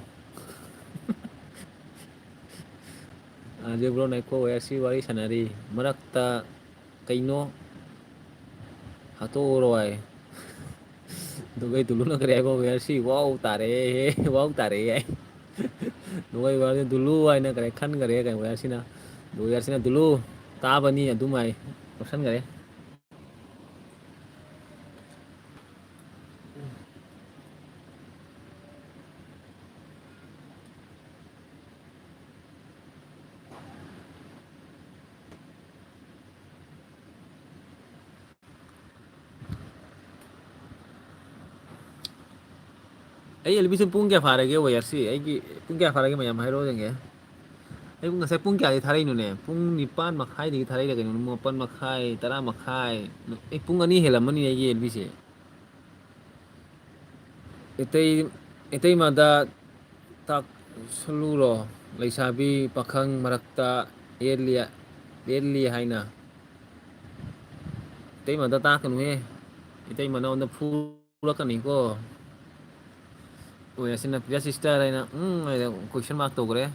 ꯑꯥꯔꯖꯦ ꯕ꯭ꯔꯣ ꯅꯥꯏꯀꯣ ꯋꯦꯌꯔꯁꯤ ꯋꯥꯔꯤ ꯁꯥꯟꯅꯔꯤ꯫ ꯃꯔꯛꯇ ꯀꯩꯅꯣ ꯍꯥꯠꯇꯣꯛꯎꯔꯣ ꯍꯥꯏ꯫ ꯑꯗꯨꯒ ꯑꯩ ꯗꯨꯂꯨꯅ ꯀꯔꯤ ꯍꯥꯏꯕ? "ꯋꯦꯌꯔꯁꯤ ꯋꯥꯎ ꯇꯥꯔꯦ, ꯋꯥꯎ ꯇꯥꯔꯦ" ꯍꯥꯏ꯫ ꯑꯗꯨꯒ ꯑꯩ ꯋꯦꯌꯔꯁꯤ ꯗꯨꯂꯨ ꯍꯥꯏꯅ ꯀꯔꯤ ꯈꯟꯈꯔꯦ ꯀꯩꯅꯣ ꯋꯦꯌꯔꯁꯤꯅ꯫ ꯑꯗꯨꯒ ꯋꯦꯌꯔꯁꯤꯅ "ꯗꯨꯂꯨ ꯇꯥꯕꯅꯤ" ꯑꯗꯨꯝ ꯍꯥꯏ꯫ ꯂꯧꯁꯟꯈꯔꯦ꯫ ꯑꯩ ꯑꯦꯜ ꯕꯤꯁꯦ ꯄꯨꯡ ꯀꯌꯥ ꯐꯥꯔꯒꯦ ꯋꯦꯌꯔꯁꯤ? ꯑꯩꯒꯤ ꯄꯨꯡ ꯀꯌꯥ ꯐꯥꯔꯒꯦ ꯃꯌꯥꯝ ꯍꯥꯏꯔꯛꯑꯣ ꯌꯦꯡꯒꯦ꯫ ꯑꯩ ꯉꯁꯥꯏ ꯄꯨꯡ ꯀꯌꯥꯗꯒꯤ ꯊꯥꯔꯛꯏꯅꯣꯅꯦ? ꯄꯨꯡ ꯅꯤꯄꯥꯟ ꯃꯈꯥꯏꯗꯒꯤ ꯊꯥꯔꯛꯏꯔ ꯀꯩꯅꯣ, ꯃꯥꯄꯟ ꯃꯈꯥꯏ, ꯇꯔꯥ ꯃꯈꯥꯏ꯫ ꯑꯩ ꯄꯨꯡ ꯑꯅꯤ ꯍꯦꯜꯂꯝꯃꯅꯤ ꯑꯩꯒꯤ ꯑꯦꯜ ꯕꯤꯁꯦ꯫ ꯏꯇꯩ-, ꯏꯇꯩꯃꯗ ꯇꯥꯛꯁꯜꯂꯨꯔꯣ, ꯂꯩꯁꯥꯕꯤ ꯄꯥꯈꯪ ꯃꯔꯛꯇ ꯌꯦꯠꯂꯤ, ꯌꯦꯠꯂꯤ ꯍꯥꯏꯅ꯫ ꯏꯇꯩꯃꯗ ꯇꯥꯛꯀꯅꯨꯍꯦ, ꯏꯇꯩꯃ ꯅꯉꯣꯟꯗ ꯐꯨꯔꯛꯀꯅꯤꯀꯣ꯫ ꯍꯣꯏ, ꯑꯁꯤꯅ ꯄ꯭ꯔꯤꯌꯥ ꯁꯤꯁꯇꯔ ꯍꯥꯏꯅ, ꯎꯝ, ꯍꯥꯏꯅ ꯀꯣꯏꯁꯟ ꯃꯥꯔꯛ ꯇꯧꯈ꯭ꯔꯦ꯫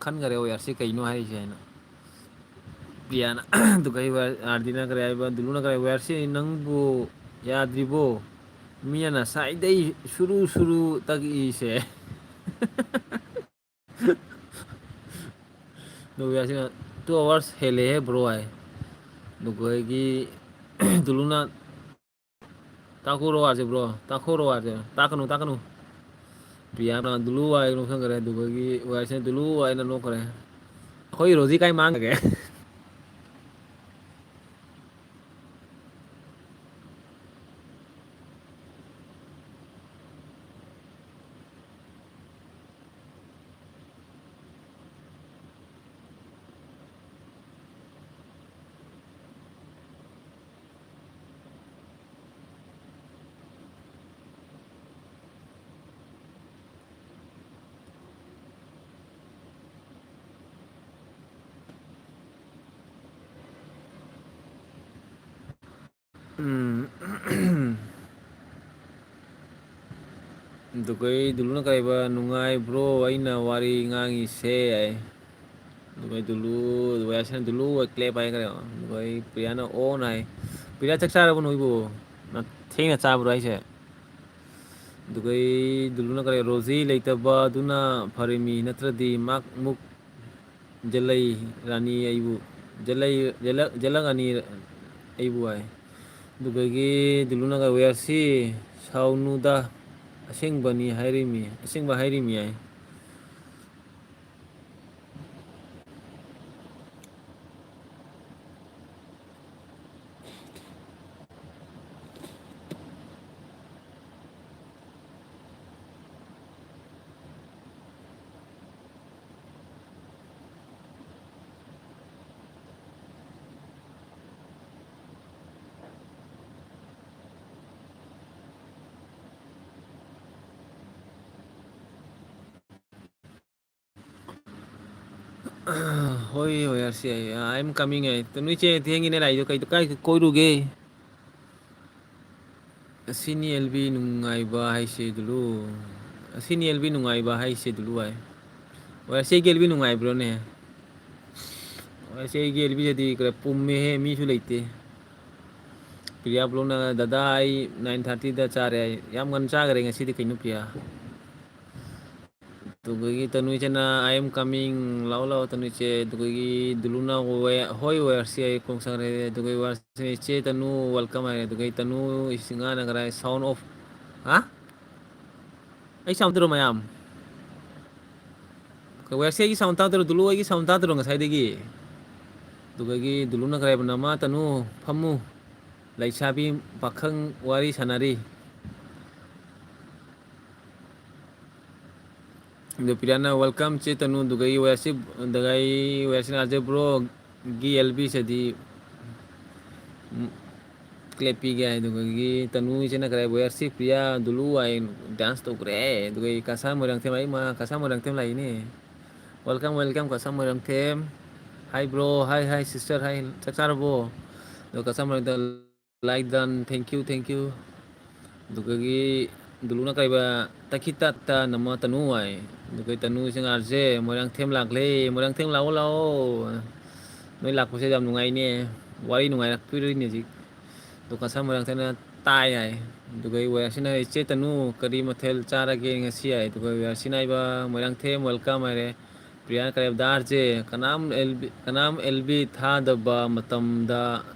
ꯈꯟꯈꯔꯦ ꯋꯦꯌꯔꯁꯤ ꯀꯩꯅꯣ ꯍꯥꯏꯔꯤꯁꯦ ꯍꯥꯏꯅ꯫ ꯄ꯭ꯔꯤꯌꯥꯅ, ꯑꯗꯨꯒ ꯑꯩ ꯋꯦꯌꯔ-, ꯑꯥꯔꯗꯤꯅ ꯀꯔꯤ ꯍꯥꯏꯕ, ꯗꯨꯂꯨꯅ ꯀꯔꯤ ꯍꯥꯏꯕ, "ꯋꯦꯌꯔꯁꯤ ꯅꯪꯕꯨ ꯌꯥꯗ꯭ꯔꯤꯕꯣ? ꯃꯤꯅ ꯉꯁꯥꯏꯗꯩ ꯁꯨꯔꯨ ꯁꯨꯔꯨ ꯇꯛꯏꯁꯦ"꯫ ꯑꯗꯨꯒ ꯋꯦꯌꯔꯁꯤꯅ, "Two hours ꯍꯦꯜꯂꯦꯍꯦ ꯕ꯭ꯔꯣ" ꯍꯥꯏ꯫ ꯑꯗꯨꯒ ꯑꯩꯒꯤ ꯗꯨꯂꯨꯅ, ꯇꯥꯛꯈꯣꯔꯣ ꯋꯥꯁꯦ bro, ꯇꯥꯛꯈꯣꯔꯣ ꯋꯥꯁꯦ꯫ ꯇꯥꯛꯀꯅꯨ, ꯇꯥꯛꯀꯅꯨ꯫ ꯄ꯭ꯔꯤꯌꯥꯅ ꯗꯨꯂꯨ ꯋꯥꯏ ꯂꯧꯁꯟꯈ꯭ꯔꯦ, ꯑꯗꯨꯗꯒꯤ ꯋꯥꯏꯁꯤꯅ ꯗꯨꯂꯨ ꯋꯥꯏꯅ ꯂꯣꯛꯈ꯭ꯔꯦ꯫ ꯑꯩꯈꯣꯏ ꯔꯣꯖꯤ ꯀꯥꯏ ꯃꯥꯡꯈ꯭ꯔꯒꯦ? ꯎꯝ꯫ ꯑꯗꯨꯒꯩ ꯗꯨꯂꯨꯅ ꯀꯔꯤꯕ, "ꯅꯨꯡꯉꯥꯏ bro, ꯑꯩꯅ ꯋꯥꯔꯤ ꯉꯥꯡꯉꯤꯁꯦ" ꯍꯥꯏ꯫ ꯑꯗꯨꯒꯩ ꯗꯨꯂꯨ, ꯑꯗꯨꯒꯩ ꯑꯁꯤꯅ ꯗꯨꯂꯨ ꯑꯣꯏ clap ꯍꯥꯏꯈ꯭ꯔꯦ꯫ ꯑꯗꯨꯒꯩ ꯄ꯭ꯔꯤꯌꯥꯅ "on" ꯍꯥꯏ꯫ ꯄ꯭ꯔꯤꯌꯥ, ꯆꯥꯛ ꯆꯥꯔꯕꯣ ꯅꯣꯏꯕꯨ? ꯅ-, ꯊꯦꯡꯅ ꯆꯥꯕ꯭ꯔꯣ ꯍꯥꯏꯁꯦ? ꯑꯗꯨꯒꯩ ꯗꯨꯂꯨꯅ ꯀꯔꯤ, "ꯔꯣꯖꯤ ꯂꯩꯇꯕ ꯑꯗꯨꯅ ꯐꯔꯤꯃꯤ, ꯅꯠꯇ꯭ꯔꯗꯤ ꯃꯥꯛ ꯃꯨꯛ ꯖꯂꯩ ꯔꯥꯅꯤ ꯑꯩꯕꯨ, ꯖꯂꯩ, ꯖꯂ-, ꯖꯂꯪ ꯑꯅꯤ ꯑꯩꯕꯨ" ꯍꯥꯏ꯫ ꯑꯗꯨꯗꯒꯤ ꯗꯨꯂꯨꯅꯒ "ꯋꯦꯌꯔꯁꯤ ꯁꯥꯎꯅꯨꯗ, ꯑꯁꯦꯡꯕꯅꯤ ꯍꯥꯏꯔꯤꯃꯤ, ꯑꯁꯦꯡꯕ ꯍꯥꯏꯔꯤꯃꯤ" ꯍꯥꯏ꯫ ꯍꯣꯏ, ꯍꯣꯏ, ꯌꯥꯔꯁꯤ ꯌꯥꯏ꯫ I am coming ꯍꯥꯏ꯫ ꯇ ꯅꯣꯏ ꯆꯦ ꯊꯦꯡꯉꯤꯅꯦ ꯂꯥꯛꯏꯗꯣ ꯀꯩꯗꯣ, ꯀꯥꯏ ꯀꯣꯏꯔꯨꯒꯦ? ꯑꯁꯤꯅꯤ ꯑꯦꯜ ꯕꯤ ꯅꯨꯡꯉꯥꯏꯕ ꯍꯥꯏꯁꯦ ꯗꯨꯂꯨ꯫ ꯑꯁꯤꯅꯤ ꯑꯦꯜ ꯕꯤ ꯅꯨꯡꯉꯥꯏꯕ ꯍꯥꯏꯁꯦ ꯗꯨꯂꯨ ꯍꯥꯏ꯫ ꯍꯣꯏ, ꯑꯁꯤ ꯑꯩꯒꯤ ꯑꯦꯜ ꯕꯤ ꯅꯨꯡꯉꯥꯏꯕ꯭ꯔꯣꯅꯦ? ꯍꯣꯏ, ꯑꯁꯤ ꯑꯩꯒꯤ ꯑꯦꯜ ꯕꯤꯗꯗꯤ ꯈꯔ ꯄꯨꯝꯃꯦꯍꯦ, ꯃꯤꯁꯨ ꯂꯩꯇꯦ꯫ ꯄ꯭ꯔꯤꯌꯥ ꯕ꯭ꯂꯣꯛꯅ, "ꯗꯗꯥ, ꯑꯩ nine thirty ꯗ ꯆꯥꯔꯦ" ꯍꯥꯏ꯫ ꯌꯥꯝ ꯉꯟꯅ ꯆꯥꯈ꯭ꯔꯦ ꯉꯁꯤꯗꯤ ꯀꯩꯅꯣ ꯄ꯭ꯔꯤꯌꯥ? ꯑꯗꯨꯒꯒꯤ ꯇꯅꯨ ꯏꯆꯦꯅ "I am coming", ꯂꯥꯛꯑꯣ ꯂꯥꯛꯑꯣ ꯇꯅꯨ ꯏꯆꯦ꯫ ꯑꯗꯨꯒꯒꯤ ꯗꯨꯂꯨꯅ "ꯍꯣꯏ ꯋꯦ-, ꯍꯣꯏ ꯋꯦꯌꯔꯁꯤ" ꯍꯥꯏ ꯈꯣꯡ ꯁꯥꯡꯅ ꯍꯥꯏꯔꯦ꯫ ꯑꯗꯨꯒꯒꯤ ꯋꯦꯌꯔꯁꯤ "ꯏꯆꯦ ꯇꯅꯨ welcome" ꯍꯥꯏꯔꯦ꯫ ꯑꯗꯨꯒꯒꯤ ꯇꯅꯨ ꯏꯁꯤꯡꯉꯥꯅ ꯀꯔꯥꯏ sound off? ꯍꯥ? ꯑꯩ sound ꯇꯧꯔꯣ ꯃꯌꯥꯝ? ꯋꯦꯌꯔꯁꯤ ꯑꯩꯒꯤ sound ꯇꯥꯗ꯭ꯔꯣ? ꯗꯨꯂꯨ ꯑꯩꯒꯤ sound ꯇꯥꯗ꯭ꯔꯣ ꯉꯁꯥꯏꯗꯒꯤ? ꯑꯗꯨꯒꯒꯤ ꯗꯨꯂꯨꯅ ꯀꯔꯥꯏꯕ "ꯅꯃ ꯇꯅꯨ ꯐꯝꯃꯨ, ꯂꯩꯁꯥꯕꯤ ꯄꯥꯈꯪ ꯋꯥꯔꯤ ꯁꯥꯟꯅꯔꯤ"꯫ ꯑꯗꯨ ꯄ꯭ꯔꯤꯌꯥꯅ "Welcome ꯆꯦ ꯇꯅꯨ", ꯑꯗꯨꯒ ꯑꯩ ꯋꯦꯌꯔꯁꯤꯞ, ꯑꯗꯨꯒ ꯑꯩ ꯋꯦꯌꯔꯁꯤꯞ ꯑꯥꯔ ꯖꯦ ꯕ꯭ꯔꯣꯒꯤ ꯑꯦꯜ ꯕꯤ ꯁꯤꯗꯤ, ꯎꯝ, ꯀ꯭ꯂꯦꯞ ꯄꯤꯒꯦ ꯍꯥꯏ꯫ ꯑꯗꯨꯒꯒꯤ ꯇꯅꯨ ꯏꯆꯦꯅ ꯀꯔꯥꯏ "ꯋꯦꯌꯔꯁꯤꯞ ꯄ꯭ꯔꯤꯌꯥ ꯗꯨꯂꯨ" ꯍꯥꯏ ꯗꯥꯟꯁ ꯇꯧꯈ꯭ꯔꯦ꯫ ꯑꯗꯨꯒ ꯑꯩ ꯀꯁꯥꯔ ꯃꯣꯏꯔꯥꯡꯊꯦꯝ, ꯑꯩ ꯃꯥ ꯀꯁꯥꯔ ꯃꯣꯏꯔꯥꯡꯊꯦꯝ ꯂꯥꯛꯏꯅꯦ꯫ "Welcome, welcome Cachar Moirangthem". "Hi bro, hi hi sister, hi, ꯆꯥꯛ ꯆꯥꯔꯕꯣ?" ꯑꯗꯣ Cachar Moirangthem "Like done, thank you, thank you"꯫ ꯑꯗꯨꯒꯒꯤ ꯗꯨꯂꯨꯅ ꯀꯔꯤꯕ "ꯇꯈꯤꯇꯠꯇ ꯅꯃ ꯇꯅꯨ" ꯍꯥꯏ꯫ ꯑꯗꯨꯒ ꯇꯅꯨꯁꯤꯡ "ꯑꯥꯔ ꯖꯦ ꯃꯣꯏꯔꯥꯡꯊꯦꯝ ꯂꯥꯛꯂꯦ, ꯃꯣꯏꯔꯥꯡꯊꯦꯝ ꯂꯥꯛꯑꯣ ꯂꯥꯛꯑꯣ, ꯅꯣꯏ ꯂꯥꯛꯄꯁꯦ ꯌꯥꯝ ꯅꯨꯡꯉꯥꯏꯅꯦ, ꯋꯥꯔꯤ ꯅꯨꯡꯉꯥꯏꯔꯛꯇꯣꯔꯤꯅꯦ ꯍꯧꯖꯤꯛ"꯫ ꯑꯗꯣ ꯀꯁꯥꯔ ꯃꯣꯏꯔꯥꯡꯊꯦꯝꯅ "ꯇꯥꯏ" ꯍꯥꯏ꯫ ꯑꯗꯨꯒ ꯑꯩ ꯋꯦꯌꯔꯁꯤꯅ "ꯏꯆꯦ ꯇꯅꯨ ꯀꯔꯤ ꯃꯊꯦꯜ ꯆꯥꯔꯒꯦ ꯉꯁꯤ?" ꯍꯥꯏ꯫ ꯑꯗꯨꯒ ꯋꯦꯌꯔꯁꯤꯅ ꯍꯥꯏꯕ "ꯃꯣꯏꯔꯥꯡꯊꯦꯝ welcome" ꯍꯥꯏꯔꯦ꯫ ꯄ꯭ꯔꯤꯌꯥꯅ ꯀꯔꯤ ꯍꯥꯏꯕꯗ "ꯑꯥꯔ ꯖꯦ, ꯀꯅꯥꯝ ꯑꯦꯜ ꯕꯤ, ꯀꯅꯥꯝ ꯑꯦꯜ ꯕꯤ ꯊꯥꯗꯕ ꯃꯇꯝꯗ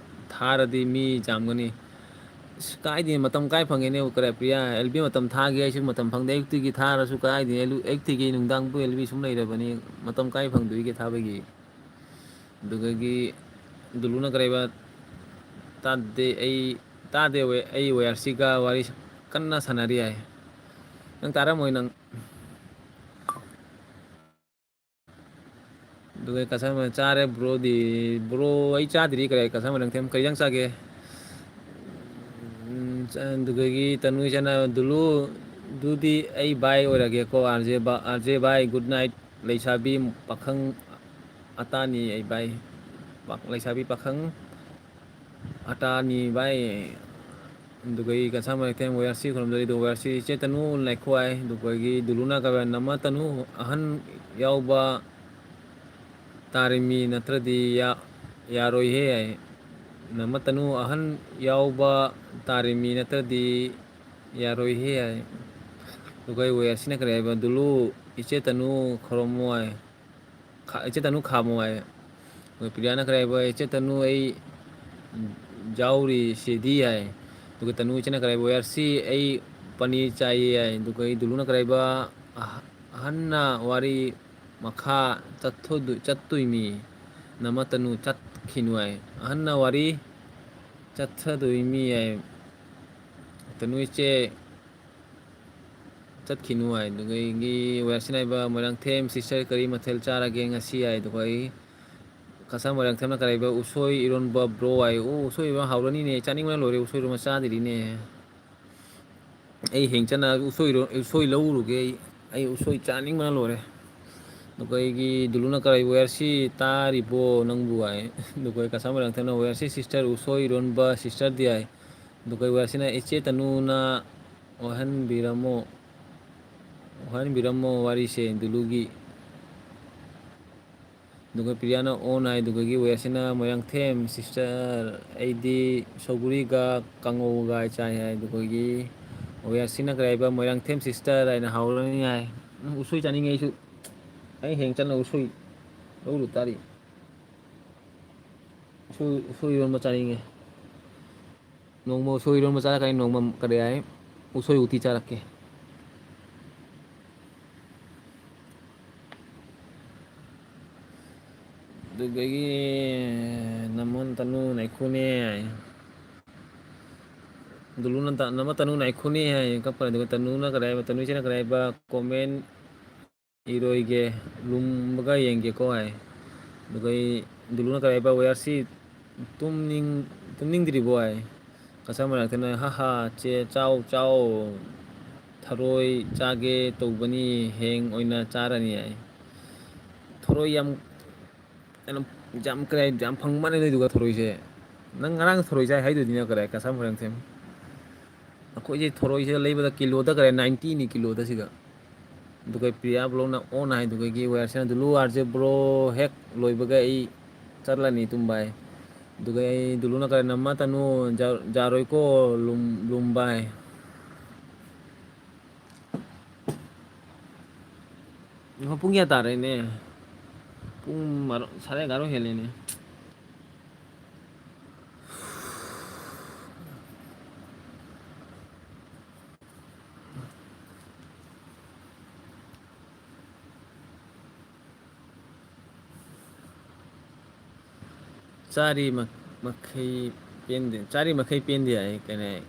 ꯊꯥꯔꯗꯤ ꯃꯤ ꯌꯥꯝꯒꯅꯤ"꯫ ꯑꯁ, ꯀꯥꯏꯗꯦ, ꯃꯇꯝ ꯀꯥꯏ ꯐꯪꯒꯦꯅꯦ? ꯀꯔꯤ ꯄ꯭ꯔꯤꯌꯥ, ꯑꯦꯜ ꯕꯤ ꯃꯇꯝ ꯊꯥꯒꯦ ꯍꯥꯏꯁꯨ ꯃꯇꯝ ꯐꯪꯗꯦ꯫ ꯑꯌꯨꯛꯇꯒꯤ ꯊꯥꯔꯁꯨ ꯀꯥꯏꯗꯦ, ꯑꯌꯨꯛ-, ꯑꯌꯨꯛꯇꯒꯤ ꯅꯨꯡꯗꯥꯡꯕꯨ ꯑꯦꯜ ꯕꯤ ꯁꯨꯝ ꯂꯩꯔꯕꯅꯤ, ꯃꯇꯝ ꯀꯥꯏ ꯐꯪꯗꯣꯏꯒꯦ ꯊꯥꯕꯒꯤ? ꯑꯗꯨꯗꯒꯤ ꯗꯨꯂꯨꯅ ꯀꯔꯤ ꯍꯥꯏꯕ "ꯇꯥꯗꯦ ꯑꯩ, ꯇꯥꯗꯦ ꯋꯦ-, ꯑꯩ ꯋꯦꯌꯔꯁꯤꯒ ꯋꯥꯔꯤ ꯀꯟꯅ ꯁꯥꯟꯅꯔꯤ" ꯍꯥꯏ꯫ ꯅꯪ ꯇꯥꯔꯝꯃꯣꯏ ꯅꯪ꯫ ꯑꯗꯨꯒ ꯀꯁꯥꯔ ꯃꯣꯏꯔꯥꯡ "ꯆꯥꯔꯦ ꯕ꯭ꯔꯣꯗꯤ"꯫ "ꯕ꯭ꯔꯣ ꯑꯩ ꯆꯥꯗ꯭ꯔꯤ" ꯀꯔꯤ, ꯀꯁꯥꯔ ꯃꯣꯏꯔꯥꯡꯊꯦꯝ "ꯀꯔꯤ ꯏꯟꯖꯥꯡ ꯆꯥꯒꯦ?" ꯎꯝ, ꯆ-, ꯑꯗꯨꯗꯒꯤ ꯇꯅꯨ ꯏꯆꯦꯅ "ꯗꯨꯂꯨ, ꯗꯨꯗꯤ ꯑꯩ ꯕꯥꯏ ꯑꯣꯏꯔꯒꯦꯀꯣ, ꯑꯥꯔ ꯖꯦ ꯕꯥ-, ꯑꯥꯔ ꯖꯦ ꯕꯥꯏ, good night꯫ "ꯂꯩꯁꯥꯕꯤ ꯄꯥꯈꯪ ꯑꯇꯥꯅꯤ ꯑꯩ ꯕꯥꯏ, ꯄꯥꯛ-, ꯂꯩꯁꯥꯕꯤ ꯄꯥꯈꯪ ꯑꯇꯥꯅꯤ ꯕꯥꯏ"꯫ ꯑꯗꯨꯒ ꯑꯩ ꯀꯁꯥꯔ ꯃꯣꯏꯔꯥꯡꯊꯦꯝ ꯋꯦꯌꯔꯁꯤ ꯈꯨꯔꯨꯝꯖꯔꯤ꯫ ꯑꯗꯨꯒ ꯋꯦꯌꯔꯁꯤ "ꯏꯆꯦ ꯇꯅꯨ ꯂꯩꯈꯣ" ꯍꯥꯏ꯫ ꯑꯗꯨꯒ ꯑꯩꯒꯤ ꯗꯨꯂꯨꯅ ꯀꯔꯤ ꯍꯥꯏꯕ "ꯅꯃ ꯇꯅꯨ ꯑꯍꯟ ꯌꯥꯎꯕ ꯇꯥꯔꯤꯃꯤ ꯅꯠꯇ꯭ꯔꯗꯤ ꯌꯥ-, ꯌꯥꯔꯣꯏꯍꯦ" ꯍꯥꯏ꯫ "ꯅꯃ ꯇꯅꯨ ꯑꯍꯟ ꯌꯥꯎꯕ ꯇꯥꯔꯤꯃꯤ ꯅꯠꯇ꯭ꯔꯗꯤ ꯌꯥꯔꯣꯏꯍꯦ" ꯍꯥꯏ꯫ ꯑꯗꯨꯒ ꯑꯩ ꯋꯦꯌꯔꯁꯤꯅ ꯀꯔꯤ ꯍꯥꯏꯕ "ꯗꯨꯂꯨ, ꯏꯆꯦ ꯇꯅꯨ ꯈꯨꯔꯨꯝꯃꯣ ꯍꯥꯏ꯫ ꯈꯥ-, ꯏꯆꯦ ꯇꯅꯨ ꯈꯥꯝꯃꯣ ꯍꯥꯏ꯫ ꯑꯗꯨꯒ ꯄ꯭ꯔꯤꯌꯥꯅ ꯀꯔꯤ ꯍꯥꯏꯕ, "ꯏꯆꯦ ꯇꯅꯨ, ꯑꯩ ꯌꯥꯎꯔꯤ ꯁꯤꯗꯤ" ꯍꯥꯏ꯫ ꯑꯗꯨꯒ ꯇꯅꯨ ꯏꯆꯦꯅ ꯀꯔꯤ ꯍꯥꯏꯕ, "ꯋꯥꯌꯥꯔꯁꯤ, ꯑꯩ ꯄꯅꯤꯔ ꯆꯥꯏꯌꯦ" ꯍꯥꯏ꯫ ꯑꯗꯨꯒ ꯑꯩ ꯗꯨꯂꯨꯅ ꯀꯔꯤ ꯍꯥꯏꯕ, "ꯑꯍ-, ꯑꯍꯟꯅ ꯋꯥꯔꯤ ꯃꯈꯥ ꯆꯠꯊꯣꯏꯗꯣ-, ꯆꯠꯇꯣꯏꯃꯤ, ꯅꯃ ꯇꯅꯨ ꯆꯠꯈꯤꯅꯨ" ꯍꯥꯏ꯫ "ꯑꯍꯟꯅ ꯋꯥꯔꯤ ꯆꯠꯊꯗꯣꯏꯃꯤ" ꯍꯥꯏ꯫ ꯇꯅꯨ ꯏꯆꯦ, ꯆꯠꯈꯤꯅꯨ ꯍꯥꯏ꯫ ꯑꯗꯨꯗꯒꯤ ꯋꯥꯌꯥꯔꯁꯤꯅ ꯍꯥꯏꯕ, "ꯃꯣꯏꯔꯥꯡꯊꯦꯝ sister, ꯀꯔꯤ ꯃꯊꯦꯜ ꯆꯥꯔꯒꯦ ꯉꯁꯤ?" ꯍꯥꯏ꯫ ꯑꯗꯨꯒ ꯑꯩ ꯀꯁꯥꯔ ꯃꯣꯏꯔꯥꯡꯊꯦꯝꯅ ꯀꯔꯤ ꯍꯥꯏꯕ, "ꯎꯁꯣꯏ ꯏꯔꯣꯟꯕ bro" ꯍꯥꯏ꯫ ꯑꯣ, ꯎꯁꯣꯏ ꯏꯔꯣꯟꯕ ꯍꯥꯎꯔꯅꯤꯅꯦ, ꯆꯥꯅꯤꯡꯕꯅ ꯂꯣꯏꯔꯦ, ꯎꯁꯣꯏ ꯏꯔꯣꯟꯕ ꯆꯥꯗ꯭ꯔꯤꯅꯦ꯫ ꯑꯩ ꯍꯦꯡ ꯆꯠꯅ ꯎꯁꯣꯏ ꯏꯔꯣ-, ꯎꯁꯣꯏ ꯂꯧꯔꯨꯒꯦ ꯑꯩ꯫ ꯑꯩ ꯎꯁꯣꯏ ꯆꯥꯅꯤꯡꯕꯅ ꯂꯣꯏꯔꯦ꯫ ꯑꯗꯨꯒ ꯑꯩꯒꯤ ꯗꯨꯂꯨꯅ ꯀꯔꯤ ꯍꯥꯏꯕ, "ꯋꯥꯌꯥꯔꯁꯤ ꯇꯥꯔꯤꯕꯣ ꯅꯪꯕꯨ?" ꯍꯥꯏ꯫ ꯑꯗꯨꯒ ꯑꯩ ꯀꯁꯥꯔ ꯃꯣꯏꯔꯥꯡꯊꯦꯝꯅ, "ꯋꯥꯌꯥꯔꯁꯤ sister, ꯎꯁꯣꯏ ꯏꯔꯣꯟꯕ sisterꯗꯤ" ꯍꯥꯏ꯫ ꯑꯗꯨꯒ ꯋꯥꯌꯥꯔꯁꯤꯅ, "ꯏꯆꯦ ꯇꯅꯨꯅ ꯋꯥꯍꯟꯕꯤꯔꯝꯃꯣ, ꯋꯥꯍꯟꯕꯤꯔꯝꯃꯣ ꯋꯥꯔꯤꯁꯦ ꯗꯨꯂꯨꯒꯤ"꯫ ꯑꯗꯨꯒ ꯄ꯭ꯔꯤꯌꯥꯅ on ꯍꯥꯏ꯫ ꯑꯗꯨꯒꯒꯤ ꯋꯥꯌꯥꯔꯁꯤꯅ, "ꯃꯣꯏꯔꯥꯡꯊꯦꯝ sister, ꯑꯩꯗꯤ ꯁꯧꯒ꯭ꯔꯤꯒ ꯀꯥꯡꯉꯧꯒ ꯆꯥꯏ" ꯍꯥꯏ꯫ ꯑꯗꯨꯒꯒꯤ ꯋꯥꯌꯥꯔꯁꯤꯅ ꯀꯔꯤ ꯍꯥꯏꯕ, "ꯃꯣꯏꯔꯥꯡꯊꯦꯝ sister" ꯍꯥꯏꯅ ꯍꯥꯎꯔꯅꯤ ꯍꯥꯏ꯫ ꯎꯝ, ꯎꯁꯣꯏ ꯆꯥꯅꯤꯡꯉꯦ ꯑꯩꯁꯨ꯫ ꯑꯩ ꯍꯌꯦꯡ ꯆꯠꯂꯒ ꯎꯁꯣꯏ ꯂꯧꯔꯨ ꯇꯥꯔꯤ꯫ ꯎꯁꯣꯏ, ꯎꯁꯣꯏ ꯏꯔꯣꯟꯕ ꯆꯥꯅꯤꯡꯉꯦ꯫ ꯅꯣꯡꯃ ꯎꯁꯣꯏ ꯏꯔꯣꯟꯕ ꯆꯥꯔꯛꯀꯅꯤ, ꯅꯣꯡꯃ ꯀꯔꯤ ꯍꯥꯏ, ꯎꯁꯣꯏ ꯎꯇꯤ ꯆꯥꯔꯛꯀꯦ꯫ ꯑꯗꯨꯗꯒꯤ ꯅꯃ ꯇꯅꯨ ꯅꯥꯏꯈꯣꯅꯦ ꯍꯥꯏ꯫ ꯗꯨꯂꯨꯅ ꯇ-, "ꯅꯃ ꯇꯅꯨ ꯅꯥꯏꯈꯣꯅꯦ" ꯍꯥꯏ, ꯀꯞꯄ꯫ ꯑꯗꯨꯒ ꯇꯅꯨꯅ ꯀꯔꯤ ꯍꯥꯏꯕ, ꯇꯅꯨ ꯏꯆꯦꯅ ꯀꯔꯤ ꯍꯥꯏꯕ, "Comment ꯏꯔꯣꯏꯒꯦ, ꯂꯨꯝꯕꯒ ꯌꯦꯡꯒꯦꯀꯣ" ꯍꯥꯏ꯫ ꯑꯗꯨꯒ ꯑꯩ, ꯗꯨꯂꯨꯅ ꯀꯔꯤ ꯍꯥꯏꯕ, "ꯋꯥꯌꯥꯔꯁꯤ ꯇꯨꯝꯅꯤꯡ-, ꯇꯨꯝꯅꯤꯡꯗ꯭ꯔꯤꯕꯣ?" ꯍꯥꯏ꯫ ꯀꯁꯥꯔ ꯃꯣꯏꯔꯥꯡꯊꯦꯝꯅ, "ꯍꯥ ꯍꯥ, ꯆꯦ, ꯆꯥꯎ, ꯆꯥꯎ, ꯊꯔꯣꯏ ꯆꯥꯒꯦ ꯇꯧꯕꯅꯤ, ꯍꯌꯦꯡ ꯑꯣꯏꯅ ꯆꯥꯔꯅꯤ" ꯍꯥꯏ꯫ ꯊꯔꯣꯏ ꯌꯥꯝ, ꯀꯩꯅꯣ, ꯌꯥꯝ, ꯀꯔꯤ, ꯌꯥꯝ ꯐꯪꯕ ꯃꯥꯜꯂꯦ ꯅꯣꯏꯗꯨꯒ ꯊꯔꯣꯏꯁꯦ꯫ ꯅꯪ ꯉꯔꯥꯡ ꯊꯔꯣꯏ ꯆꯥꯏ ꯍꯥꯏꯗꯨꯗꯤ ꯅꯪ ꯀꯗꯥꯏ, ꯀꯁꯥꯔ ꯃꯣꯏꯔꯥꯡꯊꯦꯝ? ꯑꯩꯈꯣꯏꯁꯦ ꯊꯔꯣꯏꯁꯦ ꯂꯩꯕꯗ ꯀꯤꯂꯣꯗ ꯀꯔꯤ, ꯅꯥꯏꯟꯇꯤꯅꯤ ꯀꯤꯂꯣꯗ ꯁꯤꯗ꯫ ꯑꯗꯨꯒ ꯄ꯭ꯔꯤꯌꯥ ꯕ꯭ꯂꯣꯛꯅ on ꯍꯥꯏ, ꯑꯗꯨꯒꯒꯤ ꯋꯥꯌꯥꯔꯁꯤꯅ, "ꯗꯨꯂꯨ ꯑꯥꯔ ꯖꯦ ꯕ꯭ꯔꯣ, ꯍꯦꯛ ꯂꯣꯏꯕꯒ ꯑꯩ ꯆꯠꯂꯅꯤ ꯇꯨꯝꯕ" ꯍꯥꯏ꯫ ꯑꯗꯨꯒ ꯑꯩ, ꯗꯨꯂꯨꯅ ꯀꯔꯤ, "ꯅꯃ ꯇꯅꯨ ꯖꯥ-, ꯖꯥꯔꯣꯏꯀꯣ ꯂꯨꯝ-, ꯂꯨꯝꯕ" ꯍꯥꯏ꯫ ꯄꯨꯡ ꯀꯌꯥ ꯇꯥꯔꯦꯅꯦ? ꯄꯨꯡ ꯕꯥꯔꯣ, ꯁꯥꯔꯦ ꯑꯦꯒꯥꯔꯣ ꯍꯦꯜꯂꯦꯅꯦ꯫ ꯆꯥꯔꯤ ꯃ-, ꯃꯈꯩ ꯄꯦꯟꯗꯦ, ꯆꯥꯔꯤ ꯃꯈꯩ ꯄꯦꯟꯗꯦ ꯍꯥꯏ, ꯀꯩꯅꯣ ꯍꯥꯏ꯫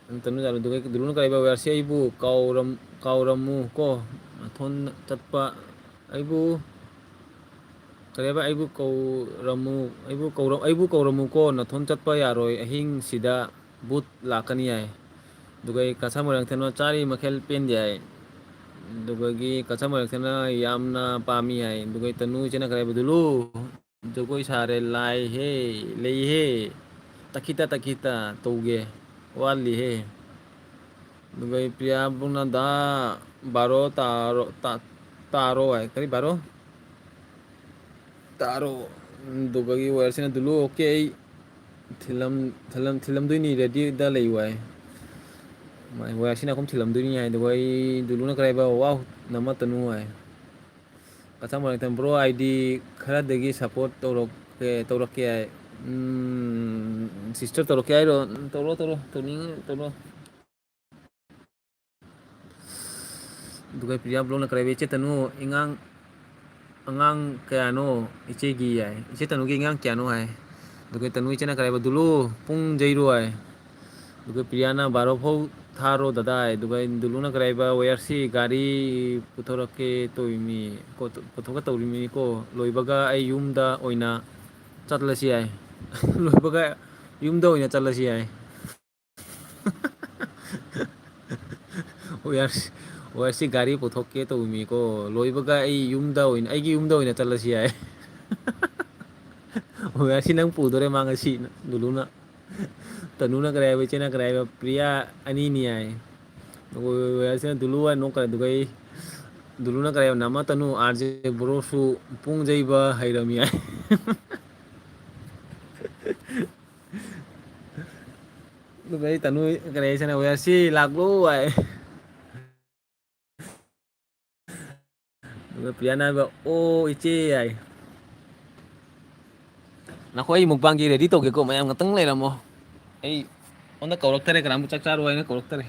ꯅꯪ ꯇꯅꯨ ꯖꯥꯔꯣ, ꯑꯗꯨꯒ ꯗꯨꯂꯨꯅ ꯀꯔꯤ ꯍꯥꯏꯕ? ꯋꯦꯌꯔꯁꯤ ꯑꯩꯕꯨ ꯀꯥꯎꯔꯝ-, ꯀꯥꯎꯔꯝꯃꯨ ꯀꯣ, ꯅꯥꯊꯣꯟ ꯆꯠꯄ, ꯑꯩꯕꯨ, ꯀꯔꯤ ꯍꯥꯏꯕ? ꯑꯩꯕꯨ ꯀꯧꯔꯝꯃꯨ, ꯑꯩꯕꯨ ꯀꯧꯔ-, ꯑꯩꯕꯨ ꯀꯧꯔꯝꯃꯨ ꯀꯣ, ꯅꯥꯊꯣꯟ ꯆꯠꯄ ꯌꯥꯔꯣꯏ, ꯑꯍꯤꯡꯁꯤꯗ ꯚꯨꯠ ꯂꯥꯛꯀꯅꯤ ꯍꯥꯏ꯫ ꯑꯗꯨꯒ ꯑꯩ ꯀꯁꯥ ꯃꯣꯏꯔꯥꯡꯊꯦꯝꯅ ꯆꯥꯔꯤ ꯃꯈꯩ ꯄꯦꯟꯗꯦ ꯍꯥꯏ꯫ ꯑꯗꯨꯒꯒꯤ ꯀꯁꯥ ꯃꯣꯏꯔꯥꯡꯊꯦꯝꯅ ꯌꯥꯝꯅ ꯄꯥꯝꯃꯤ ꯍꯥꯏ꯫ ꯑꯗꯨꯒ ꯑꯩ ꯇꯅꯨ ꯏꯆꯦꯅ ꯀꯔꯤ ꯍꯥꯏꯕ? ꯗꯨꯂꯨ, ꯖꯒꯣꯏ ꯁꯥꯔꯦ ꯂꯥꯏꯍꯦ, ꯂꯩꯍꯦ, ꯇꯈꯤꯇ ꯇꯈꯤꯇ ꯇꯧꯒꯦ, ꯋꯥꯠꯂꯤꯍꯦ꯫ ꯑꯗꯨꯒ ꯑꯩ ꯄ꯭ꯔꯤꯌꯥ ꯕ꯭ꯂꯣꯛꯅ ꯗꯥ ꯕꯥꯔꯣ ꯇꯥꯔꯣ, ꯇꯥ-, ꯇꯥꯔꯣ ꯍꯥꯏ꯫ ꯀꯔꯤ ꯕꯥꯔꯣ? ꯇꯥꯔꯣ꯫ ꯑꯗꯨꯒꯒꯤ ꯋꯦꯌꯔꯁꯤꯅ ꯗꯨꯂꯨ, ꯑꯣꯀꯦ, ꯑꯩ ꯊꯤꯜꯂꯝ-, ꯊꯤꯜꯂꯝ-, ꯊꯤꯜꯂꯝꯗꯣꯏꯅꯤ, ꯔꯦꯗꯤꯗ ꯂꯩꯌꯨ ꯍꯥꯏ꯫ ꯃꯥꯏ ꯋꯦꯌꯔꯁꯤꯅ ꯑꯩꯈꯣꯏ ꯊꯤꯜꯂꯝꯗꯣꯏꯅꯤ ꯍꯥꯏ꯫ ꯑꯗꯨꯒ ꯑꯩ ꯗꯨꯂꯨꯅ ꯀꯔꯤ ꯍꯥꯏꯕ? ꯋꯥꯎ, ꯅꯝꯃꯛꯇꯅꯨ ꯍꯥꯏ꯫ ꯀꯁꯥ ꯃꯣꯏꯔꯥꯡꯊꯦꯝ ꯕ꯭ꯔꯣ, ꯑꯥꯏ ꯗꯤ ꯈꯔꯗꯒꯤ ꯁꯞꯄꯣꯔꯠ ꯇꯧꯔꯛꯀꯦ, ꯇꯧꯔꯛꯀꯦ ꯍꯥꯏ꯫ ꯎꯝ, ꯁꯤꯁꯇꯔ ꯇꯧꯔꯛꯀꯦ ꯍꯥꯏꯔꯣ? ꯇꯧꯔꯣ, ꯇꯧꯔꯣ, ꯇꯧꯅꯤꯡꯉ ꯇꯧꯔꯣ꯫ ꯑꯗꯨꯒ ꯄ꯭ꯔꯤꯌꯥ ꯕ꯭ꯂꯣꯛꯅ ꯀꯔꯤ ꯍꯥꯏꯕ? ꯏꯆꯦ ꯇꯅꯨ, ꯏꯉꯥꯡ-, ꯑꯉꯥꯡ ꯀꯌꯥꯅꯣ ꯏꯆꯦꯒꯤ ꯍꯥꯏ? ꯏꯆꯦ ꯇꯅꯨꯒꯤ ꯑꯉꯥꯡ ꯀꯌꯥꯅꯣ ꯍꯥꯏ? ꯑꯗꯨꯒ ꯇꯅꯨ ꯏꯆꯦꯅ ꯀꯔꯤ ꯍꯥꯏꯕ? ꯗꯨꯂꯨ, ꯄꯨꯡ ꯌꯩꯔꯣ ꯍꯥꯏ꯫ ꯑꯗꯨꯒ ꯄ꯭ꯔꯤꯌꯥꯅ ꯕꯥꯔꯣ ꯐꯥꯎ ꯊꯥꯔꯣ ꯗꯗꯥ ꯍꯥꯏ꯫ ꯑꯗꯨꯒ ꯗꯨꯂꯨꯅ ꯀꯔꯤ ꯍꯥꯏꯕ? ꯋꯦꯌꯔꯁꯤ ꯒꯥꯔꯤ ꯄꯨꯊꯣꯔꯛꯀꯦ ꯇꯧꯔꯤꯃꯤ, ꯀꯣ-, ꯄꯨꯊꯣꯛꯀꯦ ꯇꯧꯔꯤꯃꯤꯀꯣ, ꯂꯣꯏꯕꯒ ꯑꯩ ꯌꯨꯝꯗ ꯑꯣꯏꯅ ꯆꯠꯂꯁꯤ ꯍꯥꯏ꯫ ꯂꯣꯏꯕꯒ ꯌꯨꯝꯗ ꯑꯣꯏꯅ ꯆꯠꯂꯁꯤ ꯍꯥꯏ꯫ ꯋꯦꯌꯔꯁꯤ, ꯋꯦꯌꯔꯁꯤ ꯒꯥꯔꯤ ꯄꯨꯊꯣꯛꯀꯦ ꯇꯧꯔꯤꯃꯤꯀꯣ, ꯂꯣꯏꯕꯒ ꯑꯩ ꯌꯨꯝꯗ ꯑꯣꯏꯅ, ꯑꯩꯒꯤ ꯌꯨꯝꯗ ꯑꯣꯏꯅ ꯆꯠꯂꯁꯤ ꯍꯥꯏ꯫ ꯋꯦꯌꯔꯁꯤ ꯅꯪ ꯄꯨꯗꯣꯔꯦ ꯃꯥ ꯉꯁꯤ, ꯗꯨꯂꯨꯅ꯫ ꯇꯅꯨꯅ ꯀꯔꯤ ꯍꯥꯏꯕ, ꯏꯆꯦꯅ ꯀꯔꯤ ꯍꯥꯏꯕ? ꯄ꯭ꯔꯤꯌꯥ ꯑꯅꯤꯅꯤ ꯍꯥꯏ꯫ ꯑꯗꯨꯒ ꯋꯦꯌꯔꯁꯤꯅ ꯗꯨꯂꯨ ꯍꯥꯏ ꯅꯣꯛꯈ꯭ꯔꯦ꯫ ꯑꯗꯨꯒ ꯑꯩ, ꯗꯨꯂꯨꯅ ꯀꯔꯤ ꯍꯥꯏꯕ? ꯅꯝꯃꯛꯇꯅꯨ, ꯑꯥꯔ ꯖꯦ ꯕ꯭ꯔꯣꯁꯨ ꯄꯨꯡ ꯌꯩꯕ ꯍꯩꯔꯝꯃꯤ ꯍꯥꯏ꯫ ꯑꯗꯨꯒ ꯑꯩ ꯇꯅꯨ ꯀꯔꯤ ꯍꯥꯏꯁꯤꯅ, ꯋꯦꯌꯔꯁꯤ ꯂꯥꯛꯂꯣ ꯍꯥꯏ꯫ ꯄ꯭ꯔꯤꯌꯥꯅ ꯍꯥꯏꯕ, "ꯑꯣ, ꯏꯆꯦ" ꯍꯥꯏ꯫ ꯅꯈꯣꯏ ꯑꯩ ꯃꯨꯛꯕꯥꯡꯒꯤ ready ꯇꯧꯒꯦꯀꯣ, ꯃꯌꯥꯝ ꯉꯥꯛꯇꯪ ꯂꯩꯔꯝꯃꯣ꯫ ꯑꯩ ꯑꯩꯉꯣꯟꯗ ꯀꯧꯔꯛꯇꯔꯦ, ꯀꯅꯥꯝꯇ ꯆꯥꯛ ꯆꯥꯔꯣ ꯍꯥꯏꯅ ꯀꯧꯔꯛꯇꯔꯦ꯫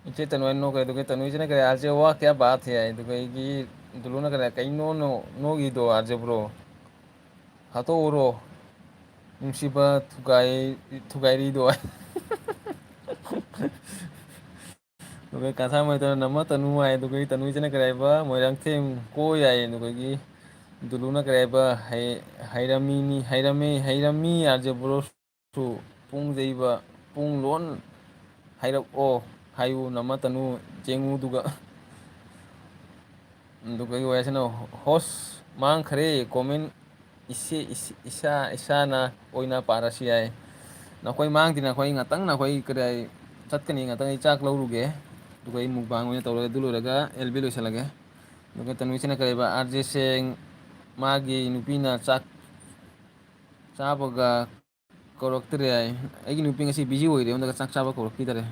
ꯏꯆꯦ ꯇꯅꯨ ꯍꯥꯏꯅ ꯅꯣꯛꯈ꯭ꯔꯦ, ꯑꯗꯨꯒ ꯇꯅꯨ ꯏꯆꯦꯅ ꯀꯔꯤ, "ꯑꯥꯔ ꯖꯦ, ꯋꯥ ꯀꯌꯥ ꯕꯥꯠ ꯍꯦ?" ꯍꯥꯏ, ꯑꯗꯨꯒ ꯑꯩꯒꯤ ꯗꯨꯂꯨꯅ ꯀꯔꯤ, "ꯀꯩꯅꯣ ꯅꯣ-, ꯅꯣꯛꯏꯗꯣ ꯑꯥꯔ ꯖꯦ ꯕ꯭ꯔꯣ? ꯍꯥꯠꯇꯣꯛꯎꯔꯣ, ꯅꯨꯡꯁꯤꯕ ꯊꯨꯒꯥꯏ-, ꯊꯨꯒꯥꯏꯔꯤꯗꯣ"꯫ ꯑꯗꯨꯒ ꯀꯁꯥꯔ ꯃꯣꯏꯔꯥꯡꯊꯦꯝꯅ "ꯅꯃ ꯇꯅꯨ" ꯍꯥꯏ, ꯑꯗꯨꯒ ꯇꯅꯨ ꯏꯆꯦꯅ ꯀꯔꯤ ꯍꯥꯏꯕ, "ꯃꯣꯏꯔꯥꯡꯊꯦꯝ ꯀꯣꯏ" ꯍꯥꯏ, ꯑꯗꯨꯒꯒꯤ ꯗꯨꯂꯨꯅ ꯀꯔꯤ ꯍꯥꯏꯕ, "ꯍꯩ-, ꯍꯩꯔꯝꯃꯤꯅꯤ, ꯍꯩꯔꯝꯃꯤ, ꯍꯩꯔꯝꯃꯤ ꯑꯥꯔ ꯖꯦ ꯕ꯭ꯔꯣꯁꯨ, ꯄꯨꯡ ꯌꯩꯕ, ꯄꯨꯡ ꯂꯣꯟ ꯍꯥꯏꯔꯛꯑꯣ ꯍꯥꯏꯌꯨ, ꯅꯃ ꯇꯅꯨ ꯆꯦꯡꯉꯨꯗꯨꯒ"꯫ ꯑꯗꯨꯒ ꯑꯩ ꯋꯥꯔꯤꯁꯤꯅ "ꯍꯣꯁ ꯃꯥꯡꯈ꯭ꯔꯦ, ꯀꯣꯃꯦꯟ ꯏꯁꯦ-, ꯏꯁ-, ꯏꯁꯥ, ꯏꯁꯥꯅ ꯑꯣꯏꯅ ꯄꯥꯔꯁꯨ ꯌꯥꯏ"꯫ ꯅꯈꯣꯏ ꯃꯥꯡꯗꯦ, ꯅꯈꯣꯏ ꯉꯥꯛꯇꯪ, ꯅꯈꯣꯏ ꯀꯗꯥꯏ ꯆꯠꯀꯅꯤ? ꯉꯥꯛꯇꯪ ꯑꯩ ꯆꯥꯛ ꯂꯧꯔꯨꯒꯦ, ꯑꯗꯨꯒ ꯑꯩ ꯃꯨꯛꯕꯥꯡ ꯑꯣꯏꯅ ꯇꯧꯔꯒꯦ꯫ ꯑꯗꯨ ꯂꯣꯏꯔꯒ ꯑꯦꯜ ꯕꯤ ꯂꯣꯏꯁꯤꯜꯂꯒꯦ꯫ ꯑꯗꯨꯒ ꯇꯅꯨꯁꯤꯅ ꯀꯔꯤꯕ, "ꯑꯥꯔ ꯖꯦ ꯁꯦꯡ ꯃꯥꯒꯤ ꯅꯨꯄꯤꯅ ꯆꯥꯛ ꯆꯥꯕꯒ ꯀꯧꯔꯛꯇ꯭ꯔꯦ" ꯍꯥꯏ꯫ ꯑꯩꯒꯤ ꯅꯨꯄꯤ ꯉꯁꯤ busy ꯑꯣꯏꯔꯦ, ꯑꯩꯉꯣꯟꯗꯒ ꯆꯥꯛ ꯆꯥꯕ ꯀꯧꯔꯛꯈꯤꯗꯔꯦ꯫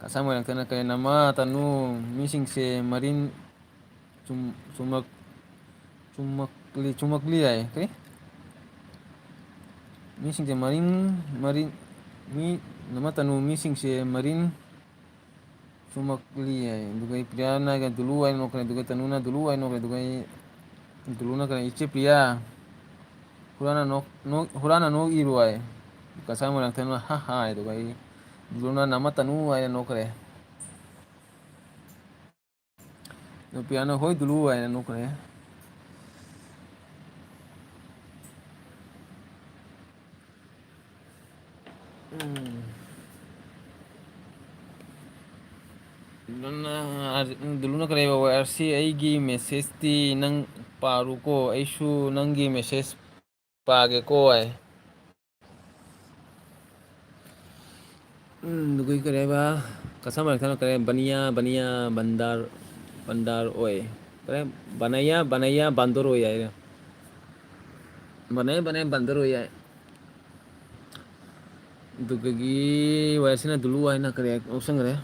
ꯀꯁꯥꯔ ꯃꯣꯏꯔꯥꯡꯊꯦꯝꯅ ꯀꯔꯤ, "ꯅꯃ ꯇꯅꯨ, ꯃꯤꯁꯤꯡꯁꯦ ꯃꯔꯤꯟ ꯆꯨꯝ-, ꯆꯨꯝꯃꯛ-, ꯆꯨꯝꯃꯛꯂꯤ, ꯆꯨꯝꯃꯛꯂꯤ" ꯍꯥꯏ꯫ ꯀꯔꯤ? "ꯃꯤꯁꯤꯡꯁꯦ ꯃꯔꯤꯟ, ꯃꯔꯤꯟ, ꯃꯤ, ꯅꯃ ꯇꯅꯨ, ꯃꯤꯁꯤꯡꯁꯦ ꯃꯔꯤꯟ ꯆꯨꯝꯃꯛꯂꯤ" ꯍꯥꯏ꯫ ꯑꯗꯨꯒ ꯑꯩ ꯄ꯭ꯔꯤꯌꯥꯅ ꯗꯨꯂꯨ ꯍꯥꯏꯅ ꯅꯣꯛꯈ꯭ꯔꯦ, ꯑꯗꯨꯒ ꯇꯅꯨꯅ ꯗꯨꯂꯨ ꯍꯥꯏꯅ ꯅꯣꯛꯈ꯭ꯔꯦ, ꯑꯗꯨꯒ ꯑꯩ ꯗꯨꯂꯨꯅ ꯀꯔꯤ, "ꯏꯆꯦ ꯄ꯭ꯔꯤꯌꯥ, ꯍꯨꯔꯥꯟꯅ ꯅꯣꯛ-, ꯅꯣꯛ-, ꯍꯨꯔꯥꯟꯅ ꯅꯣꯛꯏꯔꯣ" ꯍꯥꯏ꯫ ꯀꯁꯥꯔ ꯃꯣꯏꯔꯥꯡꯊꯦꯝꯅ "ꯍꯥ ꯍꯥ" ꯍꯥꯏ, ꯑꯗꯨꯒ ꯑꯩ ꯗꯨꯂꯨꯅ "ꯅꯃ ꯇꯅꯨ" ꯍꯥꯏꯅ ꯅꯣꯛꯈ꯭ꯔꯦ꯫ ꯅꯨꯄꯤ ꯑꯃꯅ "ꯍꯣꯏ ꯗꯨꯂꯨ" ꯍꯥꯏꯅ ꯅꯣꯛꯈ꯭ꯔꯦ꯫ ꯎꯝ꯫ ꯅꯪꯅ, ꯗꯨꯂꯨꯅ ꯀꯔꯤ ꯍꯥꯏꯕ? "ꯋꯥꯏ ꯑꯥꯔ ꯁꯤ, ꯑꯩꯒꯤ ꯃꯦꯁꯦꯖꯇꯤ ꯅꯪ ꯄꯥꯔꯨꯀꯣ, ꯑꯩꯁꯨ ꯅꯪꯒꯤ ꯃꯦꯁꯦꯖ ꯄꯥꯒꯦꯀꯣ" ꯍꯥꯏ꯫ ꯎꯝ, ꯑꯗꯨꯒ ꯀꯔꯤ ꯍꯥꯏꯕ? ꯀꯁꯥ ꯃꯔꯛ ꯊꯪꯅ ꯀꯔꯤ? ꯕꯅꯤꯌꯥ, ꯕꯅꯤꯌꯥ, ꯕꯟꯗꯥꯔ, ꯕꯟꯗꯥꯔ ꯑꯣꯏ꯫ ꯀꯔꯤ? ꯕꯅꯥꯌꯥ, ꯕꯅꯥꯌꯥ, ꯕꯥꯟꯗꯣꯔ ꯑꯣꯏ ꯍꯥꯏꯔꯦ꯫ ꯕꯅꯥꯌꯥ, ꯕꯅꯥꯌꯥ, ꯕꯥꯟꯗꯣꯔ ꯑꯣꯏ ꯍꯥꯏ꯫ ꯑꯗꯨꯗꯒꯤ ꯋꯥꯏ ꯑꯥꯔ ꯁꯤꯅ ꯗꯨꯂꯨ ꯍꯥꯏꯅ ꯀꯔꯤ ꯂꯧꯁꯟꯈ꯭ꯔꯦ?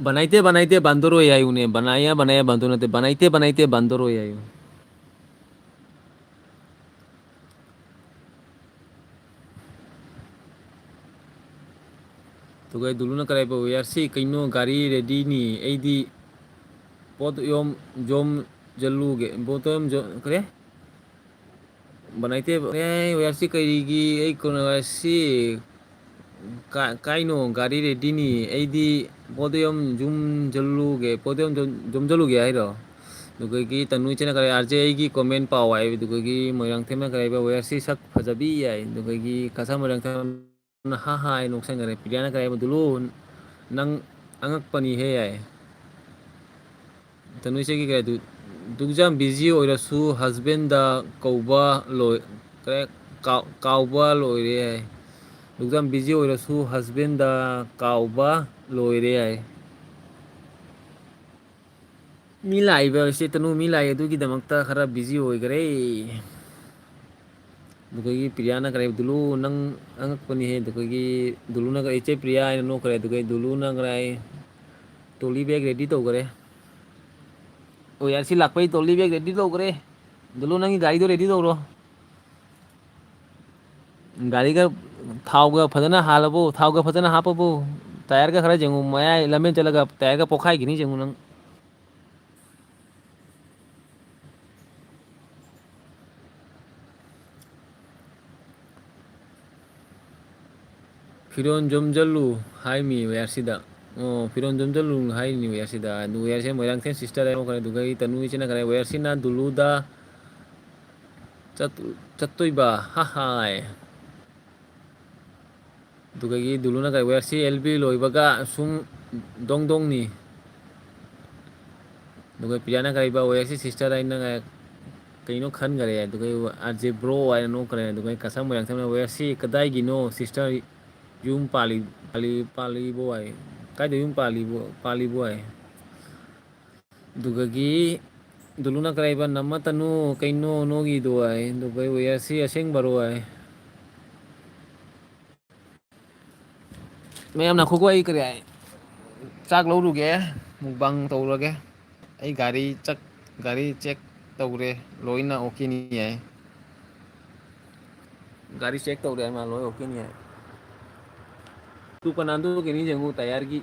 ꯕꯅꯥꯏꯇꯦ, ꯕꯅꯥꯏꯇꯦ, ꯕꯥꯟꯗꯣꯔ ꯑꯣꯏ ꯍꯥꯏꯌꯨꯅꯦ꯫ ꯕꯅꯥꯌꯥ, ꯕꯅꯥꯌꯥ, ꯕꯥꯟꯗꯣꯔ ꯅꯠꯇꯦ꯫ ꯕꯅꯥꯏꯇꯦ, ꯕꯅꯥꯏꯇꯦ, ꯕꯥꯟꯗꯣꯔ ꯑꯣꯏ ꯍꯥꯏꯌꯨ꯫ ꯑꯗꯨꯒ ꯗꯨꯂꯨꯅ ꯀꯔꯤ ꯍꯥꯏꯕ? "ꯋꯤ ꯑꯥꯔ ꯁꯤ, ꯀꯩꯅꯣ ꯒꯥꯔꯤ ꯔꯦꯗꯤꯅꯤ, ꯑꯩꯗꯤ ꯄꯣꯠ ꯌꯣꯝ, ꯌꯣꯝ ꯖꯜꯂꯨꯒꯦ, ꯄꯣꯠ ꯌꯣꯝ ꯖ-," ꯀꯔꯤ? ꯕꯅꯥꯏꯇꯦ, ꯑꯦ, ꯋꯤ ꯑꯥꯔ ꯁꯤ ꯀꯔꯤꯒꯤ? ꯑꯩ ꯀꯣꯟꯅ ꯋꯤ ꯑꯥꯔ ꯁꯤ ꯀꯥ-, ꯀꯥꯏꯅꯣ? ꯒꯥꯔꯤ ꯔꯦꯗꯤꯅꯤ, ꯑꯩꯗꯤ ꯄꯣꯠ ꯌꯣꯝ ꯌꯨꯝ ꯖꯜꯂꯨꯒꯦ, ꯄꯣꯠ ꯌꯣꯝ ꯖꯝ-, ꯌꯣꯝꯖꯜꯂꯨꯒꯦ ꯍꯥꯏꯔꯣ? ꯑꯗꯨꯗꯒꯤ ꯇꯅꯨ ꯏꯆꯦꯅ ꯀꯔꯤ? "ꯑꯥꯔ ꯖꯦ, ꯑꯩꯒꯤ ꯀꯣꯃꯦꯟ ꯄꯥꯎ" ꯍꯥꯏ꯫ ꯑꯗꯨꯗꯒꯤ ꯃꯣꯏꯔꯥꯡꯊꯦꯝꯅ ꯀꯔꯤ ꯍꯥꯏꯕ? "ꯋꯤ ꯑꯥꯔ ꯁꯤ ꯁꯛ ꯐꯖꯕꯤ" ꯍꯥꯏ꯫ ꯑꯗꯨꯗꯒꯤ ꯀꯁꯥ ꯃꯣꯏꯔꯥꯡꯊꯦꯝ ꯍꯥ ꯍꯥ ꯍꯥꯏ ꯅꯣꯛꯁꯟꯈꯔꯦ꯫ ꯄ꯭ꯔꯤꯌꯥꯅ ꯀꯔꯤ ꯍꯥꯏꯕ? "ꯗꯨꯂꯨ, ꯅꯪ ꯑꯉꯛꯄꯅꯤꯍꯦ" ꯍꯥꯏ꯫ ꯇꯅꯨ ꯏꯆꯦꯒꯤ ꯀꯔꯤ ꯍꯥꯏ? "ꯗꯨ-, ꯗꯨꯛꯌꯥꯝ ꯕꯤꯖꯤ ꯑꯣꯏꯔꯁꯨ ꯍꯁꯕꯦꯟꯗ ꯀꯧꯕ ꯂꯣꯏ-, ꯀꯔꯤ? ꯀꯥꯎ-, ꯀꯥꯎꯕ ꯂꯣꯏꯔꯦ" ꯍꯥꯏ꯫ "ꯗꯨꯛꯌꯥꯝ ꯕꯤꯖꯤ ꯑꯣꯏꯔꯁꯨ ꯍꯁꯕꯦꯟꯗ ꯀꯥꯎꯕ ꯂꯣꯏꯔꯦ" ꯍꯥꯏ꯫ ꯃꯤ ꯂꯥꯛꯏꯕ ꯏꯆꯦ ꯇꯅꯨ, ꯃꯤ ꯂꯥꯛꯏ, ꯑꯗꯨꯒꯤꯗꯃꯛꯇ ꯈꯔ ꯕꯤꯖꯤ ꯑꯣꯏꯈꯔꯦ꯫ ꯑꯗꯨꯗꯒꯤ ꯄ꯭ꯔꯤꯌꯥꯅ ꯀꯔꯤ, "ꯗꯨꯂꯨ, ꯅꯪ ꯑꯉꯛꯄꯅꯤꯍꯦ"꯫ ꯑꯗꯨꯗꯒꯤ ꯗꯨꯂꯨꯅ ꯀꯔꯤ, "ꯏꯆꯦ ꯄ꯭ꯔꯤꯌꯥ" ꯍꯥꯏꯅ ꯅꯣꯛꯈ꯭ꯔꯦ꯫ ꯑꯗꯨꯗꯒꯤ ꯗꯨꯂꯨꯅ ꯀꯔꯤ, "ꯇ꯭ꯔꯣꯂꯤ ꯕꯦꯒ ꯔꯦꯗꯤ ꯇꯧꯈꯔꯦ꯫ ꯑꯣ, ꯌꯥꯔꯦ, ꯁꯤ ꯂꯥꯛꯄꯩ ꯇ꯭ꯔꯣꯂꯤ ꯕꯦꯒ ꯔꯦꯗꯤ ꯇꯧꯈ꯭ꯔꯦ꯫ ꯗꯨꯂꯨ, ꯅꯪꯒꯤ ꯒꯥꯔꯤꯗꯣ ꯔꯦꯗꯤ ꯇꯧꯔꯣ꯫ ꯒꯥꯔꯤꯒ ꯊꯥꯎꯒ ꯐꯖꯅ ꯍꯥꯜꯂꯕꯣ? ꯊꯥꯎꯒ ꯐꯖꯅ ꯍꯥꯞꯄꯕꯣ? ꯇꯥꯌꯔꯒ ꯈꯔ ꯌꯦꯡꯉꯨ, ꯃꯌꯥꯏ ꯂꯝꯕꯦꯟ ꯆꯠꯂꯒ ꯇꯥꯌꯔꯒ ꯄꯣꯛꯈꯥꯏꯈꯤꯅꯤ ꯌꯦꯡꯉꯨ ꯅꯪ꯫ ꯐꯤꯔꯣꯟ ꯌꯣꯝꯖꯜꯂꯨ ꯍꯥꯏꯃꯤ ꯋꯦꯌꯔꯁꯤꯗ꯫ ꯑꯣ, ꯐꯤꯔꯣꯟ ꯌꯣꯝꯖꯜꯂꯨ ꯍꯥꯏꯔꯤꯅꯤ ꯋꯦꯌꯔꯁꯤꯗ꯫ ꯑꯗꯨ ꯋꯦꯌꯔꯁꯦ ꯃꯣꯏꯔꯥꯡꯊꯦꯝ ꯁꯤꯁꯇꯔ ꯍꯥꯏꯔꯣ ꯈꯔ, ꯑꯗꯨꯒ ꯑꯩ ꯇꯅꯨ ꯏꯆꯦꯅ ꯈꯔ, ꯋꯦꯌꯔꯁꯤꯅ ꯗꯨꯂꯨꯗ ꯆꯠ-, ꯆꯠꯇꯣꯏꯕ꯫ ꯍꯥ ꯍꯥꯏ꯫ ꯑꯗꯨꯗꯒꯤ ꯗꯨꯂꯨꯅ ꯀꯔꯤ, "ꯋꯦꯌꯔꯁꯤ ꯑꯦꯜ ꯕꯤ ꯂꯣꯏꯕꯒ ꯁꯨꯝ ꯗꯣꯡ ꯗꯣꯡꯅꯤ"꯫ ꯑꯗꯨꯒ ꯄ꯭ꯔꯤꯌꯥꯅ ꯀꯔꯤꯕ, "ꯋꯦꯌꯔꯁꯤ ꯁꯤꯁꯇꯔ" ꯍꯥꯏꯅ ꯀꯩꯅꯣ ꯈꯟꯈꯔꯦ꯫ ꯑꯗꯨꯒ ꯑꯥꯔ ꯖꯦ ꯕ꯭ꯔꯣ ꯍꯥꯏꯅ ꯅꯣꯛꯈ꯭ꯔꯦ꯫ ꯑꯗꯨꯒ ꯀꯁꯝ ꯃꯣꯏꯔꯥꯡꯊꯦꯝꯅ, "ꯋꯦꯌꯔꯁꯤ ꯀꯗꯥꯏꯒꯤꯅꯣ ꯁꯤꯁꯇꯔ? ꯌꯨꯝ ꯄꯥꯜꯂꯤ-, ꯄꯥꯜꯂꯤ-, ꯄꯥꯜꯂꯤꯕꯣ?" ꯍꯥꯏ꯫ "ꯀꯥꯏꯗ ꯌꯨꯝ ꯄꯥꯜꯂꯤꯕꯣ, ꯄꯥꯜꯂꯤꯕꯣ?" ꯍꯥꯏ꯫ ꯑꯗꯨꯗꯒꯤ ꯗꯨꯂꯨꯅ ꯀꯔꯥꯏꯕ, "ꯅꯝꯃꯇꯅꯨ, ꯀꯩꯅꯣ ꯅꯣꯏꯒꯤꯗꯣ?" ꯍꯥꯏ꯫ ꯑꯗꯨꯒ ꯋꯦꯌꯔꯁꯤ ꯑꯁꯦꯡꯕꯔꯣ ꯍꯥꯏ꯫ ꯃꯌꯥꯝ ꯅꯈꯣꯀꯣ, ꯑꯩ ꯀꯔꯤ ꯍꯥꯏ, ꯆꯥꯛ ꯂꯧꯔꯨꯒꯦ, ꯃꯨꯛꯕꯥꯡ ꯇꯧꯔꯒꯦ꯫ ꯑꯩ ꯒꯥꯔꯤ ꯆꯛ-, ꯒꯥꯔꯤ ꯆꯦꯛ ꯇꯧꯔꯦ, ꯂꯣꯏꯅ ꯑꯣꯀꯦꯅꯤ ꯍꯥꯏ꯫ ꯒꯥꯔꯤ ꯆꯦꯛ ꯇꯧꯔꯦ ꯍꯥꯏ, ꯃꯥ ꯂꯣꯏ ꯑꯣꯀꯦꯅꯤ ꯍꯥꯏ꯫ ꯇꯨ ꯀꯅꯥꯗꯣ ꯀꯩꯅꯤ ꯌꯦꯡꯉꯨ, ꯇꯌꯥꯔꯒꯤ꯫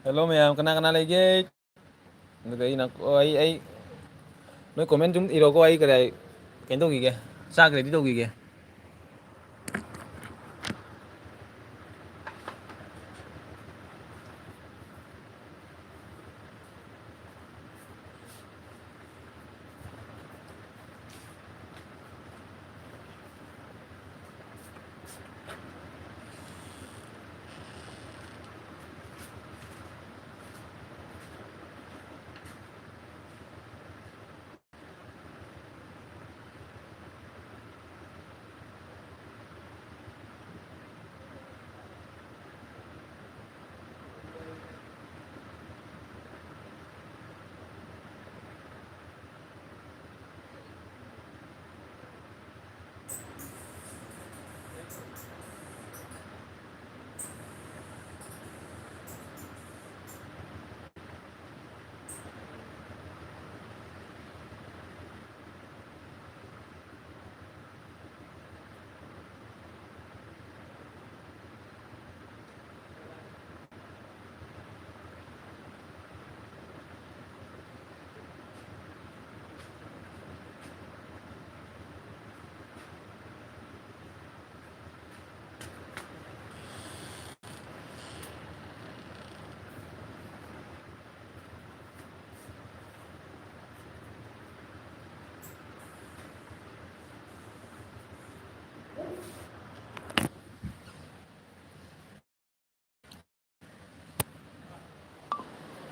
Hello ꯃꯌꯥꯝ, ꯀꯅꯥ ꯀꯅꯥ ꯂꯩꯒꯦ? ꯑꯗꯨꯒ ꯑꯩꯅ, ꯑꯣ, ꯑꯩ, ꯑꯩ, ꯅꯣꯏ comment ꯁꯨꯝ ꯏꯔꯣꯀꯣ, ꯑꯩ ꯀꯗꯥꯏ, ꯀꯩꯅꯣ ꯇꯧꯈꯤꯒꯦ, ꯆꯥꯛ ready ꯇꯧꯈꯤꯒꯦ꯫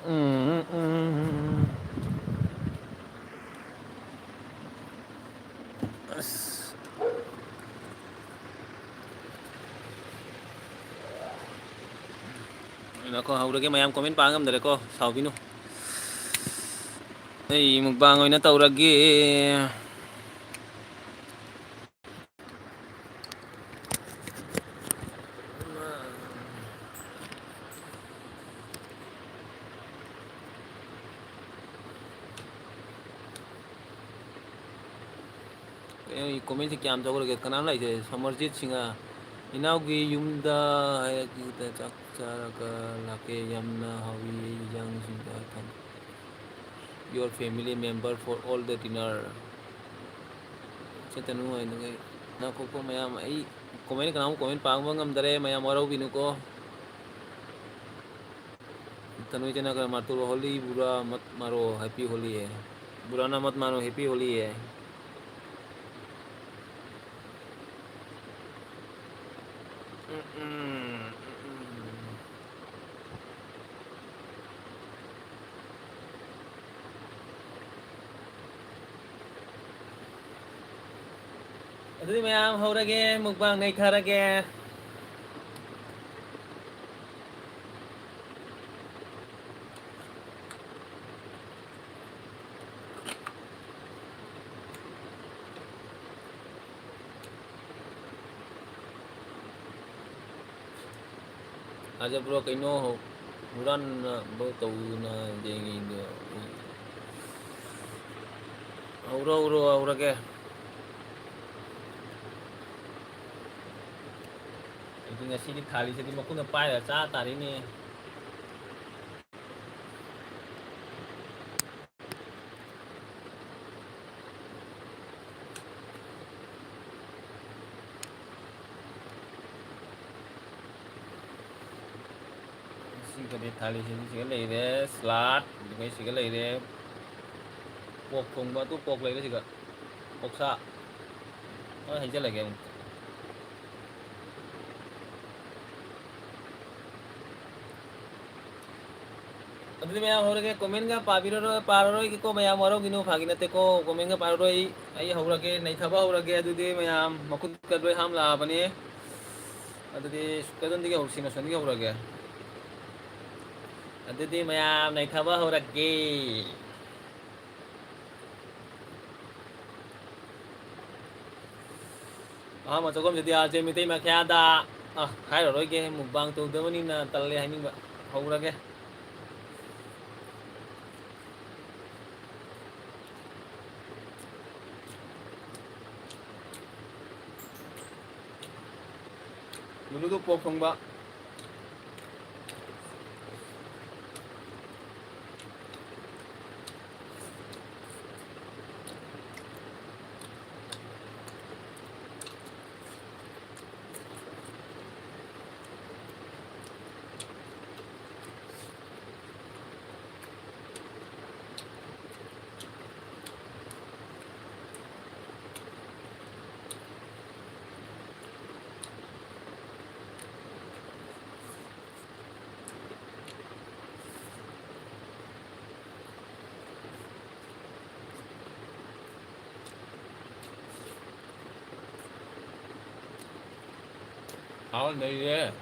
ꯎꯝ, ꯎꯝ, ꯎꯝ, ꯎꯝ꯫ ꯑꯁ꯫ ꯉꯥꯏꯈꯣ, ꯍꯧꯔꯒꯦ ꯃꯌꯥꯝ, comment ꯄꯥ ꯉꯝꯗꯔꯦꯀꯣ, ꯁꯥꯎꯕꯤꯅꯨ꯫ ꯑꯩ mukbang ꯑꯣꯏꯅ ꯇꯧꯔꯒꯦ꯫ ꯀꯩꯅꯣ, comment ꯁꯤ ꯀꯌꯥꯝ ꯇꯧꯈ꯭ꯔꯒꯦ? ꯀꯅꯥꯝ ꯂꯩꯇꯦ꯫ ꯁꯃꯔꯖꯤꯠ ꯁꯤꯡꯍ, ꯏꯅꯥꯎꯒꯤ ꯌꯨꯝꯗ ꯍꯥꯏꯔꯛꯀꯦ, ꯆꯥꯛ ꯆꯥꯔꯒ ꯂꯥꯛꯀꯦ꯫ ꯌꯥꯝꯅ ꯍꯥꯎꯏ ꯏꯟꯖꯥꯡꯁꯤꯡꯗ꯫ Thank your family member for all the dinner꯫ ꯆꯠꯇꯅꯨ ꯍꯥꯏꯅꯉꯥꯏ꯫ ꯉꯥꯏꯈꯣꯀꯣ ꯃꯌꯥꯝ, ꯑꯩ comment, ꯀꯅꯥꯝ comment ꯄꯥꯡꯕ ꯉꯝꯗꯔꯦ, ꯃꯌꯥꯝ ꯋꯥꯔꯧꯕꯤꯅꯨꯀꯣ꯫ ꯇꯅꯨ ꯏꯆꯦꯅ ꯈꯔ ꯃꯥꯔꯇꯨꯔ ꯍꯣꯂꯤ ꯕꯨꯔꯥ ꯃꯠ ꯃꯥꯔꯣ, ꯍꯦꯄꯤ ꯍꯣꯂꯤ ꯍꯦ꯫ ꯕꯨꯔꯥꯅ ꯃꯠ ꯃꯥꯔꯣ, ꯍꯦꯄꯤ ꯍꯣꯂꯤ ꯍꯦ꯫ ꯎꯝ, ꯎꯝ, ꯎꯝ, ꯎꯝ꯫ ꯑꯗꯨꯗꯤ ꯃꯌꯥꯝ ꯍꯧꯔꯒꯦ, mukbang ꯅꯩꯊꯔꯒꯦ꯫ ꯑꯥꯖ ꯕ꯭ꯔꯣ, ꯀꯩꯅꯣ ꯍꯧ-, ꯍꯨꯔꯥꯟꯅꯕ ꯇꯧꯗꯨꯅ ꯌꯦꯡꯉꯤꯗꯣ? ꯍꯧꯔꯣ, ꯍꯧꯔꯣ, ꯍꯧꯔꯒꯦ꯫ ꯑꯩꯗꯤ ꯉꯁꯤꯗꯤ ꯊꯥꯔꯤꯁꯤꯗꯤ ꯃꯈꯨꯠꯅ ꯄꯥꯏꯔꯒ ꯆꯥ ꯇꯥꯔꯦꯅꯦ꯫ ꯁꯤ ꯀꯔꯤ ꯊꯥꯂꯤꯁꯤ? ꯁꯤꯒ ꯂꯩꯔꯦ, salad, ꯑꯗꯨꯒ ꯁꯤꯒ ꯂꯩꯔꯦ, pork ꯊꯣꯡꯕ, ꯑꯗꯨ pork ꯂꯩꯔꯦ ꯁꯤꯒ, ꯑꯣꯛꯁꯥ꯫ ꯂꯣꯏ ꯍꯩꯖꯤꯜꯂꯒꯦ ꯑꯃꯨꯛ꯫ ꯑꯗꯨꯗꯤ ꯃꯌꯥꯝ ꯍꯧꯔꯒꯦ, comment ꯒ ꯄꯥꯕꯤꯔꯔꯣꯏ, ꯄꯥꯔꯔꯣꯏꯒꯦꯀꯣ ꯃꯌꯥꯝ, ꯋꯥꯔꯧꯒꯤꯅꯨ, ꯐꯥꯒꯤ ꯅꯠꯇꯦꯀꯣ, comment ꯒ ꯄꯥꯔꯔꯣꯏ꯫ ꯑꯩ ꯍꯧꯔꯒꯦ, ꯅꯩꯊꯕ ꯍꯧꯔꯒꯦ꯫ ꯑꯗꯨꯗꯤ ꯃꯌꯥꯝ ꯃꯈꯨꯠꯀ ꯂꯣꯏ ꯍꯥꯝ ꯂꯥꯛꯑꯕꯅꯤ꯫ ꯑꯗꯨꯗꯤ ꯀꯗꯣꯝꯗꯒꯤ ꯍꯧꯔꯁꯤꯅꯣ? ꯁꯣꯝꯗꯒꯤ ꯍꯧꯔꯒꯦ꯫ ꯑꯗꯨꯗꯤ ꯃꯌꯥꯝ ꯅꯩꯊꯕ ꯍꯧꯔꯒꯦ꯫ ꯑꯍꯥꯟꯕ ꯆꯥꯛꯈꯨꯝꯁꯤꯗꯤ ꯑꯥꯔ ꯖꯦ ꯃꯤꯇꯩ ꯃꯈ꯭ꯌꯥꯗ, ꯑ, ꯍꯥꯏꯔꯔꯣꯏꯒꯦ, mukbang ꯇꯧꯗꯕꯅꯤꯅ ꯇꯜꯂꯦ ꯍꯥꯏꯅꯤꯡꯕ꯫ ꯍꯧꯔꯒꯦ꯫ ꯅꯨꯗꯨ ꯄꯣꯛ ꯊꯣꯡꯕ꯫ ꯍꯥꯎ ꯂꯩꯔꯦ꯫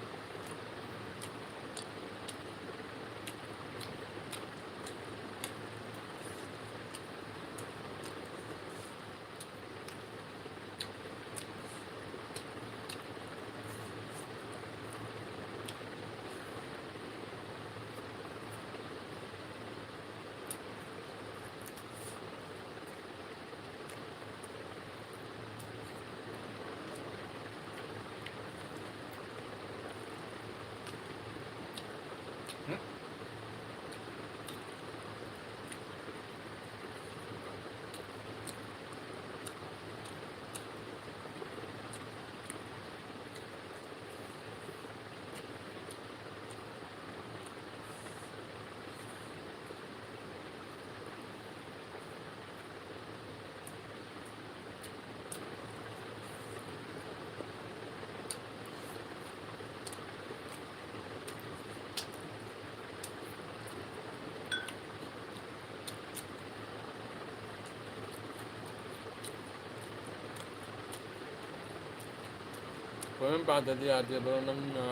ꯀꯣꯏꯔꯝ ꯄꯥꯟꯗꯗꯤ ꯌꯥꯗꯦꯕ꯭ꯔꯣ? ꯅꯪꯅ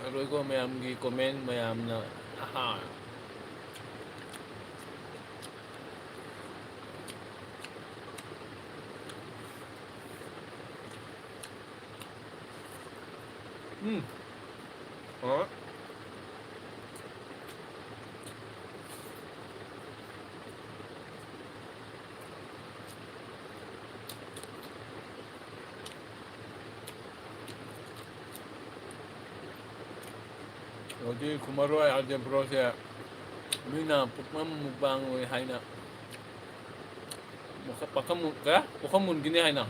ꯑꯔꯣꯏꯕ ꯃꯌꯥꯝꯒꯤ comment ꯃꯌꯥꯝꯅ ꯑꯍꯥ꯫ ꯎꯝ꯫ ꯍꯣꯏ꯫ ꯍꯧꯖꯤꯛ ꯈꯨꯃꯔꯣꯏ ꯑꯥꯔꯖꯦꯟ ꯄ꯭ꯔꯣꯁꯦ ꯃꯤꯅ ꯄꯨꯛꯃꯝ ꯃꯨꯛꯕꯥꯡ ꯑꯣꯏ ꯍꯥꯏꯅ ꯃꯈ-, ꯄꯥꯈꯝ ꯃꯨ-, ꯀꯌꯥ? ꯄꯨꯈꯝ ꯃꯨꯟꯈꯤꯅꯤ ꯍꯥꯏꯅ꯫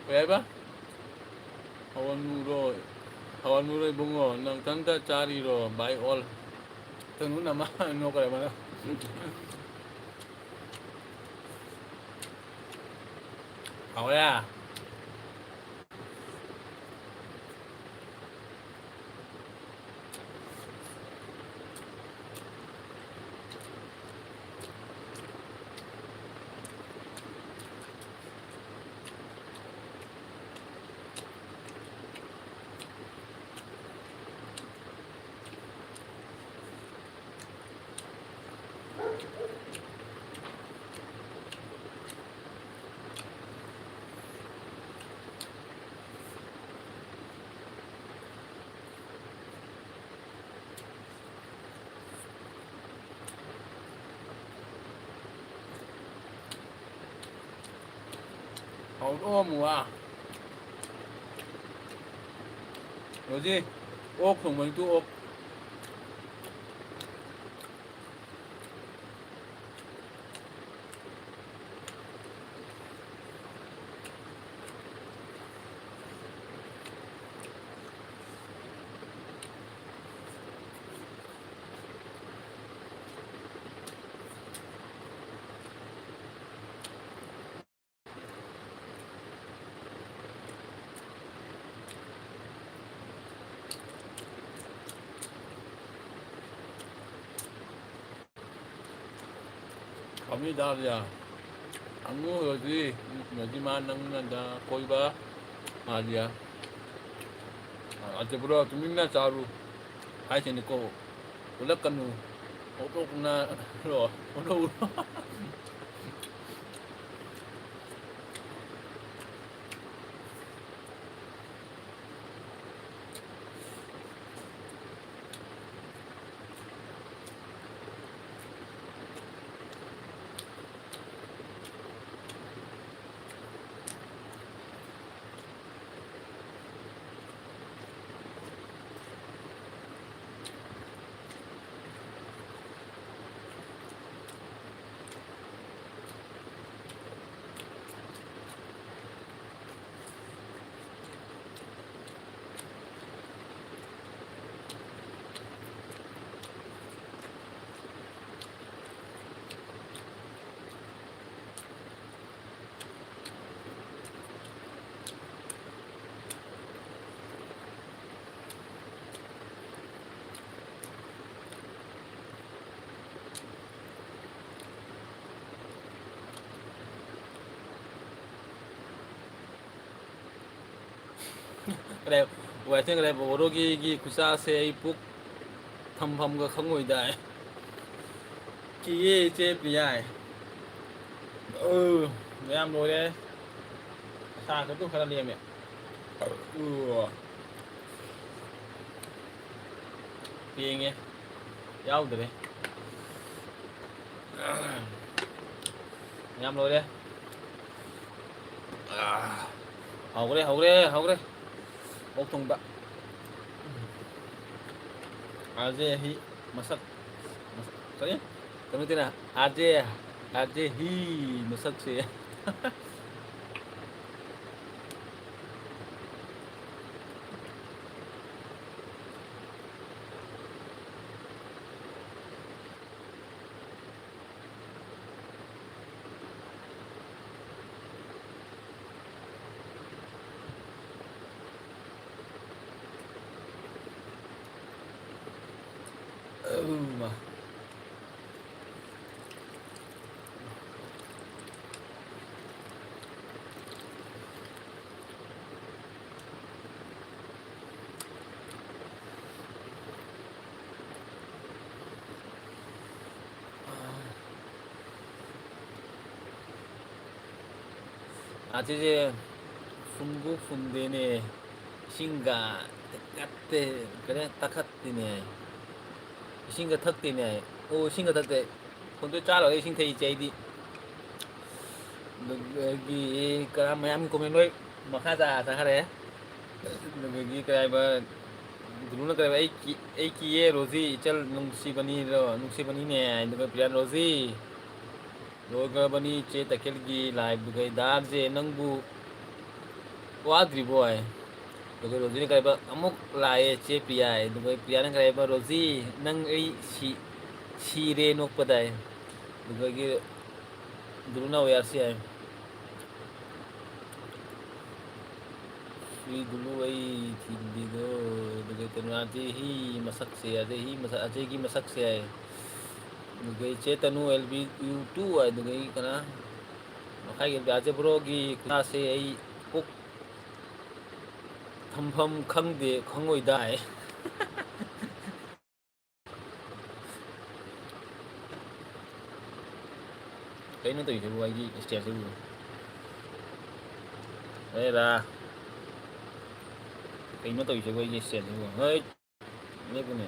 ꯀꯩ ꯍꯥꯏꯕ? ꯍꯋꯥꯅꯨꯔꯣ, ꯍꯋꯥꯅꯨꯔꯣ ꯏꯕꯨꯡꯉꯣ, ꯅꯪꯊꯟꯇ ꯆꯥꯔꯤꯔꯣ? By all. ꯇꯅꯨꯅ ꯃꯥ ꯅꯣꯛꯈ꯭ꯔꯦ ꯃꯥꯅ꯫ ꯍꯥꯎꯔꯦ꯫ ꯍꯥꯎꯗ꯭ꯔꯣ ꯃꯨꯋꯥ? ꯔꯣꯖꯤ, ꯑꯣꯛ ꯊꯣꯡꯕꯅꯤ ꯇꯨ ꯑꯣꯛ꯫ ꯑꯃꯤꯗꯥꯕꯤꯌꯥ꯫ ꯑꯃꯨ ꯍꯧꯖꯤꯛ ꯅꯖꯤꯃꯥ ꯅꯪꯅꯗ ꯀꯣꯏꯕ ꯃꯥꯔꯤꯌꯥ꯫ ꯑꯆꯕ꯭ꯔꯣ ꯇꯨꯃꯤꯟꯅ ꯆꯥꯔꯨ ꯍꯥꯏꯁꯤꯅꯤꯀꯣ꯫ ꯎꯠꯂꯛꯀꯅꯨ꯫ ꯍꯧꯗꯣꯛꯅꯔꯣ꯫ ꯍꯧꯗꯣꯛꯎꯔꯣ꯫ ꯀꯗꯥꯏ, ꯋꯥꯏꯊꯦꯡ ꯀꯗꯥꯏ ꯕꯣꯔꯣꯒꯤꯒꯤ ꯈꯨꯆꯥꯁꯦ ꯑꯩ ꯄꯨꯛ ꯊꯝꯐꯝꯒ ꯈꯪꯉꯣꯏꯗꯥꯏ꯫ ꯀꯤꯌꯦ ꯏꯆꯦ ꯄꯤꯌꯥꯏ꯫ ꯑꯧ, ꯃꯌꯥꯝ ꯂꯣꯏꯔꯦ꯫ ꯁꯥ ꯈꯛꯇ ꯈꯔ ꯂꯦꯝꯃꯦ꯫ ꯑꯧ꯫ ꯌꯦꯡꯉꯦ꯫ ꯌꯥꯎꯗ꯭ꯔꯦ꯫ ꯌꯥꯝ ꯂꯣꯏꯔꯦ꯫ ꯑꯥ, ꯍꯧꯈ꯭ꯔꯦ, ꯍꯧꯈ꯭ꯔꯦ, ꯍꯧꯈ꯭ꯔꯦ꯫ ꯑꯣꯛ ꯊꯣꯡꯕ꯫ ꯑꯥꯔ ꯖꯦ ꯍꯤ ꯃꯁꯛ, ꯃꯁꯛ, ꯀꯔꯤ? ꯀꯩꯅꯣ ꯇꯤꯅ, ꯑꯥꯔ ꯖꯦ, ꯑꯥꯔ ꯖꯦ ꯍꯤ ꯃꯁꯛꯁꯦ꯫ ꯑꯧ ꯃꯥ꯫ ꯑꯁꯤꯁꯦ ꯐꯨꯟꯕꯨ ꯐꯨꯟꯗꯦꯅꯦ꯫ ꯏꯁꯤꯡꯒ ꯊꯛꯀꯠꯇꯦ, ꯀꯩꯅꯣ, ꯇꯛꯈꯠꯇꯦꯅꯦ꯫ ꯏꯁꯤꯡꯒ ꯊꯛꯇꯦꯅꯦ꯫ ꯑꯣ, ꯏꯁꯤꯡꯒ ꯊꯛꯇꯦ꯫ ꯐꯣꯟꯗꯣ ꯆꯥ ꯂꯣꯏꯔꯦ ꯏꯁꯤꯡ ꯊꯛꯏꯁꯦ ꯑꯩꯗꯤ꯫ ꯑꯗꯨꯗꯒꯤ ꯀꯔꯥ ꯃꯌꯥꯝ comment ꯂꯣꯏ ꯃꯈꯥ ꯇꯥ ꯇꯥꯈꯔꯦ꯫ ꯑꯗꯨꯗꯒꯤ ꯀꯩ ꯍꯥꯏꯕ, ꯗꯨꯂꯨꯅ ꯀꯩ ꯍꯥꯏꯕ, "ꯑꯩ ꯀꯤ-, ꯑꯩ ꯀꯤꯌꯦ ꯔꯣꯖꯤ, ꯏꯆꯜ ꯅꯨꯡꯁꯤꯕꯅꯤꯗꯣ, ꯅꯨꯡꯁꯤꯕꯅꯤꯅꯦ", ꯑꯗꯨꯒ ꯄ꯭ꯔꯤꯌꯥꯟ, "ꯔꯣꯖꯤ, ꯂꯣꯏꯈ꯭ꯔꯕꯅꯤ ꯆꯦ ꯇꯈꯦꯜꯒꯤ live ꯗꯨꯒꯩ꯫ ꯗꯥꯁꯦ ꯅꯪꯕꯨ ꯋꯥꯗ꯭ꯔꯤꯕꯣ?" ꯍꯥꯏ꯫ ꯑꯗꯨꯒ ꯔꯣꯖꯤꯅ ꯀꯩ ꯍꯥꯏꯕ, "ꯑꯃꯨꯛ ꯂꯥꯛꯑꯦ ꯆꯦ ꯄ꯭ꯔꯤꯌꯥ", ꯍꯥꯏ꯫ ꯑꯗꯨꯒ ꯄ꯭ꯔꯤꯌꯥꯅ ꯀꯩ ꯍꯥꯏꯕ, "ꯔꯣꯖꯤ, ꯅꯪ ꯑꯩ ꯁꯤ-, ꯁꯤꯔꯦ ꯅꯣꯛꯄꯗ", ꯍꯥꯏ꯫ ꯑꯗꯨꯗꯒꯤ ꯗꯨꯂꯨꯅ "ꯋꯦꯌꯥꯔꯁꯤ" ꯍꯥꯏ꯫ ꯁꯤ ꯗꯨꯂꯨ ꯑꯩ ꯊꯤꯜꯂꯤꯗꯣ, ꯑꯗꯨꯒ ꯀꯩꯅꯣ, ꯑꯖꯦ ꯍꯤ ꯃꯁꯛꯁꯦ, ꯑꯖꯦ ꯍꯤ ꯃꯁꯛ, ꯑꯖꯦꯒꯤ ꯃꯁꯛꯁꯦ ꯍꯥꯏ꯫ ꯑꯗꯨꯒ ꯏꯆꯦ ꯇꯅꯨ, "ꯑꯦꯜ ꯕꯤ ꯌꯨ ꯇꯨ" ꯍꯥꯏ꯫ ꯑꯗꯨꯒ ꯀꯅꯥ? ꯃꯈꯥꯒꯤ ꯑꯦꯜ ꯕꯤ ꯑꯖꯦ ꯕ꯭ꯔꯣꯒꯤ ꯈꯨꯠꯁꯥꯁꯦ ꯑꯩ ꯀꯣꯛ ꯊꯝꯐꯝ ꯈꯪꯗꯦ, ꯈꯪꯉꯣꯏꯗ ꯍꯥꯏ꯫ ꯀꯩꯅꯣ ꯇꯧꯔꯤꯁꯤꯕꯨ ꯑꯩꯒꯤ ꯏꯁꯇꯦꯞꯁꯤꯕꯨ? ꯑꯦꯔꯥ! ꯀꯩꯅꯣ ꯇꯧꯔꯤꯁꯤꯕꯨ ꯑꯩꯒꯤ ꯏꯁꯇꯦꯞꯁꯤꯕꯨ? ꯍꯩꯠ! ꯂꯦꯞꯄꯨꯅꯦ꯫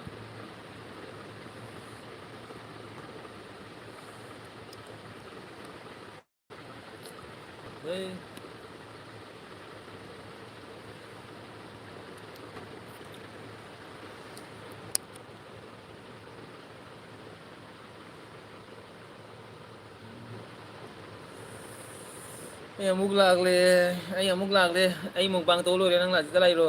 ꯍꯩ꯫ ꯑꯩ ꯑꯃꯨꯛ ꯂꯥꯛꯂꯦ, ꯑꯩ ꯑꯃꯨꯛ ꯂꯥꯛꯂꯦ꯫ ꯑꯩ mukbang ꯇꯧ ꯂꯣꯏꯔꯦ, ꯅꯪ ꯂꯥꯛꯇ ꯂꯥꯛꯏꯔꯣ?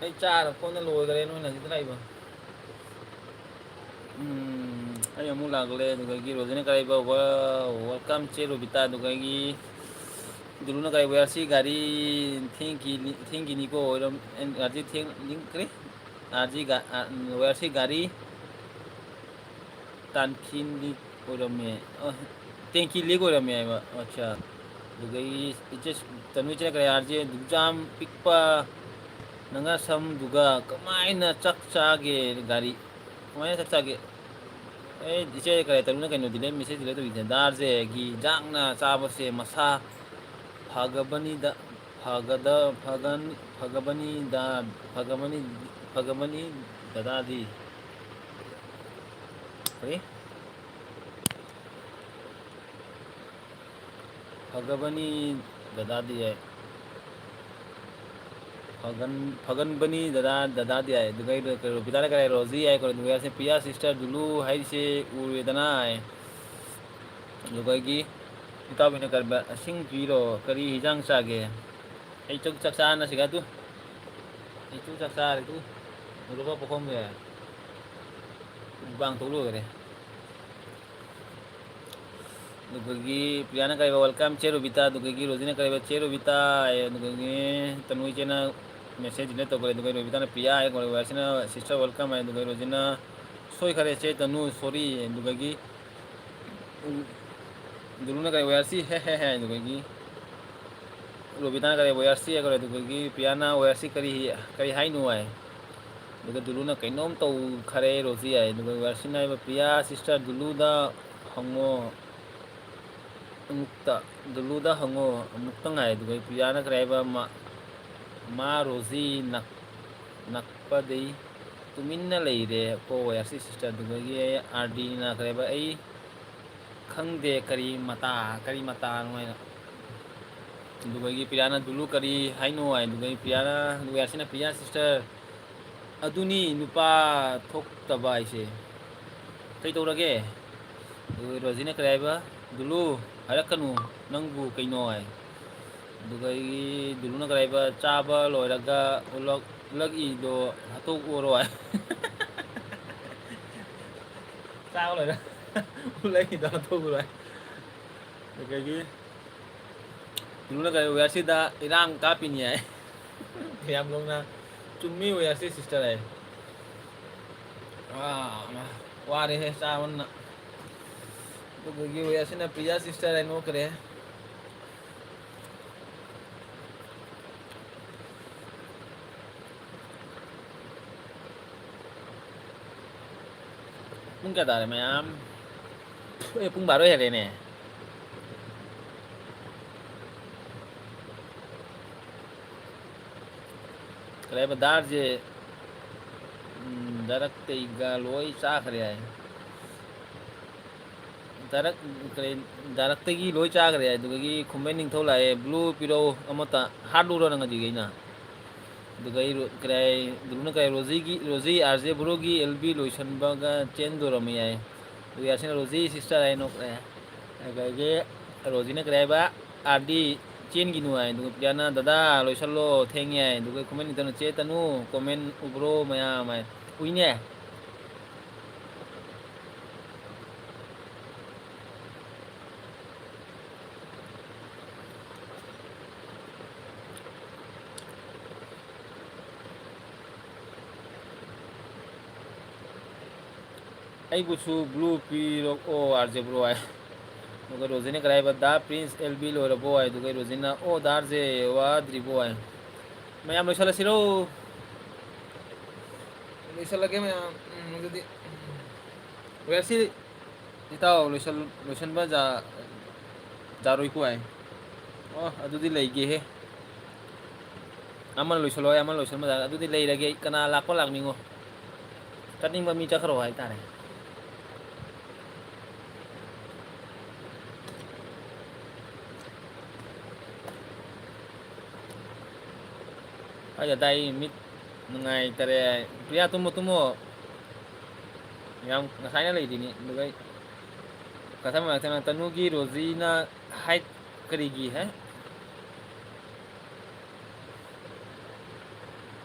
ꯑꯩ ꯆꯥꯔ ꯈꯣꯠꯅ ꯂꯣꯏꯈ꯭ꯔꯦ, ꯅꯣꯏꯅ ꯍꯧꯖꯤꯛꯇ ꯂꯥꯛꯏꯕ꯫ ꯎꯝ, ꯑꯩ ꯑꯃꯨꯛ ꯂꯥꯛꯂꯦ꯫ ꯑꯗꯨꯗꯒꯤ ꯔꯣꯖꯤꯅ ꯀꯔꯥꯏꯕ, "Wow, welcome ꯆꯦ ꯔꯣꯕꯤꯇꯥ"꯫ ꯑꯗꯨꯗꯒꯤ ꯗꯨꯂꯨꯅ ꯀꯔꯥꯏꯕ, "ꯋꯦꯌꯥꯔꯁꯤ ꯒꯥꯔꯤ ꯊꯦꯡꯈꯤ-, ꯊꯦꯡꯈꯤꯅꯤꯀꯣ ꯑꯣꯏꯔꯝ-, ꯒꯥꯔꯤ ꯊꯦꯡ-, ꯀꯔꯤ? ꯑꯥꯔꯖꯤ ꯒꯥ-, ꯑꯥ, ꯋꯦꯌꯥꯔꯁꯤ ꯒꯥꯔꯤ ꯇꯥꯟꯈꯤ ꯂꯤꯛ ꯑꯣꯏꯔꯝꯃꯦ꯫ ꯑ, ꯇꯦꯡꯀꯤ ꯂꯤꯛ ꯑꯣꯏꯔꯝꯃꯦ ꯍꯥꯏꯕ꯫ ꯑꯠꯆꯥ꯫ ꯑꯗꯨꯗꯒꯤ ꯏꯆꯦ ꯇꯅꯨ ꯏꯆꯦ ꯀꯌꯥꯁꯦ ꯗꯨꯖꯥꯝ ꯄꯤꯛꯄ ꯅꯪꯒ ꯁꯝꯗꯨꯒ ꯀꯃꯥꯏꯅ ꯆꯥꯛ ꯆꯥꯒꯦ? ꯒꯥꯔꯤ ꯀꯃꯥꯏꯅ ꯆꯥꯛ ꯆꯥꯒꯦ? ꯑꯦ, ꯏꯆꯦ ꯀꯔꯤ ꯇꯧꯔꯤꯅꯣ ꯀꯩꯅꯣ, delete message delete ꯇꯧꯔꯤꯁꯦ? ꯗꯥꯔꯁꯦ ꯒꯤ ꯏꯟꯖꯥꯡꯅ ꯆꯥꯕꯁꯦ ꯃꯁꯥ ꯐꯒꯕꯅꯤꯗ, ꯐꯒꯗ-, ꯐꯒꯟ-, ꯐꯒꯕꯅꯤꯗ, ꯐꯒꯕꯅꯤ, ꯐꯒꯕꯅꯤ ꯗꯗꯥꯗꯤ꯫ ꯀꯔꯤ? ꯐꯒꯕꯅꯤ ꯗꯗꯥꯗꯤ ꯍꯥꯏ꯫ ꯐꯒꯟ-, ꯐꯒꯟꯕꯅꯤ ꯗꯗꯥ, ꯗꯗꯥꯗꯤ ꯍꯥꯏ꯫ ꯑꯗꯨꯒ ꯑꯩ ꯀꯩꯅꯣ, ꯔꯣꯕꯤꯇꯥꯅ ꯀꯔꯤ ꯍꯥꯏ? ꯔꯣꯖꯤ ꯍꯥꯏ, ꯀꯩꯅꯣ, ꯑꯗꯨꯒ ꯍꯥꯏꯁꯦ ꯄ꯭ꯔꯤꯌꯥ sister ꯗꯨꯂꯨ ꯍꯥꯏꯁꯦ ꯎꯔꯦꯗꯅ ꯍꯥꯏ꯫ ꯑꯗꯨꯒ ꯑꯩꯒꯤ ꯏꯇꯥꯎꯕꯤꯅ ꯀꯔꯝꯕ ꯑꯁꯤꯡ ꯄꯤꯔꯣ? ꯀꯔꯤ ꯍꯤꯟꯖꯥꯡ ꯆꯥꯒꯦ? ꯑꯩ ꯆꯥꯛ, ꯆꯥꯛ ꯆꯥꯅꯁꯤꯒ ꯑꯗꯨ꯫ ꯑꯩ ꯆꯥꯛ ꯆꯥꯔꯦ ꯑꯗꯨ꯫ ꯎꯔꯕ ꯄꯨꯈꯝꯁꯦ? ꯃꯨꯛꯕꯥꯡ ꯇꯧ ꯂꯣꯏꯈꯔꯦ꯫ ꯑꯗꯨꯗꯒꯤ ꯄ꯭ꯔꯤꯌꯥꯅ ꯀꯔꯤꯕ, welcome ꯆꯦ ꯔꯣꯕꯤꯇꯥ, ꯑꯗꯨꯗꯒꯤ ꯔꯣꯖꯤꯅ ꯀꯔꯤꯕ, ꯆꯦ ꯔꯣꯕꯤꯇꯥ ꯍꯥꯏ, ꯑꯗꯨꯗꯒꯤ ꯇꯅꯨ ꯏꯆꯦꯅ message delete ꯇꯧꯈ꯭ꯔꯦ, ꯑꯗꯨꯒ ꯔꯣꯕꯤꯇꯥꯅ ꯄ꯭ꯔꯤꯌꯥ ꯍꯥꯏ, ꯋꯥꯔꯁꯤꯅ sister welcome ꯍꯥꯏ, ꯑꯗꯨꯒ ꯔꯣꯖꯤꯅ ꯁꯣꯏꯈꯔꯦ ꯆꯦ ꯇꯅꯨ, sorry, ꯑꯗꯨꯗꯒꯤ ꯗꯨꯂꯨꯅ ꯀꯔꯤ, ꯋꯥꯔꯁꯤ ꯍꯦ ꯍꯦ ꯍꯦ, ꯑꯗꯨꯗꯒꯤ ꯔꯣꯕꯤꯇꯥꯅ ꯀꯔꯤ, ꯋꯥꯔꯁꯤ ꯍꯥꯏꯈ꯭ꯔꯦ, ꯑꯗꯨꯗꯒꯤ ꯄ꯭ꯔꯤꯌꯥꯅ ꯋꯥꯔꯁꯤ ꯀꯔꯤ, ꯀꯔꯤ ꯍꯥꯏꯅꯣ ꯍꯥꯏ꯫ ꯑꯗꯨꯒ ꯗꯨꯂꯨꯅ ꯀꯩꯅꯣꯝ ꯇꯧꯈꯔꯦ ꯔꯣꯖꯤ ꯍꯥꯏ꯫ ꯑꯗꯨꯒ ꯋꯥꯔꯁꯤꯅ ꯍꯥꯏꯕ, ꯄ꯭ꯔꯤꯌꯥ sister ꯗꯨꯂꯨꯗ ꯍꯪꯉꯣ, ꯑꯃꯨꯛꯇ ꯗꯨꯂꯨꯗ ꯍꯪꯉꯣ ꯑꯃꯨꯛꯇꯪ ꯍꯥꯏ꯫ ꯑꯗꯨꯒ ꯄ꯭ꯔꯤꯌꯥꯅ ꯀꯔꯤ ꯍꯥꯏꯕ, ꯃꯥ, ꯃꯥ ꯔꯣꯖꯤ ꯅꯛ-, ꯅꯛꯄꯗꯩ ꯇꯨꯃꯤꯟꯅ ꯂꯩꯔꯦ ꯀꯣ ꯋꯥꯔꯁꯤ sister꯫ ꯑꯗꯨꯗꯒꯤ ꯑꯥꯔ ꯗꯤꯅ ꯀꯔꯤ ꯍꯥꯏꯕ, ꯑꯩ ꯈꯪꯗꯦ ꯀꯔꯤ ꯃꯇꯥ, ꯀꯔꯤ ꯃꯇꯥꯅꯣ ꯍꯥꯏꯅ꯫ ꯑꯗꯨꯗꯒꯤ ꯄ꯭ꯔꯤꯌꯥꯅ ꯗꯨꯂꯨ ꯀꯔꯤ ꯍꯥꯏꯅꯣ ꯍꯥꯏ꯫ ꯑꯗꯨꯗꯒꯤ ꯄ꯭ꯔꯤꯌꯥꯅ, ꯑꯗꯨꯒ ꯌꯥꯁꯤꯅ ꯄ꯭ꯔꯤꯌꯥ sister ꯑꯗꯨꯅꯤ ꯅꯨꯄꯥ ꯊꯣꯛꯇꯕ ꯍꯥꯏꯁꯦ꯫ ꯀꯩꯗꯧꯔꯒꯦ? ꯑꯗꯨꯒ ꯔꯣꯖꯤꯅ ꯀꯔꯤ ꯍꯥꯏꯕ? ꯗꯨꯂꯨ, ꯍꯥꯏꯔꯛꯀꯅꯨ, ꯅꯪꯕꯨ ꯀꯩꯅꯣ ꯍꯥꯏ꯫ ꯑꯗꯨꯒ ꯑꯩꯒꯤ ꯗꯨꯂꯨꯅ ꯀꯔꯤ ꯍꯥꯏꯕ? ꯆꯥꯕ ꯂꯣꯏꯔꯒ ꯎꯂꯛ-, ꯎꯂꯛꯏꯗꯣ ꯍꯥꯠꯇꯣꯛꯑꯣꯔꯣ ꯍꯥꯏ꯫ ꯆꯥꯕ ꯂꯣꯏꯔ ꯎꯂꯛꯏꯗꯣ ꯍꯥꯠꯇꯣꯛꯎꯔꯣ ꯍꯥꯏ꯫ ꯑꯗꯨꯗꯒꯤ ꯗꯨꯂꯨꯅ ꯀꯔꯤ, ꯋꯦꯌꯔꯁꯤꯗ ꯏꯔꯥꯡ ꯀꯥꯞꯄꯤꯅꯤ ꯍꯥꯏ꯫ ꯌꯥꯝ ꯂꯧꯅ ꯆꯨꯝꯃꯤ ꯋꯦꯌꯔꯁꯤ sister ꯍꯥꯏ꯫ ꯑꯥ, ꯋꯥꯔꯦꯍꯦ ꯆꯥꯕꯅ꯫ ꯑꯗꯨꯗꯒꯤ ꯋꯦꯌꯔꯁꯤꯅ ꯄ꯭ꯔꯤꯌꯥ sister ꯍꯥꯏ ꯅꯣꯛꯈ꯭ꯔꯦ꯫ ꯄꯨꯡ ꯀꯌꯥ ꯇꯥꯔꯦ, ꯃꯌꯥꯝ? ꯑꯦ, ꯄꯨꯡ ꯕꯥꯔꯣ ꯍꯦꯜꯂꯦꯅꯦ꯫ ꯀꯔꯤ ꯍꯥꯏꯕ, ꯗꯥꯔꯁꯦ, ꯎꯝ, ꯗꯥꯏꯔꯛꯇꯩꯒ ꯂꯣꯏ ꯆꯥꯈ꯭ꯔꯦ ꯍꯥꯏ꯫ ꯗꯥꯏꯔꯛ, ꯀꯔꯤ, ꯗꯥꯏꯔꯛꯇꯒꯤ ꯂꯣꯏ ꯆꯥꯈ꯭ꯔꯦ ꯍꯥꯏ꯫ ꯑꯗꯨꯗꯒꯤ ꯈꯨꯝꯕꯩ ꯅꯤꯡꯊꯧ ꯂꯥꯛꯑꯦ, ꯕ꯭ꯂꯨ ꯄꯤꯔꯛꯑꯣ ꯑꯃꯇ, ꯍꯥꯔꯠ ꯂꯨꯔꯣ ꯅꯪ ꯑꯗꯨꯒꯤ ꯑꯩꯅ꯫ ꯑꯗꯨꯒ ꯑꯩ ꯔꯣ-, ꯀꯔꯤ ꯍꯥꯏ, ꯕ꯭ꯂꯨꯅ ꯀꯔꯤ ꯍꯥꯏ, ꯔꯣꯖꯤꯒꯤ, ꯔꯣꯖꯤ ꯑꯥꯔ ꯖꯦ ꯕ꯭ꯔꯣꯒꯤ ꯑꯦꯜ ꯕꯤ ꯂꯣꯏꯁꯟꯕꯒ ꯆꯦꯟꯗꯣꯔꯝꯃꯤ ꯍꯥꯏ꯫ ꯑꯗꯨꯒ ꯌꯥꯁꯤꯟꯅ ꯔꯣꯖꯤ ꯁꯤꯁꯇꯔ ꯍꯥꯏ ꯅꯣꯛꯑꯦ꯫ ꯑꯗꯒꯤ ꯔꯣꯖꯤꯅ ꯀꯔꯤ ꯍꯥꯏꯕ? ꯑꯥꯔ ꯗꯤ ꯆꯦꯟꯈꯤꯅꯨ ꯍꯥꯏ꯫ ꯑꯗꯨꯒ ꯄ꯭ꯔꯤꯌꯥꯅ "ꯗꯗꯥ ꯂꯣꯏꯁꯜꯂꯣ ꯊꯦꯡꯉꯦ" ꯍꯥꯏ꯫ ꯑꯗꯨꯒ ꯈꯨꯃꯟ ꯅꯤꯡꯊꯧꯅ "ꯆꯦ ꯇꯅꯨ ꯀꯣꯃꯦꯟ ꯎꯕ꯭ꯔꯣ ꯃꯌꯥꯝ?" ꯍꯥꯏ꯫ ꯎꯏꯅꯦ꯫ "ꯑꯩꯕꯨꯁꯨ ꯕ꯭ꯂꯨ ꯄꯤꯔꯛꯑꯣ ꯑꯥꯔ ꯖꯦ ꯕ꯭ꯔꯣ" ꯍꯥꯏ꯫ ꯑꯗꯨꯒ ꯔꯣꯖꯤꯅ ꯀꯔꯤ ꯍꯥꯏꯕ? "ꯗꯥ ꯄ꯭ꯔꯤꯟꯁ ꯑꯦꯜ ꯕꯤ ꯂꯣꯏꯔꯕꯣ?" ꯍꯥꯏ꯫ ꯑꯗꯨꯒ ꯔꯣꯖꯤꯅ, "ꯑꯣ ꯗꯥ ꯑꯥꯔ ꯖꯦ, ꯋꯥꯗ꯭ꯔꯤꯕꯣ?" ꯍꯥꯏ꯫ ꯃꯌꯥꯝ ꯂꯣꯏꯁꯤꯜꯂꯁꯤꯔꯣ? ꯂꯣꯏꯁꯤꯜꯂꯒꯦ ꯃꯌꯥꯝ꯫ ꯎꯝ, ꯑꯗꯨꯗꯤ, ꯎꯝ꯫ ꯋꯦꯜꯁꯤ ꯏꯇꯥꯎ ꯂꯣꯏꯁꯜ-, ꯂꯣꯏꯁꯟꯕ ꯖꯥ-, ꯖꯥꯔꯣꯏꯀꯣ ꯍꯥꯏ꯫ ꯑꯣ, ꯑꯗꯨꯗꯤ ꯂꯩꯒꯦꯍꯦ꯫ ꯑꯃ ꯂꯣꯏꯁꯜꯂꯣ ꯍꯥꯏ, ꯑꯃ ꯂꯣꯏꯁꯟꯕ ꯖꯥ-, ꯑꯗꯨꯗꯤ ꯂꯩꯔꯒꯦ ꯑꯩ꯫ ꯀꯅꯥ ꯂꯥꯛꯄ ꯂꯥꯛꯅꯤꯡꯉꯣ꯫ ꯆꯠꯅꯤꯡꯕ ꯃꯤ ꯆꯠꯈ꯭ꯔꯣ ꯍꯥꯏꯇꯥꯔꯦ꯫ ꯑꯩ ꯑꯗꯥꯏ ꯃꯤꯠ ꯅꯨꯡꯉꯥꯏꯇꯔꯦ꯫ ꯄ꯭ꯔꯤꯌꯥ, ꯇꯨꯝꯃꯣ, ꯇꯨꯝꯃꯣ꯫ ꯌꯥꯝ ꯉꯁꯥꯏꯅ ꯂꯩꯔꯤꯅꯤ꯫ ꯑꯗꯨꯒ ꯑꯩ ꯀꯊꯝ ꯃꯊꯪ ꯇꯅꯨꯒꯤ ꯔꯣꯖꯤꯅ ꯍꯥꯏꯠ ꯀꯔꯤꯒꯤ ꯍꯥꯏ?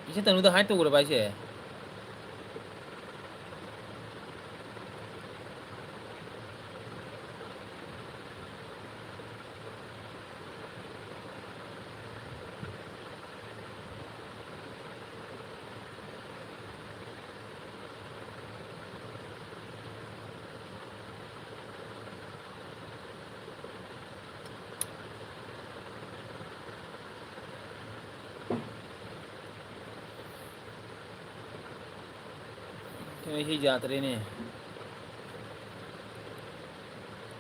ꯏꯆꯦ ꯇꯅꯨꯗ ꯍꯥꯏꯠ ꯇꯧꯈ꯭ꯔꯕ ꯍꯥꯏꯁꯦ? ꯀꯩꯅꯣ, ꯁꯤ ꯌꯥꯗ꯭ꯔꯦꯅꯦ꯫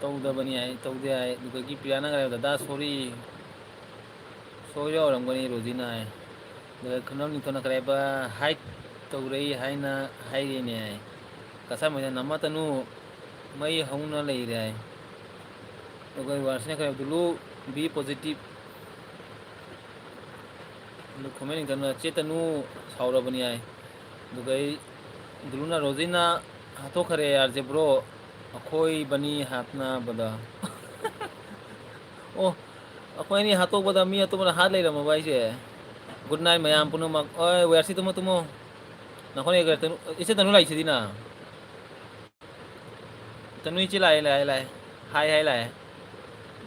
ꯇꯧꯗꯕꯅꯤ ꯍꯥꯏ, ꯇꯧꯗꯦ ꯍꯥꯏ꯫ ꯑꯗꯨꯗꯒꯤ ꯄ꯭ꯔꯤꯌꯥꯅ ꯀꯔꯤ ꯍꯥꯏꯕ, "ꯗꯗꯥ, sorry, ꯁꯣꯏꯕ ꯑꯣꯏꯔꯝꯒꯅꯤ ꯔꯣꯖꯤꯅ" ꯍꯥꯏ꯫ ꯑꯗꯨꯒ ꯈꯝꯂꯝ ꯅꯤꯡꯊꯧꯅ ꯀꯔꯤ ꯍꯥꯏꯕ, "Hide ꯇꯧꯔꯛꯏ ꯍꯥꯏꯅ ꯍꯥꯏꯔꯤꯅꯦ" ꯍꯥꯏ꯫ ꯀꯁꯥꯔ ꯃꯣꯏꯅ "ꯅꯝꯃꯛꯀꯅꯨ, ꯃꯩ ꯍꯧꯅ ꯂꯩꯔꯦ" ꯍꯥꯏ꯫ ꯑꯗꯨꯒ ꯋꯥꯔꯁꯤꯅ ꯀꯔꯤ ꯍꯥꯏꯕ, "ꯗꯨꯂꯨ, be positive"꯫ ꯑꯗꯨ ꯈꯝꯂꯝ ꯅꯤꯡꯊꯧꯅ "ꯆꯦ ꯇꯅꯨ ꯁꯥꯎꯔꯕꯅꯤ" ꯍꯥꯏ꯫ ꯑꯗꯨꯒ ꯑꯩ, ꯗꯨꯂꯨꯅ "ꯔꯣꯖꯤꯅ ꯍꯥꯠꯇꯣꯛꯈ꯭ꯔꯦ ꯑꯥꯔ ꯖꯦ ꯕ꯭ꯔꯣ, ꯑꯩꯈꯣꯏꯕꯅꯤ ꯍꯥꯠꯅꯕꯗ"꯫ ꯑꯣ, ꯑꯩꯈꯣꯏ ꯑꯅꯤ ꯍꯥꯠꯇꯣꯛꯄꯗ ꯃꯤ ꯑꯇꯣꯞꯄꯅ ꯍꯥꯠ ꯂꯩꯔꯝꯃꯕ ꯍꯥꯏꯁꯦ? Good night ꯃꯌꯥꯝ ꯄꯨꯝꯅꯃꯛ꯫ ꯑꯣꯏ, ꯋꯦꯌꯔꯁꯤ ꯇꯨꯝꯃꯣ, ꯇꯨꯝꯃꯣ꯫ ꯅꯈꯣꯏꯅ ꯀꯩ ꯇꯅꯨ-, ꯏꯆꯦ ꯇꯅꯨ ꯂꯥꯛꯏꯁꯤꯗꯤꯅ꯫ ꯇꯅꯨ ꯏꯆꯦ ꯂꯥꯛꯑꯦ, ꯂꯥꯛꯑꯦ, ꯂꯥꯛꯑꯦ꯫ ꯍꯥꯏ, ꯍꯥꯏ, ꯂꯥꯛꯑꯦ꯫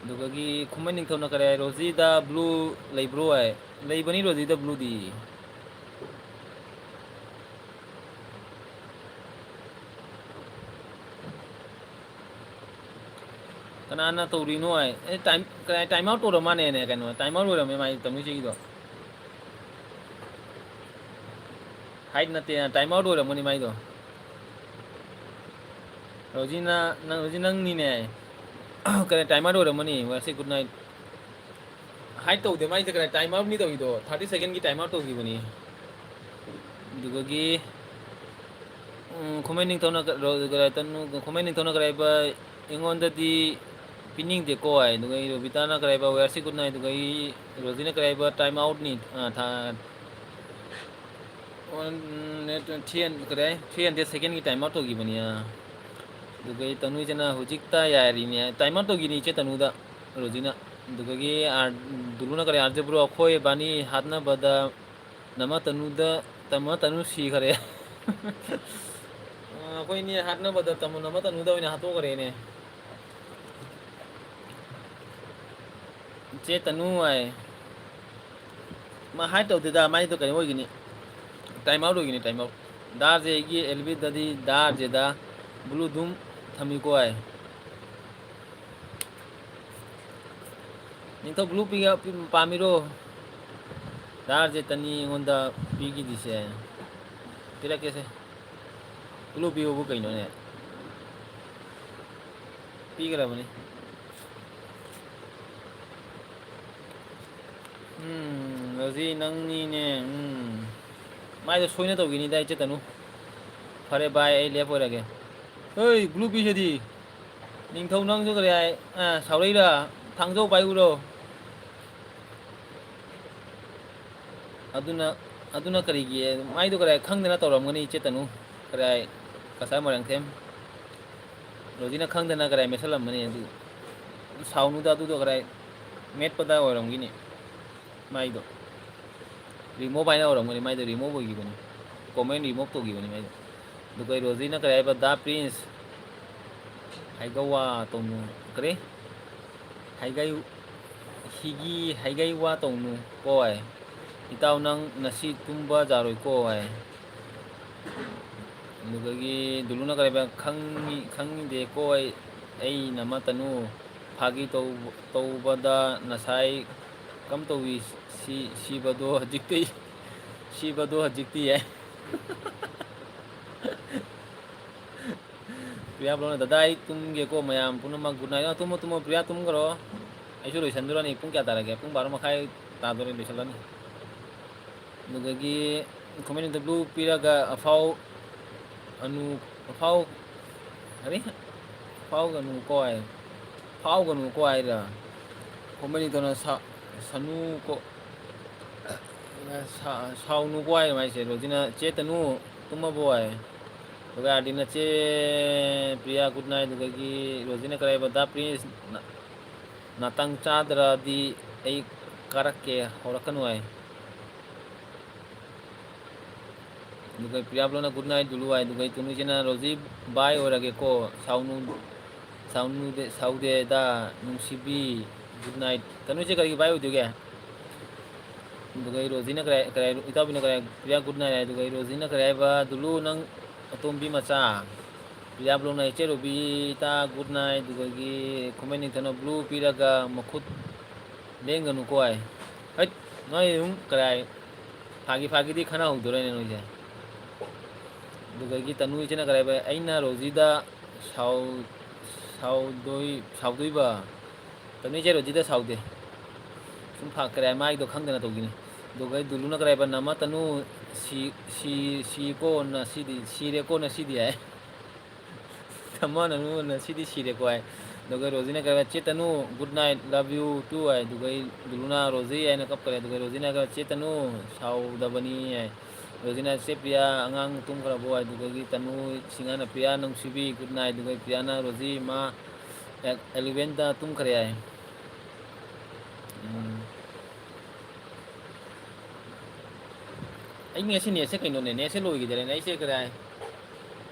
ꯑꯗꯨꯗꯒꯤ ꯈꯨꯃꯟ ꯅꯤꯡꯊꯧꯅ ꯀꯔꯤ ꯍꯥꯏ? "ꯔꯣꯖꯤꯗ blue ꯂꯩꯕ꯭ꯔꯣ?" ꯍꯥꯏ꯫ "ꯂꯩꯕꯅꯤ ꯔꯣꯖꯤꯗ blueꯗꯤ"꯫ ꯀꯅꯥꯅ ꯇꯧꯔꯤꯅꯣ ꯍꯥꯏ? ꯑꯦ, time, ꯀꯅꯥ, time out ꯑꯣꯏꯔ ꯃꯥꯅꯦꯅꯦ, ꯀꯩꯅꯣ, time out ꯑꯣꯏꯔꯝꯃꯦ ꯃꯥꯏ ꯇꯧꯅꯤꯁꯤꯒꯤꯗꯣ꯫ Hide ꯅꯠꯇꯦ, time out ꯑꯣꯏꯔꯝꯒꯅꯤ ꯃꯥꯏꯗꯣ꯫ ꯔꯣꯖꯤꯅ, ꯅꯪ, ꯔꯣꯖꯤ ꯅꯪꯅꯤꯅꯦ꯫ ꯀꯩꯅꯣ, time out ꯑꯣꯏꯔꯝꯃꯅꯤ, ꯋꯦꯌꯔꯁꯤ good night꯫ Hide ꯇꯧꯗꯦ ꯃꯥꯏꯁꯦ, ꯀꯩꯅꯣ, time outꯅꯤ ꯇꯧꯔꯤꯗꯣ, thirty secondꯒꯤ time out ꯇꯧꯈꯤꯕꯅꯤ꯫ ꯑꯗꯨꯗꯒꯤ, ꯎꯝ, ꯈꯨꯃꯟ ꯅꯤꯡꯊꯧꯅ ꯀ-, ꯔꯣ-, ꯀꯔꯥꯏ ꯇꯅꯨ-, ꯈꯨꯃꯟ ꯅꯤꯡꯊꯧꯅ ꯀꯔꯥꯏꯕ, "ꯑꯩꯉꯣꯟꯗꯗꯤ ꯄꯤꯅꯤꯡꯗꯦꯀꯣ" ꯍꯥꯏ꯫ ꯑꯗꯨꯒ ꯑꯩ ꯔꯣꯕꯤꯇꯥꯅ ꯀꯔꯥꯏꯕ, "Where she good night"꯫ ꯑꯗꯨꯒ ꯑꯩ ꯔꯣꯖꯤꯅ ꯀꯔꯥꯏꯕ, "Time outꯅꯤ"꯫ ꯑ, ꯊꯥ-, one, three hundred, ꯀꯔꯤ ꯍꯥꯏ? Three hundred secondꯒꯤ time out ꯇꯧꯈꯤꯕꯅꯤ꯫ ꯑ, ꯑꯗꯨꯒ ꯑꯩ ꯇꯅꯨꯏꯁꯤꯅ ꯍꯧꯖꯤꯛꯇ ꯌꯥꯔꯤꯅꯦ꯫ Time out ꯇꯧꯈꯤꯅꯤ ꯏꯆꯦ ꯇꯅꯨꯗ, ꯔꯣꯖꯤꯅ꯫ ꯑꯗꯨꯗꯒꯤ ꯑꯥꯔ-, ꯗꯨꯂꯨꯅ ꯀꯔꯤ, "ꯑꯥꯔ ꯖꯦ ꯕ꯭ꯔꯣ, ꯑꯩꯈꯣꯏ ꯏꯕꯥꯅꯤ ꯍꯥꯠꯅꯕꯗ ꯅꯃ ꯇꯅꯨꯗ, ꯇꯃ ꯇꯅꯨ ꯁꯤꯈꯔꯦ"꯫ ꯑ, ꯑꯩꯈꯣꯏꯅꯤ ꯍꯥꯠꯅꯕꯗ ꯇꯃꯣ ꯅꯃ ꯇꯅꯨꯗ ꯑꯣꯏꯅ ꯍꯥꯠꯇꯣꯛꯈ꯭ꯔꯦꯅꯦ꯫ ꯏꯆꯦ ꯇꯅꯨ ꯍꯥꯏ꯫ ꯃꯥ hide ꯇꯧꯗꯦꯗ, ꯃꯥꯏꯗꯣ ꯀꯩꯅꯣ ꯑꯣꯏꯒꯅꯤ, time out ꯑꯣꯏꯒꯅꯤ, time out꯫ ꯗꯥ ꯑꯥꯔ ꯖꯦꯒꯤ ꯑꯦꯜꯕꯤꯗꯗꯤ ꯗꯥ ꯑꯥꯔ ꯖꯦꯗ blue ꯑꯗꯨꯝ ꯊꯝꯃꯤꯀꯣ ꯍꯥꯏ꯫ ꯅꯤꯡꯊꯧ blue ꯄꯤꯒ-, ꯄꯤ-, ꯄꯥꯝꯃꯤꯔꯣ? ꯗꯥ ꯑꯥꯔ ꯖꯦ ꯇꯅꯤ ꯑꯩꯉꯣꯟꯗ ꯄꯤꯈꯤꯗ꯭ꯔꯤꯁꯦ꯫ ꯄꯤꯔꯛꯀꯦꯁꯦ꯫ Blue ꯄꯤꯌꯣꯕꯨ ꯀꯩꯅꯣꯅꯦ? ꯄꯤꯈ꯭ꯔꯕꯅꯤ꯫ ꯎꯝ, ꯔꯣꯖꯤ, ꯅꯪꯅꯤꯅꯦ꯫ ꯎꯝ꯫ ꯃꯥꯏꯗꯣ ꯁꯣꯏꯅ ꯇꯧꯈꯤꯅꯤꯗ, ꯏꯆꯦ ꯇꯅꯨ꯫ ꯐꯔꯦ ꯚꯥꯏ, ꯑꯩ ꯂꯦꯞ ꯑꯣꯏꯔꯒꯦ꯫ ꯍꯣꯏ, ꯕ꯭ꯂꯨ ꯄꯤꯁꯤꯗꯤ꯫ ꯅꯤꯡꯊꯧ, ꯅꯪꯁꯨ ꯀꯔꯤ ꯍꯥꯏ? ꯑ, ꯁꯥꯎꯔꯛꯏꯔꯥ? ꯊꯥꯡꯖꯧ ꯄꯥꯏꯕ꯭ꯔꯣ? ꯑꯗꯨꯅ, ꯑꯗꯨꯅ ꯀꯔꯤꯒꯤ? ꯃꯥꯏꯗꯣ ꯀꯔꯤ ꯈꯪꯗꯅ ꯇꯧꯔꯝꯒꯅꯤ, ꯏꯆꯦ ꯇꯅꯨ꯫ ꯀꯔꯤ ꯍꯥꯏ? ꯀꯁꯥꯔ ꯃꯣꯏꯔꯥꯡꯊꯦꯝ꯫ ꯔꯣꯖꯤꯅ ꯈꯪꯗꯅ ꯀꯔꯤ ꯃꯦꯠꯁꯜꯂꯝꯃꯅꯤ ꯑꯗꯨ? ꯁꯥꯎꯅꯨꯗ, ꯑꯗꯨꯗꯣ ꯀꯔꯤ ꯃꯦꯠꯄꯗ ꯑꯣꯏꯔꯝꯒꯤꯅꯤ꯫ ꯃꯥꯏꯗꯣ remove ꯍꯥꯏꯅ ꯑꯣꯏꯔꯝꯒꯅꯤ, ꯃꯥꯏꯗꯣ remove ꯑꯣꯏꯈꯤꯕꯅꯤ, comment remove ꯇꯧꯈꯤꯕꯅꯤ ꯃꯥꯏꯗꯣ꯫ ꯑꯗꯨꯒ ꯔꯣꯖꯤꯅ ꯀꯔꯤ ꯍꯥꯏꯕ? ꯗꯥ ꯄ꯭ꯔꯤꯟꯁ, ꯍꯥꯏꯒꯋꯥ ꯇꯧꯅꯨ, ꯀꯔꯤ? ꯍꯥꯏꯒꯩ, ꯍꯤꯒꯤ ꯍꯥꯏꯒꯩ ꯋꯥ ꯇꯧꯅꯨ ꯀꯣ ꯍꯥꯏ꯫ ꯏꯇꯥꯎ ꯅꯪ ꯉꯁꯤ ꯇꯨꯝꯕ ꯌꯥꯔꯣꯏꯀꯣ ꯍꯥꯏ꯫ ꯑꯗꯨꯗꯒꯤ ꯗꯨꯂꯨꯅ ꯀꯔꯤ ꯍꯥꯏꯕ? "ꯈꯪꯉꯤ-, ꯈꯪꯗꯦꯀꯣ ꯑꯩ, ꯑꯩ ꯅꯃ ꯇꯅꯨ꯫ ꯐꯥꯒꯤ ꯇꯧ-, ꯇꯧꯕꯗ ꯉꯁꯥꯏ ꯀꯝ ꯇꯧꯏ ꯁꯤ-, ꯁꯤꯕꯗꯣ ꯍꯧꯖꯤꯛꯇꯤ, ꯁꯤꯕꯗꯣ ꯍꯧꯖꯤꯛꯇꯤ" ꯍꯥꯏ꯫ ꯄ꯭ꯔꯤꯌꯥ ꯕ꯭ꯂꯣꯛꯅ, "ꯗꯗꯥ, ꯑꯩ ꯇꯨꯝꯒꯦꯀꯣ, ꯃꯌꯥꯝ ꯄꯨꯝꯅꯃꯛ good night"꯫ ꯑ, ꯇꯨꯝꯃꯣ, ꯇꯨꯝꯃꯣ, ꯄ꯭ꯔꯤꯌꯥ, ꯇꯨꯝꯈ꯭ꯔꯣ꯫ ꯑꯩꯁꯨ ꯂꯣꯏꯁꯟꯗꯣꯔꯅꯤ꯫ ꯄꯨꯡ ꯀꯌꯥ ꯇꯥꯔꯒꯦ? ꯄꯨꯡ ꯕꯥꯔꯣ ꯃꯈꯥꯏ ꯇꯥꯗꯣꯔꯦ, ꯂꯣꯏꯁꯜꯂꯅꯤ꯫ ꯑꯗꯨꯗꯒꯤ comment in the blue ꯄꯤꯔꯒ ꯑꯐꯥꯎ ꯑꯅꯨ, ꯑꯐꯥꯎ, ꯀꯔꯤ? ꯑꯐꯥꯎꯒꯅꯨꯀꯣ ꯍꯥꯏ꯫ ꯐꯥꯎꯒꯅꯨꯀꯣ ꯍꯥꯏꯔ? Comment in the ꯁꯥ-, ꯁꯅꯨꯀꯣ꯫ ꯁꯥ-, ꯁꯥꯎꯅꯨꯀꯣ ꯍꯥꯏꯔ ꯃꯥꯏꯁꯦ꯫ ꯔꯣꯖꯤꯅ, "ꯆꯦ ꯇꯅꯨ, ꯇꯨꯝꯃꯕꯣ?" ꯍꯥꯏ꯫ ꯑꯗꯨꯒ ꯑꯥꯔꯗꯤꯅ, "ꯆꯦ ꯄ꯭ꯔꯤꯌꯥ, good night"꯫ ꯑꯗꯨꯗꯒꯤ ꯔꯣꯖꯤꯅ ꯀꯔꯤ ꯍꯥꯏꯕ? "ꯗꯥ ꯄ꯭ꯔꯤꯟꯁ, ꯅ-, ꯅꯥꯇꯪ ꯆꯥꯗ꯭ꯔꯗꯤ ꯑꯩ ꯀꯥꯔꯛꯀꯦ, ꯍꯧꯔꯛꯀꯅꯨ" ꯍꯥꯏ꯫ ꯑꯗꯨꯒ ꯄ꯭ꯔꯤꯌꯥꯕ꯭ꯂꯣꯅ good night ꯗꯨꯂꯨ ꯍꯥꯏ꯫ ꯑꯗꯨꯒ ꯇꯨꯅꯨꯁꯤꯅ, "ꯔꯣꯖꯤ ꯕꯥꯏ ꯑꯣꯏꯔꯒꯦꯀꯣ, ꯁꯥꯎꯅꯨ, ꯁꯥꯎꯅꯨꯗꯦ, ꯁꯥꯎꯗꯦꯗ ꯅꯨꯡꯁꯤꯕꯤ, good night"꯫ ꯇꯅꯨꯁꯦ ꯀꯔꯤꯒꯤ ꯕꯥꯏ ꯑꯣꯏꯗꯣꯏꯒꯦ? ꯑꯗꯨꯒ ꯔꯣꯖꯤꯅ ꯀꯔꯤ, ꯀꯔꯤ, ꯏꯇꯥꯎꯕꯤꯅ ꯀꯔꯤ, ꯄ꯭ꯔꯤꯌꯥ good night ꯍꯥꯏ꯫ ꯑꯗꯨꯒ ꯔꯣꯖꯤꯅ ꯀꯔꯤ ꯍꯥꯏꯕ? "ꯗꯨꯂꯨ ꯅꯪ ꯑꯇꯣꯝꯕꯤ ꯃꯆꯥ"꯫ ꯄ꯭ꯔꯤꯌꯥꯕ꯭ꯂꯣꯅ, "ꯏꯆꯦ ꯔꯣꯕꯤꯇꯥ good night"꯫ ꯑꯗꯨꯗꯒꯤ comment in the blue ꯄꯤꯔꯒ ꯃꯈꯨꯠ ꯂꯦꯡꯒꯅꯨꯀꯣ ꯍꯥꯏ꯫ ꯍꯩꯠ, ꯅꯣꯏ ꯑꯗꯨꯝ ꯀꯔꯥꯏ ꯐꯥꯒꯤ ꯐꯥꯒꯤꯗꯤ ꯈꯟꯅꯍꯧꯗꯣꯔꯦꯅꯦ ꯅꯣꯏꯁꯦ꯫ ꯑꯗꯨꯗꯒꯤ ꯇꯅꯨ ꯏꯆꯦꯅ ꯀꯔꯤ ꯍꯥꯏꯕ? "ꯑꯩꯅ ꯔꯣꯖꯤꯗ ꯁꯥꯎ-, ꯁꯥꯎꯗꯣꯏ-, ꯁꯥꯎꯗꯣꯏꯕ? ꯇꯅꯨ ꯏꯆꯦ ꯔꯣꯖꯤꯗ ꯁꯥꯎꯗꯦ꯫ ꯁꯨꯝ ꯐ-, ꯀꯔꯤ ꯍꯥꯏ, ꯃꯥꯒꯤꯗꯣ ꯈꯪꯗꯅ ꯇꯧꯈꯤꯅꯤ꯫ ꯑꯗꯨꯒ ꯑꯩ ꯗꯨꯂꯨꯅ ꯀꯔꯤ ꯍꯥꯏꯕ, ꯅꯃ ꯇꯅꯨ ꯁꯤ-, ꯁꯤ-, ꯁꯤꯀꯣ ꯅꯁꯤꯗꯤ, ꯁꯤꯔꯦꯀꯣ ꯅꯁꯤꯗꯤ ꯍꯥꯏ꯫ ꯅꯃ ꯅꯅꯨ ꯅꯁꯤꯗꯤ ꯁꯤꯔꯦꯀꯣ ꯍꯥꯏ꯫ ꯑꯗꯨꯒ ꯔꯣꯖꯤꯅ ꯀꯔꯤ ꯍꯥꯏꯕ, "ꯆꯦ ꯇꯅꯨ, good night, love you too" ꯍꯥꯏ꯫ ꯑꯗꯨꯒ ꯑꯩ ꯗꯨꯂꯨꯅ ꯔꯣꯖꯤ ꯍꯥꯏꯅ ꯀꯞꯈ꯭ꯔꯦ꯫ ꯑꯗꯨꯒ ꯔꯣꯖꯤꯅ ꯀꯔꯤ ꯍꯥꯏꯕ, "ꯆꯦ ꯇꯅꯨ, ꯁꯥꯎꯗꯕꯅꯤ" ꯍꯥꯏ꯫ ꯔꯣꯖꯤꯅ, "ꯆꯦ ꯄ꯭ꯔꯤꯌꯥ, ꯑꯉꯥꯡ ꯇꯨꯝꯈ꯭ꯔꯕꯣ?" ꯍꯥꯏ꯫ ꯑꯗꯨꯗꯒꯤ ꯇꯅꯨ ꯁꯤꯡꯍꯥꯅ, "ꯄ꯭ꯔꯤꯌꯥ, ꯅꯨꯡꯁꯤꯕꯤ, good night"꯫ ꯑꯗꯨꯒ ꯄ꯭ꯔꯤꯌꯥꯅ, "ꯔꯣꯖꯤ, ꯃꯥ ꯑꯦꯂꯚꯦꯟꯗ ꯇꯨꯝꯈ꯭ꯔꯦ" ꯍꯥꯏ꯫ ꯎꯝ꯫ ꯑꯩ ꯉꯁꯤ ꯅꯦꯠꯁꯦ ꯀꯩꯅꯣꯅꯦ, ꯅꯦꯠꯁꯦ ꯂꯣꯏꯈꯤꯗꯔꯦꯅꯦ꯫ ꯑꯩꯁꯦ ꯀꯗꯥꯏ,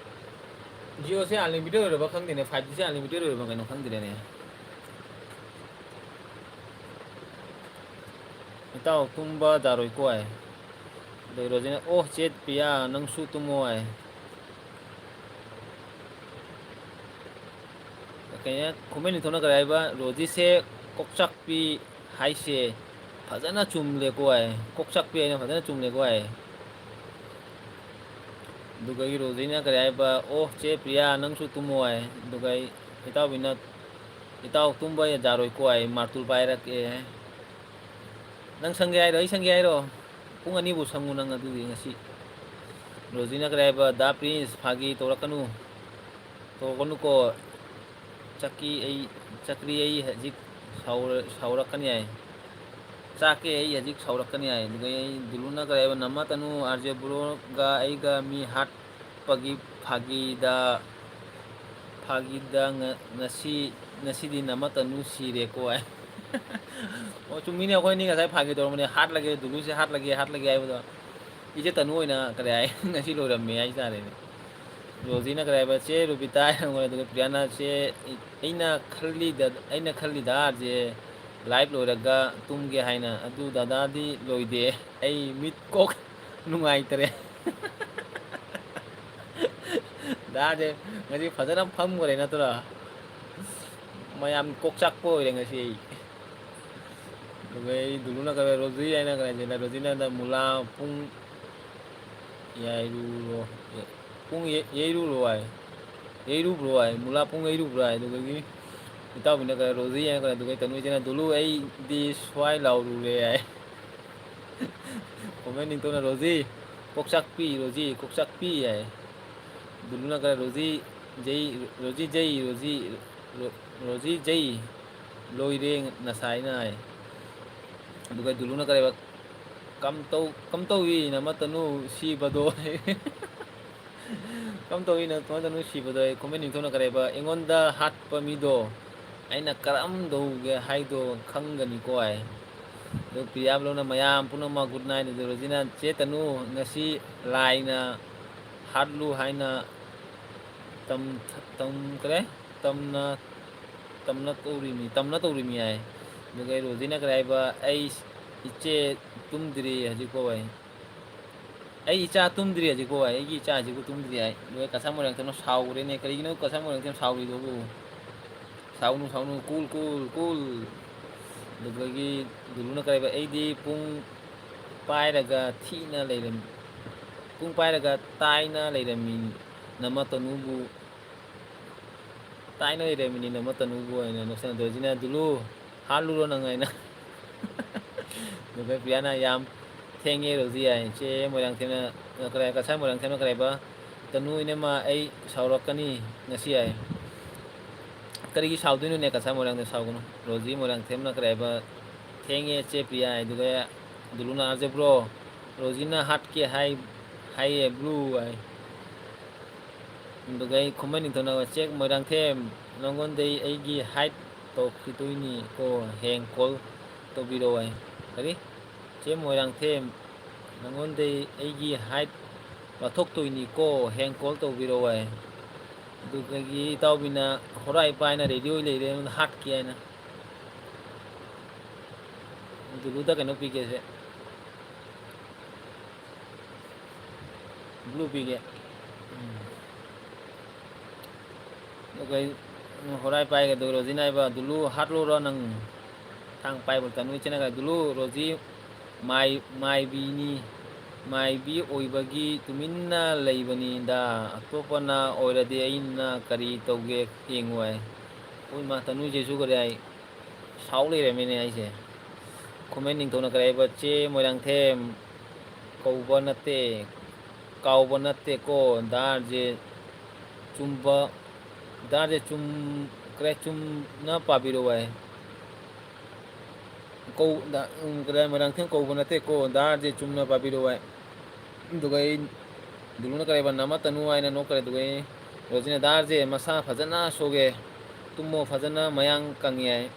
Jioꯁꯦ unlimited ꯑꯣꯏꯔꯕ ꯈꯪꯗꯦꯅꯦ, five Gꯁꯦ unlimited ꯑꯣꯏꯔꯕ ꯀꯩꯅꯣ ꯈꯪꯗ꯭ꯔꯦꯅꯦ꯫ ꯏꯇꯥꯎ ꯇꯨꯝꯕ ꯌꯥꯔꯣꯏꯀꯣ ꯍꯥꯏ꯫ ꯑꯗꯩ ꯔꯣꯖꯤꯅ, "ꯑꯣ ꯆꯦ ꯄ꯭ꯔꯤꯌꯥ, ꯅꯪꯁꯨ ꯇꯨꯝꯃꯣ" ꯍꯥꯏ꯫ ꯀꯩꯅꯣ, ꯈꯨꯃꯟ ꯅꯤꯡꯊꯧꯅ ꯀꯔꯤ ꯍꯥꯏꯕ? "ꯔꯣꯖꯤꯁꯦ ꯀꯣꯛꯆꯥꯛꯄꯤ ꯍꯥꯏꯁꯦ ꯐꯖꯅ ꯆꯨꯝꯂꯦꯀꯣ" ꯍꯥꯏ꯫ "ꯀꯣꯛꯆꯥꯛꯄꯤ ꯍꯥꯏꯅ ꯐꯖꯅ ꯆꯨꯝꯂꯦꯀꯣ" ꯍꯥꯏ꯫ ꯑꯗꯨꯒ ꯔꯣꯖꯤꯅ ꯀꯔꯤ ꯍꯥꯏꯕ? "ꯑꯣ ꯆꯦ ꯄ꯭ꯔꯤꯌꯥ, ꯅꯪꯁꯨ ꯇꯨꯝꯃꯣ" ꯍꯥꯏ꯫ ꯑꯗꯨꯒ ꯑꯩ, ꯏꯇꯥꯎꯕꯤꯅ, "ꯏꯇꯥꯎ ꯇꯨꯝꯕ ꯌꯥꯔꯣꯏꯀꯣ" ꯍꯥꯏ, "ꯃꯥꯔꯇꯨꯜ ꯄꯥꯏꯔꯛꯀꯦ" ꯍꯥꯏ꯫ "ꯅꯪ ꯁꯪꯒꯦ ꯍꯥꯏꯔꯣ? ꯑꯩ ꯁꯪꯒꯦ ꯍꯥꯏꯔꯣ? ꯄꯨꯡ ꯑꯅꯤꯕꯨ ꯁꯪꯉꯨ ꯅꯪ ꯑꯗꯨꯗꯤ ꯉꯁꯤ"꯫ ꯔꯣꯖꯤꯅ ꯀꯔꯤ ꯍꯥꯏꯕ? "ꯗꯥ ꯄ꯭ꯔꯤꯟꯁ, ꯐꯥꯒꯤ ꯇꯧꯔꯛꯀꯅꯨ, ꯇꯧꯔꯛꯀꯅꯨꯀꯣ꯫ ꯆꯀꯤ ꯑꯩ, ꯆꯀ꯭ꯔꯤ ꯑꯩ ꯍꯧꯖꯤꯛ ꯁꯥꯎꯔ-, ꯁꯥꯎꯔꯛꯀꯅꯤ" ꯍꯥꯏ꯫ "ꯆꯥꯛꯀꯦ ꯑꯩ ꯍꯧꯖꯤꯛ ꯁꯥꯎꯔꯛꯀꯅꯤ" ꯍꯥꯏ꯫ ꯑꯗꯨꯒ ꯑꯩ ꯗꯨꯂꯨꯅ ꯀꯔꯤ ꯍꯥꯏꯕ? "ꯅꯃ ꯇꯅꯨ, ꯑꯥꯔ ꯖꯦ ꯕ꯭ꯔꯣꯒ ꯑꯩꯒ ꯃꯤ ꯍꯥꯠꯄꯒꯤ ꯐꯥꯒꯤꯗ, ꯐꯥꯒꯤꯗ ꯉ-, ꯉꯁꯤ, ꯉꯁꯤꯗꯤ ꯅꯃ ꯇꯅꯨ ꯁꯤꯔꯦꯀꯣ" ꯍꯥꯏ꯫ ꯑꯣ, ꯆꯨꯝꯃꯤꯅꯦ, ꯑꯩꯈꯣꯏꯅꯤ ꯉꯁꯥꯏ ꯐꯥꯒꯤ ꯇꯧꯔꯝꯕꯅꯦ, "ꯍꯥꯠꯂꯒꯦ, ꯗꯨꯂꯨꯁꯦ ꯍꯥꯠꯂꯒꯦ, ꯍꯥꯠꯂꯒꯦ" ꯍꯥꯏꯕꯗꯣ꯫ ꯏꯆꯦ ꯇꯅꯨ ꯑꯣꯏꯅ ꯀꯔꯤ ꯍꯥꯏ, ꯉꯁꯤ ꯂꯣꯏꯔꯝꯃꯦ ꯍꯥꯏꯇꯥꯔꯦꯅꯦ꯫ ꯔꯣꯖꯤꯅ ꯀꯔꯤ ꯍꯥꯏꯕ? "ꯆꯦ ꯔꯨꯕꯤꯇꯥ" ꯍꯥꯏꯔꯝꯒꯅꯤ, ꯑꯗꯨꯒ ꯄ꯭ꯔꯤꯌꯥꯅ, "ꯆꯦ, ꯑꯩꯅ ꯈꯜꯂꯤꯗ, ꯑꯩꯅ ꯈꯜꯂꯤꯗ ꯆꯦ live ꯂꯣꯏꯔꯒ ꯇꯨꯝꯒꯦ ꯍꯥꯏꯅ, ꯑꯗꯨ ꯗꯗꯥꯗꯤ ꯂꯣꯏꯗꯦ, ꯑꯩ ꯃꯤꯠ ꯀꯣꯛ ꯅꯨꯡꯉꯥꯏꯇꯔꯦ"꯫ ꯗꯥꯁꯦ ꯉꯁꯤ ꯐꯖꯅ ꯐꯝꯈ꯭ꯔꯦ ꯅꯠꯇ꯭ꯔꯣ? ꯃꯌꯥꯝ ꯀꯣꯛ ꯆꯥꯛꯄ ꯑꯣꯏꯔꯦ ꯉꯁꯤ ꯑꯩ꯫ ꯑꯗꯨꯒ ꯑꯩ ꯗꯨꯂꯨꯅ ꯀꯔꯤ, ꯔꯣꯖꯤ ꯍꯥꯏꯅ ꯀꯔꯤ ꯍꯥꯏꯁꯤꯅ, ꯔꯣꯖꯤꯅ ꯍꯟꯗꯛ ꯃꯨꯂꯥ ꯄꯨꯡ ꯌꯩꯔꯨꯔꯣ, ꯄꯨꯡ ꯌꯩ-, ꯌꯩꯔꯨꯔꯣ ꯍꯥꯏ꯫ ꯌꯩꯔꯨꯕ꯭ꯔꯣ ꯍꯥꯏ, ꯃꯨꯂꯥ ꯄꯨꯡ ꯌꯩꯔꯨꯕ꯭ꯔꯣ ꯍꯥꯏ꯫ ꯑꯗꯨꯗꯒꯤ ꯏꯇꯥꯎꯕꯤꯅ ꯀꯔꯤ, ꯔꯣꯖꯤ ꯍꯥꯏꯅ ꯀꯔꯤ, ꯑꯗꯨꯒ ꯇꯅꯨ ꯏꯆꯦꯅ, "ꯗꯨꯂꯨ, ꯑꯩꯗꯤ ꯁ꯭ꯋꯥꯏ ꯂꯥꯎꯔꯨꯔꯦ" ꯍꯥꯏ꯫ ꯀꯣꯃꯦꯟ ꯅꯤꯡꯊꯧꯅ, "ꯔꯣꯖꯤ ꯀꯣꯛꯆꯥꯛꯄꯤ, ꯔꯣꯖꯤ ꯀꯣꯛꯆꯥꯛꯄꯤ" ꯍꯥꯏ꯫ ꯗꯨꯂꯨꯅ ꯀꯔꯤ, "ꯔꯣꯖꯤ ꯖꯩ, ꯔꯣꯖꯤ ꯖꯩ, ꯔꯣꯖꯤ, ꯔꯣ-, ꯔꯣꯖꯤ ꯖꯩ, ꯂꯣꯏꯔꯦ ꯅꯁꯥꯏꯅ" ꯍꯥꯏ꯫ ꯑꯗꯨꯒ ꯗꯨꯂꯨꯅ ꯀꯔꯤ ꯍꯥꯏꯕ, "ꯀꯝꯇꯧ-, ꯀꯝꯇꯧꯏ ꯅꯃ ꯇꯅꯨ ꯁꯤꯕꯗꯣ?" ꯀꯝ ꯇꯧꯏ ꯅꯪ ꯀꯃꯥꯏꯅ ꯇꯧꯅꯣ ꯁꯤꯕꯗꯣ? ꯑꯩ ꯀꯣꯃꯦꯟ ꯅꯤꯡꯊꯧꯅ ꯀꯔꯤ ꯍꯥꯏꯕ, "ꯑꯩꯉꯣꯟꯗ ꯍꯥꯠꯄ ꯃꯤꯗꯣ ꯑꯩꯅ ꯀꯔꯝ ꯇꯧꯒꯦ ꯍꯥꯏꯗꯣ ꯈꯪꯒꯅꯤꯀꯣ" ꯍꯥꯏ꯫ ꯑꯗꯨ ꯄ꯭ꯔꯤꯌꯥꯕꯂꯣꯅ, "ꯃꯌꯥꯝ ꯄꯨꯝꯅꯃꯛ good night" ꯑꯗꯨ ꯔꯣꯖꯤꯅ, "ꯆꯦ ꯇꯅꯨ, ꯉꯁꯤ ꯂꯥꯏꯅ ꯍꯥꯠꯂꯨ ꯍꯥꯏꯅ ꯇꯝ-, ꯇꯝꯈ꯭ꯔꯦ, ꯇꯝꯅ, ꯇꯝꯅ ꯇꯧꯔꯤꯃꯤ, ꯇꯝꯅ ꯇꯧꯔꯤꯃꯤ" ꯍꯥꯏ꯫ ꯑꯗꯨꯒ ꯔꯣꯖꯤꯅ ꯀꯔꯤ ꯍꯥꯏꯕ, "ꯑꯩ ꯏꯆꯦ ꯇꯨꯝꯗ꯭ꯔꯤ ꯍꯧꯖꯤꯛꯐꯥꯎ" ꯍꯥꯏ꯫ "ꯑꯩ ꯏꯆꯥ ꯇꯨꯝꯗ꯭ꯔꯤ ꯍꯧꯖꯤꯛꯐꯥꯎ" ꯍꯥꯏ, "ꯑꯩꯒꯤ ꯏꯆꯥꯁꯤꯕꯨ ꯇꯨꯝꯗ꯭ꯔꯤ" ꯍꯥꯏ꯫ ꯑꯗꯨꯒ ꯀꯁꯥꯔ ꯃꯣꯏꯔꯥꯡꯊꯦꯝꯅ ꯁꯥꯎꯔꯦꯅꯦ꯫ "ꯀꯔꯤꯒꯤꯅꯣ Cachar Moirangthem ꯁꯥꯎꯔꯤꯗꯨꯕꯨ? ꯁꯥꯎꯅꯨ, ꯁꯥꯎꯅꯨ, cool, cool, cool"꯫ ꯑꯗꯨꯗꯒꯤ ꯗꯨꯂꯨꯅ ꯀꯔꯤ ꯍꯥꯏꯕ, "ꯑꯩꯗꯤ ꯄꯨꯡ ꯄꯥꯏꯔꯒ ꯊꯤꯅ ꯂꯩꯔꯝ-, ꯄꯨꯡ ꯄꯥꯏꯔꯒ ꯇꯥꯏꯅ ꯂꯩꯔꯝꯃꯤ ꯅꯃ ꯇꯅꯨꯕꯨ, ꯇꯥꯏꯅ ꯂꯩꯔꯝꯃꯤꯅꯤ ꯅꯃ ꯇꯅꯨꯕꯨ" ꯍꯥꯏꯅ ꯅꯣꯛꯁꯟꯅꯗꯣꯏꯁꯤꯅ, "ꯗꯨꯂꯨ, ꯍꯥꯠꯂꯨꯔꯣ ꯅꯪ" ꯍꯥꯏꯅ꯫ ꯑꯗꯨꯒ ꯄ꯭ꯔꯤꯌꯥꯅ, "ꯌꯥꯝ ꯊꯦꯡꯉꯦ ꯔꯣꯖꯤ" ꯍꯥꯏ꯫ ꯆꯦ ꯃꯣꯏꯔꯥꯡꯊꯦꯝꯅ, ꯀꯔꯤ, ꯀꯁꯥꯔ ꯃꯣꯏꯔꯥꯡꯊꯦꯝꯅ ꯀꯔꯤ ꯍꯥꯏꯕ, "ꯇꯅꯨ ꯏꯅꯝꯃ, ꯑꯩ ꯁꯥꯎꯔꯛꯀꯅꯤ ꯉꯁꯤ" ꯍꯥꯏ꯫ "ꯀꯔꯤꯒꯤ ꯁꯥꯎꯗꯣꯏꯅꯣꯅꯦ ꯀꯁꯥꯔ ꯃꯣꯏꯔꯥꯡꯊꯦꯝ? ꯁꯥꯎꯒꯅꯨ"꯫ ꯔꯣꯖꯤ ꯃꯣꯏꯔꯥꯡꯊꯦꯝꯅ ꯀꯔꯤ ꯍꯥꯏꯕ, "ꯊꯦꯡꯉꯦ ꯆꯦ ꯄ꯭ꯔꯤꯌꯥ" ꯍꯥꯏ꯫ ꯑꯗꯨꯒ ꯗꯨꯂꯨꯅ, "ꯑꯥꯔ ꯖꯦ ꯕ꯭ꯔꯣ, ꯔꯣꯖꯤꯅ ꯍꯥꯠꯀꯦ ꯍꯥꯏ, ꯍꯥꯏꯌꯦ ꯕ꯭ꯔꯣ" ꯍꯥꯏ꯫ ꯑꯗꯨꯒ ꯑꯩ ꯈꯨꯃꯟ ꯅꯤꯡꯊꯧꯅ, "ꯆꯦ ꯃꯣꯏꯔꯥꯡꯊꯦꯝ, ꯅꯉꯣꯟꯗꯩ ꯑꯩꯒꯤ ꯍꯥꯏꯠ ꯇꯧꯈꯤꯗꯣꯏꯅꯤꯀꯣ, ꯍꯌꯦꯡ ꯀꯣꯜ ꯇꯧꯕꯤꯔꯛꯑꯣ" ꯍꯥꯏ꯫ ꯀꯔꯤ? "ꯆꯦ ꯃꯣꯏꯔꯥꯡꯊꯦꯝ, ꯅꯉꯣꯟꯗꯩ ꯑꯩꯒꯤ ꯍꯥꯏꯠ ꯂꯧꯊꯣꯛꯇꯣꯏꯅꯤꯀꯣ, ꯍꯌꯦꯡ ꯀꯣꯜ ꯇꯧꯕꯤꯔꯛꯑꯣ" ꯍꯥꯏ꯫ ꯑꯗꯨꯗꯒꯤ ꯏꯇꯥꯎꯕꯤꯅ, "ꯍꯣꯔꯥꯏ ꯄꯥꯏꯅ ꯔꯦꯗꯤ ꯑꯣꯏ ꯂꯩꯔꯦ, ꯑꯩꯉꯣꯟꯗ ꯍꯥꯠꯀꯦ" ꯍꯥꯏꯅ꯫ ꯗꯨꯂꯨꯗ ꯀꯩꯅꯣ ꯄꯤꯒꯦꯁꯦ꯫ ꯕ꯭ꯂꯨ ꯄꯤꯒꯦ꯫ ꯎꯝ꯫ ꯑꯗꯨꯒ ꯑꯩ ꯍꯣꯔꯥꯏ ꯄꯥꯏꯒꯦ꯫ ꯑꯗꯨꯒ ꯔꯣꯖꯤꯅ ꯍꯥꯏꯕ, "ꯗꯨꯂꯨ ꯍꯥꯠꯂꯨꯔꯣ ꯅꯪ?" ꯊꯥꯡ ꯄꯥꯏꯕ ꯇꯅꯨ ꯏꯆꯦꯅ ꯍꯥꯏ, "ꯗꯨꯂꯨ, ꯔꯣꯖꯤ ꯃꯥꯏ-, ꯃꯥꯏꯕꯤꯅꯤ, ꯃꯥꯏꯕꯤ ꯑꯣꯏꯕꯒꯤ ꯇꯨꯃꯤꯟꯅ ꯂꯩꯕꯅꯤꯗ꯫ ꯑꯇꯣꯞꯄꯅ ꯑꯣꯏꯔꯗꯤ ꯑꯩꯅ ꯀꯔꯤ ꯇꯧꯒꯦ ꯌꯦꯡꯉꯨ ꯍꯥꯏ꯫ ꯍꯣꯏ ꯃꯥ, ꯇꯅꯨ ꯖꯦꯁꯨ ꯀꯔꯤ ꯍꯥꯏ? ꯁꯥꯎ ꯂꯩꯔꯝꯃꯤꯅꯦ ꯑꯩꯁꯦ꯫ ꯈꯨꯃꯟ ꯅꯤꯡꯊꯧꯅ ꯀꯔꯤ ꯍꯥꯏꯕ? "ꯆꯦ ꯃꯣꯏꯔꯥꯡꯊꯦꯝ, ꯀꯧꯕ ꯅꯠꯇꯦ, ꯀꯥꯎꯕ ꯅꯠꯇꯦꯀꯣ, ꯗꯥꯔꯁꯦ ꯆꯨꯝꯕ, ꯗꯥꯔꯁꯦ ꯆꯨꯝ-, ꯀꯔꯤ, ꯆꯨꯝꯅ ꯄꯥꯕꯤꯔꯣ" ꯍꯥꯏ꯫ ꯀꯧ-, ꯗꯥ-, ꯎꯝ, ꯀꯔꯤ, ꯃꯣꯏꯔꯥꯡꯊꯦꯝ ꯀꯧꯕ ꯅꯠꯇꯦꯀꯣ, ꯗꯥꯔꯁꯦ ꯆꯨꯝꯅ ꯄꯥꯕꯤꯔꯣ ꯍꯥꯏ꯫ ꯑꯗꯨꯒ ꯑꯩ ꯗꯨꯂꯨꯅ ꯀꯔꯤ ꯍꯥꯏꯕ, "ꯅꯃꯠꯇꯅꯨ" ꯍꯥꯏꯅ ꯅꯣꯛꯈ꯭ꯔꯦ꯫ ꯑꯗꯨꯒ ꯑꯩ ꯔꯣꯖꯤꯅ, "ꯗꯥꯔꯁꯦ ꯃꯁꯥ ꯐꯖꯅ ꯁꯣꯛꯑꯦ, ꯇꯨꯝꯃꯣ ꯐꯖꯅ, ꯃꯌꯥꯡ ꯀꯪꯉꯦ" ꯍꯥꯏ꯫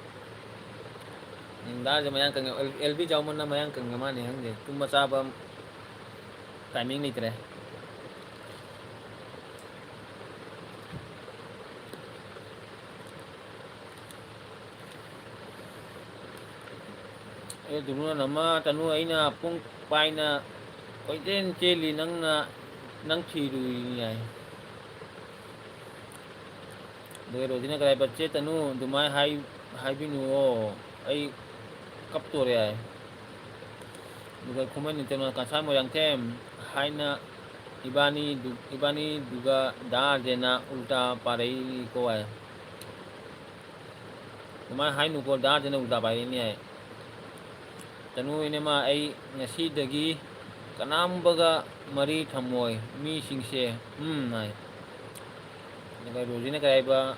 ꯎꯝ, ꯗꯥꯔꯁꯦ ꯃꯌꯥꯡ ꯀꯪꯉꯦ꯫ ꯑꯦꯜ-, ꯑꯦꯜ ꯕꯤ ꯖꯥꯎꯃꯟꯅ ꯃꯌꯥꯡ ꯀꯪꯉ ꯃꯥꯜꯂꯦ ꯈꯪꯗꯦ꯫ ꯇꯨꯝꯕ ꯆꯥꯕ timing ꯂꯩꯇ꯭ꯔꯦ꯫ ꯑꯦ, ꯗꯨꯂꯨꯅ, "ꯅꯃ ꯇꯅꯨ, ꯑꯩꯅ ꯄꯨꯡ ꯄꯥꯏꯅ ꯀꯣꯏꯆꯦꯟ ꯆꯦꯜꯂꯤ, ꯅꯪꯅ, ꯅꯪ ꯊꯤꯔꯨꯏꯅꯤ" ꯍꯥꯏ꯫ ꯑꯗꯨꯒ ꯔꯣꯖꯤꯅ ꯀꯔꯤ ꯍꯥꯏꯕ? "ꯆꯦ ꯇꯅꯨ, ꯑꯗꯨꯃꯥꯏ ꯍꯥꯏ-, ꯍꯥꯏꯕꯤꯅꯨꯋꯣ, ꯑꯩ ꯀꯞꯇꯣꯔꯦ" ꯍꯥꯏ꯫ ꯑꯗꯨꯒ ꯈꯨꯃꯟ ꯅꯤꯡꯊꯧꯅ, "ꯀꯁꯥꯔ ꯃꯣꯏꯔꯥꯡꯊꯦꯝ ꯍꯥꯏꯅ ꯏꯕꯥꯅꯤꯗꯨ-, ꯏꯕꯥꯅꯤꯗꯨꯒ ꯗꯥ ꯑꯥꯔꯖꯦꯅ ꯎꯜꯇꯥ ꯄꯥꯔꯛꯏꯀꯣ" ꯍꯥꯏ꯫ "ꯑꯗꯨꯃꯥꯏꯅ ꯍꯥꯏꯅꯨꯀꯣ, ꯗꯥ ꯑꯥꯔꯖꯦꯅ ꯎꯜꯇꯥ ꯄꯥꯔꯛꯏꯅꯤ" ꯍꯥꯏ꯫ "ꯇꯅꯨ ꯏꯅꯦꯃ, ꯑꯩ ꯉꯁꯤꯗꯒꯤ ꯀꯅꯥꯝꯕꯒ ꯃꯔꯤ ꯊꯝꯃꯣꯏ, ꯃꯤꯁꯤꯡꯁꯦ, ꯎꯝ" ꯍꯥꯏ꯫ ꯑꯗꯨꯒ ꯔꯣꯖꯤꯅ ꯀꯔꯤ ꯍꯥꯏꯕ?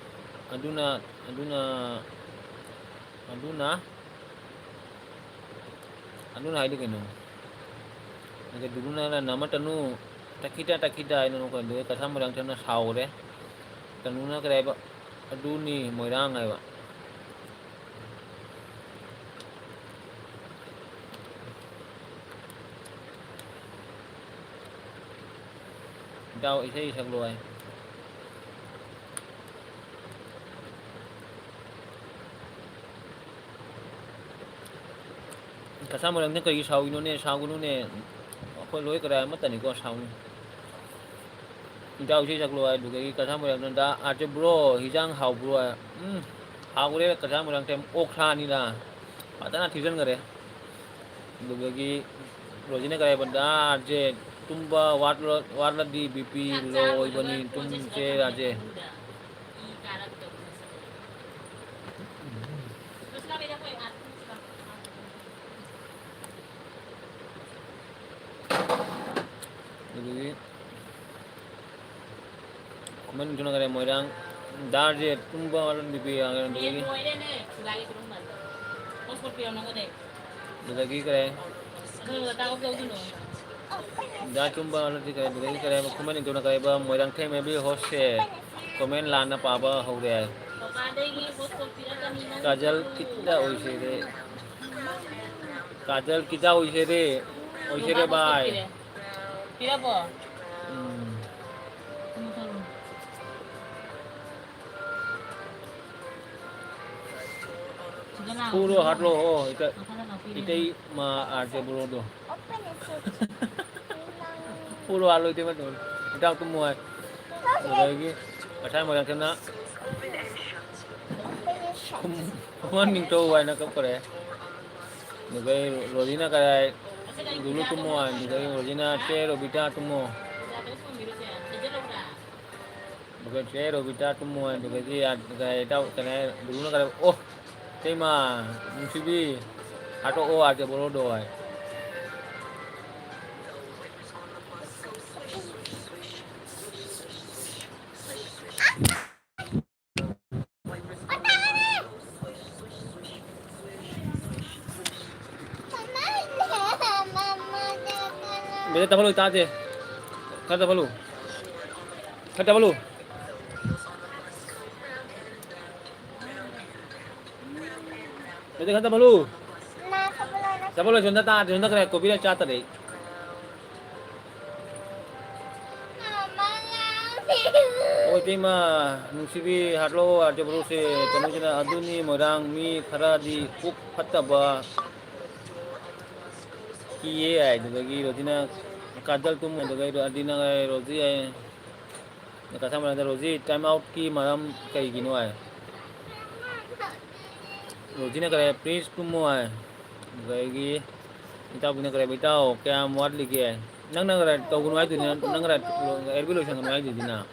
"ꯑꯗꯨꯅ, ꯑꯗꯨꯅ, ꯑꯗꯨꯅ, ꯑꯗꯨꯅ" ꯍꯥꯏꯗꯤ ꯀꯩꯅꯣ? ꯑꯗꯨꯒ ꯗꯨꯂꯨꯅ, "ꯅꯃ ꯇꯅꯨ, ꯇꯛꯈꯤꯗ, ꯇꯛꯈꯤꯗ" ꯍꯥꯏꯅ ꯅꯣꯛꯈ꯭ꯔꯦ꯫ ꯑꯗꯨꯒ ꯀꯁꯥꯔ ꯃꯣꯏꯔꯥꯡꯊꯦꯝꯅ ꯁꯥꯎꯔꯦ꯫ ꯇꯅꯨꯅ ꯀꯔꯤ ꯍꯥꯏꯕ? "ꯑꯗꯨꯅꯤ ꯃꯣꯏꯔꯥꯡ" ꯍꯥꯏꯕ꯫ ꯏꯇꯥꯎ, ꯏꯁꯩ ꯁꯛꯂꯣ ꯍꯥꯏ꯫ ꯀꯁꯥꯔ ꯃꯣꯏꯔꯥꯡꯊꯦꯝ ꯀꯔꯤꯒꯤ ꯁꯥꯎꯔꯤꯅꯣꯅꯦ? ꯁꯥꯎꯒꯅꯨꯅꯦ꯫ ꯑꯩꯈꯣꯏ ꯂꯣꯏ ꯀꯔꯥꯏ ꯑꯃꯠꯇꯅꯤꯀꯣ, ꯁꯥꯎꯅꯨ꯫ ꯏꯇꯥꯎ, ꯏꯁꯩ ꯁꯛꯂꯣ ꯍꯥꯏ꯫ ꯑꯗꯨꯗꯒꯤ ꯀꯁꯥꯔ ꯃꯣꯏꯔꯥꯡꯊꯦꯝꯗ, "ꯑꯥꯔꯖꯦ ꯕ꯭ꯔꯣ, ꯍꯤꯟꯖꯥꯡ ꯍꯥꯎꯕ꯭ꯔꯣ?" ꯍꯥꯏ꯫ ꯎꯝ, ꯍꯥꯎꯈ꯭ꯔꯦ ꯀꯁꯥꯔ ꯃꯣꯏꯔꯥꯡꯊꯦꯝ, ꯑꯣꯛꯁꯥꯅꯤꯅ ꯐꯖꯅ ꯊꯤꯖꯤꯟꯈꯔꯦ꯫ ꯑꯗꯨꯗꯒꯤ ꯔꯣꯖꯤꯅ ꯀꯔꯤ ꯍꯥꯏꯕ? ꯗꯥ ꯑꯥꯔ ꯖꯦ, ꯇꯨꯝꯕ ꯋꯥꯠꯂ-, ꯋꯥꯠꯂꯗꯤ ꯕꯤ ꯄꯤ ꯂꯣ ꯑꯣꯏꯕꯅꯤ, ꯇꯨꯝꯁꯦ ꯑꯥꯔ ꯖꯦ꯫ ꯑꯗꯨꯗꯒꯤ ꯈꯨꯃꯟ ꯊꯨꯅ ꯀꯔꯦ ꯃꯣꯏꯔꯥꯡ, ꯗꯥꯔꯁꯦ ꯇꯨꯝꯕ ꯋꯥꯠꯂꯝꯗꯕꯤ ꯌꯥꯡꯉꯦ ꯑꯗꯨꯗꯒꯤ꯫ ꯑꯗꯨꯗꯒꯤ ꯀꯔꯦ꯫ ꯗꯥ ꯇꯨꯝꯕ ꯋꯥꯠꯂꯝꯗꯕꯤ ꯀꯔꯦ, ꯑꯗꯨꯗꯒꯤ ꯀꯔꯦ, ꯈꯨꯃꯟ ꯅꯤꯡꯊꯧꯅ ꯀꯔꯦꯕ ꯃꯣꯏꯔꯥꯡꯊꯦꯝ ꯑꯦꯝ ꯕꯤ ꯍꯣꯁꯁꯦ ꯀꯣꯃꯦꯟ ꯂꯥꯟꯅ ꯄꯥꯕ ꯍꯧꯔꯦ ꯍꯥꯏ꯫ ꯀꯥꯖꯜ ꯈꯤꯇ ꯑꯣꯏꯁꯦ ꯔꯦ꯫ ꯀꯥꯖꯜ ꯈꯤꯇ ꯑꯣꯏꯁꯦ ꯔꯦ꯫ ꯑꯣꯏꯁꯦ ꯔꯦ ꯚꯥꯏ꯫ ꯄꯤꯔꯕꯣ? ꯎꯝ꯫ ꯁꯤꯗ ꯂꯥꯛꯑꯣ, ꯐꯨꯔꯣ, ꯁꯤꯗ ꯍꯥꯠꯂꯣ, ꯂꯥꯛꯑꯣ꯫ ꯍꯣ, ꯏꯇ-, ꯃꯈꯥꯗ ꯂꯥꯛꯄꯤꯔꯦ꯫ ꯏꯇꯩ ꯃꯥ ꯑꯥꯔ ꯖꯦ ꯕ꯭ꯔꯣꯗꯣ꯫ ꯐꯨꯔꯣ, ꯍꯥꯠꯂꯣ, ꯏꯇꯩꯃ ꯇꯧꯔꯦ꯫ ꯏꯇꯥꯎ ꯇꯨꯝꯃꯣ ꯍꯥꯏ꯫ ꯑꯗꯨꯗꯒꯤ ꯉꯁꯥꯏ ꯃꯣꯏꯔꯥꯡꯊꯦꯝꯅ ꯈꯨꯃꯟ ꯅꯤꯡꯊꯧ ꯍꯥꯏꯅ ꯀꯞꯈꯔꯦ꯫ ꯑꯗꯨꯗꯩ ꯔꯣꯖꯤꯅ ꯀꯔꯥꯏ, ꯂꯨꯂꯨ ꯇꯨꯝꯃꯣ ꯍꯥꯏ꯫ ꯑꯗꯨꯗꯩ ꯔꯣꯖꯤꯅ, "ꯆꯦ ꯔꯣꯕꯤꯇꯥ ꯇꯨꯝꯃꯣ"꯫ ꯑꯗꯨꯒ ꯆꯦ ꯔꯣꯕꯤꯇꯥ ꯇꯨꯝꯃꯣ ꯍꯥꯏ꯫ ꯑꯗꯨꯗꯒꯤ ꯌꯥ-, ꯀꯔꯥꯏ, ꯏꯇꯥꯎ ꯀꯔꯥꯏ, ꯂꯨꯂꯨꯅ ꯀꯔꯥꯏ, "ꯑꯣ, ꯏꯇꯩꯃ, ꯅꯨꯡꯁꯤꯕꯤ, ꯍꯥꯠꯇꯣꯛꯑꯣ, ꯑꯥꯔ ꯖꯦ ꯕꯣꯔꯣꯗꯣ" ꯍꯥꯏ꯫ ꯕꯦꯗꯥ, ꯇꯥꯕ ꯂꯣꯏ ꯇꯥꯗꯦ꯫ ꯈꯔ ꯇꯥꯕ ꯂꯣꯏ꯫ ꯈꯔ ꯇꯥꯕ ꯂꯣꯏ꯫ ꯕꯦꯗꯥ, ꯈꯔ ꯇꯥꯕ ꯂꯣꯏ꯫ ꯇꯥꯕ ꯂꯣꯏ, ꯁꯣꯝꯗ ꯇꯥꯗꯦ, ꯁꯣꯝꯗ ꯀꯔꯤ ꯀꯣꯕꯤꯔ ꯆꯥ ꯇꯔꯦ꯫ ꯑꯣ, ꯏꯇꯩꯃ, ꯅꯨꯡꯁꯤꯕꯤ, ꯍꯥꯠꯂꯣ, ꯑꯥꯔ ꯖꯦ ꯕ꯭ꯔꯣꯁꯦ, ꯀꯩꯅꯣꯁꯤꯅ, ꯑꯗꯨꯅꯤ ꯃꯣꯏꯔꯥꯡ ꯃꯤ ꯈꯔꯗꯤ ꯄꯨꯛ ꯐꯠꯇꯕ ꯀꯤꯌꯦ ꯍꯥꯏ, ꯑꯗꯨꯗꯒꯤ ꯔꯣꯖꯤꯅ, ꯀꯥꯖꯜ ꯇꯨꯝ, ꯑꯗꯨꯗꯒꯤ ꯑꯗꯤꯅ ꯔꯣꯖꯤ ꯍꯥꯏ, ꯀꯊꯥ ꯃꯔꯛꯇ ꯔꯣꯖꯤ, time outꯀꯤ ꯃꯔꯝ ꯀꯩꯒꯤꯅꯣ ꯍꯥꯏ? ꯔꯣꯖꯤꯅ ꯀꯔꯤ ꯍꯥꯏ? Please ꯇꯨꯝꯃꯣ ꯍꯥꯏ꯫ ꯑꯗꯨꯗꯒꯤ ꯏꯇꯥꯎꯕꯤꯅ ꯀꯔꯤ ꯍꯥꯏꯕ? ꯏꯇꯥꯎ, ꯀꯌꯥꯝ ꯋꯥꯠꯂꯤꯒꯦ? ꯅꯪꯅ ꯀꯔꯤ ꯇꯧꯒꯅꯨ ꯍꯥꯏꯗꯨꯗꯤ? ꯅꯪ, ꯅꯪ ꯀꯔꯤ ꯑꯦꯜꯕꯤ ꯂꯣꯏꯁꯟꯒꯅꯨ ꯍꯥꯏꯗꯨꯗꯤ ꯅꯪ?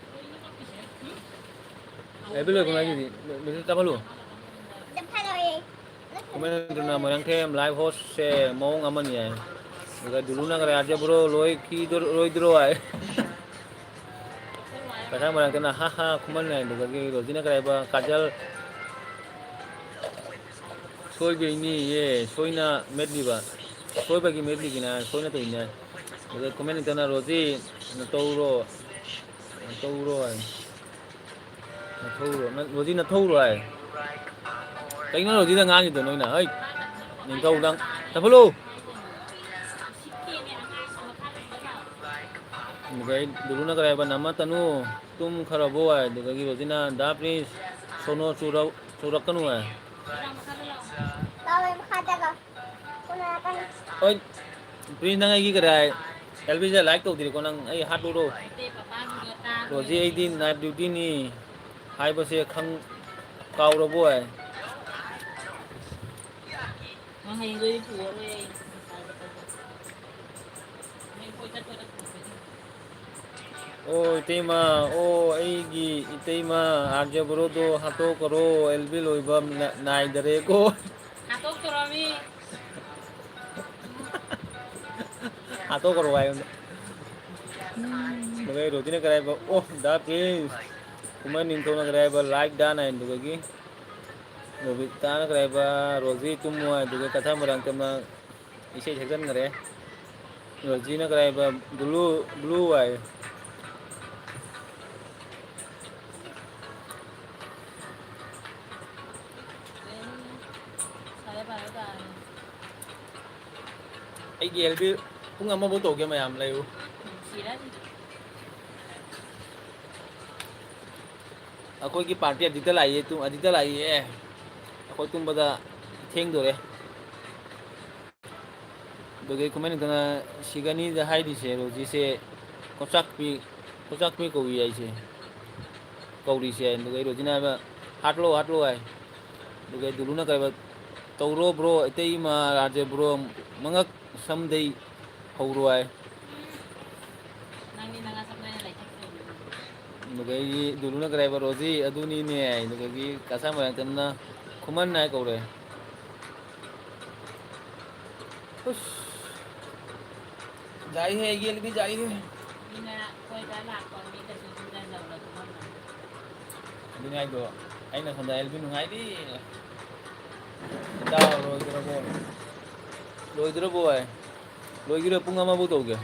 ꯑꯦꯜꯕꯤ ꯂꯣꯏꯒꯅꯨ ꯍꯥꯏꯗꯨꯗꯤ? ꯂꯣꯏꯁꯟ ꯆꯥꯍꯜꯂꯨ꯫ ꯀꯃꯦꯟ ꯇꯧꯗꯨꯅ ꯃꯣꯏꯔꯥꯡꯊꯦꯝ live hostꯁꯦ ꯃꯑꯣꯡ ꯑꯃꯅꯤ ꯍꯥꯏ꯫ ꯑꯗꯨꯒ ꯗꯨꯂꯨꯅ ꯀꯔꯤ ꯍꯥꯏ? ꯕ꯭ꯔꯣ, ꯂꯣꯏꯈꯤꯗꯣ-, ꯂꯣꯏꯗ꯭ꯔꯣ ꯍꯥꯏ꯫ ꯀꯁꯥꯔ ꯃꯣꯏꯔꯥꯡꯊꯦꯝꯅ ꯍꯥ ꯍꯥ ꯈꯨꯃꯟ ꯍꯥꯏ꯫ ꯑꯗꯨꯗꯒꯤ ꯔꯣꯖꯤꯅ ꯀꯔꯤ ꯍꯥꯏꯕ? ꯀꯥꯖꯜ, ꯁꯣꯏꯕꯩꯅꯤꯌꯦ, ꯁꯣꯏꯅ ꯃꯦꯠꯂꯤꯕ, ꯁꯣꯏꯕꯒꯤ ꯃꯦꯠꯂꯤꯒꯤꯅ ꯁꯣꯏꯅ ꯇꯧꯔꯤꯅꯦ꯫ ꯑꯗ ꯀꯃꯦꯟ ꯇꯧꯅ ꯔꯣꯖꯤ, ꯅꯇꯧꯔꯣ, ꯅꯇꯧꯔꯣ ꯍꯥꯏ꯫ ꯅꯊꯧꯔꯣ? ꯅ-, ꯔꯣꯖꯤ ꯅꯊꯧꯔꯣ ꯍꯥꯏ꯫ ꯀꯩꯅꯣ ꯔꯣꯖꯤꯗ ꯉꯥꯡꯉꯤꯗꯣ ꯅꯣꯏꯅ? ꯍꯩ! ꯅꯤꯡꯊꯧ ꯅꯪ ꯆꯠꯐꯠꯂꯨ! ꯑꯗꯨꯗꯩ ꯗꯨꯂꯨꯅ ꯀꯔꯤ ꯍꯥꯏꯕ? ꯅꯃ ꯇꯅꯨ, ꯇꯨꯝꯈ꯭ꯔꯕꯣ ꯍꯥꯏ꯫ ꯑꯗꯨꯗꯒꯤ ꯔꯣꯖꯤꯅ, ꯗꯥ ꯄ꯭ꯔꯤꯟꯁ, ꯁꯣꯅꯣ ꯆꯨꯔꯧ-, ꯆꯨꯔꯛꯀꯅꯨ ꯍꯥꯏ꯫ ꯍꯣꯏ, ꯄ꯭ꯔꯤꯟꯁ, ꯅꯪ ꯑꯩꯒꯤ ꯀꯔꯤ ꯍꯥꯏ? ꯑꯦꯜꯕꯤꯁꯦ like ꯇꯧꯗ꯭ꯔꯤꯀꯣ ꯅꯪ? ꯑꯩ ꯍꯥꯠꯂꯨꯔꯣ? ꯔꯣꯖꯤ, ꯑꯩꯗꯤ night dutyꯅꯤ ꯍꯥꯏꯕꯁꯦ ꯈꯪ-, ꯀꯥꯎꯔꯕꯣ ꯍꯥꯏ? ꯅꯪ ꯍꯌꯦꯡꯗꯣ ꯑꯩ ꯄꯨꯔꯔꯣꯏ ꯑꯩ꯫ ꯑꯣ ꯏꯇꯩꯃ, ꯑꯣ ꯑꯩꯒꯤ ꯏꯇꯩꯃ, ꯑꯥꯔꯖꯦ ꯕ꯭ꯔꯣꯗꯣ ꯍꯥꯠꯇꯣꯛꯈ꯭ꯔꯣ, ꯑꯦꯜꯕꯤ ꯂꯣꯏꯕ ꯅ-, ꯅꯥꯏꯗꯔꯦꯀꯣ꯫ ꯍꯥꯠꯇꯣꯛꯇꯣꯔꯃꯤ꯫ ꯍꯥꯠꯇꯣꯛꯈ꯭ꯔꯣ ꯍꯥꯏꯌꯨꯅꯦ꯫ ꯑꯗꯨꯒ ꯔꯣꯖꯤꯅ ꯀꯔꯤ ꯍꯥꯏꯕ? ꯑꯣ, ꯗꯥ ꯄ꯭ꯔꯤꯟꯁ꯫ ꯀꯨꯝꯍꯩ ꯅꯤꯡꯊꯧꯅ ꯀꯔꯤ ꯍꯥꯏꯕ? Like done ꯍꯥꯏ꯫ ꯑꯗꯨꯗꯒꯤ ꯔꯣꯕꯤꯇꯥꯅ ꯀꯔꯤ ꯍꯥꯏꯕ? ꯔꯣꯖꯤ ꯇꯨꯝꯃꯣ ꯍꯥꯏ꯫ ꯑꯗꯨꯒ ꯀꯁꯥꯔ ꯃꯣꯏꯔꯥꯡꯊꯦꯝꯅ ꯏꯁꯩ ꯁꯛꯆꯟꯈ꯭ꯔꯦ꯫ ꯔꯣꯖꯤꯅ ꯀꯔꯤ ꯍꯥꯏꯕ? Blue, blue ꯍꯥꯏ꯫ ꯑꯩꯒꯤ ꯑꯦꯜꯕꯤ ꯄꯨꯡ ꯑꯃꯐꯥꯎ ꯇꯧꯒꯦ ꯃꯌꯥꯝ ꯂꯩꯌꯨ꯫ ꯑꯩꯈꯣꯏꯒꯤ party ꯑꯗꯤꯠꯇ ꯂꯥꯛꯏꯌꯦ, ꯇꯨ-, ꯑꯗꯤꯠꯇ ꯂꯥꯛꯏꯌꯦ꯫ ꯑꯩꯈꯣꯏ ꯇꯨꯝꯕꯗ ꯊꯦꯡꯗꯣꯔꯦ꯫ ꯑꯗꯨꯒꯤ ꯀꯨꯝꯍꯩ ꯅꯤꯡꯊꯧꯅ ꯁꯤꯒꯅꯤꯗ ꯍꯥꯏꯔꯤꯁꯦ, ꯔꯣꯖꯤꯁꯦ ꯀꯣꯆꯥꯛꯄꯤ, ꯀꯣꯆꯥꯛꯄꯤ ꯀꯧꯏ ꯍꯥꯏꯁꯦ, ꯀꯧꯔꯤꯁꯦ꯫ ꯑꯗꯨꯒ ꯔꯣꯖꯤꯅ ꯍꯥꯏꯕ, "ꯍꯥꯠꯂꯣ, ꯍꯥꯠꯂꯣ" ꯍꯥꯏ꯫ ꯑꯗꯨꯒ ꯗꯨꯂꯨꯅ ꯀꯔꯤ ꯍꯥꯏꯕ, "ꯇꯧꯔꯣ bro, ꯏꯇꯩꯃ ꯑꯥꯔꯖꯦ bro, ꯃꯉꯛ ꯁꯝꯗꯩ ꯍꯧꯔꯣ ꯍꯥꯏ꯫ ꯅꯪꯗꯤ ꯅꯪ ꯁꯝꯗꯩꯅ ꯂꯩꯊꯦꯛꯇꯣꯏꯅꯤ꯫ ꯑꯗꯨꯗꯒꯤ ꯗꯨꯂꯨꯅ ꯀꯔꯤ ꯍꯥꯏꯕ, "ꯔꯣꯖꯤ, ꯑꯗꯨꯅꯤꯅꯦ" ꯍꯥꯏ꯫ ꯑꯗꯨꯗꯒꯤ ꯀꯥꯁꯥ ꯃꯣꯏꯔꯥꯡꯊꯦꯝꯅ "ꯈꯨꯃꯟ" ꯍꯥꯏ ꯀꯧꯔꯦ꯫ ꯎꯁ꯫ ꯌꯥꯏꯍꯦ, ꯑꯩꯒꯤ ꯑꯦꯜꯕꯤ ꯌꯥꯏꯍꯦ꯫ ꯃꯤꯅ ꯀꯣꯏꯕ ꯂꯥꯛꯄ ꯃꯤꯗꯁꯨ ꯌꯨꯝꯗ ꯌꯧꯅ ꯊꯣꯛꯍꯟꯕ꯫ ꯑꯗꯨꯅꯤ ꯍꯥꯏꯗꯣ, ꯑꯩꯅ ꯁꯣꯝꯗ ꯑꯦꯜꯕꯤ ꯅꯨꯡꯉꯥꯏꯔꯤ꯫ ꯏꯇꯥꯎ, ꯂꯣꯏꯗ꯭ꯔꯕꯣ? ꯂꯣꯏꯗ꯭ꯔꯕꯣ ꯍꯥꯏ? ꯂꯣꯏꯒꯤꯔꯣꯏ, ꯄꯨꯡ ꯑꯃꯕꯨ ꯇꯧꯒꯦ꯫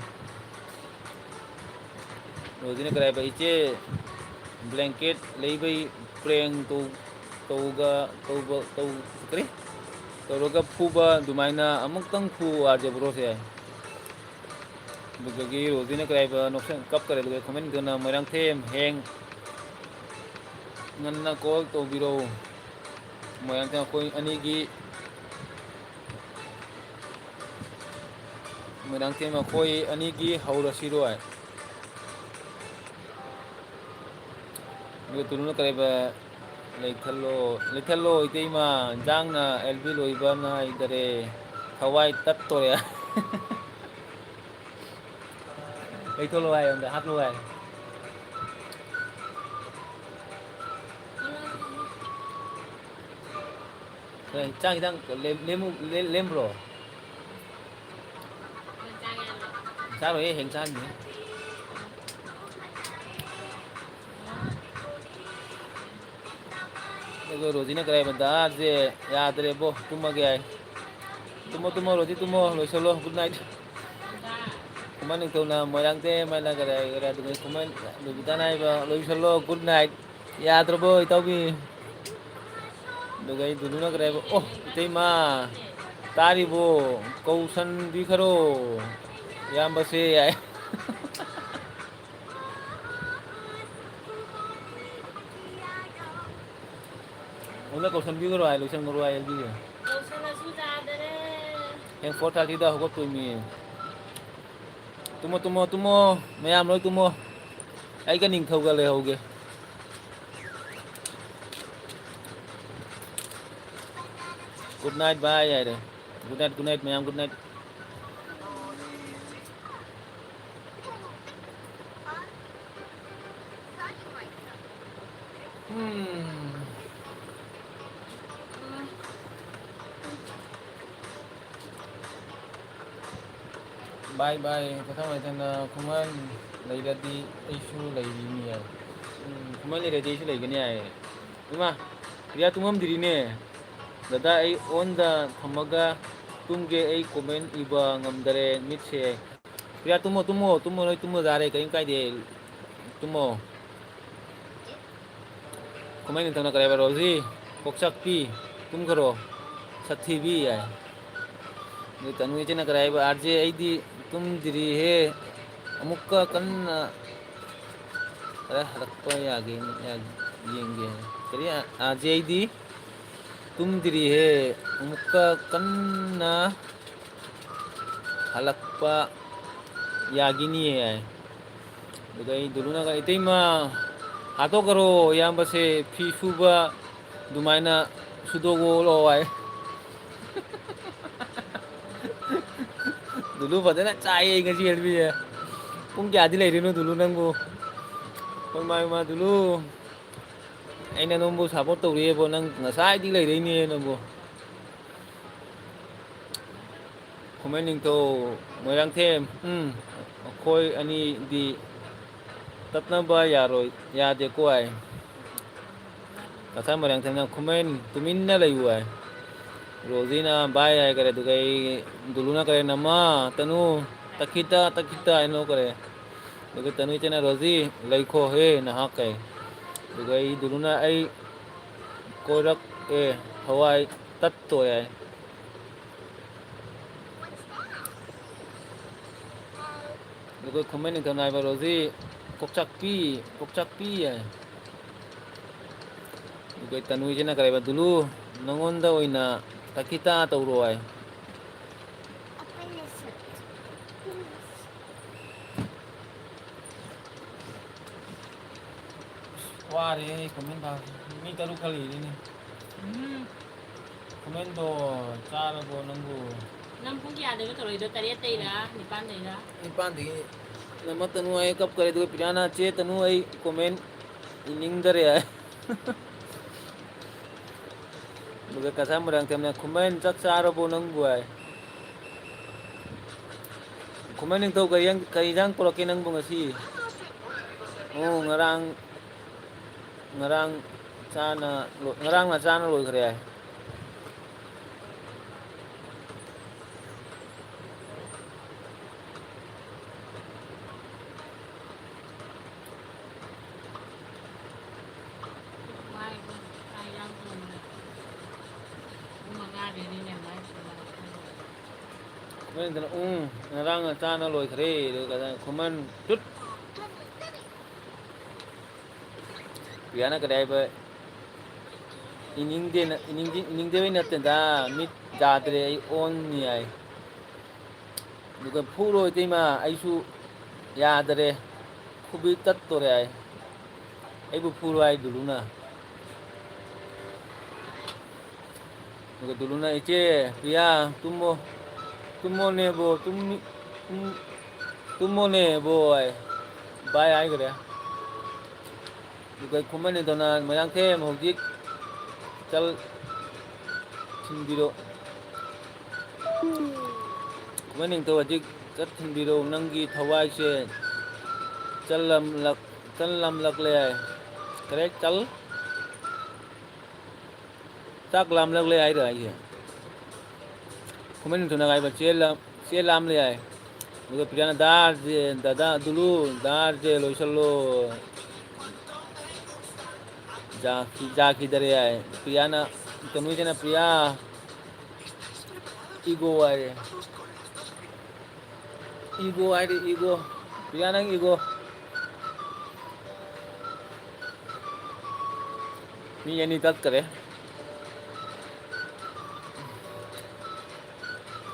ꯔꯣꯖꯤꯅ ꯀꯔꯤ ꯍꯥꯏꯕ? "ꯏꯆꯦ, blanket ꯂꯩꯕꯩ prank ꯇꯧ-, ꯇꯧꯒ-, ꯇꯧꯕ-, ꯇꯧ-, ꯀꯔꯤ? ꯇꯧꯔꯒ ꯐꯨꯕ ꯑꯗꯨꯃꯥꯏꯅ ꯑꯃꯨꯛꯇꯪ ꯐꯨ ꯑꯥꯔ ꯖꯦ ꯕ꯭ꯔꯣꯁꯦ" ꯍꯥꯏ꯫ ꯑꯗꯨꯗꯒꯤ ꯔꯣꯖꯤꯅ ꯀꯔꯤ ꯍꯥꯏꯕ? ꯅꯣꯛꯁꯟ ꯀꯞꯈꯔꯦ꯫ ꯑꯗꯨꯒ comment ꯗꯨꯅ, "ꯃꯣꯏꯔꯥꯡꯊꯦꯝ ꯍꯌꯦꯡ ꯉꯟꯅ call ꯇꯧꯕꯤꯔꯛꯎ꯫ ꯃꯣꯏꯔꯥꯡꯊꯦꯝ ꯑꯩꯈꯣꯏ ꯑꯅꯤꯒꯤ, ꯃꯣꯏꯔꯥꯡꯊꯦꯝ ꯑꯩꯈꯣꯏ ꯑꯅꯤꯒꯤ ꯍꯧꯔꯁꯤꯔꯣ" ꯍꯥꯏ꯫ ꯑꯗꯨꯒ ꯇꯨꯂꯨꯅ ꯀꯔꯤ ꯍꯥꯏꯕ? "ꯂꯩꯊꯠꯂꯣ, ꯂꯩꯊꯠꯂꯣ ꯏꯇꯩꯃ, ꯏꯟꯖꯥꯡꯅ ꯑꯦꯜꯕꯤ ꯂꯣꯏꯕ ꯅꯥꯏꯗꯔꯦ, ꯊꯋꯥꯏ ꯇꯠꯇꯣꯔꯦ"꯫ ꯂꯩꯊꯠꯂꯣ ꯍꯥꯏ, ꯑꯝꯇ ꯍꯥꯠꯂꯣ ꯍꯥꯏ꯫ ꯑꯦ, ꯆꯥꯛ ꯈꯤꯇꯪ ꯂꯦꯝ-, ꯂꯦꯝꯃꯨ-, ꯂꯦꯝ-, ꯂꯦꯝꯕ꯭ꯔꯣ? ꯆꯥꯔꯣꯏꯍꯦ, ꯍꯌꯦꯡ ꯆꯥꯅꯤꯍꯦ꯫ ꯑꯗꯨꯒ ꯔꯣꯖꯤꯅ ꯀꯔꯤ ꯍꯥꯏꯕ? "ꯗꯥꯁꯦ ꯌꯥꯗ꯭ꯔꯦꯕꯣ, ꯇꯨꯝꯃꯒꯦ" ꯍꯥꯏ꯫ "ꯇꯨꯝꯃꯣ, ꯇꯨꯝꯃꯣ, ꯔꯣꯖꯤ, ꯇꯨꯝꯃꯣ, ꯂꯣꯏꯁꯜꯂꯣ, good night"꯫ ꯈꯨꯃꯟ ꯅꯤꯡꯊꯧꯅ ꯃꯣꯏꯔꯥꯡꯊꯦꯝ ꯍꯥꯏꯅ ꯀꯔꯤ ꯍꯥꯏꯒꯦꯔꯥ? ꯑꯗꯨꯒ ꯈꯨꯃꯟ ꯂꯨꯕꯤꯇꯥꯅ ꯍꯥꯏꯕ, "ꯂꯣꯏꯁꯜꯂꯣ, good night"꯫ ꯌꯥꯗ꯭ꯔꯕꯣ, ꯏꯇꯥꯎꯕꯤ? ꯑꯗꯨꯒ ꯑꯩ ꯗꯨꯗꯨꯅ ꯀꯔꯤ ꯍꯥꯏꯕ? "ꯑꯣ, ꯏꯇꯩꯃ, ꯇꯥꯔꯤꯕꯣ? ꯀꯧꯁꯟꯕꯤꯈꯔꯣ, ꯏꯌꯥꯝꯕꯁꯦ" ꯍꯥꯏ꯫ ꯑꯣꯟꯗ ꯀꯧꯁꯟꯕꯤꯈ꯭ꯔꯣ ꯍꯥꯏ, ꯂꯣꯏꯁꯟꯈ꯭ꯔꯣ ꯍꯥꯏ, ꯑꯦꯜꯕꯤꯁꯦ꯫ ꯀꯧꯁꯜꯂꯁꯨ ꯌꯥꯗꯔꯦ꯫ ꯍꯌꯦꯡ four thirty ꯗ ꯍꯧꯒꯠꯇꯣꯏꯅꯤ꯫ ꯇꯨꯝꯃꯣ, ꯇꯨꯝꯃꯣ, ꯇꯨꯝꯃꯣ꯫ ꯃꯌꯥꯝ ꯂꯣꯏ ꯇꯨꯝꯃꯣ꯫ ꯑꯩꯒ ꯅꯤꯡꯊꯧꯒ ꯂꯩꯍꯧꯒꯦ꯫ Good night, bye ꯍꯥꯏꯔꯦ꯫ Good night, good night, ꯃꯌꯥꯝ good night꯫ ꯎꯝ꯫ ꯕꯥꯏ ꯕꯥꯏ꯫ ꯃꯊꯪ ꯃꯊꯪꯗ ꯈꯨꯃꯟ ꯂꯩꯔꯗꯤ ꯑꯩꯁꯨ ꯂꯩꯔꯤꯅꯤ ꯍꯥꯏ꯫ ꯎꯝ, ꯈꯨꯃꯟ ꯂꯩꯔꯗꯤ ꯑꯩꯁꯨ ꯂꯩꯒꯅꯤ ꯍꯥꯏꯌꯦ꯫ ꯏꯃꯥ, ꯄ꯭ꯔꯤꯌꯥ ꯇꯨꯝꯃꯝꯗ꯭ꯔꯤꯅꯦ꯫ ꯗꯗꯥ, ꯑꯩ ꯑꯣꯟꯗ ꯊꯝꯃꯒ ꯇꯨꯝꯒꯦ, ꯑꯩ comment ꯏꯕ ꯉꯝꯗꯔꯦ, ꯃꯤꯠꯁꯦ꯫ ꯄ꯭ꯔꯤꯌꯥ, ꯇꯨꯝꯃꯣ, ꯇꯨꯝꯃꯣ, ꯇꯨꯝꯃꯣ, ꯅꯣꯏ ꯇꯨꯝꯃꯣ, ꯌꯥꯔꯦ, ꯀꯔꯤꯝ ꯀꯥꯏꯗꯦ, ꯇꯨꯝꯃꯣ꯫ ꯈꯨꯃꯟ ꯅꯤꯡꯊꯧꯅ ꯀꯔꯤ ꯍꯥꯏꯕ? ꯔꯣꯖꯤ, ꯀꯣꯛꯆꯥꯛꯄꯤ, ꯇꯨꯝꯈ꯭ꯔꯣ, ꯁꯛꯊꯤꯕꯤ ꯍꯥꯏ꯫ ꯑꯗꯨ ꯇꯅꯨ ꯏꯆꯦꯅ ꯀꯔꯤ ꯍꯥꯏꯕ? ꯑꯥꯔ ꯖꯦ, ꯑꯩꯗꯤ ꯇꯨꯝꯗ꯭ꯔꯤꯍꯦ, ꯑꯃꯨꯛꯀ ꯀꯟꯅ, ꯑꯦ, ꯍꯜꯂꯛꯄ ꯌꯥꯒꯦ, ꯌꯥ-, ꯌꯦꯡꯒꯦ꯫ ꯀꯔꯤ? ꯑꯥꯔ ꯖꯦ, ꯑꯩꯗꯤ ꯇꯨꯝꯗ꯭ꯔꯤꯍꯦ, ꯑꯃꯨꯛꯀ ꯀꯟꯅ ꯍꯜꯂꯛꯄ ꯌꯥꯒꯤꯅꯤꯌꯦ ꯍꯥꯏ꯫ ꯑꯗꯨꯗ ꯑꯩ ꯗꯨꯂꯨꯅꯒ, "ꯏꯇꯩꯃ, ꯍꯥꯠꯇꯣꯛꯈ꯭ꯔꯣ ꯏꯌꯥꯝꯕꯁꯦ, ꯐꯤ ꯁꯨꯕ ꯑꯗꯨꯃꯥꯏꯅ ꯁꯨꯗꯣꯛꯑꯣ ꯂꯥꯛꯑꯣ" ꯍꯥꯏ꯫ ꯗꯨꯂꯨ ꯐꯖꯅ ꯆꯥꯏꯌꯦ ꯑꯩ ꯉꯁꯤ ꯍꯦꯜꯃꯤꯁꯦ꯫ ꯄꯨꯡ ꯀꯌꯥꯗꯤ ꯂꯩꯔꯤꯅꯣ ꯗꯨꯂꯨ ꯅꯪꯕꯨ? ꯍꯣꯏ, ꯃꯥ, ꯃꯥ, ꯗꯨꯂꯨ꯫ ꯑꯩꯅ ꯅꯪꯕꯨ support ꯇꯧꯔꯤꯑꯦꯕꯣ, ꯅꯪ ꯉꯁꯥꯏꯗꯤ ꯂꯩꯔꯛꯏꯅꯦ ꯅꯪꯕꯨ꯫ ꯈꯨꯃꯟ ꯅꯤꯡꯊꯧ, ꯃꯣꯏꯔꯥꯡꯊꯦꯝ, ꯎꯝ, ꯑꯩꯈꯣꯏ ꯑꯅꯤꯗꯤ ꯇꯠꯅꯕ ꯌꯥꯔꯣꯏ, ꯌꯥꯗꯦꯀꯣ ꯍꯥꯏ꯫ ꯉꯁꯥꯏ ꯃꯣꯏꯔꯥꯡꯊꯦꯝꯅ ꯈꯨꯃꯟ ꯇꯨꯃꯤꯟꯅ ꯂꯩꯌꯨ ꯍꯥꯏ꯫ ꯔꯣꯖꯤꯅ bye ꯍꯥꯏꯈꯔꯦ, ꯑꯗꯨꯒ ꯑꯩ ꯗꯨꯂꯨꯅ ꯀꯔꯦ, "ꯅꯃ, ꯇꯅꯨ, ꯇꯈꯤꯇ, ꯇꯈꯤꯇ" ꯍꯥꯏꯅ ꯀꯔꯦ꯫ ꯑꯗꯨꯒ ꯇꯅꯨ ꯏꯆꯦꯅ, "ꯔꯣꯖꯤ, ꯂꯩꯈꯣ ꯍꯦ ꯅꯍꯥꯛ" ꯀꯩ꯫ ꯑꯗꯨꯒ ꯑꯩ ꯗꯨꯂꯨꯅ, "ꯑꯩ ꯀꯣꯏꯔꯛꯑꯦ, ꯊꯋꯥꯏ ꯇꯠꯇꯣꯔꯦ" ꯍꯥꯏ꯫ ꯑꯗꯨꯒ ꯈꯨꯃꯟ ꯅꯤꯡꯊꯧꯅ ꯍꯥꯏꯕ, "ꯔꯣꯖꯤ, ꯀꯣꯛꯆꯥꯛꯄꯤ, ꯀꯣꯛꯆꯥꯛꯄꯤ" ꯍꯥꯏ꯫ ꯑꯗꯨꯒ ꯇꯅꯨꯏꯁꯤꯅ ꯀꯔꯤ ꯍꯥꯏꯕ, "ꯗꯨꯂꯨ, ꯅꯉꯣꯟꯗ ꯑꯣꯏꯅ ꯇꯀꯤꯇꯥ ꯇꯧꯔꯣ" ꯍꯥꯏ꯫ ꯋꯥꯔꯦ ꯑꯩ comment ꯄꯥꯕꯁꯦ꯫ ꯃꯤ ꯇꯔꯨꯛ ꯈꯛ ꯂꯩꯔꯤꯅꯦ꯫ ꯎꯝ꯫ Commentꯗꯣ ꯆꯥꯔꯕꯣ ꯅꯪꯕꯨ? ꯅꯪ ꯄꯨꯡ ꯀꯌꯥꯗꯒ ꯇꯧꯔꯛꯏꯗꯣ? ꯇꯔꯦꯠꯇꯩꯔ? ꯅꯤꯄꯥꯟꯗꯩꯔ? ꯅꯤꯄꯥꯟꯗꯒꯤ꯫ ꯅꯃ ꯇꯅꯨ ꯑꯩ ꯀꯞꯈꯔꯦ, ꯑꯗꯨꯒ ꯄ꯭ꯔꯤꯌꯥꯅ, "ꯆꯦ ꯇꯅꯨ, ꯑꯩ comment ꯏꯅꯤꯡꯗꯔꯦ" ꯍꯥꯏ꯫ ꯑꯗꯨꯒ ꯀꯁꯥ ꯃꯣꯏꯔꯥꯡꯊꯦꯝꯅ, "ꯈꯨꯃꯟ, ꯆꯥꯛ ꯆꯥꯔꯕꯣ ꯅꯪꯕꯨ?" ꯍꯥꯏ꯫ "ꯈꯨꯃꯟ ꯅꯤꯡꯊꯧ, ꯀꯔꯤ ꯌꯦꯟ-, ꯀꯔꯤ ꯏꯟꯖꯥꯡ ꯄꯨꯔꯛꯀꯦ ꯅꯪꯕꯨ ꯉꯁꯤ?" "ꯑꯣ, ꯉꯔꯥꯡ, ꯉꯔꯥꯡ ꯆꯥꯅ ꯂꯣ-, ꯉꯔꯥꯡꯅ ꯆꯥꯅ ꯂꯣꯏꯈ꯭ꯔꯦ" ꯍꯥꯏ꯫ ꯈꯨꯃꯟꯗꯨꯅ, "ꯎꯝ, ꯉꯔꯥꯡꯅ ꯆꯥꯅ ꯂꯣꯏꯈ꯭ꯔꯦ" ꯑꯗꯨꯒ ꯈꯨꯃꯟ ꯇꯨꯠ꯫ ꯄ꯭ꯔꯤꯌꯥꯅ ꯀꯔꯤ ꯍꯥꯏꯕ? "ꯏꯅꯤꯡꯗꯦꯅ-, ꯏꯅꯤꯡꯗꯦ-, ꯏꯅꯤꯡꯗꯦꯕꯩ ꯅꯠꯇꯦꯗ, ꯃꯤꯠ ꯌꯥꯗ꯭ꯔꯦ, ꯑꯩ ꯑꯣꯟꯅꯤ" ꯍꯥꯏ꯫ ꯑꯗꯨꯒ "ꯐꯨꯔꯣ ꯏꯇꯩꯃ, ꯑꯩꯁꯨ ꯌꯥꯗꯔꯦ, ꯈꯨꯕꯤ ꯇꯠꯇꯣꯔꯦ" ꯍꯥꯏ꯫ "ꯑꯩꯕꯨ ꯐꯨꯔꯣ" ꯍꯥꯏ ꯗꯨꯂꯨꯅ꯫ ꯑꯗꯨꯒ ꯗꯨꯂꯨꯅ, "ꯏꯆꯦ ꯄ꯭ꯔꯤꯌꯥ, ꯇꯨꯝꯃꯣ, ꯇꯨꯝꯃꯣꯅꯦꯕꯣ, ꯇꯨꯝꯃꯤ-, ꯇꯨꯝ-, ꯇꯨꯝꯃꯣꯅꯦꯕꯣ" ꯍꯥꯏ꯫ "ꯕꯥꯏ" ꯍꯥꯏꯈ꯭ꯔꯦ꯫ ꯑꯗꯨꯒ ꯈꯨꯃꯟ ꯅꯤꯡꯊꯧꯅ, "ꯃꯣꯏꯔꯥꯡꯊꯦꯝ, ꯍꯧꯖꯤꯛ ꯆꯠ-, ꯊꯤꯟꯕꯤꯔꯣ꯫ ꯈꯨꯃꯟ ꯅꯤꯡꯊꯧ, ꯍꯧꯖꯤꯛ ꯆꯠ ꯊꯤꯟꯕꯤꯔꯣ, ꯅꯪꯒꯤ ꯊꯋꯥꯏꯁꯦ ꯆꯜꯂꯝꯂꯛ-, ꯆꯜꯂꯝꯂꯛꯂꯦ" ꯍꯥꯏ꯫ ꯀꯔꯦꯛ ꯆꯜ-, ꯆꯥꯛ ꯂꯥꯝꯂꯛꯂꯦ ꯍꯥꯏꯔꯣ ꯍꯥꯏꯁꯦ? ꯈꯨꯃꯟ ꯅꯤꯡꯊꯧꯅ ꯍꯥꯏꯕ, "ꯆꯦ ꯂꯥꯝ-, ꯆꯦ ꯂꯥꯝꯂꯦ" ꯍꯥꯏ꯫ ꯑꯗꯨꯒ ꯄ꯭ꯔꯤꯌꯥꯅ, "ꯗꯥꯔꯁꯦ, ꯗꯗꯥ ꯗꯨꯂꯨ, ꯗꯥꯔꯁꯦ ꯂꯣꯏꯁꯜꯂꯣ꯫ ꯖꯥꯈꯤ-, ꯖꯥꯈꯤꯗꯔꯦ" ꯍꯥꯏ꯫ ꯄ꯭ꯔꯤꯌꯥꯅ, ꯀꯩꯅꯣꯁꯤꯅ, "ꯄ꯭ꯔꯤꯌꯥ, ꯏꯒꯣ" ꯍꯥꯏꯔꯦ꯫ "ꯏꯒꯣ" ꯍꯥꯏꯔꯦ, "ꯏꯒꯣ"꯫ ꯄ꯭ꯔꯤꯌꯥ, ꯅꯪ ꯏꯒꯣ꯫ ꯃꯤ ꯑꯅꯤ ꯇꯠꯈꯔꯦ꯫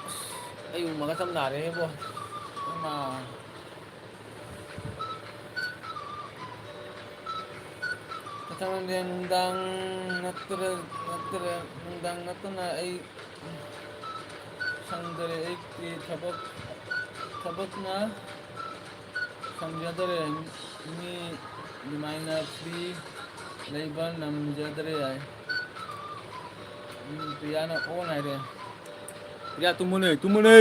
ꯑꯁ, ꯑꯩ ꯎꯃꯒ ꯆꯞ ꯅꯥꯔꯦꯕꯣ꯫ ꯏꯃꯥ꯫ ꯃꯊꯪ ꯅꯨꯡꯗꯥꯡ ꯅꯠꯇ꯭ꯔ-, ꯅꯠꯇ꯭ꯔ-, ꯅꯨꯡꯗꯥꯡ ꯅꯠꯇꯅ ꯑꯩ ꯁꯪꯗꯔꯦ꯫ ꯑꯩꯒꯤ ꯊꯕꯛ, ꯊꯕꯛꯅ ꯁꯪꯖꯗꯔꯦ꯫ ꯃꯤ ꯑꯗꯨꯃꯥꯏꯅ free ꯂꯩꯕ ꯅꯝꯖꯗ꯭ꯔꯦ ꯍꯥꯏ꯫ ꯎꯝ, ꯄ꯭ꯔꯤꯌꯥꯅ ꯑꯣꯟ ꯍꯥꯏꯔꯦ꯫ ꯄ꯭ꯔꯤꯌꯥ, ꯇꯨꯝꯃꯨꯅꯦ, ꯇꯨꯝꯃꯨꯅꯦ꯫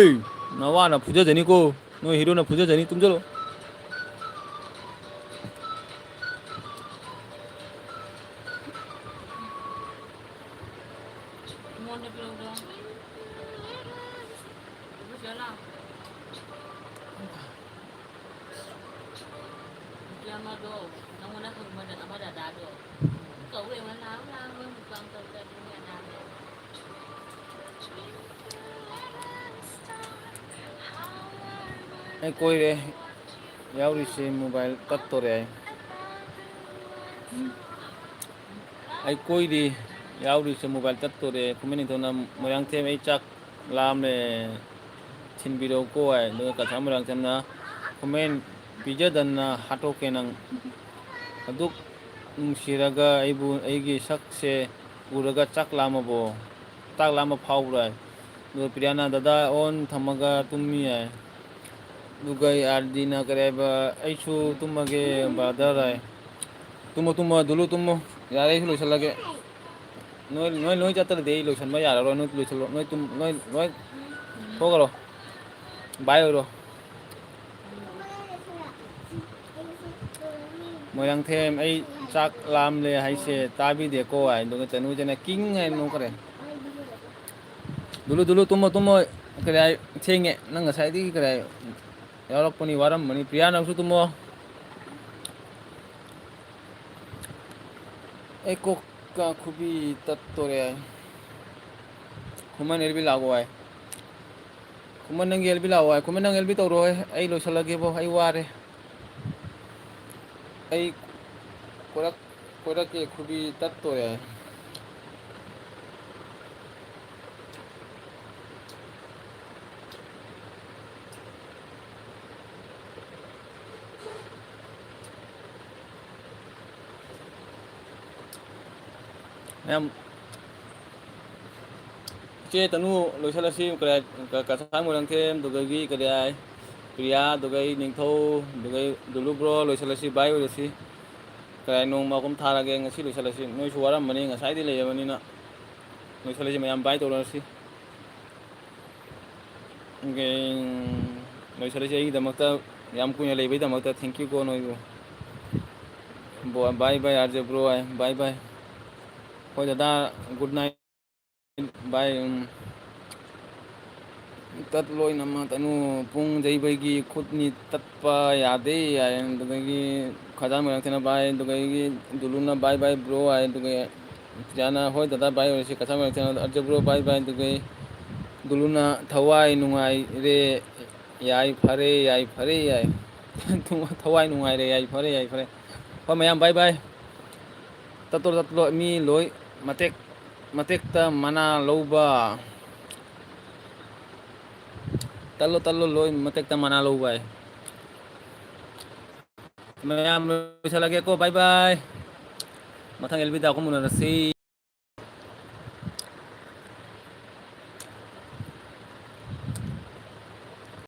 ꯅꯋꯥꯅ ꯐꯨꯖꯖꯅꯤꯀꯣ꯫ ꯅꯣꯏ ꯍꯤꯔꯣꯅ ꯐꯨꯖꯖꯅꯤ, ꯇꯨꯝꯖꯔꯣ꯫ ꯅꯨꯄꯤ ꯑꯃꯗꯣ, ꯅꯪꯉꯣꯟꯗ ꯈꯪꯕꯗ ꯑꯃ ꯗꯗꯥꯗꯣ꯫ ꯀꯧꯔꯦ, ꯃꯥ ꯂꯥꯎ ꯂꯥꯎ ꯃꯣꯏ ꯃꯨꯛꯕꯥꯡ ꯇꯧꯗꯅ ꯗꯗꯥꯗꯣ꯫ ꯑꯩ ꯀꯣꯏꯔꯦ꯫ ꯌꯥꯎꯔꯤꯁꯦ ꯃꯣꯕꯥꯏꯜ ꯇꯠꯇꯣꯔꯦ꯫ ꯑꯩ ꯀꯣꯏꯔꯤ꯫ ꯌꯥꯎꯔꯤꯁꯦ ꯃꯣꯕꯥꯏꯜ ꯇꯠꯇꯣꯔꯦ꯫ ꯈꯨꯃꯟ ꯅꯤꯡꯊꯧꯅ ꯃꯣꯏꯔꯥꯡꯊꯦꯝ ꯑꯩ ꯆꯥꯛ ꯂꯥꯝꯃꯦ꯫ ꯊꯤꯟꯕꯤꯔꯛꯎꯀꯣ ꯍꯥꯏ꯫ ꯑꯗꯨꯒ ꯀꯁꯥꯔ ꯃꯣꯏꯔꯥꯡꯊꯦꯝꯅ ꯈꯨꯃꯟ ꯄꯤꯖꯗꯅ ꯍꯥꯠꯇꯣꯛꯀꯦ ꯅꯪ꯫ ꯑꯗꯨꯛ ꯅꯨꯡꯁꯤꯔꯒ ꯑꯩꯕꯨ, ꯑꯩꯒꯤ ꯁꯛꯁꯦ ꯎꯔꯒ ꯆꯥꯛ ꯂꯥꯝꯃꯕꯣ? ꯆꯥꯛ ꯂꯥꯝꯕ ꯐꯥꯎꯕ꯭ꯔꯥ? ꯑꯗꯨꯒ ꯄ꯭ꯔꯤꯌꯥꯅ ꯗꯗꯥ ꯑꯣꯟ ꯊꯝꯃꯒ ꯇꯨꯝꯃꯤ ꯍꯥꯏ꯫ ꯑꯗꯨꯒ ꯑꯥꯔꯗꯤꯅ ꯀꯔꯤ ꯍꯥꯏꯕ, "ꯑꯩꯁꯨ ꯇꯨꯝꯃꯒꯦ ꯕ꯭ꯔꯗꯔ" ꯍꯥꯏ꯫ "ꯇꯨꯝꯃꯣ, ꯇꯨꯝꯃꯣ, ꯗꯨꯂꯨ ꯇꯨꯝꯃꯣ꯫ ꯌꯥꯔꯦ, ꯑꯩꯁꯨ ꯂꯣꯏꯁꯤꯜꯂꯒꯦ꯫ ꯅꯣꯏ, ꯅꯣꯏ ꯂꯣꯏ ꯆꯠꯇ꯭ꯔꯗꯤ ꯑꯩ ꯂꯣꯏꯁꯤꯟꯕ ꯌꯥꯔꯔꯣꯏ꯫ ꯅꯣꯏ ꯂꯣꯏꯁꯤꯜꯂꯣ꯫ ꯅꯣꯏ ꯇꯨꯝ-, ꯅꯣꯏ ꯂꯣꯏ ꯊꯣꯛꯈ꯭ꯔꯣ꯫ ꯕꯥꯏ ꯑꯣꯏꯔꯣ꯫" ꯃꯣꯏꯔꯥꯡꯊꯦꯝ, ꯑꯩ ꯆꯥꯛ ꯂꯥꯝꯂꯦ ꯍꯥꯏꯁꯦ ꯇꯥꯕꯤꯗꯦꯀꯣ ꯍꯥꯏ, ꯑꯗꯨꯒ ꯇꯅꯨꯖꯅ ꯀꯤꯡ ꯍꯥꯏꯅ ꯅꯣꯛꯈ꯭ꯔꯦ꯫ "ꯗꯨꯂꯨ, ꯗꯨꯂꯨ, ꯇꯨꯝꯃꯣ, ꯇꯨꯝꯃꯣ, ꯀꯔꯤ ꯍꯥꯏ, ꯊꯦꯡꯉꯦ, ꯅꯪ ꯉꯁꯥꯏꯗꯒꯤ ꯀꯔꯤ ꯍꯥꯏ, ꯌꯥꯎꯔꯛꯄꯅꯤ, ꯋꯥꯔꯝꯃꯅꯤ, ꯄ꯭ꯔꯤꯌꯥ, ꯅꯪꯁꯨ ꯇꯨꯝꯃꯣ꯫" ꯑꯩ ꯀꯣꯛꯀ ꯈꯨꯕꯤ ꯇꯠꯇꯣꯔꯦ ꯍꯥꯏ꯫ ꯈꯨꯃꯟ ꯑꯦꯜ ꯕꯤ ꯂꯥꯛꯑꯣ ꯍꯥꯏ꯫ ꯈꯨꯃꯟ ꯅꯪꯒꯤ ꯑꯦꯜ ꯕꯤ ꯂꯥꯛꯑꯣ ꯍꯥꯏ꯫ ꯈꯨꯃꯟ ꯅꯪ ꯑꯦꯜ ꯕꯤ ꯇꯧꯔꯣ ꯍꯦ꯫ ꯑꯩ ꯂꯣꯏꯁꯤꯜꯂꯒꯦꯕꯣ꯫ ꯑꯩ ꯋꯥꯔꯦ꯫ ꯑꯩ ꯀꯣꯏꯔꯛ-, ꯀꯣꯏꯔꯛꯀꯦ꯫ ꯈꯨꯕꯤ ꯇꯠꯇꯣꯔꯦ ꯍꯥꯏ꯫ ꯃꯌꯥꯝ, ꯏꯆꯦ ꯇꯅꯨ ꯂꯣꯏꯁꯤꯜꯂꯁꯤ꯫ ꯀꯔꯤ ꯍꯥꯏ, ꯀ-, ꯀꯁꯥꯔ ꯃꯣꯏꯔꯥꯡꯊꯦꯝ, ꯑꯗꯨꯗꯒꯤ ꯀꯔꯤ ꯍꯥꯏ, ꯄ꯭ꯔꯤꯌꯥ, ꯑꯗꯨꯗꯒꯤ ꯅꯤꯡꯊꯧ, ꯑꯗꯨꯗꯒꯤ ꯗꯨꯂꯨ ꯕ꯭ꯔꯣ ꯂꯣꯏꯁꯤꯜꯂꯁꯤ, ꯚꯥꯏ ꯑꯣꯏꯔꯁꯤ꯫ ꯀꯔꯥꯏ ꯅꯣꯡꯃ ꯑꯍꯨꯝ ꯊꯥꯔꯒꯦ꯫ ꯉꯁꯤ ꯂꯣꯏꯁꯤꯜꯂꯁꯤ꯫ ꯅꯣꯏꯁꯨ ꯋꯥꯔꯝꯃꯅꯤ, ꯉꯁꯥꯏꯗꯤ ꯂꯩꯔꯕꯅꯤꯅ꯫ ꯂꯣꯏꯁꯤꯜꯂꯁꯤ, ꯃꯌꯥꯝ bye ꯇꯧꯔꯁꯤ꯫ Okay, ꯂꯣꯏꯁꯤꯜꯂꯁꯤ꯫ ꯑꯩꯒꯤꯗꯃꯛꯇ ꯌꯥꯝ ꯀꯨꯏꯅ ꯂꯩꯕꯩꯗꯃꯛꯇ thank you ꯀꯣ ꯅꯣꯏꯕꯨ꯫ Bye bye, R J bro, bye bye꯫ ꯍꯣꯏ ꯗꯗꯥ, good night꯫ Bye, ꯎꯝ꯫ ꯇꯠꯂꯣꯏ ꯅꯝꯃ ꯇꯠꯅꯨ, ꯄꯨꯡ ꯌꯩꯕꯒꯤ ꯈꯨꯠꯅꯤ ꯇꯠꯄ ꯌꯥꯗꯦ ꯍꯥꯏ꯫ ꯑꯗꯨꯗꯒꯤ ꯈꯖꯥꯡ ꯃꯔꯛ ꯊꯦꯅ bye, ꯑꯗꯨꯗꯒꯤ ꯗꯨꯂꯨꯅ bye bye bro ꯍꯥꯏ꯫ ꯑꯗꯨꯒ ꯄꯤꯌꯥꯅ ꯍꯣꯏ ꯗꯗꯥ bye ꯑꯣꯏꯔꯁꯤ, ꯈꯖꯥꯡ ꯃꯔꯛ ꯊꯦꯅ R J bro bye bye꯫ ꯑꯗꯨꯒꯤ ꯗꯨꯂꯨꯅ ꯊꯋꯥꯏ ꯅꯨꯡꯉꯥꯏꯔꯦ ꯌꯥꯏ ꯐꯔꯦ ꯌꯥꯏ ꯐꯔꯦ ꯌꯥꯏ꯫ ꯊꯋꯥꯏ ꯅꯨꯡꯉꯥꯏꯔꯦ ꯌꯥꯏ ꯐꯔꯦ ꯌꯥꯏ ꯐꯔꯦ꯫ ꯍꯣꯏ ꯃꯌꯥꯝ bye bye꯫ ꯇꯠꯂꯣ ꯇꯠꯂꯣ ꯃꯤ ꯂꯣꯏ ꯃꯇꯦꯛ ꯃꯇꯦꯛꯇ ꯃꯅꯥ ꯂꯧꯕ꯫ ꯇꯠꯂꯣ ꯇꯠꯂꯣ ꯂꯣꯏ ꯃꯇꯦꯛꯇ ꯃꯅꯥ ꯂꯧꯕ ꯍꯥꯏ꯫ ꯃꯌꯥꯝ ꯂꯣꯏꯁꯤꯜꯂꯒꯦꯀꯣ, bye bye꯫ ꯃꯊꯪ ꯑꯦꯜꯕꯤꯗ ꯑꯃꯨꯛ ꯎꯅꯔꯁꯤ꯫